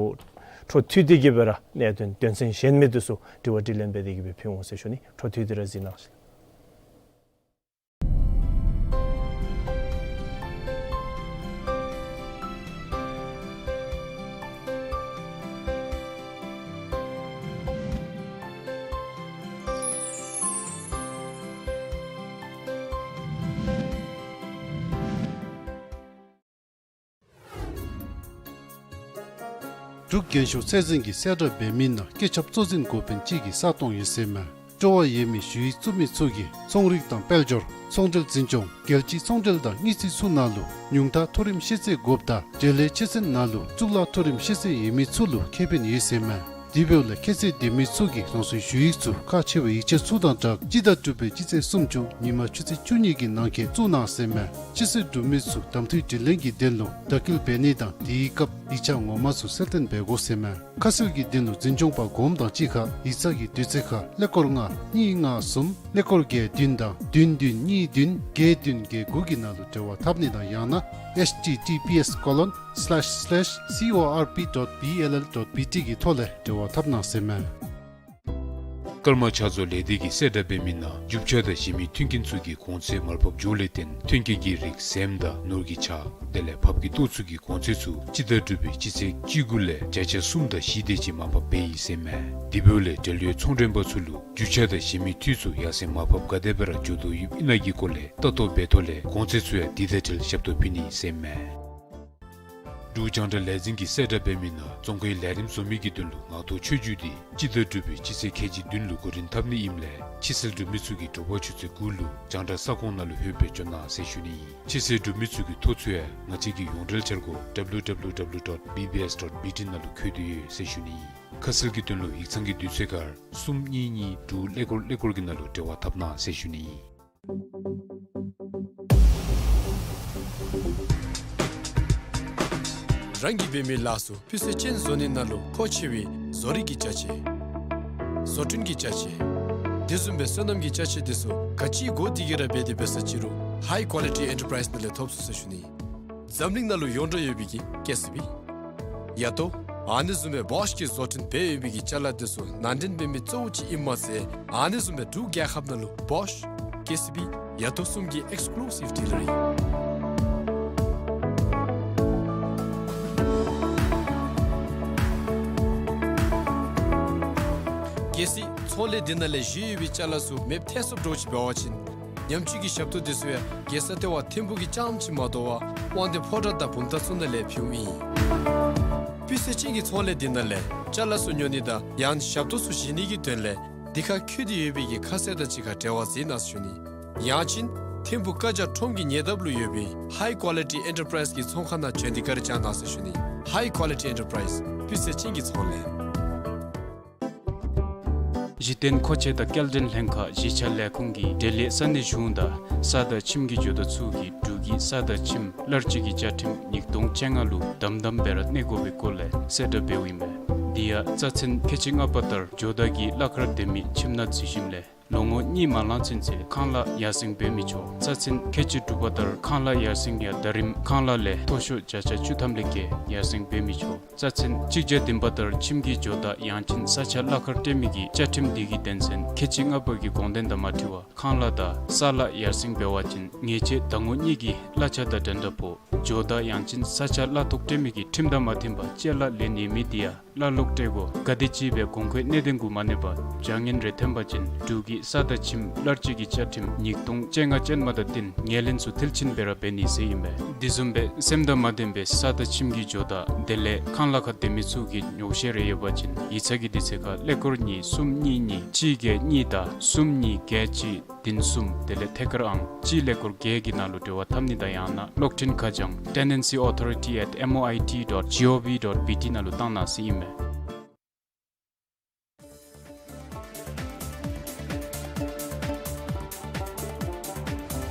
འཕྲོ་མཐུད་དེ་གིས་སྦེ་ར་གནད་དོན་དོན་ཚན་གཞན་མི་འདི་ཚུ་དྲི་བ་དྲིས་ལན་འབད་དེ་གིས་སྦེ་ཕུལ་འོང་ཟེར་ཞུ་ནི། འཕྲོ་མཐུད་དེ་ར་གཟིགས་གནང་ཤིག། འབྲུག་རྒྱན་ཤོག་ཚད་འཛིན་གྱི་གསལ་བསྒྲགས་འབད་མི་ནང་སྐད་ཁྱབ་གཙོ་འཛིན་འགོ་དཔོན་གཅིག་གི་ས་སྟོང་ཡོད་ཟེར་མས། སྤྲོ་བ་ཡོད་མི་ཞུ་ཡིག་བཙུགས་མི་ཚུ་གིས་ཚོང་རིག་དང་དཔལ་འབྱོར་ཚོང་འབྲེལ་འཛིན་སྐྱོང་རྒྱལ་སྤྱིའི་ཚོང་འབྲེལ་དང་དངུལ་རྩིས་ཚུ་ནང་ལུ་ཉུང་མཐའ་མཐོ་རིམ་ཤེས་ཚད་དགོཔ་དང་འབྲེལ་ཡོད་ཆོས་ཚན་ནང་ལུ་གཙུག་ལག་མཐོ་རིམ་ཤེས་ཚད་ཡོད་མི་ཚུ་ལུ་ཁེ་ཕན་ཡོད་ཟེར་མས། དེ་འབདཝ་ལས་ཁེ་ཚད་ལྡན་མི་ཚུ་གིས་རང་སོའི་ཞུ་ཡིག་ཚུ་ཁག་ཆེ་བའི་ཡིག་ཆ་ཚུ་དང་སྦྲགས་སྤྱི་ཟླ་དྲུག་པའི་སྤྱི་ཚེས་སུམ་ཅུ་ཉིན་མ་ཆུ་ཚོད་བཅུ་གཉིས་ཀྱི་ནང་འཁོད་བཙུགས་གནང་ཟེར་མས། སྤྱི་སེལ་གྲུབ་མི་ཚུ་གདམ་འཐུའི་དྲི་ལན་གྱི་དོན་ལུ་བརྡ་སྐུལ་འབད་ནི་དང་དེའི་སྐབས་ཡིག་ཆ་ངོ་མ་ཚུ་གསལ་སྟོན་འབད་དགོ་ཟེར་མས། ཁ་གསལ་གྱི་དོན་ལུ་འཛིན་སྐྱོང་པ་གོངམ་དང་གཅིག་ཁར་ཡིག་ཚང་གི་དུས་ཚོད་ཁར་ཀླད་ཀོར་ལྔ་གཉིས་ལྔ་གསུམ་ཀླད་ཀོར་བརྒྱད་བདུན་དང་བདུན་བདུན་གཉིས་བདུན་བརྒྱད་བདུན་བརྒྱད་དགུ་གི་ནང་ལུ་འབྲེལ་བ་འཐབ་ནི་དང་ཡང་ན་H T T P S colon slash slash C O R P dot B L L dot B T གི་ཐོག་ལས་འབྲེལ་བ་འཐབ་གནང་ཟེར་མས། ཀརྨ་ཕྱག་མཛོད་ལས་སྡེ་གིས་གསལ་བསྒྲགས་འབད་མི་ནང་རྒྱུ་ཆ་དང་གཞན་མི་མཐུན་རྐྱེན་ཚུ་གི་གོང་ཚད་མར་ཕབ་འགྱོཝ་ལས་བརྟེན་མཐུན་རྐྱེན་གྱི་རིགས་ཟེངས་དང་ནོར་གྱི་ཆ་དེ་ལས་ཕགཔ་གི་ལྟོ་ཚུ་གི་གོང་ཚད་ཚུ་སྤྱི་ཟླ་དྲུག་པའི་སྤྱི་ཚེས་བཅུ་དགུ་ལས་བརྒྱ་ཆ་གསུམ་དང་བཞི་དེ་ཅིག་མར་ཕབ་འབད་ཡི་ཟེར་མས། དེ་འབདཝ་ལས་འབྲེལ་ཡོད་ཚོང་མགྲོན་པ་ཚུ་ལུ་རྒྱུ་ཆ་དང་གཞན་མི་འཐུས་ཚུ་ཡར་སེང་མར་ཕབ་ག་དེ་སྦེ་ར་འགྱོ་དོ་ཡོདཔ་ཨིན་ན་གི་སྐོར་ལས་ལྟ་རྟོག་འབད་ཐོག་ལས་གོང་ཚད་ཚུ་ཡང་དེ་དང་འཁྲིལ་ཞབས་ཏོག་ཕུལ་ནི་ཟེར་མས། འབྲུག་རྒྱང་བསྒྲགས་ལས་འཛིན་གྱིས་གསལ་བསྒྲགས་འབད་མི་ནང་རྫོང་ཁའི་ལས་རིམ་བཟོ་མི་གི་དོན་ལུ་ངག་ཐོག་ཆོས་བརྒྱུད་དེ་སྤྱི་ཟླ་དྲུག་པའི་སྤྱི་ཚེས་ཁལ་གཅིག་བདུན་ལུ་འགོ་འདྲེན་འཐབ་ནི་ཨིནམ་ལས་ཕྱི་སེལ་འབྲུག་མི་ཚུ་གིས་དྲོ་པ་ཆུ་ཚོད་དགུ་ལུ་རྒྱང་བསྒྲགས་ས་ཁོངས་ནང་ལུ་ལྷོད་སྦེ་འབྱོན་གནང་ཟེར་ཞུ་ནི་ཨིན། ཕྱི་སེལ་འབྲུག་མི་ཚུ་གི་ཐོ་ཚུ་ཡང་ང་བཅས་ཀྱི་ཡོངས་འབྲེལ་འཆར་སྒོ་W W W dot B B S dot B T ནང་ལུ་བཀོད་དེ་ཡོད་ཟེར་ཞུ་ནི་ཨིན། ཁ་གསལ་གྱི་དོན་ལུ་ཡིག་ཚང་གི་དུས་ཚོད་ཁར་གསུམ་གཉིས་གཉིས་དྲུག་ཀླད་ཀོར་ཀླད་ཀོར་གྱི་ནང་ལུ་འབྲེལ་བ་འཐབ་གནང་ཟེར་ཞུ་ནི་ཨིན། རང་གིས་འབད་མི་ལཱ་ཚུ་སྤུས་ཚད་ཅན་བཟོ་ནི་ནང་ལུ་མཁོ་ཆེ་བའི་བཟོ་རིག་གི་ཅ་ཆས། བཟོ་སྐྲུན་གྱི་ཅ་ཆས། དེ་བཟུམ་སྦེ་སོ་ནམ་གྱི་ཅ་ཆས་དེ་ཚུ་ག་ཅི་དགོ་དེ་གིས་ར་འབད་དེ་འབད་ས་ཅི་རུང་High Quality Enterprise ནང་ལས་ཐོབ་ཚུགས་ཟེར་ཞུ་ནི། འཛམ་གླིང་ནང་ལུ་ཡོངས་གྲགས་ཡོད་པའི་གི་ཀེ་སི་བི། ཡ་ཏོ། ཨ་ནི་བཟུམ་སྦེ་བོཤ་གིས་བཟོ་སྐྲུན་འབད་ཡོད་པའི་གི་ཅ་ལ་དེ་ཚུ་ནང་འདྲེན་འབད་མི་གཙོ་བོ་ཅིག་ཨིནམ་མ་ཚད་ཨ་ནི་བཟུམ་སྦེ་འབྲུག་རྒྱལ་ཁབ་ནང་ལུ་བོཤ་ཀེ་སི་བི་ཡ་ཏོ་གསུམ་གྱི་ཨེགསི་ཀུ་ལུ་སིབ་ཌི་ལར་ཨིན། གལ་སྲིད་ཚོང་ལས་འདི་ནང་ལས་བཞེས་ཡོད་པའི་ཅ་ལ་ཚུ་མེདཔ་ཐལ་སོངམ་འདྲཝ་ཅིག་འབད་བ་ཅིན་ཉམས་བཅོས་ཀྱི་ཞབས་ཏོག་དེ་ཚུ་ཡང་རྒྱལ་ས་ལྟེ་བ་ཐིམ་ཕུག་གི་རྐྱངམ་ཅིག་མ་དོ་བར་དབང་འདུས་ཕོ་བྲང་དང་བུམ་ཐང་ཚུ་ནང་ལས་ཕུལཝ་ཨིན། སྤུས་ཚད་ཅན་གྱི་ཚོང་ལས་འདི་ནང་ལས་ཅ་ལ་ཚུ་ཉོ་ནི་དང་ཡང་ཞབས་ཏོག་ཚུ་བཞེས་ནི་གི་དོན་ལས་འདི་ཁར་བཀོད་དེ་ཡོད་པའི་གི་ཁ་གསལ་དང་གཅིག་ཁར་འབྲེལ་བ་མཛད་གནང་ཟེར་ཞུ་ནི། ཡང་ཅིན་ཐིམ་ཕུག་བཀའ་རྒྱ་ཁྲོམ་གྱི་ཉེ་འདབས་ལུ་ཡོད་པའི་High Quality Enterprise གི་ཚོང་ཁང་ནང་བྱོན་ཏེ་བཀའ་དྲིན་བསྐྱང་གནང་ཟེར་ཞུ་ནི། High Quality Enterprise སྤུས་ཚད་ཅན་གྱི་ཚོང་ལས། གཞི་རྟེན་མཁོ་ཆས་དང་སྐྱེལ་འདྲེན་ལྷན་ཁག་གཞིས་ཆགས་ལས་ཁུངས་ཀྱིས་འབྲེལ་ཡོད་ས་གནས་གཞུང་དང་ས་དང་ཁྱིམ་གྱི་ཇོ་བདག་ཚུ་གིས་འབྲུག་གི་ས་དང་ཁྱིམ་གླར་སྤྱོད་ཀྱི་བཅའ་ཁྲིམས་ཉིས་སྟོང་བཅོ་ལྔ་ལུ་དམ་དམ་སྦེ་ར་གནས་དགོ་པའི་སྐོར་ལས་གསལ་བསྒྲགས་འབདཝ་ཨིན་པས། དེ་ཡང་རྩ་ཚན་ཁལ་གཅིག་ལྔ་པ་ལྟར་ཇོ་བདག་གིས་གླ་ཁར་སྡོད་མི་ཁྱིམ་ནང་འཛུལ་ཞིནམ་ལས་ལོ་ངོ་གཉིས་མ་ལང་ཚུན་ཚོད་ཁང་གླ་ཡར་སེང་འབད་མི་ཆོག། རྩ་ཚན་ཁལ་གཅིག་དྲུག་པ་ལྟར་ཁང་གླ་ཡར་སེང་ཡང་ཟླ་རིམ་ཁང་གླ་ལས་མཐོ་ཤོས་བརྒྱ་ཆ་བཅུ་ཐམ་ལས་བརྒལ་ཡར་སེང་འབད་མི་ཆོག། རྩ་ཚན་གཅིག་བརྒྱ་བདུན་པ་ལྟར་ཁྱིམ་གྱི་ཇོ་བདག་ཡང་ཅིན་ས་ཆ་གླ་ཁར་སྤྲོད་མི་གི་བཅའ་ཁྲིམས་འདི་གི་དོན་ཚན་ཁལ་གཅིག་ལྔ་པ་གི་དགོངས་དོན་དང་མ་འཁྲིལ་བར་ཁང་གླ་དང་ས་གླ་ཡར་སེང་འབད་བ་ཅིན་ཉེས་ཆད་ཟླ་ངོ་གཉིས་ཀྱི་གླ་ཆ་དང་འགྲན་ཟླ་ཕོག། ཇོ་བདག་ཡང་ཅིན་ས་ཆ་གླ་ཐོག་སྤྲོད་མི་གི་ཁྲིམས་དང་མ་མཐུན་པར་ཅ་ལ་ལེན་ཡོད་མི་དེ་ཡང་གླ་ལོག་སྤྲོད་དགོ། གལ་ཏེ་ཅིག་སྦེ་གོང་འཁོད་གནད་དོན་གུ་མ་གནས་པར་བྱ་ངན་རེ་ཐོན་པ་ཅིན་འབྲུག་གི་ས་དང་ཁྱིམ་གླར་སྤྱོད་ཀྱི་བཅའ་ཁྲིམས་ཉིས་སྟོང་བཅོ་ལྔ་ཅན་མ་དང་བསྟུན་ངོས་ལེན་ཚུ་མཐིལ་ཕྱིན་སྦེ་ར་འབད་ནི་ཟེར་ཨིན་པས། དེ་བཟུམ་སྦེ་སེམས་དང་མ་ལྡན་པའི་ས་དང་ཁྱིམ་གྱི་ཇོ་བདག་དེ་ལས་ཁང་གླ་ཁར་སྡོད་མི་ཚུ་གི་ཉོགས་བཤད་རེ་ཡོད་པ་ཅིན་ཡིག་ཚང་གི་དུས་ཚོད་ཁར་ཀླད་ཀོར་གཉིས་གསུམ་གཉིས་གཉིས་གཅིག་བརྒྱད་གཉིས་དང་གསུམ་གཉིས་བརྒྱད་གཅིག་བདུན་གསུམ་དེ་ལས་ཐད་ཀར་ཨང་གཅིག་ཀླད་ཀོར་བརྒྱད་ཀྱི་ནང་ལུ་འབྲེལ་བ་འཐབ་ནི་དང་ཡང་ན་གློག་འཕྲིན་ཁ་བྱང་tenancy authority at M O I T dot G O V dot B T ནང་ལུ་བཏང་གནང་ཟེར་ཨིན་མས།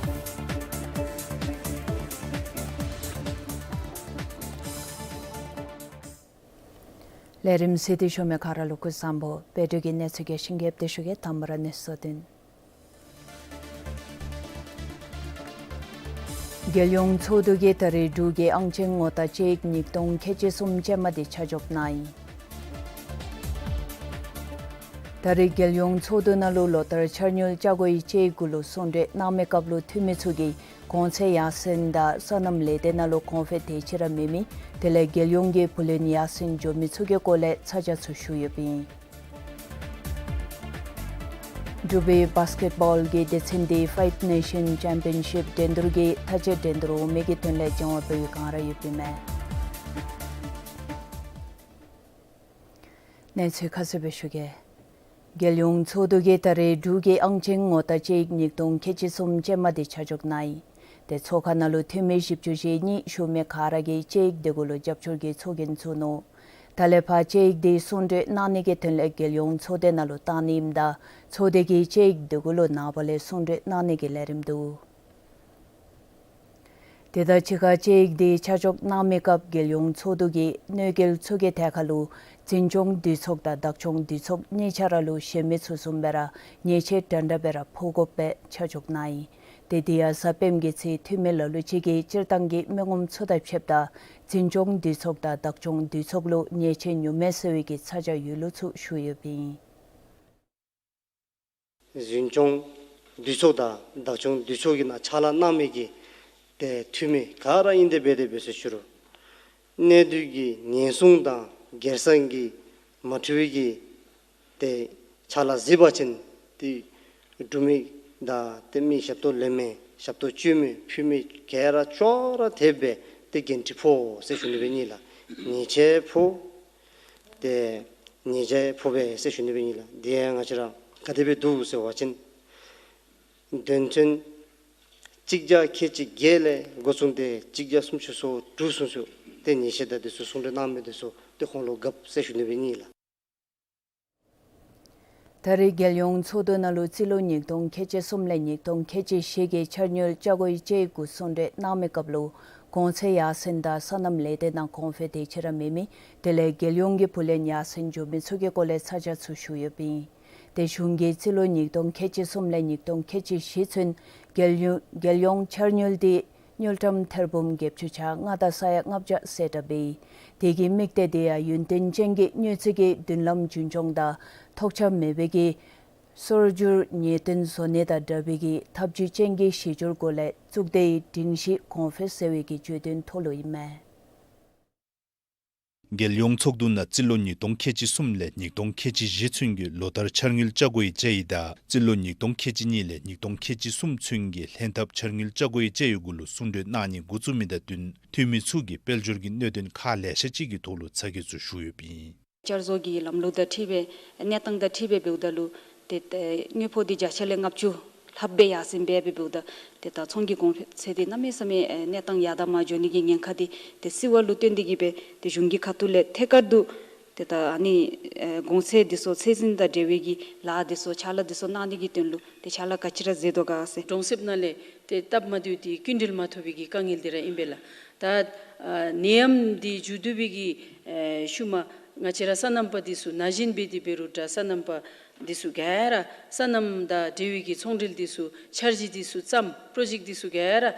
ལས་རིམ་གཟིགས་ཏེ་བཞུགས་མི་ག་ར་ལུ་སྐུ་གཟུགས་བཟང་པོ། དཔལ་འབྱོར་གྱི་གནས་ཚུལ་གྱི་ཤིང་རྒྱབ་སྟེ་ཞུ་གེ། དང་པ་ར་གནས་ཚུལ་དོན། རྒྱལ་ཡོངས་ཚོགས་འདུ་གིས་ད་རེས་འབྲུག་གི་ཨང་ཅན་ངོ་རྟགས་དཔྱད་ཡིག་ཉིས་སྟོང་ཁལ་གཅིག་གསུམ་ཅན་མ་དེ་ཆ་འཇོག་གནང་ཡི། ད་རེས་རྒྱལ་ཡོངས་ཚོགས་འདུ་ནང་ལུ་ལོ་ལྟར་འཆར་དངུལ་ཆ་བགོ་ཡི་དཔྱད་ཡིག་གུ་ལུ་གསུང་གྲོས་གནང་མི་སྐབས་ལུ་འཐུས་མི་ཚུ་གིས་གོང་ཚད་ཡར་སེང་དང་སོ་ནམ་ལས་སྡེ་ནང་ལུ་གོང་འཕེལ་དེ་ཅིག་ར་མེད་མི་དེ་ལས་རྒྱལ་ཡོངས་ཀྱི་བུ་ལོན་ཡར་སེང་འགྱོ་མི་ཚུ་གི་སྐོར་ལས་ཚ་གྱང་ཚུ་ཞུ་ཡོདཔ་ཨིན། འབྲུག་པའི་བཱསི་ཀེཊ་བཱོལ་གྱི་སྡེ་ཚན་འདི་ཕའིབ་ནེ་ཤཱན་ཅེམ་པི་ཡན་ཤིབ་འགྲན་བསྡུར་གྱི་མཐའ་དཔྱད་འགྲན་བསྡུར་འོང་མི་གི་དོན་ལས་སྦྱང་བ་འབད་བའི་བསྒང་ར་ཡོདཔ་ཨིན་མས། གནས་ཚུལ་ཁ་གསལ་སྦེ་ཞུ་གེ། རྒྱལ་ཡོངས་ཚོགས་འདུ་གིས་ད་རེས་འབྲུག་གི་ཨང་ཅན་ངོ་རྟགས་དཔྱད་ཡིག་ཉིས་སྟོང་ཁལ་གཅིག་གསུམ་ཅན་མ་དེ་ཆ་འཇོག་གནང་ཡི། དེ་ཚོགས་ཁང་ནང་ལུ་འཐུས་མི་བཞི་བཅུ་ཞེ་གཉིས་བཞུགས་མི་ག་ར་གིས་དཔྱད་ཡིག་དེ་གུ་ལུ་རྒྱབ་སྐྱོར་གྱི་ཚོགས་རྒྱན་བཙུགས་ནུག། ད་ལས་ཕར་དཔྱད་ཡིག་དེ་གསུང་གྲོས་གནང་ནི་གི་དོན་ལས་རྒྱལ་ཡོངས་ཚོགས་སྡེ་ནང་ལུ་བཏང་ནི་ཨིནམ་ད་ཚོགས་སྡེ་གིས་དཔྱད་ཡིག་དེ་གུ་ལུ་ནངས་པ་ལས་གསུང་གྲོས་གནང་ནི་གི་ལས་རིམ་འདུག། དེ་དང་གཅིག་ཁར་དཔྱད་ཡིག་དེ་ཆ་འཇོག་གནང་མི་སྐབས་རྒྱལ་ཡོངས་ཚོགས་འདུ་གིས་གནོད་སྐྱེལ་ཚུ་གི་ཐད་ཁར་ལུ་འཛིན་སྐྱོང་འདུས་ཚོགས་དང་བདག་སྐྱོང་འདུས་ཚོགས་གཉིས་ཆ་ར་ལུ་གཞན་མི་ཚུ་བཟུམ་སྦེ་ར་ཉེས་ཆད་འདྲན་འདྲ་སྦེ་ར་ཕོག་དགོཔ་སྦེ་ཆ་འཇོག་གནང་ཡི། དེ་དེ་ཡང་གཟའ་སྤེནམ་གི་ཚེ་འཐུས་མི་ལ་ལུ་ཅིག་གིས་སྤྱིར་བཏང་གི་མི་ངོམ་ཚུ་དང་ཕྱདཔ་ད་འཛིན་སྐྱོང་འདུས་ཚོགས་དང་བདག་སྐྱོང་འདུས་ཚོགས་ལུ་ཉེས་ཆད་ཉུང་མེད་སེལ་བའི་གི་ཚ་གྱང་ཡོད་ལུགས་ཚུ་ཞུ་ཡོདཔ་ཨིན། འཛིན་སྐྱོང་འདུས་ཚོགས་དང་བདག་སྐྱོང་འདུས་ཚོགས་ཀྱི་ནང་ཕྱག་ལཱ་གནང་མི་གི་ཏེ་འཐུས་མི་ག་ར་ཨིན་ཏེ་འབད་དེ་འབད་ཟེར་ཞུ་རུང་གནས་སྡུད་ཀྱི་ཉེན་སྲུང་དང་སྒེར་སྲུང་གི་མ་འཁྲུལ་བའི་གི་ཏེ་ཕྱག་ལཱ་གཟིགས་པ་ཅིན་ཏེ་འབྲུག་མི་དང་ཏེ་མི་ཞབས་ཏོག་ལེན་མི་ཞབས་ཏོག་སྤྱོད་མི་ཕུལ་མི་ག་ར་ཅོག་ར་འཐདཔ་སྦེ་ཏེ་འགན་འཁྲི་ཕོག་ཟེར་ཞུ་ནི་སྦེ་ཨིན་ལགས། ཉེས་ཆད་ཕོག། ཏེ་ཉེས་ཆད་ཕོག་པས་ཟེར་ཞུ་ནི་སྦེ་ཨིན་ལགས། དེ་ཡང་ང་བཅས་ར་ག་དེ་སྦེ་འདུག་ཟེར་བ་ཅིན་དོན་ཚན་གཅིག་བརྒྱ་ཁལ་གཅིག་བརྒྱད་ལས་འགོ་བཟུང་སྟེ་གཅིག་བརྒྱ་སུམ་ཅུ་སོ་དྲུག་ཚུན་ཚོད་ཏེ་ཉེས་ཆད་དང་དེ་ཚུ་གསུང་གྲོས་གནང་མི་དེ་ཚུ་ཏེ་ཁོང་ལུ་བཀབ་ཟེར་ཞུ་ནི་སྦེ་ཨིན་ལགས། ད་རེས་རྒྱལ་ཡོངས་ཚོགས་འདུ་ནང་ལུ་རྩིས་ལོ་ཉིས་སྟོང་ཁལ་གཅིག་གསུམ་ལས་ཉིས་སྟོང་ཁལ་གཅིག་བཞི་གི་འཆར་དངུལ་བཅའ་སྒོ་ཡི་དཔྱད་ཡིག་གུ་གསུང་གྲོས་གནང་མི་སྐབས་ལུ་གོང་ཚད་ཡར་སེང་དང་སོ་ནམ་ལས་སྡེ་ནང་གོང་འཕེལ་དེ་ཅིག་ར་མེད་མི་དེ་ལས་རྒྱལ་ཡོངས་ཀྱི་བུ་ལོན་ཡར་སེང་འགྱོ་མི་ཚུ་གི་སྐོར་ལས་ཚ་གྱང་ཚུ་ཞུ་ཡོདཔ་ཨིན། ཏེ་གཞུང་གིས་རྩིས་ལོ་ཉིས་སྟོང་ཁལ་གཅིག་གསུམ་ལས་ཉིས་སྟོང་ཁལ་གཅིག་བཞི་ཚུན་རྒྱལ་ཡོངས་རྒྱལ་ཡོངས་འཆར་དངུལ་དེ་དངུལ་ཀྲམ་ཐེར་འབུམ་བརྒྱད་ཅུ་གྱ་ལྔ་དང་ས་ཡ་ལྔ་བརྒྱ་ཟད་དྲགས་འབད་ཡི། དེ་གི་དམིགས་གཏད་དེ་ཡང་ཡུན་བརྟན་ཅན་གྱི་དངུལ་རྩིས་ཀྱི་མདུན་ལམ་རྒྱུན་སྐྱོང་དང་ཐོགས་ཆགས་མེད་པའི་གི་སྲོལ་རྒྱུན་ངེས་གཏན་བཟོ་ནི་དང་འདྲ་བའི་གི་ཐབས་ཇུས་ཅན་གྱི་གཞི་འགྱུར་སྒོ་ལས་གཙུག་སྡེའི་སྒྲིང་གཞི་གོང་འཕེལ་ཟེར་བའི་གི་བརྗོད་དོན་ཐོག་ལུ་ཨིན་མས། རྒྱལ་ཡོངས་ཚོགས་འདུ་ནང་རྩིས་ལོ་ཉིས་སྟོང་ཁལ་གཅིག་གསུམ་ལས་ཉིས་སྟོང་ཁལ་གཅིག་བཞི་ཚུན་གྱི་ལོ་བསྟར་འཆར་དངུལ་བཅའ་སྒོ་ཡི་དཔྱད་ཡིག་དང་རྩིས་ལོ་ཉིས་སྟོང་ཁལ་གཅིག་གཉིས་ལས་ཉིས་སྟོང་ཁལ་གཅིག་གསུམ་ཚུན་གྱི་ལྷན་ཐབས་འཆར་དངུལ་བཅའ་སྒོ་ཡི་དཔྱད་ཡིག་གུ་ལུ་གསུང་གྲོས་གནང་ནི་འགོ་བཙུགས་མི་དང་བསྟུན་འཐུས་མི་ཚུ་གིས་དཔལ་འབྱོར་གྱི་གནད་དོན་ཁག་ལེ་ཤ་ཅིག་གི་ཐོག་ལུ་ཚ་གྱང་ཚུ་ཞུ་ཡོདཔ་ཨིན། བསྐྱར་བཟོ་གི་ལམ་ལུགས་དང་འཁྲིལ་སྦེ་གནས་སྟངས་དང་འཁྲིལ་སྦེ་འབདཝ་ད་ལུ་ཏེ་ཏེ་དངུལ་ཕོགས་འདི་བརྒྱ་ཆ་ལས་ལྔ་བཅུ་ལྷགཔ་སྦེ་ཡར་སེང་འབད་སྦེ་འབདཝ་ད་ཏེ་ད་ཚོང་གི་གོང་འཕེལ་ཚད་འདི་གནམ་མེད་ས་མེད་ཨེ་གནས་སྟངས་ཡར་དང་མར་འགྱོ་ནི་གི་ཉེན་ཁ་འདི་ཏེ་སེལ་བ་ལུ་བརྟེན་ཏེ་གིས་སྦེ་ཏེ་གཞུང་གི་ཁ་ཐུག་ལས་ཐད་ཀར་དུ་ཏེ་ད་ཨ་ནི་ཨེ་གོང་ཚད་འདི་ཚུ་ཚད་འཛིན་དང་འབྲེལ་བའི་གི་ལཱ་འདི་ཚུ་ཕྱག་ལཱ་འདི་ཚུ་གནང་ནི་གི་དོན་ལུ་ཏེ་ཕྱག་ལཱ་ག་ཅི་ར་མཛད་དོ་ག་ཟེར། གྲོང་གསེབ་ནང་ལས་ཏེ་སྟབས་མ་བདེཝ་འདི་སྐྱིན་འགྲུལ་མ་ཐོབ་པའི་གི་དཀའ་ངལ་འདི་ར་ཨིན་པས་ལགས། ད་ཨ་ནད་ཡམས་འདི་མཇུག་བསྡུ་བའི་གི་ཨེ་ཤུལ་མ་ང་བཅས་ར་སོ་ནམ་པ་འདི་ཚུ་ན་གཞོན་འབད་དེ་འབད་རུང་འདྲ་སོ་ནམ་པ་འདི་ཚུ་ག་ར་སོ་ནམ་དང་འབྲེལ་བའི་གི་ཚོང་འབྲེལ་འདི་ཚུ་འཆར་གཞི་འདི་ཚུ་བརྩམ་པྲོ་ཇེཀཊ་འདི་ཚུ་ག་ར་ཨ་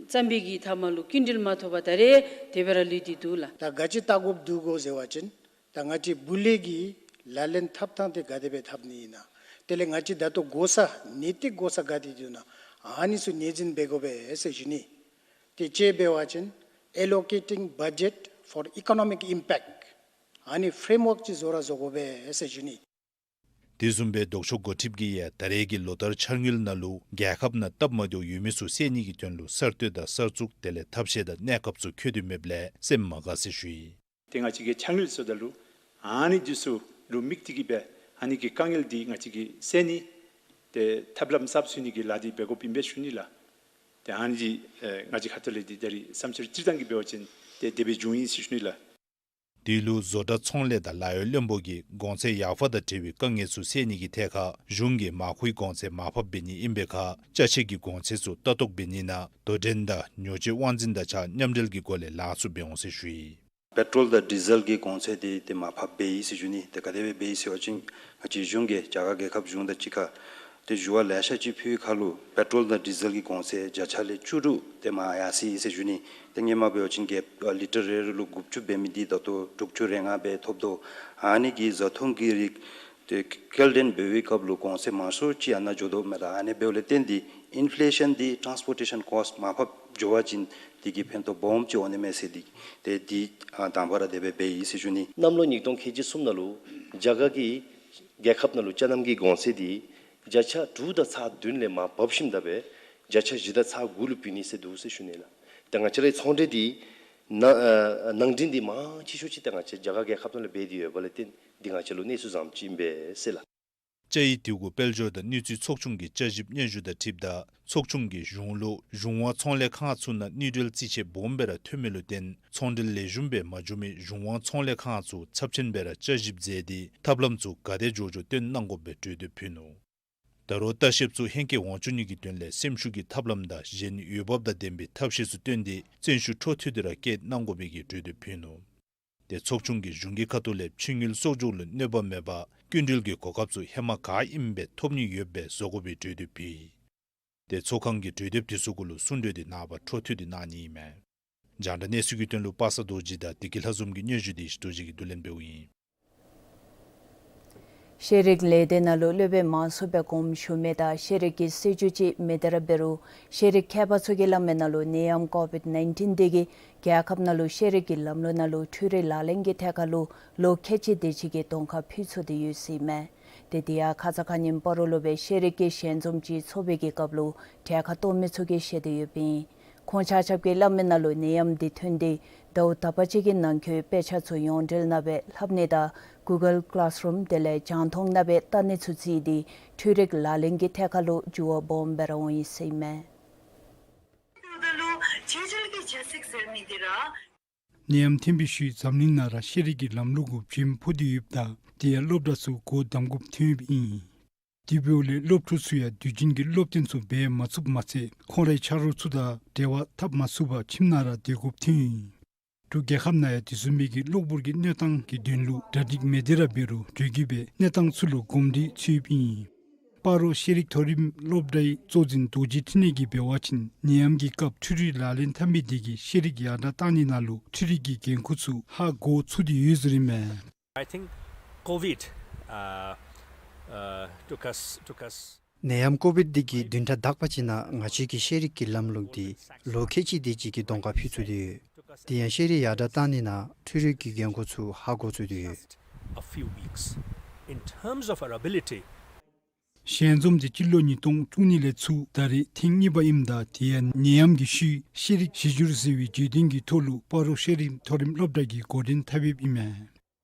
བརྩམ་པའི་གི་མཐའ་མ་ལུ་སྐྱིན་འགྲུལ་མ་ཐོབ་པར་ད་རེས་དེ་སྦེ་ར་ལུས་ཏེ་འདུག་ལགས། ད་ག་ཅི་བལྟ་དགོཔ་འདུག་གོ་ཟེར་བ་ཅིན་ད་ང་བཅས་བུ་ལོན་གྱི་ལག་ལེན་འཐབ་ཐངས་འདི་ག་དེ་སྦེ་འཐབ་ནི་ཨིན་ན། དེ་ལས་ང་བཅས་ད་ལྟོ་དགོ་ས་ནན་ཏིག་དགོ་ས་ག་དེ་འདུག་ན་ཨ་ནི་ཚུ་ངོས་འཛིན་འབད་དགོ་པས་ཟེར་ཞུ་ནི། དེ་ཅིག་འབད་བ་ཅིན་Allocating Budget for Economic Impact ཨ་ནི་ཕྲེམ་ཝརཀ་ཅིག་བཟོ་ར་བཟོ་དགོ་པས་ཟེར་ཞུ་ནི། དེ་བཟུམ་སྦེ་ལྡོག་ཕྱོགས་འགོ་ཁྲིདཔ་གིས་ཡང་ད་རེས་ཀྱི་ལོ་བསྟར་འཆར་དངུལ་ནང་ལུ་རྒྱལ་ཁབ་ནང་སྟབས་མ་བདེཝ་ཡོད་མི་ཚུ་སེལ་ནི་གི་དོན་ལུ་གསར་གཏོད་དང་གསར་བཙུགས་དེ་ལས་ཐབས་ཤེས་དང་གནས་སྐབས་ཚུ་འཁོད་དེ་མེདཔ་ལས་སེམས་མ་དགའ་ཟེར་ཞུ་ཡི། ཏེ་ང་བཅས་ཀྱིས་འཆར་དངུལ་བཟོཝ་ད་ལུ་ཨ་ནི་འདི་ཚུ་ལུ་དམིགས་ཏེ་གིས་སྦེ་ཨ་ནི་གི་དཀའ་ངལ་འདི་ང་བཅས་ཀྱིས་སེལ་ནི་ཏེ་ཐབས་ལམ་གསརཔ་བཟོ་ནི་གི་ལཱ་འདི་འབད་དགོཔ་ཨིན་པས་ཞུ་ནི་ལགས། ཏེ་ཨ་ནི་འདི་ཨེ་ང་བཅས་ཁ་ཐུག་ལས་འདི་ད་རེས་བསམ་འཆར་སྤྱིར་བཏང་གི་འབད་བ་ཅིན་ཏེ་དེ་སྦེ་བྱུང་ཡི་ཟེར་ཞུ་ནི་ལགས། དེ་ལུ་བཟོ་གྲྭ་ཚོང་ལས་དང་ལཱ་གཡོག་བློན་པོ་གིས་གོང་ཚད་ཡར་འཕར་དང་འབྲེལ་བའི་དཀའ་ངལ་ཚུ་སེལ་ནི་གི་ཐད་ཁར་གཞུང་གིས་མར་མཁོའི་གོང་ཚད་མར་ཕབ་འབད་ནི་ཨིན་པའི་ཁར་ཅ་ཆས་ཀྱི་གོང་ཚད་ཚུ་ལྟ་རྟོག་འབད་ནི་ནང་དོ་འགྲན་དང་ཉོ་སྤྱོད་དབང་འཛིན་དང་གཅིག་ཁར་མཉམ་འབྲེལ་གྱི་སྒོ་ལས་ལཱ་ཚུ་འབད་འོང་ཟེར་ཞུ་ཡི། པེ་ཊོལ་དང་ཌི་ཟེལ་གྱི་གོང་ཚད་འདི་ཏེ་མར་ཕབ་འབད་ཡི་ཟེར་ཞུ་ནི། ཏེ་ག་དེ་སྦེ་འབད་ཡི་ཟེར་བ་ཅིན་ང་བཅས་གཞུང་གིས་རྒྱ་གར་རྒྱལ་ཁབ་གཞུང་དང་གཅིག་ཁར་ཏེ་ཞུ་བ་ལེ་ཤ་ཅིག་ཕུལ་བའི་ཁར་ལུ་པེ་ཊོལ་དང་ཌི་ཟེལ་གྱི་གོང་ཚད་བརྒྱ་ཆ་ལས་བཅུ་དྲུག་ཏེ་མར་ཡར་སོང་ཡི་ཟེར་ཞུ་ནི། ཏེ་སྔོན་མ་འབད་བ་ཅིན་ག་ལི་ཊར་རེ་རེ་ལུ་དགུ་བཅུ་འབད་མི་འདི་ད་ལྟོ་དྲུག་ཅུ་རེ་ལྔ་སྦེ་ཐོབ་དོ། ཨ་ནི་གི་བཟའ་འཐུང་གི་རིགས་ཏེ་སྐྱེལ་འདྲེན་འབད་བའི་སྐབས་ལུ་གོང་ཚད་མང་ཤོས་ཅིག་ཨ་ནཱ་འགྱོ་དོ་མས། ད་ཨ་ནི་འབདཝ་ལས་བརྟེན་ཏེ་ཨིན་ཕི་ལེ་ཤཱན་འདི་ཊཱནསི་པོར་ཊེ་ཤཱན་ཀོསཊ་མར་ཕབ་འགྱོ་བ་ཅིན་དེ་གིས་ཕན་ཐོགས་སྦོམ་ཅིག་འོང་ནི་མས་ཟེར་ཏེ་ཏེ་འདི་ཨ་དང་པ་ར་དེ་སྦེ་འབད་ཡི་ཟེར་ཞུ་ནི། གནམ་ལོ་ཉིས་སྟོང་ཁལ་གཅིག་གསུམ་ནང་ལུ་རྒྱ་གར་གྱི་རྒྱལ་ཁབ་ནང་ལུ་ཅ་ནམ་གྱི་གོང་ཚད་འདི་བརྒྱ་ཆ་དྲུག་དང་ཚག་བདུན་ལས་མར་བབས་ཞིནམ་ད་སྦེ་བརྒྱ་ཆ་བཞི་དང་ཚག་དགུ་ལུ་ཕུལ་ནི་ཟེར་འདུག་ཟེར་ཞུ་ནི་ལགས། ཏེ་ང་བཅས་རའི་ཚོང་འབྲེལ་འདི་ནང་ཨ་ནང་འདྲེན་འདི་མང་ཆེ་ཤོས་ཅིག་ཏེ་ང་བཅས་རྒྱ་གར་རྒྱལ་ཁབ་ནང་ལས་འབད་དེ་ཡོདཔ་ལས་བརྟེན་འདི་ང་བཅས་ལུ་གནས་ཚུལ་བཟངམ་ཅིག་ཨིན་པས་ཟེར་ལགས། བཅའ་ཡིག་དེ་གུ་དཔལ་འབྱོར་དང་ནུས་རྩིས་ཚོགས་ཆུང་གི་བཅའ་ཞིབ་སྙན་ཞུ་དང་འཁྲིལཝ་ད་ཚོགས་ཆུང་གིས་གཞུང་ལུ་གཞུང་དབང་ཚོང་ལས་ཁང་ཚུ་ནང་དངུལ་འབྲེལ་རྩིས་ཆད་སྦོམ་སྦེ་ར་ཐོན་མི་ལུ་བརྟེན་ཚོང་འབྲེལ་ལེགས་ཤོམ་སྦེ་མ་འགྱོ་མི་གཞུང་དབང་ཚོང་ལས་ཁང་ཚུ་ཚབས་ཆེན་སྦེ་ར་བཅའ་ཞིབ་མཛད་དེ་ཐབས་ལམ་ཚུ་ག་དེ་མགྱོགས་མགྱོགས་སྟོན་གནང་དགོཔ་སྦེ་གྲོས་བསྡུར་ཕུལ་ནུག། ད་རུང་ལྟ་བཤལཔ་ཚུ་ཧེང་སྐལ་འོང་བཅུག་ནི་གི་དོན་ལས་སེམས་ཤུགས་ཀྱི་ཐབས་ལམ་དང་གཞན་འོས་འབབ་དང་ལྡན་པའི་ཐབས་ཤེས་ཚུ་བཏོན་ཏེ་བརྩོན་ཤུགས་འཕྲོ་མཐུད་དེ་ར་བསྐྱེད་གནང་དགོ་པའི་གི་གྲོས་བསྡུར་ཕུལ་ནུག། ཏེ་ཚོགས་ཆུང་གིས་གཞུང་གི་ཁ་ཐུག་ལས་ཕྱི་དངུལ་གསོག་འཇོག་ལུ་གནོད་པ་མེད་པར་སྐྱིན་འགྲུལ་གྱི་གོ་སྐབས་ཚུ་ཧེ་མ་ག་ཨིནམ་སྦེ་ཐོབ་ནི་ཡོདཔ་སྦེ་བཟོ་དགོ་པའི་གྲོས་བསྡུར་ཕུལ་ཡི། ཏེ་ཚོགས་ཁང་གིས་གྲོས་བསྡུརཔ་དེ་ཚུ་གུ་ལུ་གསུང་གྲོས་དེ་ནངས་པ་འཕྲོ་མཐུད་དེ་གནང་ནི་ཨིན་མས། རྒྱང་བསྒྲགས་གནས་ཚུལ་གྱི་དོན་ལུ་པ་སངས་རྡོ་རྗེ་དང་བདེ་སྐྱིད་ལྷ་འཛོམས་ཀྱི་སྙན་ཞུ་དེ་ཡེ་ཤེས་རྡོ་རྗེ་གིས་བསྡུ་ལེན་འབདཝ་ཨིན། ཤེས་རིག་ལས་སྡེ་ནང་ལུ་སློབ་དཔོན་མང་སུ་སྦེ་དགོངསམ་ཞུ་མི་དང་ཤེས་རིག་གི་སྲིད་བྱུས་ཅིག་མེད་དེ་ར་འབད་རུང་ཤེས་རིག་མཁས་པ་ཚུ་གིས་སླབ་མི་ནང་ལུ་ནད་ཡམས་ཀོ་བིཌ་ནའིན་ཊིན་འདི་གིས་རྒྱལ་ཁབ་ནང་ལུ་ཤེས་རིག་གི་ལམ་ལུགས་ནང་ལུ་འཕྲུལ་རིག་ལག་ལེན་གྱི་ཐད་ཁར་ལུ་ལོ་ཁལ་གཅིག་དེ་ཅིག་གི་གདོང་ཁར་ཕུད་ཚུགས་ཏེ་ཡོད་ཟེར་ཨིན་མས། ཏེ་དེ་ཡང་ཁ་ཙ་ཁ་ཉིནམ་སྤ་རོ་ལུ་སྦེ་ཤེས་རིག་གི་ཞལ་འཛོམས་ཅིག་ཚོགས་པའི་གི་སྐབས་ལུ་གྲལ་ཁར་གཏོགས་མི་ཚུ་གིས་བཤད་དེ་ཡོདཔ་ཨིན། ཁོང་ཆ་ཁྱབ་ཀྱིས་སླབ་མི་ནང་ལུ་ནད་ཡམས་འདི་ཐོན་ཏེ་ཟླཝ་དག་པ་ཅིག་གི་ནང་འཁོད་དཔེ་ཆ་ཚུ་ཡོངས་འབྲེལ་ནང་སྦེ་ལྷབ་ནི་དང་གུ་གཱལ་ཀི་ལཱསི་རུམ་དེ་ལས་རྒྱང་མཐོང་ནང་སྦེ་ལྟ་ནི་ཚུ་བརྩིས་ཏེ་འཕྲུལ་རིག་ལག་ལེན་གྱི་ཐད་ཁར་ལུ་འགྱུར་བ་སྦོམ་སྦེ་ར་འོང་ཡི་ཟེར་ཨིན་མས། ནད་ཡམས་ཐོན་པའི་ཤུལ་འཛམ་གླིང་ནང་ར་ཤེས་རིག་གི་ལམ་ལུགས་གུ་བྱེམ་ཕོག་སྟེ་ཡོདཔ་ད་དེ་ཡང་སློབ་གྲྭ་ཚུ་སྒོ་བསྡམ་དགོཔ་ཐོན་ཡོདཔ་ཨིན། དེ་འབདཝ་ལས་སློབ་ཕྲུག་ཚུ་ཡང་དུས་རྒྱུན་གྱི་སློབ་སྟོན་ཚུ་འབད་མ་ཚུགསཔ་མ་ཚད་ཁོང་རའི་ཆ་རོགས་ཚུ་དང་འབྲེལ་བ་འཐབ་མ་ཚུགས་པར་ཁྱིམ་ནང་ར་སྡོད་དགོཔ་ཐོན་ཡི། འབྲུག་རྒྱལ་ཁབ་ནང་ཡང་དེ་བཟུམ་མའི་གི་གློ་བུར་གྱི་གནས་སྟངས་ཀྱི་དོན་ལུ་གྲ་སྒྲིག་མེད་དེ་ར་འབད་རུང་འགྲོས་ཀྱིས་སྦེ་གནས་སྟངས་ཚུ་ལུ་གོམས་འདྲིས་ཚུད་ཡོདཔ་ཨིན། སྤ་རོ་ཤེས་རིག་མཐོ་རིམ་སློབ་གྲྭའི་གཙོ་འཛིན་རྡོ་རྗེ་འཕྲིན་ལས་ཀྱིས་འབད་བ་ཅིན་ནད་ཡམས་ཀྱི་སྐབས་འཕྲུལ་རིག་ལག་ལེན་འཐབ་མི་དེ་གིས་ཤེས་རིག་ཡར་དྲག་གཏང་ནི་ནང་ལུ་འཕྲུལ་རིག་གི་འགན་ཁུར་ཚུ་ཧ་གོ་ཚུགས་ཏེ་ཡོད་ཟེར་ཨིན་མས། I think COVID, uh, uh, took us, took us ནད་ཡམས་ཀོ་བིཌ་འདི་གིས་བདུན་ཕྲག་དག་པ་ཅིག་ནང་ང་བཅས་ཀྱི་ཤེས་རིག་གི་ལམ་ལུགས་འདི་ལོ་ཁལ་གཅིག་དེ་ཅིག་གི་གདོང་ཁར་ཕུད་ཚུགས་ཏེ་ཡོད། དེ་ཡང་ཤེས་རིག་ཡར་དྲག་གཏང་ནི་ནང་འཕྲུལ་རིག་གི་འགན་ཁུར་ཚུ་ཧ་གོ་ཚུགས་ཏེ་ཡོད། A few weeks. In terms of our ability, ཞལ་འཛོམས་འདི་སྤྱི་ལོ་ཉིས་སྟོང་བཅུ་གཉིས་ལས་ཚུར་ད་རེས་ཐེངས་གཉིས་པ་ཨིནམ་ད་དེ་ཡང་ནད་ཡམས་ཀྱི་ཤུལ་ཤེས་རིག་གཞི་འགྱུར་ཟེར་བའི་བརྗོད་དོན་གྱི་ཐོག་ལུ་སྤ་རོ་ཤེས་རིག་མཐོ་རིམ་སློབ་གྲྭ་གིས་འགོ་འདྲེན་འཐབ་ཡོདཔ་ཨིན་མས།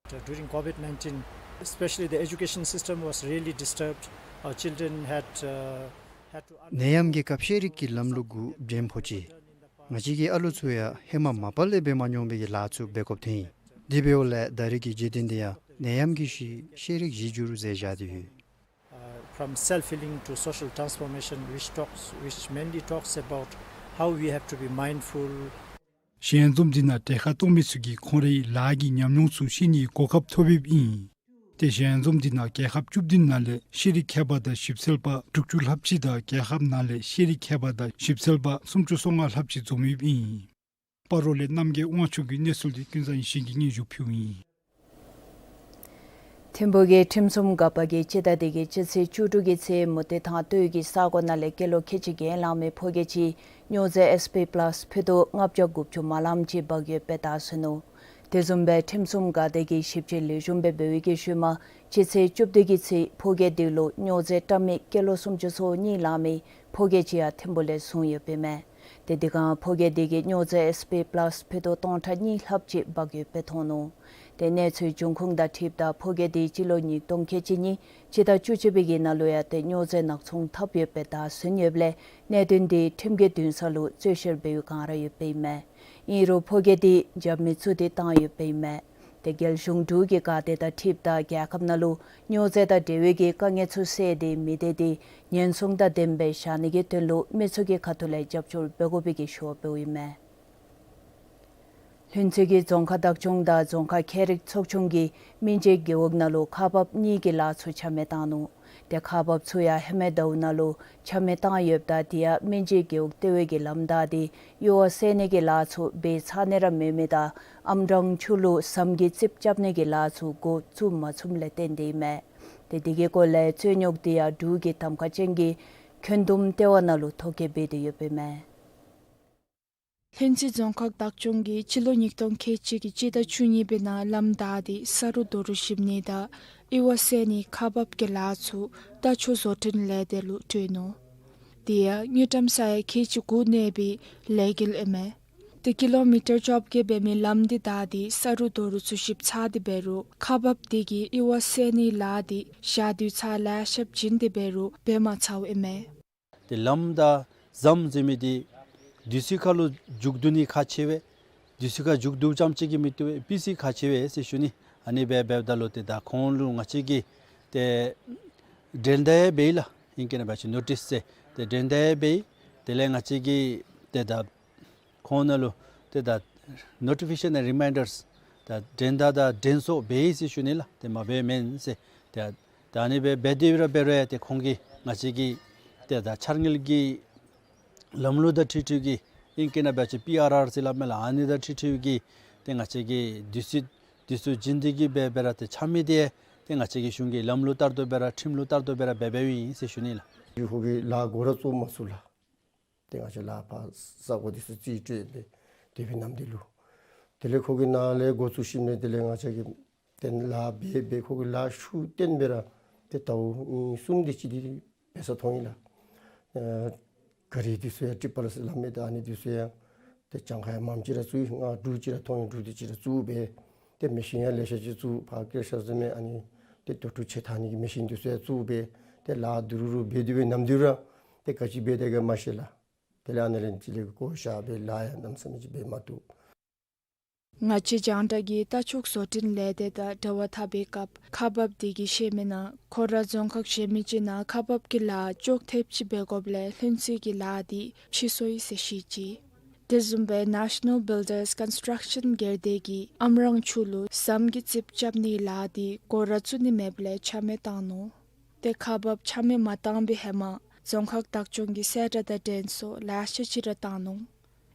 During COVID nineteen, especially the education system was really disturbed. Our children had, uh, had to ནད་ཡམས་ཀྱི་སྐབས་ཤེས་རིག་གི་ལམ་ལུགས་གུ་བྱེམ་ཕོག་ཅི། ང་བཅས་ཀྱི་ཨ་ལོ་ཚུ་ཡང་ཧེ་མ་མ་པ་ལས་འབད་མ་མྱོང་བའི་གི་ལཱ་ཚུ་འབད་དགོཔ་ཐོན་ཡི། དེ་འབདཝ་ལས་ད་རེས་ཀྱི་བརྗོད་དོན་འདི་ཡང་ནད་ཡམས་ཀྱི་ཤུལ་ཤེས་རིག་གཞི་འགྱུར་ཟེར་བཞག་སྟེ་ཡོད། Uh, from self-healing to social transformation, which talks, which mainly talks about how we have to be mindful. ཞལ་འཛོམས་འདི་ནང་གྲལ་ཁར་གཏོགས་མི་ཚུ་གིས་ཁོང་རའི་ལཱ་གི་ཉམས་མྱོང་ཚུ་བཤད་ནིའི་གོ་སྐབས་ཐོབ་ཡོདཔ་ཨིན། ཏེ་ཞལ་འཛོམས་འདི་ནང་རྒྱལ་ཁབ་བཅུ་བདུན་ནང་ལས་ཤེས་རིག་མཁས་པ་དང་ཞིབ་འཚོལ་པ་དྲུག་ཅུ་ལྷགཔ་ཅིག་དང་རྒྱལ་ཁབ་ནང་ལས་ཤེས་རིག་མཁས་པ་དང་ཞིབ་འཚོལ་པ་སུམ་ཅུ་སོ་ལྔ་ལྷགཔ་ཅིག་འཛོམས་ཡོདཔ་ཨིན། སྤ་རོ་ལས་རྣམ་རྒྱལ་དབང་ཕྱུག་གི་གནས་ཚུལ་འདི་ཀུན་བཟང་ཡེ་ཤེས་ཀྱིས་སྙན་ཞུ་ཕུལཝ་ཨིན། ཐིམ་ཕུག་གི་ཁྲིམས་སྲུང་འགག་པ་གིས་སྤྱི་ཟླ་འདི་གི་སྤྱི་ཚེས་བཅུ་དྲུག་གི་ཚེ་མུ་སྟེགས་ཐང་སྟོད་ཀྱི་ས་གོ་ནང་ལས་སྐྱེས་ལོ་ཁལ་གཅིག་གྱེན་ལངས་མི་ཕོ་སྐྱེས་ཅིག་སྨྱོ་རྫས་ཨེས་པི་པ་ལཱསི་ཕུད་དུང་ལྔ་བརྒྱ་དགུ་བཅུ་མ་ལངམ་ཅིག་འབག་ཡོདཔ་སྦེ་བདའ་ཟུན་ནུག། དེ་བཟུམ་སྦེ་ཁྲིམས་སྲུང་འགག་སྡེ་གིས་ཞིབ་དཔྱད་ལེགས་ཤོམ་སྦེ་འབད་བའི་གི་ཤུལ་མ་སྤྱི་ཚེས་བཅུ་བདུན་གྱི་ཚེ་ཕོ་སྐྱེས་འདི་ལུ་སྨྱོ་རྫས་བཀྲམ་མི་སྐྱེས་ལོ་སུམ་ཅུ་སོ་གཉིས་ལང་མི་ཕོ་སྐྱེས་ཅིག་ཡང་ཐིམ་ཕུག་ལས་བཟུང་ཡོདཔ་ཨིན་མས། ཏེ་དེ་སྒང་ཕོ་སྐྱེས་དེ་གིས་སྨྱོ་རྫས་ཨེས་པི་པ་ལཱསི་ཕུད་དུང་སྟོང་ཕྲག་གཉིས་ལྷགཔ་ཅིག་འབག་ཡོདཔ་སྦེ་མཐོང་ནུག། ཏེ་གནས་ཚུལ་འབྱུང་ཁུངས་དང་འཁྲིལཝ་ད་ཕོ་སྐྱེས་དེ་སྤྱི་ལོ་ཉིས་སྟོང་ཁལ་གཅིག་གཉིས་སྤྱི་ཟླ་བཅུ་གཅིག་པའི་གི་ནང་ལུ་ཡང་ཏེ་སྨྱོ་རྫས་ནག་ཚོང་འཐབ་ཡོདཔ་སྦེ་བདའ་ཟུན་ཡོདཔ་ལས་གནད་དོན་དེ་ཁྲིམས་ཀྱི་འདུན་ས་ལུ་རྩོད་བཤེར་འབད་བའི་བསྒང་ར་ཡོདཔ་ཨིན་མས། ཨིན་རུང་ཕོ་སྐྱེས་དེ་རྒྱབ་མི་བཙུགས་ཏེ་བཏང་ཡོདཔ་ཨིན་མས། ཏེ་རྒྱལ་གཞུང་འབྲུག་གི་འགག་སྡེ་དང་འཁྲིལཝ་ད་རྒྱལ་ཁབ་ནང་ལུ་སྨྱོ་རྫས་དང་འབྲེལ་བའི་གི་དཀའ་ངལ་ཚུ་བསལ་ཏེ་མི་སྡེ་དེ་ཉེན་སྲུང་དང་ལྡནམ་སྦེ་བཞག་ནི་གི་དོན་ལུ་མི་ཚུ་གི་ཁ་ཐུག་ལས་རྒྱབ་སྐྱོར་འབད་དགོ་པའི་གི་ཞུ་བ་འབདཝ་ཨིན་མས། ལྷུན་རྩེ་གི་རྫོང་ཁག་བདག་སྐྱོང་དང་རྫོང་ཁག་ཁྱད་རིག་ཚོགས་ཆུང་གིས་སྨིན་བྱེད་རྒེད་འོག་ནང་ལུ་ཁག་འབག་གཉིས་ཀྱི་ལཱ་ཚུ་ཆ་མེད་བཏང་ནུག། ཏེ་ཁག་འབགཔ་ཚུ་ཡང་ཧེ་མའི་ཟླཝ་ནང་ལུ་ཆ་མེད་བཏང་ཡོདཔ་ད་དེ་ཡང་སྨིན་བྱེད་རྒེད་འོག་ལྟེ་བའི་གི་ལམ་བདའ་སྟེ་གཡུར་བ་བསལ་ནི་གི་ལཱ་ཚུ་འབད་ཚར་ནི་ར་མེད་མི་དང་ཨམ་ཊང་ཆུ་ལུ་ཟམ་གྱི་རྩིགཔ་རྐྱབ་ནི་གི་ལཱ་ཚུ་འགོ་བཙུགས་མ་ཚུགསཔ་ལས་བརྟེན་ཏེ་ཨིན་མས། ཏེ་དེ་གི་སྐོར་ལས་རྩོད་རྙོག་དེ་ཡང་འབྲུག་གི་གདམ་ཁ་ཅན་གྱི་འཁོན་འདུམ་ལྟེ་བ་ནང་ལུ་ཐོ་བཀོད་འབད་དེ་ཡོདཔ་ཨིན་མས། ལྷུན་རྩེ་རྫོང་ཁག་བདག་སྐྱོང་གིས་སྤྱི་ལོ་ཉིས་སྟོང་ཁལ་གཅིག་གི་སྤྱི་ཟླ་བཅུ་གཉིས་པའི་ནང་ལམ་བདའ་སྟེ་ས་རུ་རྡོ་རུ་བཤིབ་ནི་དང་གཡུར་བ་བསལ་ནི་ཁག་འབག་གི་ལཱ་ཚུ་རྟ་མཆོག་བཟོ་སྐྲུན་ལས་སྡེ་ལུ་སྤྲོད་ནུག། དེ་ཡང་དངུལ་ཀྲམ་ས་ཡ་ཁལ་གཅིག་དགུ་གནས་པའི་ལས་འགུལ་ཨིན་མས། ཏེ་ཀི་ལོ་མི་ཊར་བཅོ་བརྒྱད་འབད་མི་ལམ་དེ་བདའ་སྟེ་ས་རུ་རྡོ་རུ་ཚུ་བཤིབ་ཚར་ཏེ་འབད་རུང་ཁག་འབག་དེ་གིས་གཡུར་བ་བསལ་ནིའི་ལཱ་དེ་ཞག་དུས་ཚར་ལེ་ཤ་བྱིན་ཏེ་འབད་རུང་འབད་མ་ཚརཝ་ཨིན་མས། ཏེ་ལམ་དང་ཟམ་ཟེར་མི་འདི་དུས་ཚོད་ཁར་ལུ་མཇུག་བསྡུ་ནི་ཁག་ཆེ་བས། དུས་ཚོད་ཁར་མཇུག་བསྡུཝ་ཙམ་ཅིག་གིས་མི་བཏུབ་པས། སྤུས་ཚད་ཁག་ཆེ་བས་ཟེར་ཞུ་ནི། ཨ་ནི་སྦེ་འབདཝ་ད་ལུ་ཏེ་ད་ཁོང་ལུ་ང་བཅས་ཀྱིས་ཏེ་འགྲན་ཟླ་ཡང་འབད་ཡི་ལགས། ཨིང་སྐད་ནང་འབད་བ་ཅིན་ནོ་ཊིསི་ཟེར། ཏེ་འགྲན་ཟླ་ཡང་འབད་ཡི། དེ་ལས་ང་བཅས་ཀྱིས་ཏེ་ད་ཁོང་ནང་ལུ་ཏེ་ད་ནོ་ཊི་ཕི་ཀེ་ཤཱན་ཨེནཌ་རི་མའིན་ཌརསི་ད་འགྲན་ཟླ་དང་འགྲན་ཚོགས་འབད་ཡི་ཟེར་ཞུ་ནི་ལགས། ཏེ་མ་འབད་མེན་ཟེར། ཏེ་ད་ཨ་ནི་སྦེ་འབད་དེ་ར་འབད་རུང་ཡང་ཏེ་ཁོང་གིས་ང་བཅས་ཀྱི་ཏེ་ད་འཆར་དངུལ་གྱི་ལམ་ལུགས་དང་འཁྲིལ་འཁྲིལ་གྱི་ཨིང་སྐད་ནང་འབད་བ་ཅིན་པི་ཨར་ཨར་ཟེར་སླབ་མས་ལགས། ཨ་ནི་དང་འཁྲིལ་འཁྲིལ་གྱི་ཏེ་ང་བཅས་ཀྱིས་དུས་ཚོད་དུས་ཚོད་བྱིན་ཏེ་གིས་འབད་འབད་ར་ཏེ་ཆ་མེད་དེ་ ཏེ་ང་བཅས་ཀྱི་གཞུང་གིས་ལམ་ལུགས་ལྟར་དུ་སྦེ་ར་ཁྲིམས་ལུགས་ལྟར་དུ་སྦེ་ར་འབད་འབདཝ་ཨིན་ཟེར་ཞུ་ནི་ལགས། ཁོ་གིས་ལཱ་འགོ་ར་བཙུགས་མ་ཚུགས་ལགས། ཏེ་ང་བཅས་ལཱ་ཕར་ས་གོ་འདི་ཚུ་རྩིས་སྤྲོད་སྦེ་དེ་སྦེ་ནམ་འདི་ལུ། དེ་ལས་ཁོ་གིས་ནཱ་ལས་འགོ་བཙུགས་ཞིནམ་ལས་དེ་ལས་ང་བཅས་ཀྱིས་ཏེ་ལཱ་འབད་འབད་ཁོ་གིས་ལཱ་ཤུགས་བཏོན་སྦེ་ར་ཏེ་ཟླཝ་གཉིས་གསུམ་དེ་ཅིག་འདི་འབད་ས་མཐོང་ཡི་ལགས། ཨ་ག་རི་འདི་ཚུ་ཡང་ཊི་རི་པལ་སི་སླབ་མི་ད་ཨ་ནི་འདི་ཚུ་ཡང་ཏེ་གྱངས་ཁ་ཡང་མངམ་ཅིག་ར་བཙུགས་ཡི། ང་འབྲུག་ཅིག་ར་མཐོང་ཡི། འབྲུག་འདི་ཅིག་ར་བཙུགས་སྦེ་ཏེ་མེ་ཤིན་ཡང་ལེ་ཤ་ཅིག་བཙུགས། ཕར་ཀེར་ཤ་བཟུམ་མའི་ཨ་ནི་ཏེ་དུར་ཁྲོད་ཕྱེ་འཐག་ནི་གི་མེ་ཤིན་འདི་ཚུ་ཡང་བཙུགས་སྦེ་ཏེ་ལཱ་དུ་རུ་རུ་འབད་དེ་སྦེ་ནམ་དུས་ར་ཏེ་ག་ཅི་འབད་དེ་ག་མ་ཤེས་ལགས། དེ་ལས་ཨ་ནི་ལས་ཅིག་ལས་བཀོ་བཞག་སྦེ་ལཱ་ཡང་གནམ་མེད་ས་མེད་ཅིག་འབད་མ་བཏུབ། ང་བཅས་རྒྱང་བསྒྲགས་ཀྱིས་རྟ་ཕྱུགས་བཟོ་སྐྲུན་ལས་སྡེ་དང་འབྲེལ་བ་འཐབ་པའི་སྐབས་ཁག་འབགཔ་དེ་གིས་བཤད་མི་ནང་ཁོ་ར་རྫོང་ཁག་གཞན་མི་ཅིག་ནང་ཁག་འབགཔ་ཀྱི་ལཱ་ཅོག་འཐདཔ་ཅིག་འབད་དགོཔ་ལས་ལྷུན་རྩེ་གི་ལཱ་འདི་ཕྱིས་སོ་ཡི་ཟེར་བཤད་ཅི། དེ་བཟུམ་སྦེ་ནེ་ཤ་ནཱལ་བིལ་ཌརས་ཀོན་སི་ཊརཀ་ཤཱན་སྒེར་སྡེ་གིས་ཨམ་རང་ཆུ་ལུ་ཟམ་གྱི་རྩིགཔ་རྐྱབ་ནིའི་ལཱ་འདི་འགོ་ར་བཙུགས་ནི་མེདཔ་ལས་ཆ་མེད་བཏང་ནུག། ཏེ་ཁག་འབགཔ་ཆ་མེད་མ་བཏང་པའི་ཧེ་མ་རྫོང་ཁག་བདག་སྐྱོང་གིས་གསལ་བསྒྲགས་དང་འགྲན་ཚོགས་ལེ་ཤ་ཅིག་ར་བཏང་ནུག།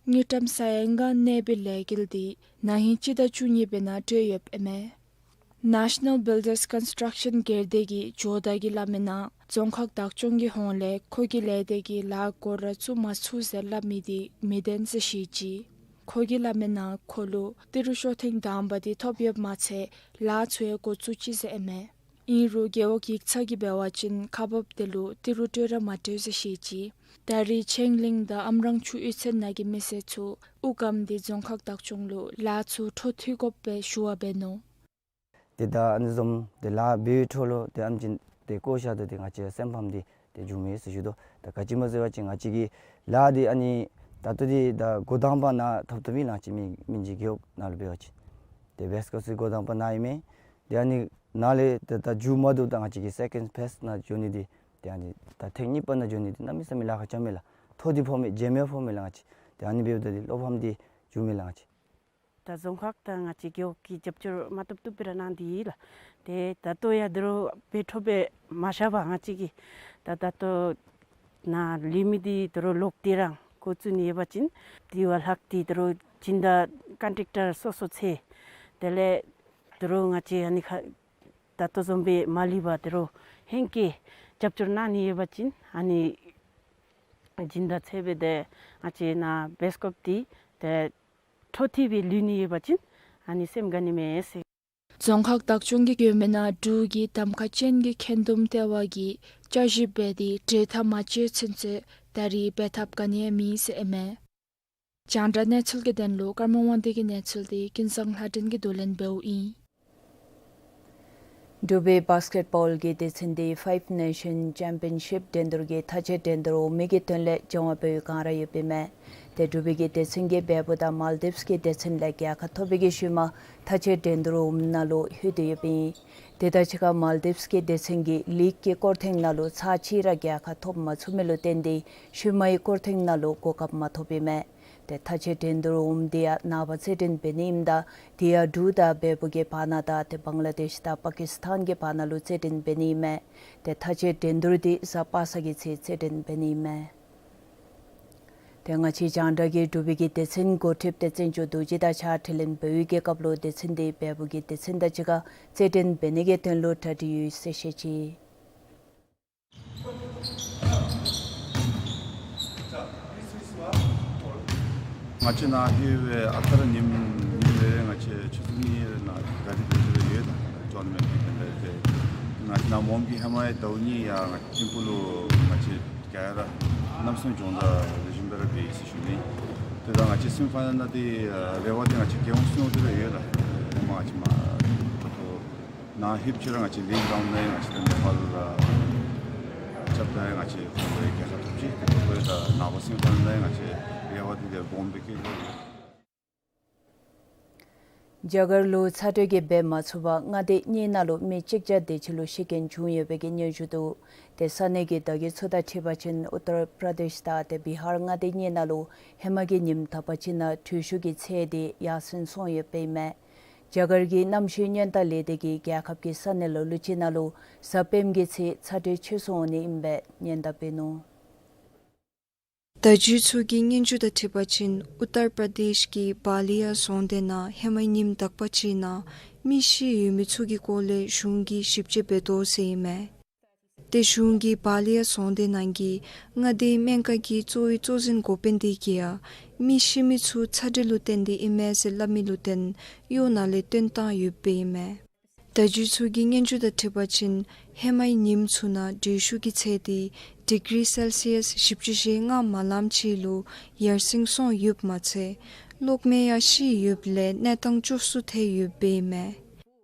དངུལ་ཀྲམ་ས་ཡ་ལྔ་གནས་པའི་ལས་འགུལ་འདི་ན་ཧིང་སྤྱི་ཟླ་བཅུ་གཉིས་པའི་ནང་གྲོལ་ཡོདཔ་ཨིན་མས། ནེ་ཤ་ནཱལ་བིལ་ཌརས་ཀོན་སི་ཊརཀ་ཤཱན་སྒེར་སྡེ་གིས་ཇོ་བདག་གིས་སླབ་མི་ནང་རྫོང་ཁག་བདག་སྐྱོང་གི་ཧོངས་ལས་ཁོ་གི་ལས་སྡེ་གི་ལཱ་འགོ་ར་བཙུགས་མ་ཚུགས་ཟེར་སླབ་མི་འདི་མི་བདེན་ཟེར་བཤད་ཅི། ཁོ་གིས་སླབ་མི་ནང་ཁོ་ལུ་ཏི་རུ་ཤོ་ཐེངས་དང་པ་འདི་ཐོབ་ཡོདཔ་མ་ཚད་ལཱ་ཚུ་ཡང་འགོ་བཙུགས་ཅི་ཟེར་ཨིན་མས། ཨིན་རུང་རྒེད་འོག་ཡིག་ཚང་གིས་འབད་བ་ཅིན་ཁག་འབགཔ་དེ་ལུ་ཏི་རུ་སྤྲོད་ར་མ་སྤྲོད་ཟེར་བཤད་ཅི། ད་རེས་ཆོས་གླིང་དང་ཨམ་རང་ཆུ་གཡུས་ཚན་ནང་གི་མི་སེར་ཚུ་དབུགས་སྒམ་འདི་རྫོང་ཁག་བདག་སྐྱོང་ལུ་ལཱ་ཚུ་འཕྲོ་མཐུད་དགོ་པའི་ཞུ་བ་འབད་ནུག། ཏེ་ད་ཨ་ནི་བཟུམ་ཏེ་ལཱ་འབད་བའི་འཕྲོ་ལུ་ཏེ་ཨམ་ཅིག་ཏེ་བཀོ་བཞག་དོ་ཏེ་ང་བཅས་སེམས་ཕམ་འདི་ཏེ་འབྱུངམ་མས་ཟེར་ཞུ་དོ། ད་ག་ཅི་སྨོ་ཟེར་བ་ཅིན་ང་བཅས་ཀྱི་ལཱ་འདི་ཨ་ནི་ད་ལྟོ་འདི་ད་འགོ་དང་པ་ནཱ་ཐོབ་ཐོབ་མི་ལང་ཅི་མི་མི་ཅིག་རྒེད་འོག་ནང་ལུ་འབད་བ་ཅིན་ཏེ་བེསི་ཀོབ་སི་འགོ་དང་པ་ནཱ་ཨིན་མས། ཏེ་ཨ་ནི་ནཱ་ལས་ཏེ་ད་མཇུག་མ་བསྡུཝ་ད་ང་བཅས་ཀྱི་སེ་ཀེནཌ་ཕེསི་ནང་འགྱོ་ནི་འདི་ཏེ་ཨ་ནི་ད་ཐེངས་གཉིས་པ་ནང་འགྱོ་ནི་འདི་གནམ་མེད་ས་མེད་ལཱ་ཁག་རྐྱབ་མས་ལགས། འཕྲོ་འདི་ཕོག་མས། རྗེས་མ་ཕོག་མས་ལགས། ང་བཅས་ཏེ་ཨ་ནི་འབདཝ་ད་འདི་བློ་ཕམ་འདི་འབྱུངམ་མས་ལགས་ང་བཅས། ད་རྫོང་ཁག་དང་ང་བཅས་རྒེད་འོག་གིས་རྒྱབ་སྐྱོར་མ་བཏུབ་བཏུབ་སྦེ་ར་གནང་སྟེ་ཡོད་ལགས། ཏེ་ད་ལྟོ་ཡང་འདི་རུ་འབད་འཕྲོ་སྦེ་མ་བཞག་པར་ང་བཅས་ཀྱིས་ད་ད་ལྟོ་ནཱ་ལུས་མི་འདི་འདི་རུ་ལོག་སྟེ་རང་འགོ་བཙུགས་ནི་ཡོད་པ་ཅིན་དེ་བ་ལྷག་སྟེ་འདི་རུ་སྦྱིན་བདག་ཀོན་ཊེཀ་ཊར་སོ་སོ་འཚོལ། དེ་ལས་འདི་རུ་ང་བཅས་ཨ་ནི་ཁ་ད་ལྟོ་བཟུམ་སྦེ་མ་ལུས་པར་འདི་རུ་ཧེང་སྐལ་རྒྱབ་སྐྱོར་གནང་ནི་ཡོད་པ་ཅིན་ཨ་ནི་སྦྱིན་བདག་འཚོལ་སྦེ་ཏེ་ང་བཅས་ནཱ་བེསི་ཀོབ་འདི་ཏེ་འཕྲོ་མཐུད་སྦེ་ལུས་ནི་ཡོད་པ་ཅིན་ཨ་ནི་སེམས་དགའ་ནི་མས་ཟེར། རྫོང་ཁག་བདག་སྐྱོང་གིས་བཀོད་མི་ནང་འབྲུག་གི་གདམ་ཁ་ཅན་གྱི་འཁོན་འདུམ་ལྟེ་བ་གིས་བསྐྱར་ཞིབ་འབད་དེ་གྲོས་ཐག་མ་བཅད་ཚུན་ཚོད་ད་རེས་འབད་ཐབས་ག་ནི་ཡང་མེད་ཟེར་ཨིན་མས། རྒྱང་བསྒྲགས་གནས་ཚུལ་གྱི་དོན་ལུ་ཀརྨ་དབང་འདུས་ཀྱི་གནས་ཚུལ་འདི་ཀུན་བཟང་ལྷ་སྒྲོན་གྱིས་བསྡུ་ལེན་འབདཝ་ཨིན། འབྲུག་པའི་བཱསི་ཀེཊ་བཱོལ་གྱི་སྡེ་ཚན་འདི་ཕའིབ་ནེ་ཤཱན་ཅེམ་པིའོན་ཤིབ་འགྲན་བསྡུར་གྱི་མཐའ་དཔྱད་འགྲན་བསྡུར་འོང་མི་གི་དོན་ལས་སྦྱང་བ་འབད་བའི་བསྒང་ར་ཡོདཔ་ཨིན་མས། ཏེ་འབྲུག་པའི་གི་སྡེ་ཚན་གྱིས་བལ་པོ་དང་མཱལ་ཌིབས་ཀྱི་སྡེ་ཚན་ལས་རྒྱལ་ཁ་ཐོབ་པའི་གི་ཤུལ་མ་མཐའ་དཔྱད་འགྲན་བསྡུར་འོང་མི་ནང་ལུ་ལྷོད་དེ་ཡོདཔ་ཨིན། དེ་དང་གཅིག་ཁར་མཱལ་ཌིབས་ཀྱི་སྡེ་ཚན་གྱིས་ལིག་གི་སྐོར་ཐེངས་ནང་ལུ་ཚར་གཅིག་ར་རྒྱལ་ཁ་ཐོབ་མ་ཚུགས་མི་ལུ་བརྟེན་ཏེ་ཤུལ་མའི་སྐོར་ཐེངས་ནང་ལུ་གོ་སྐབས་མ་ཐོབ་ཨིན་མས། ཏེ་མཐའ་དཔྱད་འགྲན་བསྡུར་འོང་མི་འདི་ཡང་ནངས་པ་རྩེད་འགྲན་འབད་ནི་ཨིནམ་ད་དེ་ཡང་འབྲུག་དང་བལ་པོ་གི་བར་ན་དང་ཏེ་བང་ལ་དེཤ་དང་པ་ཀིས་ཐཱན་གྱི་བར་ན་ལུ་རྩེད་འགྲན་འབད་ནི་ཨིན་མས། ཏེ་མཐའ་དཔྱད་འགྲན་བསྡུར་འདི་གཟའ་པ་སངས་ཀྱི་ཚེ་རྩེད་འགྲན་འབད་ནི་ཨིན་མས། ཏེ་ང་བཅས་རྒྱང་བསྒྲགས་ཀྱིས་འབྲུག་པའི་གི་སྡེ་ཚན་འགོ་ཁྲིདཔ་ཏེ་བཙན་སྐྱོགས་རྡོ་རྗེ་དང་གཅིག་ཁར་དྲི་ལན་འབད་བའི་གི་སྐབས་ལུ་སྡེ་ཚན་འདི་བལ་པོ་གི་སྡེ་ཚན་དང་གཅིག་ཁར་རྩེད་འགྲན་འབད་ནི་གི་དོན་ལུ་གྲ་སྒྲིག་ཡོད་ཟེར་བཤད་ཅི། ང་བཅས་ནཱ་ལྷོད་པའི་ཨ་རྟག་ར་ཉིནམ་ཉིནམ་རེ་རེ་ང་བཅས་ཆུ་ཚོད་གཉིས་རེ་ནང་ག་རི་འགྲོ་རྒྱུ་རེ་ཡོད་ད། ཊོར་ན་མེནཊ་ཀྱི་དོན་ལས་ཏེ་ང་བཅས་ནཱ་མོམ་གི་ཧེ་མའི་ཟླཝ་གཉིས་ཡང་ང་བཅས་ཐིམ་ཕུག་ལུ་ང་བཅས་ག་ར་གནམ་མེད་ས་མེད་སྦྱོང་བརྡར་ལེགས་ཤོམ་སྦེ་ར་འབད་ཡི་ཟེར་ཞུ་ནི། ཏེ་ད་ང་བཅས་སེ་མི་ཕའི་ནཱལ་ནང་འདི་རེ་བ་འདི་ང་བཅས་རྒྱལ་ཡོངས་སུ་ཡོད་དེ་ར་ཡོད་ད། ཧེ་མ་ང་བཅས་མ་ད་ལྟོ་ནཱ་ལྷོདཔ་ཅིག་ར་ང་བཅས་ལིག་རའུནཌ་ནང་ང་བཅས་ད་ནེ་པཱལ་ར་རྐྱབ་ད་ང་བཅས་ཁོང་རའི་རྒྱལ་ཁ་ཐོབ་ཅི། ཏེ་ཁོང་རའི་ད་ནངས་པ་སེ་མི་ཕའི་ནཱལ་ནང་ང་བཅས་རེ་བ་འདི་ཏེ་སྦོམ་སྦེ་བསྐྱེད་དེ་ཡོད། རྒྱ་གར་ལུ་ཚ་དྲོད་ཀྱིས་འབད་མ་ཚུགས་པར་མངའ་སྡེ་གཉིས་ནང་ལུ་མི་གཅིག་བརྒྱ་དེ་ཅིག་ལུ་ཤི་རྐྱེན་བྱུང་ཡོད་པའི་གི་སྙན་ཞུ་འདུག། ཏེ་ས་གནས་ཀྱི་བརྡ་བརྒྱུད་ཚུ་དང་འཁྲིལ་བ་ཅིན་ཨུ་ཏར་པྲ་དེཤ་དང་ཏེ་བི་ཧར་མངའ་སྡེ་གཉིས་ནང་ལུ་ཧེ་མ་གི་ཉིནམ་དག་པ་ཅིག་ནང་དྲོད་ཤུགས་ཀྱི་ཚད་འདི་ཡར་སེང་སོང་ཡོདཔ་ཨིན་མས། རྒྱ་གར་གྱི་གནམ་གཤིས་ཉེན་བརྡ་ལས་སྡེ་གིས་རྒྱལ་ཁབ་ཀྱི་ས་གནས་ལ་ལུ་ཅིག་ནང་ལུ་གཟའ་སྤེནམ་གྱི་ཚེས་ཚ་དྲོད་ཆེ་སུ་འོང་ནི་ཨིན་པའི་ཉེན་བརྡ་འབད་ནུག། བརྡ་བརྒྱུད་ཚུ་གིས་སྙན་ཞུ་དང་འཁྲིལ་བ་ཅིན་ཨུ་ཏར་པར་དེཤ་གི་བཱ་ལི་ཡ་རྫོང་སྡེ་ནང་ཧེ་མའི་ཉིནམ་དག་པ་ཅིག་ནང་མི་ཤི་ཡོད་མི་ཚུ་གི་སྐོར་ལས་གཞུང་གིས་ཞིབ་དཔྱད་འབད་དོ་ཟེར་ཨིན་མས། ཏེ་གཞུང་གིས་བཱ་ལི་ཡ་རྫོང་སྡེ་ནང་གི་མངའ་སྡེའི་སྨན་ཁང་གི་གཙོ་བོའི་གཙོ་འཛིན་འགོ་དཔོན་དེ་གིས་ཡང་མི་ཤི་མི་ཚུ་ཚ་འདྲི་ལུ་བརྟེན་ཏེ་ཨིན་མས་ཟེར་སླབ་མི་ལུ་བརྟེན་གཡོག་ནང་ལས་བཏོན་བཏང་ཡོདཔ་ཨིན་མས། བརྡ་བརྒྱུད་ཚུ་གིས་སྙན་ཞུ་དང་འཁྲིལ་བ་ཅིན་ཧེ་མའི་ཉིནམ་ཚུ་ནང་དྲོད་ཤུགས་ཀྱི་ཚད་དེ་ཌིག་རི་སེལ་སི་ཡས་བཞི་བཅུ་ཞེ་ལྔ་མ་ལངམ་ཅིག་ལུ་ཡར་སེང་སོང་ཡོདཔ་མ་ཚད་གློག་མེ་ཡང་ཤི་ཡོདཔ་ལས་གནས་སྟངས་སྐྱོ་སུ་ཐལ་ཡོདཔ་ཨིན་མས།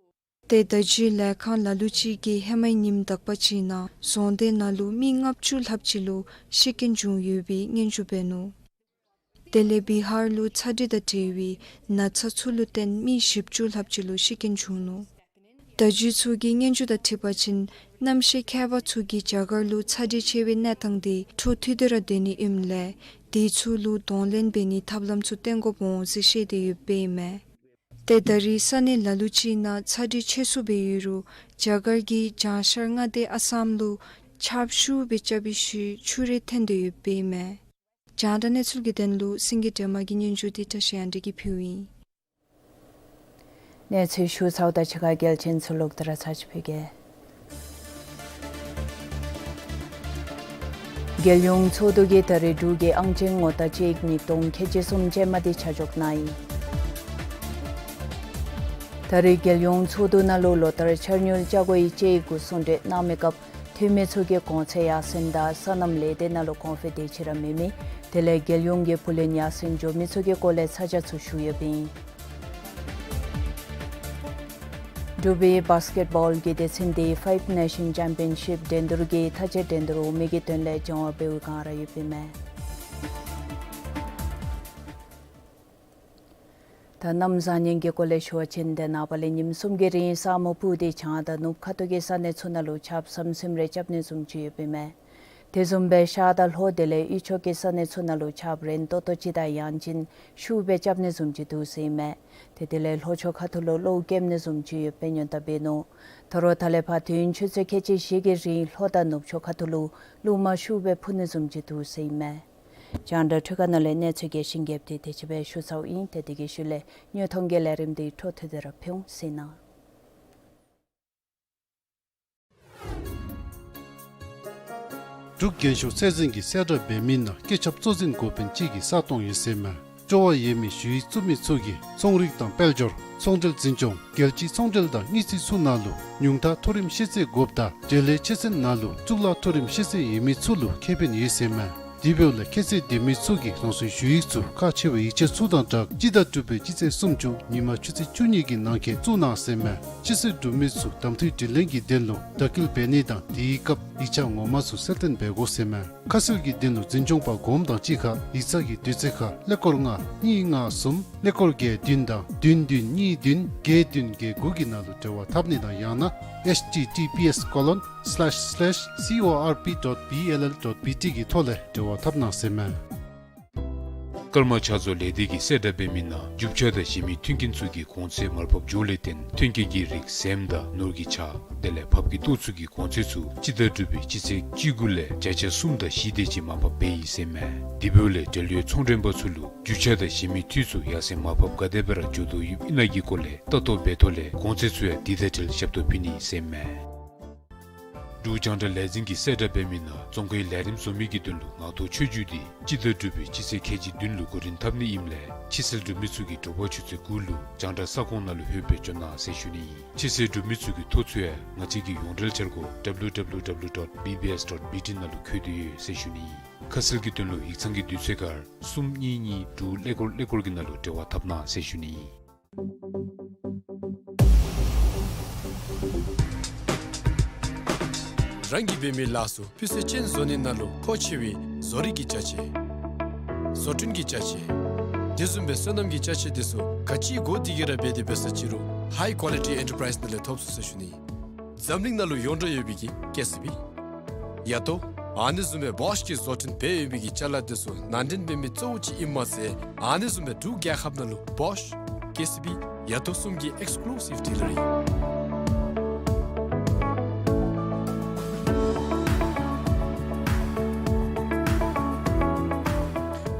ཏེ་བརྡ་བརྒྱུད་ལས་ཁང་ལ་ལུ་ཅིག་གིས་ཧེ་མའི་ཉིནམ་དག་པ་ཅིག་ནང་རྫོང་སྡེ་ནང་ལུ་མི་ལྔ་བཅུ་ལྷགཔ་ཅིག་ལུ་ཤི་རྐྱེན་བྱུང་ཡོད་པའི་སྙན་ཞུ་འབད་ནུག། དེ་ལས་བི་ཧར་ལུ་ཚ་འདྲི་དང་འབྲེལ་བའི་ན་ཚ་ཚུ་ལུ་བརྟེན་མི་བཞི་བཅུ་ལྷགཔ་ཅིག་ལུ་ཤི་རྐྱེན་བྱུང་ནུག། བརྡ་བརྒྱུད་ཚུ་གིས་སྙན་ཞུ་དང་འཁྲིལ་བ་ཅིན་གནམ་གཤིས་ཁྱད་པར་ཚུ་གིས་རྒྱ་གར་ལུ་ཚ་འདྲི་ཆེ་བའི་གནས་སྟངས་དེ་འཕྲོ་མཐུད་དེ་ར་སྡོད་ནི་ཨིནམ་ལས་དེ་ཚུ་ལུ་གདོང་ལེན་འབད་ནིའི་ཐབས་ལམ་ཚུ་བསྟེན་དགོཔ་འོང་ཟེར་བཤད་དེ་ཡོདཔ་ཨིན་མས། ཏེ་ད་རེས་ས་གནས་ལ་ལུ་ཅིག་ནང་ཚ་འདྲི་ཆེ་སུ་སྦེ་ཡོད་རུང་རྒྱ་གར་གྱི་བྱང་ཤར་མངའ་སྡེ་ཨ་སམ་ལུ་ཆརཔ་ཤུགས་སྦེ་རྐྱབ་པའི་ཤུལ་ཆུ་རེ་ཐོན་ཏེ་ཡོདཔ་ཨིན་མས། རྒྱང་བསྒྲགས་གནས་ཚུལ་གྱི་དོན་ལུ་སེང་གེ་སྒྲོལ་མ་གི་སྙན་ཞུ་དེ་བཀྲ་ཤིས་དབང་འདུས་ཀྱིས་ཕུལཝ་ཨིན། གནས་ཚུལ་ཞུ་ཚརཝ་ད་ཕྱི་ཁ་གལ་ཆེན་ཚུ་ལོག་སྟེ་ར་ཚར་ཅིག་ཕུལ་གེ། རྒྱལ་ཡོངས་ཚོགས་འདུ་གིས་ད་རེས་འབྲུག་གི་ཨང་ཅན་ངོ་རྟགས་དཔྱད་ཡིག་ཉིས་སྟོང་ཁལ་གཅིག་གསུམ་ཅན་མ་དེ་ཆ་འཇོག་གནང་ཡི། ད་རེས་རྒྱལ་ཡོངས་ཚོགས་འདུ་ནང་ལུ་ལོ་ལྟར་འཆར་དངུལ་བཅའ་སྒོ་ཡི་དཔྱད་ཡིག་གུ་གསུང་གྲོས་གནང་མི་སྐབས་འཐུས་མི་ཚུ་གིས་གོང་ཚད་ཡར་སེང་དང་སོ་ནམ་ལས་སྡེ་ནང་ལུ་གོང་འཕེལ་དེ་ཅིག་ར་མེད་མི་དེ་ལས་རྒྱལ་ཡོངས་ཀྱི་བུ་ལོན་ཡར་སེང་འགྱོ་མི་ཚུ་གི་སྐོར་ལས་ཚ་གྱང་ཚུ་ཞུ་ཡོདཔ་ཨིན། འབྲུག་པའི་བཱསི་ཀེཊ་བཱོལ་གྱི་སྡེ་ཚན་དེ་ཕའིབ་ནེ་ཤཱན་ཅེམ་པི་ཡན་ཤིབ་འགྲན་བསྡུར་གྱི་མཐའ་དཔྱད་འགྲན་བསྡུར་འོག་མའི་གི་དོན་ལས་སྦྱང་བ་འབདཝ་བསྒང་ར་ཡོདཔ་ཨིན་མས། ད་གནམ་བཟང་ངན་གྱི་སྐོར་ལས་ཞུ་བ་ཅིན་ཏེ་ནངས་པ་ལས་ཉིནམ་གསུམ་གྱི་རིང་ས་སྨུག་སྤུབས་ཏེ་བྱང་དང་ནུབ་ཁ་ཐུག་གི་ས་གནས་ཚུ་ནང་ལུ་ཆརཔ་ཟམ་ཟིམ་རེ་རྐྱབ་ནི་བཟུམ་ཅིག་ཡོདཔ་ཨིན་མས། དེ་བཟུམ་སྦེ་ཤར་དང་ལྷོ་དེ་ལས་དབུས་ཕྱོགས་ཀྱི་ས་གནས་ཚུ་ནང་ལུ་ཆརཔ་རན་ཏོག་ཏོ་ཅིག་དང་ཡང་ཅིན་ཤུགས་སྦེ་རྐྱབ་ནི་བཟུམ་ཅིག་འདུག་ཟེར་ཨིན་མས། ཏེ་དེ་ལས་ལྷོ་ཕྱོགས་ཁ་ཐུག་ལུ་གློག་འཁྱུ་ནི་བཟུམ་ཅིག་ཡོདཔ་སྦེ་སྔོན་བརྡ་འབད་ནུག། ད་རུང་ད་ལས་ཕར་དུས་ཡུན་ཆུ་ཚོད་ཁལ་གཅིག་བཞི་གི་རིང་ལྷོ་དང་ནུབ་ཕྱོགས་ཁ་ཐུག་ལུ་རླུང་མ་ཤུགས་སྦེ་འཕུ་ནི་བཟུམ་ཅིག་འདུག་ཟེར་ཨིན་མས། རྒྱང་བསྒྲགས་འཕྲུལ་ཁང་ནང་ལས་གནས་ཚུལ་རྒྱས་ཤིང་རྒྱསཔ་དེ་དེ་ཅིག་སྦེ་ཞུ་ཚརཝ་ཨིན། ཏེ་དེ་གི་ཤུལ་ལས་དངོས་མཐོང་གི་ལས་རིམ་དེ་འཕྲོ་མཐུད་དེ་ར་ཕུལ་འོང་ཟེར་ཨིན་ན། འབྲུག་རྒྱན་ཤོག་ཚད་འཛིན་གྱི་གསལ་བསྒྲགས་འབད་མི་ནང་སྐྱེ་ཁྱབ་གཙོ་འཛིན་འགོ་དཔོན་གཅིག་གི་ས་སྟོང་ཡོད་ཟེར་ཨིན་མས། སྤྱོ་བ་ཡོད་མི་ཞུ་ཡིག་བཙུགས་མི་ཚུ་གིས་ཚོང་རིག་དང་དཔལ་འབྱོར་ཚོང་འབྲེལ་འཛིན་སྐྱོང་རྒྱལ་སྤྱིའི་ཚོང་འབྲེལ་དང་དངུལ་རྩིས་ཚུ་ནང་ལུ་ཉུང་མཐའ་མཐོ་རིམ་ཤེས་ཚད་དགོཔ་དང་འབྲེལ་ཡོད་ཆོས་ཚན་ནང་ལུ་གཙུག་ལག་མཐོ་རིམ་ཤེས་ཚད་ཡོད་མི་ཚུ་ལུ་ཁེ་ཕན་ཡོད་ཟེར་ཨིན་མས། དེ་འབདཝ་ལས་ཁྱད་ཚད་ལྡན་མི་ཚུ་གིས་རང་སོའི་ཞུ་ཡིག་ཚུ་ཁག་ཆེ་བའི་ཡིག་ཆ་ཚུ་དང་སྦྲགས་སྤྱི་ཟླ་དྲུག་པའི་སྤྱི་ཚེས་སུམ་ཅུ་ཉིན་མ་ཆུ་ཚོད་བཅུ་གཉིས་ཀྱི་ནང་འཁོད་བཙུགས་གནང་ཟེར་ཨིན་མས། ཕྱི་སེལ་གྲུབ་མི་ཚུ་གདམ་འཐུའི་དྲི་ལན་གྱི་དོན་ལུ་བརྡ་སྐུལ་འབད་ནི་དང་དེའི་སྐབས་ཡིག་ཆ་ངོ་མ་ཚུ་གསལ་སྟོན་འབད་དགོ་ཟེར་ཨིན་མས། ཁ་གསལ་གྱི་དོན་ལུ་འཛིན་སྐྱོང་པ་གོངམ་དང་གཅིག་ཁར་ཡིག་ཚང་གི་དུས་ཚོད་ཁར་ཀླད་ཀོར་ལྔ་གཉིས་ལྔ་གསུམ་ཀླད་ཀོར་བརྒྱད་བདུན་དང་བདུན་བདུན་གཉིས་བདུན་བརྒྱད་བདུན་བརྒྱད་དགུ་གི་ནང་ལུ་འབྲེལ་བ་འཐབ་ནི་དང་ཡང་ན་ཨེཆ་ཊི་ཊི་པི་ཨེསི་ཀོ་ལོན་སི་ལེཤ་སི་ལེཤ་སི་ཨོ་ཨར་པི་ཌོཊ་བི་ཨེལ་ཨེལ་ཌོཊ་བི་ཊི་གི་ཐོག་ལས་འབྲེལ་བ་འཐབ་གནང་ཟེར་ཨིན་མས། ཀརྨ་ཕྱག་བཟོ་ལས་སྡེ་གིས་གསལ་བསྒྲགས་འབད་མི་ནང་རྒྱུ་ཆ་དང་གཞན་མི་མཐུན་རྐྱེན་ཚུ་གི་གོང་ཚད་མར་ཕབ་འགྱོཝ་ལས་བརྟེན་མཐུན་རྐྱེན་གྱི་རིགས་ཟེངས་དང་ནོར་གྱི་ཆ་དེ་ལས་ཕགཔ་གི་ཏོག་ཚུ་གི་གོང་ཚད་ཚུ་སྤྱི་ཟླ་དྲུག་པའི་སྤྱི་ཚེས་བཅུ་དགུ་ལས་བརྒྱ་ཆ་གསུམ་དང་བཞི་དེ་ཅིག་མར་ཕབ་འབད་ཡི་ཟེར་ཨིན་མས། དེ་འབདཝ་ལས་འབྲེལ་ཡོད་ཚོང་མགྲོན་པ་ཚུ་ལུ་རྒྱུ་ཆ་དང་གཞན་མི་འཐུས་ཚུ་ཡར་སེང་མར་ཕབ་ག་དེ་སྦེ་ར་འགྱོ་དོ་ཡོདཔ་ཨིན་ན་གི་སྐོར་ལས་ལྟ་རྟོག་འབད་ཐོག་ལས་གོང་ཚད་ཚུ་ཡང་དེ་དང་འཁྲིལ་ཞབས་ཏོག་ཕུལ་ནི་ཟེར་ཨིན་མས། འབྲུག་རྒྱང་བསྒྲགས་ལས་འཛིན་གྱིས་གསལ་བསྒྲགས་འབད་མི་ནང་རྫོང་ཁའི་ལས་རིམ་བཟོ་མི་གི་དོན་ལུ་ངག་ཐོག་ཆོས་བརྒྱུད་དེ་སྤྱི་ཟླ་དྲུག་པའི་སྤྱི་ཚེས་ཁལ་གཅིག་བདུན་ལུ་འགོ་འདྲེན་འཐབ་ནི་ཨིནམ་ལས་ཕྱི་སེལ་གྲུབ་མི་ཚུ་གིས་དྲོ་པ་ཆུ་ཚོད་དགུ་ལུ་རྒྱང་བསྒྲགས་ས་ཁོངས་ནང་ལུ་ལྷོད་སྦེ་འབྱོན་གནང་ཟེར་ཞུ་ནི་ཨིན། ཕྱི་སེལ་གྲུབ་མི་ཚུ་གི་ཐོ་ཚུ་ཡང་ང་བཅས་ཀྱི་ཡོངས་འབྲེལ་འཆར་སྒོ་W W W dot B B S dot B T ནང་ལུ་བཀོད་དེ་ཡོད་ཟེར་ཞུ་ནི་ཨིན། ཁ་གསལ་གྱི་དོན་ལུ་ཡིག་ཚང་གི་དུས་ཚོད་ཁར་གསུམ་གཉིས་གཉིས་དྲུག་ཀླད་ཀོར་ཀླད་ཀོར་གྱི་ནང་ལུ་འབྲེལ་བ་འཐབ་གནང་ཟེར་ཞུ་ནི་ཨིན། རང་གིས་འབད་མི་ལཱ་ཚུ་སྤུས་ཚད་ཅན་བཟོ་ནི་ནང་ལུ་མཁོ་ཆེ་བའི་བཟོ་རིག་གི་ཅ་ཆས། བཟོ་སྐྲུན་གྱི་ཅ་ཆས། དེ་བཟུམ་སྦེ་སོ་ནམ་གྱི་ཅ་ཆས་དེ་ཚུ་ག་ཅི་དགོ་དེ་གིས་ར་འབད་དེ་འབད་ས་ཅི་རུང་High Quality Enterprise ནང་ལས་ཐོབ་ཚུགས་ཟེར་ཞུ་ནི། འཛམ་གླིང་ནང་ལུ་ཡོངས་གྲགས་ཡོད་པའི་གི་ཀེ་སི་བི། ཡ་ཏོ། ཨ་ནི་བཟུམ་སྦེ་བོཤ་གིས་བཟོ་སྐྲུན་འབད་ཡོད་པའི་གི་ཅ་ལ་དེ་ཚུ་ནང་འདྲེན་འབད་མི་གཙོ་བོ་ཅིག་ཨིནམ་མ་ཚད་ཨ་ནི་བཟུམ་སྦེ་འབྲུག་རྒྱལ་ཁབ་ནང་ལུ་བོཤ་ཀེ་སི་བི་ཡ་ཏོ་གསུམ་གྱི་ཨེགསི་ཀུ་ལུ་སིབ་ཌི་ལར་ཨིན།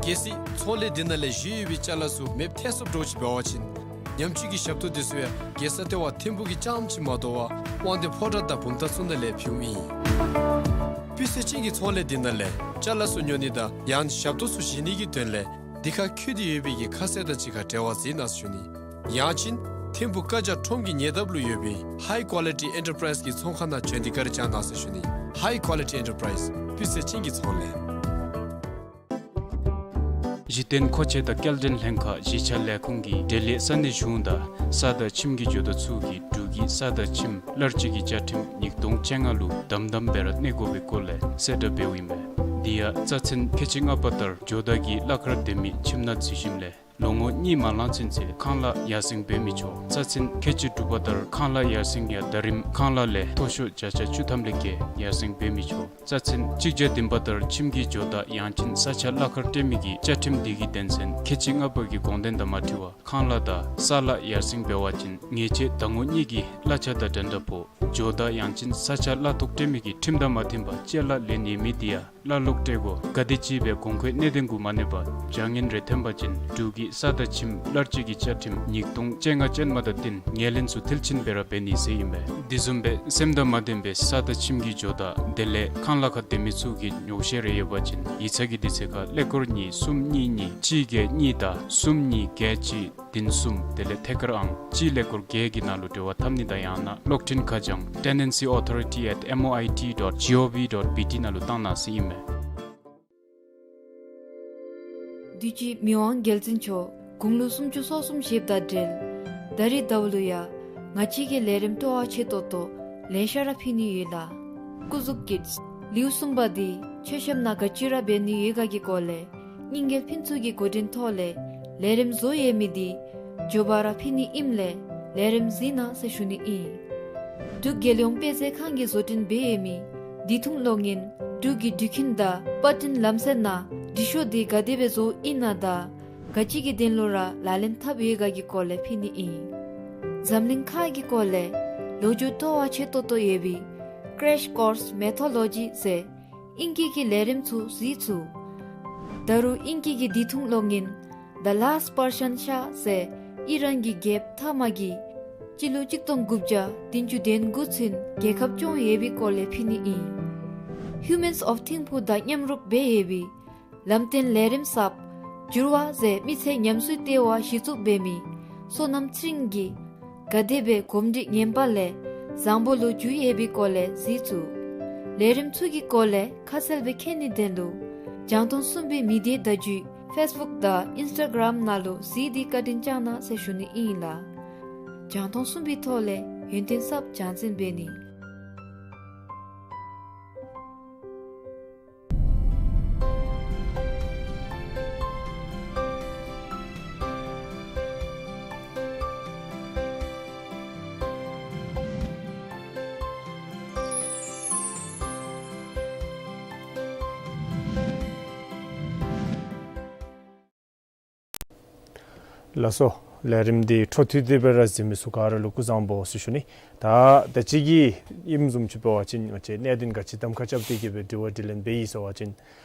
གལ་སྲིད་ཚོང་ལས་འདི་ནང་ལས་བཞེས་ཡོད་པའི་ཅ་ལ་ཚུ་མེདཔ་ཐལ་སོངམ་འདྲཝ་ཅིག་འབད་བ་ཅིན་ཉམས་བཅོས་ཀྱི་ཞབས་ཏོག་འདི་ཚུ་ཡང་རྒྱལ་ས་ལྟེ་བ་ཐིམ་ཕུག་གི་རྐྱངམ་ཅིག་མ་དོ་བར་དབང་འདུས་ཕོ་བྲང་དང་བུམ་ཐང་ཚུ་ནང་ལས་ཕུལཝ་ཨིན། སྤུས་ཚད་ཅན་གྱི་ཚོང་ལས་འདི་ནང་ལས་ཅ་ལ་ཚུ་ཉོ་ནི་དང་ཡང་ཞབས་ཏོག་ཚུ་བཞེས་ནི་གི་དོན་ལས་འདི་ཁར་བཀོད་དེ་ཡོད་པའི་གི་ཁ་གསལ་དང་གཅིག་ཁར་འབྲེལ་བ་འཛིན་གནང་ཟེར་ཞུ་ནི། ཡང་ཅིན་ཐིམ་ཕུག་ཀ་ཇ་ཁྲོམ་གྱི་ཉེ་འདབས་ལུ་ཡོད་པའི་High Quality Enterprise གི་ཚོང་ཁང་ནང་བྱོན་ཏེ་བཀའ་དྲིན་བསྐྱང་གནང་ཟེར་ཞུ་ནི། High Quality Enterprise སྤུས་ཚད་ཅན་གྱི་ཚོང་ལས། གཞི་རྟེན་མཁོ་ཆས་དང་སྐྱེལ་འདྲེན་ལྷན་ཁག་གཞིས་ཆགས་ལས་ཁུངས་ཀྱིས་འབྲེལ་ཡོད་ས་གནས་གཞུང་དང་ས་དང་ཁྱིམ་གྱི་ཇོ་བདག་ཚུ་གིས་འབྲུག་གི་ས་དང་ཁྱིམ་གླར་སྤྱོད་ཀྱི་བཅའ་ཁྲིམས་ཉིས་སྟོང་བཅོ་ལྔ་ལུ་དམ་དམ་སྦེ་ར་གནས་དགོ་པའི་སྐོར་ལས་གསལ་བསྒྲགས་འབདཝ་ཨིན་པས། དེ་ཡང་རྩ་ཚན་ཁལ་གཅིག་ལྔ་པ་ལྟར་ཇོ་བདག་གིས་གླ་ཁར་སྡོད་མི་ཁྱིམ་ནང་འཛུལ་ཞིནམ་ལས་ལོ་ངོ་གཉིས་མ་ལང་ཚུན་ཚོད་ཁང་གླ་ཡར་སེང་འབད་མི་ཆོག། རྩ་ཚན་ཁལ་གཅིག་དྲུག་པ་ལྟར་ཁང་གླ་ཡར་སེང་ཡང་ཟླ་རིམ་ཁང་གླ་ལས་མཐོ་ཤོས་བརྒྱ་ཆ་བཅུ་ཐམ་ལས་བརྒལ་ཡར་སེང་འབད་མི་ཆོག། རྩ་ཚན་གཅིག་བརྒྱ་བདུན་པ་ལྟར་ཁྱིམ་གྱི་ཇོ་བདག་ཡང་ཅིན་ས་ཆ་གླ་ཁར་སྤྲོད་མི་གི་བཅའ་ཁྲིམས་དེ་གི་དོན་ཚན་ཁལ་གཅིག་ལྔ་པ་གི་དགོངས་དོན་དང་མ་འཁྲིལ་བར་ཁང་གླ་དང་ས་གླ་ཡར་སེང་འབད་བ་ཅིན་ཉེས་ཆད་ཟླ་ངོ་གཉིས་ཀྱི་གླ་ཆ་དང་འགྲན་ཟླ་ཕོག། ཇོ་བདག་ཡང་ཅིན་ས་ཆ་གླ་ཐོག་སྤྲོད་མི་གི་ཁྲིམས་དང་མ་མཐུན་པར་ཅ་ལ་ལེན་ནི་མི་དེ་ཡང་གླ་ལོག་སྤྲོད་དགོ། ག་དེམ་ཅིག་སྦེ་གོང་འཁོད་གནད་དོན་གུ་མ་གནས་པར་བྱ་ངན་རེ་ཐོན་པ་ཅིན་འབྲུག་གི་ས་དང་ཁྱིམ་གླར་སྤྱོད་ཀྱི་བཅའ་ཁྲིམས་ཉིས་སྟོང་བཅོ་ལྔ་ཅན་མ་དང་བསྟུན་ངོས་ལེན་ཚུ་མཐིལ་ཕྱིན་སྦེ་ར་འབད་ནི་ཟེར་ཨིན་པས། དེ་བཟུམ་སྦེ་སེམས་དང་མ་ལྡན་པའི་ས་དང་ཁྱིམ་གྱི་ཇོ་བདག་དེ་ལས་ཁང་གླ་ཁར་སྡོད་མི་ཚུ་གིས་ཉོགས་བཤད་རེ་ཡོད་པ་ཅིན་ཡིག་ཚང་གི་དུས་ཚོད་ཁར་ཀླད་ཀོར་གཉིས་གསུམ་གཉིས་གཉིས་གཅིག་བརྒྱད་གཉིས་དང་གསུམ་གཉིས་བརྒྱད་གཅིག་བདུན་གསུམ་དེ་ལས་ཐད་ཀར་ཨང་གཅིག་ཀླད་ཀོར་བརྒྱད་ཀྱི་ནང་ལུ་འབྲེལ་བ་འཐབ་ནི་དང་ཡང་ན་གློག་འཕྲིན་ཁ་བྱང་tenancy authority at M O I T dot G O V dot B T ནང་ལུ་བཏང་གནང་ཟེར་ཨིན་མས། དུས་ཅི་མི་དབང་རྒྱལ་བཙུན་མཆོག་དགུང་ལོ་སུམ་ཅུ་སོ་གསུམ་བཞེསཔ་དང་འབྲེལ་ད་རིས་ད་ལྟོ་ལུ་ཡང་ང་བཅས་ཀྱིས་ལས་རིམ་སྤྲོ་བ་ཆེ་ཏོག་ཏོ་ལེ་ཤ་ར་ཕུལ་ནི་ཡོད་ལགས། སྐུ་གཟུགས་ཀྱི་ལེའུ་གསུམ་པ་འདི་མཆོད་བཤམ་ནང་ག་ཅི་ར་འབད་ནི་ཡོད་ག་གི་སྐོར་ལས་སྙིང་རྗེ་ཕུན་ཚོགས་ཀྱི་འགོ་འདྲེན་ཐོག་ལས་ལས་རིམ་བཟོ་ཡོད་མི་འདི་མགྱོགས་པ་ར་ཕུལ་ནི་ཨིནམ་ལས་ལས་རིམ་གཟིགས་གནང་ཟེར་ཞུ་ནི་ཨིན། འབྲུག་རྒྱལ་ཡོངས་དཔེ་མཛོད་ཁང་གིས་བཟོ་སྐྲུན་འབད་ཡོད་མི་བདེ་ཐང་གློག་བརྙན་འབྲུག་གི་འགྲུལ་འཕྲིན་དང་པར་སྐྲུན་ལམ་སྲོལ་ནང་འབྲི་ཤོག་འདི་ག་དེ་སྦེ་བཟོཝ་ཨིན་ན་དང་ག་ཅི་གི་དོན་ལུ་ར་ལག་ལེན་འཐབ་ཡོད་ག་གི་སྐོར་ལས་ཕུལ་ནི་ཨིན། འཛམ་གླིང་ཁ་གི་སྐོར་ལས་ལོ་རྒྱུས་སྤྲོ་བ་ཆེ་ཏོག་ཏོ་ཡོད་པའི་Crash Course Mythology ཟེར་ཨིང་སྐད་ཀྱི་ལས་རིམ་ཚུ་གཟིགས་ཚུགས། ད་རུང་ཨིང་སྐད་ཀྱི་བདེ་ཐང་གློག་བརྙན་The Last Persian Shah ཟེར་ཨི་རན་གྱི་རྒྱལཔོ་ཐ་མ་གིས་སྤྱི་ལོ་གཅིག་སྟོང་དགུ་བརྒྱ་བདུན་ཅུ་དོན་དགུ་ཚུན་རྒྱལ་ཁབ་སྐྱོང་ཡོད་པའི་སྐོར་ལས་ཕུལ་ནི་ཨིན། Humans of Thimphu དང་མཉམ་རུབ་འབད་ཡོད་པའི་ལམ་སྟོན་ལས་རིམ་གསརཔ་འགྱུར་བ་ཟེར་མི་ཚེ་ཉམས་གསོའི་ལྟེ་བ་གཞི་བཙུགས་འབད་མི་བསོད་ནམས་ཚེ་རིང་གིས་ག་དེ་སྦེ་གོམས་འདྲིས་ངན་པ་ལས་བཟང་པོ་ལུ་འགྱུར་ཡོད་པའི་སྐོར་ལས་གཟིགས་ཚུགས། ལས་རིམ་ཚུ་གི་སྐོར་ལས་ཁ་གསལ་སྦེ་མཁྱེན་ནིའི་དོན་ལུ་རྒྱང་མཐོང་གསུམ་པའི་མི་སྡེ་བརྡ་བརྒྱུད་Facebook དང་Instagram ནང་ལུ་གཟིགས་ཏེ་བཀའ་དྲིན་བསྐྱང་གནང་ཟེར་ཞུ་ནི་ཨིན་ལགས། རྒྱང་མཐོང་གསུམ་པའི་ཐོག་ལས་ཡོན་ཏན་གསརཔ་སྦྱང་འཛིན་འབད་ནི། ལགས་སོ། ལས་རིམ་འདི་འཕྲོ་མཐུད་དེ་སྦེ་ར་གཟིགས་མི་ཚུ་ག་ར་ལུ་སྐུ་གཟུགས་བཟང་པོ་ཟེར་ཞུ་ནི། ད་ད་ཅི་གི་ཨིནམ་བཟུམ་ཅིག་འབད་བ་ཅིན་ང་བཅས་གནད་དོན་ག་ཅི་གདམ་ཁ་རྐྱབ་སྟེ་གི་སྦེ་དྲི་བ་དྲིས་ལན་འབད་ཡི་ཟེར་བ་ཅིན་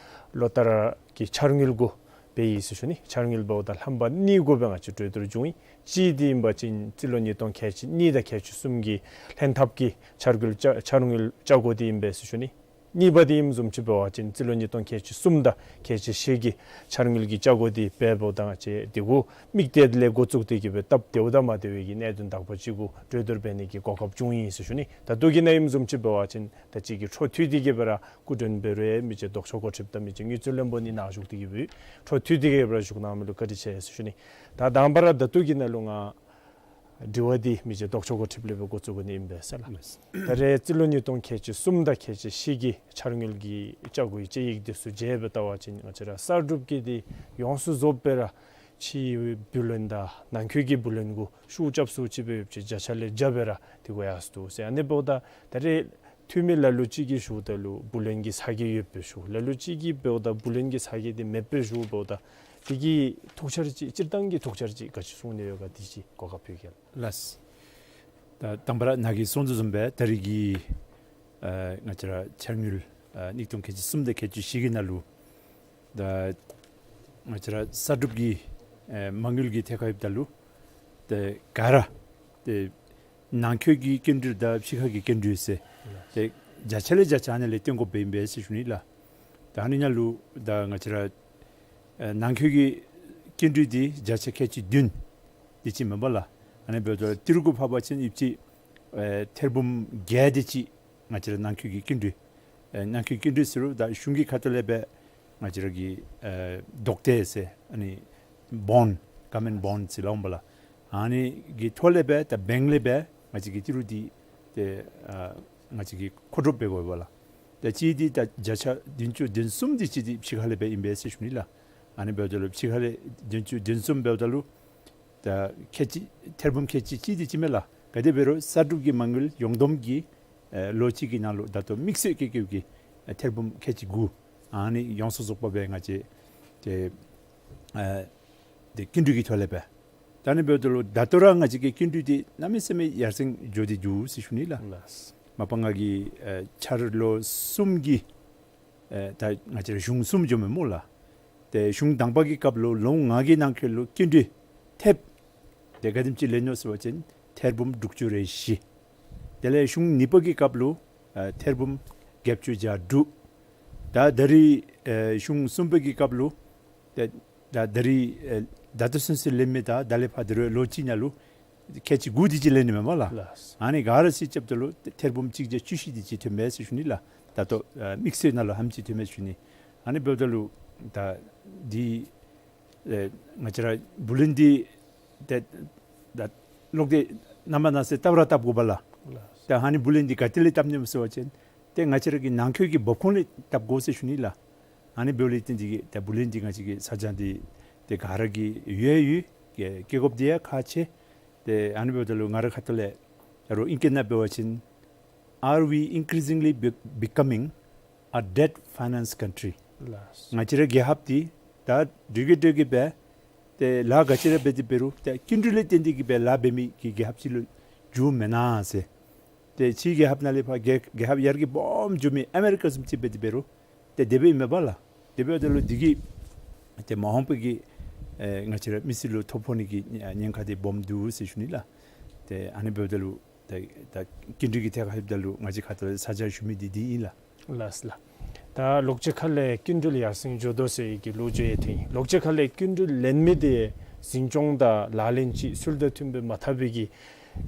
ལོ་ལྟར་གྱི་འཆར་དངུལ་གུ་འབད་ཡི་ཟེར་ཞུ་ནི། འཆར་དངུལ་འབདཝ་ད་རྣམ་པ་གཉིས་གུ་སྦེ་ང་བཅས་གྲོས་བསྡུར་བྱུང་ཡི། གཅིག་འདི་ཨིན་པ་ཅིན་རྩིས་ལོ་ཉིས་སྟོང་ཁལ་གཅིག་གཉིས་དང་ཁལ་གཅིག་གསུམ་གྱི་ལྷན་ཐབས་ཀྱི་འཆར་དངུལ་བཅའ་འཆར་དངུལ་བཅའ་སྒོ་འདི་ཨིན་པས་ཟེར་ཞུ་ནི། གཉིས་པ་འདི་ཨིནམ་བཟུམ་ཅིག་འབད་བ་ཅིན་རྩིས་ལོ་ཉིས་སྟོང་ཁལ་གཅིག་གསུམ་དང་ཁལ་གཅིག་བཞི་གི་འཆར་དངུལ་གྱི་བཅའ་སྒོ་འདི་འབདཝ་ད་ང་བཅས་འདི་གུ་དམིགས་གཏད་ལས་འགོ་བཙུགས་ཏེ་གི་སྦེ་སྟབས་བདེཝ་དང་མ་བདེ་བའི་གི་གནད་དོན་དག་པ་ཅིག་གུ་གྲོས་བསྡུར་འབད་ནི་གི་གོ་སྐབས་བྱུང་ཡི་ཟེར་ཞུ་ནི། ད་ལྟོ་གི་ནང་ཨིནམ་བཟུམ་ཅིག་འབད་བ་ཅིན་ད་ཅི་གི་འཕྲོ་མཐུད་དེ་གི་སྦེ་ར་སྐུ་མགྲོན་འབད་རུང་མི་རྗེ་ལྡོག་ཕྱོགས་འགོ་ཁྲིདཔ་དང་མི་རྗེ་དངུལ་རྩིས་བློན་པོ་གཉིས་ནཱ་བཞུགས་ཏེ་གི་སྦེ་འཕྲོ་མཐུད་དེ་གི་སྦེ་ར་བཞུགས་གནང་མི་ལུ་བཀའ་དྲིན་ཆེ་ཟེར་ཞུ་ནི། ད་དང་པ་ར་ད་ལྟོ་གི་ནང་ལུ་ང་དྲི་བ་འདི་མི་རྗེ་ལྡོག་ཕྱོགས་འགོ་ཁྲིདཔ་ལས་སྦེ་འགོ་བཙུགས་ནི་ཨིན་པས་ཟེར་ལགས། ད་རེས་རྩིས་ལོ་ཉིས་སྟོང་ཁལ་གཅིག་གསུམ་དང་ཁལ་གཅིག་བཞི་གི་འཆར་དངུལ་གྱི་བཅའ་སྒོའི་དཔྱད་ཡིག་འདི་ཚུ་མཇལ་བའི་ད་བ་ཅིན་ང་བཅས་ར་གསར་སྒྲུབ་ཀྱི་འདི་ཡོངས་སུ་རྫོགསཔ་སྦེ་ར་ཕྱིའི་བུ་ལོན་དང་ནང་འཁོད་ཀྱི་བུ་ལོན་གུ་ཤུགས་རྐྱབ་སུ་ཅིག་སྦེ་ཡོདཔ་ཅིག་བརྒྱ་ཆ་ལས་བརྒྱ་སྦེ་ར་འདི་གུ་ཡར་སོ་འདུག་ཟེར། ཨ་ནི་འབདཝ་ད་ད་རེས་འཐུས་མི་ལ་ལུ་ཅིག་གིས་ཞུཝ་ད་ལུ་བུ་ལོན་གྱི་ཚ་གྱང་ཡོདཔ་སྦེ་ཞུ། ལ་ལུ་ཅིག་གིས་འབདཝ་ད་བུ་ལོན་གྱི་ཚ་གྱང་འདི་མེདཔ་སྦེ་ཞུཝ་འབདཝ་ད་དེ་གི་ཐུགས་འཆར་ཅིག་སྤྱིར་བཏང་གི་ཐུགས་འཆར་ཅིག་ག་ཅི་གསུང་ནི་ཡོད་ག་དེ་ཅིག་གོ་སྐབས་ཕུལ་གེ་ལགས། ལགས། ད་དང་པ་ར་ནཱ་གིས་གསུངས་དོ་བཟུམ་སྦེ་ད་རེས་ཀྱི་ཨ་ང་བཅས་ར་འཆར་དངུལ་ཨ་ཉིས་སྟོང་ཁལ་གཅིག་གསུམ་དང་ཁལ་གཅིག་བཞི་གི་ནང་ལུ་ད་ ང་བཅས་ར་གསར་སྒྲུབ་ཀྱི་ཨེ་མ་དངུལ་གྱི་ཐད་ཁར་ཡོདཔ་ད་ལུ་ཏེ་ག་ར་ཏེ་ནང་འཁོད་ཀྱི་སྐྱིན་འགྲུལ་དང་ཕྱི་ཁ་གི་སྐྱིན་འགྲུལ་ཟེར་ཏེ་བརྒྱ་ཆ་ལས་བརྒྱ་ཆ་ཨ་ནི་ལས་བཏོན་དགོཔ་ཨིན་པས་ཟེར་ཞུ་ནི་ལགས། ད་ཨ་ནི་ནང་ལུ་ད་ང་བཅས་ར་ཨེ་ནང་འཁོད་ཀྱི་སྐྱིན་འགྲུལ་འདི་བརྒྱ་ཆ་ཁལ་གཅིག་བདུན་དེ་ཅིག་མེན་པ་ལགས། ཨ་ནི་འབདཝ་ད་ཏི་རུ་གུ་ཕབ་པ་ཅིན་ཨིན་ཅི་ཨེ་ཐེར་འབུམ་བརྒྱད་དེ་ཅིག་ང་བཅས་ར་ནང་འཁོད་ཀྱི་སྐྱིན་འགྲུལ། ཨེ་ནང་འཁོད་སྐྱིན་འགྲུལ་ཟེར་རུང་ད་གཞུང་གི་ཁ་ཐུག་ལས་སྦེ་ང་བཅས་ར་གི་ཨེ་ལྡོག་ཐེ་ཟེར་ཨ་ནི་བོནཌ་གོ་ཝརནམེནཊ་བོནཌ་ཟེར་སླབ་འོང་པ་ལགས། ཨ་ནི་གི་ཐོག་ལས་སྦེ་ད་བེངཀ་ལས་སྦེ་ང་བཅས་ཀྱིས་ཏི་རུ་འདི་ཏེ་ཨ་ང་བཅས་ཀྱིས་མཁོ་སྒྲུབ་འབད་དགོ་པས་ལགས། ད་གཅིག་འདི་ད་བརྒྱ་ཆ་བདུན་ཅུ་དོན་གསུམ་འདི་གཅིག་འདི་ཕྱི་ཁ་ལས་སྦེ་ཨིན་པས་ཟེར་ཞུ་ནི་ལགས། ཨ་ནི་འབདཝ་ད་ལུ་ཕྱི་ཁ་ལས་བདུན་ཅུ་དོན་གསུམ་འབདཝ་ད་ལུ་ད་ཁལ་གཅིག་ཐེར་འབུམ་ཁལ་གཅིག་གཅིག་འདི་ཅིག་མས་ལགས། ག་དེ་འབད་རུང་གསར་སྒྲུབ་ཀྱི་མ་དངུལ་ཡོངས་བསྡོམས་ཀྱི་ཨེ་ལོ་གཅིག་གི་ནང་ལུ་ད་ལྟོ་དམིགས་བསལ་བཀལ་བཀལཝ་གི་ཨེ་ཐེར་འབུམ་ཁལ་གཅིག་དགུ་ཨ་ནི་ཡོངས་སུ་རྫོགས་པ་སྦེ་ང་བཅས་ཏེ་ཨེ་ཏེ་སྐྱིན་འགྲུལ་གྱི་ཐོག་ལས་སྦེ། ད་ཨ་ནི་འབདཝ་ད་ལུ་ད་ལྟོ་ར་ང་བཅས་ཀྱི་སྐྱིན་འགྲུལ་འདི་གནམ་མེད་ས་མེད་ཡར་སེང་འགྱོ་སྟེ་འདུག་ཟེར་ཞུ་ནི་ལགས། ལགས། མ་པ་ང་གིས་ཨེ་འཆར་ལོ་གསུམ་གྱི་ཨེ་ད་ང་བཅས་ར་གཞུང་གསུམ་འགྱོཝ་མས་སྨོ་ལགས། ཏེ་གཞུང་དང་པ་གི་སྐབས་ལུ་ལོ་ལྔ་གི་ནང་འཁོད་ལུ་སྐྱིན་འགྲུལ་ཐེབས་ཏེ་ག་དེམ་ཅིག་ལེན་ནུག་ཟེར་བ་ཅིན་ཐེར་འབུམ་དྲུག་ཅུ་རེ་བཞི། དེ་ལས་གཞུང་གཉིས་པ་གི་སྐབས་ལུ་ཨེ་ཐེར་འབུམ་བརྒྱད་ཅུ་གྱ་དྲུག། ད་ད་རིས་ཨེ་གཞུང་གསུམ་པ་གི་སྐབས་ལུ་ཏེ་ད་ད་རིས་ཨེ་ད་ལྟོ་ཚུན་ཚོད་ལེན་མི་དང་ད་ལས་ཕར་ད་རུང་ལོ་གཅིག་ནང་ལུ་ཁལ་གཅིག་དགུ་དེ་ཅིག་ལེན་ནི་མས་སྨོ་ལགས། ལགས། ཨ་ནི་ག་ར་སྦེ་རྐྱབ་ད་ལུ་ཐེར་འབུམ་གཅིག་བརྒྱ་བཅུ་བཞི་དེ་ཅིག་ཐོན་པས་ཟེར་ཞུ་ནི་ལགས། ད་ལྟོ་ཨ་དམིགས་བསལ་ནང་ལུ་ཧམ་ཅིག་ཐོན་པས་ཞུ་ནི། ཨ་ནི་འབདཝ་ད་ལུ་ད་འདི་ཨེ་ང་བཅས་ར་བུ་ལོན་འདི་ཏེ་ད་ལོག་སྟེ་ནངས་པ་གནངས་ཚེ་བཏབ་ར་བཏབ་དགོ་པས་ལགས། ལགས། ད་ཨ་ནི་བུ་ལོན་འདི་ག་ཏེ་ལས་བཏབ་ནི་སྨོ་ཟེར་བ་ཅིན་ཏེ་ང་བཅས་ར་གི་ནང་འཁོད་ཀྱི་འབབ་ཁུངས་ལས་བཏབ་དགོ་ཟེར་ཞུ་ནི་ལགས། ཨ་ནི་འབདཝ་ལས་བརྟེན་ཏེ་གིས་ད་བུ་ལོན་འདི་ང་བཅས་ཀྱི་ས་ཆ་འདི་ཏེ་ག་ར་གི་ཡོད་ཡོད་བཀལ་དགོཔ་འདི་ཡང་ཁག་ཆེ། ཏེ་ཨ་ནི་འབདཝ་ད་ལུ་ང་རའི་ཁ་ཐུག་ལས་ད་རུང་ཨིང་སྐད་ནང་འབད་བ་ཅིན་Are we increasingly be- becoming a debt finance country? ལགས། ང་བཅས་རའི་རྒྱལ་ཁབ་འདི་ད་དུས་ཀྱི་དུས་ཀྱི་སྦེ་ཏེ་ལཱ་ག་ཅི་ར་འབད་དེ་འབད་རུང་ཏེ་སྐྱིན་འགྲུལ་ལས་བརྟེན་ཏེ་གིས་སྦེ་ལཱ་འབད་མི་གི་རྒྱལ་ཁབ་ཅིག་ལུ་འགྱུར་མེན་ན་ཟེར། ཏེ་ཕྱིའི་རྒྱལ་ཁབ་ནང་ལས་ཕར་རྒྱལ་རྒྱལ་ཁབ་ཡར་རྒྱས་སྦོམ་འགྱོ་མི་ཨ་མི་རི་ཀ་བཟུམ་ཅིག་འབད་དེ་འབད་རུང་ཏེ་དེ་སྦེ་མེན་པས་ལགས། དེ་འབདཝ་ད་ལུ་འདི་གིས་ཏེ་མ་འོངས་པའི་གི་ཨེ་ང་བཅས་ར་མི་སེར་ལུ་ཐོ་ཕོག་ནི་གི་ཉེན་ཁ་འདི་སྦོམ་འདུག་ཟེར་ཞུ་ནི་ལགས། ཏེ་ཨ་ནི་འབདཝ་ད་ལུ་ད་ད་སྐྱིན་འགྲུལ་གྱི་ཐད་ཁར་ལྷོདཔ་ད་ལུ་ང་བཅས་ཁ་ཐུག་ལས་ཚ་གྱང་ཞུ་མི་འདི་འདི་ཨིན་ལགས། ལགས་ལགས། ད་ལོག་སྟེ་ཁ་ལས་སྐྱིན་འགྲུལ་ཡར་སེང་འགྱོ་དོ་ཟེར་གྱི་ལོ་རྒྱུས་ཡང་ཐོན་ཡི། ལོག་སྟེ་ཁ་ལས་སྐྱིན་འགྲུལ་ལེན་མི་འདི་འཛིན་སྐྱོང་དང་ལག་ལེན་ཅིག་ཚུལ་དང་མཐུན་པའི་མ་འཐབ་པའི་གི་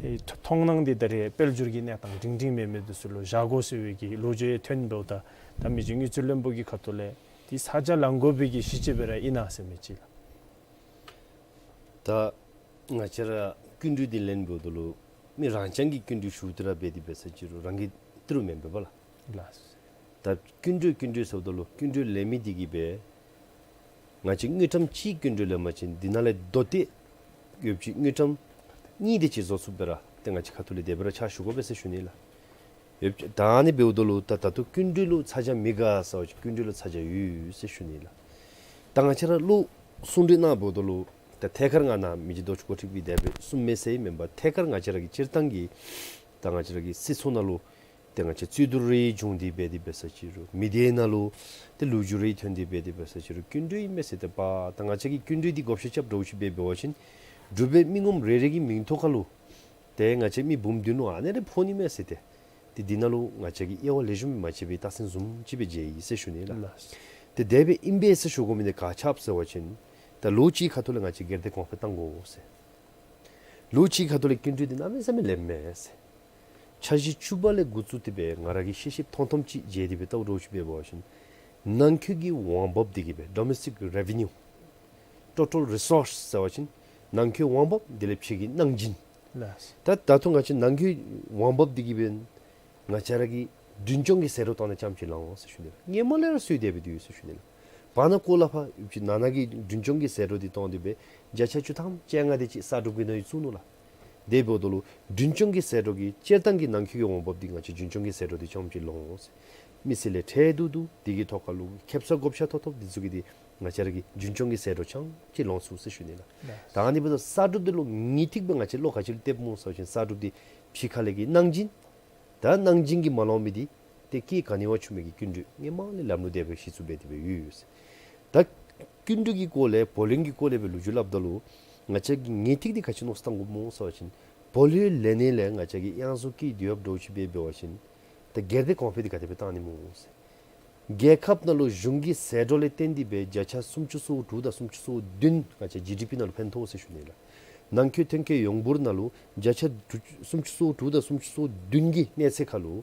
ཨེ་མཐོང་སྣང་འདི་ད་རེས་དཔལ་འབྱོར་གྱི་གནས་སྟངས་སྒྲིང་སྒྲིང་མེད་མི་འདི་ཚུ་ལུ་བཞག་དགོ་ཟེར་བའི་གི་ལོ་རྒྱུས་ཡང་ཐོན་འབདཝ་ད་ད་མི་རྗེ་དངུལ་རྩིས་བློན་པོ་གི་ཁ་ཐུག་ལས་འདི་ཚ་གྱང་ལང་དགོ་པའི་གི་གཞི་ཅིག་སྦེ་ར་ཨིན་ན་ཟེར་མི་ཅིག་ལགས། ད་ང་བཅས་ར་སྐྱིན་འགྲུལ་འདི་ལེན་འབདཝ་ད་ལུ་མི་རང་རྐྱང་གི་སྐྱིན་འགྲུལ་ཞུ་སྟེ་ར་འབད་དེ་འབད་ས་ཅིག་རུང་རང་གི་ཏི་རུ་མེན་པས་ལགས། ལགས། ད་སྐྱིན་འགྲུལ་སྐྱིན་འགྲུལ་ཟེརཝ་ད་ལུ་སྐྱིན་འགྲུལ་ལེན་མི་འདི་གིས་སྦེ་ང་བཅས་དངུལ་ཀྲམ་གཅིག་སྐྱིན་འགྲུལ་ལེན་པ་ཅིན་འདི་ནང་ལས་བསྡུ་སྟེ་ཡོད་པ་ཅིན་དངུལ་ཀྲམ་གཉིས་དེ་ཅིག་བཟོ་ཚུགསཔ་སྦེ་ར་ཏེ་ང་བཅས་ཁ་ཐུག་ལས་དེ་སྦེ་ར་ཕྱག་ཞུ་དགོ་པས་ཟེར་ཞུ་ནི་ལགས། ཡོད་པ་ཅིན་ད་ཨ་ནི་འབདཝ་ད་ལུ་ད་ད་ལྟོ་སྐྱིན་འགྲུལ་ལུ་ཚ་གྱང་མི་དགའ་ཟེར་བ་ཅིན་སྐྱིན་འགྲུལ་ལུ་ཚ་གྱང་ཡོད་ཟེར་ཞུ་ནི་ལགས། ད་ང་བཅས་ར་ལོག་གསུང་གྲོས་གནང་འབདཝ་ད་ལུ་ད་ཐད་ཀར་ང་ནཱ་མི་རྗེ་རྡོ་རྗེ་གོ་ཁྲིད་ཀྱིས་དེ་སྦེ་གསུངམ་མས་ཟེར་མེན་པར་ཐད་ཀར་ང་བཅས་ར་གི་སྤྱིར་བཏང་གི་ད་ང་བཅས་ར་གི་སྲིད་ཚོགས་ནང་ལུ་ཏེ་ང་བཅས་རྩོད་བསྡུར་རེ་བྱུང་སྟེ་འབད་དེ་འབད་ས་ཅིག་རུང་མི་སྡེ་ནང་ལུ་ཏེ་ལོ་རྒྱུས་རེ་ཐོན་ཏེ་འབད་དེ་འབད་ས་ཅིག་རུང་སྐྱིན་འགྲུལ་ཨིན་མས་ཟེར་ཏེ་པ་ད་ང་བཅས་ཀྱིས་སྐྱིན་འགྲུལ་འདི་བགོ་བཤའ་རྐྱབ་འདྲཝ་ཅིག་འབད་འབད་བ་ཅིན་འབྲུག་པའི་མི་ངོམ་རེ་རེ་གི་མིང་ཐོག་ཁར་ལུ་ཏེ་ང་བཅས་མི་འབུམ་བདུན་ལུ་ཨ་ནི་རེ་ཕོག་ནི་མས་ཟེར་ཏེ། ཏེ་འདི་ནང་ལུ་ང་བཅས་ཀྱིས་དབྱེ་བ་ལེགས་ཤོམ་མ་ཕྱེ་བའི་རྟགས་མཚན་བཟུམ་ཅིག་སྦེ་མཇལ་ཡི་ཟེར་ཞུ་ནི་ལགས། ལགས། ཏེ་དེ་སྦེ་ཨིན་པས་ཟེར་ཞུ་དགོ་མི་འདི་ག་ཅི་སྦེ་ཟེར་བ་ཅིན་ད་ལོ་གཅིག་ཁ་ཐུག་ལས་ང་བཅས་སྒེར་སྡེ་གོང་འཕེལ་གཏང་དགོ་ཟེར། ལོ་གཅིག་ཁ་ཐུག་ལས་སྐྱིན་འགྲུལ་འདི་གནམ་མེད་ས་མེད་ལེནམ་མས་ཟེར། འཆར་གཞི་བཅུ་པ་ལས་འགོ་བཙུགས་ཏེ་སྦེ་ང་ར་གིས་ཤེས་ཤེསཔ་མཐོང་མཐོངམ་ཅིག་མཇལ་ཏེ་སྦེ་བལྟཝ་འདྲཝ་ཅིག་འབད་བ་ཅིན་ནང་འཁོད་ཀྱི་འོང་འབབ་འདི་གིས་སྦེ་Domestic Revenue, Total Resource ཟེར་བ་ཅིན་ནང་འཁོད་འོང་འབབ་དེ་ལས་ཕྱི་གི་གནང་སྦྱིན། ལགས། ད་ད་ལྟོ་ང་བཅས་ནང་འཁོད་འོང་འབབ་འདི་གིས་སྦེ་ང་བཅས་ར་གི་འབྲིང་ཆུང་གི་ཟད་འགྲོ་གཏང་ནི་ཙམ་ཅིག་ལང་འོང་ཟེར་ཞུ་ནི་ལགས། སྔོན་མ་ལས་ར་སོང་སྟེ་སྦེ་འདུག་ཟེར་ཞུ་ནི་ལགས། བར་ན་ཀོ་ལ་ཕར་ཡོད་པ་ཅིན་ནང་ན་གི་འབྲིང་ཆུང་གི་ཟད་འགྲོ་འདི་གཏང་སྟེ་སྦེ་བརྒྱ་ཆ་བཅུ་ཐམ་བཅོ་ལྔ་དེ་ཅིག་གསར་སྒྲུབ་ཀྱི་ནང་ཡང་བཙུགས་ནུག་ལགས། དེ་འབདཝ་ད་ལུ་འབྲིང་ཆུང་གི་ཟད་འགྲོ་གི་སྤྱིར་བཏང་གི་ནང་འཁོད་ཀྱི་འོང་འབབ་འདི་ང་བཅས་འབྲིང་ཆུང་གི་ཟད་འགྲོ་འདི་ཙམ་ཅིག་ལང་འོང་ཟེར། མི་སེར་ལས་ཁྲལ་བསྡུ་བསྡུ་དེ་གི་ཐོག་ཁར་ལུ་ཁེབ་ས་བགོ་བཤའ་ཐོབ་ཐོབ་འདི་ཚུ་གི་འདི་ང་བཅས་ར་གི་འབྲིང་ཆུང་གི་ཟད་འགྲོ་ཙམ་ཅིག་ལང་ཚུགས་ཟེར་ཞུ་ནི་ལགས། ལགས། ད་ཨ་ནི་འབདཝ་ད་གསར་སྒྲུབ་འདི་ལུ་ངེས་ཏིག་སྦེ་ང་བཅས་བློ་ག་ཅི་ལུ་གཏདཔ་སྨོ་ཟེར་བ་ཅིན་གསར་སྒྲུབ་འདི་ཕྱི་ཁ་ལས་ཀྱི་གནང་སྦྱིན། ད་གནང་སྦྱིན་གྱིས་མ་ལང་མི་འདི་ཏེ་སྐྱེད་ག་ནི་བ་བྱུང་མི་གི་སྐྱིན་འགྲུལ་སྔོན་མ་ལས་ལམ་ལུགས་དེ་སྦེ་གཞི་བཙུགས་འབད་དེ་སྦེ་ཡོད་ཡོད་ཟེར། ད་ སྐྱིན་འགྲུལ་གྱི་སྐོར་ལས་བོ་ལིང་གི་སྐོར་ལས་སྦེ་ལོ་རྒྱུས་སླབ་ད་ལུ་ང་བཅས་ཀྱི་ངེས་ཏིག་འདི་ག་ཅི་མནོ་བསམ་བཏང་དགོཔ་སྨོ་ཟེར་བ་ཅིན་བོ་ལིང་ལེན་ནི་ལས་ང་བཅས་ཀྱི་གཡང་ཟོག་གི་དུས་རབས་འདྲཝ་ཅིག་འབད་འབད་བ་ཅིན་ད་སྒེར་སྡེ་གོང་འཕེལ་འདི་ག་དེ་སྦེ་བཏང་ནི་སྨོ་ཟེར། རྒྱལ་ཁབ་ནང་ལུ་གཞུང་གི་ཟད་འགྲོ་ལས་བརྟེན་ཏེ་སྦེ་བརྒྱ་ཆ་སུམ་ཅུ་སོ་དྲུག་དང་སུམ་ཅུ་སོ་བདུན་ང་བཅས་ཇི་ཌི་པི་ནང་ལུ་ཕན་ཐོགས་ཟེར་ཞུ་ནི་ལགས། ནང་འཁོད་ཐོན་སྐྱེད་ཡོངས་འབོར་ནང་ལུ་བརྒྱ་ཆ་དྲུག་སུམ་ཅུ་སོ་དྲུག་དང་སུམ་ཅུ་སོ་བདུན་གྱི་གནས་ཚད་ཁར་ལུ་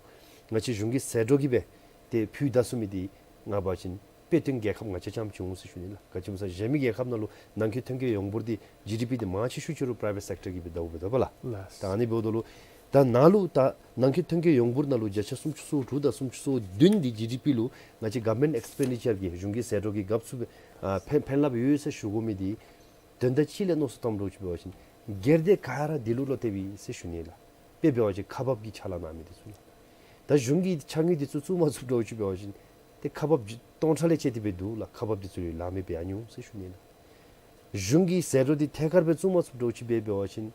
ང་བཅས་གཞུང་གི་ཟད་འགྲོ་གིས་སྦེ་ཏེ་ཕུལ་ད་ཚུགས་མི་འདི་ང་འབད་བ་ཅིན་དཔེ་སྟོན་རྒྱལ་ཁབ་ང་བཅས་རྐྱངམ་ཅིག་འོང་ཟེར་ཞུ་ནི་ལགས། ག་ཅི་སྨོ་ཟེར་བ་ཅིན་གཞན་མི་རྒྱལ་ཁབ་ནང་ལུ་ནང་འཁོད་ཐོན་སྐྱེད་ཡོངས་འབོར་འདི་ཇི་ཌི་པི་འདི་མང་ཆེ་ཤོས་ཅིག་ར་པ་རའི་ཝེཊ་སེཀ་ཊར་གྱིས་སྦེ་བདའཝ་སྦེ་འདུག་པ་ལགས། ལགས། ད་ཨ་ནི་འབདཝ་ད་ལུ་ད་ནཱ་ལུ་ད་ནང་འཁོད་ཐོན་སྐྱེད་ཡོངས་འབོར་ནང་ལུ་བརྒྱ་ཆ་སུམ་ཅུ་སོ་དྲུག་དང་སུམ་ཅུ་སོ་བདུན་འདི་ཇི་ཌི་པི་ལུ་ང་བཅས་གོ་ཝར་མེནཊ་ཨེགསི་པེན་ཌི་ཅར་གྱིས་གཞུང་གི་ཟད་འགྲོ་གིས་རྒཔོ་ཚུ་སྦེ་ཨ་ཕན་ཕན་རླབས་ཡོད་ཟེར་ཞུ་དགོ་མི་འདི་དོན་དག་ཅིག་ལས་མནོ་བསམ་བཏངམ་འདྲཝ་ཅིག་འབད་བ་ཅིན་སྒེར་སྡེ་ག་ར་འདི་ལུ་བློ་གཏད་པས་ཟེར་ཞུ་ནི་ལགས། དཔེ་འབད་བ་ཅིན་ཁག་འབག་གི་ཕྱག་ལཱ་གནང་མི་འདི་ཚུ་ལགས། ད་གཞུང་གིས་ཕྱགས་སྙིགས་འདི་ཚུ་བཙུགས་མ་ཚུགསཔ་འདྲཝ་ཅིག་འབད་བ་ཅིན་ཏེ་ཁག་འབག་སྟོང་ཕྲག་ལས་བཅད་དེ་སྦེ་འདུག་ལགས། ཁག་འབག་འདི་ཚུ་ལུ་ལཱ་མེདཔ་སྦེ་ཨ་ནི་འོང་ཟེར་ཞུ་ནི་ལགས། གཞུང་གི་ཟད་འགྲོ་འདི་ཐད་ཀར་སྦེ་བཙུགས་མ་ཚུགསཔ་འདྲཝ་ཅིག་འབད་འབད་བ་ཅིན་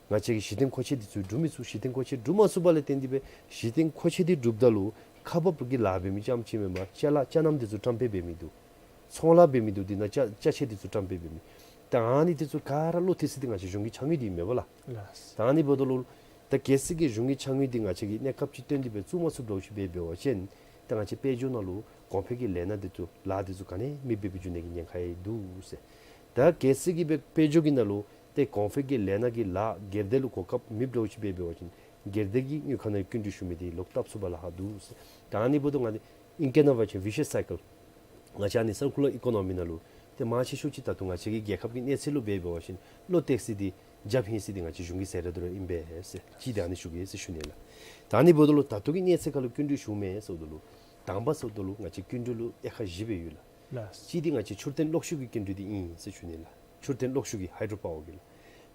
ང་བཅས་ཀྱི་གཞི་རྟེན་མཁོ་ཆས་འདི་ཚུ་སྒྲུབ་མི་ཚུགས། གཞི་རྟེན་མཁོ་ཆས་སྒྲུབ་མ་ཚུགསཔ་ལས་བརྟེན་ཏེ་སྦེ་གཞི་རྟེན་མཁོ་ཆས་འདི་སྒྲུབ་ད་ལུ་ཁག་འབག་གི་ལཱ་འབད་མི་རྐྱངམ་ཅིག་མེན་པར་ཅ་ལ་ཅ་རྣམ་འདི་ཚུ་བཀྲམ་སྤེལ་འབད་མི་འདུག། ཚོང་ལཱ་འབད་མི་འདུག། དེ་ནང་ཅ་ཅ་ཆས་འདི་ཚུ་བཀྲམ་སྤེལ་འབད་མི། ད་ཨ་ནི་འདི་ཚུ་ག་ར་བློ་གཏད་ས་འདི་ང་བཅས་གཞུང་གི་ཕྱགས་སྙིགས་འདི་ཨིན་མས་པ་ལགས། ལགས། ད་ཨ་ནི་འབདཝ་ད་ལུ་ད་གལ་སྲིད་ཀྱི་གཞུང་གི་ཕྱགས་སྙིགས་འདི་ང་བཅས་ཀྱིས་གནས་སྐབས་ཅིག་བཏོན་ཏེ་སྦེ་བཙུགས་མ་ཚུགསཔ་འདྲཝ་ཅིག་འབད་འབད་བ་ཅིན་ད་ང་བཅས་དཔལ་འབྱོར་ནང་ལུ་གོང་འཕེལ་གྱི་ལས་སྣ་འདི་ཚུ་ལཱ་འདི་ཚུ་ག་ནི་མེདཔ་སྦེ་འགྱོ་ནི་གི་ཉེན་ཁ་ཡང་འདུག་ཟེར། ད་གལ་སྲིད་ཀྱི་སྦེ་དཔལ་འབྱོར་གྱི་ནང་ལུ་ཏེ་གོང་འཕེལ་གྱི་ལས་སྣ་གི་ལཱ་སྒེར་སྡེ་ལུ་གོ་སྐབས་མེདཔ་འདྲཝ་ཅིག་འབད་འབད་བ་ཅིན་སྒེར་སྡེ་གི་དངུལ་ཁང་ནང་སྐྱིན་འགྲུལ་ཞུ་མི་འདི་ལོག་བཏབ་ཚུགསཔ་ལཱ་ཁག་འདུག་ཟེར། ད་ཨ་ནི་འབདཝ་ད་ང་འདི་ཨིང་སྐད་ནང་འབད་བ་ཅིན་ཝི་ཤི་ཡས་སའི་ཀལ། ང་བཅས་ཨ་ནི་སར་ཀུ་ལར་ཨི་ཀོ་ནོ་མི་ནང་ལུ་ཏེ་མང་ཆེ་ཤོས་ཅིག་ད་ལྟོ་ང་བཅས་ཀྱི་རྒྱལ་ཁབ་ཀྱི་གནས་ཚད་ལུ་འབད་འབད་བ་ཅིན་བློ་གཏད་ས་འདི་རྒྱབ་ཧིང་ས་འདི་ང་བཅས་གཞུང་གི་ཟད་འགྲོ་འདི་ར་ཨིན་པས་ཟེར། གཅིག་འདི་ཨ་ནི་ཞུ་གེ་ཟེར་ཞུ་ནི་ལགས། ད་ཨ་ནི་འབདཝ་ད་ལུ་ད་ལྟོ་གི་གནས་ཚད་ཁར་ལུ་སྐྱིན་འགྲུལ་ཞུཝ་མས་ཟེརཝ་ད་ལུ་དང་པ་ཟེརཝ་ད་ལུ་ང་བཅས་སྐྱིན་འགྲུལ་ལུ་དབྱེ་ཁག་བཞི་སྦེ་ཡོད་ལགས། ལགས། གཅིག་འདི་ང་བཅས་ཆུ་རྟེན་གློག་ཤུགས་ཀྱི་སྐྱིན་འགྲུལ་འདི་ཨིན་ཟེར་ཞུ་ནི་ལགས། ཆུ་རྟེན་གློག་ཤུགས་ཀྱི་ཧའི་ཌྲོ་པ་ཝར་གྱི་ལགས།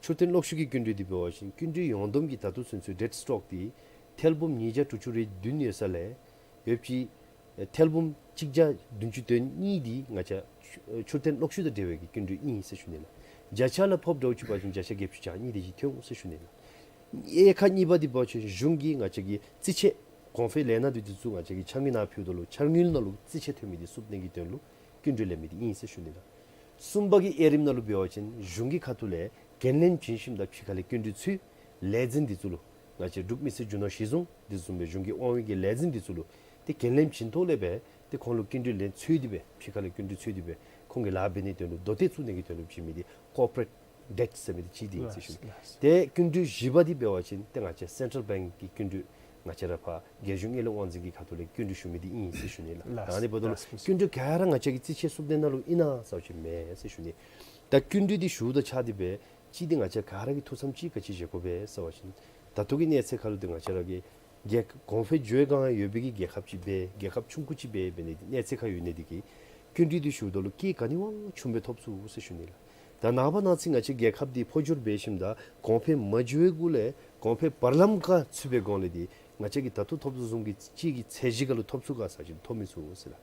ཆུ་རྟེན་གློག་ཤུགས་ཀྱི་སྐྱིན་འགྲུལ་འདི་འབད་བ་ཅིན་སྐྱིན་འགྲུལ་ཡོངས་བསྡོམས་ཀྱི་ད་ལྟོ་ཚུན་ཚོད་ཌེཊ་སི་ཊོག་འདི་ཐེར་འབུམ་ཉིས་བརྒྱ་དྲུག་ཅུ་རེ་བདུན་ཡོད་ས་ལས་ཡོདཔ་ཅིག་ཐེར་འབུམ་གཅིག་བརྒྱ་བདུན་ཅུ་དོན་གཉིས་འདི་ང་བཅས་ཆུ་རྟེན་གློག་ཤུགས་དང་འབྲེལ་བའི་གི་སྐྱིན་འགྲུལ་ཨིན་ཟེར་ཞུ་ནི་ལགས། བརྒྱ་ཆ་ལུ་ཕབ་འདྲཝ་ཅིག་འབད་བ་ཅིན་བརྒྱ་ཆ་བརྒྱད་ཅུ་གྱ་གཉིས་དེ་ཅིག་ཐོན་འོང་ཟེར་ཞུ་ནི་ལགས། དབྱེ་ཁག་གཉིས་པ་འདི་འབད་བ་ཅིན་གཞུང་གིས་ང་བཅས་ཀྱི་རྩིས་ཆད་གོང་འཕེལ་ལས་སྣ་འདི་ཚུ་ང་བཅས་ཀྱི་ཕྱགས་སྙིགས་ནང་ཕུལཝ་ད་ལུ་ཕྱགས་སྙིགས་ནང་ལུ་རྩིས་ཆད་ཐོན་མི་འདི་བསུབ་ནི་གི་དོན་ལུ་སྐྱིན་འགྲུལ་ལེན་མི་འདི་ཨིན་ཟེར་ཞུ་ནི་ལགས། གསུམ་པ་གི་དབྱེ་རིམ་ནང་ལུ་འབད་བ་ཅིན་གཞུང་གི་ཁ་ཐུག་ལས་འགན་ལེན་བྱིན་ཞིནམ་ད་ཕྱི་ཁ་ལས་སྐྱིན་འགྲུལ་འཚོལ་ལས་འཛིན་འདི་ཚུ་ལུ་ང་བཅས་འབྲུག་མི་སེར་རྒྱུ་ནོར་གཞི་བཟུང་འདི་བཟུམ་སྦེ་གཞུང་གི་དབང་འོག་གི་ལས་འཛིན་འདི་ཚུ་ལུ་ཏེ་འགན་ལེན་བྱིན་ཐོག་ལས་སྦེ་ཏེ་ཁོང་ལུ་སྐྱིན་འགྲུལ་ལེན་འཚོལ་ཏེ་སྦེ་ཕྱི་ཁ་ལས་སྐྱིན་འགྲུལ་འཚོལ་ཏེ་སྦེ་ཁོང་གི་ལཱ་འབད་ནིའི་དོན་ལུ་མདོ་སྟོད་བཙུགས་ནི་གི་དོན་ལུ་བྱིན་མི་འདི་ཀོར་པོ་རེཊ་ཌེཊ་ཟེར་མི་འདི་གཅིག་འདི་ཨིན་ཟེར་ཞུ་ནི། ལགས། ལགས། ཏེ་སྐྱིན་འགྲུལ་བཞི་པ་འདི་འབད་བ་ཅིན་ཏེ་ང་བཅས་སེན་ཊལ་བེངཀ་གི་སྐྱིན་འགྲུལ་ང་བཅས་ར་ཕར་རྒྱལ་གཞུང་དངུལ་ལས་དབང་འཛིན་གྱི་ཁ་ཐུག་ལས་སྐྱིན་འགྲུལ་ཞུ་མི་འདི་ཨིན་ཟེར་ཞུ་ནི་ལགས། ལགས། ད་ཨ་ནི་འབདཝ་ད་ལུ་ལགས། སྐྱིན་འགྲུལ་ག་ར་ང་བཅས་ཀྱི་རྩིས་ཆད་བསུབ་ནི་ནང་ལུ་ཨིན་ན་ཟེར་བ་ཅིན་མེན་ཟེར་ཞུ་ནི། ད་སྐྱིན་འགྲུལ་འདི་ཞུཝ་དང་ཆ་འདི་སྦེ་གཅིག་འདི་ང་བཅས་ག་ར་གིས་ཐུགས་བསམ་ཅིག་ག་ཅི་བཞེས་དགོ་པས་ཟེར་བ་ཅིན་ད་ལྟོ་གི་གནས་ཚད་ཁར་ལུ་འདི་ང་བཅས་ར་གི་རྒྱལ་གོང་འཕེལ་འགྱོ་བའི་སྒང་ཡོད་པའི་གི་རྒྱལ་ཁབ་ཅིག་སྦེ་རྒྱལ་ཁབ་ཆུང་ཀུ་ཅིག་སྦེ་འབད་ནི་འདི་གནས་ཚད་ཁར་ཡོད་ནི་འདི་གིས་སྐྱིན་འགྲུལ་འདི་ཞུཝ་ད་ལུ་སྐྱིད་ག་ནི་བ་ཆུང་སྦེ་ཐོབ་ཚུགས་ཟེར་ཞུ་ནི་ལགས། ད་ནངས་པ་གནངས་ཚེ་ང་བཅས་རྒྱལ་ཁབ་འདི་འཕོ་འགྱུར་འབད་ཞིནམ་ད་གོང་འཕེལ་མ་འགྱོ་བའི་གུ་ལས་གོང་འཕེལ་བར་ལམ་ཁར་ཚུད་པའི་སྒང་ལས་འདི་ང་བཅས་ཀྱིས་ད་ལྟོ་ཐོབ་དོ་བཟུམ་གྱི་ཅིག་གི་ཚད་གཞི་ཁར་ལུ་ཐོབ་ཚུགས་ག་ཟེར་བ་ཅིན་ཐོབ་མི་ཚུགས་ཟེར་ལགས།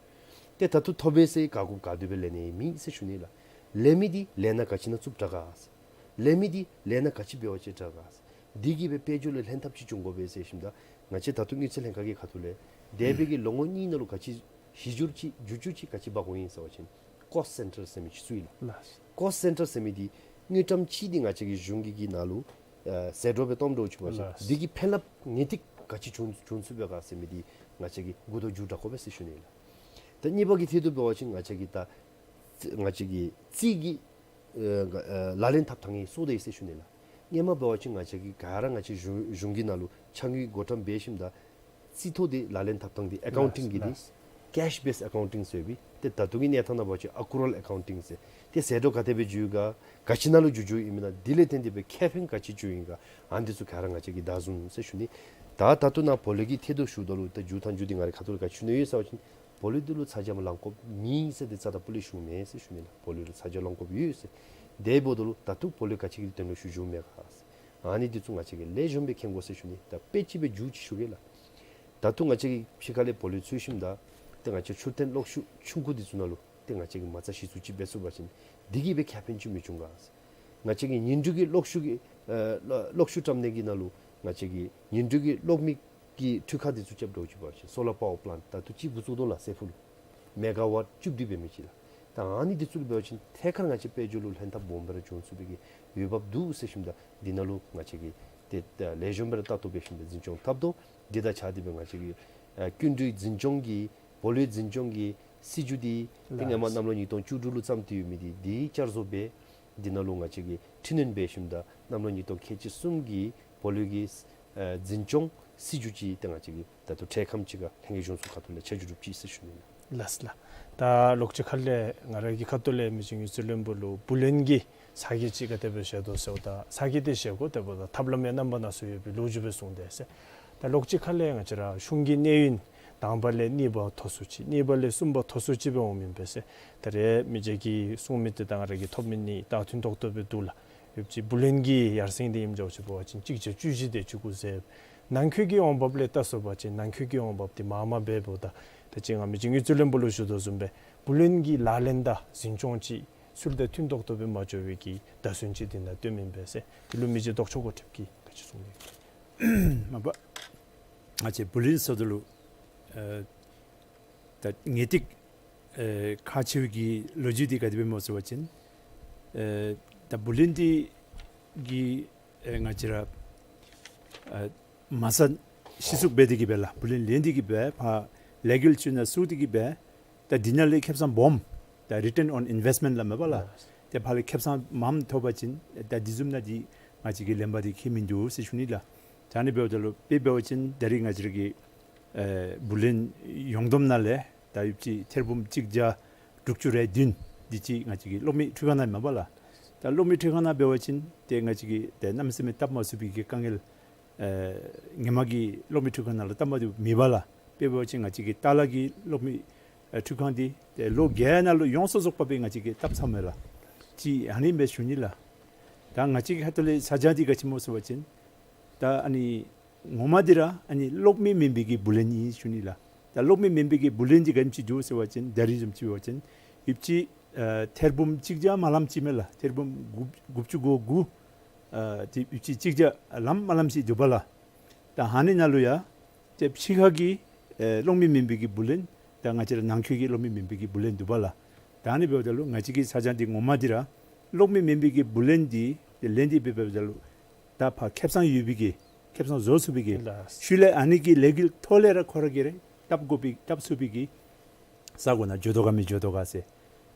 ཏེ་ད་ལྟོ་ཐོབ་པས་ཟེར་ག་དགོཔ་ག་དེ་སྦེ་ལེན་ནི་མེད་ཟེར་ཞུ་ནི་ལགས། ལེན་མི་འདི་ལས་སྣ་ག་ཅི་ནང་བཙུགསཔ་དྲག་ག་ཟེར། ལེན་མི་འདི་ལས་སྣ་ག་ཅི་འབད་བ་ཅིན་དྲག་ག་ཟེར། འདི་གིས་སྦེ་དཔལ་འབྱོར་ལུ་ལྷན་ཐབས་ཅིག་འབྱུང་དགོ་པས་ཟེར་ཞིནམ་ད་ང་བཅས་ད་ལྟོ་དངུལ་རྩིས་ལྷན་ཁག་གི་ཁ་ཐུག་ལས་འདས་པའི་གི་ལོ་ངོ་གཉིས་ནང་ལུ་ག་ཅི་གཞི་འགྱུར་ཅིག་འགྱུར་བཅོས་ཅིག་ག་ཅི་འབག་འོང་ཡི་ཟེར་བ་ཅིན་ཀོསཊ་སེན་ཊར་ཟེར་མི་ཅིག་བཙུགས་ཡི་ལགས། ལགས། ཀོསཊ་སེན་ཊར་ཟེར་མི་འདི་དངུལ་ཀྲམ་གཅིག་འདི་ང་བཅས་ཀྱི་གཞུང་གི་གི་ནང་ལུ་ཨ་ཟད་འགྲོ་སྦེ་གཏངམ་འདྲཝ་ཅིག་འབད་བ་ཅིན་ལགས། འདི་གི་ཕན་རླབས་ངེས་ཏིག་ག་ཅི་བྱུང་བྱུང་ཚུགས་པས་ག་ཟེར་མི་འདི་ང་བཅས་ཀྱིས་མགུ་ཏོ་མཇུག་དྲག་དགོ་པས་ཟེར་ཞུ་ནི་ལགས། ད་གཉིས་པ་གི་ཐད་དུ་འབད་བ་ཅིན་ང་བཅས་ཀྱིས་ད་ང་བཅས་ཀྱི་རྩིས་ཀྱི་ཨ་ཨ་ལག་ལེན་འཐབ་ཐངས་ཨིན་སོང་ཡི་ཟེར་ཞུ་ནི་ལགས། སྔོན་མ་འབད་བ་ཅིན་ང་བཅས་ཀྱིས་ག་ར་ང་བཅས་གཞུང་གཞུང་གི་ནང་ལུ་ཕྱགས་སྙིགས་བགོ་བཀྲམ་འབད་ཞིནམ་ད་རྩིས་ཐོ་འདི་ལག་ལེན་འཐབ་ཐངས་འདི་ཨེ་ཀའུན་ཊིང་གི་འདི་ལགས། ཀེཤ་བེསཌ་ཨེ་ཀའུན་ཊིང་ཟེར་བའི་ཏེ་ད་ལྟོ་གི་གནས་སྟངས་ནང་འབད་བ་ཅིན་ཨེ་ཀུ་རལ་ཨེ་ཀའུན་ཊིང་ཟེར། ཏེ་ཟད་འགྲོ་ག་དེ་སྦེ་འགྱོ་ཡི་ག་ག་ཅི་ནང་ལུ་འགྱོ་འགྱོཝ་ཨིན་མེན་ན། འདི་ལས་བརྟེན་ཏེ་སྦེ་ཁེ་ཕན་ག་ཅི་འགྱོ་ཡི་ག་ཨ་ནི་འདི་ཚུ་ག་ར་ང་བཅས་ཀྱིས་བདའ་བཟུང་ཟེར་ཞུ་ནི། ད་ད་ལྟོ་ནཱ་བོ་ལོ་གི་ཐད་དུ་ཞུཝ་ད་ལུ་ད་མཇུག་མཐའ་མཇུག་འདི་ང་རའི་ཁ་ཐུག་ལས་ག་ཅི་ཞུ་ནི་ཡོད་ཟེར་བ་ཅིན་བོ་ལོ་འདི་ལུ་ཚ་གྱང་ལང་དགོཔ་མེད་ཟེར་འདི་རྩ་དང་པོ་ལས་ཞུཝ་མེན་ཟེར་ཞུ་ནི་ལགས། བོ་ལོ་ལུ་ཚ་གྱང་ལང་དགོཔ་ཡོད་ཟེར། དེ་འབདཝ་ད་ལུ་ད་ལྟོ་བོ་ལོ་ག་ཅི་གི་དོན་ལུ་ཞུ་ཞུཝ་མས་ག་ཟེར། ཨ་ནི་འདི་ཚུ་ང་བཅས་ཀྱིས་ལེགས་ཤོམ་སྦེ་མཁྱེན་དགོ་ཟེར་ཞུ་ནི། ད་དཔེ་ཅིག་སྦེ་མཇུག་ཅིག་ཞུ་གེ་ལགས། ད་ལྟོ་ང་བཅས་ཀྱིས་ཕྱི་ཁ་ལས་བོ་ལོ་འཚོལ་ཞིནམ་ད་ཏེ་ང་བཅས་ཆུ་རྟེན་གློག་ཤུགས་ཆུང་ཀུ་འདི་ཚུ་ནང་ལུ་ཏེ་ང་བཅས་ཀྱིས་མ་རྩ་གཞི་བཙུགས་ཅིག་འབད་ཚུགས་པ་ཅིན་འདི་གིས་སྦེ་ཁེ་ཕན་ཅིག་མི་འབྱུང་ག་ཟེར། ང་བཅས་ཀྱི་ཉིང་འབྲུག་གི་གློག་ཤུགས་ཀྱི་ཨ་གློག་གློག་ཤུགས་བཀྲམ་ནི་གི་ནང་ལུ་ང་བཅས་ཀྱི་ཉིང་འབྲུག་གི་གློག་མེ་གི་འཕྲུལ་ཁང་འདི་ཚུ་རྐྱབ་འདྲཝ་ཅིག་འབད་བ་ཅིན་སོ་ལར་པ་ཝར་པ་ལེནཊ་ད་ལྟོ་གཅིག་འགོ་བཙུགས་དོ་ལགས། སེ་ཕུ་ལུ་མེ་ག་ཝཊ་བཅུ་བདུན་འབད་མི་ཅིག་ལགས། ད་ཨ་ནི་འདི་ཚུ་ལུ་འབད་བ་ཅིན་ཐད་ཀར་ང་བཅས་དཔལ་འབྱོར་ལུ་ལྷན་ཐབས་སྦོམ་སྦེ་ར་འབྱུང་ཚུགས་པའི་གི་འོས་འབབ་འདུག་ཟེར་ཞུཝ་ད་འདི་ནང་ལུ་ང་བཅས་ཀྱིས་ཏེ་ད་ལེགས་ཤོམ་སྦེ་ར་ལྟ་རྟོག་འབད་ཞིནམ་ད་འཛིན་སྐྱོང་འཐབ་དོ། འདི་དང་ཆ་སྟེ་སྦེ་ང་བཅས་ཀྱི་ཨ་སྐྱིན་འགྲུལ་འཛིན་སྐྱོང་གི་སྦོ་ལོགས་འཛིན་སྐྱོང་གི་སྲིད་བྱུས་འདི་ཏེ་ཧེ་མ་གནམ་ལོ་ཉིས་སྟོང་བཅུ་དྲུག་ལུ་བརྩམས་ཏེ་ཡོད་མི་འདི་འདི་བསྐྱར་བཟོ་འབད་འདི་ནང་ལུ་ང་བཅས་ཀྱིས་འཕྲི་སྣོན་འབད་ཞིནམ་ད་གནམ་ལོ་ཉིས་སྟོང་ཁལ་གཅིག་གསུམ་གྱི་སྦོ་ལོགས་ཀྱི་ཨ་འཛིན་སྐྱོང་སྲིད་བྱུས་ཅིག་ཏེ་ང་བཅས་ཀྱིས་ད་ལྟོ་འཕྲལ་ཁམས་ཅིག་ཁར་ལྷན་རྒྱས་གཞུང་ཚོགས་ཁ་ཐུག་ལས་ཆ་འཇོག་གྲུབ་ཅི་ཟེར་ཞུ་ནི་ལགས། ལགས་ལགས། ད་ལོགས་ཅིག་ཁ་ལས་ང་ར་གི་ཁ་ཐུག་ལས་མི་རྗེ་དངུལ་རྩིས་བློན་པོ་ལུ་བུ་ལོན་གྱི་ས་གོ་ཅིག་ག་དེ་སྦེ་བཞག་དོ་ཟེརཝ་ད་ས་གོ་འདི་བཞག་དགོ་དེ་འབདཝ་ད་ཐབས་ལམ་ཡང་རྣམ་པ་སྣ་ཚོགས་ཡོད་པའི་ལོ་རྒྱུས་སྦེ་གསུངས་ཏེ་ཟེར། ད་ལོགས་ཅིག་ཁ་ལས་ང་བཅས་ར་གཞུང་གི་གནས་ཡུན་དང་པ་ལས་གཉིས་པ་མཐོ་སུ་ཅིག་གཉིས་པ་ལས་གསུམ་པ་མཐོ་སུ་ཅིག་སྦེ་འོང་མི་ཨིན་པས་ཟེར། ད་རེས་མི་རྗེ་གིས་གསུངས་མི་འདི་དང་ང་ར་གིས་ཐོབ་མི་གཉིས་ད་མཐུན་ཏོག་ཏོ་སྦེ་འདུག་ལགས། ཡོདཔ་ཅིག་བུ་ལོན་གྱི་ཡར་སེང་འདི་ཨིནམ་འདྲཝ་ཅིག་འབད་བ་ཅིན་གཅིག་བརྒྱ་བཅུ་བཞི་དེ་ཅིག་གུ་ཟེར། ནང་འཁོད་ཀྱི་འོང་འབབ་ལས་བལྟ་སོང་པ་ཅིན་ནང་འཁོད་ཀྱི་འོང་འབབ་འདི་མངམ་སྦེ་འབདཝ་ད་ད་ཅི་ང་མི་རྗེ་དངུལ་རྩིས་བློན་པོ་ལུ་ཞུ་དོ་བཟུམ་སྦེ་བུ་ལོན་གྱི་ལག་ལེན་དང་འཛིན་སྐྱོང་ཅིག་ཚུལ་དང་མཐུན་ཏོག་ཏོ་སྦེ་མ་འགྱོ་བའི་གི་བརྡ་མཚོན་ཅིག་འདི་ནང་སྟོནམ་ཨིན་པས་ཟེར། འདི་ལུ་མི་རྗེ་ལྡོག་ཕྱོགས་གོ་ཁྲིདཔ་གིས་ག་ཅི་གསུང་གེ། མ་པ་ང་བཅས་བུ་ལོན་ཟེརཝ་ད་ལུ་ཨ་ད་ངེས་ཏིག་ཨེ་ཁག་ཆེ་བའི་གི་ལོ་རྒྱུས་འདི་ག་དེ་སྦེ་སྨོ་ཟེར་བ་ཅིན་ཨེ་ད་བུ་ལོན་འདི་གི་ཨེ་ང་བཅས་ར་ཨེ་མ་རྩ་གཞི་བཙུགས་འབད་དེ་གིས་སྦེ་ལགས་བུ་ལོན་ལེན་ཏེ་གིས་སྦེ་ཕར་ལས་འགུལ་ཅིག་ནང་ཞུགས་ཏེ་གིས་སྦེ་ད་འདི་ནང་ལས་ཁེ་སང་སྦོམ་ད་return on investment ལགས་མས་པ་ལགས། ལགས། ཏེ་ཕར་ལས་ཁེ་སང་མངམ་ཐོབ་པ་ཅིན་ད་འདི་བཟུམ་ནང་འདི་ང་བཅས་ཀྱིས་ལེན་པ་འདི་ཁྱད་མིན་འདུག་ཟེར་ཞུ་ནི་ལགས། ད་ཨ་ནི་འབདཝ་ད་ལུ་དཔེ་འབད་བ་ཅིན་ད་རིས་ང་བཅས་ར་གི་ཨེ་བུ་ལོན་ཡོངས་བསྡོམས་ནང་ལས་ད་ཡོདཔ་ཅིག་ཐེར་འབུམ་གཅིག་བརྒྱ་དྲུག་ཅུ་རེ་བདུན་འདི་ཅིག་ང་བཅས་ཀྱི་གློག་མེ་འཕྲུལ་ཁང་ནང་མས་པ་ལགས། ད་གློག་མེ་འཕྲུལ་ཁང་ནང་འབད་བ་ཅིན་ཏེ་ང་བཅས་ཀྱིས་ཏེ་གནམ་མེད་ས་མེད་བཏབ་མ་ཚུགས་པའི་གི་དཀའ་ངལ་ཨེ་ཧེ་མ་གི་གློག་མེ་འཕྲུལ་ཁང་ནང་ལུ་བཏབ་མ་བཏུབ་མེད་པ་ལགས། དཔེ་འབད་བ་ཅིན་ང་བཅས་ཀྱི་ཏ་ལ་གི་གློག་མེ་ཨེ་འཕྲུལ་ཁང་འདི་ཏེ་ལོ་བརྒྱད་ནང་ལུ་ཡོངས་སུ་རྫོགས་པ་སྦེ་ང་བཅས་ཀྱིས་བཏབ་ཚརཝ་མས་ལགས། ཅིག་ཨ་ནི་སྦེ་ཞུ་ནི་ལགས། ད་ང་བཅས་ཀྱི་ཁ་ཐུག་ལས་ས་ཆ་འདི་ག་ཅི་སྨོ་ཟེར་བ་ཅིན་ད་ཨ་ནི་ངོ་མ་འདི་ར་ཨ་ནི་གློག་མེ་མེན་པའི་གི་བུ་ལོན་ཨིན་ཞུ་ནི་ལགས། ད་གློག་མེ་མེན་པའི་གི་བུ་ལོན་འདི་ག་དེམ་ཅིག་འདུག་ཟེར་བ་ཅིན་ད་རིས་བཟུམ་ཅིག་འབད་བ་ཅིན་ཡོདཔ་ཅིག་ཨ་ཐེར་འབུམ་གཅིག་བརྒྱ་མ་ལངམ་ཅིག་མས་ལགས། ཐེར་འབུམ་དགུ་དགུ་བཅུ་གོ་དགུ་ཨ་ཏེ་ཡོདཔ་ཅིག་གཅིག་བརྒྱ་ལངམ་མ་ལངམ་ཅིག་འདུག་པ་ལགས། ད་ཨ་ནི་ནང་ལུ་ཡང་ཏེ་ཕྱི་ཁ་གི་ཨེ་གློག་མེ་མེན་པའི་གི་བུ་ལོན་ད་ང་བཅས་ར་ནང་འཁོད་ཀྱི་གློག་མེ་མེན་པའི་གི་བུ་ལོན་འདུག་པ་ལགས། ད་ཨ་ནི་འབདཝ་ད་ལུ་ང་བཅས་ཀྱི་ས་ཆ་འདི་ངོ་མ་འདི་ར་གློག་མེ་མེན་པའི་གི་བུ་ལོན་འདི་ཏེ་ལེན་ཏེ་སྦེ་འབདཝ་ད་ལུ་ད་ཕར་ཁེ་སང་ཡོད་པའི་གི་ཁེ་སང་བཟོ་ཚུགས་པའི་གི་ལགས། ཤུལ་ལས་ཨ་ནི་གི་ལས་འགུལ་ཐོག་ལས་ར་ཁོ་ར་གིས་ར་བཏབ་དགོ་པའི་བཏབ་ཚུགས་པའི་གི་ས་གོ་ནང་འགྱོ་དོ་ག་མི་འགྱོ་དོ་ག་ཟེར།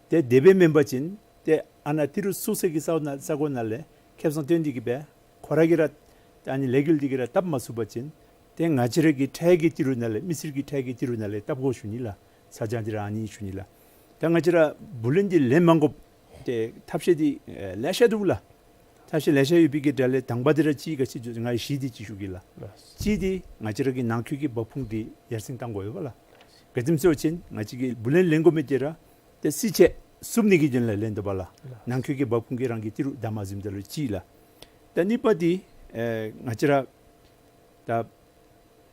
ཏེ་དེ་སྦེ་མེན་པ་ཅིན་ཏེ་ཨ་ནཱ་ཏི་རུ་བཙུགས་སའི་གི་ས་གོ་ནང་ས་གོ་ནང་ལས་ཁེ་སང་བཏོན་ཏེ་གིས་སྦེ་ཁོ་ར་གིས་ར་ཨ་ནི་ལས་འགུལ་འདི་གིས་ར་བཏབ་མ་ཚུགས་པ་ཅིན་ཏེ་ང་བཅས་ར་གི་འཕྲལ་གྱི་ཏི་རུ་ནང་ལས་མི་སེར་གྱི་འཕྲལ་གྱི་ཏི་རུ་ནང་ལས་བཏབ་དགོ་ཞུ་ནི་ལགས། ས་ཆ་འདི་ར་ཨ་ནི་ཞུ་ནི་ལགས། ད་ང་བཅས་ར་བུ་ལོན་འདི་ལེན་མ་དགོཔ་ཏེ་ཐབས་ཤེས་འདི་ཨེ་ལེ་ཤ་འདུག་ལགས། ཐབས་ཤེས་ལེ་ཤ་ཡོད་པའི་གི་གྲས་ལས་དང་པ་འདི་ར་གཅིག་ག་ཅི་ང་བཞི་འདི་ཅིག་ཞུ་གེ་ལགས། ལགས། གཅིག་འདི་ང་བཅས་ར་གི་ནང་འཁོད་ཀྱི་འབབ་ཁུངས་འདི་ཡར་སེང་གཏང་དགོ་པས་ལགས། ག་དེམ་ཟེར་བ་ཅིན་ང་བཅས་ཀྱིས་བུ་ལོན་ལེན་དགོ་མི་འདི་ར་ཏེ་རྩིས་ཆད་བསུབ་ནི་གི་དོན་ལས་ལེན་དོ་པ་ལགས། ལགས། ནང་འཁོད་ཀྱི་འབབ་ཁུངས་ཀྱིས་རང་གི་ཏི་རུ་བདའ་མ་ཟུནམ་ད་ལུ་གཅིག་ལགས། ད་གཉིས་པ་འདི་ཨེ་ང་བཅས་ར་ད་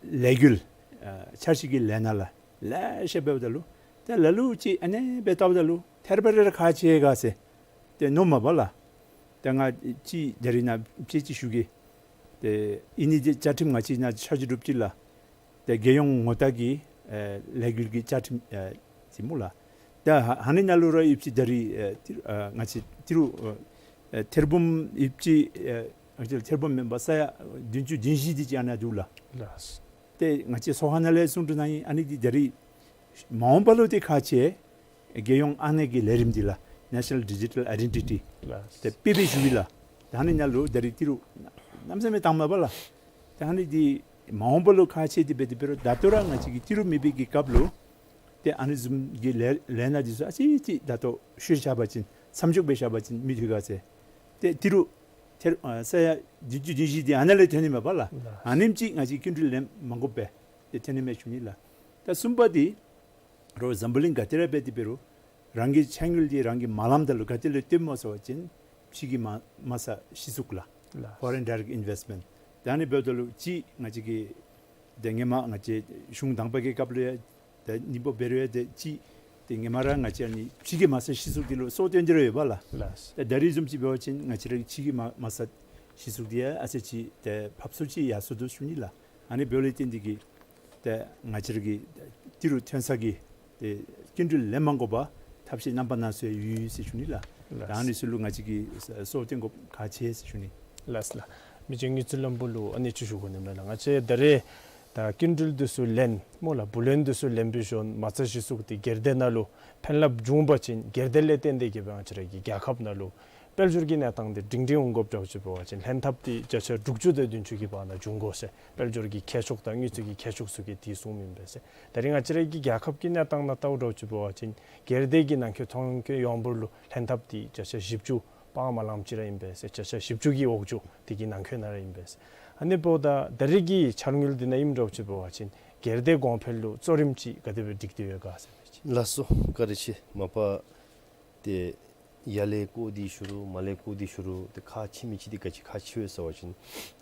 ལས་འགུལ་ཨ་འཆར་གཞི་གི་ལས་སྣ་ལགས་ལེ་ཤ་འབདཝ་ད་ལུ་ད་ལ་ལུ་ཅིག་ཨ་ནེ་སྦེ་བལྟཝ་ད་ལུ་ཐེར་པ་རེ་ར་ཁག་ཆེ་ག་ཟེར་ཏེ་མནོཝ་མས་པ་ལགས། ད་ང་ཅིག་ད་རིས་ནཱ་དཔྱེ་ཅིག་ཞུ་གེ། ཏེ་ཨིན་ནི་འདི་བཅའ་ཁྲིམས་ང་བཅས་ནཱ་འཆར་གཞི་གྲུབ་ཅི་ལགས། ཏེ་རྒྱལ་ཡོངས་ངོ་རྟགས་ཀྱི་ཨེ་ལས་འགུལ་གྱི་བཅའ་ཁྲིམས་ཨེ་ཅིག་སྨོ་ལགས། ད་ཧ་ཧ་ནི་ནང་ལུ་ར་ཡོདཔ་ཅིག་ད་རིས་ཨེ་ཏི་རུ་ཨ་ང་བཅས་ཏི་རུ་ཨེ་ཐེར་འབུམ་ཡོདཔ་ཅིག་ཨེ་ང་བཅས་ཐེར་འབུམ་མེན་པར་ས་ཡ་བདུན་ཅུ་དོན་བཞི་འདི་ཅིག་ཨ་ནཱ་འདུག་ལགས། ལགས། ཏེ་ང་བཅས་ཚོགས་ཁང་ནང་ལས་གསུང་གྲོས་གནང་ཡི། ཨ་ནི་འདི་ད་རིས་མ་འོངས་པ་ལུ་ཏེ་ཁག་ཆེ། རྒྱལ་ཡོངས་ཨ་ནི་གི་ལས་རིམ་འདི་ལགས། National Digital Identity ལགས། ཏེ་དཔེ་སྦེ་ཞུ་ཡི་ལགས། ད་ཨ་ནི་ནང་ལུ་ད་རིས་ཏི་རུ་གནམ་མེད་ས་མེད་བཏངམ་མས་པ་ལགས། ད་ཨ་ནི་འདི་མ་འོངས་པ་ལུ་ཁག་ཆེ་སྟེ་འབད་དེ་འབད་རུང་ད་ལྟོ་ར་ང་བཅས་ཀྱི་ཏི་རུ་མེད་པའི་གི་སྐབས་ལུ་ཏེ་ཨ་ནི་བཟུམ་གྱི་ལས་ལས་སྣ་འདི་ཚུ་ཨ་ཙི་ཅིག་ད་ལྟོ་ཤུལ་བཞག་པ་ཅིན་མཚམས་འཇོག་འབད་བཞག་པ་ཅིན་མི་ཐོགས་ག་ཟེར། ཏེ་ཏི་རུ་ཐེར་ཨ་ས་ཡ་བདུན་ཅུ་དོན་བཞི་འདི་ཨ་ནཱ་ལས་ཐོན་ནི་མས་པ་ལགས། ལགས། ཨ་ནེམ་ཅིག་ང་བཅས་སྐྱིན་འགྲུལ་ལེན་མ་དགོཔ་སྦེ་ཏེ་ཐོན་ནི་མས་ཞུ་ནི་ལགས། ད་གསུམ་པ་འདི་རོགས་འཛམ་བུ་གླིང་ག་ཏེ་ར་འབད་དེ་འབད་རུང་རང་གི་འཆར་དངུལ་འདི་རང་གིས་མ་ལངམ་ད་ལུ་ག་ཏེ་ལས་བཏོནམ་སྨོ་ཟེར་བ་ཅིན་ཕྱི་གི་མ་མ་རྩ་གཞི་བཙུགས་ལགས། ལགས། Foreign direct investment། ད་ཨ་ནི་འབདཝ་ད་ལུ་ཅིག་ང་བཅས་ཀྱི་ཏེ་ཧེ་མ་ང་བཅས་གཞུང་དང་པ་གི་སྐབས་ལུ་ཡང་ད་ཨ་ནི་འབད་རུང་ཡང་ཏེ་ཅིག་ཏེ་ཧེ་མ་ར་ང་བཅས་ཨ་ནི་ཕྱི་གི་མ་རྩ་གཞི་བཙུགས་འདི་ལུ་སོར་བཏོན་ཏེ་ར་ཡོད་པ་ལགས། ལགས། ད་ད་རིས་བཟུམ་ཅིག་འབད་བ་ཅིན་ང་བཅས་ར་ཕྱི་གི་མ་མ་རྩ་གཞི་བཙུགས་འདི་ཡང་ཨ་ཙི་ཅིག་ཏེ་ཕབ་སུ་ཅིག་ཡར་སོ་དོ་ཞུ་ནི་ལགས། ཨ་ནི་འབདཝ་ལས་བརྟེན་ཏེ་གིས་ཏེ་ང་བཅས་ར་གི་ཏི་རུ་ཐོན་ས་གི་ཏེ་སྐྱིན་འགྲུལ་ལེན་མ་དགོ་པར་ ཐབས་ཤེས་རྣམ་པ་སྣ་ཚོགས་ཡོད་ཟེར་ཞུ་ནི་ལགས། ལགས། ད་ཨ་ནི་ཚུ་ལུ་ང་བཅས་ཀྱིས་གསོལཝ་བཏབ་དགོཔ་ཁག་ཆེ་ཟེར་ཞུ་ནི། ལགས་ལགས། མི་རྗེ་དངུལ་རྩིས་བློན་པོ་ལུ་ཨ་ནི་ཅིག་ཞུ་དགོ་ནི་མས་ལགས། ང་བཅས་ད་རེས་ད་སྐྱིན་འགྲུལ་འདི་ཚུ་ལེན་སྨོ་ལགས། བུ་ལོན་འདི་ཚུ་ལེན་པའི་ཞོར་མ་རྩ་གཞི་བཙུགས་ཏེ་སྒེར་སྡེ་ནང་ལུ་ཕན་རླབས་བྱུང་པ་ཅིན་སྒེར་སྡེ་ལས་བརྟེན་ཏེ་གིས་སྦེ་ང་བཅས་ར་གི་རྒྱལ་ཁབ་ནང་ལུ་དཔལ་འབྱོར་གྱི་གནས་སྟངས་འདི་སྒྲིང་སྒྲིང་འོང་དགོཔ་འདྲཝ་ཅིག་འབད་བ་ཅིན་ལྷན་ཐབས་འདི་བརྒྱ་ཆ་དྲུག་ཅུ་དང་བདུན་ཅུ་གི་བར་ན་འབྱུང་དགོ་ཟེར་དཔལ་འབྱོར་གྱི་མཁས་མཆོག་དང་དངུལ་རྩིས་ཀྱི་མཁས་མཆོག་ཚུ་གིས་དེ་གསུངམ་ཨིན་པས་ཟེར། ད་རེས་ང་བཅས་ར་གི་རྒྱལ་ཁབ་ཀྱི་གནས་སྟངས་ནང་བལྟཝ་འདྲཝ་ཅིག་འབད་བ་ཅིན་སྒེར་སྡེ་གི་ནང་འཁོད་ཐོན་སྐྱེད་ཡོངས་འབོར་ལུ་ལྷན་ཐབས་འདི་བརྒྱ་ཆ་བཞི་བཅུ་སྤང་མ་ལངམ་ཅིག་ར་ཨིན་པས་ཟེར། བརྒྱ་ཆ་བཞི་བཅུ་གི་འོག་འགྱོ་དེ་གི་ནང་འཁོད་ནང་ར་ཨིན་པས་ཟེར། ཨ་ནི་འབདཝ་ད་ད་རེས་ཀྱི་འཆར་དངུལ་འདི་ནང་ཨིནམ་འདྲཝ་ཅིག་འབད་བ་ཅིན་སྒེར་སྡེ་གོང་འཕེལ་ལུ་གཙོ་རིམ་ཅིག་ག་དེ་སྦེ་སྒྲིག་སྟེ་ཡོད་ག་ཟེར་མི་ཅིག། ལགས་སོ། བཀའ་དྲིན་ཆེ། མ་པ་ཏེ་ཡར་ལས་བཀོད་དེ་ཞུ་རུང་མར་ལས་བཀོད་དེ་ཞུ་རུང་ཏེ་ཁག་ཆེ་མི་ཅིག་འདི་ག་ཅི་ཁག་ཆེ་བས་ཟེར་བ་ཅིན་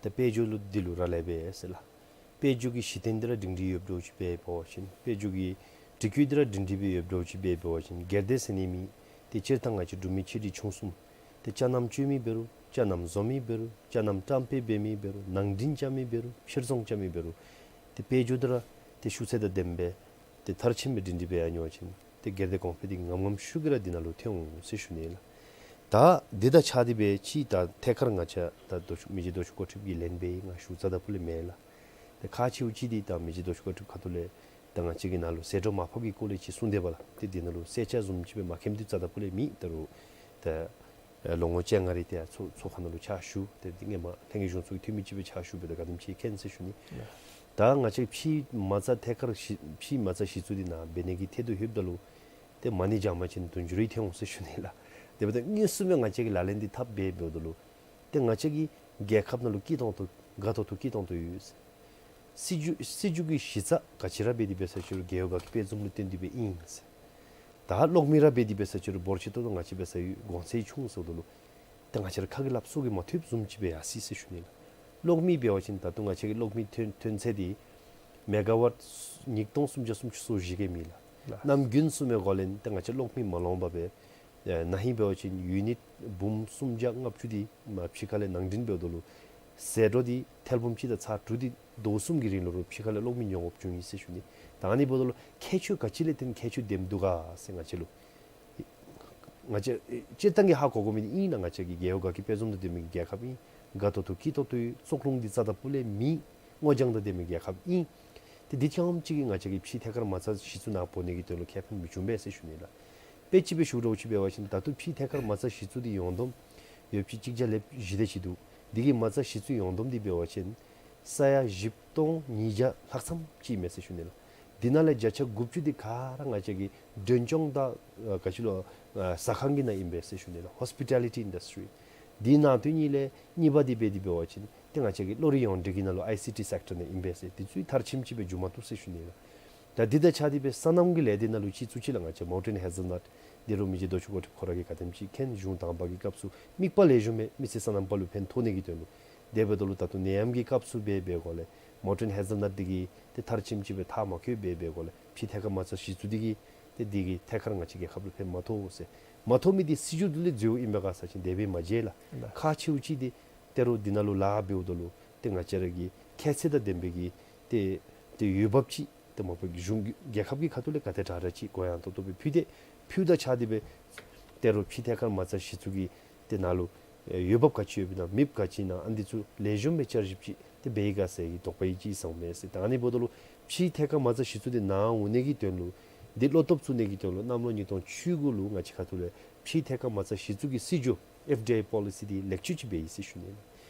ཏེ་དཔལ་འབྱོར་ལུ་འདི་ལུ་རག་ལས་པས་ཟེར་ལགས། དཔལ་འབྱོར་གྱི་གཞི་རྟེན་འདི་ར་སྒྲིང་སྒྲིང་ཡོདཔ་འདྲཝ་ཅིག་སྦེ་འབད་བ་ཅིན་དཔལ་འབྱོར་གྱི་སྒྲིག་བཀོད་འདི་ར་སྒྲིང་སྒྲིང་སྦེ་ཡོདཔ་འདྲཝ་ཅིག་སྦེ་འབད་བ་ཅིན་སྒེར་སྡེ་ཟེར་ནི་མི་འདི་སྤྱིར་བཏང་ང་བཅས་འབྲུག་མི་ཆེ་འབྲིང་ཆུང་གསུམ་ཏེ་ཅ་རྣམ་སྤྱོད་མི་འབད་རུང་ཅ་རྣམ་བཟོ་མི་འབད་རུང་ཅ་རྣམ་བཀྲམ་སྤེལ་འབད་མི་འབད་རུང་ནང་འདྲེན་རྐྱབ་མི་འབད་རུང་ཕྱིར་ཚོང་རྐྱབ་མི་འབད་རུང་ཏེ་དཔལ་འབྱོར་འདི་ར་ཏེ་ཤུགས་ཚད་དང་ལྡནམ་སྦེ་ཏེ་མཐར་ཕྱིནམ་སྦེ་སྒྲིང་སྒྲིང་སྦེ་ཡར་འགྱོ་བ་ཅིན་ཏེ་སྒེར་སྡེ་གོང་འཕེལ་འདི་ངམ་ངམ་ཤུགས་ཀྱིས་ར་འདི་ནང་ལུ་ཐོན་འོང་ཟེར་ཞུ་ནི་ལགས། ད་འདི་དང་ཆ་སྟེ་སྦེ་ཅིག་ད་ཐད་ཀར་ང་བཅས་ད་རྡོ་ཆུ་མི་རྗེ་རྡོ་ཆུ་སྒོ་ཁྲིདཔ་གི་ལན་སྦེ་ང་ཞུ་རྩ་དང་ཕུ་ལས་མེད་ལགས། ཏེ་ཁག་ཆེཝ་ཅིག་འདི་ད་མི་རྗེ་རྡོ་ཆུ་སྒོ་ཁྲིདཔ་ཁ་ཐུག་ལས་ད་ང་བཅས་ཀྱི་ནང་ལུ་ཟད་འགྲོ་མར་ཕབ་ཀྱི་སྐོར་ལས་ཅིག་གསུངས་དེས་པ་ལགས། ཏེ་འདི་ནང་ལུ་གསལ་ཆ་བཟུམ་ཅིག་སྦེ་མ་མཁྱེནམ་འདི་རྩ་དང་ཕུ་ལས་མེད། ད་རུང་ད་ཨེ་ལོ་ངོ་བཅོ་ལྔ་རེ་ཏེ་ཚོགས་ཚོགས་ཁང་ནང་ལུ་ཕྱག་ཞུ་ཏེ་འདི་སྔོན་མ་ལྷན་རྒྱས་གཞུང་ཚོགས་ཀྱི་འཐུས་མི་ཅིག་སྦེ་ཕྱག་ཞུ་སྦེ་ད་ག་དེམ་ཅིག་མཁྱེན་ཟེར་ཞུ་ནི། ད་ང་བཅས་ཕྱིའི་མ་རྩ་ཐད་ཀར་གཞི་ཕྱིའི་མ་རྩ་གཞི་བཙུགས་འདི་ནཱ་འབད་ནི་གི་ཐད་དུ་ལྷོདཔ་ད་ལུ་ཏེ་མ་ཎི་བགྱང་པ་ཅིན་དུང་ཕྱུར་རེ་ཐོན་འོང་ཟེར་ཞུ་ནི་ལགས། དེ་འབདཝ་ད་དངོས་སུ་སྦེ་ང་བཅས་ཀྱིས་ལག་ལེན་འདི་འཐབ་སྦེ་འབདཝ་ད་ལུ་ཏེ་ང་བཅས་ཀྱི་རྒྱལ་ཁབ་ནང་ལུ་སྐྱིད་ཏོང་ཏོ་དགའ་ཏོག་ཏོ་སྐྱིད་ཏོང་ཏོ་ཡོད་ཟེར། སྲིད་བྱུས་སྲིད་བྱུས་ཀྱི་གཞི་རྩ་ག་ཅི་ར་འབད་དེ་འབད་ས་ཅི་རུང་རྒེད་འོག་དགའ་སྐྱིད་དཔལ་འཛོམས་ལུ་བརྟེན་ཏེ་སྦེ་ཨིན་ཟེར། ད་གློག་མེ་ར་འབད་དེ་འབད་ས་ཅི་རུང་འབོར་ཆེ་ཏོག་ཏོ་ང་བཅས་འབད་ས་ཡོད་གོང་ཚད་ཆུང་ཟེརཝ་ད་ལུ་ཏེ་ང་བཅས་ར་ཁ་གིས་སླབ་སྲོག་གིས་མ་ཐུབ་བཟུམ་ཅིག་སྦེ་ཡར་སོ་ཡི་ཟེར་ཞུ་ནི་ལགས། གློག་མེ་འབད་བ་ཅིན་ད་ལྟོ་ང་བཅས་ཀྱི་གློག་མེ་ཐོན་ཐོན་ཚད་འདི་མེ་ག་ཝཊ་ཉིས་སྟོང་སུམ་བརྒྱ་སུམ་ཅུ་སོ་བཞི་གི་མས་ལགས། ལགས། གནམ་དགུན་བཙུགས་མི་འགོ་ལས་ཏེ་ང་བཅས་གློག་མེ་མ་ལོངས་པར་སྦེ་ཨེ་ན་ཧིང་འབད་བ་ཅིན་ཡུ་ནིཊ་འབུམ་སུམ་བརྒྱ་ལྔ་བཅུ་འདི་མར་ཕྱི་ཁ་ལས་ནང་འདྲེན་འབདཝ་ད་ལུ་ཟད་འགྲོ་འདི་ཐེར་འབུམ་གཅིག་དང་ཚག་དྲུག་འདི་ཟླཝ་གསུམ་གྱི་རིང་ལུ་རུང་ཕྱི་ཁ་ལས་གློག་མེ་ཉོ་དགོཔ་བྱུང་ཡི་ཟེར་ཞུ་ནི། ད་ཨ་ནི་འབདཝ་ད་ལུ་ཁྱད་ཆོས་ག་ཅི་ལས་བརྟེན་ཁྱད་ཆོས་ལྡནམ་འདུག་ག་ཟེར་ང་བཅས་ལུ་ང་བཅས་སྤྱིར་བཏང་གིས་ཧ་གོ་དགོ་མི་འདི་ཨིན་ན་ང་བཅས་ཀྱི་རྒེད་འོག་དགའ་སྐྱིད་དཔལ་འཛོམས་དང་ལྡན་མི་གི་རྒྱལ་ཁབ་ཨིན། དགའ་ཏོག་ཏོ་སྐྱིད་ཏོག་ཏོ་ཡོད། བཙོག་རླུང་འདི་རྩ་དང་ཕུ་ལས་མེད། སྔོ་ལྗང་དང་ལྡན་མི་རྒྱལ་ཁབ་ཨིན། ཏེ་འདི་ཙམ་ཅིག་གིས་ང་བཅས་ཀྱི་ཕྱིའི་ཐད་ཀར་མ་རྩ་གཞི་བཙུགས་ནང་འབོ་ནི་གི་དོན་ལུ་ཁེ་ཕན་མི་འབྱུང་པས་ཟེར་ཞུ་ནི་ལགས། དཔེ་ཅིག་སྦེ་ཞུ་འདྲཝ་ཅིག་འབད་བ་ཅིན་ད་ལྟོ་ཕྱིའི་ཐད་ཀར་མ་རྩ་གཞི་བཙུགས་འདི་ཡོངས་བསྡོམས་ཡོདཔ་ཅིག་གཅིག་བརྒྱ་ལྷགཔ་བཞི་དེ་ཅིག་འདུག། འདི་གི་མ་རྩ་གཞི་བཙུགས་ཡོངས་བསྡོམས་འདི་འབད་བ་ཅིན་ས་ཡ་བཞི་སྟོང་ཉིས་བརྒྱ་ལྷག་ཙམ་ཅིག་མས་ཟེར་ཞུ་ནི་ལགས། འདི་ནང་ལས་བརྒྱ་ཆ་དགུ་བཅུ་འདི་ག་ར་ང་བཅས་ཀྱི་མགྲོན་སྐྱོང་དང་ཨ་ག་ཅི་ལོ་ཨ་ཟ་ཁང་གི་ནང་ཨིན་པས་ཟེར་ཞུ་ནི་ལགས། ཧོསི་པི་ཊ་ལི་ཊི་ཨིན་ཌསི་ཊི། འདི་ནང་དོན་གཉིས་ལས་གཉིས་པ་འདི་འབད་དེ་འབད་བ་ཅིན་ཏེ་ང་བཅས་ཀྱི་བློ་རིག་ཡོངས་འབྲེལ་གྱི་ནང་ལུ་ཨའི་སི་ཊི་སེཀ་ཊར་ནང་ཨིན་པས་ཟེར། འདི་ཚུ་མཐར་ཕྱིནམ་ཅིག་སྦེ་འགྱོ་མ་བཏུབ་ཟེར་ཞུ་ནི་ལགས། ད་འདི་དང་ཆ་སྟེ་སྦེ་སོ་ནམ་གྱི་ལས་སྡེ་ནང་ལུ་ཅིག་བཙུགས་ཅི་ལགས། ང་བཅས་མོར་ཊན་ཧེ་ཛཱལ་ནཊ་འདི་རུང་མི་རྗེ་རྡོ་ཆུ་སྒོ་ཁྲིདཔ་ཁོ་ར་གིས་ག་དེམ་ཅིག་མཁྱེན། གཞུང་དང་པ་གི་སྐབས་སུ་དམིགས་པ་ལེགས་ཤོམ་སྦེ་མི་སེར་སོ་ནམ་པ་ལུ་ཕན་ཐོགས་ནི་གི་དོན་ལུ། དེ་འབདཝ་ད་ལུ་ད་ལྟོ་ནད་ཡམས་ཀྱི་སྐབས་སུ་འབད་འབད་འགོ་ལས་མོར་ཊན་ཧེ་ཛཱལ་ནཊ་འདི་གིས་ཏེ་མཐར་ཕྱིནམ་ཅིག་སྦེ་མཐར་མ་འཁྱོལ་འབད་འབད་འགོ་ལས་ཕྱིའི་ཐད་ཁར་མ་རྩ་གཞི་བཙུགས་འདི་གིས་ཏེ་འདི་གིས་ཐད་ཀར་ང་བཅས་རྒྱལ་ཁབ་ལུ་ཕན་མ་ཐོགས་ཟེར། མ་ཐོགས་མི་འདི་སྲིད་བྱུས་འདི་ལས་འཛོལཝ་ཨིན་པས་ག་ཟེར་བ་ཅིན་དེ་སྦེ་མ་མཇལ་ལགས། ལགས། ཁག་ཆེཝ་ཅིག་འདི་ད་རུང་འདི་ནང་ལུ་ལཱ་འབདཝ་ད་ལུ་ཏེ་ང་བཅས་ར་གི་ཁྱད་ཚད་དང་ལྡན་པའི་གི་ཏེ་ཏེ་འོས་འབབ་ཅིག་ཏེ་མ་པ་གཞུང་གི་རྒྱལ་ཁབ་ཀྱི་ཁ་ཐུག་ལས་ག་དེ་དྲག་དྲག་ཅིག་གུ་ཡངས་ཏོག་ཏོ་སྦེ་ཕུལ་ཏེ་ཕུལཝ་དང་ཆ་སྟེ་སྦེ་ད་རུང་ཕྱིའི་ཐད་ཁར་མ་རྩ་གཞི་བཙུགས་ཀྱི་ཏེ་ནང་ལུ་ཨེ་འོས་འབབ་ག་ཅི་ཡོདཔ་ཨིན་ན་མེདཔ་ག་ཅི་ཨིན་ན་ཨ་ནི་འདི་ཚུ་ལེགས་ཤོམ་སྦེ་བསྐྱར་ཞིབ་ཅིག་ཏེ་འབད་ཡི་ག་ཟེར་གྱི་དོགས་པ་ཡང་ཅིག་ཟཝ་མས་ཟེར། ད་ཨ་ནི་འབདཝ་ད་ལུ་ཕྱིའི་ཐད་ཁར་མ་རྩ་གཞི་བཙུགས་འདི་ནཱ་འོང་ནི་གི་དོན་ལུ་འདི་བློ་སྟོབས་བཙུགས་ནི་གི་དོན་ལུ་གནམ་ལོ་ཉིས་སྟོང་བཅུ་དགུ་ལུ་ང་བཅས་ཁ་ཐུག་ལས་ཕྱིའི་ཐད་ཁར་མ་རྩ་གཞི་བཙུགས་ཀྱི་སྲིད་བྱུས་ཨེཕ་ཌི་ཨའི་པོ་ལི་སི་འདི་ལེགས་བཅོས་ཅིག་འབད་ཡི་ཟེར་ཞུ་ནི་ལགས།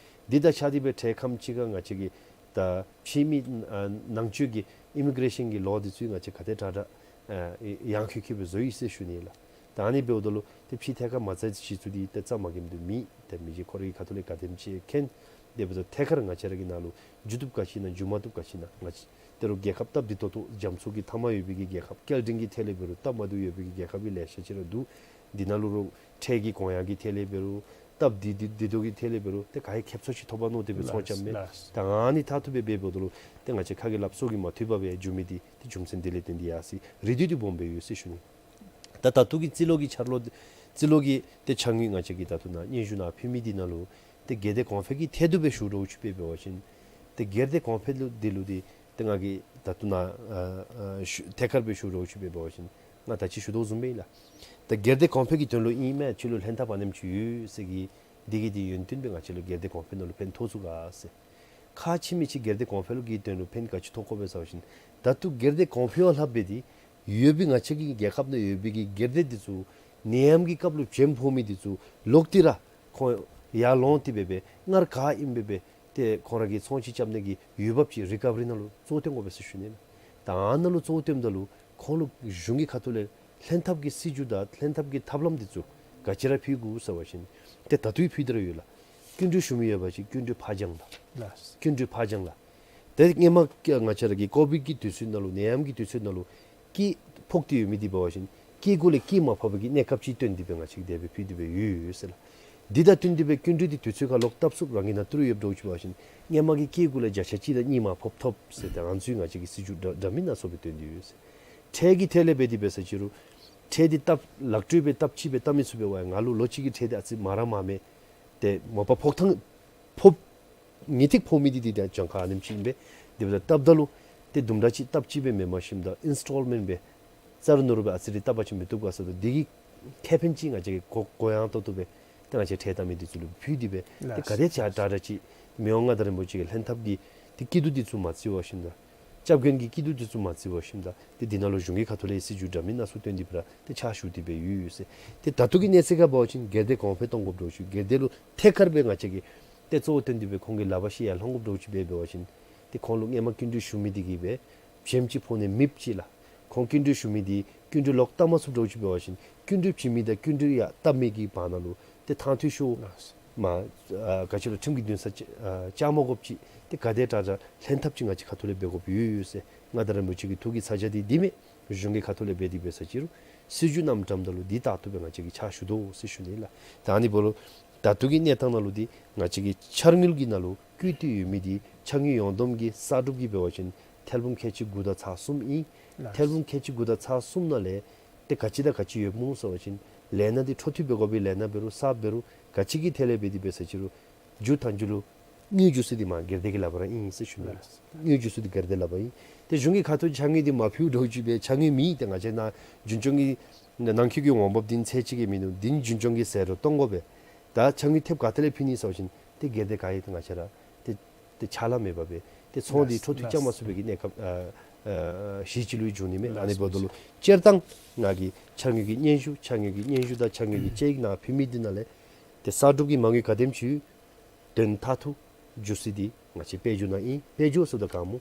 འདི་དང་ཆ་སྟེ་སྦེ་འཕྲལ་ཁམས་ཅིག་ཁར་ང་བཅས་ཀྱི་ད་ཕྱི་མི་ཨ་ནང་འཛུལ་གྱི་ཨི་མི་གི་རེ་ཤཱན་གྱི་ལོ་འདི་ཚུ་ང་བཅས་ག་དེ་དྲག་དྲག་ཨ་ཡངས་ཁྱོད་ཁྱོད་སྦེ་བཟོ་ཡི་ཟེར་ཞུ་ནི་ལགས། ད་ཨ་ནི་འབདཝ་ད་ལུ་ཏེ་ཕྱིའི་ཐད་ཁར་མ་རྩ་གཞི་བཙུགས་འདི་ཏེ་རྩ་མ་འགེངསམ་དེ་མེད། ཏེ་མི་རྗེ་ཁོ་རའི་ཁ་ཐུག་ལས་ག་དེམ་ཅིག་མཁྱེན། དེ་འབདཝ་ད་ཐད་ཀར་ང་བཅས་ར་གི་ནང་ལུ་འགྱོ་བཏུབ་ག་ཅི་ཨིན་ན་འགྱོ་མ་བཏུབ་ག་ཅི་ཨིན་ན་ང་བཅས་ད་རུང་རྒྱལ་ཁབ་སྟབས་བདེ་ཏོག་ཏོ་རྒྱ་མཚོ་གི་མཐའ་མར་ཡོད་པའི་གི་རྒྱལ་ཁབ་སྐྱེལ་འདྲེན་གྱི་ཐད་ལས་འབད་རུང་སྟབས་མ་བདེཝ་ཡོད་པའི་གི་རྒྱལ་ཁབ་ཀྱི་ལེ་ཤ་ཅིག་ར་འདུག། འདི་ནང་ལུ་རུང་འཕྲལ་གྱི་གོང་ཡངས་ཀྱི་ཐད་ལས་འབད་རུང་སྟབས་བདེ་བདེ་བདེ་ཏོག་གི་ཐད་ལས་འབད་རུང་ཏེ་ག་ཡང་ཁེབ་སང་ཅིག་ཐོབ་པ་མནོ་སྟེ་སྦེ་ཚོང་རྐྱབ་མས། ལགས། ད་ཨ་ནི་མཐར་ཐུག་སྦེ་འབད་འབདཝ་ད་ལུ་ཏེ་ང་བཅས་ཁ་གིས་སླབ་སྲོལ་གྱིས་མ་མཐུནམ་སྦེ་འགྱོ་མི་འདི་ཏེ་རྒྱུ་མཚན་འདི་ལས་བརྟེན་ཏེ་ཡར་སོ་ཡི། རེ་འདུན་འདི་སྦོམ་སྦེ་ཡོད་ཟེར་ཞུ་ནི། ད་ད་ལྟོ་གི་རྩིས་ལོ་གི་འཆར་ལོ་རྩིས་ལོ་གི་ཏེ་འཆར་དངུལ་ང་བཅས་ཀྱིས་ད་ལྟོ་ནཱ་སྙན་ཞུ་ནང་ཕུལ་མི་འདི་ནང་ལུ་ཏེ་སྒེར་སྡེ་གོང་འཕེལ་གྱི་ཐད་དུ་སྦེ་ཞུ་འདྲཝ་ཅིག་སྦེ་འབད་བ་ཅིན་ཏེ་སྒེར་སྡེ་གོང་འཕེལ་ལུ་འདི་ལུ་འདི་ཏེ་ང་གིས་ད་ལྟོ་ནཱ་ཨ་ཨ་ཞུ་ཐད་ཀར་སྦེ་ཞུ་འདྲཝ་ཅིག་སྦེ་འབད་བ་ཅིན་ང་ད་ཅི་ཞུ་དོ་བཟུམ་སྦེ་ཨིན་ལགས། ད་སྒེར་སྡེ་གོང་འཕེལ་གྱི་དོན་ལུ་ཨིན་མས། ཁྱོད་ལུ་ལྷན་ཐབས་ཨ་ནེམ་ཅིག་ཡོད་ཟེར་གི་འདི་གི་འདི་ཡོན་ཏན་སྦེ་ང་བཅས་ལུ་སྒེར་སྡེ་གོང་འཕེལ་ནང་ལུ་ཕན་ཐོགས་ཚུགས་ག་ཟེར། ཁག་ཆེ་མི་ཅིག་སྒེར་སྡེ་གོང་འཕེལ་གྱི་དོན་ལུ་ཕན་ག་ཅི་ཐོགས་དགོ་པས་ཟེར་བ་ཅིན་ད་ལྟོ་སྒེར་སྡེ་གོང་འཕེལ་བ་ལྷག་སྦེ་འདི་ཡོད་པའི་ང་བཅས་ཀྱི་རྒྱལ་ཁབ་ནང་ཡོད་པའི་གི་སྒེར་སྡེ་འདི་ཚུ་ནད་ཡམས་ཀྱི་སྐབས་ལུ་བྱེམ་ཕོག་མི་འདི་ཚུ་ལོག་སྟེ་ར་ཁོང་ཡར་ལོང་སྟེ་སྦེ་སྦེ་སྔར་ག་ཨིནམ་སྦེ་སྦེ་ཏེ་ཁོང་ར་གི་ཚོང་ཅིག་རྐྱབ་ནི་གི་ཡུལ་བབ་ཅིག་རི་ཀ་བ་རི་ནང་ལུ་གཙོ་བོ་བཏོན་དགོ་པས་ཟེར་ཞུ་ནི་ལགས། ད་ཨ་ནཱ་ལུ་གཙོ་བོ་བཏོནམ་ད་ལུ་ཁོང་ལུ་གཞུང་གི་ཁ་ཐུག་ལས་ལྷན་ཐབས་ཀྱི་སྲིད་བྱུས་དང་ལྷན་ཐབས་ཀྱི་ཐབས་ལམ་འདི་ཚུ་ག་ཅི་ར་ཕུལ་དགོ་ཟེར་བ་ཅིན་ཏེ་ད་ལྟོ་ཡང་ཕུལ་ཏེ་ར་ཡོད་ལགས། སྐྱིན་འགྲུལ་ཞུ་མི་ཡོད་པ་ཅིན་སྐྱིན་འགྲུལ་ཕར་འགྱངས་ལགས། ལགས། སྐྱིན་འགྲུལ་ཕར་འགྱངས་ལགས། ཏེ་སྔོན་མ་ང་བཅས་ར་གི་ཀོ་བིཌ་ཀྱི་དུས་ཚོད་ནང་ལུ་ནད་ཡམས་ཀྱི་དུས་ཚོད་ནང་ལུ་སྐྱེད་ཕོག་སྟེ་ཡོད་མི་འདི་འབད་བ་ཅིན་སྐྱེད་གུ་ལས་སྐྱེད་མ་ཕོག་པའི་གི་གནས་སྐབས་ཅིག་བཏོན་ཏེ་སྦེ་ང་བཅས་ཀྱིས་དེ་སྦེ་ཕུལ་ཏེ་སྦེ་ཡོད་ཟེར་ལགས། འདི་དང་བསྟུན་ཏེ་སྦེ་སྐྱིན་འགྲུལ་འདི་དུས་ཚོད་ཁར་ལོག་བཏབ་ཚུགསཔ་རང་གི་ནང་ཏི་རུ་ཡོདཔ་འདྲཝ་ཅིག་འབད་བ་ཅིན་སྔོན་མ་གི་སྐྱེད་གུ་ལས་བརྒྱ་ཆ་གཅིག་དང་གཉིས་མར་ཕབ་ཐོབ་ཟེར་ཏེ་ཨ་ནི་ཚུ་ང་བཅས་ཀྱིས་སྲིད་བྱུས་འདྲ་འདྲ་མིན་སྣ་ཚོགས་སྦེ་བཏོན་ཏེ་ཡོད་ཟེར། ཁྲལ་གྱི་ཐད་ལས་འབད་དེ་འབད་ས་ཅིག་རུང་ཁྲལ་འདི་བཏབ་ལག་སྤྲོད་སྦེ་བཏབ་ཅི་སྦེ་བཏབ་མི་ཚུགས་པས། ཝའི་ང་ལུ་ལོ་གཅིག་གི་ཁྲལ་འདི་ཨ་ཙི་མང་ར་མང་མས། ཏེ་མ་པ་ཕོག་ཐངས་ཕོག་ངེས་ཏིག་ཕོག་མི་འདི་འདི་ད་གྱངས་ཁ་ཨ་ནེམ་ཅིག་ཨིན་པས། དེ་འབདཝ་ད་བཏབ་ད་ལུ་ཏེ་དུམ་གྲ་ཅིག་བཏབ་ཅི་སྦེ་མེན་པར་ཞིནམ་ད་ཨིནསི་ཊོལ་མེནཊ་སྦེ་རྩ་རུ་ནོར་བུ་སྦེ་ཨ་ཙི་རེ་བཏབ་པ་ཅིན་མི་བཏུབ་ག་ཟེརཝ་ད་འདི་གི་ཁེ་ཕན་ཅིག་ང་བཅས་ཀྱིས་གོ་གོ་ཡངས་ཏོག་ཏོ་སྦེ་ཏེ་ང་བཅས་ཁྲལ་བཏབ་མི་འདི་ཚུ་ལུ་ཕུལ་ཏེ་སྦེ་ཏེ་ལགས། ག་དེ་ཅིག་དྲག་དྲག་ཅིག་མི་དབང་མངའ་བདག་རིན་པོ་ཆེ་གི་ལྷན་ཐབས་ཀྱི་ཏེ་སྐྱིད་སྡུག་འདི་ཚུ་མ་བརྩི་བར་ཞིནམ་ད་སྐྱབས་མགོན་གྱི་སྐྱིད་སྡུག་འདི་ཚུ་མ་བརྩི་བར་ཞིནམ་ད་ཏེ་འདི་ནང་ལུ་གཞུང་གི་ཁ་ཐུག་ལས་སྲིད་བྱུས་འདྲ་མིན་སྣ་ཚོགས་བཏོན་ཏེ་སྦེ་ར་ཏེ་ཕྱག་ཞུ་སྟེ་སྦེ་ཡོད་ཡོད་ཟེར། ཏེ་ད་ལྟོ་གི་གནས་ཚད་ཁར་འབད་བ་ཅིན་སྒེར་སྡེ་གོང་འཕེལ་གཏང་དགོཔ་འདྲཝ་ཅིག་སྒེར་སྡེ་ལུ་ཐད་ཀར་སྦེ་ང་བཅས་ཀྱིས་ཏེ་གཙོ་བོ་བཏོན་ཏེ་སྦེ་ཁོང་གི་ལག་པར་ཤེད་ཡར་ལྷོང་དགོཔ་འདྲཝ་ཅིག་སྦེ་འབད་བ་ཅིན་ཏེ་ཁོང་ལུ་སྔོན་མ་སྐྱིན་འགྲུལ་ཞུ་མི་འདི་གིས་སྦེ་བྱེམ་ཅིག་ཕོག་ནི་མེདཔ་ཅིག་ལགས། ཁོང་སྐྱིན་འགྲུལ་ཞུ་མི་འདི་སྐྱིན་འགྲུལ་ལོག་བཏབ་མ་ཚུགསཔ་འདྲཝ་ཅིག་འབད་བ་ཅིན་སྐྱིན་འགྲུལ་བྱིན་མི་དང་སྐྱིན་འགྲུལ་ཡར་བཏབ་མི་གི་བར་ན་ལུ་ཏེ་ཐང་འཐུས་ཤོར་ལགས། མ་ཨ་ག་ཅི་ལོ་ཁྲིམས་ཀྱི་འདུན་ས་བཅའ་བཅའ་མ་དགོཔ་ཅིག་ཏེ་ག་དེ་དྲག་དྲག་ལྷན་ཐབས་ཅིག་ང་བཅས་ཁ་ཐུག་ལས་འབད་དགོཔ་ཡོད་ཡོད་ཟེར། མངའ་བདག་རིན་པོ་ཆེ་གི་ཐུགས་ཀྱི་ཚ་གྱང་འདི་འདི་མས། གཞུང་གི་ཁ་ཐུག་ལས་འབད་དེ་འབད་ས་ཅིག་རུང་སྲིད་བྱུས་ནང་འགྲམ་ད་ལུ་འདི་ལྟར་དུ་སྦེ་ང་བཅས་ཀྱིས་ཕྱག་ཞུ་དོ་ཟེར་ཞུ་ནི་ལགས། ད་ཨ་ནི་འབདཝ་ལུ་ད་ལྟོ་གི་གནས་སྟངས་ནང་ལུ་འདི་ང་བཅས་ཀྱི་འཆར་དངུལ་གྱི་ནང་ལུ་བཀོད་དེ་ཡོད་མི་འདི་འཆར་དངུལ་ཡོངས་བསྡོམས་ཀྱི་གསར་སྒྲུབ་ཀྱི་འབད་བ་ཅིན་ཐེར་འབུམ་ཁལ་གཅིག་དགུ་དང་ཚག་གསུམ་ཨིན། ལགས། ཐེར་འབུམ་ཁལ་གཅིག་དགུ་དང་ཚག་གསུམ་ནང་ལས་ཏེ་ག་ཅི་དང་ག་ཅི་ཡོདཔ་སྨོ་ཟེར་བ་ཅིན་ལས་སྣ་འདི་འཕྲོ་མཐུད་འབད་དགོ་པའི་ལས་སྣ་འབད་རུང་གསརཔ་འབད་རུང་ག་ཅི་གི་ཐད་ལས་འབད་དེ་འབད་ས་ཅིག་རུང་མཇུག་མཐའ་མཇུག་ལུ་དངུལ་བསྡུ་ས་འདི་མར་སྒེར་སྡེ་གི་ལག་པར་ཨིན་ཟེར་ཞུ་ནི་ལགས། དངུལ་བསྡུ་ས་འདི་སྒེར་སྡེ་ལག་པར་ཨིན། ཏེ་གཞུང་གི་ཁ་ཐུག་འཆར་དངུལ་འདི་མ་ཕུལཝ་འདྲཝ་ཅིག་སྦེ་འཆར་དངུལ་མེད། ཏེ་ང་བཅས་ནཱ་རྒྱུན་སྐྱོང་གི་ནང་འཁོད་ཀྱི་འོང་འབབ་འདི་ཚད་ཅིག་གི་མིན་འདུག། འདི་རྒྱུན་སྐྱོང་གི་ཟད་འགྲོ་གཏང་དགོ་པས། ད་འཆར་དངུལ་ཐེབས་ག་ཏེ་ལས་ཕུལ་ནི་ཟེར་བ་ཅིན་ཏེ་སྒེར་སྡེ་ག་ཡང་ཏེ་ང་བཅས་ར་ཏེ་ཏེ་ཕྱག་ལཱ་མེད་པར་སྦེ་ཏེ་ཚོང་འདི་ལགས། འཕྲོ་མཐུད་རྐྱབ་མ་ཚུགས་པའི་གི་གནས་སྐབས་ཨ་ཨ་གཞི་ཅིག་ལུ་འགྱུར་ནི་མས། ལགས། ཨ་ནི་འབདཝ་ད་ལུ་སྤྱིར་བཏང་ང་གིས་འཆར་དངུལ་གྱི་སྙན་ཞུ་འཆར་དངུལ་གྱི་སྙན་ཞུ་དང་འཆར་དངུལ་གྱི་དཔྱད་ཡིག་ནང་ཕུལ་མི་འདི་ནང་ལས་ཏེ་གསར་སྒྲུབ་ཀྱི་མ་དངུལ་ག་དེམ་ཅིག་དོན་མཐར་ཐུག་འགྱོ་ས་འདི་ང་བཅས་དཔལ་འབྱོར་ནང་ཨིན། དཔལ་འབྱོར་ཟེརཝ་ད་ག་སྨོ།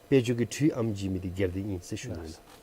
དཔལ་འབྱོར་གྱི་འཁྲུལ་ཨམ་བྱིན་མི་འདི་སྒེར་སྡེ་ཨིན་ཟེར་ཞུ་ནི་ལགས།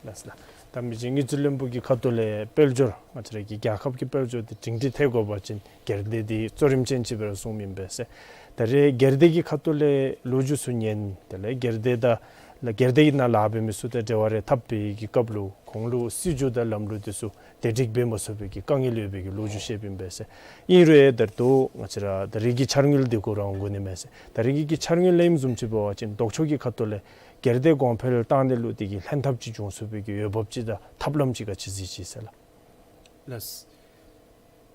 ལགས་ལགས། ད་མི་རྗེ་དངུལ་རྩིས་བློན་པོ་གི་ཁ་ཐུག་ལས་དཔལ་འབྱོར་ང་བཅས་ར་གི་རྒྱལ་ཁབ་ཀྱི་དཔལ་འབྱོར་འདི་སྒྲིང་སྒྲི་ཐེབས་དགོ་པ་ཅིན་སྒེར་སྡེ་འདི་གཙོ་རིམ་ཅན་ཅིག་སྦེ་ར་གསུངམ་ཨིན་པས་ཟེར། ད་རེས་སྒེར་སྡེ་གི་ཁ་ཐུག་ལས་ལོ་རྒྱུས་ཚུ་ཉན། དེ་ལས་སྒེར་སྡེ་དང་ལགས་སྒེར་སྡེ་གི་ནང་ལཱ་འབད་མི་ཚུ་དང་འབྲེལ་བ་རེ་འཐབ་པའི་གི་སྐབས་ལུ་ཁོང་ལུ་སྲིད་བྱུས་དང་ལམ་ལུགས་འདི་ཚུ་བདེ་སྒྲིག་འབད་མ་ཚུགས་པའི་གི་དཀའ་ངལ་ཡོད་པའི་གི་ལོ་རྒྱུས་བཤདཔ་ཨིན་པས་ཟེར། ཨིན་རུང་ད་ལྟོ་ང་བཅས་ར་ད་རེས་ཀྱི་འཆར་དངུལ་འདི་གུ་ར་འོང་དགོ་ནི་མས་ཟེར། ད་རེས་ཀྱི་འཆར་དངུལ་ལེནམ་བཟུམ་ཅིག་འབད་བ་ཅིན་ལྡོག་ཕྱོགས་ཀྱི་ཁ་ཐུག་ལས་སྒེར་སྡེ་གོང་འཕེལ་བཏང་ནི་ལུ་དེ་གི་ལྷན་ཐབས་ཅིག་འབྱུང་ཚུགས་པའི་གི་འོས་འབབ་ཅིག་དང་ཐབས་ལམ་ཅིག་ག་ཅི་གཟིགས་ཅི་ཟེར་ལགས། ལགས།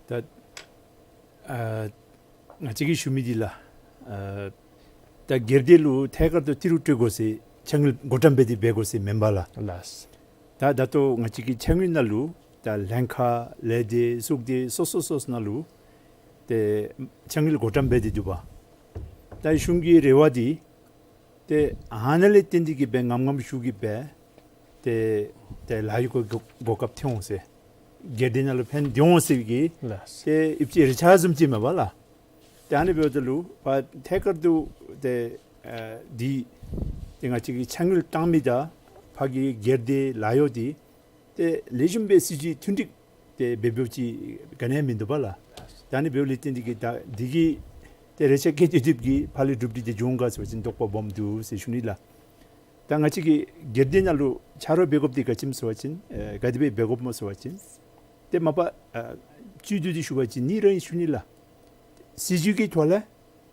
ད་ཨ་ང་བཅས་ཀྱིས་ཞུ་མི་འདི་ལགས། ཨ་ད་སྒེར་སྡེ་ལུ་ཐད་ཀར་དུ་ཏི་རུ་སྤྲོད་དགོ་ཟེར་འཆར་དངུལ་བགོ་བཀྲམ་འབད་དེ་འབད་དགོ་ཟེར་མེན་པ་ལགས། ལགས། ད་ད་ལྟོ་ང་བཅས་ཀྱི་འཆར་དངུལ་ནང་ལུ་ད་ལྷན་ཁག་ལས་སྡེ་གཟུགས་སྡེ་སོ་སོ་སོ་སོ་ནང་ལུ་ཏེ་འཆར་དངུལ་བགོ་བཀྲམ་འབད་དེ་འདུག་པ། ད་གཞུང་གི་རེ་བ་འདི་ཏེ་ཨ་ནཱ་ལས་བརྟེན་ཏེ་གིས་སྦེ་ངམ་ངམ་ཤུགས་ཀྱིས་སྦེ་ཏེ་ཏེ་ལཱ་གཡོག་གི་གོ་གོ་སྐབས་ཐོན་འོང་ཟེར། སྒེར་སྡེ་ནང་ལུ་ཕན་བདེ་འོང་ཟེར་གྱི་ལགས། ཏེ་ཨིབ་ཅི་རེ་ཆ་བཟུམ་ཅིག་མས་པ་ལགས། ཏེ་ཨ་ནི་འབདཝ་ད་ལུ་པ་ཐད་ཀར་དུ་ཏེ་ཨ་འདི་ཏེ་ང་བཅས་ཀྱིས་འཆར་དངུལ་བཏང་མི་དང་ཕར་གྱི་སྒེར་སྡེ་ལཱ་གཡོག་འདི་ཏེ་ལེགས་ཤོམ་སྦེ་སྲིད་བྱུས་མཐུན་འགྲིག་ཏེ་འབད་འབདཝ་ཅིག་ག་ནི་ཡང་མིན་འདུག་པ་ལགས། ད་ཨ་ནི་འབདཝ་ལས་བརྟེན་ཏེ་གིས་ད་འདི་གིས་ཏེ་རེ་ཆ་བཀལ་ཏེ་སྡོདཔ་གིས་ཕར་ལས་གྲུབ་འབྲས་འདི་འབྱུང་ག་ཟེར་བ་ཅིན་དོགས་པ་སྦོམ་འདུག་ཟེར་ཞུ་ནི་ལགས། ད་ང་བཅས་ཀྱིས་སྒེར་སྡེ་ནང་ལུ་ཆ་རོགས་འབད་དགོཔ་འདི་ག་ཅི་སྨོ་ཟེར་བ་ཅིན་ཨེ་ག་དེ་སྦེ་འབད་དགོཔ་སྨོ་ཟེར་བ་ཅིན་ཏེ་མ་པ་ཨ་བཅུད་བསྡུ་སྟེ་ཞུ་བ་ཅིན་གཉིས་ར་ཨིན་ཞུ་ནི་ལགས། སྲིད་བྱུས་ཀྱི་ཐོག་ལས་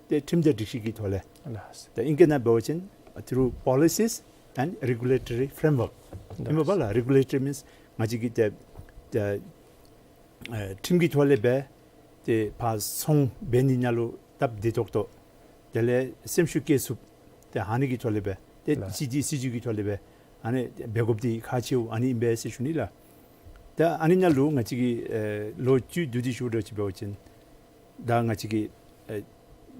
ཏེ་ཁྲིམས་དང་སྒྲིག་གཞི་གི་ཐོག་ལས། ལགས། ད་ཨིང་སྐད་ནང་འབད་བ་ཅིན་through policies and regulatory framework། ལགས། ཨིན་པས་ལགས། Regulatory means ང་བཅས་ཀྱི་ཏེ་ཏེ་ཨེ་ཁྲིམས་ཀྱི་ཐོག་ལས་སྦེ་ཏེ་ཕར་ཚོང་འབད་ནི་ནང་ལུ་སྟབས་བདེ་ཏོག་ཏོ། དེ་ལས་སེམས་ཤུགས་བསྐྱེད་ཚུགསཔ་ཏེ་ཨ་ནི་གི་ཐོག་ལས་སྦེ་ཏེ་ལགས། སྲིད་བྱུས་སྲིད་བྱུས་ཀྱི་ཐོག་ལས་སྦེ་ཨ་ནི་འབད་དགོཔ་འདི་ཁག་ཆེཝ་ཨ་ནི་ཨིན་པས་ཟེར་ཞུ་ནི་ལགས། ད་ཨ་ནི་ནང་ལུ་ང་བཅས་ཀྱིས་ཨེ་ལོ་བཅུ་བསྡུ་སྟེ་ཞུ་དོ་ཅིག་འབད་བ་ཅིན་ད་ང་བཅས་ཀྱི་ཨེ་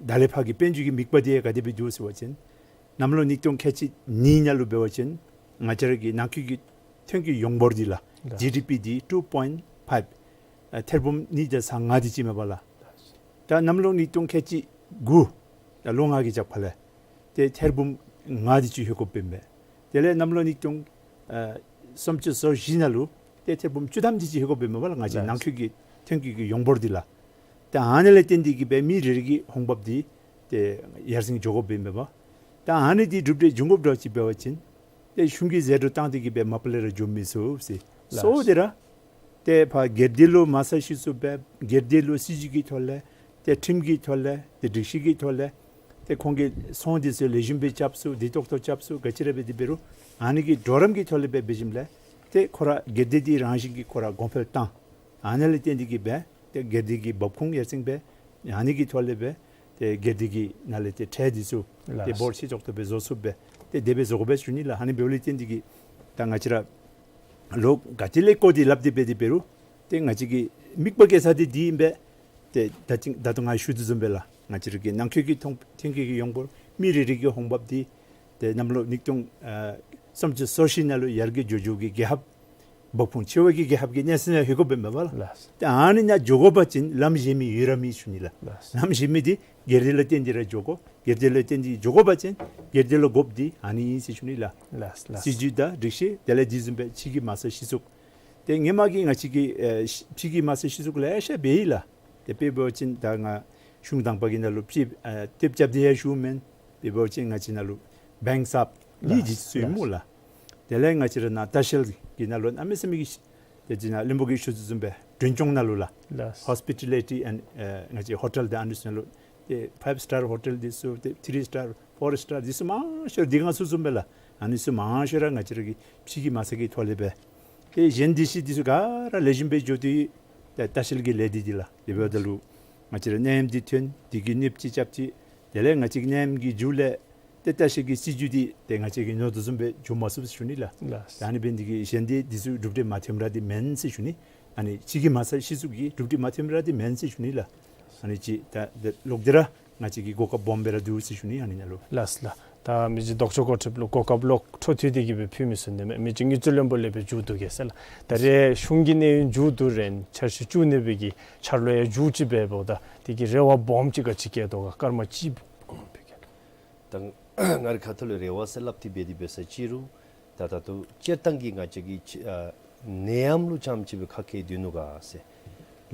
ད་ལས་ཕར་གྱི་དཔལ་འབྱོར་གྱི་དམིགས་པ་འདི་ག་དེ་སྦེ་འདུག་ཟེར་བ་ཅིན་གནམ་ལོ་ཉིས་སྟོང་ཁལ་གཅིག་གཉིས་ནང་ལུ་འབད་བ་ཅིན་ང་བཅས་ར་གི་ནང་འཁོད་ཀྱི་ཐོན་སྐྱེད་ཡོངས་འབོར་འདི་ལགས། ལགས། ཇི་ཌི་པི་འདི་ཊུ་པོའིནཊི་ཕའིབ་ཨེ་ཐེར་འབུམ་གཉིས་དང་ཚག་ལྔ་དེ་ཅིག་མས་པ་ལགས། ད་གནམ་ལོ་ཉིས་སྟོང་ཁལ་གཅིག་དགུ་ད་ལོ་ལྔ་གི་རྒྱབ་ཁ་ལས་ཏེ་ཐེར་འབུམ་ལྔ་དེ་ཅིག་ལྷོད་དགོཔ་ཨིན་པས། དེ་ལས་གནམ་ལོ་ཉིས་སྟོང་ཨ་སུམ་ཅུ་སོ་བཞི་ནང་ལུ་ཏེ་ཐེར་འབུམ་བཅུ་ཐམ་དེ་ཅིག་ལྷོད་དགོཔ་ཨིན་པས་ལགས། ང་བཅས་ལགས། ནང་འཁོད་ཀྱི་ཐོན་སྐྱེད་ཀྱི་ཡོངས་འབོར་འདི་ལགས། ད་ཨ་ནི་ལས་བརྟེན་ཏེ་གིས་སྦེ་མི་རེ་རེ་གི་འོང་འབབ་འདི་ཏེ་ཡར་སེང་འགྱོ་དགོཔ་ཨིན་པས། ད་ཨ་ནི་འདི་གྲུབ་འབྲས་འབྱུང་དགོཔ་འདྲཝ་ཅིག་འབད་བ་ཅིན་ཏེ་གཞུང་གིས་ཟད་འགྲོ་བཏང་སྟེ་གིས་སྦེ་མ་པ་ལས་ར་འགྱོ་མི་ཚུགས་ཟེར། ལགས། གཙོ་བོ་དེ་ར་ཏེ་ཕར་སྒེར་སྡེ་ལུ་མ་ས་ཤི་སུ་སྦེ་སྒེར་སྡེ་ལུ་སྲིད་བྱུས་ཀྱི་ཐོག་ལས་ཏེ་ཁྲིམས་ཀྱི་ཐོག་ལས་ཏེ་སྒྲིག་གཞི་གི་ཐོག་ལས་ཏེ་ཁོང་གི་ཚོང་འདི་ཚུ་ལེགས་ཤོམ་སྦེ་རྐྱབ་ཚུགས་བདེ་ཏོག་ཏོ་རྐྱབ་ཚུགས་ག་ཅི་ར་འབད་དེ་འབད་རུང་ཨ་ནི་གི་གྲོགས་རམ་གྱི་ཐོག་ལས་འབད་འབད་ཞིནམ་ལས་ཏེ་ཁོ་ར་སྒེར་སྡེ་འདི་རང་བཞིན་གྱིས་ཁོ་ར་གོང་འཕེལ་བཏང་། ཨ་ནི་ལས་བརྟེན་ཏེ་གིས་སྦེ་ཏེ་སྒེར་སྡེ་གི་འབབ་ཁུངས་ཡར་སེང་སྦེ་ཨ་ནི་གི་ཐོག་ལས་སྦེ་ཏེ་སྒེར་སྡེ་གི་ནང་ལས་ཏེ་ཁྲལ་འདི་ཚུ་ཏེ་ལགས། འབོར་ཆེ་ཏོག་ཏོ་སྦེ་བཟོ་ཚུགསཔ་སྦེ་ཏེ་དེ་སྦེ་བཟོ་དགོ་པས་ཞུ་ནི་ལགས། ཨ་ནི་འབདཝ་ལས་བརྟེན་ཏེ་གིས་ད་ང་བཅས་ར་ལོ་ག་ཅི་ལས་བསྐོར་ཏེ་སླབ་སྟེ་འབད་དེ་འབད་རུང་ཏེ་ང་བཅས་ཀྱི་དམིགས་པ་བསྐྱེད་ས་འདི་འདི་ཨིན་པས། ཏེ་ད་ཅི་ད་ལྟོ་ང་ཞུ་དོ་བཟུམ་སྦེ་ལགས། ང་བཅས་ར་གི་ནང་འཁོད་ཀྱི་ཐོན་ཐོན་སྐྱེད་ཀྱི་ཡོངས་འབོར་མི་རེ་རེ་གི་འོང་འབབ་འདི་ཏེ་གནམ་ལོ་ཉིས་སྟོང་ཨ་སུམ་ཅུ་སོ་བཞི་ནང་ལུ་ཡར་རྒྱས་འགྱོ་འགྱོཝ་གི་རྒྱལ་ཁབ་འབབ་ཁུངས་ཆེ་བའི་གི་རྒྱལ་ཁབ་ཀྱི་གནས་ཚད་ནང་ལྷོད་དགོཔ་ཨིན་པས་ལགས། ལགས། ཏེ་ཨ་ནི་ནང་འགྱོ་དགོ་པ་ཅིན་ལམ་གཞན་མི་ཡོད་ར་མེད་ཞུ་ནི་ལགས། ལགས། ལམ་གཞན་མི་འདི་སྒེར་སྡེ་ལུ་བརྟེན་ཏེ་ར་འགྱོ་དགོ། སྒེར་སྡེ་ལུ་བརྟེན་ཏེ་འགྱོ་དགོ་པ་ཅིན་སྒེར་སྡེ་ལུ་དགོཔ་འདི་ཨ་ནི་ཨིན་ཟེར་ཞུ་ནི་ལགས། ལགས་ལགས། སྲིད་བྱུས་དང་སྒྲིག་གཞི་དེ་ལས་དེ་བཟུམ་སྦེ་ཕྱི་གི་མ་ས་ཤི་གསོག། ཏེ་སྔོན་མ་གི་ང་བཅས་ཀྱི་ཨེ་ཕྱི་གི་མ་ས་ཤི་གསོག་ལེ་ཤ་འབད་ཡི་ལགས། ཏེ་དཔེ་འབད་བ་ཅིན་ད་ང་གཞུང་དང་པ་གི་ནང་ལུ་ཕྱི་ཨེ་ཏེ་རྐྱབ་སྟེ་ཡང་ཞུཝ་མེན། དཔེ་འབད་བ་ཅིན་ང་བཅས་ནང་ལུ་བེངཀ་གསརཔ་ལགས་གཉིས་ཅིག་ཚུད་ཡི་སྨོ་ལགས། དེ་ལས་ང་བཅས་ར་ནཱ་ལྟ་བཤལ་གྱི་ནང་ལུ་གནམ་མེད་ས་མེད་ཀྱི་ཏེ་ཅིག་ནཱ་བློན་པོ་གིས་ཞུ་དོ་བཟུམ་སྦེ་མགྲོན་སྐྱོང་ནང་ལུ་ལགས། ལགས། ཧོསི་པི་ཊ་ལི་ཊི་ཨེནཌ་ཨེ་ང་བཅས་ཧོ་ཊེལ་དང་ཨ་ནི་ཚུ་ནང་ལུ་ཏེ་ཕའིབ་སི་ཊར་ཧོ་ཊེལ་འདི་ཚུ་ཏེ་ཐི་རི་སི་ཊར་ཕོར་སི་ཊར་འདི་ཚུ་མང་ཤོས་འདི་ང་ཚུ་བཟུམ་སྦེ་ལགས། ཨ་ནི་ཚུ་མང་ཤོས་ར་ང་བཅས་ར་གི་ཕྱི་གི་མ་ས་གི་ཐོག་ལས་སྦེ། ཏེ་གཞན་སྡེ་ཚན་འདི་ཚུ་ག་ར་ལེགས་ཤོམ་སྦེ་འགྱོ་དོ་ཡོད། ཏེ་ལྟ་བཤལ་གྱི་ལས་སྡེ་འདི་ལགས། དེ་འབདཝ་ད་ལུ་ང་བཅས་ར་ནད་ཡམས་འདི་ཐོན། དེ་གིས་གནོདཔ་ཅིག་རྐྱབ་ཅི། དེ་ལས་ང་བཅས་ཀྱི་ནད་ཡམས་ཀྱི་མཇུག་ལས་ཏེ་ལྟ་བཤལ་གྱི་སྲིད་བྱུས་འདི་ཏེ་ང་བཅས་ཀྱིས་མནོ་དོ་བཟུམ་སྦེ་འགྱོ་མ་ཚུགས་ཟེར་ཞུ་ནི་ལགས། ལགས། ད་ཨ་ནི་འབད་ནི་འདི་གིས་གཞན་སྡེ་འདི་ཚུ་གྲུབ་འབྲས་མ་ཐོནམ་ར་འདི་མེན་ཟེར་ཞུ་ནི། ཨ་ནི་ཕྱི་གི་མ་ས་ཤི་གསོག་གི་གྲུབ་འབྲས་མ་ཐོནམ་ར་འདི་མེན་ཟེར་ཞུ་ནི་ལགས། ཨ་ནི་ཅིག་ད་ད་ལོག་སྟེ་ར་ང་བཅས་ཀྱི་གོ་སྐབས་སྦོམ་སྦེ་ར་འདུག་ཟེར་ཞུ་ནི་ཨ་ནི་ནང་ལུ། ལགས་ལགས། ད་མི་རྗེ་ལྡོག་ཕྱོགས་གོ་ཁྲིདཔ་ལུ་གོ་སྐབས་ལོག་འཕྲོ་མཐུད་དེ་གིས་སྦེ་ཕུལ་མི་ཚུ་ནང་མི་རྗེ་དངུལ་རྩིས་བློན་པོ་ལས་སྦེ་མཇུག་བསྡུ་གེ་ཟེར་ལགས། ད་རེས་གཞུང་གི་གནས་ཡུན་མཇུག་བསྡུ་རན་འཆར་གཞི་བཅུ་གཉིས་པའི་གི་འཆར་ལོ་ཡང་མཇུག་ཅིག་འབདཝ་ད་དེ་གི་རེ་བ་སྦོམ་ཅིག་ག་ཅི་བསྐྱེད་དོ་ག་སྐར་མ་གཅིག་གོ་སྐབས་ཕུལ་གེ་ལགས། ད་ང་རའི་ཁ་ཐུག་ལས་རེ་བ་ཟེར་སླབ་སྟེ་འབད་དེ་འབད་ས་ཅིག་རུང་ད་ད་ལྟོ་སྤྱིར་བཏང་གི་ང་བཅས་ཀྱི་ཨ་ནད་ཡམས་ལུ་རྐྱངམ་ཅིག་སྦེ་ཁ་གིས་སྡོད་ནུག་ག་ཟེར།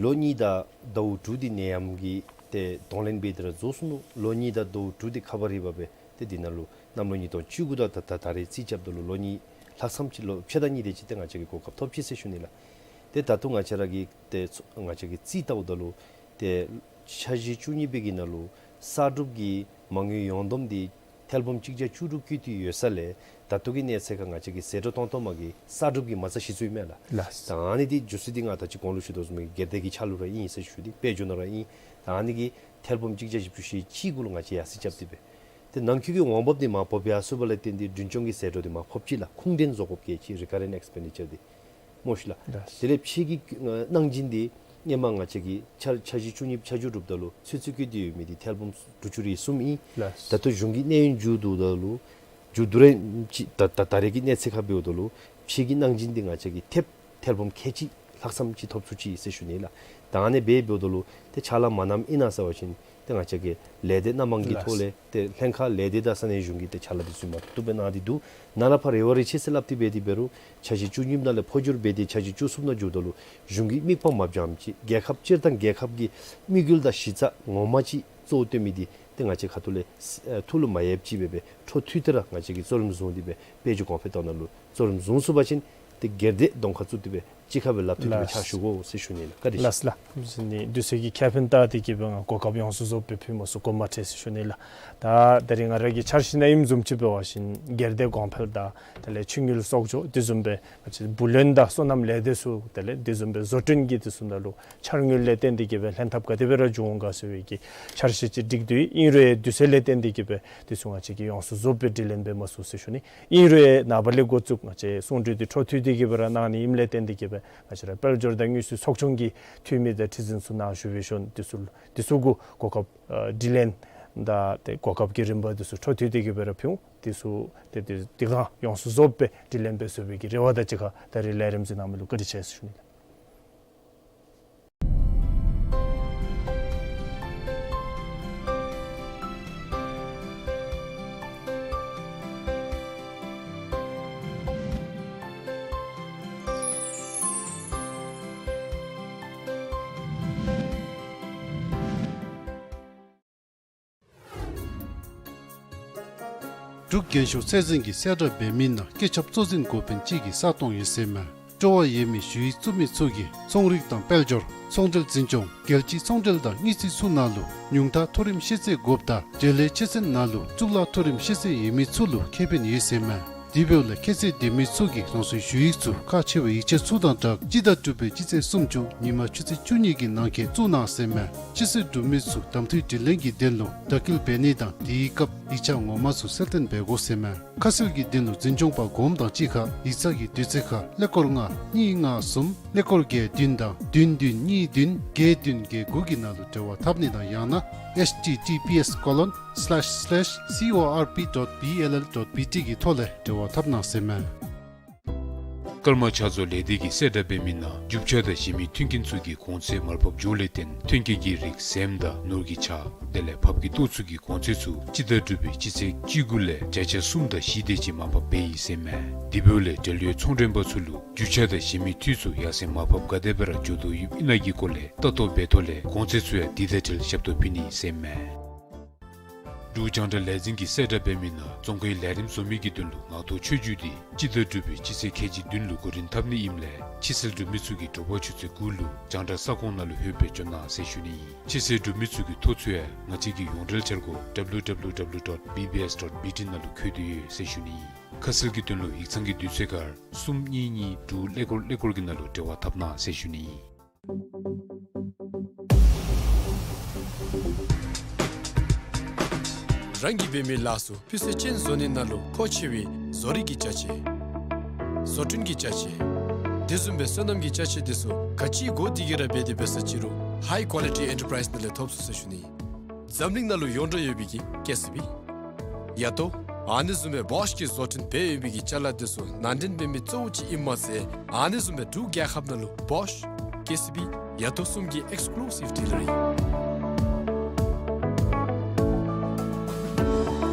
ལོ་གཉིས་དང་ཟླཝ་དྲུག་འདི་ནད་ཡམས་ཀྱིས་ཏེ་གདོང་ལེན་འབད་དེ་ར་རྫོགས་སོ་ནུག། ལོ་གཉིས་དང་ཟླཝ་དྲུག་འདི་ཁ་བ་རི་བ་སྦེ་ཏེ་འདི་ནང་ལུ་གནམ་ལོ་ཉིས་སྟོང་བཅུ་དགུ་དང་ད་ད་ད་རེས་རྩིས་རྐྱབ་ད་ལུ་ལོ་གཉིས་ལྷག་ཙམ་ཅིག་ལོ་ཕྱེད་དང་གཉིས་དེ་ཅིག་ཏེ་ང་བཅས་ཀྱིས་གོ་སྐབས་ཐོབ་ཅི་ཟེར་ཞུ་ནི་ལགས། ཏེ་ད་ལྟོ་ང་བཅས་ར་གི་ཏེ་ཚོ་ང་བཅས་ཀྱིས་རྩིས་བལྟཝ་ད་ལུ་ཏེ་འཆར་གཞི་བཅུ་གཉིས་པའི་གི་ནང་ལུ་གསར་སྒྲུབ་ཀྱི་མ་དངུལ་ཡོངས་བསྡོམས་འདི་ཐེར་འབུམ་གཅིག་བརྒྱ་བཅུ་དྲུག་བཀོད་དེ་ཡོད་ས་ལས་ད་ལྟོ་གི་གནས་ཚད་ཁར་ང་བཅས་ཀྱིས་ཟད་འགྲོ་བཏང་བཏངམ་གི་གསར་སྒྲུབ་ཀྱི་མ་རྩ་གཞི་བཙུགས་ཨིན་མས་ལགས། ལགས། ད་ཨ་ནི་འདི་བཅུག་ས་འདི་ང་ད་ཅི་གོང་ལུ་ཞུ་དོ་བཟུམ་སྦེ་སྒེར་སྡེ་གི་ཆ་ལུ་ར་ཨིན་ཟེར་ཞུ་སྟེ་དཔལ་འབྱོར་ནང་ར་ཨིན། ད་ཨ་ནི་གི་ཐེར་འབུམ་གཅིག་བརྒྱ་བཞི་བཅུ་ཞེ་གཅིག་གུ་ལུ་ང་བཅས་ཡར་སེང་རྐྱབ་སྟེ་སྦེ། ཏེ་ནང་འཁོད་ཀྱི་འོང་འབབ་འདི་མར་ཕབ་ཡར་སོངམ་ལས་བརྟེན་ཏེ་མགྲོན་སྐྱོང་གི་ཟད་འགྲོ་འདི་མར་ཕབ་ཅི་ལགས། ཁུངས་ལྡན་བཟོ་དགོཔ་གལ་ཆེ། རི་ཀ་རེནཊ་ཨེགསི་པེན་ཌི་ཅར་འདི་སྨོ་ཤིག་ལགས། ལགས། དེ་ལས་ཕྱི་གི་ཨ་གནང་སྦྱིན་འདི་སྔོན་མ་ང་བཅས་ཀྱིས་འཆར་འཆར་གཞི་བཅུ་གཉིས་ཆ་འཇོག་གྲུབ་ད་ལུ་ཚོད་ཚོད་བཀོད་དེ་ཡོད་མི་འདི་ཐེར་འབུམ་དྲུག་ཅུ་རེ་གསུམ་ཨིན། ལགས། ད་ལྟོ་གཞུང་གི་གནས་ཡུན་མཇུག་བསྡུཝ་ད་ལུ་མཇུག་བསྡུ་རན་ཅིག་ད་ད་ད་རེས་ཀྱི་གནས་ཚད་ཁར་འབདཝ་ད་ལུ་ཕྱི་གི་གནང་སྦྱིན་འདི་ང་བཅས་ཀྱིས་ཐེབས་ཐེར་འབུམ་ཁལ་གཅིག་ལྷག་ཙམ་ཅིག་ཐོབ་ཚུགས་ཅི་ཟེར་ཞུ་ནི་ལགས། ད་ཨ་ནི་སྦེ་འབདཝ་ད་ལུ་ཏེ་ཕྱག་ལཱ་མ་གནངམ་ཨིན་ན་ཟེར་བ་ཅིན་ཏེ་ང་བཅས་ཀྱི་ལས་སྡེ་སྣ་མང་གི་ཐོག་ལས་ལགས། ཏེ་ལྷན་ཁག་ལས་སྡེ་དང་ས་གནས་གཞུང་གིས་ཏེ་ཕྱག་ལཱ་འདི་ཚུ་མ་བཏུབ་སྦེ་གནང་སྟེ་འདུག། ནཱ་ལས་ཕར་རེ་བ་རེ་ཆེ་ཟེར་སླབ་སྟེ་འབད་དེ་འབད་རུང་འཆར་གཞི་བཅུ་གཉིས་ནང་ལས་འཕོ་འགྱུར་འབད་དེ་འཆར་གཞི་བཅུ་གསུམ་ནང་འགྱོཝ་ད་ལུ་གཞུང་གི་དམིགས་པ་མ་འབྱངམ་ཅིག་རྒྱལ་ཁབ་སྤྱིར་བཏང་རྒྱལ་ཁབ་ཀྱི་དམིགས་ཡུལ་དང་གཞི་རྩ་ངོ་མ་ཅིག་གཙོ་བོ་བཏོན་མི་འདི་ཏེ་ང་བཅས་ཁ་ཐུག་ལས་ཨེ་ཐུགས་ལུ་མ་ཡལཝ་ཅིག་སྦེ་སྦེ་འཕྲོ་མཐུད་དེ་ར་ང་བཅས་ཀྱིས་གཙོ་རིམ་བཟུང་སྟེ་སྦེ་དཔལ་འབྱོར་གོང་འཕེལ་གཏང་ནི་ལུ་གཙོ་རིམ་བཟུང་ཚུགས་པ་ཅིན་ཏེ་སྒེར་སྡེ་གདོང་ཁར་བཙུགས་ཏེ་སྦེ་གཅིག་ཁར་སྦེ་ལག་མཐུད་དེ་སྦེ་ཕྱག་ཞུ་དགོ་ཟེར་ཞུ་ནི་ལགས། བཀའ་དྲིན་ཆེ། ལགས་ལགས། དུས་ཚོད་ཀྱི་ཁེ་ཕན་བལྟ་སྟེ་གིས་སྦེ་ང་གོ་སྐབས་ཡོངས་སུ་རྫོགསཔ་སྦེ་ཕུལ་མི་ཚུ་དགོངསམ་མ་ཁྲེལ་ཟེར་ཞུ་ནི་ལགས། ད་ད་རེས་ང་ར་གི་འཆར་གཞི་ནང་ཨིནམ་བཟུམ་ཅིག་འབད་བ་ཅིན་སྒེར་སྡེ་གོང་འཕེལ་དང་དེ་ལས་ཆུ་དངུལ་གསོག་འཇོག་དེ་བཟུམ་སྦེ་ང་བཅས་བུ་ལོན་དང་སོ་ནམ་ལས་སྡེ་ཚུ་དེ་ལས་དེ་བཟུམ་སྦེ་བཟོ་སྐྲུན་གྱི་དེ་ཚུ་ནང་ལུ་འཆར་དངུལ་ལས་བརྟེན་ཏེ་གིས་སྦེ་ལྷན་ཐབས་ག་དེ་སྦེ་ར་འགྱོ་འོང་ག་ཟེར་བའི་གི་འཆར་གཞི་ཅིག་སྒྲིག་སྟེ་ཨིན་རུང་དུས་ཚོད་ལས་བརྟེན་ཏེ་གིས་སྦེ་དེ་ཚུ་ང་བཅས་ཀྱིས་ཡོངས་སུ་རྫོགསཔ་སྦེ་དྲི་ལན་འབད་མ་ཚུགས་ཟེར་ཞུ་ནི། ཨིན་རུང་ནངས་པ་ལས་འགོ་བཙུགས་ང་བཅས་གསུང་གྲོས་འདི་འཕྲོ་མཐུད་དེ་གིས་སྦེ་ར་གནང་ནི་ཨིནམ་ལས་བརྟེན་ཏེ་གིས་སྦེ་ ང་བཅས་ར་དཔལ་འབྱོར་དང་དངུལ་རྩིས་ཚོགས་ཆུང་གི་འཐུས་མི་དང་ཁྲི་འཛིན་ཚུ་ནཱ་བཞུགས་པའི་ཤུལ་འདི་ཚུ་འདི་ཚུ་གུ་གོ་སྐབས་ཨ་དྲི་ལན་དང་ཏེ་གོ་སྐབས་ཀྱི་རིམ་པ་འདི་ཚུ་འཕྲོ་མཐུད་དེ་གི་སྦེ་ར་ཕུལ་འོང་། འདི་ཚུ་ཏེ་ཏེ་དེ་སྒང་ཡོངས་སུ་རྫོགས་པའི་དྲི་ལན་འབད་ཚུགས་པའི་གི་རེ་བ་དང་གཅིག་ཁར་ད་རིས་ལས་རིམ་གཟིགས་གནང་མི་ལུ་བཀའ་དྲིན་ཆེ་ཟེར་ཞུ་ནི། འབྲུག་རྒྱན་ཤོག་ཚད་འཛིན་གྱིས་གསལ་བསྒྲགས་འབད་མི་ནང་བཀོད་ཁྱབ་གཙོ་འཛིན་འགོ་དཔོན་གཅིག་གི་ས་སྟོང་ཡོད་ཟེར་མས། སྤྲོ་བ་ཡོད་མི་ཞུ་ཡིག་བཙུགས་མི་ཚུ་གིས་ཚོང་རིག་དང་དཔལ་འབྱོར་ཚོང་འབྲེལ་འཛིན་སྐྱོང་རྒྱལ་སྤྱིའི་ཚོང་འབྲེལ་དང་དངུལ་རྩིས་ཚུ་ནང་ལུ་ཉུང་མཐའ་མཐོ་རིམ་ཤེས་ཚད་དགོཔ་དང་འབྲེལ་ཡོད་ཆོས་ཚན་ནང་ལུ་གཙུག་ལག་མཐོ་རིམ་ཤེས་ཚད་ཡོད་མི་ཚུ་ལུ་ཁེ་ཕན་ཡོད་ཟེར་མས། དེ་འབདཝ་ལས་ཁྱད་ཚད་ལྡན་མི་ཚུ་གིས་རང་སོའི་ཞུ་ཡིག་ཚུ་ཁག་ཆེ་བའི་ཡིག་ཆ་ཚུ་དང་སྦྲགས་སྤྱི་ཟླ་དྲུག་པའི་སྤྱི་ཚེས་སུམ་ཅུ་ཉིན་མ་ཆུ་ཚོད་བཅུ་གཉིས་ཀྱི་ནང་འཁོད་བཙུགས་གནང་ཟེར་མས། ཁྱད་ཚད་གྲུབ་མི་ཚུ་གདམ་འཐུའི་དྲི་ལན་གྱི་དོན་ལུ་བརྡ་སྐུལ་འབད་ནི་དང་དེའི་སྐབས་ཡིག་ཆ་ངོ་མ་ཚུ་གསལ་སྟོན་འབད་དགོ་ཟེར་མས། ཁ་གསལ་གྱི་དོན་ལུ་འཛིན་སྐྱོང་པ་གོངམ་དང་གཅིག་ཁར་ཡིག་ཚང་གི་དུས་ཚོད་ཁར་ཀླད་ཀོར་ལྔ་གཉིས་ལྔ་གསུམ་ཀླད་ཀོར་བརྒྱད་བདུན་དང་བདུན་བདུན་གཉིས་བདུན་བརྒྱད་བདུན་བརྒྱད་དགུ་གི་ནང་ལུ་འབྲེལ་བ་འཐབ་ནི་དང་ཡང་ན་H T T P S colon slash slash C O R P dot B L L dot B T གི་ཐོག་ལས་འབྲེལ་བ་འཐབ་གནང་ཟེར་མས། ཀརྨ་ཕྱག་བཟོ་ལས་སྡེ་གིས་གསལ་བསྒྲགས་འབད་མི་ནང་རྒྱུ་ཆ་དང་གཞན་མི་མཐུན་རྐྱེན་ཚུ་གི་གོང་ཚད་མར་ཕབ་འགྱོཝ་ལས་བརྟེན་མཐུན་རྐྱེན་གྱི་རིགས་ཟེངས་དང་ནོར་གྱི་ཆ་དེ་ལས་ཕགཔ་གི་ཏོག་ཚུ་གི་གོང་ཚད་ཚུ་སྤྱི་ཟླ་དྲུག་པའི་སྤྱི་ཚེས་བཅུ་དགུ་ལས་བརྒྱ་ཆ་གསུམ་དང་བཞི་དེ་ཅིག་མར་ཕབ་འབད་ཡི་ཟེར་མས། དེ་འབདཝ་ལས་འབྲེལ་ཡོད་ཚོང་མགྲོན་པ་ཚུ་ལུ་རྒྱུ་ཆ་དང་གཞན་མི་འཐུས་ཚུ་ཡར་སེང་མར་ཕབ་ག་དེ་སྦེ་ར་འགྱོ་དོ་ཡོདཔ་ཨིན་ན་གི་སྐོར་ལས་ལྟ་རྟོག་འབད་ཐོག་ལས་གོང་ཚད་ཚུ་ཡང་དེ་དང་འབྲེལ་ཞབས་ཏོག་ཕུལ་ནི་ཟེར་མས། འབྲུག་རྒྱང་བསྒྲགས་ལས་འཛིན་གྱིས་གསལ་བསྒྲགས་འབད་མི་ནང་རྫོང་ཁའི་ལས་རིམ་བཟོ་མི་གི་དོན་ལུ་ངག་ཐོག་ཆོས་རྒྱུགས་འདི་སྤྱི་ཟླ་དྲུག་པའི་སྤྱི་ཚེས་ཁལ་གཅིག་བདུན་ལུ་འགོ་འདྲེན་འཐབ་ནི་ཨིནམ་ལས་ཕྱི་སེལ་འབྲུག་མི་ཚུ་གིས་དྲོ་པ་ཆུ་ཚོད་དགུ་ལུ་རྒྱང་བསྒྲགས་ས་ཁོངས་ནང་ལུ་ལྷོད་པའི་འབྱོན་གནང་ཟེར་ཞུ་ནི་ཨིན། ཕྱི་སེལ་འབྲུག་མི་ཚུ་གི་ཐོ་ཚུ་ཡང་ང་བཅས་ཀྱི་ཡོངས་འབྲེལ་འཆར་སྒོ་W W W dot B B S dot B T ནང་ལུ་འཁོད་དེ་ཡོད་ཟེར་ཞུ་ནི་ཨིན། ཁ་གསལ་གྱི་དོན་ལུ་ཡིག་ཚང་གི་དུས་ཚོད་ཁར་གསུམ་གཉིས་གཉིས་དྲུག་ཀླད་ཀོར་ཀླད་ཀོར་གྱི་ནང་ལུ་འབྲེལ་བ་འཐབ་གནང་ཟེར་ཞུ་ནི་ཨིན། རང་གིས་འབད་མི་ལཱ་ཚུ་སྤུས་ཚད་ཅན་བཟོ་ནི་ནང་ལུ་མཁོ་ཆེ་བའི་བཟོ་རིག་གི་ཅ་ཆས། བཟོ་སྐྲུན་གྱི་ཅ་ཆས། དེ་བཟུམ་སྦེ་སོ་ནམ་གྱི་ཅ་ཆས་དེ་ཚུ་ག་ཅི་དགོ་དེ་གི་ར་འབད་དེ་འབད་ས་ཅི་རུང་High Quality Enterprise ནང་ལས་ཐོབ་ཚུགས་ཟེར་ཞུ་ནི། འཛམ་གླིང་ནང་ལུ་ཡོངས་གྲགས་ཡོད་པའི་གི་ཀེ་སི་བི། ཡ་ཏོ། ཨ་ནི་བཟུམ་སྦེ་བོཤ་གིས་བཟོ་སྐྲུན་འབད་ཡོད་པའི་གི་ཅ་ལ་དེ་ཚུ་ནང་འདྲེན་འབད་མི་གཙོ་བོ་ཅིག་ཨིནམ་མ་ཚད་ཨ་ནི་བཟུམ་སྦེ་འབྲུག་རྒྱལ་ཁབ་ནང་ལུ་བོཤ་ཀེ་སི་བི་ཡ་ཏོ་གསུམ་གྱི་ཨེགསི་ཀུ་ལུ་སིབ་ཌི་ལར་ཨིན།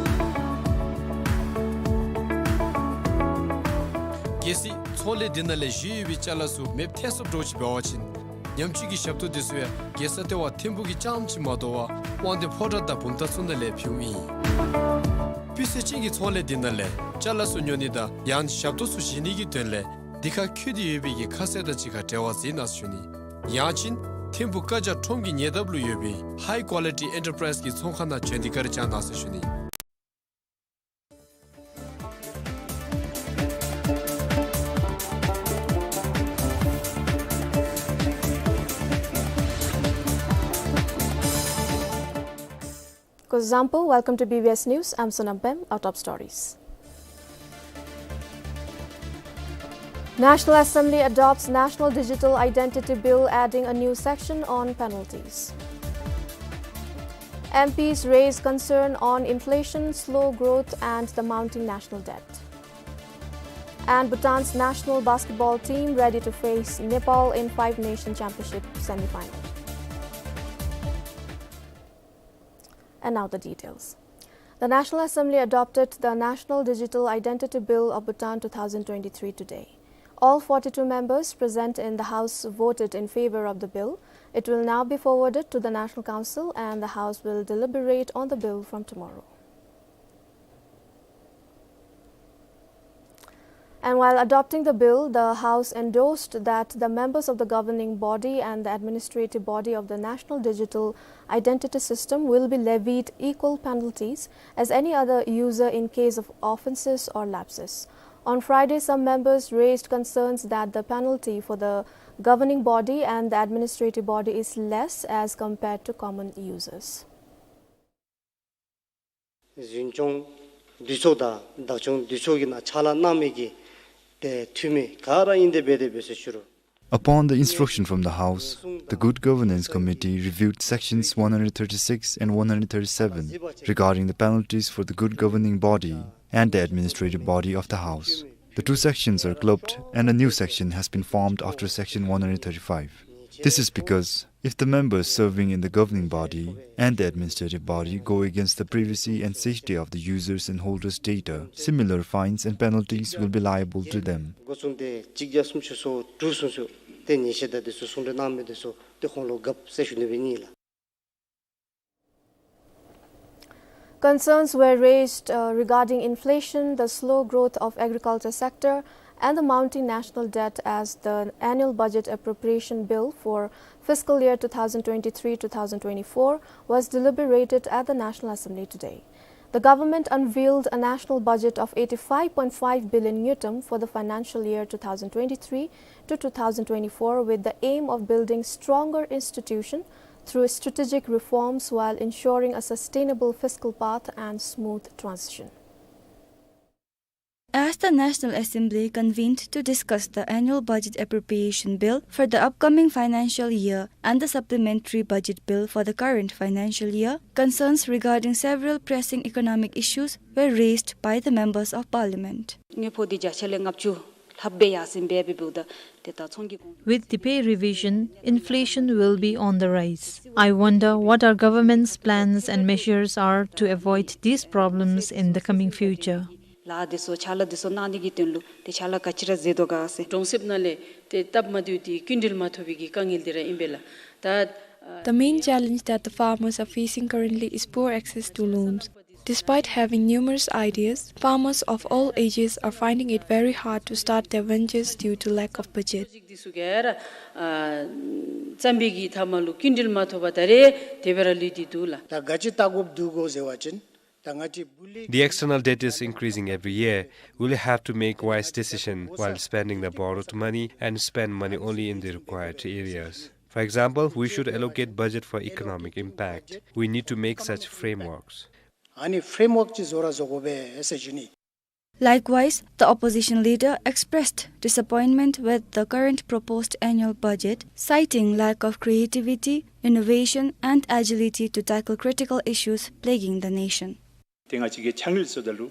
གལ་སྲིད་ཚོང་ལས་འདི་ནང་ལས་བཞེས་ཡོད་པའི་ཅ་ལ་ཚུ་མེདཔ་ཐལ་སོངམ་འདྲཝ་ཅིག་འབད་བ་ཅིན་ཉམས་བཅོས་ཀྱི་ཞབས་ཏོག་དེ་ཚུ་ཡང་རྒྱལ་ས་ལྟེ་བ་ཐིམ་ཕུག་གི་རྐྱངམ་ཅིག་མ་དོ་བར་དབང་འདུས་ཕོ་བྲང་དང་བུམ་ཐང་ཚུ་ནང་ལས་ཕུལཝ་ཨིན། སྤུས་ཚད་ཅན་གྱི་ཚོང་ལས་འདི་ནང་ལས་ཅ་ལ་ཚུ་ཉོ་ནི་དང་ཡང་ཞབས་ཏོག་ཚུ་བཞེས་ནི་གི་དོན་ལས་འདི་ཁར་འཁོད་དེ་ཡོད་པའི་གི་ཁ་གསལ་དང་གཅིག་ཁར་འབྲེལ་བ་འཛིན་གནང་ཟེར་ཞུ་ནི། ཡང་ཅིན་ཐིམ་ཕུག་བཀའ་རྒྱ་ཁྲོམ་གྱི་ཉེ་འདབས་ལུ་ཡོད་པའི་High Quality Enterprise གི་ཚོང་ཁང་ནང་བྱོན་ཏེ་བཀའ་དྲིན་བསྐྱང་གནང་ཟེར་ཞུ་ནི། Kuzuzangpo, welcome to B B S News. I'm Sonam Pem. Our top stories. National Assembly adopts National Digital Identity Bill, adding a new section on penalties. M Ps raise concern on inflation, slow growth, and the mounting national debt. And Bhutan's national basketball team ready to face Nepal in Five Nation Championship semi-final. And now the details. The National Assembly adopted the National Digital Identity Bill of Bhutan two thousand twenty-three today. All forty-two members present in the House voted in favor of the bill. It will now be forwarded to the National Council and the House will deliberate on the bill from tomorrow. And while adopting the bill, the House endorsed that the members of the governing body and the administrative body of the National Digital Identity System will be levied equal penalties as any other user in case of offences or lapses. On Friday, some members raised concerns that the penalty for the governing body and the administrative body is less as compared to common users. འཛིན་སྐྱོང་འདུས་ཚོགས་དང་བདག་སྐྱོང་འདུས་ཚོགས་ཀྱི་ནང་ཕྱག་ལཱ་གནང་མི་གི་ཏེ་འཐུས་མི་ག་ར་ཨིན་ཏེ་འབད་དེ་འབད་ས་ཅི་རུང་ Upon the instruction from the House, the Good Governance Committee reviewed sections one hundred thirty-six and one hundred thirty-seven regarding the penalties for the good governing body and the administrative body of the House. The two sections are clubbed and a new section has been formed after section one hundred thirty-five. This is because if the members serving in the governing body and the administrative body go against the privacy and safety of the users and holders' data, similar fines and penalties will be liable to them. འགོ་བཙུགས་ཏེ་གཅིག་བརྒྱ་སུམ་ཅུ་སོ་དྲུག་སུམ་ཅུ་ཏེ་ཉེས་ཆད་དང་དེ་ཚུ་གསུང་གྲོས་གནང་མི་དེ་ཚུ་ཏེ་ཁོང་ལུ་བཀབ་ཟེར་ཞུ་ནི་སྦེ་ཨིན་ལགས། Concerns were raised, uh, regarding inflation, the slow growth of agriculture sector, and the mounting national debt as the annual budget appropriation bill for fiscal year two thousand twenty-three two thousand twenty-four was deliberated at the National Assembly today. The government unveiled a national budget of eighty-five point five billion ngultrum for the financial year two thousand twenty-three to two thousand twenty-four with the aim of building stronger institution through strategic reforms while ensuring a sustainable fiscal path and smooth transition. As the National Assembly convened to discuss the annual budget appropriation bill for the upcoming financial year and the supplementary budget bill for the current financial year, concerns regarding several pressing economic issues were raised by the members of parliament. དངུལ་ཕོགས་འདི་བརྒྱ་ཆ་ལས་ལྔ་བཅུ་ལྷགཔ་སྦེ་ཡར་སེང་འབད་འབདཝ་ད་ཏེ་ད་ཚོང་གི་གོང་With the pay revision, inflation will be on the rise. I wonder what our government's plans and measures are to avoid these problems in the coming future. ལཱ་འདི་ཚུ་ཕྱག་ལཱ་འདི་ཚུ་གནང་ནི་གི་དོན་ལུ་ཏེ་ཕྱག་ལཱ་ག་ཅི་ར་མཛད་དོ་ག་ཟེར། གྲོང་གསེབ་ནང་ལས་ཏེ་སྟབས་མ་བདེཝ་འདི་སྐྱིན་འགྲུལ་མ་ཐོབ་པའི་གི་དཀའ་ངལ་འདི་ར་ཨིན་པས་ལགས། ད་The main challenge that the farmers are facing currently is poor access to loans. Despite having numerous ideas, farmers of all ages are finding it very hard to start their ventures due to lack of budget. འདི་ཚུ་ག་ར་ཨ་བརྩམས་པའི་གི་མཐའ་མ་ལུ་སྐྱིན་འགྲུལ་མ་ཐོབ་པར་ད་རེས་དེ་སྦེ་ར་ལུས་ཏེ་འདུག་ལགས། ད་ག་ཅི་བལྟ་དགོཔ་འདུག་གོ་ཟེར་བ་ཅིན་ད་ང་བཅས་བུ་ལས། The external debt is increasing every year. We'll have to make wise decision while spending the borrowed money and spend money only in the required areas. For example, we should allocate budget for economic impact. We need to make such frameworks. ཨ་ནི་framework ཅིག་བཟོ་ར་བཟོ་དགོ་པས་ཟེར་ཞུ་ནི། Likewise, the opposition leader expressed disappointment with the current proposed annual budget, citing lack of creativity, innovation, and agility to tackle critical issues plaguing the nation. ཏེ་ང་བཅས་ཀྱིས་ཆ་ངེས་བཟོཝ་ད་ལུ་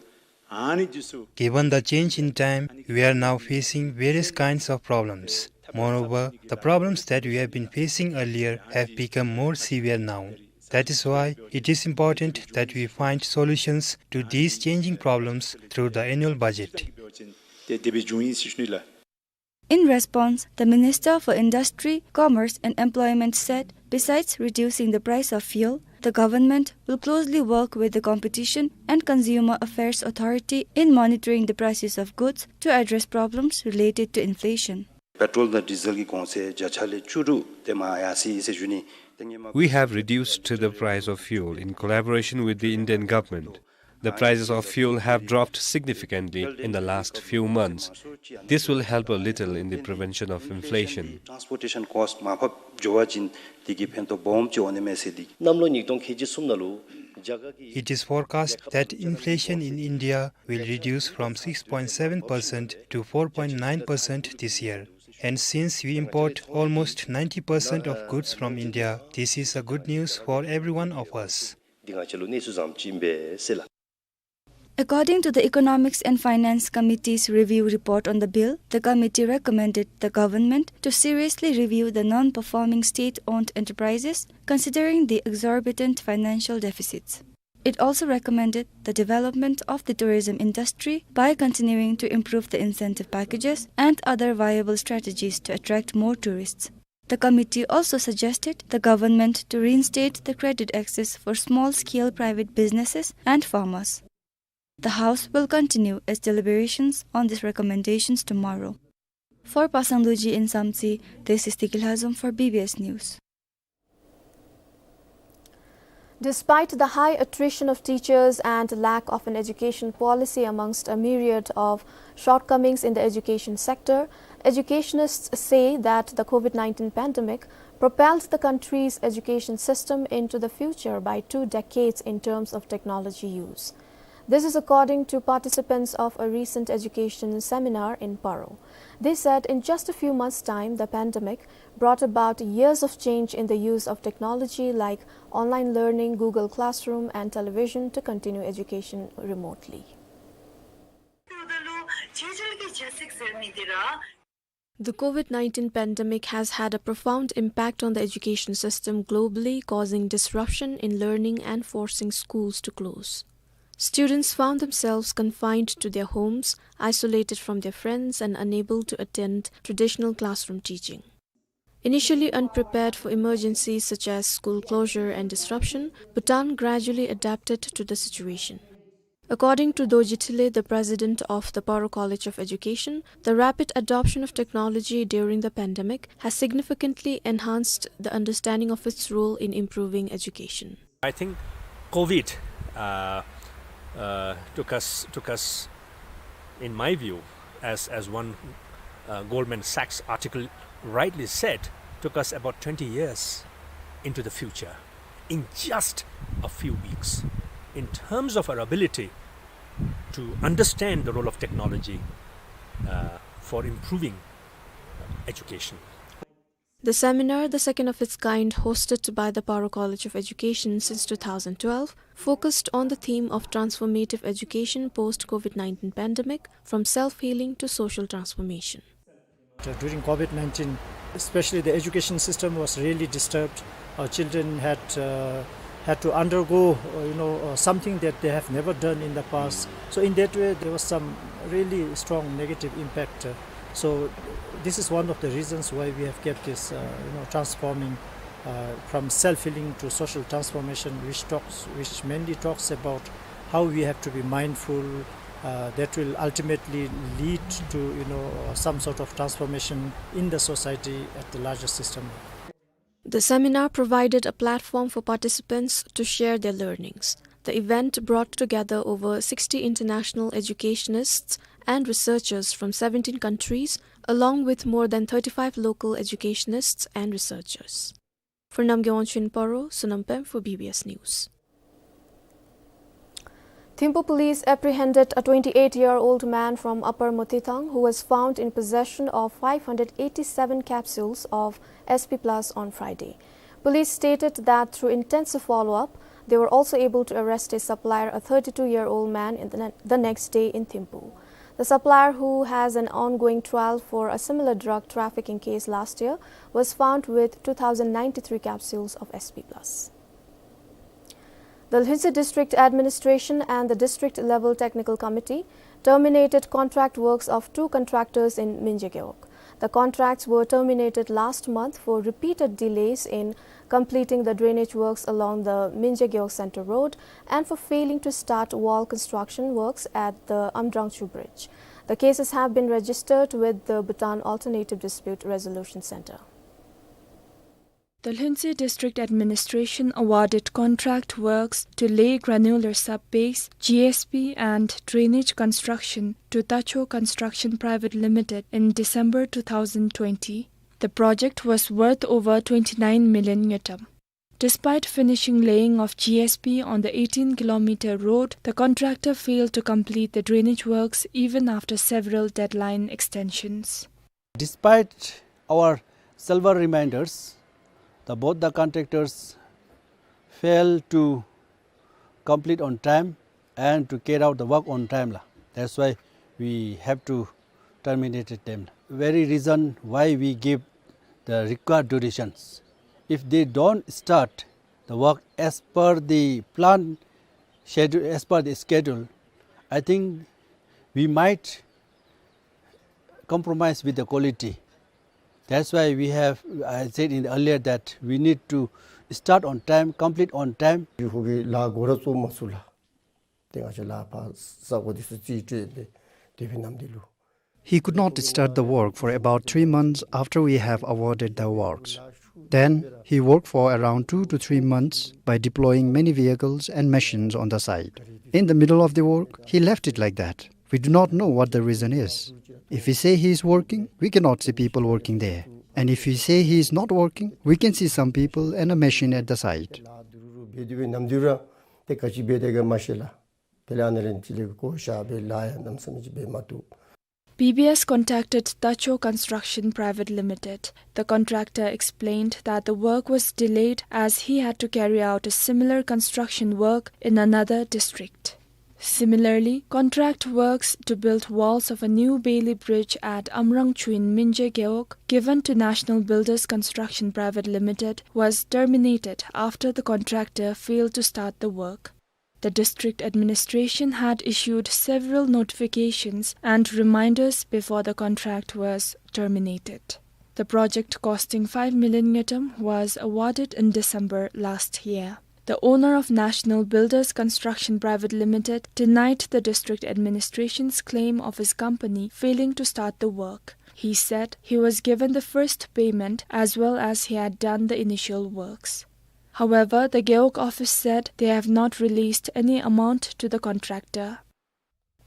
ཨ་ནི་འདི་ཚུ། Given the change in time, we are now facing various kinds of problems. Moreover, the problems that we have been facing earlier have become more severe now. That is why it is important that we find solutions to these changing problems through the annual budget. ཏེ་དེ་སྦེ་བྱུང་ཡི་ཟེར་ཞུ་ནི་ལགས། In response, the Minister for Industry, Commerce and Employment said, besides reducing the price of fuel, the government will closely work with the Competition and Consumer Affairs Authority in monitoring the prices of goods to address problems related to inflation. Petrol དང་ཌི་ཟེལ་གྱི་གོང་ཚད་བརྒྱ་ཆ་ལས་བཅུ་དྲུག་དེམ་ཡར་སོང་ཡི་ཟེར་ཞུ་ནི། We have reduced the price of fuel in collaboration with the Indian government. The prices of fuel have dropped significantly in the last few months. This will help a little in the prevention of inflation. Transportation cost མར་ཕབ་འགྱོ་བ་ཅིན་དེ་གིས་ཕན་ཐོགས་སྦོམ་ཅིག་འོང་ནི་མས་ཟེར་ཏེ། གནམ་ལོ་ཉིས་སྟོང་ཁལ་གཅིག་གསུམ་ནང་ལུ་རྒྱ་གར་གྱི། It is forecast that inflation in India will reduce from six point seven percent to four point nine percent this year. And since we import almost ninety percent of goods from India, this is a good news for every one of us. འདི་ང་བཅས་ལུ་གནས་ཚུལ་བཟང་ཅིག་ཨིན་པས་ཟེར་ལགས། According to the Economics and Finance Committee's review report on the bill, the committee recommended the government to seriously review the non-performing state-owned enterprises, considering the exorbitant financial deficits. It also recommended the development of the tourism industry by continuing to improve the incentive packages and other viable strategies to attract more tourists. The committee also suggested the government to reinstate the credit access for small-scale private businesses and farmers. The House will continue its deliberations on these recommendations tomorrow. For Pasang Dorji in Samtse, this is Tiki Lhazom for B B S News. Despite the high attrition of teachers and lack of an education policy amongst a myriad of shortcomings in the education sector, educationists say that the COVID nineteen pandemic propelled the country's education system into the future by two decades in terms of technology use. This is according to participants of a recent education seminar in Paro. They said in just a few months' time, the pandemic brought about years of change in the use of technology like online learning, Google Classroom, and television to continue education remotely. The COVID nineteen pandemic has had a profound impact on the education system globally, causing disruption in learning and forcing schools to close. Students found themselves confined to their homes, isolated from their friends, and unable to attend traditional classroom teaching. Initially unprepared for emergencies such as school closure and disruption, Bhutan gradually adapted to the situation. According to Dorji Thinley, the president of the Paro College of Education, the rapid adoption of technology during the pandemic has significantly enhanced the understanding of its role in improving education. I think COVID, uh, uh, took us, took us, in my view, as, as one, uh, Goldman Sachs article rightly said, took us about twenty years into the future in just a few weeks in terms of our ability to understand the role of technology, uh, for improving education. The seminar, the second of its kind hosted by the Paro College of Education since two thousand twelve, focused on the theme of transformative education post COVID nineteen pandemic, from self-healing to social transformation. During COVID nineteen, especially the education system was really disturbed. Our children had, uh, had to undergo, uh, you know, uh, something that they have never done in the past. So in that way, there was some really strong negative impact. Uh, so this is one of the reasons why we have kept this, uh, you know, transforming, uh, from self-healing to social transformation, which talks, which mainly talks about how we have to be mindful, uh, that will ultimately lead to, you know, uh, some sort of transformation in the society at the larger system. The seminar provided a platform for participants to share their learnings. The event brought together over sixty international educationists and researchers from seventeen countries, along with more than thirty-five local educationists and researchers. For Namgay Wangchuk in Paro, Sonam Pem for B B S News. Thimphu police apprehended a twenty-eight-year-old man from Upper Motithang who was found in possession of five hundred eighty-seven capsules of S P Plus on Friday. Police stated that through intensive follow-up, they were also able to arrest a supplier, a thirty-two-year-old man, in the ne-, the next day in Thimphu. The supplier, who has an ongoing trial for a similar drug trafficking case last year, was found with two thousand ninety-three capsules of S P Plus. The Lhuentse District Administration and the District Level Technical Committee terminated contract works of two contractors in Minje Gewog. The contracts were terminated last month for repeated delays in completing the drainage works along the Minje Gewog Center Road and for failing to start wall construction works at the Amdrangchu Bridge. The cases have been registered with the Bhutan Alternative Dispute Resolution Center. The Lhuentse District Administration awarded contract works to lay granular sub-base, G S B, and drainage construction to Tacho Construction Private Limited in December two thousand twenty. The project was worth over twenty-nine million ngultrum. Despite finishing laying of G S B on the eighteen kilometer road, the contractor failed to complete the drainage works even after several deadline extensions. Despite our several reminders, the, both the contractors failed to complete on time and to carry out the work on time la. That's why we have to terminate them. Very reason why we give the required durations. If they don't start the work as per the plan schedule, as per the schedule, I think we might compromise with the quality. That's why we have, I said in earlier that we need to start on time, complete on time. ཡུལ་ཁོ་གིས་ལཱ་འགོ་ར་བཙུགས་མ་ཚུགས་ལགས། ཏེ་ང་བཅས་ལཱ་ཕར་ས་གོ་འདི་ཚུ་རྩིས་སྤྲོད་སྦེ་སྡོད་པའི་ནམ་དུས་ལུ། He could not start the work for about three months after we have awarded the works. Then he worked for around two to three months by deploying many vehicles and machines on the site. In the middle of the work, he left it like that. We do not know what the reason is. If we say he is working, we cannot see people working there. And if we say he is not working, we can see some people and a machine at the site. ལཱ་འདི་རུ་འབད་དེ་སྦེ་ནམ་དུས་ར་ཏེ་ག་ཅི་འབད་དེ་ག་མ་ཤེས་ལགས། དེ་ལས་ཨ་ནི་རིང་ཅིག་ལས་གོ་ཤ་སྦེ་ལཱ་ཡང་གནམ་མེད་ས་མེད་ཅིག་འབད་མ་བཏུབ། B B S contacted Tacho Construction Private Limited. The contractor explained that the work was delayed as he had to carry out a similar construction work in another district. Similarly, contract works to build walls of a new Bailey bridge at Amrangchuin Minje Gewog, given to National Builders Construction Private Limited, was terminated after the contractor failed to start the work. The district administration had issued several notifications and reminders before the contract was terminated. The project, costing five million ngultrum, was awarded in December last year. The owner of National Builders Construction Private Limited denied the district administration's claim of his company failing to start the work. He said he was given the first payment as well as he had done the initial works. However, the Gewog office said they have not released any amount to the contractor.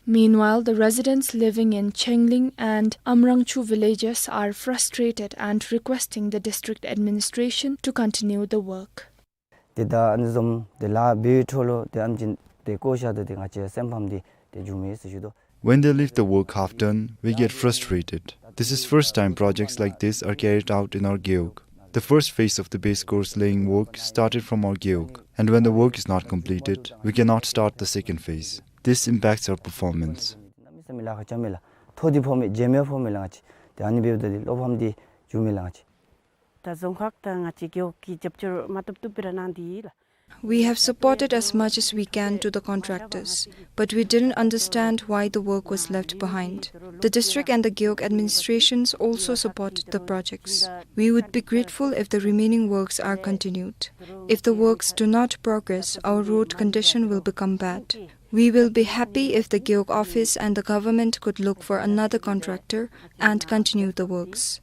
Meanwhile, the residents living in Chengling and Amrangchu villages are frustrated and requesting the district administration to continue the work. ཏེ་ད་ཨ་ནི་བཟུམ་ཏེ་ལཱ་འབད་འཕྲོ་ལུ་ཏེ་ཨམ་ཅིག་ཏེ་གོ་ཤ་དོ། ཏེ་ང་བཅས་སེམས་ཕམ་སྟེ་ཏེ་འགྱོ་མི་ཟེར་ཞུ་དོ། When they leave the work half done, we get frustrated. This is first time projects like this are carried out in our Gewog. The first phase of the base course laying work started from our Gewog, and when the work is not completed, we cannot start the second phase. This impacts our performance. གནམ་མེད་ས་མེད་ལཱ་ཁག་རྐྱབ་མས་ལགས། ཐོག་འདི་ཕོག་མས། མཇལ་མི་ཕོག་མས་ལགས། ང་བཅས་ཏེ་ཨ་ནི་འབདཝ་ད་ཏེ་བློ་ཕམ་སྟེ་འགྱོ་མས་ལགས། ང་བཅས་ད་རྫོང་ཁག་དང་ང་བཅས་རྒེད་འོག་གིས་རྒྱབ་སྐྱོར་མ་བཏུབ་བཏུབ་སྦེ་ར་གནང་སྟེ་ཡོད་ལགས། We have supported as much as we can to the contractors, but we didn't understand why the work was left behind. The district and the Gewog administrations also support the projects. We would be grateful if the remaining works are continued. If the works do not progress, our road condition will become bad. We will be happy if the Gewog office and the government could look for another contractor and continue the works.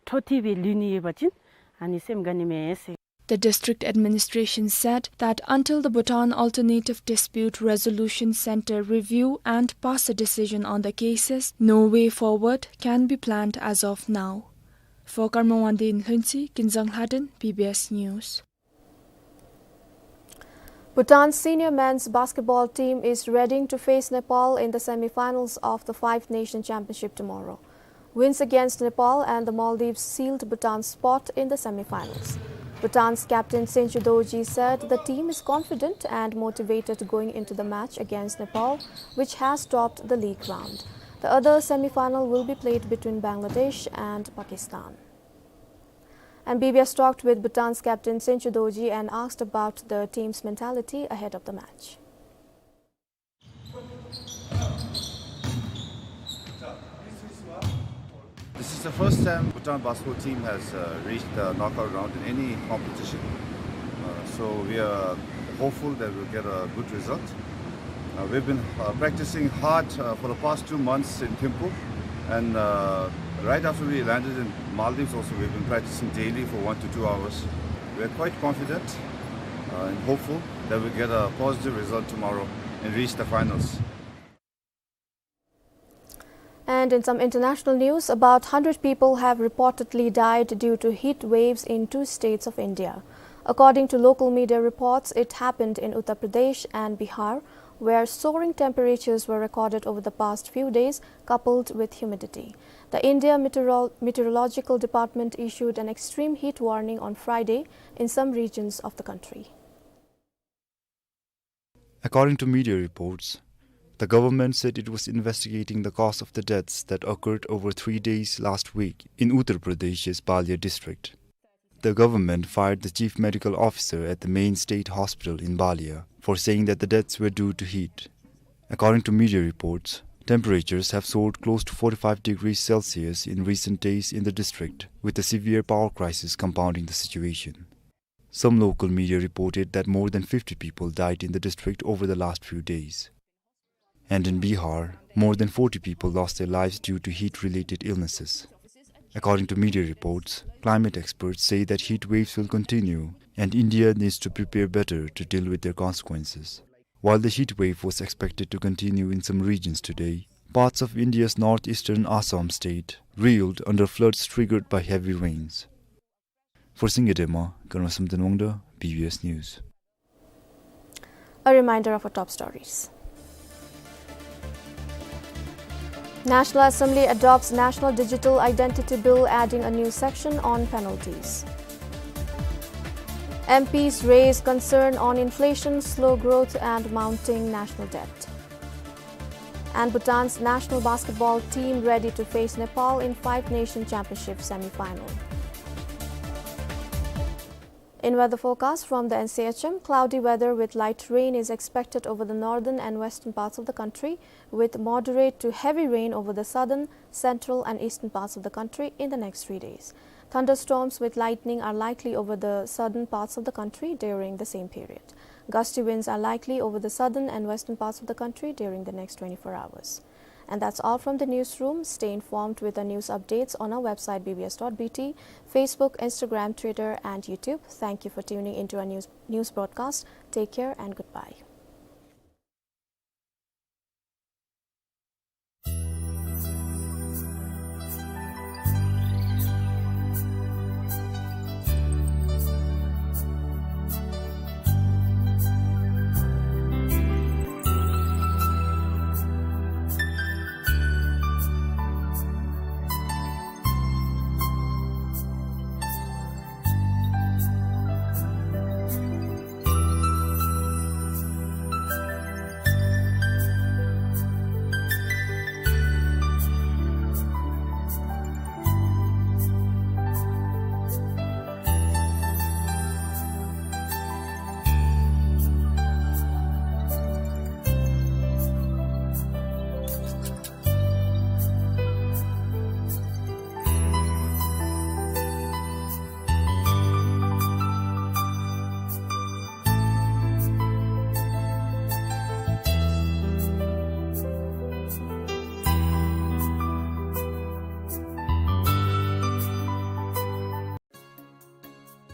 འཕྲོ་མཐུད་སྦེ་ལུས་ནི་ཡོད་པ་ཅིན་ཨ་ནི་སེམས་དགའ་ནི་མས་ཟེར། The district administration said that until the Bhutan Alternative Dispute Resolution Center review and pass a decision on the cases, no way forward can be planned as of now. For Karma Wangdi in Lhuentse, Kinzang Lhaden, B B S News. Bhutan's senior men's basketball team is readying to face Nepal in the semi-finals of the Five Nation Championship tomorrow. Wins against Nepal and the Maldives sealed Bhutan's spot in the semi-finals. Bhutan's captain Senchu Dorji said the team is confident and motivated going into the match against Nepal, which has topped the league round. The other semi-final will be played between Bangladesh and Pakistan. And B B S talked with Bhutan's captain Senchu Dorji and asked about the team's mentality ahead of the match. This is the first time Bhutan basketball team has, uh, reached the knockout round in any competition. Uh, so we are hopeful that we'll get a good result. Uh, we've been, uh, practicing hard, uh, for the past two months in Thimphu, and, uh, right after we landed in Maldives also, we've been practicing daily for one to two hours. We're quite confident, uh, and hopeful that we'll get a positive result tomorrow and reach the finals. And in some international news, about hundred people have reportedly died due to heat waves in two states of India. According to local media reports, it happened in Uttar Pradesh and Bihar, where soaring temperatures were recorded over the past few days, coupled with humidity. The India Meteorol-, Meteorological Department issued an extreme heat warning on Friday in some regions of the country. According to media reports, the government said it was investigating the cause of the deaths that occurred over three days last week in Uttar Pradesh's Ballia district. The government fired the chief medical officer at the main state hospital in Ballia for saying that the deaths were due to heat. According to media reports, temperatures have soared close to forty-five degrees Celsius in recent days in the district, with a severe power crisis compounding the situation. Some local media reported that more than fifty people died in the district over the last few days. And in Bihar, more than forty people lost their lives due to heat-related illnesses. According to media reports, climate experts say that heat waves will continue and India needs to prepare better to deal with their consequences. While the heat wave was expected to continue in some regions today, parts of India's northeastern Assam state reeled under floods triggered by heavy rains. For Singye Dema, Karma Samten Wangda, B B S News. A reminder of our top stories. National Assembly adopts National Digital Identity Bill, adding a new section on penalties. M Ps raise concern on inflation, slow growth, and mounting national debt. And Bhutan's national basketball team ready to face Nepal in Five Nation Championship semi-final. In weather forecast from the N C H M, cloudy weather with light rain is expected over the northern and western parts of the country, with moderate to heavy rain over the southern, central and eastern parts of the country in the next three days. Thunderstorms with lightning are likely over the southern parts of the country during the same period. Gusty winds are likely over the southern and western parts of the country during the next twenty-four hours. And that's all from the newsroom. Stay informed with the news updates on our website, B B S dot B T, Facebook, Instagram, Twitter, and YouTube. Thank you for tuning into our news, news broadcast. Take care and goodbye.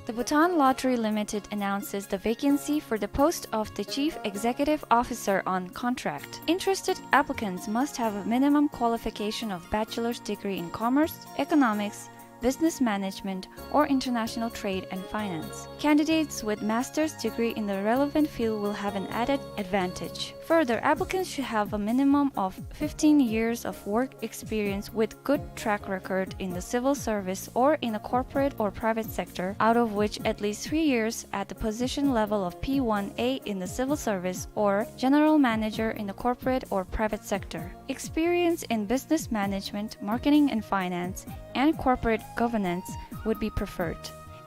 The Bhutan Lottery Limited announces the vacancy for the post of the Chief Executive Officer on contract. Interested applicants must have a minimum qualification of bachelor's degree in commerce, economics, business management, or international trade and finance. Candidates with master's degree in the relevant field will have an added advantage. Further, applicants should have a minimum of fifteen years of work experience with good track record in the civil service or in a corporate or private sector, out of which at least three years at the position level of P one A in the civil service or general manager in the corporate or private sector. Experience in business management, marketing and finance, and corporate governance would be preferred.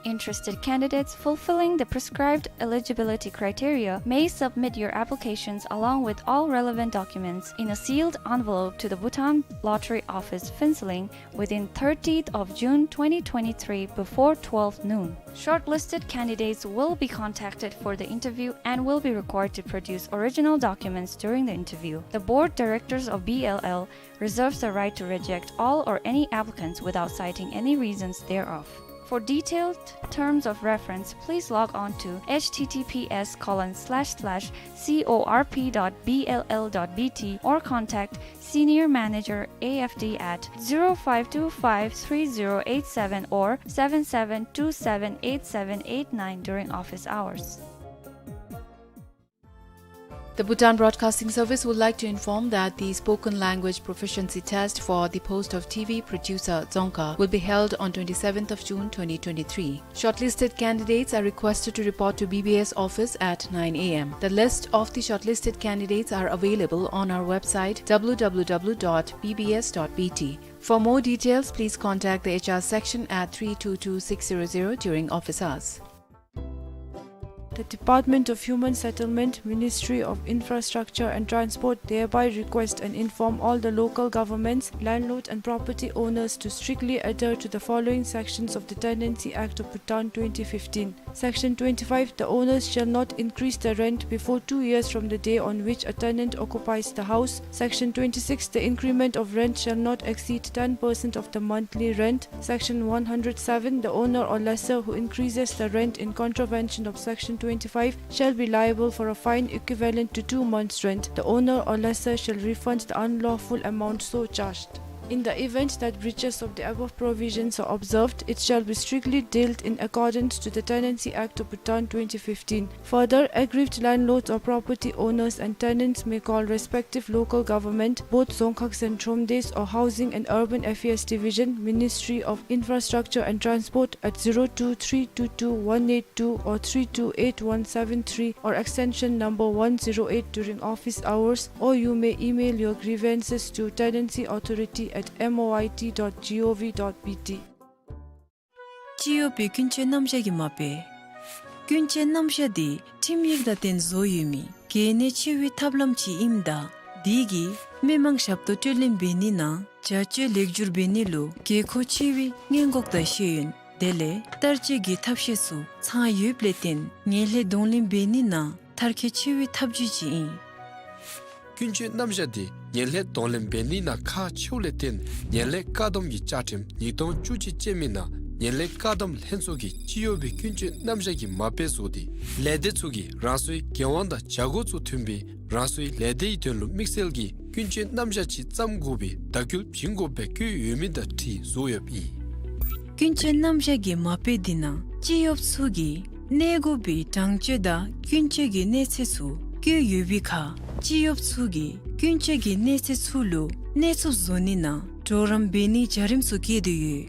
Interested candidates fulfilling the prescribed eligibility criteria may submit your applications along with all relevant documents in a sealed envelope to the Bhutan Lottery Office, Phuentsholing, within thirtieth of June twenty twenty-three before twelve noon. Shortlisted candidates will be contacted for the interview and will be required to produce original documents during the interview. The board directors of B L L reserves the right to reject all or any applicants without citing any reasons thereof. For detailed terms of reference, please log on to H T T P S colon slash slash C O R P dot B L L dot B T or contact Senior Manager A F D at zero five two five three zero eight seven or seven seven two seven eight seven eight nine during office hours. The Bhutan Broadcasting Service would like to inform that the spoken language proficiency test for the post of T V producer Dzongkha will be held on twenty-seventh of June twenty twenty-three. Shortlisted candidates are requested to report to B B S office at nine A M. The list of the shortlisted candidates are available on our website, W W W dot B B S dot B T. For more details, please contact the H R section at three two two six zero zero during office hours. The Department of Human Settlement, Ministry of Infrastructure and Transport hereby request and inform all the local governments, landlord and property owners to strictly adhere to the following sections of the Tenancy Act of Bhutan twenty fifteen. Section twenty-five, the owners shall not increase the rent before two years from the day on which a tenant occupies the house. Section twenty-six, the increment of rent shall not exceed ten percent of the monthly rent. Section one hundred seven, the owner or lessor who increases the rent in contravention of Section twenty-five shall be liable for a fine equivalent to two months' rent. The owner or lessor shall refund the unlawful amount so charged. In the event that breaches of the above provisions are observed, it shall be strictly dealt in accordance to the Tenancy Act of Bhutan twenty fifteen. Further, aggrieved landlords or property owners and tenants may call respective local government, both Dzongkhag and Thromdesh, or Housing and Urban Affairs Division, Ministry of Infrastructure and Transport, at zero two three two two one eight two or three two eight one seven three or extension number one zero eight during office hours, or you may email your grievances to tenancy authority at M O I T dot G O V dot B T. སྤྱི་གཡོག་པའི་ཀུན་སྤྱོད་རྣམ་གཞག་གི་མ་དཔེ། ཀུན་སྤྱོད་རྣམ་གཞག་འདི་ཁྲིམས་ཡིག་དང་བསྟུན་བཟོ་ཡོད་མི་གལ་གནད་ཆེ་བའི་ཐབས་ལམ་ཅིག་ཨིནམ་ད་འདི་གིས་མི་མང་ཞབས་ཏོག་སྤྲོད་ལེན་འབད་ནི་ནང་བྱ་སྤྱོད་ལེགས་བསྒྱུར་འབད་ནི་ལུ་དགོས་མཁོ་ཆེ་བའི་སྔོན་འགོག་དང་ཤེས་ཡོན་དེ་ལས་བསྟར་སྤྱོད་ཀྱི་ཐབས་ཤེས་ཚུ་ཚང་ཡོདཔ་ལས་བརྟེན་ངན་ལྷད་གདོང་ལེན་འབད་ནི་ནང་མཐར་འཁྱོལ་ཆེ་བའི་ཐབས་བྱུས་ཅིག་ཨིན། ཀུན་སྤྱོད་རྣམ་གཞག་འདི་ངན་ལྷད་གདོང་ལེན་འབད་ནི་ནང་ཁག་ཆེཝ་ལས་བརྟེན་ངན་ལྷད་བཀག་སྡོམ་གྱི་བཅའ་ཁྲིམས་ཉིས་སྟོང་བཅུ་གཅིག་ཅན་མའི་ནང་ངན་ལྷད་བཀག་སྡོམ་ལྷན་ཚོགས་ཀྱིས་སྤྱི་གཡོག་པའི་ཀུན་སྤྱོད་རྣམ་གཞག་གི་མ་དཔེ་བཟོ་སྟེ་ལས་སྡེ་ཚུ་གིས་རང་སོའི་འགན་དབང་དང་བྱ་སྒོ་ཚུ་མཐུན་པའི་རང་སོའི་ལས་སྡེའི་དོན་ལུ་དམིགས་བསལ་གྱི་ཀུན་སྤྱོད་རྣམ་གཞག་ཅིག་བརྩམ་དགོ་པའི་བརྡ་སྐུལ་བྱིན་དགོཔ་སྦེ་བཀོད་ཡོད་མི་དང་འཁྲིལ་བཟོ་ཡོདཔ་ཨིན། ཀུན་སྤྱོད་རྣམ་གཞག་གི་མ་དཔེ་འདི་ནང་སྤྱི་གཡོགཔ་ཚུ་གིས་གནས་དགོ་པའི་དྲང་སྤྱོད་དང་ཀུན་སྤྱོད་ཀྱི་གནས་ཚད་ཚུ་བཀོད་ཡོད་པའི་ཁར་སྤྱི་གཡོགཔ་ཚུ་གིས་ཀུན་སྤྱོད་ཀྱི་གནས་ཚད་ཚུ་ལུ་གནས་ཚུགསཔ་བཟོ་ནི་ནང་གྲོགས་རམ་འབད་ནིའི་བྱ་རིམ་ཚུ་བཀལ་དོ་ཡོད།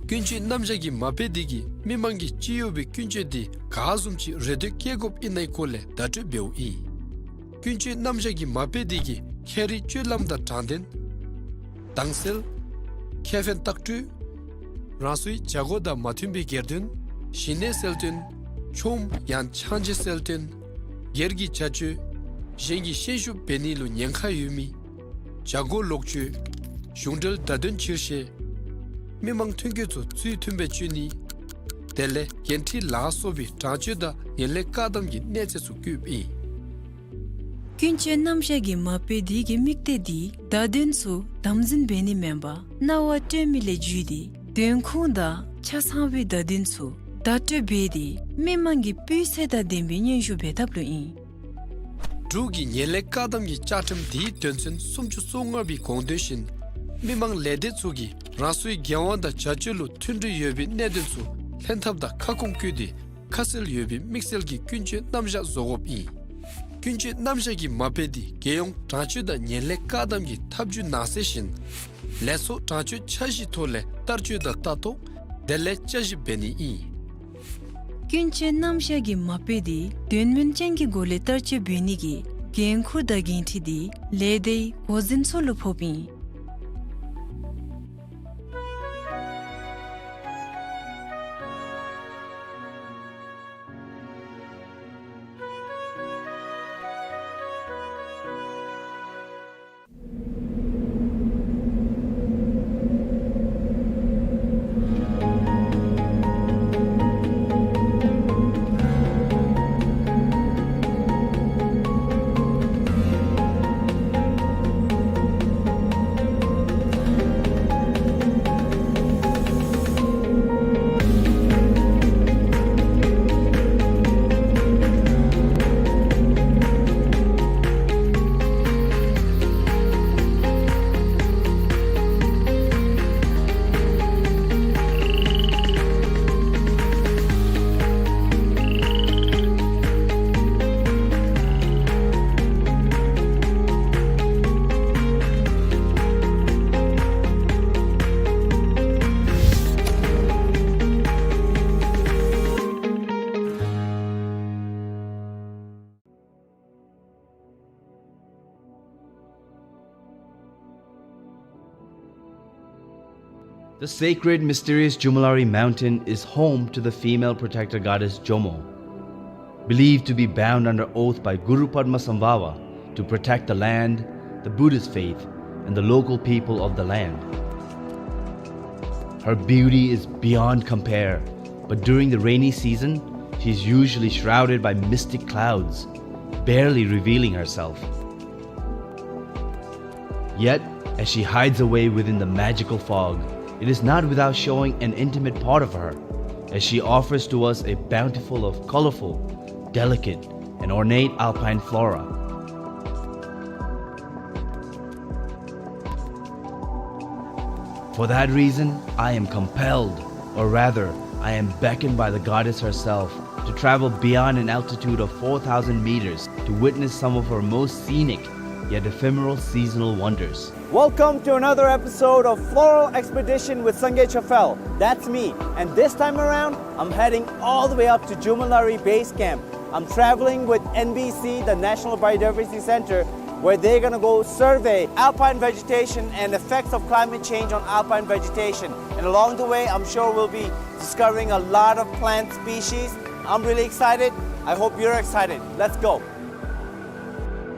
ཀུན་སྤྱོད་རྣམ་གཞག་གི་མ་དཔེ་འདི་གིས་མི་མང་གིས་སྤྱི་གཡོག་པའི་ཀུན་སྤྱོད་འདི་ག་བཟུམ་ཅིག་རེ་ལྟོས་བསྐྱེད་དགོཔ་ཨིན་ནའི་སྐོར་ལས་བརྡ་སྤྲོད་འབདཝ་ཨིན། ཀུན་སྤྱོད་རྣམ་གཞག་གི་མ་དཔེ་འདི་གིས་ཁྱད་རིག་སྤྱོད་ལམ་དང་དྲང་བདེན། དྭངས་གསལ། ཁེ་ཕན་ལྟག་སྤྲོད། རང་སོའི་བྱ་སྒོ་དང་མ་མཐུན་པའི་སྒེར་དོན། ཞི་གནས་གསལ་སྟོན། ཆོམ་ཡང་ཆང་བརྗེ་གསལ་སྟོན། སྒེར་གྱི་བྱ་སྤྱོད། གཞན་གྱི་ཤན་ཤུགས་འབད་ནི་ལུ་ཉེན་ཁ་ཡོད་མི། བྱ་སྒོ་ལོག་སྤྱོད། གཞུང་འབྲེལ་བརྡ་དོན་ཕྱིར་བཤེར། མི་མང་ཐོན་སྐྱེད་ཚུ་ཚུལ་མཐུན་སྦེ་སྤྱོད་ནི། དེ་ལས་འགན་འཁྲི་ལ་སོགས་པའི་དྲང་སྤྱོད་དང་ངན་ལྷད་བཀག་སྡོམ་གྱི་གནས་ཚད་ཚུ་བཀོདཔ་ཨིན། ཀུན་སྤྱོད་རྣམ་གཞག་གི་མ་དཔེ་འདི་གི་དམིགས་གཏད་འདི་བརྡ་དོན་ཚུ་དམ་འཛིན་འབད་ནི་མེན་པར་རྣ་བར་སྤྲོད་མི་ལས་བརྒྱུད་དེ་དོན་ཁུངས་དང་ཆ་ཚང་བའི་བརྡ་དོན་ཚུ་བརྡ་སྤྲོད་འབད་དེ་མི་མང་གི་སྤུས་ཚད་དང་ལྡན་པའི་སྙན་ཞུ་འབད་ཐབས་ལུ་ཨིན། འབྲུག་གི་ངན་ལྷད་བཀག་སྡོམ་གྱི་བཅའ་ཁྲིམས་འདིའི་དོན་ཚན་སུམ་ཅུ་སོ་ལྔ་པའི་དགོངས་དོན་བཞིན་མི་མང་ལས་སྡེ་ཚུ་གིས་རང་སོའི་འགན་དབང་དང་བྱ་སྤྱོད་ལུ་མཐུན་སྒྲིལ་ཡོད་པའི་གནད་དོན་ཚུ་ལྷན་ཐབས་དང་ཁ་སྐོང་བཀོད་དེ་ཁ་གསལ་ཡོད་པའི་དམིགས་བསལ་གྱི་ཀུན་སྤྱོད་རྣམ་གཞག་བཟོ་དགོཔ་ཨིན། ཀུན་སྤྱོད་རྣམ་གཞག་གི་མ་དཔེ་འདི་རྒྱལ་ཡོངས་དྲང་སྤྱོད་དང་ངན་ལྷད་བཀག་སྡོམ་གྱི་ཐབས་བྱུས་ནང་གསེས་བཞིན་ལས་ཚོགས་དྲང་སྤྱོད་འཆར་གཞིའི་ཐོག་ལས་བསྟར་སྤྱོད་དང་ལྟ་རྟོག་དེ་ལས་བསྐྱར་ཞིབ་འབད་ནི་ཨིན། ཀུན་སྤྱོད་རྣམ་གཞག་གི་མ་དཔེ་འདི་དོན་སྨིན་ཅན་གྱི་སྒོ་ལས་བསྟར་སྤྱོད་འབད་ནི་གི་འགན་ཁུར་དང་འགན་འཁྲི་འདི་ལས་སྡེའི་འགོ་འཛིན་ཚུ་ལུ་ཕོགཔ་ཨིན། The sacred, mysterious Jomolhari Mountain is home to the female protector goddess Jomo, believed to be bound under oath by Guru Padmasambhava to protect the land, the Buddhist faith, and the local people of the land. Her beauty is beyond compare, but during the rainy season, she is usually shrouded by mystic clouds, barely revealing herself. Yet, as she hides away within the magical fog, it is not without showing an intimate part of her, as she offers to us a bountiful of colorful, delicate, and ornate alpine flora. For that reason, I am compelled, or rather, I am beckoned by the goddess herself, to travel beyond an altitude of four thousand meters to witness some of her most scenic, yet ephemeral seasonal wonders. Welcome to another episode of Floral Expedition with Sangay Chafel. That's me, and this time around, I'm heading all the way up to Jomolhari Base Camp. I'm traveling with N B C, the National Biodiversity Center, where they're gonna go survey alpine vegetation and effects of climate change on alpine vegetation. And along the way, I'm sure we'll be discovering a lot of plant species. I'm really excited. I hope you're excited. Let's go.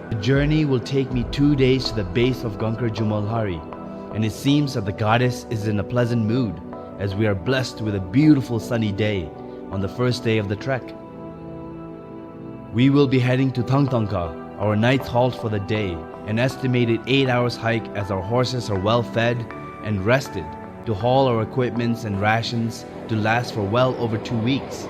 The journey will take me two days to the base of Gangkar Jomolhari, and it seems that the goddess is in a pleasant mood as we are blessed with a beautiful sunny day on the first day of the trek. We will be heading to Thangthangkha, our night's halt for the day, an estimated eight hours hike as our horses are well fed and rested to haul our equipments and rations to last for well over two weeks.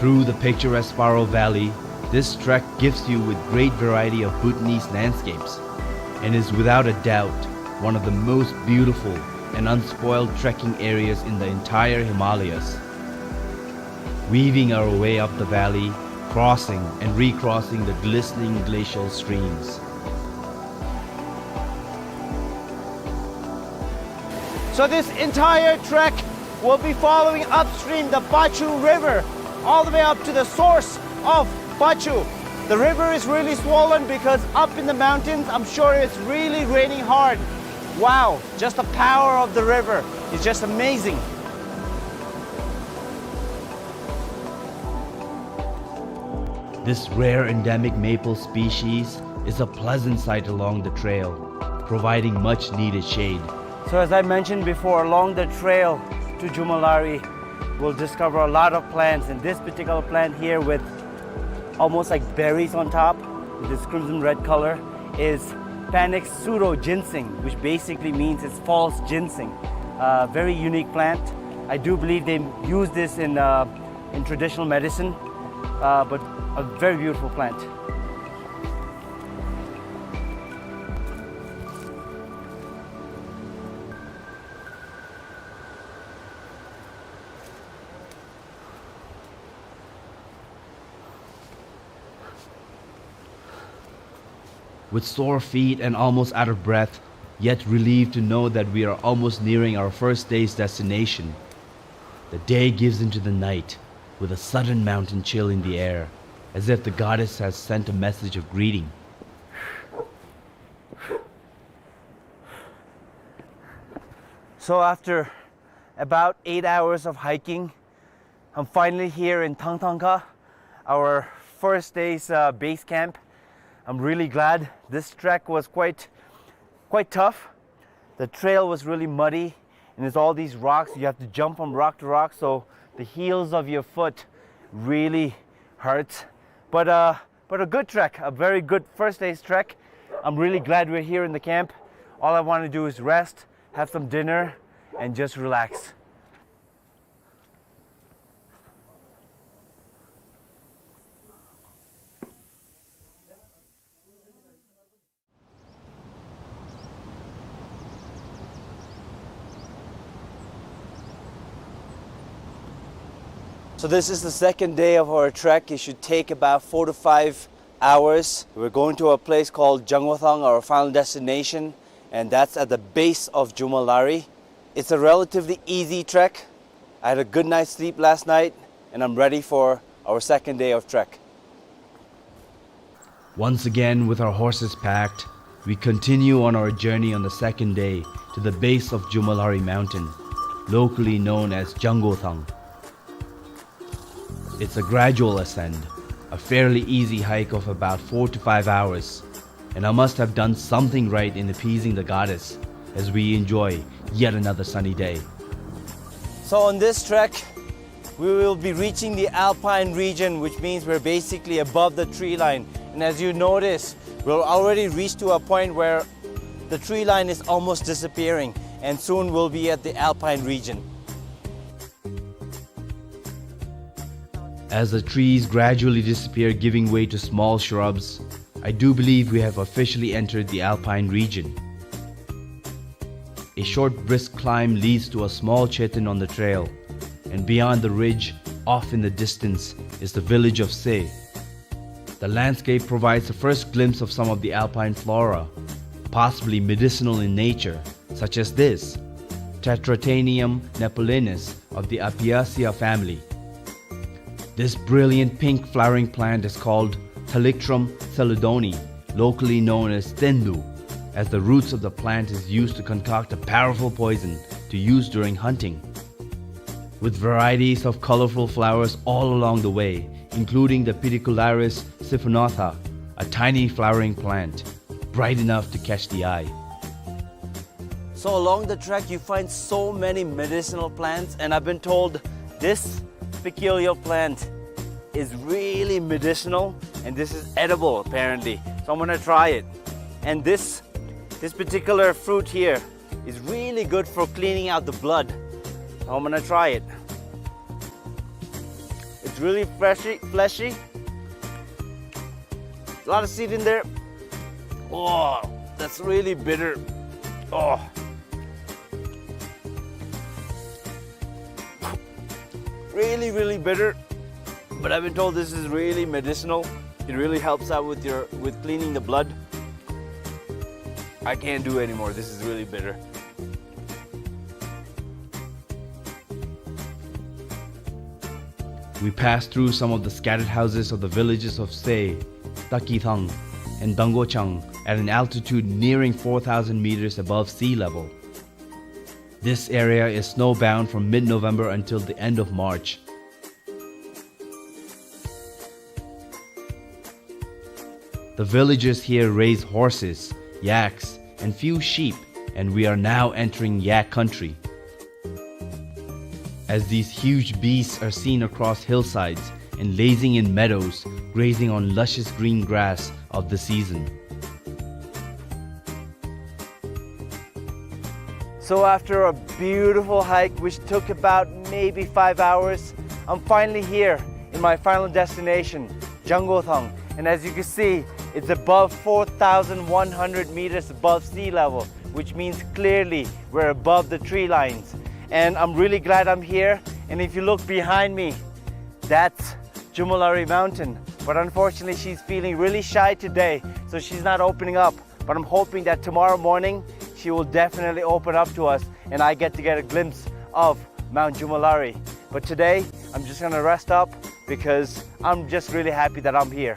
Through the picturesque Paro Valley, this trek gifts you with great variety of Bhutanese landscapes and is without a doubt one of the most beautiful and unspoiled trekking areas in the entire Himalayas. Weaving our way up the valley, crossing and recrossing the glistening glacial streams. So this entire trek will be following upstream the Pachu River, all the way up to the source of Pachu. The river is really swollen because up in the mountains, I'm sure it's really raining hard. Wow, just the power of the river is just amazing. This rare endemic maple species is a pleasant sight along the trail, providing much needed shade. So as I mentioned before, along the trail to Jomolhari, we'll discover a lot of plants, and this particular plant here with almost like berries on top, with this crimson red color, is Panax pseudo ginseng, which basically means it's false ginseng. Uh, very unique plant. I do believe they use this in, uh, in traditional medicine, uh, but a very beautiful plant. With sore feet and almost out of breath, yet relieved to know that we are almost nearing our first day's destination, the day gives into the night with a sudden mountain chill in the air, as if the goddess has sent a message of greeting. So after about eight hours of hiking, I'm finally here in Thangthangkha, our first day's, uh, base camp. I'm really glad. This trek was quite, quite tough. The trail was really muddy, and there's all these rocks. You have to jump from rock to rock, so the heels of your foot really hurts. But, uh, but a good trek, a very good first day's trek. I'm really glad we're here in the camp. All I wanna do is rest, have some dinner, and just relax. So this is the second day of our trek. It should take about four to five hours. We're going to a place called Jangothang, our final destination, and that's at the base of Jomolhari. It's a relatively easy trek. I had a good night's sleep last night, and I'm ready for our second day of trek. Once again, with our horses packed, we continue on our journey on the second day to the base of Jomolhari Mountain, locally known as Jangothang. It's a gradual ascent, a fairly easy hike of about four to five hours, and I must have done something right in appeasing the goddess as we enjoy yet another sunny day. So on this trek, we will be reaching the alpine region, which means we're basically above the tree line. And as you notice, we'll already reach to a point where the tree line is almost disappearing, and soon we'll be at the alpine region. As the trees gradually disappear, giving way to small shrubs, I do believe we have officially entered the alpine region. A short brisk climb leads to a small cheten on the trail, and beyond the ridge, off in the distance, is the village of Se. The landscape provides the first glimpse of some of the alpine flora, possibly medicinal in nature, such as this, Tetratennium nepalensis of the Apiaceae family. This brilliant pink flowering plant is called Thalictrum chelidonii, locally known as tendu, as the roots of the plant is used to concoct a powerful poison to use during hunting. With varieties of colorful flowers all along the way, including the Pedicularis siphonantha, a tiny flowering plant, bright enough to catch the eye. So along the track, you find so many medicinal plants, and I've been told this peculiar plant is really medicinal, and this is edible, apparently. So I'm gonna try it. And this, this particular fruit here is really good for cleaning out the blood. So I'm gonna try it. It's really fleshy, fleshy. A lot of seed in there. Oh, that's really bitter. Oh. Really, really bitter. But I've been told this is really medicinal. It really helps out with your, with cleaning the blood. I can't do anymore. This is really bitter. We passed through some of the scattered houses of the villages of Se, Takithang, and Dangochang at an altitude nearing four thousand meters above sea level. This area is snowbound from mid-November until the end of March. The villagers here raise horses, yaks, and few sheep, and we are now entering yak country, as these huge beasts are seen across hillsides and lazing in meadows, grazing on luscious green grass of the season. So after a beautiful hike, which took about maybe five hours, I'm finally here in my final destination, Jangothang. And as you can see, it's above four thousand one hundred meters above sea level, which means clearly we're above the tree lines. And I'm really glad I'm here. And if you look behind me, that's Jomolhari Mountain. But unfortunately, she's feeling really shy today, so she's not opening up. But I'm hoping that tomorrow morning, she will definitely open up to us and I get to get a glimpse of Mount Jomolhari. But today, I'm just gonna rest up because I'm just really happy that I'm here.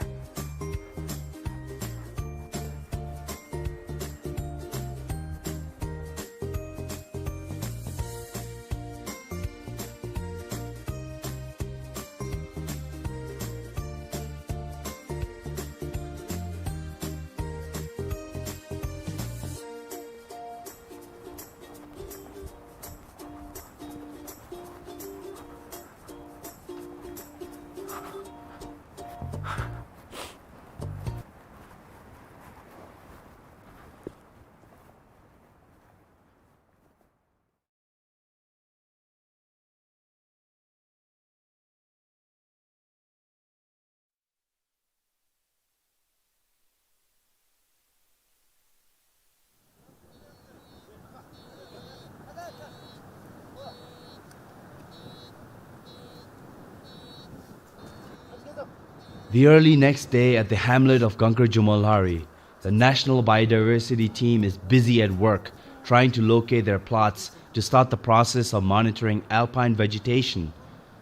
The early next day at the hamlet of Gangkar Jomolhari, the National Biodiversity Team is busy at work trying to locate their plots to start the process of monitoring alpine vegetation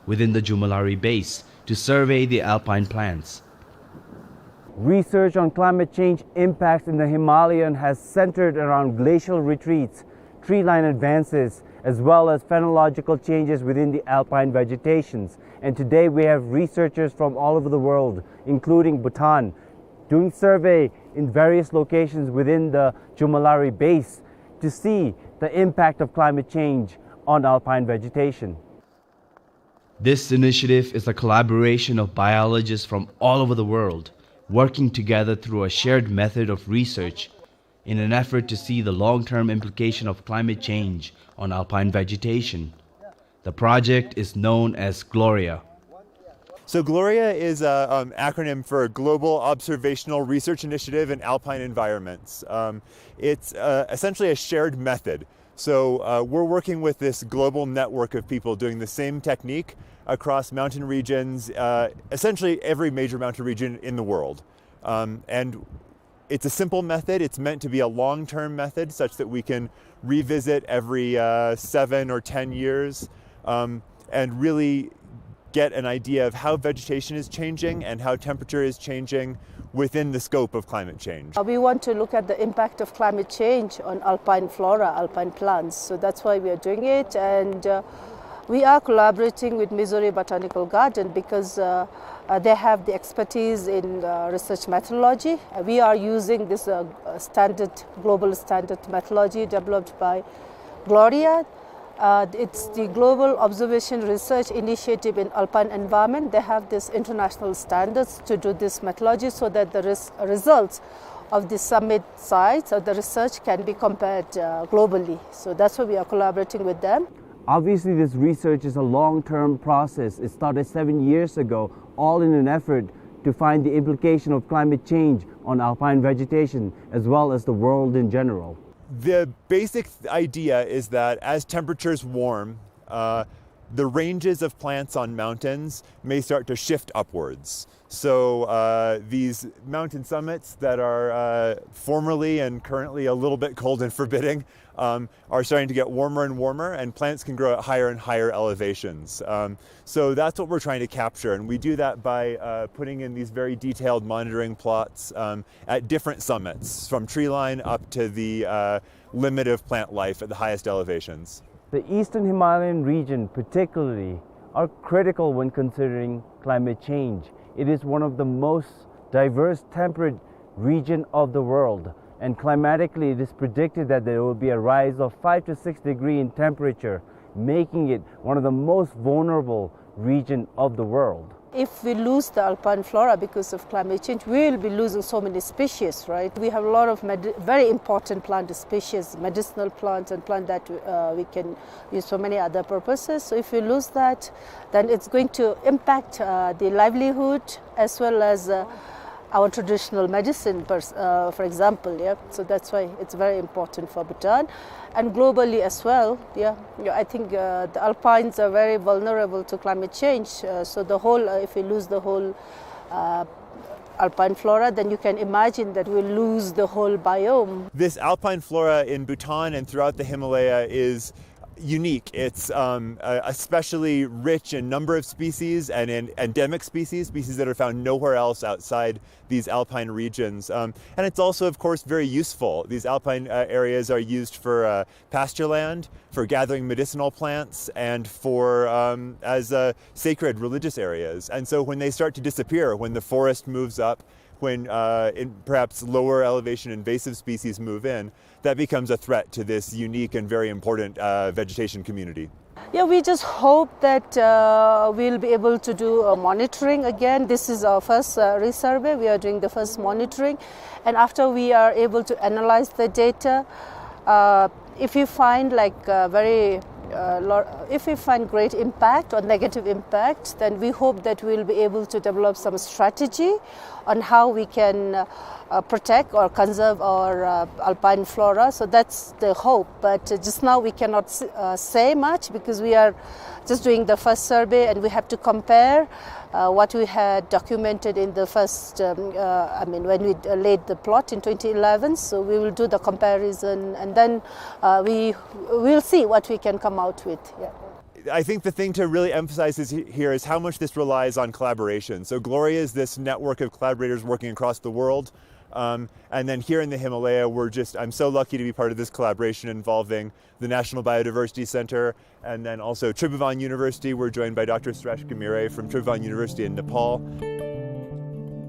within the Jomolhari base to survey the alpine plants. Research on climate change impacts in the Himalayan has centered around glacial retreats, tree line advances, as well as phenological changes within the alpine vegetations. And today we have researchers from all over the world, including Bhutan, doing survey in various locations within the Jomolhari base to see the impact of climate change on alpine vegetation. This initiative is a collaboration of biologists from all over the world, working together through a shared method of research in an effort to see the long-term implication of climate change on alpine vegetation. The project is known as Gloria. So GLORIA is an um, acronym for Global Observational Research Initiative in Alpine Environments. Um, it's uh, essentially a shared method. So uh, we're working with this global network of people doing the same technique across mountain regions, uh, essentially every major mountain region in the world. Um, and it's a simple method. It's meant to be a long-term method such that we can revisit every uh, seven or ten years um, and really get an idea of how vegetation is changing and how temperature is changing within the scope of climate change. Uh, we want to look at the impact of climate change on alpine flora, alpine plants. So that's why we are doing it. And uh, we are collaborating with Missouri Botanical Garden because uh, uh, they have the expertise in uh, research methodology. Uh, we are using this uh, uh, standard, global standard methodology developed by GLORIA. Uh, it's the Global Observation Research Initiative in Alpine Environment. They have these international standards to do this methodology so that the res- results of the summit sites or the research can be compared uh, globally. So that's why we are collaborating with them. Obviously, this research is a long-term process. It started seven years ago, all in an effort to find the implication of climate change on alpine vegetation, as well as the world in general. The basic idea is that as temperatures warm, uh, the ranges of plants on mountains may start to shift upwards. So uh, these mountain summits that are uh, formerly and currently a little bit cold and forbidding um, are starting to get warmer and warmer, and plants can grow at higher and higher elevations. Um, so that's what we're trying to capture, and we do that by uh, putting in these very detailed monitoring plots um, at different summits, from tree line up to the uh, limit of plant life at the highest elevations. The eastern Himalayan region particularly are critical when considering climate change. It is one of the most diverse temperate region of the world, and climatically it is predicted that there will be a rise of five to six degree in temperature, making it one of the most vulnerable region of the world. If we lose the alpine flora because of climate change, we will be losing so many species, right? We have a lot of med- very important plant species, medicinal plants and plants that uh, we can use for many other purposes. So if we lose that, then it's going to impact uh, the livelihood as well as uh, our traditional medicine, uh, for example. Yeah? So that's why it's very important for Bhutan. And globally as well, yeah, I think uh, the alpines are very vulnerable to climate change. Uh, so the whole, uh, if we lose the whole uh, alpine flora, then you can imagine that we'll lose the whole biome. This alpine flora in Bhutan and throughout the Himalaya is unique. It's um, uh, especially rich in number of species and in endemic species, species that are found nowhere else outside these alpine regions. Um, and it's also, of course, very useful. These alpine uh, areas are used for uh, pasture land, for gathering medicinal plants, and for um, as uh, sacred religious areas. And so when they start to disappear, when the forest moves up, when uh, in, perhaps lower elevation invasive species move in, that becomes a threat to this unique and very important uh, vegetation community. Yeah, we just hope that uh, we'll be able to do uh, monitoring again. This is our first uh, resurvey. We are doing the first monitoring. And after we are able to analyze the data, uh, if we find like uh, very uh, lo- if we find great impact or negative impact, then we hope that we'll be able to develop some strategy on how we can uh, protect or conserve our uh, alpine flora. So that's the hope. But uh, just now we cannot s- uh, say much because we are just doing the first survey and we have to compare uh, what we had documented in the first, um, uh, I mean, when we uh, laid the plot in twenty eleven. So we will do the comparison and then uh, we will see what we can come out with. Yeah. I think the thing to really emphasize is he- here is how much this relies on collaboration. So GLORIA is this network of collaborators working across the world. Um, and then here in the Himalaya, we're just, I'm so lucky to be part of this collaboration involving the National Biodiversity Center and then also Tribhuvan University. We're joined by Doctor Suresh Ghimire from Tribhuvan University in Nepal.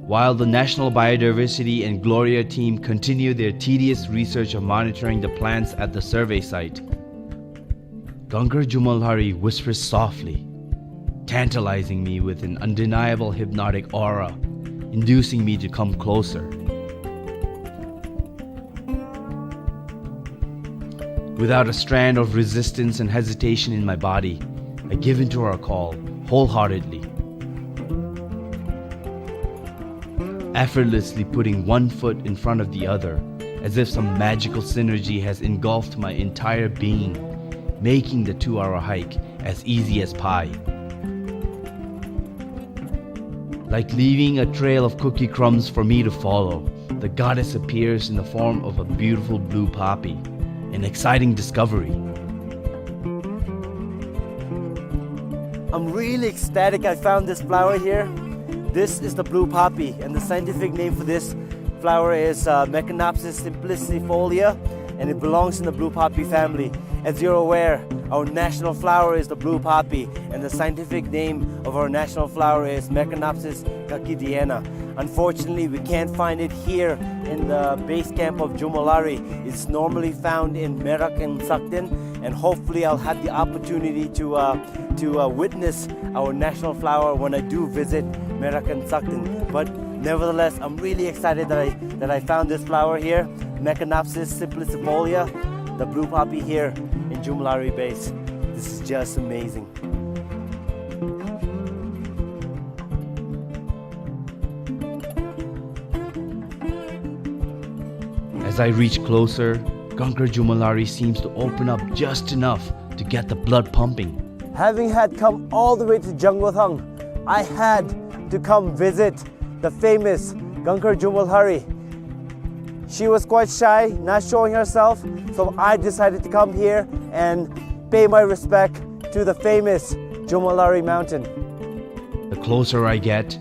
While the National Biodiversity and GLORIA team continue their tedious research of monitoring the plants at the survey site, Gankar Jumolhari whispers softly, tantalizing me with an undeniable hypnotic aura, inducing me to come closer. Without a strand of resistance and hesitation in my body, I give in to her call wholeheartedly. effortlessly putting one foot in front of the other, as if some magical synergy has engulfed my entire being, making the two-hour hike as easy as pie. Like leaving a trail of cookie crumbs for me to follow, the goddess appears in the form of a beautiful blue poppy, an exciting discovery. I'm really ecstatic I found this flower here. This is the blue poppy, and the scientific name for this flower is, uh, Meconopsis simplicifolia, and it belongs in the blue poppy family. As you're aware, our national flower is the blue poppy, and the scientific name of our national flower is Meconopsis coccidiana. Unfortunately, we can't find it here in the base camp of Jomolhari. It's normally found in Merak and Sakten, and hopefully I'll have the opportunity to, uh, to, uh, witness our national flower when I do visit Merak and Sakten. But nevertheless, I'm really excited that I, that I found this flower here, Meconopsis simplicifolia, the blue poppy here in Jomolhari base. This is just amazing. As I reach closer, Gangkar Jomolhari seems to open up just enough to get the blood pumping. Having had come all the way to Jangothang, I had to come visit the famous Gangkar Jomolhari. She was quite shy, not showing herself, so I decided to come here and pay my respect to the famous Jomolhari mountain. The closer I get,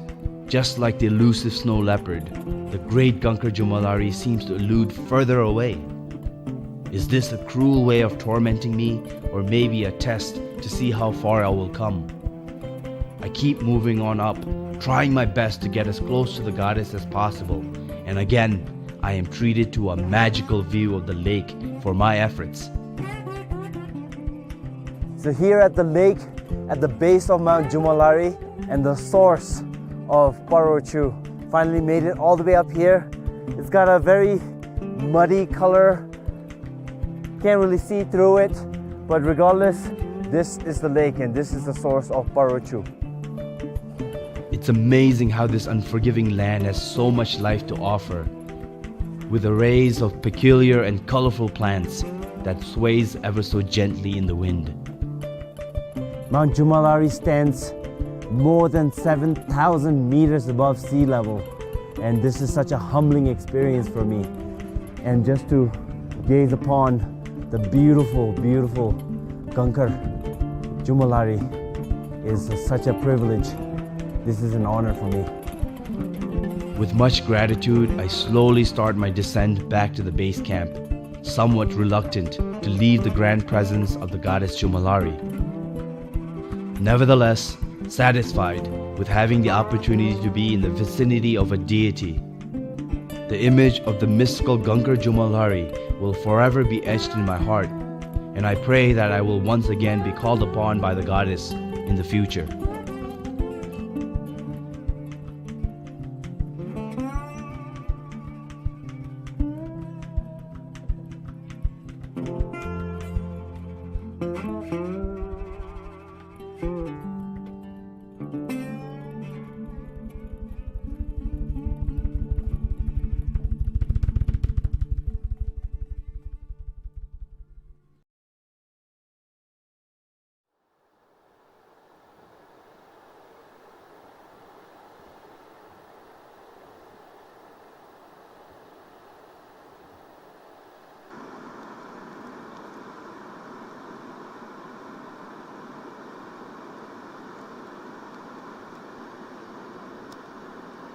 just like the elusive snow leopard, the great Gangkar Jomolhari seems to elude further away. Is this a cruel way of tormenting me, or maybe a test to see how far I will come? I keep moving on up, trying my best to get as close to the goddess as possible, and again, I am treated to a magical view of the lake for my efforts. So here at the lake, at the base of Mount Jomolhari and the source of Parochu, finally made it all the way up here. It's got a very muddy color, can't really see through it, but regardless, this is the lake and this is the source of Parochu. It's amazing how this unforgiving land has so much life to offer, with arrays of peculiar and colorful plants that sways ever so gently in the wind. Mount Jomolhari stands more than seven thousand meters above sea level, and this is such a humbling experience for me. And just to gaze upon the beautiful, beautiful Gangkar Jomolhari is such a privilege. This is an honor for me. With much gratitude, I slowly start my descent back to the base camp, somewhat reluctant to leave the grand presence of the goddess Jomolhari. Nevertheless, satisfied with having the opportunity to be in the vicinity of a deity, the image of the mystical Gangkar Jomolhari will forever be etched in my heart, and I pray that I will once again be called upon by the goddess in the future.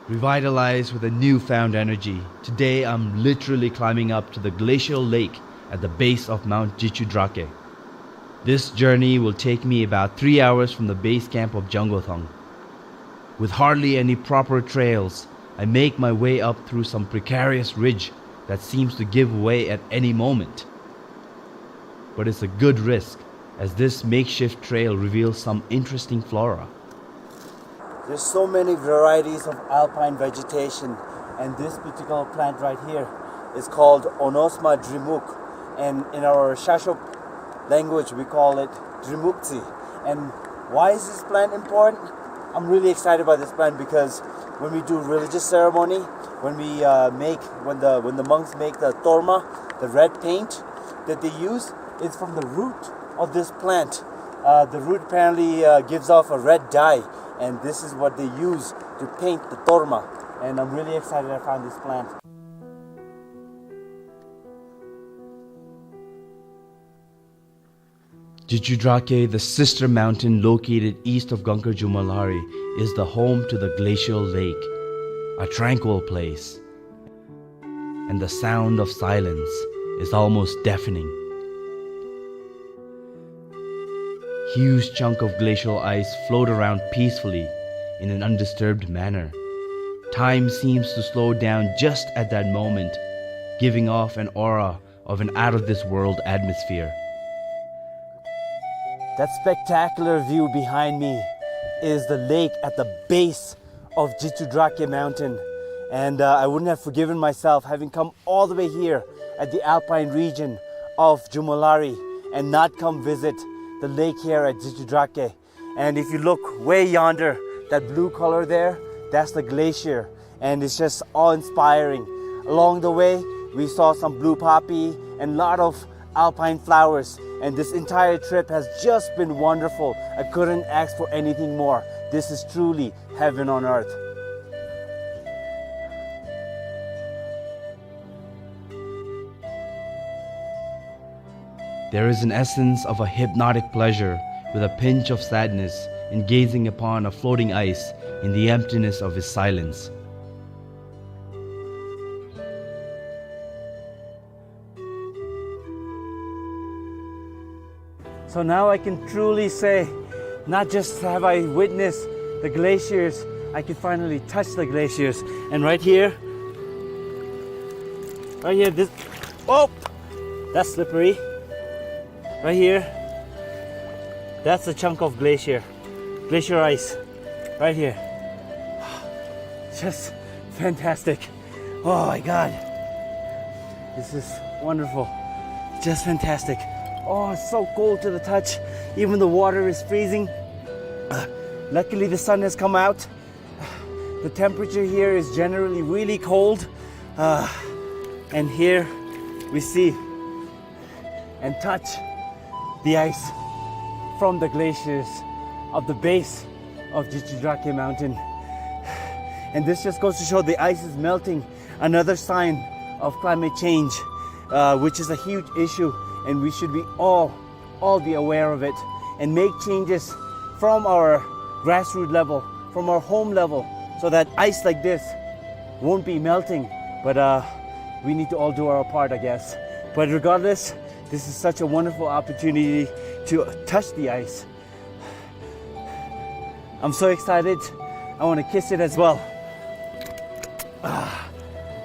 Revitalized with a newfound energy, today I'm literally climbing up to the glacial lake at the base of Mount Jichu Drake. This journey will take me about three hours from the base camp of Jangothang. With hardly any proper trails, I make my way up through some precarious ridge that seems to give way at any moment. But it's a good risk, as this makeshift trail reveals some interesting flora. There's so many varieties of alpine vegetation, and this particular plant right here is called Onosma drimuk, and in our Shashok language we call it drimukti. And why is this plant important? I'm really excited about this plant because when we do religious ceremony, when we uh, make, when the when the monks make the torma, the red paint that they use, it's from the root of this plant. Uh, the root apparently uh, gives off a red dye, and this is what they use to paint the torma. And I'm really excited I found this plant. Jichudrake, the sister mountain located east of Gangkar Jumolhari, is the home to the glacial lake, a tranquil place, and the sound of silence is almost deafening. Huge chunk of glacial ice float around peacefully in an undisturbed manner. Time seems to slow down just at that moment, giving off an aura of an out-of-this-world atmosphere. That spectacular view behind me is the lake at the base of Jichudrake Mountain. And uh, I wouldn't have forgiven myself having come all the way here at the alpine region of Jumolhari and not come visit the lake here at Jichudrake. And if you look way yonder, that blue color there, that's the glacier. And it's just awe-inspiring. Along the way, we saw some blue poppy and a lot of alpine flowers. And this entire trip has just been wonderful. I couldn't ask for anything more. This is truly heaven on earth. There is an essence of a hypnotic pleasure with a pinch of sadness in gazing upon a floating ice in the emptiness of his silence. So now I can truly say, not just have I witnessed the glaciers, I can finally touch the glaciers. And right here, right here, this, oh, that's slippery. Right here, that's a chunk of glacier, glacier ice, right here. Just fantastic. Oh my God. This is wonderful. Just fantastic. Oh, it's so cold to the touch. Even the water is freezing. Uh, luckily, the sun has come out. The temperature here is generally really cold. Uh, and here we see and touch the ice from the glaciers of the base of Jichudrake Mountain. And this just goes to show the ice is melting, another sign of climate change, uh, which is a huge issue, and we should be all, all be aware of it and make changes from our grassroots level, from our home level, so that ice like this won't be melting. But uh, we need to all do our part, I guess. But regardless, this is such a wonderful opportunity to touch the ice. I'm so excited. I want to kiss it as well. Ah,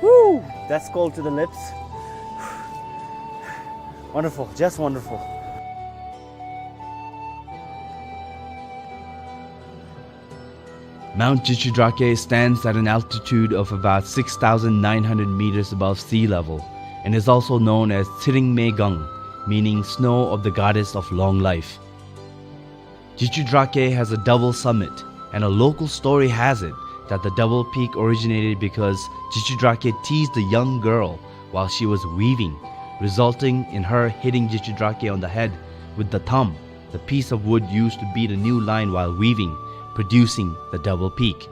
woo! That's cold to the lips. Wonderful, just wonderful. Mount Jichudrake stands at an altitude of about six thousand nine hundred meters above sea level and is also known as Tshering Me Gang, meaning snow of the goddess of long life. Jichudrake has a double summit, and a local story has it that the double peak originated because Jichudrake teased a young girl while she was weaving, resulting in her hitting Jichudrake on the head with the thumb, the piece of wood used to beat a new line while weaving, producing the double peak.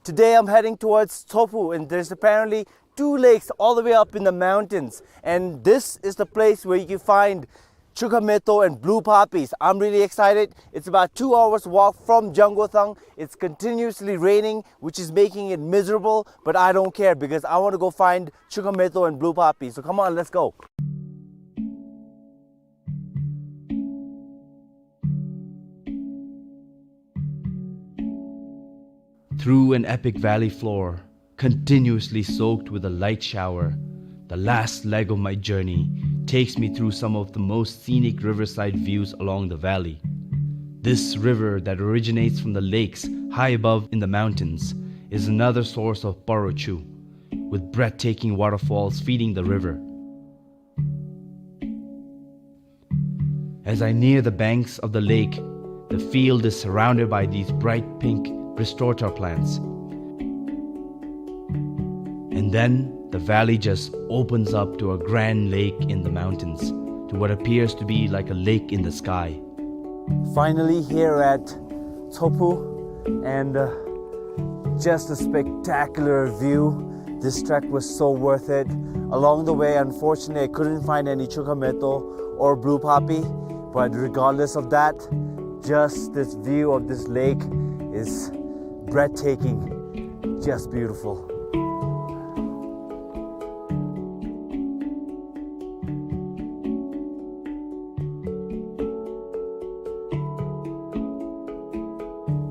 Today I'm heading towards Tshopu, and there's apparently two lakes all the way up in the mountains. And this is the place where you can find chuka metho and blue poppies. I'm really excited. It's about two hours walk from Jangothang. It's continuously raining, which is making it miserable, but I don't care because I want to go find chuka metho and blue poppies. So come on, let's go. Through an epic valley floor, continuously soaked with a light shower, the last leg of my journey takes me through some of the most scenic riverside views along the valley. This river that originates from the lakes high above in the mountains is another source of parochu, with breathtaking waterfalls feeding the river. As I near the banks of the lake, the field is surrounded by these bright pink restorator plants. And then the valley just opens up to a grand lake in the mountains, to what appears to be like a lake in the sky. Finally here at Tsopu, and, uh, just a spectacular view. This trek was so worth it. Along the way, unfortunately, I couldn't find any chuka meto or blue poppy, but regardless of that, just this view of this lake is breathtaking, just beautiful.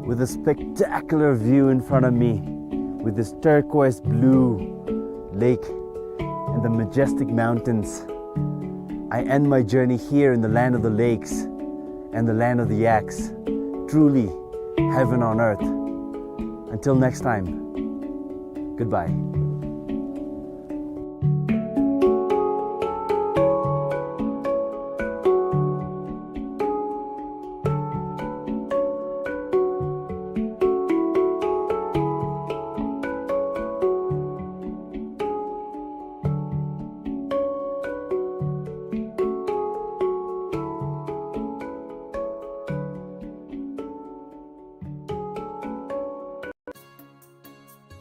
With a spectacular view in front of me, with this turquoise blue lake and the majestic mountains, I end my journey here in the land of the lakes and the land of the yaks. Truly, heaven on earth. Until next time, goodbye.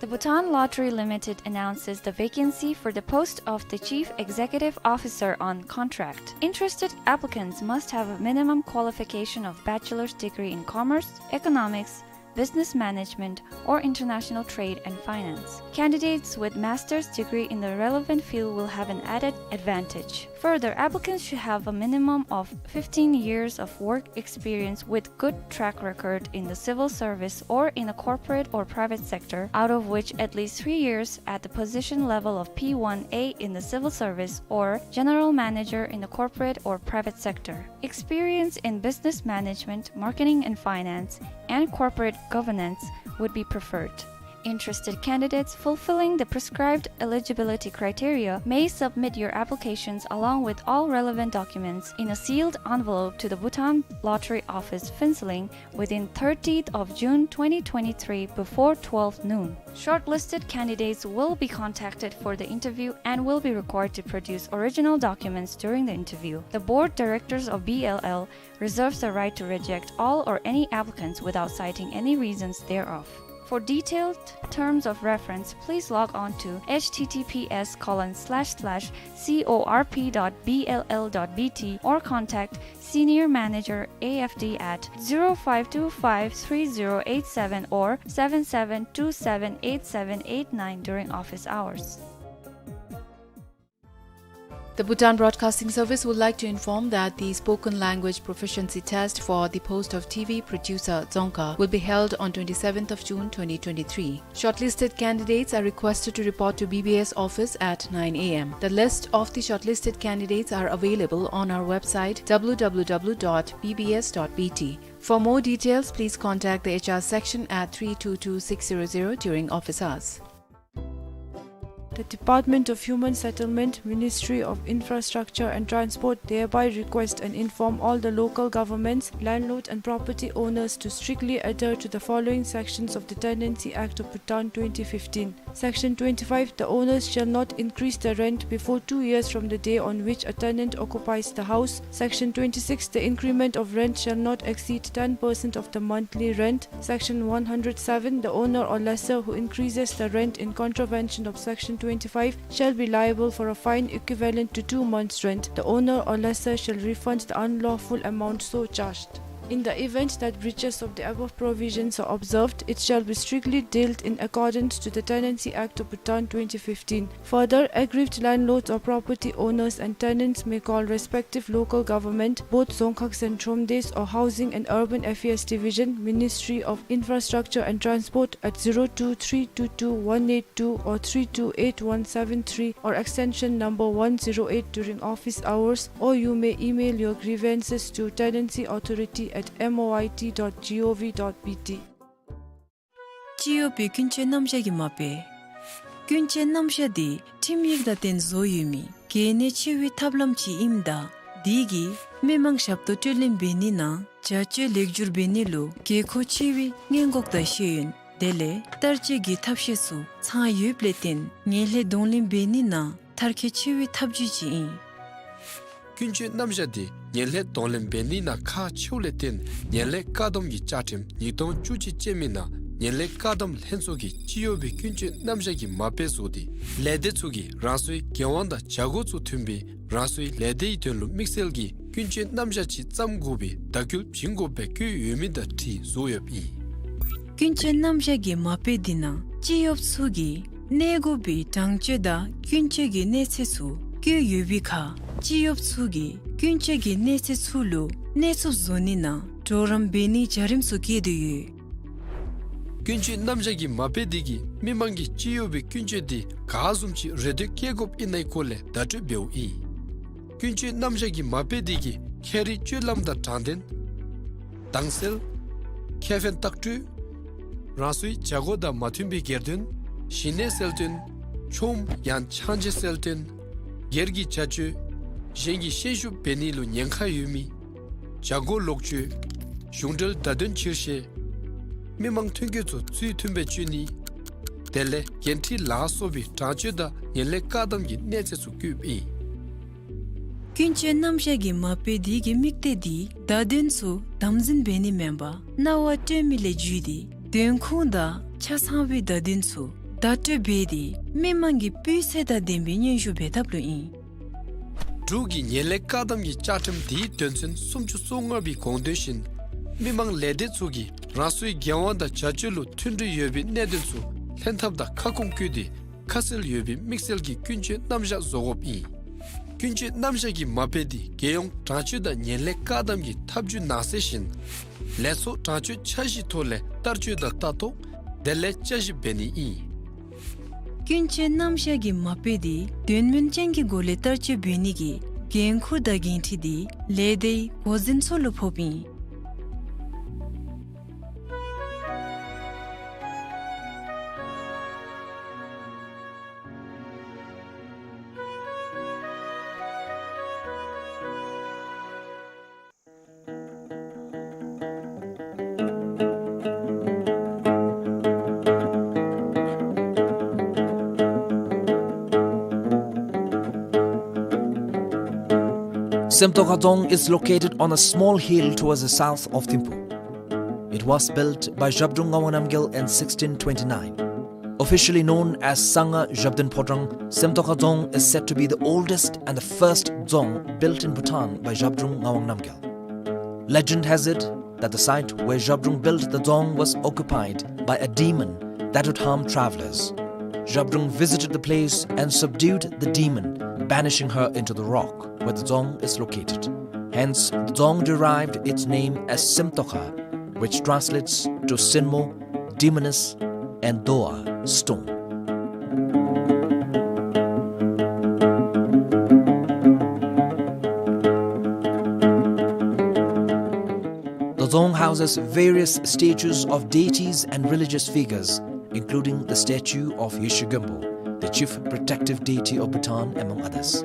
The Bhutan Lottery Limited announces the vacancy for the post of the Chief Executive Officer on contract. Interested applicants must have a minimum qualification of bachelor's degree in commerce, economics, business management, or international trade and finance. Candidates with master's degree in the relevant field will have an added advantage. Further, applicants should have a minimum of fifteen years of work experience with good track record in the civil service or in the corporate or private sector, out of which at least three years at the position level of P one A in the civil service or general manager in the corporate or private sector. Experience in business management, marketing and finance, and corporate governance would be preferred. Interested candidates fulfilling the prescribed eligibility criteria may submit your applications along with all relevant documents in a sealed envelope to the Bhutan Lottery Office, Phuentsholing, within thirtieth of June twenty twenty-three before twelve noon. Shortlisted candidates will be contacted for the interview and will be required to produce original documents during the interview. The board directors of B L L reserves the right to reject all or any applicants without citing any reasons thereof. For detailed terms of reference, please log on to H T T P S colon slash slash C O R P dot B L L dot B T or contact Senior Manager A F D at zero five two five three zero eight seven or seven seven two seven eight seven eight nine during office hours. The Bhutan Broadcasting Service would like to inform that the spoken language proficiency test for the post of T V producer Dzongkha will be held on twenty-seventh of June twenty twenty-three. Shortlisted candidates are requested to report to B B S office at nine A M. The list of the shortlisted candidates are available on our website, W W W dot B B S dot B T. For more details, please contact the H R section at three two two six zero zero during office hours. The Department of Human Settlement, Ministry of Infrastructure and Transport hereby request and inform all the local governments, landlord and property owners to strictly adhere to the following sections of the Tenancy Act of Bhutan twenty fifteen. Section twenty-five, the owners shall not increase the rent before two years from the day on which a tenant occupies the house. Section twenty-six, the increment of rent shall not exceed ten percent of the monthly rent. Section one hundred seven, the owner or lessor who increases the rent in contravention of Section twenty-five shall be liable for a fine equivalent to two months' rent. The owner or lessor shall refund the unlawful amount so charged. In the event that breaches of the above provisions are observed, it shall be strictly dealt in accordance to the Tenancy Act of Bhutan twenty fifteen. Further, aggrieved landlords or property owners and tenants may call respective local government, both Dzongkhag and Thromdesh, or Housing and Urban Affairs Division, Ministry of Infrastructure and Transport, at zero two three two two one eight two or three two eight one seven three or extension number one zero eight during office hours, or you may email your grievances to tenancy authority at M O I T dot G O V dot B T. སྤྱི་ཡོངས་པའི་ཀུན་སྤྱོད་རྣམ་གཞག་གི་མ་དཔེ། ཀུན་སྤྱོད་རྣམ་གཞག་འདི་ཁྲིམས་ཡིག་དང་བསྟུན་བཟོ་ཡོད་མི་གལ་གནད་ཆེ་བའི་ཐབས་ལམ་ཅིག་ཨིནམ་ད་འདི་གིས་ མི་མང་ཞབས་ཏོག་སྤྲོད་ལེན་འབད་ནི་ནང་བྱ་སྤྱོད་ལེགས་བསྒྱུར་འབད་ནི་ལུ་དགོས་མཁོ་ཆེ་བའི་སྔོན་འགོག་དང་ཤེས་ཡོན་དེ་ལས་བསྟར་སྤྱོད་ཀྱི་ཐབས་ཤེས་ཚུ་ཚང་ཡོདཔ་ལས་བརྟེན་ངན་ལྷད་གདོང་ལེན་འབད་ནི་ནང་མཐར་འཁྱོལ་ཆེ་བའི་ཐབས་བྱུས་ཅིག་ཨིན། ཀུན་སྤྱོད་རྣམ་གཞག་འདི་ངན་ལྷད་གདོང་ལེན་འབད་ནི་ནང་ཁག་ཆེཝ་ལས་བརྟེན་ངན་ལྷད་བཀག་སྡོམ་གྱི་བཅའ་ཁྲིམས་ཉིས་སྟོང་བཅུ་གཅིག་ཅན་མའི་ནང་ངན་ལྷད་བཀག་སྡོམ་ལྷན་ཚོགས་ཀྱིས་སྤྱི་གཡོག་པའི་ཀུན་སྤྱོད་རྣམ་གཞག་གི་མ་དཔེ་བཟོ་སྟེ་ལས་སྡེ་ཚུ་གིས་རང་སོའི་འགན་དབང་དང་བྱ་སྒོ་ཚུ་མཐུན་པའི་རང་སོའི་ལས་སྡེའི་དོན་ལུ་དམིགས་བསལ་གྱིས་ཀུན་སྤྱོད་རྣམ་གཞག་ཅིག་བརྩམ་དགོ་པའི་བརྡ་བསྐུལ་བྱིན་དགོཔ་སྦེ་བཀོད་ཡོད་མི་དང་འཁྲིལ་བཟོ་ཡོདཔ་ཨིན། ཀུན་སྤྱོད་རྣམ་གཞག་གི་མ་དཔེ་འདི་ནང་སྤྱི་གཡོགཔ་ཚུ་གིས་གནས་དགོ་པའི་དྲང་སྤྱོད་དང་ཀུན་སྤྱོད་ཀྱི་གནས་ཚད་ཚུ་བཀོད་ཡོད་པའི་ཁར་སྤྱི་གཡོགཔ་ཚུ་གིས་ཀུན་སྤྱོད་ཀྱི་གནས་ཚད་ཚུ་ལུ་གནས་ཚུགསཔ་བཟོ་ནི་ནང་གྲོགས་རམ་འབད་ནིའི་བྱ་རིམ་ཚུ་བཀོད་དེ་ཡོད། ཀུན་སྤྱོད་རྣམ་གཞག་གི་མ་དཔེ་འདི་གིས་མི་མང་གིས་སྤྱི་གཡོག་པའི་ཀུན་སྤྱོད་འདི་ག་བཟུམ་ཅིག་རེ་འདོད་བསྐྱེད་དགོཔ་ཨིན་ན་སྐོར་ལས་བརྡ་སྤྲོད་འབདཝ་ཨིན། ཀུན་སྤྱོད་རྣམ་གཞག་གི་མ་དཔེ་འདི་གིས་ཁྱད་རིག་སྤྱོད་ལམ་དང་དྲང་བདེན། དྭངས་གསལ། ཁེ་ཕན་ལྟག་སྤྲོད། རང་སོའི་བྱ་སྒོ་དང་མ་མཐུན་པའི་སྒེར་དོན། ཞི་གནས་གསལ་སྟོན། ཆོམ་ཡང་ཆང་ཅན་གསལ་སྟོན། སྒེར་གྱི་བྱ་སྤྱོད། གཞན་གྱི་ཤན་ཤུགས་འབད་ནི་ལུ་ཉེན་ཁ་ཡོད་མི། བྱ་སྒོ་ལོག་སྤྱོད། གཞུང་འབྲེལ་བརྡ་དོན་ཕྱིར་བཤེར། མི་མང་ཐོན་སྐྱེད་ཚུ་ཚུལ་མཐུན་སྦེ་སྤྱོད་ནི། དེ་ལས་འགན་འཁྲི་ལ་སོགས་པའི་དྲང་སྤྱོད་དང་ངན་ལྷད་བཀག་སྡོམ་གྱི་གནས་ཚད་ཚུ་བཀོདཔ་ཨིན། ཀུན་སྤྱོད་རྣམ་གཞག་གི་མ་དཔེ་འདི་གི་དམིགས་གཏད་འདི་བརྡ་དོན་ཚུ་དམ་འཛིན་འབད་ནི་མེན་པར་རྣ་བར་སྤྲོད་མི་ལས་བརྒྱུད་དེ་དོན་ཁུངས་དང་ཆ་ཚང་བའི་བརྡ་དོན་ཚུ་བརྡ་སྤྲོད་འབད་དེ་མི་མང་གི་སྤུས་ཚད་དང་ལྡན་པའི་སྙན་ཞུ་འབད་ཐབས་ལུ་ཨིན། འབྲུག་གི་ངན་ལྷད་བཀག་སྡོམ་གྱི་བཅའ་ཁྲིམས་འདིའི་དོན་ཚན་སུམ་ཅུ་སོ་ལྔ་པའི་དགོངས་དོན་བཞིན་མི་མང་ལས་སྡེ་ཚུ་གིས་རང་སོའི་འགན་དབང་དང་བྱ་སྤྱོད་ལུ་མཐུན་སྒྲིལ་ཡོད་པའི་གནད་དོན་ཚུ་ལྷན་ཐབས་དང་ཁ་སྐོང་བཀོད་དེ་ཁ་གསལ་ཡོད་པའི་དམིགས་བསལ་གྱི་ཀུན་སྤྱོད་རྣམ་གཞག་བཟོ་དགོཔ་ཨིན། ཀུན་སྤྱོད་རྣམ་གཞག་གི་མ་དཔེ་འདི་རྒྱལ་ཡོངས་དྲང་སྤྱོད་དང་ངན་ལྷད་བཀག་སྡོམ་གྱི་ཐབས་བྱུས་ནང་གསེས་བཞིན་ལས་ཚོགས་དྲང་སྤྱོད་འཆར་གཞིའི་ཐོག་ལས་བསྟར་སྤྱོད་དང་ལྟ་རྟོག་དེ་ལས་བསྐྱར་ཞིབ་འབད་ནི་ཨིན། ཀུན་སྤྱོད་རྣམ་གཞག་གི་མ་དཔེ་འདི་དོན་སྨིན་ཅན་གྱི་སྒོ་ལས་བསྟར་སྤྱོད་འབད་ནི་གི་འགན་ཁུར་དང་འགན་འཁྲི་འདི་ལས་སྡེའི་འགོ་འཛིན་ཚུ་ལུ་ཕོགཔ་ཨིན། Semtokha Dzong is located on a small hill towards the south of Thimphu. It was built by Zhabdrung Ngawang Namgyal in sixteen twenty-nine. Officially known as Sangha Zhabdrung Phodrang, Semtokha Dzong is said to be the oldest and the first dzong built in Bhutan by Zhabdrung Ngawang Namgyal. Legend has it that the site where Zhabdrung built the dzong was occupied by a demon that would harm travelers. Zhabdrung visited the place and subdued the demon, banishing her into the rock where the dzong is located. Hence, the dzong derived its name as Semtokha, which translates to Sinmo, demoness, and Doa, stone. The dzong houses various statues of deities and religious figures, including the statue of Yeshe Gönpo, the chief protective deity of Bhutan, among others.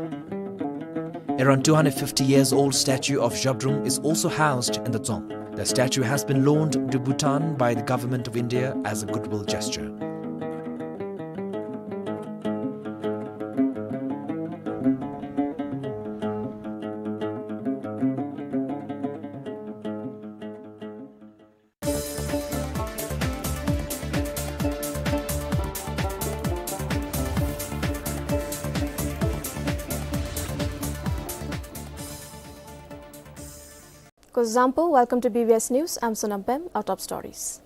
Around two hundred fifty years old statue of Zhabdrung is also housed in the dzong. The statue has been loaned to Bhutan by the Government of India as a goodwill gesture. Kuzuzangpo, welcome to B B S News. I'm Sonam Pem. Our top stories.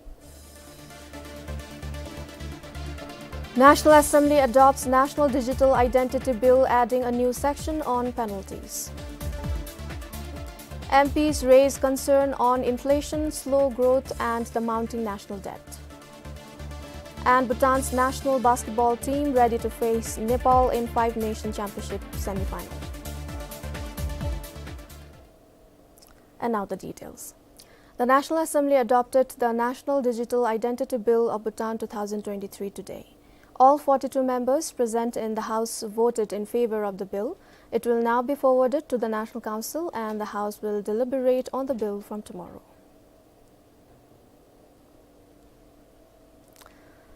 National Assembly adopts National Digital Identity Bill, adding a new section on penalties. M Ps raise concern on inflation, slow growth, and the mounting national debt. And Bhutan's national basketball team ready to face Nepal in Five Nation Championship semi-final. And now the details. The National Assembly adopted the National Digital Identity Bill of Bhutan two thousand twenty-three today. All forty-two members present in the House voted in favor of the bill, It will now be forwarded to the National Council and the House will deliberate on the bill from tomorrow.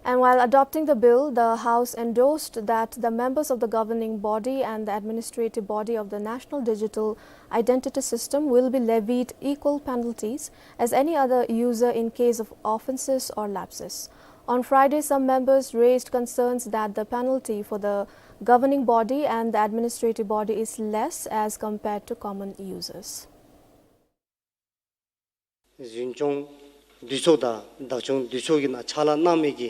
And while adopting the bill, the House endorsed that the members of the governing body and the administrative body of the National Digital Identity System will be levied equal penalties as any other user in case of offences or lapses. On Friday, some members raised concerns that the penalty for the governing body and the administrative body is less as compared to common users. འཛིན་སྐྱོང་འདུས་ཚོགས་དང་བདག་སྐྱོང་འདུས་ཚོགས་ཀྱི་ནང་ཕྱག་ལཱ་གནང་མི་གི་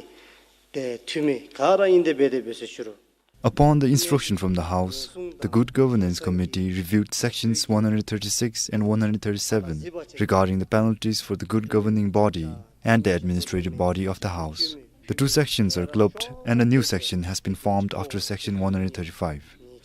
ཏེ་འཐུས་མི་ག་ར་ཨིན་ཏེ་འབད་དེ་འབད་སོ་ཅི་རུང་། Upon the instruction from the House, the Good Governance Committee reviewed sections one hundred thirty-six and one hundred thirty-seven regarding the penalties for the good governing body and the administrative body of the House. The two sections are clubbed and a new section has been formed after section one hundred thirty-five.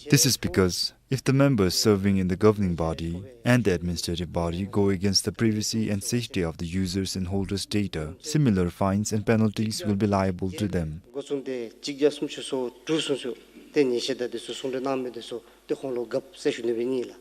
This is because if the members serving in the governing body and the administrative body go against the privacy and safety of the users and holders' data, similar fines and penalties will be liable to them. འགོ་བཙུགས་ཏེ་གཅིག་བརྒྱ་སུམ་ཅུ་སོ་དྲུག་སོང་ཅི་ཏེ་ཉེས་ཆད་དང་དེ་ཚུ་གསུང་གྲོས་གནང་མི་དེ་ཚུ་ཏེ་ཁོང་ལུ་བཀབ་ཟེར་ཞུ་ནི་སྦེ་ཨིན་ལགས།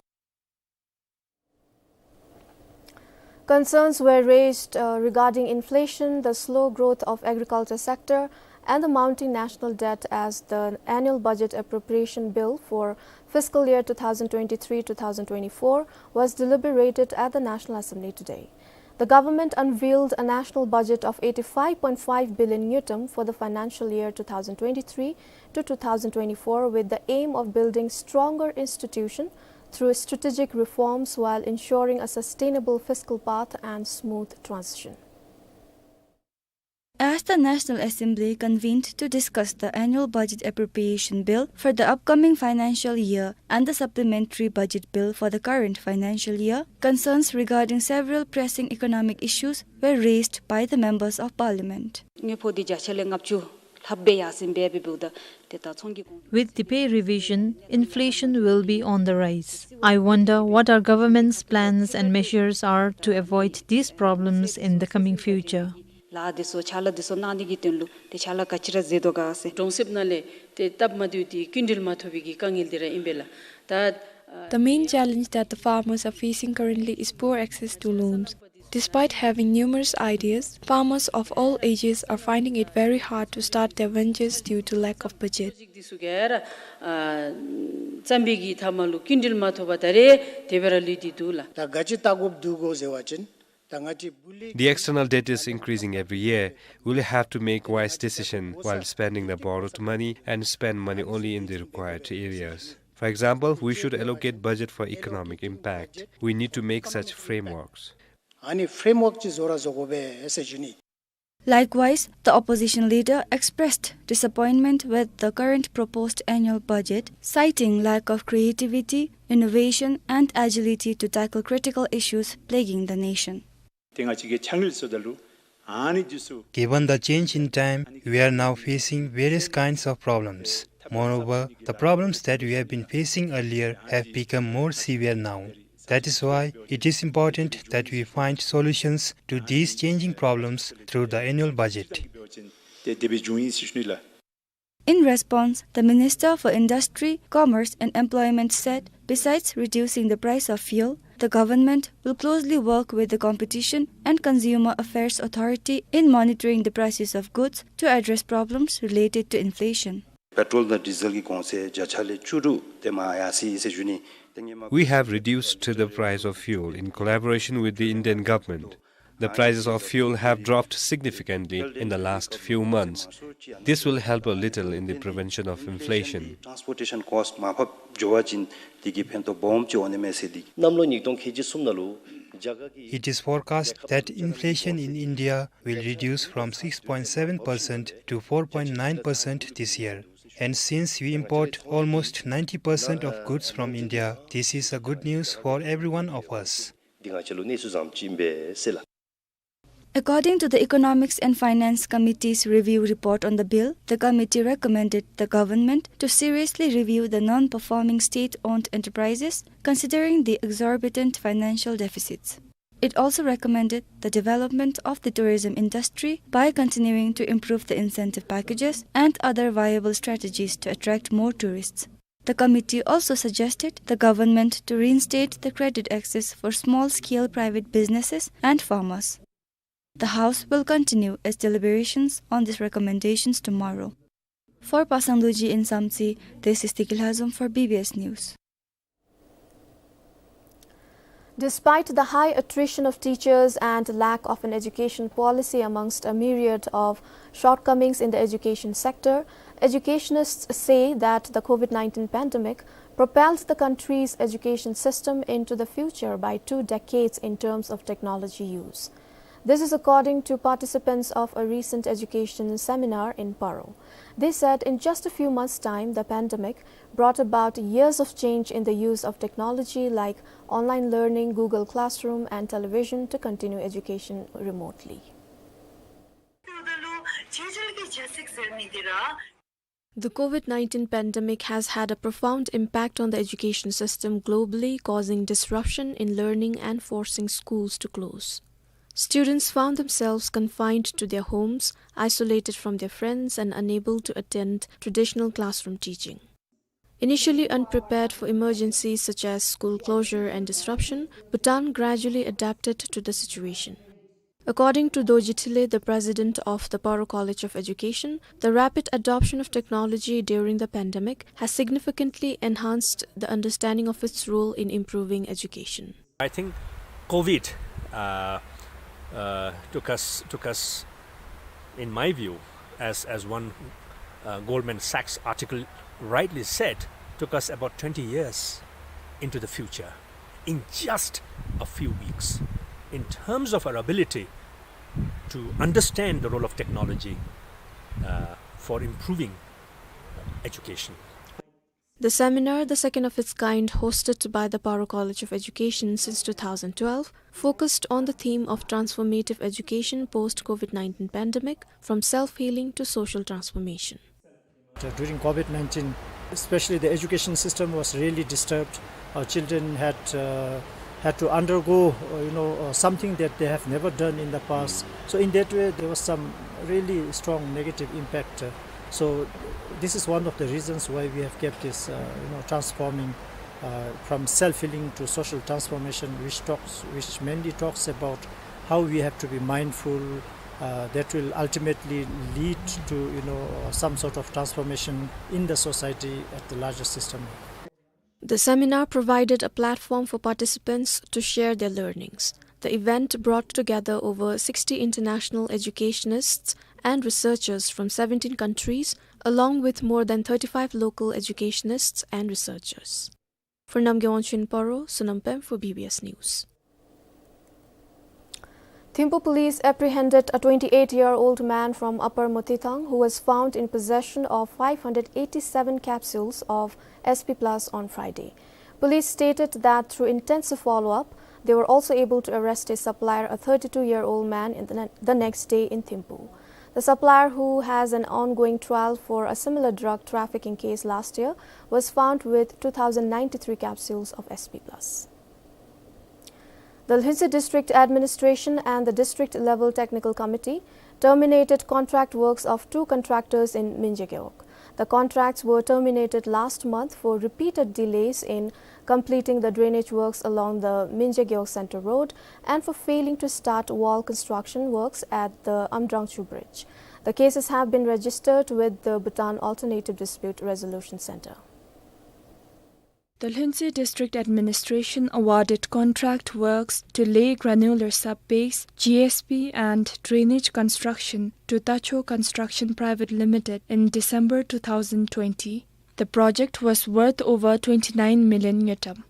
Concerns were raised, uh, regarding inflation, the slow growth of agriculture sector, and the mounting national debt as the annual budget appropriation bill for fiscal year two thousand twenty-three two thousand twenty-four was deliberated at the National Assembly today. The government unveiled a national budget of eighty-five point five billion ngultrum for the financial year two thousand twenty-three to two thousand twenty-four, with the aim of building stronger institution through strategic reforms while ensuring a sustainable fiscal path and smooth transition. As the National Assembly convened to discuss the annual budget appropriation bill for the upcoming financial year and the supplementary budget bill for the current financial year, concerns regarding several pressing economic issues were raised by the members of parliament. དངུལ་ཕོགས་འདི་བརྒྱ་ཆ་ལས་ལྔ་བཅུ་ལྷགཔ་སྦེ་ཡར་སེང་འབད་འབདཝ་ད་ཏེ་ད་ཚོང་གི་གོང་། With the pay revision, inflation will be on the rise. I wonder what our government's plans and measures are to avoid these problems in the coming future. ལཱ་འདི་ཚུ་ཕྱག་ལཱ་འདི་ཚུ་གནང་ནི་གི་དོན་ལུ་ཏེ་ཕྱག་ལཱ་ག་ཅི་ར་མཛད་དོ་ག་ཟེར། གྲོང་གསེབ་ནང་ལས་ཏེ་སྟབས་མ་བདེཝ་འདི་སྐྱིན་འགྲུལ་མ་ཐོབ་པའི་གི་དཀའ་ངལ་འདི་ར་ཨིན་པས་ལགས། ད་ཨ། The main challenge that the farmers are facing currently is poor access to loans. Despite having numerous ideas, farmers of all ages are finding it very hard to start their ventures due to lack of budget. འདི་ཚུ་ག་ར་ཨ་བརྩམས་པའི་གི་མཐའ་མ་ལུ་སྐྱིན་འགྲུལ་མ་ཐོབ་པར་ད་རེས་དེ་སྦེ་ར་ལུས་ཏེ་འདུག་ལགས། ད་ག་ཅི་བལྟ་དགོཔ་འདུག་གོ་ཟེར་བ་ཅིན་ད་ང་བཅས་བུ་ལས། The external debt is increasing every year. We'll have to make wise decision while spending the borrowed money and spend money only in the required areas. For example, we should allocate budget for economic impact. We need to make such frameworks. ཨ་ནི་ཕེརེམ་ཝརཀ་ཅིག་བཟོ་ར་བཟོ་དགོ་པས་ཟེར་ཞུ་ནི། Likewise, the opposition leader expressed disappointment with the current proposed annual budget, citing lack of creativity, innovation, and agility to tackle critical issues plaguing the nation. ཏེ་ང་བཅས་ཀྱི་ཆ་ངེས་སོ་ད་ལུ་ཨ་ནི་འདི་ཚུ། Given the change in time, we are now facing various kinds of problems. Moreover, the problems that we have been facing earlier have become more severe now. That is why it is important that we find solutions to these changing problems through the annual budget. ཏེ་དེ་སྦེ་བྱུང་ཡི་ཟེར་ཞུ་ནི་ལགས། In response, the Minister for Industry, Commerce and Employment said, besides reducing the price of fuel, the government will closely work with the Competition and Consumer Affairs Authority in monitoring the prices of goods to address problems related to inflation. པེ་ཊོལ་དང་ཌི་ཟེལ་གྱི་གོང་ཚད་བརྒྱ་ཆ་ལས་བཅུ་དྲུག་དེ་མ་ཡར་སོ་ཡི་ཟེར་ཞུ་ནི། ཏེ་ངེ་མ། We have reduced the price of fuel in collaboration with the Indian government. The prices of fuel have dropped significantly in the last few months. This will help a little in the prevention of inflation. ཊཱནསི་པོར་ཊེ་ཤཱན་ཀོསཊ་མར་ཕབ་འགྱོ་བ་ཅིན་དེ་གིས་ཕན་ཐོགས་སྦོམ་ཅིག་འོང་ནི་མས་ཟེར་ཏེ། གནམ་ལོ་ཉིས་སྟོང་ཁལ་གཅིག་གསུམ་ནང་ལུ་རྒྱ་གར་གྱི། It is forecast that inflation in India will reduce from six point seven percent to four point nine percent this year. And since we import almost ninety percent of goods from India, this is a good news for every one of us. འདི་ང་བཅས་ལུ་གནས་ཚུལ་བཟངམ་ཅིག་ཨིན་པས་ཟེར་ལགས། According to the Economics and Finance Committee's review report on the bill, the committee recommended the government to seriously review the non-performing state-owned enterprises, considering the exorbitant financial deficits. It also recommended the development of the tourism industry by continuing to improve the incentive packages and other viable strategies to attract more tourists. The committee also suggested the government to reinstate the credit access for small-scale private businesses and farmers. The House will continue its deliberations on these recommendations tomorrow. For Pasang Dorji in Samtse, this is Tikil Hazum for B B S News. Despite the high attrition of teachers and lack of an education policy amongst a myriad of shortcomings in the education sector, educationists say that the COVID nineteen pandemic propelled the country's education system into the future by two decades in terms of technology use. This is according to participants of a recent education seminar in Paro. They said in just a few months' time, the pandemic brought about years of change in the use of technology like online learning, Google Classroom, and television to continue education remotely. The COVID nineteen pandemic has had a profound impact on the education system globally, causing disruption in learning and forcing schools to close. Students found themselves confined to their homes, isolated from their friends, and unable to attend traditional classroom teaching. Initially unprepared for emergencies such as school closure and disruption, Bhutan gradually adapted to the situation. According to Dorji Thinley, the president of the Paro College of Education, the rapid adoption of technology during the pandemic has significantly enhanced the understanding of its role in improving education. I think COVID, uh, uh, took us, took us, in my view, as, as one, uh, Goldman Sachs article rightly said, took us about twenty years into the future in just a few weeks in terms of our ability to understand the role of technology, uh, for improving education. The seminar, the second of its kind, hosted by the Paro College of Education since two thousand twelve, focused on the theme of transformative education post COVID nineteen pandemic, from self-healing to social transformation. Uh, during COVID nineteen, especially the education system was really disturbed. Our children had, uh, had to undergo, uh, you know, uh, something that they have never done in the past. So in that way, there was some really strong negative impact. Uh, so this is one of the reasons why we have kept this, uh, you know, transforming, uh, from self-healing to social transformation, which talks, which mainly talks about how we have to be mindful, uh, that will ultimately lead to, you know, uh, some sort of transformation in the society at the larger system. The seminar provided a platform for participants to share their learnings. The event brought together over sixty international educationists and researchers from seventeen countries, along with more than thirty-five local educationists and researchers. For Namgay Wangchuk in Paro, Sonam Pem for B B S News. Thimphu police apprehended a twenty-eight-year-old man from Upper Motithang who was found in possession of five hundred eighty-seven capsules of S P Plus on Friday. Police stated that through intensive follow-up, they were also able to arrest a supplier, a thirty-two-year-old man, in the ne-, the next day in Thimphu. The supplier, who has an ongoing trial for a similar drug trafficking case last year, was found with two thousand ninety-three capsules of S P Plus. The Lhuentse District Administration and the District Level Technical Committee terminated contract works of two contractors in Minje Gewog. The contracts were terminated last month for repeated delays in completing the drainage works along the Minje Gewog Centre Road and for failing to start wall construction works at the Amdrangchu Bridge. The cases have been registered with the Bhutan Alternative Dispute Resolution Centre. The Lhuentse District Administration awarded contract works to lay granular sub-base, G S B, and drainage construction to Tacho Construction Private Limited in December two thousand twenty. The project was worth over twenty-nine million ngultrum.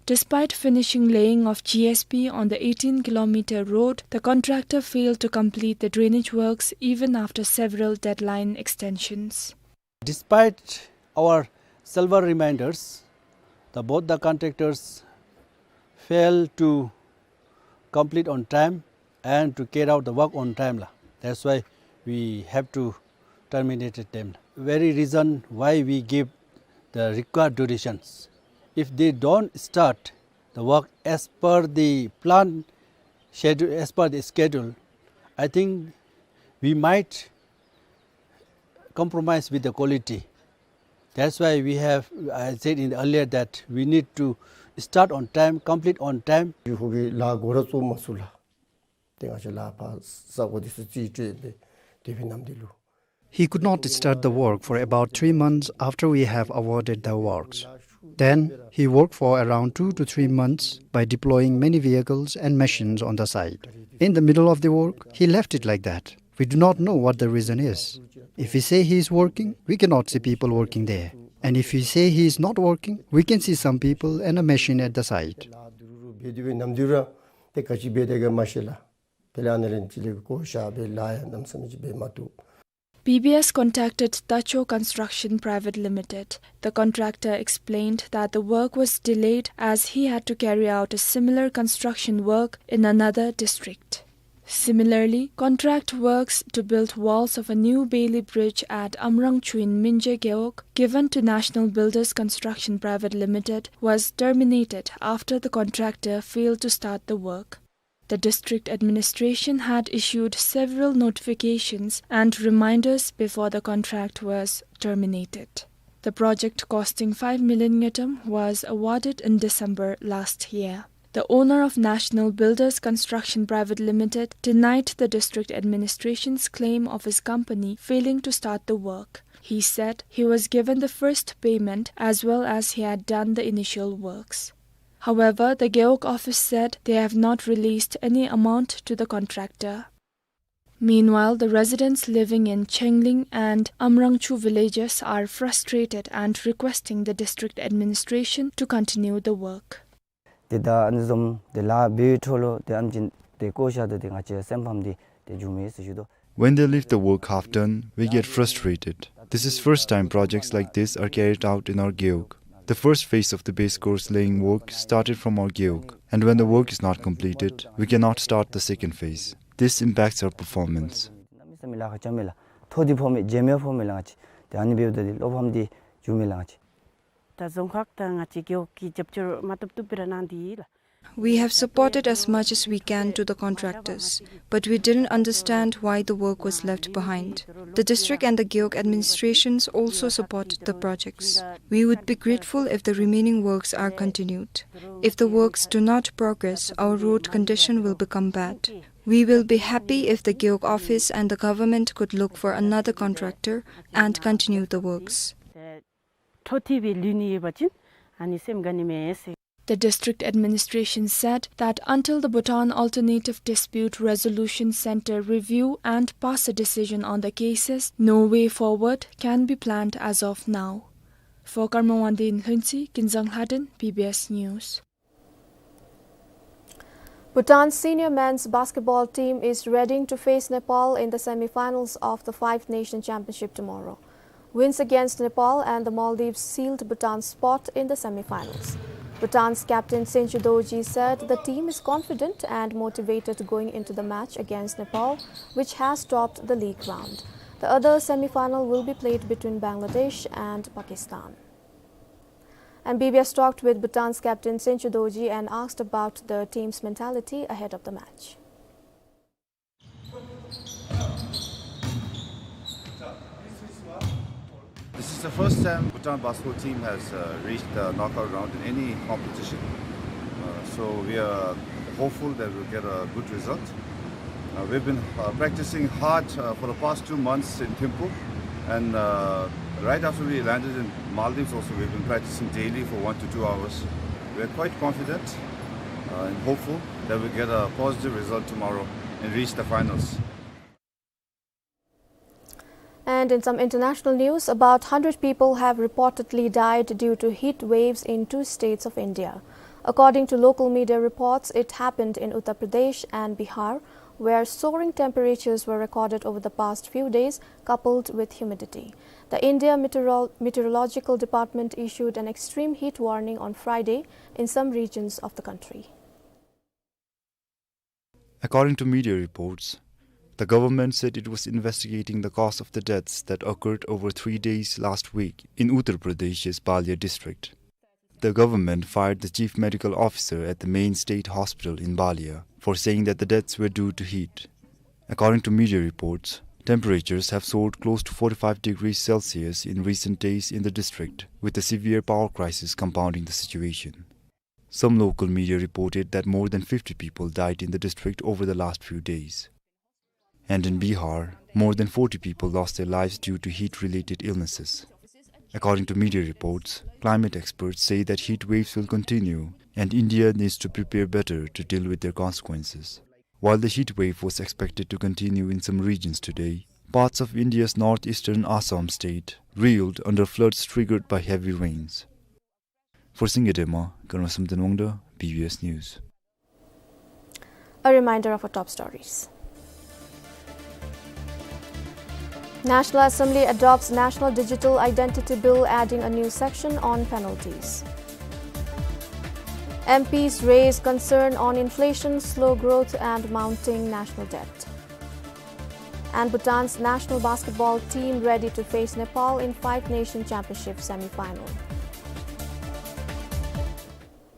Despite finishing laying of G S B on the eighteen kilometer road, the contractor failed to complete the drainage works even after several deadline extensions. Despite our several reminders, the, both the contractors failed to complete on time and to carry out the work on time la. That's why we have to terminate them. Very reason why we give the required durations. If they don't start the work as per the plan schedule, as per the schedule, I think we might compromise with the quality. That's why we have, I said in earlier that we need to start on time, complete on time. ཡུལ་ཁོ་གི་ལཱ་འགོ་ར་བཙུགས་མ་ཚུགས་ལགས། ཏེ་ང་བཅས་ལཱ་ཕར་ས་གོ་འདི་ཚུ་རྩིས་སྤྲོད་སྦེ་དེ་སྦེ་ནམ་འདི་ལུ། He could not start the work for about three months after we have awarded the works. Then he worked for around two to three months by deploying many vehicles and machines on the site. In the middle of the work, he left it like that. We do not know what the reason is. If we say he is working, we cannot see people working there. And if we say he is not working, we can see some people and a machine at the site. ལཱ་འདི་རུ་འབད་དེ་སྦེ་ནམ་འདི་ར་ཏེ་ག་ཅི་འབད་དེ་ག་མ་ཤེས་ལགས། དེ་ལས་ཨ་ནི་རིང་ཅིག་ལས་བཀོ་བཞག་སྦེ་ལཱ་ཡང་གནམ་མེད་ས་མེད་ཅིག་འབད་མ་བཏུབ། B B S contacted Tacho Construction Private Limited. The contractor explained that the work was delayed as he had to carry out a similar construction work in another district. Similarly, contract works to build walls of a new Bailey bridge at Amrangchu in Minje Gewog, given to National Builders Construction Private Limited, was terminated after the contractor failed to start the work. The district administration had issued several notifications and reminders before the contract was terminated. The project, costing five million ngultrum, was awarded in December last year. The owner of National Builders Construction Private Limited denied the district administration's claim of his company failing to start the work. He said he was given the first payment as well as he had done the initial works. However, the Gewog office said they have not released any amount to the contractor. Meanwhile, the residents living in Chengling and Amrangchu villages are frustrated and requesting the district administration to continue the work. ཏེ་ད་ཨ་ནི་བཟུམ་ཏེ་ལཱ་འབད་བའི་འཕྲོ་ལུ་ཏེ་ཨམ་ཅིག་ཏེ་བཀོ་བཞག་སྟེ་ཏེ་ང་བཅས་སེམས་ཕམ་སྟེ་ཏེ་འགྱོཝ་མས་ཟེར་ཞུ་དོ། When they leave the work half done, we get frustrated. This is first time projects like this are carried out in our Gewog. The first phase of the base course laying work started from our Gewog, and when the work is not completed, we cannot start the second phase. This impacts our performance. གནམ་མེད་ས་མེད་ལཱ་ཁག་རྐྱབ་མས་ལགས། ཐོག་འདི་ཕོག་མས། མཇལ་མི་ཕོག་མས་ལགས་ང་བཅས། ཏེ་ཨ་ནི་འབདཝ་ད་འདི་བློ་ཕམ་སྟེ་འགྱོཝ་མས་ལགས་ང་བཅས། ད་རྫོང་ཁག་དང་ང་བཅས་རྒེད་འོག་གིས་རྒྱབ་སྐྱོར་མ་བཏུབ་བཏུབ་སྦེ་ར་གནང་སྟེ་ལགས། We have supported as much as we can to the contractors, but we didn't understand why the work was left behind. The district and the Gewog administrations also supported the projects. We would be grateful if the remaining works are continued. If the works do not progress, our road condition will become bad. We will be happy if the Gewog office and the government could look for another contractor and continue the works. འཕྲོ་མཐུད་སྦེ་ལུས་ནི་ཡོད་པ་ཅིན་ཨ་ནི་སེམས་དགའ་ནི་མས་ཟེར། The district administration said that until the Bhutan Alternative Dispute Resolution Center review and pass a decision on the cases, no way forward can be planned as of now. For Karma Wangdi in Lhuentse, Kinzang Lhaden, B B S News. Bhutan's senior men's basketball team is readying to face Nepal in the semi-finals of the Five Nation Championship tomorrow. Wins against Nepal and the Maldives sealed Bhutan's spot in the semi-finals. Bhutan's captain Senchu Dorji said the team is confident and motivated going into the match against Nepal, which has topped the league round. The other semi-final will be played between Bangladesh and Pakistan. And B B S talked with Bhutan's captain Senchu Dorji and asked about the team's mentality ahead of the match. This is the first time Bhutan basketball team has, uh, reached the knockout round in any competition. Uh, so we are hopeful that we'll get a good result. Uh, we've been, uh, practicing hard, uh, for the past two months in Thimphu, and, uh, right after we landed in Maldives also, we've been practicing daily for one to two hours. We're quite confident, uh, and hopeful that we'll get a positive result tomorrow and reach the finals. And in some international news, about hundred people have reportedly died due to heat waves in two states of India. According to local media reports, it happened in Uttar Pradesh and Bihar, where soaring temperatures were recorded over the past few days, coupled with humidity. The India Meteorol-, Meteorological Department issued an extreme heat warning on Friday in some regions of the country. According to media reports, the government said it was investigating the cause of the deaths that occurred over three days last week in Uttar Pradesh's Ballia district. The government fired the chief medical officer at the main state hospital in Ballia for saying that the deaths were due to heat. According to media reports, Temperatures have soared close to forty-five degrees Celsius in recent days in the district, with a severe power crisis compounding the situation. Some local media reported that more than fifty people died in the district over the last few days. And in Bihar, more than forty people lost their lives due to heat-related illnesses. According to media reports, climate experts say that heat waves will continue and India needs to prepare better to deal with their consequences. While the heat wave was expected to continue in some regions today, parts of India's northeastern Assam state reeled under floods triggered by heavy rains. For Singye Dema, Karma Samten Wangda, B B S News. A reminder of our top stories. National Assembly adopts National Digital Identity Bill, adding a new section on penalties. M Ps raise concern on inflation, slow growth and mounting national debt. And Bhutan's national basketball team ready to face Nepal in Five Nation Championship semi-final.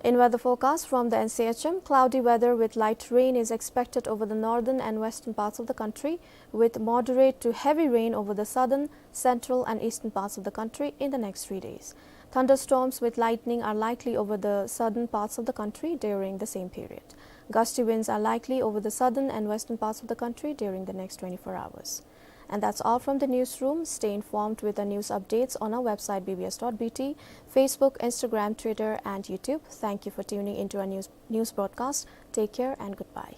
In weather forecast from the N C H M, cloudy weather with light rain is expected over the northern and western parts of the country, with moderate to heavy rain over the southern, central and eastern parts of the country in the next three days. Thunderstorms with lightning are likely over the southern parts of the country during the same period. Gusty winds are likely over the southern and western parts of the country during the next twenty-four hours. And that's all from the newsroom. Stay informed with our news updates on our website B B S dot B T, Facebook, Instagram, Twitter, and YouTube. Thank you for tuning into our news, news broadcast. Take care and goodbye.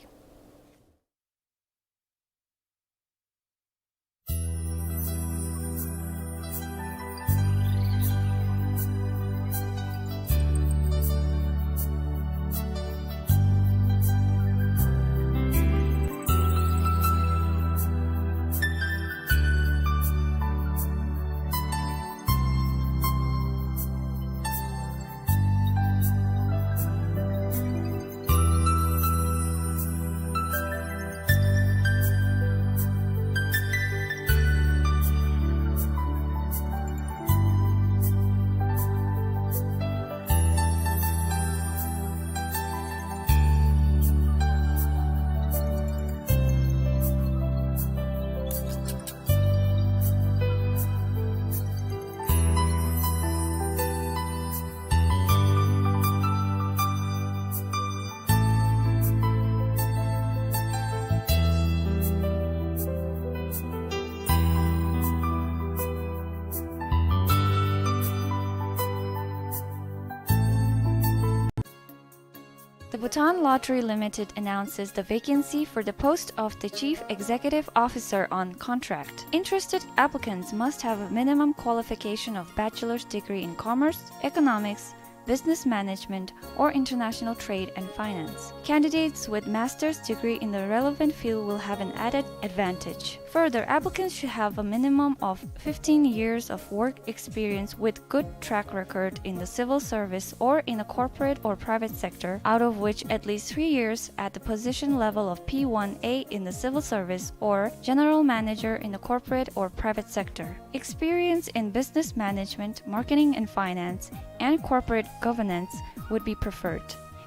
The Bhutan Lottery Limited announces the vacancy for the post of the Chief Executive Officer on contract. Interested applicants must have a minimum qualification of bachelor's degree in commerce, economics, business management, or international trade and finance. Candidates with master's degree in the relevant field will have an added advantage. Further, applicants should have a minimum of fifteen years of work experience with good track record in the civil service or in a corporate or private sector, out of which at least three years at the position level of P one A in the civil service or general manager in the corporate or private sector. Experience in business management, marketing and finance, and corporate governance would be preferred.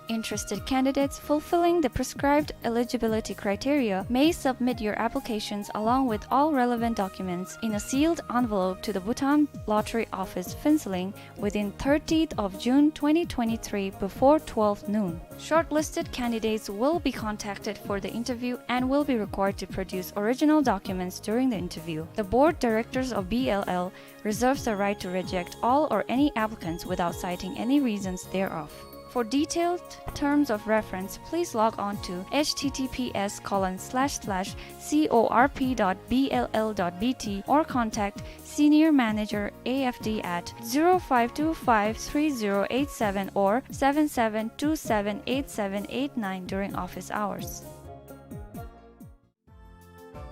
Interested candidates fulfilling the prescribed eligibility criteria may submit your applications along with all relevant documents in a sealed envelope to the Bhutan Lottery Office, Phuentsholing, within thirtieth of June twenty twenty-three before twelve noon. Shortlisted candidates will be contacted for the interview and will be required to produce original documents during the interview. The board directors of B L L reserves the right to reject all or any applicants without citing any reasons thereof. For detailed terms of reference, please log on to H T T P S colon slash slash C O R P dot B L L dot B T or contact Senior Manager A F D at zero five two five three zero eight seven or seven seven two seven eight seven eight nine during office hours.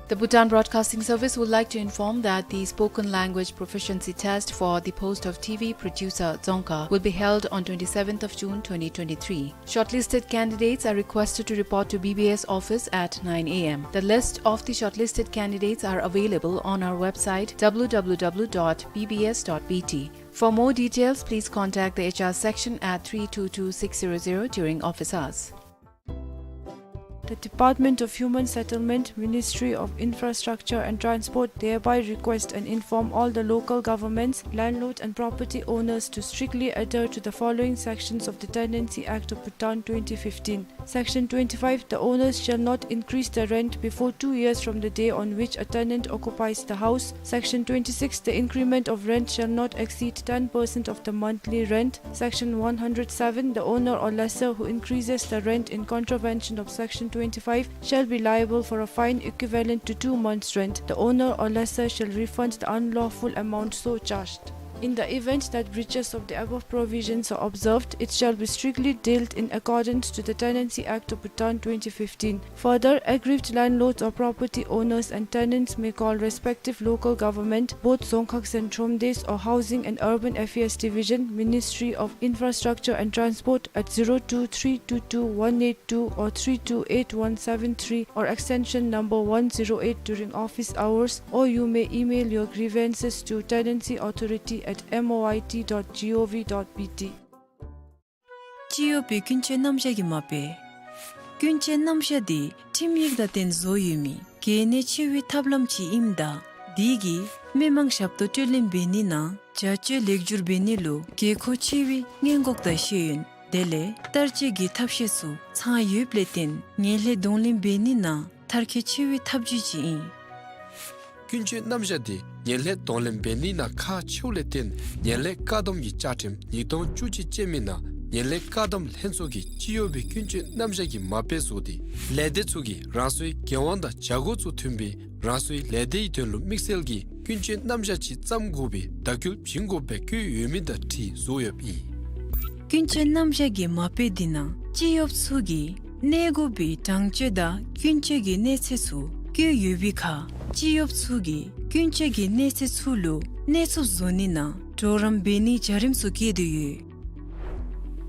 The Bhutan Broadcasting Service would like to inform that the spoken language proficiency test for the post of T V producer Dzongkha will be held on twenty-seventh of June twenty twenty-three. Shortlisted candidates are requested to report to B B S office at nine A M. The list of the shortlisted candidates are available on our website W W W dot B B S dot B T. For more details, please contact the H R section at three two two six zero zero during office hours. The Department of Human Settlement, Ministry of Infrastructure and Transport hereby request and inform all the local governments, landlords and property owners to strictly adhere to the following sections of the Tenancy Act of Bhutan twenty fifteen. Section twenty-five, the owners shall not increase the rent before two years from the day on which a tenant occupies the house. Section twenty-six, the increment of rent shall not exceed ten percent of the monthly rent. Section one hundred seven, the owner or lessor who increases the rent in contravention of Section twenty-five shall be liable for a fine equivalent to two months' rent. The owner or lessor shall refund the unlawful amount so charged. In the event that breaches of the above provisions are observed, it shall be strictly dealt in accordance to the Tenancy Act of Bhutan twenty fifteen. Further, aggrieved landlords or property owners and tenants may call respective local government, both Dzongkhag and Thromdesh, or Housing and Urban Affairs Division, Ministry of Infrastructure and Transport, at zero two three two two one eight two or three two eight one seven three or extension number one zero eight during office hours, or you may email your grievances to tenancy authority at M O I T dot G O V dot B T. སྤྱི་གཡོག་པའི་ཀུན་སྤྱོད་རྣམ་གཞག་གི་མ་དཔེ། ཀུན་སྤྱོད་རྣམ་གཞག་འདི་ཁྲིམས་ཡིག་དང་བསྟུན་བཟོ་ཡོད་མི་གལ་གནད་ཆེ་བའི་ཐབས་ལམ་ཅིག་ཨིནམ་ད་འདི་གིས་མི་མང་ཞབས་ཏོག་སྤྲོད་ལེན་འབད་ནི་ནང་བྱ་སྤྱོད་ལེགས་བསྒྱུར་འབད་ནི་ལུ་དགོས་མཁོ་ཆེ་བའི་སྔོན་འགོག་དང་ཤེས་ཡོན་དེ་ལས་བསྟར་སྤྱོད་ཀྱི་ཐབས་ཤེས་ཚུ་ཚང་ཡོདཔ་ལས་བརྟེན་ངན་ལྷད་གདོང་ལེན་འབད་ནི་ནང་མཐར་འཁྱོལ་ཆེ་བའི་ཐབས་བྱུས་ཅིག་ཨིན། ཀུན་སྤྱོད་རྣམ་གཞག་འདི་ངན་ལྷད་གདོང་ལེན་འབད་ནི་ནང་ཁག་ཆེཝ་ལས་བརྟེན་ངན་ལྷད་བཀག་སྡོམ་གྱི་བཅའ་ཁྲིམས་ཉིས་སྟོང་བཅུ་གཅིག་ཅན་མའི་ནང་ངན་ལྷད་བཀག་སྡོམ་ལྷན་ཚོགས་ཀྱིས་སྤྱི་གཡོག་པའི་ཀུན་སྤྱོད་རྣམ་གཞག་གི་མ་དཔེ་བཟོ་སྟེ་ལས་སྡེ་ཚུ་གིས་རང་སོའི་འགན་དབང་དང་བྱ་སྒོ་ཚུ་མཐུན་པའི་རང་སོའི་ལས་སྡེའི་དོན་ལུ་དམིགས་བསལ་གྱི་ཀུན་སྤྱོད་རྣམ་གཞག་ཅིག་བརྩམ་དགོ་པའི་བརྡ་སྐུལ་བྱིན་དགོཔ་སྦེ་བཀོད་ཡོད་མི་དང་འཁྲིལ་བཟོ་ཡོདཔ་ཨིན། ཀུན་སྤྱོད་རྣམ་གཞག་གི་མ་དཔེ་འདི་ནང་སྤྱི་གཡོགཔ་ཚུ་གིས་གནས་དགོ་པའི་དྲང་སྤྱོད་དང་ཀུན་སྤྱོད་ཀྱི་གནས་ཚད་ཚུ་བཀོད་ཡོད་པའི་ཁར་སྤྱི་གཡོགཔ་ཚུ་གིས་ཀུན་སྤྱོད་ཀྱི་གནས་ཚད་ཚུ་ལུ་གནས་ཚུགསཔ་བཟོ་ནི་ནང་གྲོགས་རམ་འབད་ནིའི་བྱ་རིམ་ཚུ་བཀོད་དེ་ཡོད།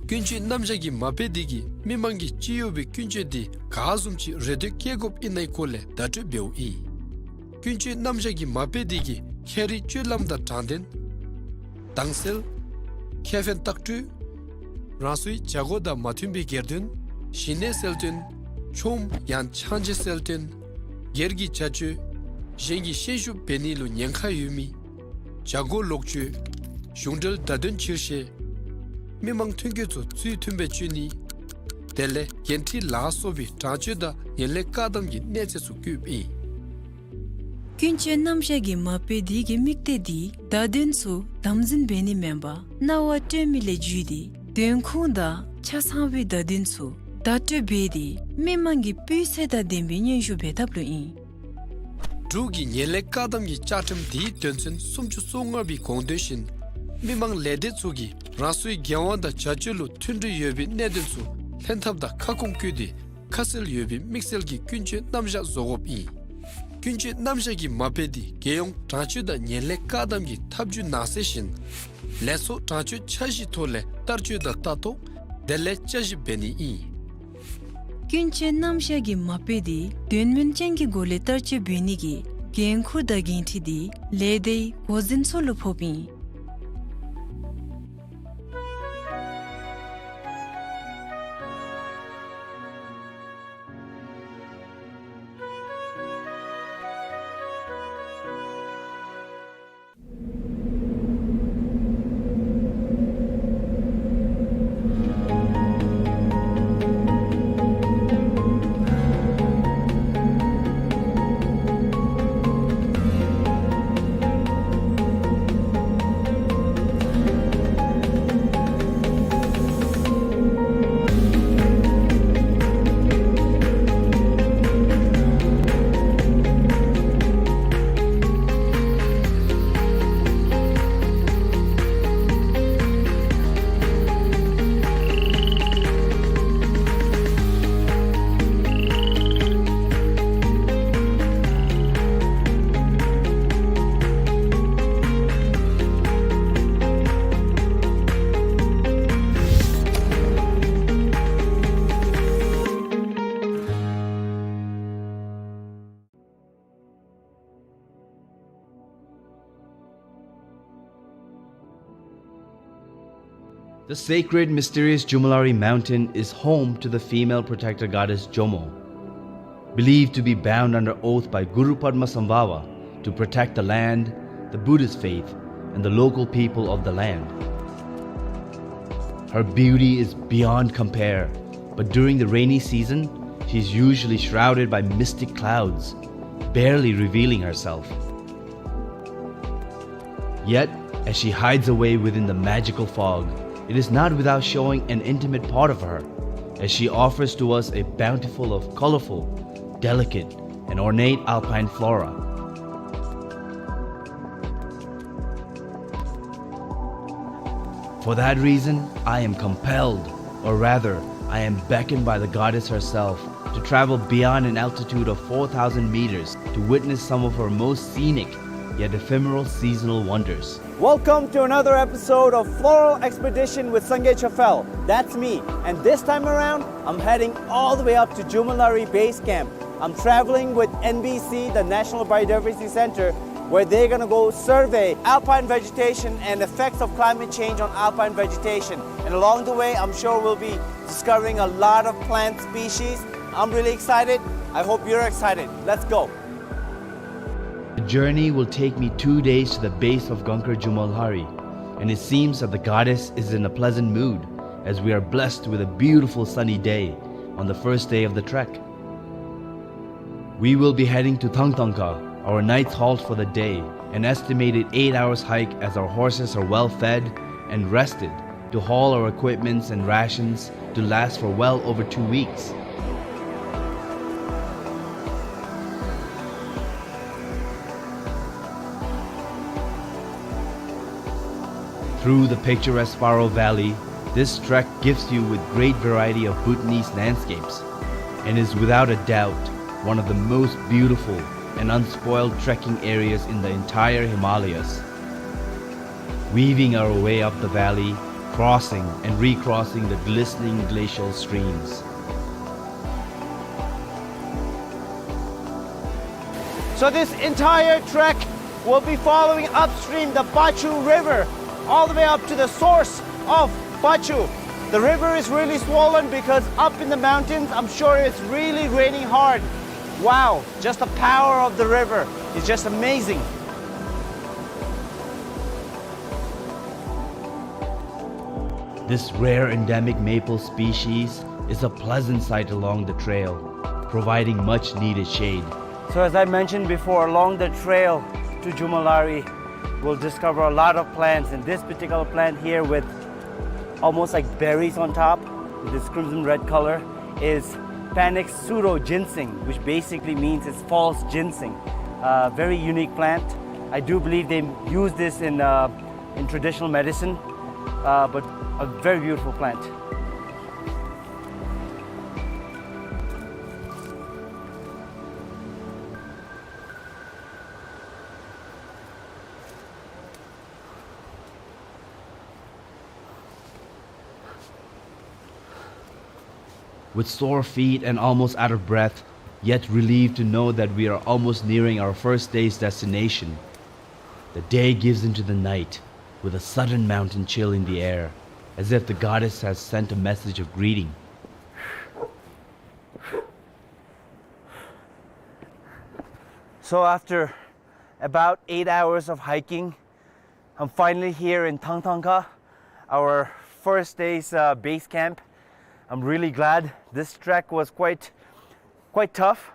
ཀུན་སྤྱོད་རྣམ་གཞག་གི་མ་དཔེ་འདི་གིས་མི་མང་གིས་སྤྱི་གཡོག་པའི་ཀུན་སྤྱོད་འདི་ག་བཟུམ་ཅིག་རེ་འདོད་བསྐྱེད་དགོཔ་ཨིན་ནའི་སྐོར་ལས་བརྡ་སྤྲོད་འབདཝ་ཨིན། ཀུན་སྤྱོད་རྣམ་གཞག་གི་མ་དཔེ་འདི་གིས་ཁྱད་རིག་སྤྱོད་ལམ་དང་དྲང་བདེན། དྭངས་གསལ། ཁེ་ཕན་ལྟག་སྤྲོད། རང་སོའི་བྱ་སྒོ་དང་མ་མཐུན་པའི་སྒེར་དོན། ཞི་གནས་གསལ་སྟོན། ཆོམ་ཡང་ཆང་རྗེ་གསལ་སྟོན། སྒེར་གྱི་བྱ་སྤྱོད། གཞན་གྱི་ཤན་ཤུགས་འབད་ནི་ལུ་ཉེན་ཁ་ཡོད་མི། བྱ་སྒོ་ལོག་སྤྱོད། གཞུང་འབྲེལ་བརྡ་དོན་ཕྱིར་བཤེར། མི་མང་ཐོན་སྐྱེད་ཚུ་ཚུལ་མཐུན་སྦེ་སྤྱོད་ནི། དེ་ལས་འགན་འཁྲི་ལ་སོགས་པའི་དྲང་སྤྱོད་དང་ངན་ལྷད་བཀག་སྡོམ་གྱི་གནས་ཚད་ཚུ་བཀོདཔ་ཨིན། ཀུན་སྤྱོད་རྣམ་གཞག་གི་མ་དཔེ་འདི་གི་དམིགས་གཏད་འདི་བརྡ་དོན་ཚུ་དམ་འཛིན་འབད་ནི་མེན་པར་རྣ་བར་སྤྲོད་མི་ལས་བརྒྱུད་དེ་དོན་ཁུངས་དང་ཆ་ཚང་བའི་བརྡ་དོན་ཚུ་བརྡ་སྤྲོད་འབད་དེ་མི་མང་གི་སྤུས་ཚད་དང་ལྡན་པའི་སྙན་ཞུ་འབད་ཐབས་ལུ་ཨིན། འབྲུག་གི་ངན་ལྷད་བཀག་སྡོམ་གྱི་བཅའ་ཁྲིམས་འདིའི་དོན་ཚན་སུམ་ཅུ་སོ་ལྔ་པའི་དགོངས་དོན་བཞིན་མི་མང་ལས་སྡེ་ཚུ་གིས་རང་སོའི་འགན་དབང་དང་བྱ་སྤྱོད་ལུ་མཐུན་སྒྲིལ་ཡོད་པའི་གནད་དོན་ཚུ་ལྷན་ཐབས་དང་ཁ་སྐོང་བཀོད་དེ་ཁ་གསལ་ཡོད་པའི་དམིགས་བསལ་གྱི་ཀུན་སྤྱོད་རྣམ་གཞག་བཟོ་དགོཔ་ཨིན། ཀུན་སྤྱོད་རྣམ་གཞག་གི་མ་དཔེ་འདི་རྒྱལ་ཡོངས་དྲང་སྤྱོད་དང་ངན་ལྷད་བཀག་སྡོམ་གྱི་ཐབས་བྱུས་ནང་གསེས་བཞིན་ལས་ཚོགས་དྲང་སྤྱོད་འཆར་གཞིའི་ཐོག་ལས་བསྟར་སྤྱོད་དང་ལྟ་རྟོག་དེ་ལས་བསྐྱར་ཞིབ་འབད་ནི་ཨིན། ཀུན་སྤྱོད་རྣམ་གཞག་གི་མ་དཔེ་འདི་དོན་སྨིན་ཅན་གྱི་སྒོ་ལས་བསྟར་སྤྱོད་འབད་ནི་གི་འགན་ཁུར་དང་འགན་འཁྲི་འདི་ལས་སྡེའི་འགོ་འཛིན་ཚུ་ལུ་ཕོགཔ་ཨིན། The sacred, mysterious Jomolari mountain is home to the female protector goddess Jomo. Believed to be bound under oath by Guru Padmasambhava to protect the land, the Buddhist faith, and the local people of the land. Her beauty is beyond compare, but during the rainy season, she is usually shrouded by mystic clouds, barely revealing herself. Yet, as she hides away within the magical fog, it is not without showing an intimate part of her, as she offers to us a bountiful of colorful, delicate, and ornate alpine flora. For that reason, I am compelled, or rather, I am beckoned by the goddess herself to travel beyond an altitude of four thousand meters to witness some of her most scenic yet ephemeral seasonal wonders. Welcome to another episode of Floral Expedition with Sangay Chafel. That's me, and this time around, I'm heading all the way up to Jomolhari Base Camp. I'm traveling with N B C, the National Biodiversity Center, where they're gonna go survey alpine vegetation and effects of climate change on alpine vegetation. And along the way, I'm sure we'll be discovering a lot of plant species. I'm really excited. I hope you're excited. Let's go. The journey will take me two days to the base of Gangkar Jomolhari, and it seems that the goddess is in a pleasant mood as we are blessed with a beautiful sunny day on the first day of the trek. We will be heading to Thangthangkha, our night's halt for the day, an estimated eight hours hike as our horses are well fed and rested to haul our equipments and rations to last for well over two weeks. Through the picturesque Paro Valley, this trek gives you with great variety of Bhutanese landscapes and is without a doubt one of the most beautiful and unspoiled trekking areas in the entire Himalayas. Weaving our way up the valley, crossing and recrossing the glistening glacial streams. So this entire trek will be following upstream the Bachu River, all the way up to the source of Bachu. The river is really swollen because up in the mountains, I'm sure it's really raining hard. Wow, just the power of the river is just amazing. This rare endemic maple species is a pleasant sight along the trail, providing much needed shade. So as I mentioned before, along the trail to Jomolhari, we'll discover a lot of plants, and this particular plant here with almost like berries on top, this crimson red color, is Panax pseudoginseng, which basically means it's false ginseng. Uh, very unique plant. I do believe they use this in, uh, in traditional medicine, uh, but a very beautiful plant. With sore feet and almost out of breath, yet relieved to know that we are almost nearing our first day's destination, the day gives into the night with a sudden mountain chill in the air, as if the goddess has sent a message of greeting. So after about eight hours of hiking, I'm finally here in Thangthangkha, our first day's, uh, base camp. I'm really glad. This trek was quite, quite tough.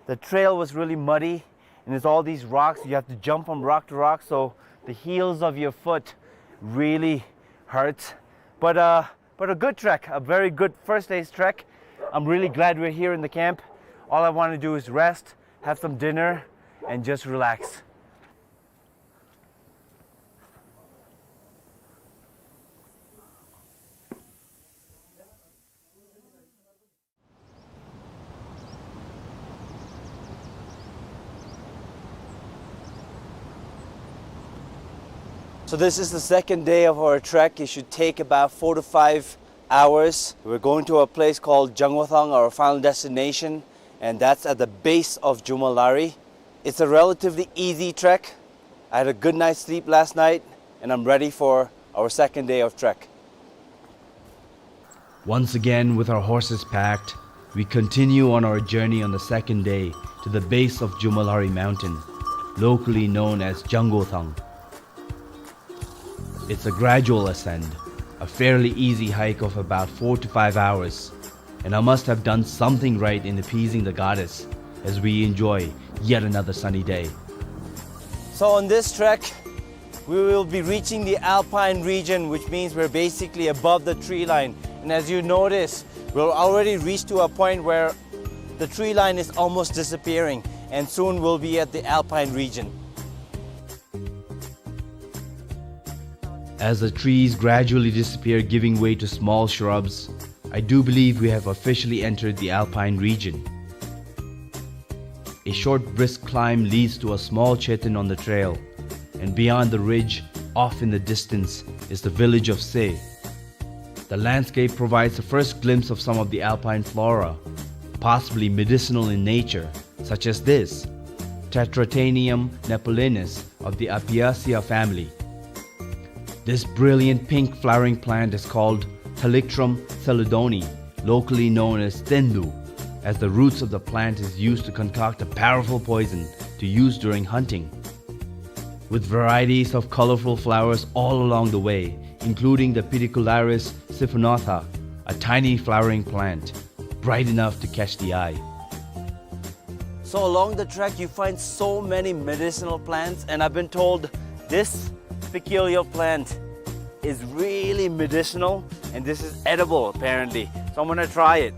The trail was really muddy, and there's all these rocks. You have to jump from rock to rock, so the heels of your foot really hurts. But, uh, but a good trek, a very good first day's trek. I'm really glad we're here in the camp. All I wanna do is rest, have some dinner, and just relax. So this is the second day of our trek. It should take about four to five hours. We're going to a place called Jangwathang, our final destination, and that's at the base of Jomolhari. It's a relatively easy trek. I had a good night's sleep last night, and I'm ready for our second day of trek. Once again, with our horses packed, We continue on our journey on the second day to the base of Jomolhari Mountain, locally known as Jangothang. It's a gradual ascent, a fairly easy hike of about four to five hours, and I must have done something right in appeasing the goddess as we enjoy yet another sunny day. So on this trek, we will be reaching the alpine region, which means we're basically above the tree line. And as you notice, we'll already reach to a point where the tree line is almost disappearing, and soon we'll be at the alpine region. As the trees gradually disappear, giving way to small shrubs, I do believe we have officially entered the alpine region. A short brisk climb leads to a small cheten on the trail, and beyond the ridge, off in the distance, is the village of Se. The landscape provides the first glimpse of some of the alpine flora, possibly medicinal in nature, such as this, Tetratennium nepalensis of the Apiaceae family. This brilliant pink flowering plant is called Helictrum chelidonii, locally known as tendu, as the roots of the plant is used to concoct a powerful poison to use during hunting. With varieties of colorful flowers all along the way, including the Pedicularis siphonantha, a tiny flowering plant, bright enough to catch the eye. So along the track, you find so many medicinal plants, and I've been told this peculiar plant is really medicinal, and this is edible, apparently. So I'm gonna try it.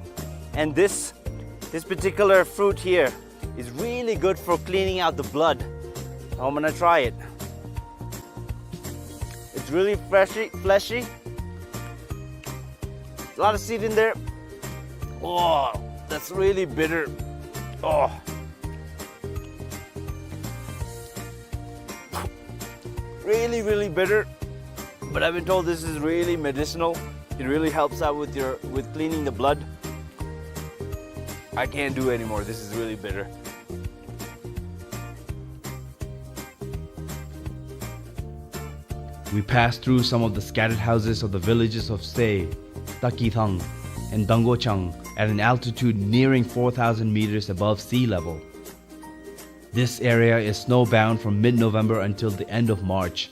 And this, this particular fruit here is really good for cleaning out the blood. So I'm gonna try it. It's really fleshy, fleshy. A lot of seed in there. Oh, that's really bitter. Oh. Really, really bitter. But I've been told this is really medicinal. It really helps out with your, with cleaning the blood. I can't do anymore. This is really bitter. We passed through some of the scattered houses of the villages of Se, Takithang, and Dangochang at an altitude nearing four thousand meters above sea level. This area is snowbound from mid-November until the end of March.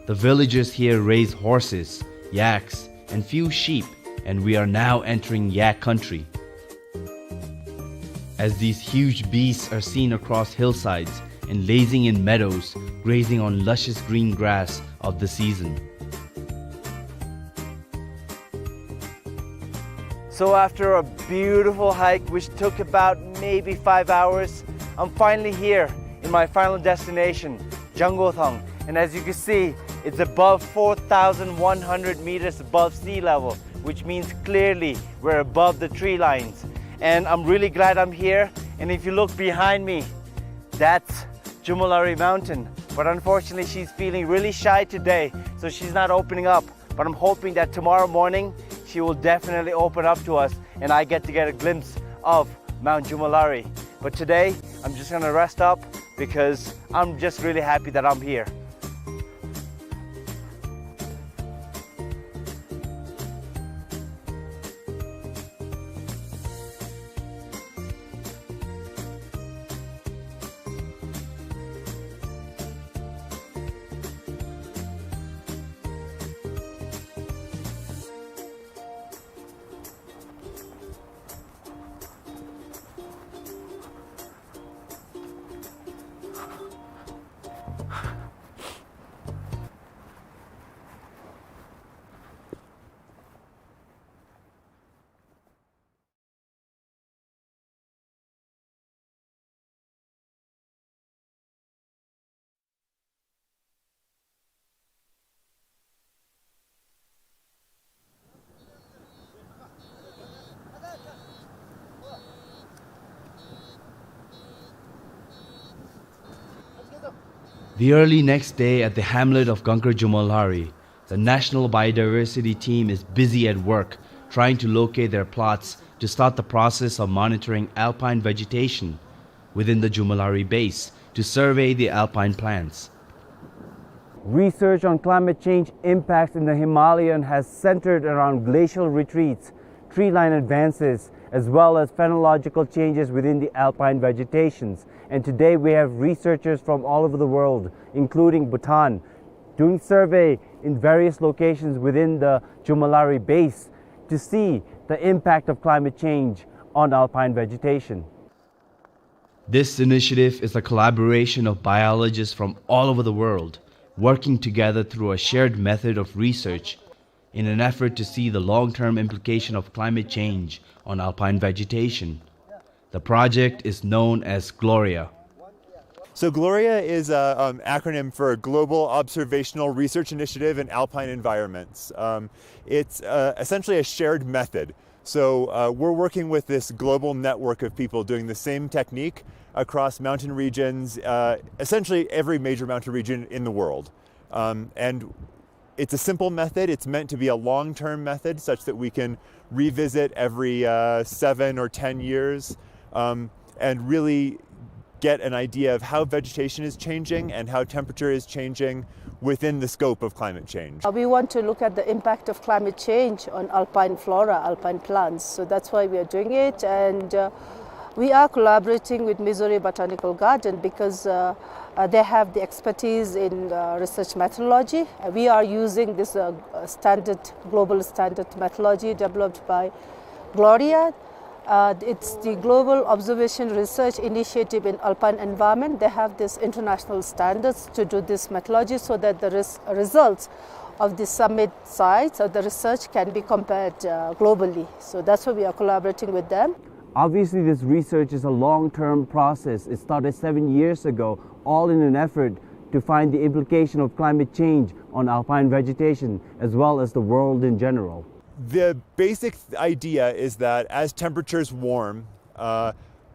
The villagers here raise horses, yaks, and few sheep, and we are now entering yak country. As these huge beasts are seen across hillsides and lazing in meadows, grazing on luscious green grass of the season. So after a beautiful hike, which took about maybe five hours, I'm finally here in my final destination, Jangothang. And as you can see, it's above four thousand one hundred meters above sea level, which means clearly we're above the tree lines. And I'm really glad I'm here. And if you look behind me, that's Jomolhari Mountain. But unfortunately, she's feeling really shy today, so she's not opening up. But I'm hoping that tomorrow morning, she will definitely open up to us and I get to get a glimpse of Mount Jomolhari. But today, I'm just gonna rest up because I'm just really happy that I'm here. The early next day at the hamlet of Gangkar Jomolhari, the National Biodiversity Team is busy at work trying to locate their plots to start the process of monitoring alpine vegetation within the Jomolhari base to survey the alpine plants. Research on climate change impacts in the Himalayan has centered around glacial retreats, tree line advances, as well as phenological changes within the alpine vegetations. And today we have researchers from all over the world, including Bhutan, doing survey in various locations within the Chumouhlari base to see the impact of climate change on alpine vegetation. This initiative is a collaboration of biologists from all over the world, working together through a shared method of research in an effort to see the long-term implication of climate change on alpine vegetation. The project is known as GLORIA. So GLORIA is an acronym for Global Observational Research Initiative in Alpine Environments. Um, it's uh, essentially a shared method. So uh, we're working with this global network of people doing the same technique across mountain regions, uh, essentially every major mountain region in the world. Um, and it's a simple method. It's meant to be a long-term method such that we can revisit every uh, seven or ten years, um, and really get an idea of how vegetation is changing and how temperature is changing within the scope of climate change. Uh, we want to look at the impact of climate change on alpine flora, alpine plants. So that's why we are doing it. And uh, we are collaborating with Missouri Botanical Garden because uh, uh, they have the expertise in uh, research methodology. Uh, we are using this uh, uh, standard, global standard methodology developed by GLORIA. Uh, it's the Global Observation Research Initiative in Alpine Environment. They have these international standards to do this methodology so that the res- results of the summit sites of the research can be compared uh, globally. So that's why we are collaborating with them. Obviously, this research is a long-term process. It started seven years ago, all in an effort to find the implication of climate change on alpine vegetation, as well as the world in general. The basic th- idea is that as temperatures warm, uh,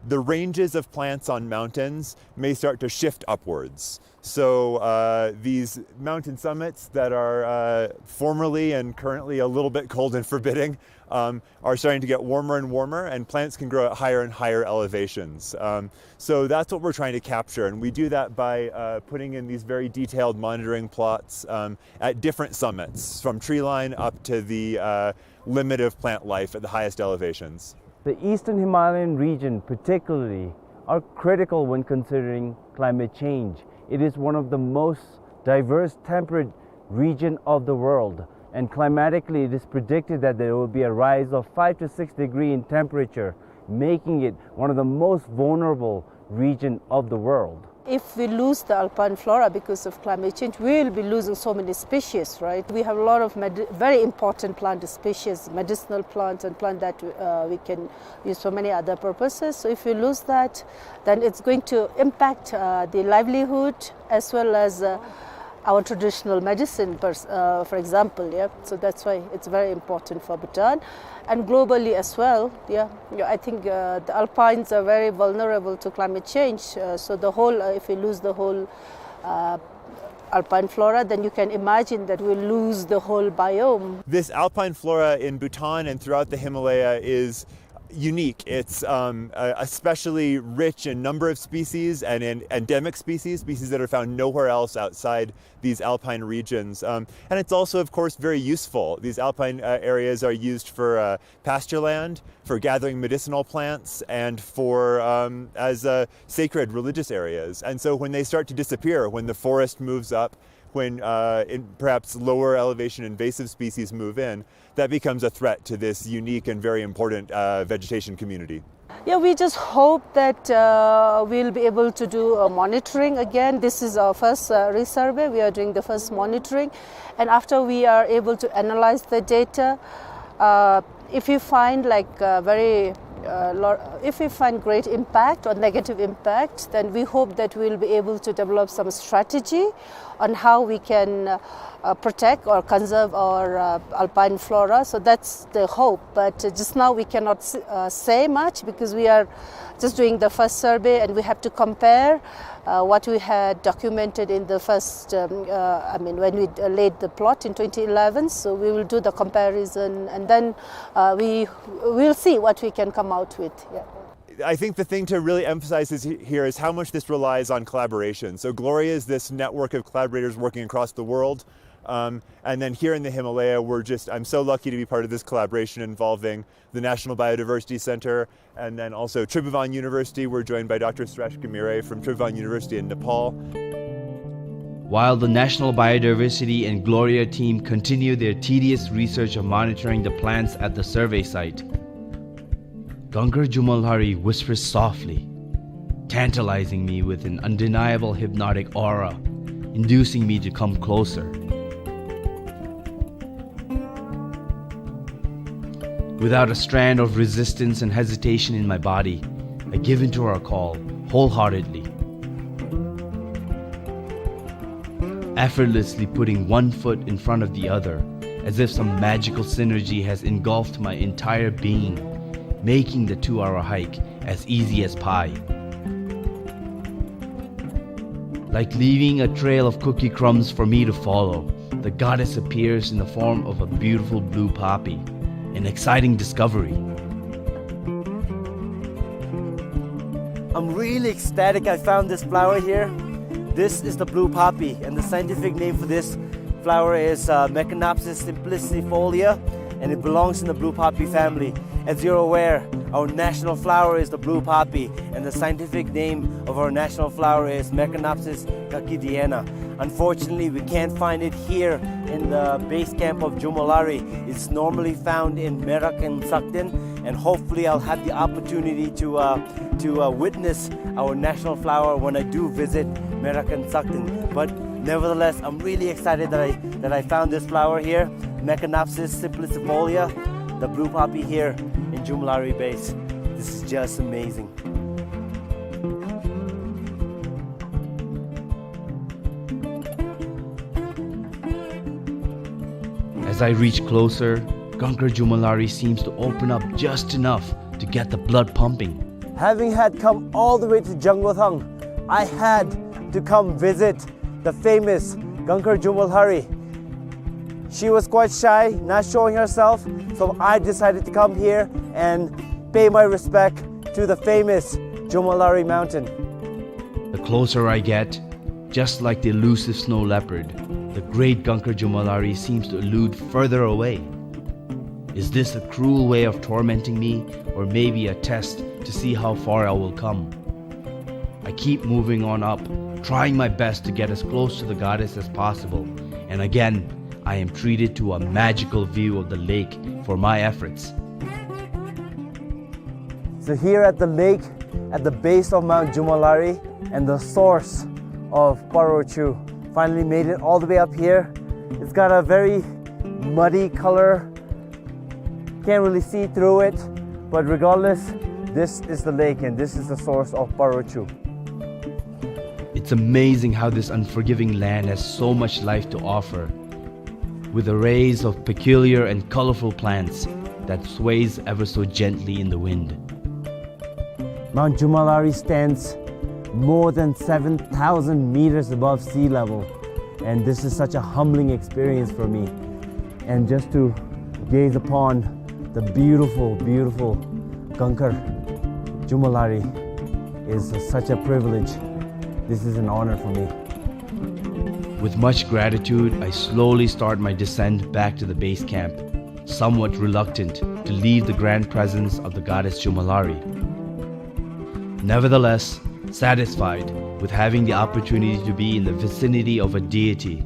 the ranges of plants on mountains may start to shift upwards. So uh, these mountain summits that are uh, formerly and currently a little bit cold and forbidding um, are starting to get warmer and warmer, and plants can grow at higher and higher elevations. Um, so that's what we're trying to capture, and we do that by uh, putting in these very detailed monitoring plots um, at different summits, from tree line up to the uh, limit of plant life at the highest elevations. The eastern Himalayan region particularly are critical when considering climate change. It is one of the most diverse temperate region of the world, and climatically it is predicted that there will be a rise of five to six degree in temperature, making it one of the most vulnerable region of the world. If we lose the alpine flora because of climate change, we will be losing so many species, right? We have a lot of med- very important plant species, medicinal plants and plants that uh, we can use for many other purposes. So if we lose that, then it's going to impact uh, the livelihood as well as uh, our traditional medicine, pers- uh, for example. Yeah, so that's why it's very important for Bhutan and globally as well. Yeah, yeah, I think uh, the alpines are very vulnerable to climate change. Uh, so the whole, uh, if we lose the whole uh, alpine flora, then you can imagine that we'll lose the whole biome. This alpine flora in Bhutan and throughout the Himalaya is unique. It's um, uh, especially rich in number of species and in endemic species, species that are found nowhere else outside these alpine regions. Um, and it's also, of course, very useful. These alpine uh, areas are used for uh, pasture land, for gathering medicinal plants, and for um, as uh, sacred religious areas. And so when they start to disappear, when the forest moves up, when uh, in perhaps lower elevation invasive species move in, that becomes a threat to this unique and very important uh, vegetation community. Yeah, we just hope that uh, we'll be able to do a monitoring again. This is our first uh, resurvey. We are doing the first monitoring. And after we are able to analyze the data, uh, if we find like uh, very uh, lo- if we find great impact or negative impact, then we hope that we'll be able to develop some strategy on how we can uh, uh, protect or conserve our uh, alpine flora. So that's the hope. But uh, just now we cannot s- uh, say much because we are just doing the first survey and we have to compare uh, what we had documented in the first, um, uh, I mean, when we uh, laid the plot in twenty eleven. So we will do the comparison and then uh, we will see what we can come out with. Yeah. I think the thing to really emphasize is he-, here is how much this relies on collaboration. So Gloria is this network of collaborators working across the world. Um, and then here in the Himalaya, we're just, I'm so lucky to be part of this collaboration involving the National Biodiversity Center and then also Tribhuvan University. We're joined by Doctor Suresh Ghimire from Tribhuvan University in Nepal. While the National Biodiversity and Gloria team continue their tedious research of monitoring the plants at the survey site, Gangkar Jumolhari whispers softly, tantalizing me with an undeniable hypnotic aura, inducing me to come closer. Without a strand of resistance and hesitation in my body, I give in to her call wholeheartedly. Effortlessly putting one foot in front of the other, as if some magical synergy has engulfed my entire being, making the two-hour hike as easy as pie. Like leaving a trail of cookie crumbs for me to follow, the goddess appears in the form of a beautiful blue poppy, an exciting discovery. I'm really ecstatic I found this flower here. This is the blue poppy, and the scientific name for this flower is, uh, Meconopsis simplicifolia, and it belongs in the blue poppy family. As you're aware, our national flower is the blue poppy, and the scientific name of our national flower is Meconopsis coccidiana. Unfortunately, we can't find it here in the base camp of Jomolhari. It's normally found in Merak and Sakden, and hopefully I'll have the opportunity to, uh, to, uh, witness our national flower when I do visit Merak and Sakden. But nevertheless, I'm really excited that I, that I found this flower here, Meconopsis simplicifolia, the blue poppy here in Jomolhari base. This is just amazing. As I reach closer, Gangkar Jomolhari seems to open up just enough to get the blood pumping. Having had come all the way to Jangothang, I had to come visit the famous Gangkar Jomolhari. She was quite shy, not showing herself, so I decided to come here and pay my respect to the famous Jomolhari mountain. The closer I get, just like the elusive snow leopard, the great Gangkar Jomolhari seems to elude further away. Is this a cruel way of tormenting me, or maybe a test to see how far I will come? I keep moving on up, trying my best to get as close to the goddess as possible, and again, I am treated to a magical view of the lake for my efforts. So here at the lake, at the base of Mount Jomolhari and the source of Parochu, finally made it all the way up here. It's got a very muddy color, can't really see through it, but regardless, this is the lake and this is the source of Parochu. It's amazing how this unforgiving land has so much life to offer, with arrays of peculiar and colorful plants that sways ever so gently in the wind. Mount Jomolhari stands more than seven thousand meters above sea level, and this is such a humbling experience for me. And just to gaze upon the beautiful, beautiful Gangkar Jomolhari is such a privilege. This is an honor for me. With much gratitude, I slowly start my descent back to the base camp, somewhat reluctant to leave the grand presence of the goddess Jomolhari. Nevertheless, satisfied with having the opportunity to be in the vicinity of a deity,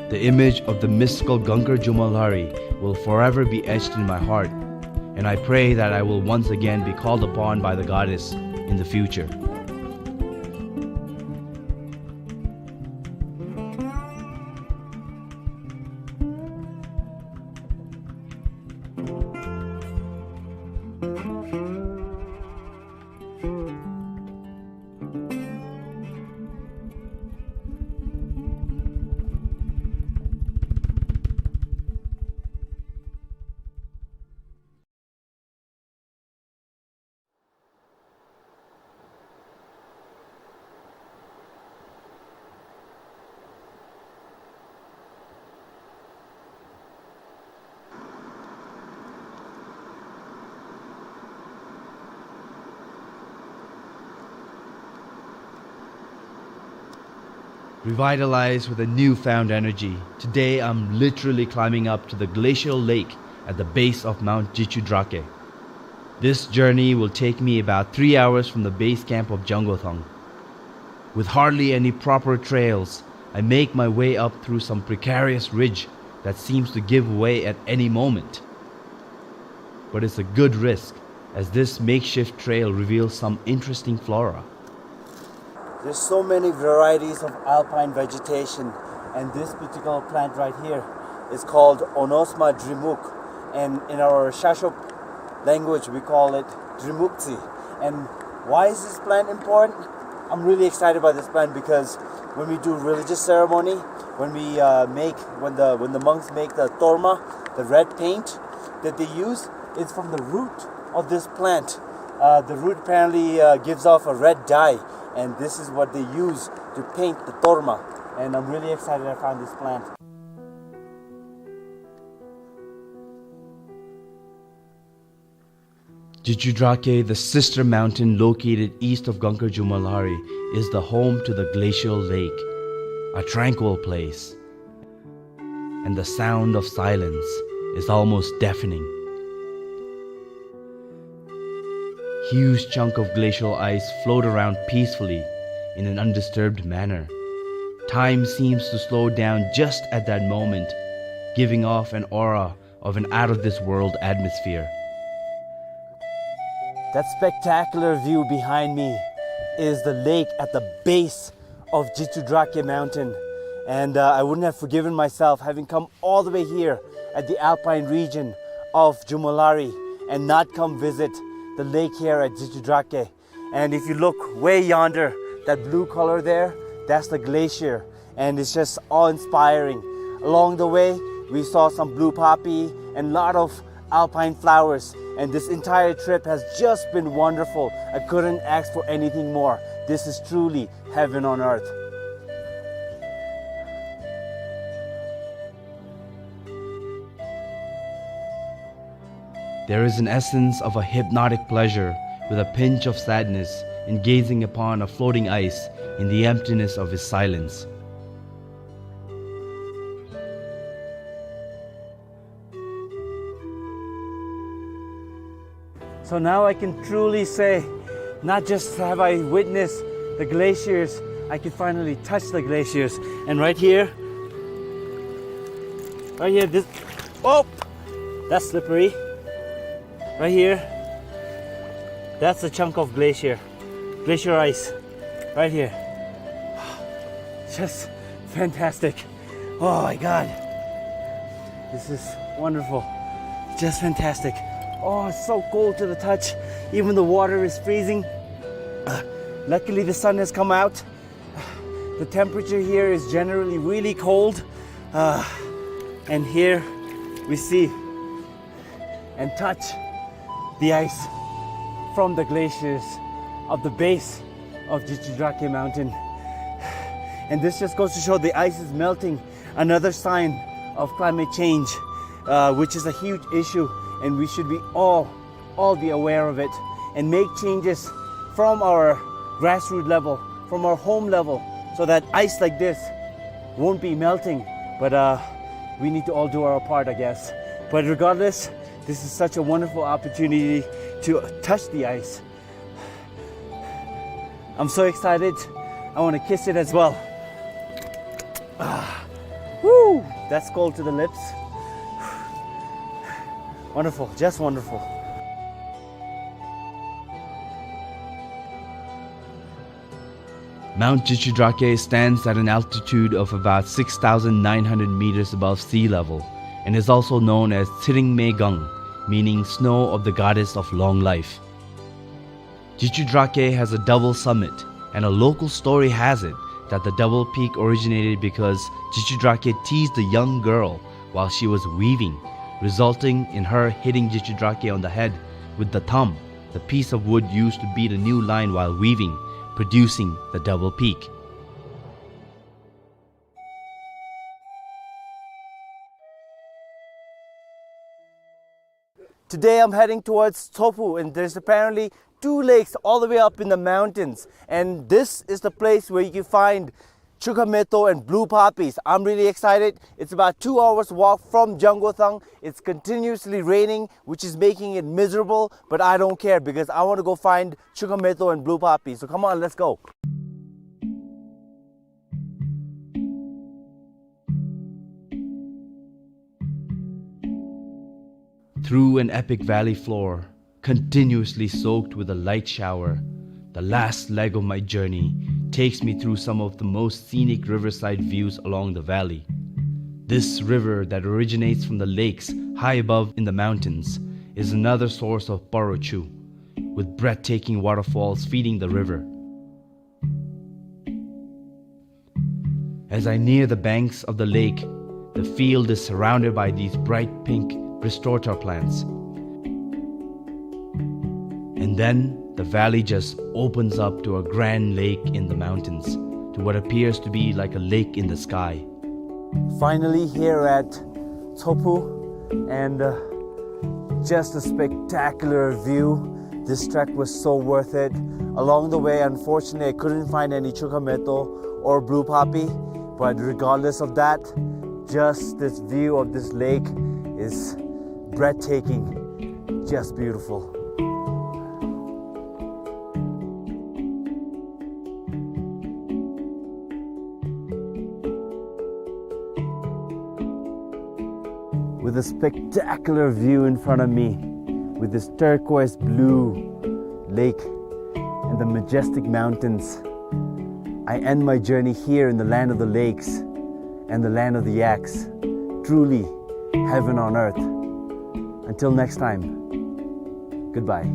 the image of the mystical Gangkar Jomolhari will forever be etched in my heart, and I pray that I will once again be called upon by the goddess in the future. Revitalized with a newfound energy, today I'm literally climbing up to the glacial lake at the base of Mount Jichudrake. This journey will take me about three hours from the base camp of Jangothang. With hardly any proper trails, I make my way up through some precarious ridge that seems to give way at any moment. But it's a good risk, as this makeshift trail reveals some interesting flora. There's so many varieties of alpine vegetation, and this particular plant right here is called Onosma drimuk, and in our Shashop language we call it drimukti. And why is this plant important? I'm really excited about this plant because when we do religious ceremony, when we uh, make, when the when the monks make the torma, the red paint that they use, it's from the root of this plant. Uh, the root apparently uh, gives off a red dye, and this is what they use to paint the torma. And I'm really excited I found this plant. Jichudrake, the sister mountain located east of Gangkar Jumolhari, is the home to the glacial lake, a tranquil place. And the sound of silence is almost deafening. Huge chunk of glacial ice float around peacefully in an undisturbed manner. Time seems to slow down just at that moment, giving off an aura of an out-of-this-world atmosphere. That spectacular view behind me is the lake at the base of Jichudrake Mountain. And uh, I wouldn't have forgiven myself having come all the way here at the alpine region of Jumolhari and not come visit the lake here at Jichudrake. And if you look way yonder, that blue color there, that's the glacier. And it's just awe-inspiring. Along the way, we saw some blue poppy and lot of alpine flowers. And this entire trip has just been wonderful. I couldn't ask for anything more. This is truly heaven on earth. There is an essence of a hypnotic pleasure with a pinch of sadness in gazing upon a floating ice in the emptiness of his silence. So now I can truly say, not just have I witnessed the glaciers, I can finally touch the glaciers. And right here, right here, this, oh, that's slippery. Right here, that's a chunk of glacier, glacier ice, right here. Just fantastic. Oh my God. This is wonderful. Just fantastic. Oh, it's so cold to the touch. Even the water is freezing. Uh, luckily, the sun has come out. The temperature here is generally really cold. Uh, and here we see and touch the ice from the glaciers of the base of Jichudrake Mountain. And this just goes to show the ice is melting, another sign of climate change, uh, which is a huge issue, and we should be all, all be aware of it and make changes from our grassroots level, from our home level, so that ice like this won't be melting. But uh, we need to all do our part, I guess. But regardless, this is such a wonderful opportunity to touch the ice. I'm so excited. I want to kiss it as well. Ah, woo! That's cold to the lips. Wonderful, just wonderful. Mount Jichudrake stands at an altitude of about six thousand nine hundred meters above sea level and is also known as Tshering Me Gang, meaning snow of the goddess of long life. Jichudrake has a double summit, and a local story has it that the double peak originated because Jichudrake teased a young girl while she was weaving, resulting in her hitting Jichudrake on the head with the thumb, the piece of wood used to beat a new line while weaving, producing the double peak. Today I'm heading towards Tsophu, and there's apparently two lakes all the way up in the mountains. And this is the place where you can find Chukhameto and blue poppies. I'm really excited. It's about two hours walk from Jangothang. It's continuously raining, which is making it miserable, but I don't care because I want to go find Chukhameto and blue poppies. So come on, let's go. Through an epic valley floor, continuously soaked with a light shower, the last leg of my journey takes me through some of the most scenic riverside views along the valley. This river that originates from the lakes high above in the mountains is another source of Paro Chu, with breathtaking waterfalls feeding the river. As I near the banks of the lake, the field is surrounded by these bright pink restorator plants. And then the valley just opens up to a grand lake in the mountains, to what appears to be like a lake in the sky. Finally here at Tsophu, and, uh, just a spectacular view. This trek was so worth it. Along the way, unfortunately, I couldn't find any Chukhameto or blue poppy, but regardless of that, just this view of this lake is breathtaking, just beautiful. With a spectacular view in front of me, with this turquoise blue lake and the majestic mountains, I end my journey here in the land of the lakes and the land of the yaks. Truly, heaven on earth. Until next time, goodbye.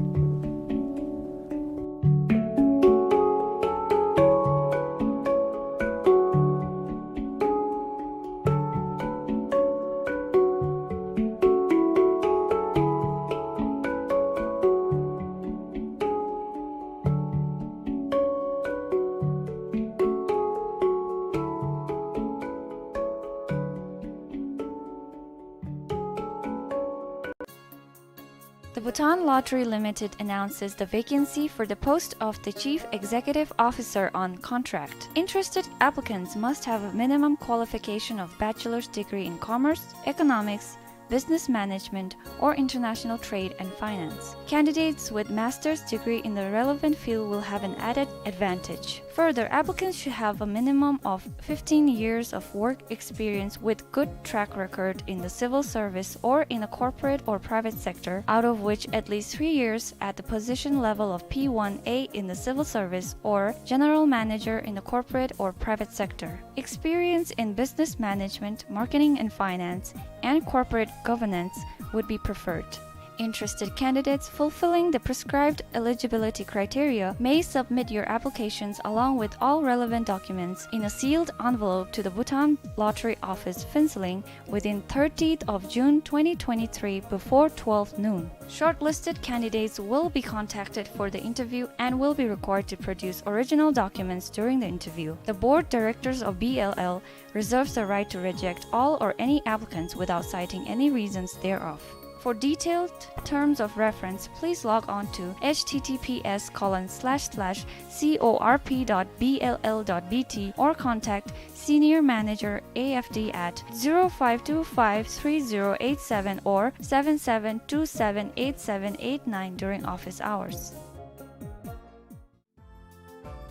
The Bhutan Lottery Limited announces the vacancy for the post of the Chief Executive Officer on contract. Interested applicants must have a minimum qualification of bachelor's degree in commerce, economics, business management, or international trade and finance. Candidates with master's degree in the relevant field will have an added advantage. Further, applicants should have a minimum of fifteen years of work experience with good track record in the civil service or in a corporate or private sector, out of which at least three years at the position level of P one A in the civil service or general manager in the corporate or private sector. Experience in business management, marketing and finance, and corporate governance would be preferred. Interested candidates fulfilling the prescribed eligibility criteria may submit your applications along with all relevant documents in a sealed envelope to the Bhutan Lottery Office, Phuentsholing, within thirtieth of June twenty twenty-three before twelve noon. Shortlisted candidates will be contacted for the interview and will be required to produce original documents during the interview. The board directors of B L L reserves the right to reject all or any applicants without citing any reasons thereof. For detailed terms of reference, please log on to H T T P S colon slash slash C O R P dot B L L dot B T or contact Senior Manager A F D at zero five two five three zero eight seven or seven seven two seven eight seven eight nine during office hours.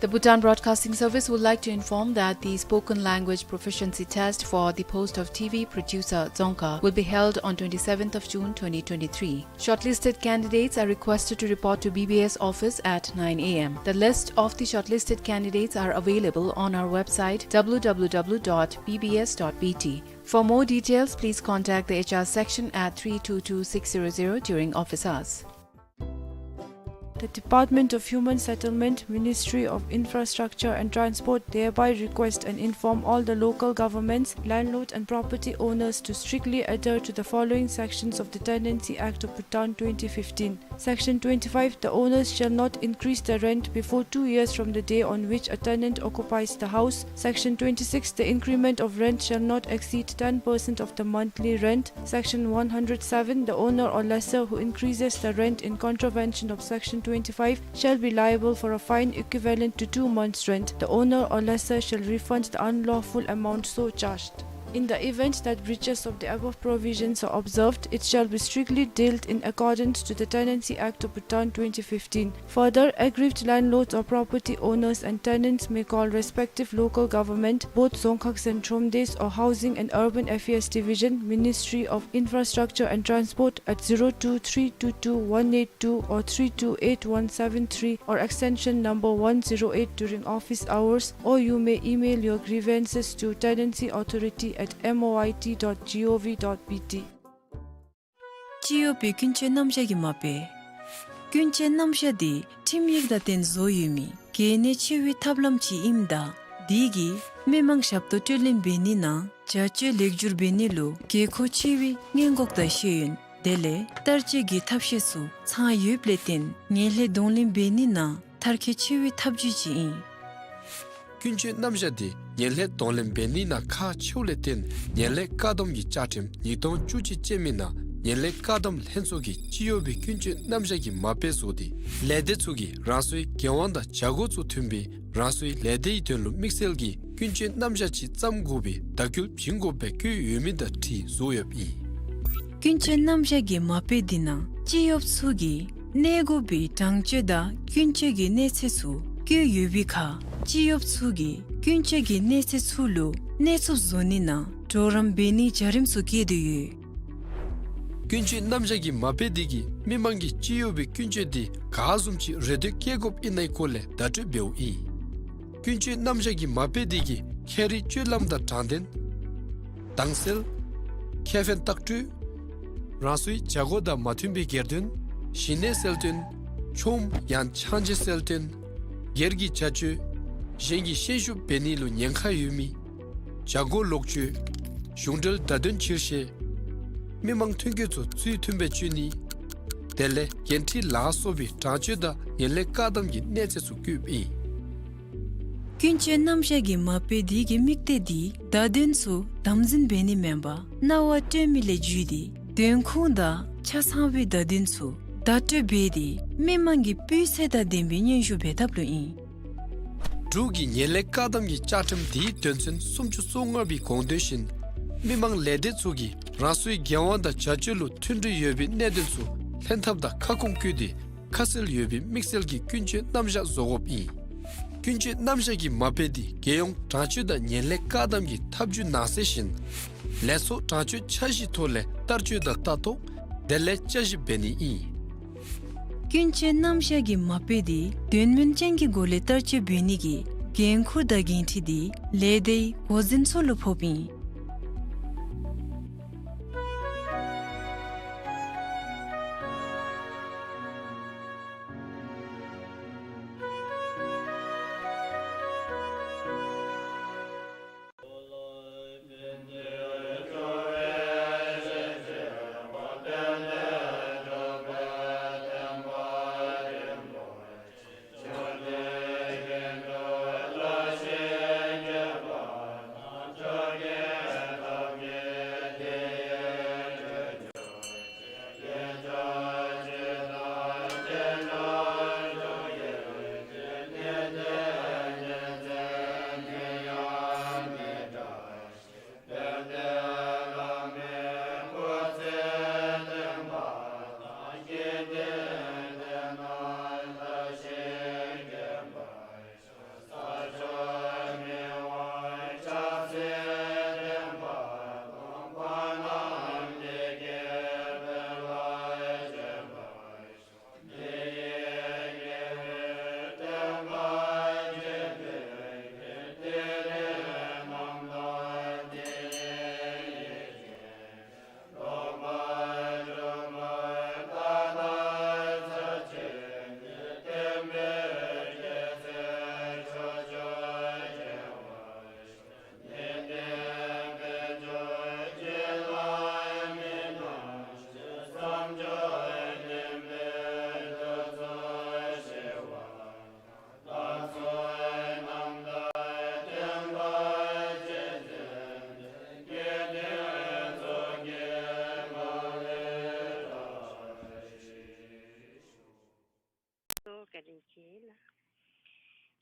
The Bhutan Broadcasting Service would like to inform that the spoken language proficiency test for the post of T V producer Dzongkha will be held on twenty-seventh of June twenty twenty-three. Shortlisted candidates are requested to report to B B S office at nine A M. The list of the shortlisted candidates are available on our website, W W W dot B B S dot B T. For more details, please contact the H R section at three two two six zero zero during office hours. The Department of Human Settlement, Ministry of Infrastructure and Transport thereby request and inform all the local governments, landlord and property owners to strictly adhere to the following sections of the Tenancy Act of Bhutan twenty fifteen. Section twenty-five, the owners shall not increase the rent before two years from the day on which a tenant occupies the house. Section twenty-six, the increment of rent shall not exceed ten percent of the monthly rent. Section one hundred seven, the owner or lessor who increases the rent in contravention of Section twenty-five shall be liable for a fine equivalent to two months' rent. The owner or lessor shall refund the unlawful amount so charged. In the event that breaches of the above provisions are observed, it shall be strictly dealt in accordance to the Tenancy Act of Bhutan twenty fifteen. Further, aggrieved landlords or property owners and tenants may call respective local government, both Dzongkhag Centromdes or Housing and Urban Affairs Division, Ministry of Infrastructure and Transport at zero two three two two one eight two or three two eight one seven three or extension number one zero eight during office hours, or you may email your grievances to tenancy authority at M O I T dot G O V dot B T. སྤྱི་གཡོག་པའི་ཀུན་སྤྱོད་རྣམ་གཞག་གི་མ་དཔེ། ཀུན་སྤྱོད་རྣམ་གཞག་འདི་ཁྲིམས་ཡིག་དང་བསྟུན་བཟོ་ཡོད་མི་གལ་གནད་ཆེ་བའི་ཐབས་ལམ་ཅིག་ཨིནམ་ད་འདི་གིས་མི་མང་ཞབས་ཏོག་སྤྲོད་ལེན་འབད་ནི་ནང་བྱ་སྤྱོད་ལེགས་བསྒྱུར་འབད་ནི་ལུ་དགོས་མཁོ་ཆེ་བའི་སྔོན་འགོག་དང་ཤེས་ཡོན་དེ་ལས་བསྟར་སྤྱོད་ཀྱི་ཐབས་ཤེས་ཚུ་ཚང་ཡོདཔ་ལས་བརྟེན་ངན་ལྷད་གདོང་ལེན་འབད་ནི་ནང་མཐར་འཁྱོལ་ཆེ་བའི་ཐབས་བྱུས་ཅིག་ཨིན། ཀུན་སྤྱོད་རྣམ་གཞག་འདི་ངན་ལྷད་གདོང་ལེན་འབད་ནི་ནང་ཁག་ཆེཝ་ལས་བརྟེན་ངན་ལྷད་བཀག་སྡོམ་གྱི་བཅའ་ཁྲིམས་ཉིས་སྟོང་བཅུ་གཅིག་ཅན་མའི་ནང་ངན་ལྷད་བཀག་སྡོམ་ལྷན་ཚོགས་ཀྱིས་སྤྱི་གཡོག་པའི་ཀུན་སྤྱོད་རྣམ་གཞག་གི་མ་དཔེ་བཟོ་སྟེ་ལས་སྡེ་ཚུ་གིས་རང་སོའི་འགན་དབང་དང་བྱ་སྒོ་ཚུ་མཐུན་པའི་རང་སོའི་ལས་སྡེའི་དོན་ལུ་དམིགས་བསལ་གྱི་ཀུན་སྤྱོད་རྣམ་གཞག་ཅིག་བརྩམ་དགོ་པའི་བརྡ་སྐུལ་བྱིན་དགོཔ་སྦེ་བཀོད་ཡོད་མི་དང་འཁྲིལ་བཟོ་ཡོདཔ་ཨིན། ཀུན་སྤྱོད་རྣམ་གཞག་གི་མ་དཔེ་འདི་ནང་སྤྱི་གཡོགཔ་ཚུ་གིས་གནས་དགོ་པའི་དྲང་སྤྱོད་དང་ཀུན་སྤྱོད་ཀྱི་གནས་ཚད་ཚུ་བཀོད་ཡོད་པའི་ཁར་སྤྱི་གཡོགཔ་ཚུ་གིས་ཀུན་སྤྱོད་ཀྱི་གནས་ཚད་ཚུ་ལུ་གནས་ཚུགསཔ་བཟོ་ནི་ནང་གྲོགས་རམ་འབད་ནིའི་བྱ་རིམ་ཚུ་བཀོད་དེ་ཡོད། ཀུན་སྤྱོད་རྣམ་གཞག་གི་མ་དཔེ་འདི་གིས་མི་མང་གིས་སྤྱི་གཡོག་པའི་ཀུན་སྤྱོད་འདི་ག་བཟུམ་ཅིག་རེ་འདོད་བསྐྱེད་དགོཔ་ཨིན་ནའི་སྐོར་ལས་བརྡ་སྤྲོད་འབདཝ་ཨིན། ཀུན་སྤྱོད་རྣམ་གཞག་གི་མ་དཔེ་འདི་གིས་ཁྱད་རིག་སྤྱོད་ལམ་དང་དྲང་བདེན། དྭངས་གསལ། ཁེ་ཕན་ལྟག་སྤྲོད། རང་སོའི་བྱ་སྒོ་དང་མ་མཐུན་པའི་སྒེར་དོན། ཞི་གནས་གསལ་སྟོན། ཆོམ་ཡང་ཆང་ཆེ་གསལ་སྟོན། སྒེར་གྱི་བྱ་སྤྱོད་གཞན་གྱིས་ཤན་ཤུགས་འབད་ནི་ལུ་ཉེན་ཁ་ཡོད་མི། བྱ་སྒོ་ལོག་སྤྱོད། གཞུང་འབྲེལ་བརྡ་དོན་ཕྱིར་བཤེར། མི་མང་ཐོན་སྐྱེད་ཚུ་ཚུལ་མཐུན་སྦེ་སྤྱོད་ནི། དེ་ལས་འགན་འཁྲི་ལ་སོགས་པའི་དྲང་སྤྱོད་དང་ངན་ལྷད་བཀག་སྡོམ་གྱི་གནས་ཚད་ཚུ་བཀོདཔ་ཨིན། ཀུན་སྤྱོད་རྣམ་གཞག་གི་མ་དཔེ་འདི་གི་དམིགས་གཏད་འདི་བརྡ་དོན་ཚུ་དམ་འཛིན་འབད་ནི་མེན་པར་རྣ་བར་སྤྲོད་མི་ལས་བརྒྱུད་དེ་དོན་ཁུངས་དང་ཆ་ཚང་བའི་བརྡ་དོན་ཚུ་བརྡ་སྤྲོད་འབད་དེ་མི་མང་གི་སྤུས་ཚད་དང་ལྡན་པའི་སྙན་ཞུ་འབད་ཐབས་ལུ་ཨིན། འབྲུག་གི་ངན་ལྷད་བཀག་སྡོམ་གྱི་བཅའ་ཁྲིམས་འདིའི་དོན་ཚན་སུམ་ཅུ་སོ་ལྔ་པའི་དགོངས་དོན་བཞིན་མི་མང་ལས་སྡེ་ཚུ་གིས་རང་སོའི་འགན་དབང་དང་བྱ་སྤྱོད་ལུ་མཐུན་སྒྲིལ་ཡོད་པའི་གནད་དོན་ཚུ་ལྷན་ཐབས་དང་ཁ་སྐོང་བཀོད་དེ་ཁ་གསལ་ཡོད་པའི་དམིགས་བསལ་གྱི་ཀུན་སྤྱོད་རྣམ་གཞག་བཟོ་དགོཔ་ཨིན། ཀུན་སྤྱོད་རྣམ་གཞག་གི་མ་དཔེ་འདི་རྒྱལ་ཡོངས་དྲང་སྤྱོད་དང་ངན་ལྷད་བཀག་སྡོམ་གྱི་ཐབས་བྱུས་ནང་གསེས་བཞིན་ལས་ཚོགས་དྲང་སྤྱོད་འཆར་གཞིའི་ཐོག་ལས་བསྟར་སྤྱོད་དང་ལྟ་རྟོག་དེ་ལས་བསྐྱར་ཞིབ་འབད་ནི་ཨིན། ཀུན་སྤྱོད་རྣམ་གཞག་གི་མ་དཔེ་འདི་དོན་སྨིན་ཅན་གྱི་སྒོ་ལས་བསྟར་སྤྱོད་འབད་ནི་གི་འགན་ཁུར་དང་འགན་འཁྲི་འདི་ལས་སྡེའི་འགོ་འཛིན་ཚུ་ལུ་ཕོགཔ་ཨིན།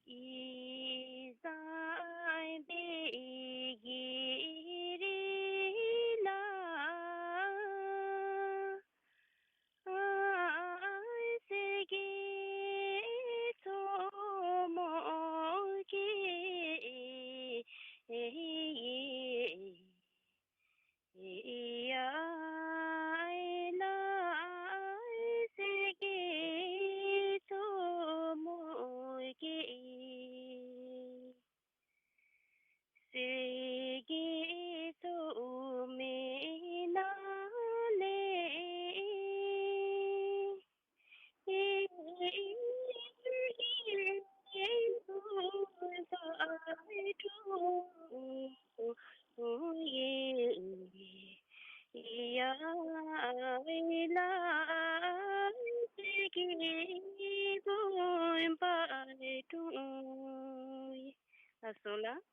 ཡིད་བཟང་པོའི་གི་རི་ལ། གསེར་གྱི་མཚོ་མོ་གི་ཡ་ལ། གསེར་གྱི་མཚོ་མོ་གི། གསེར་གྱི་མཚོ་མོའི་ནང་ལས། ལགས་སོ་ལགས།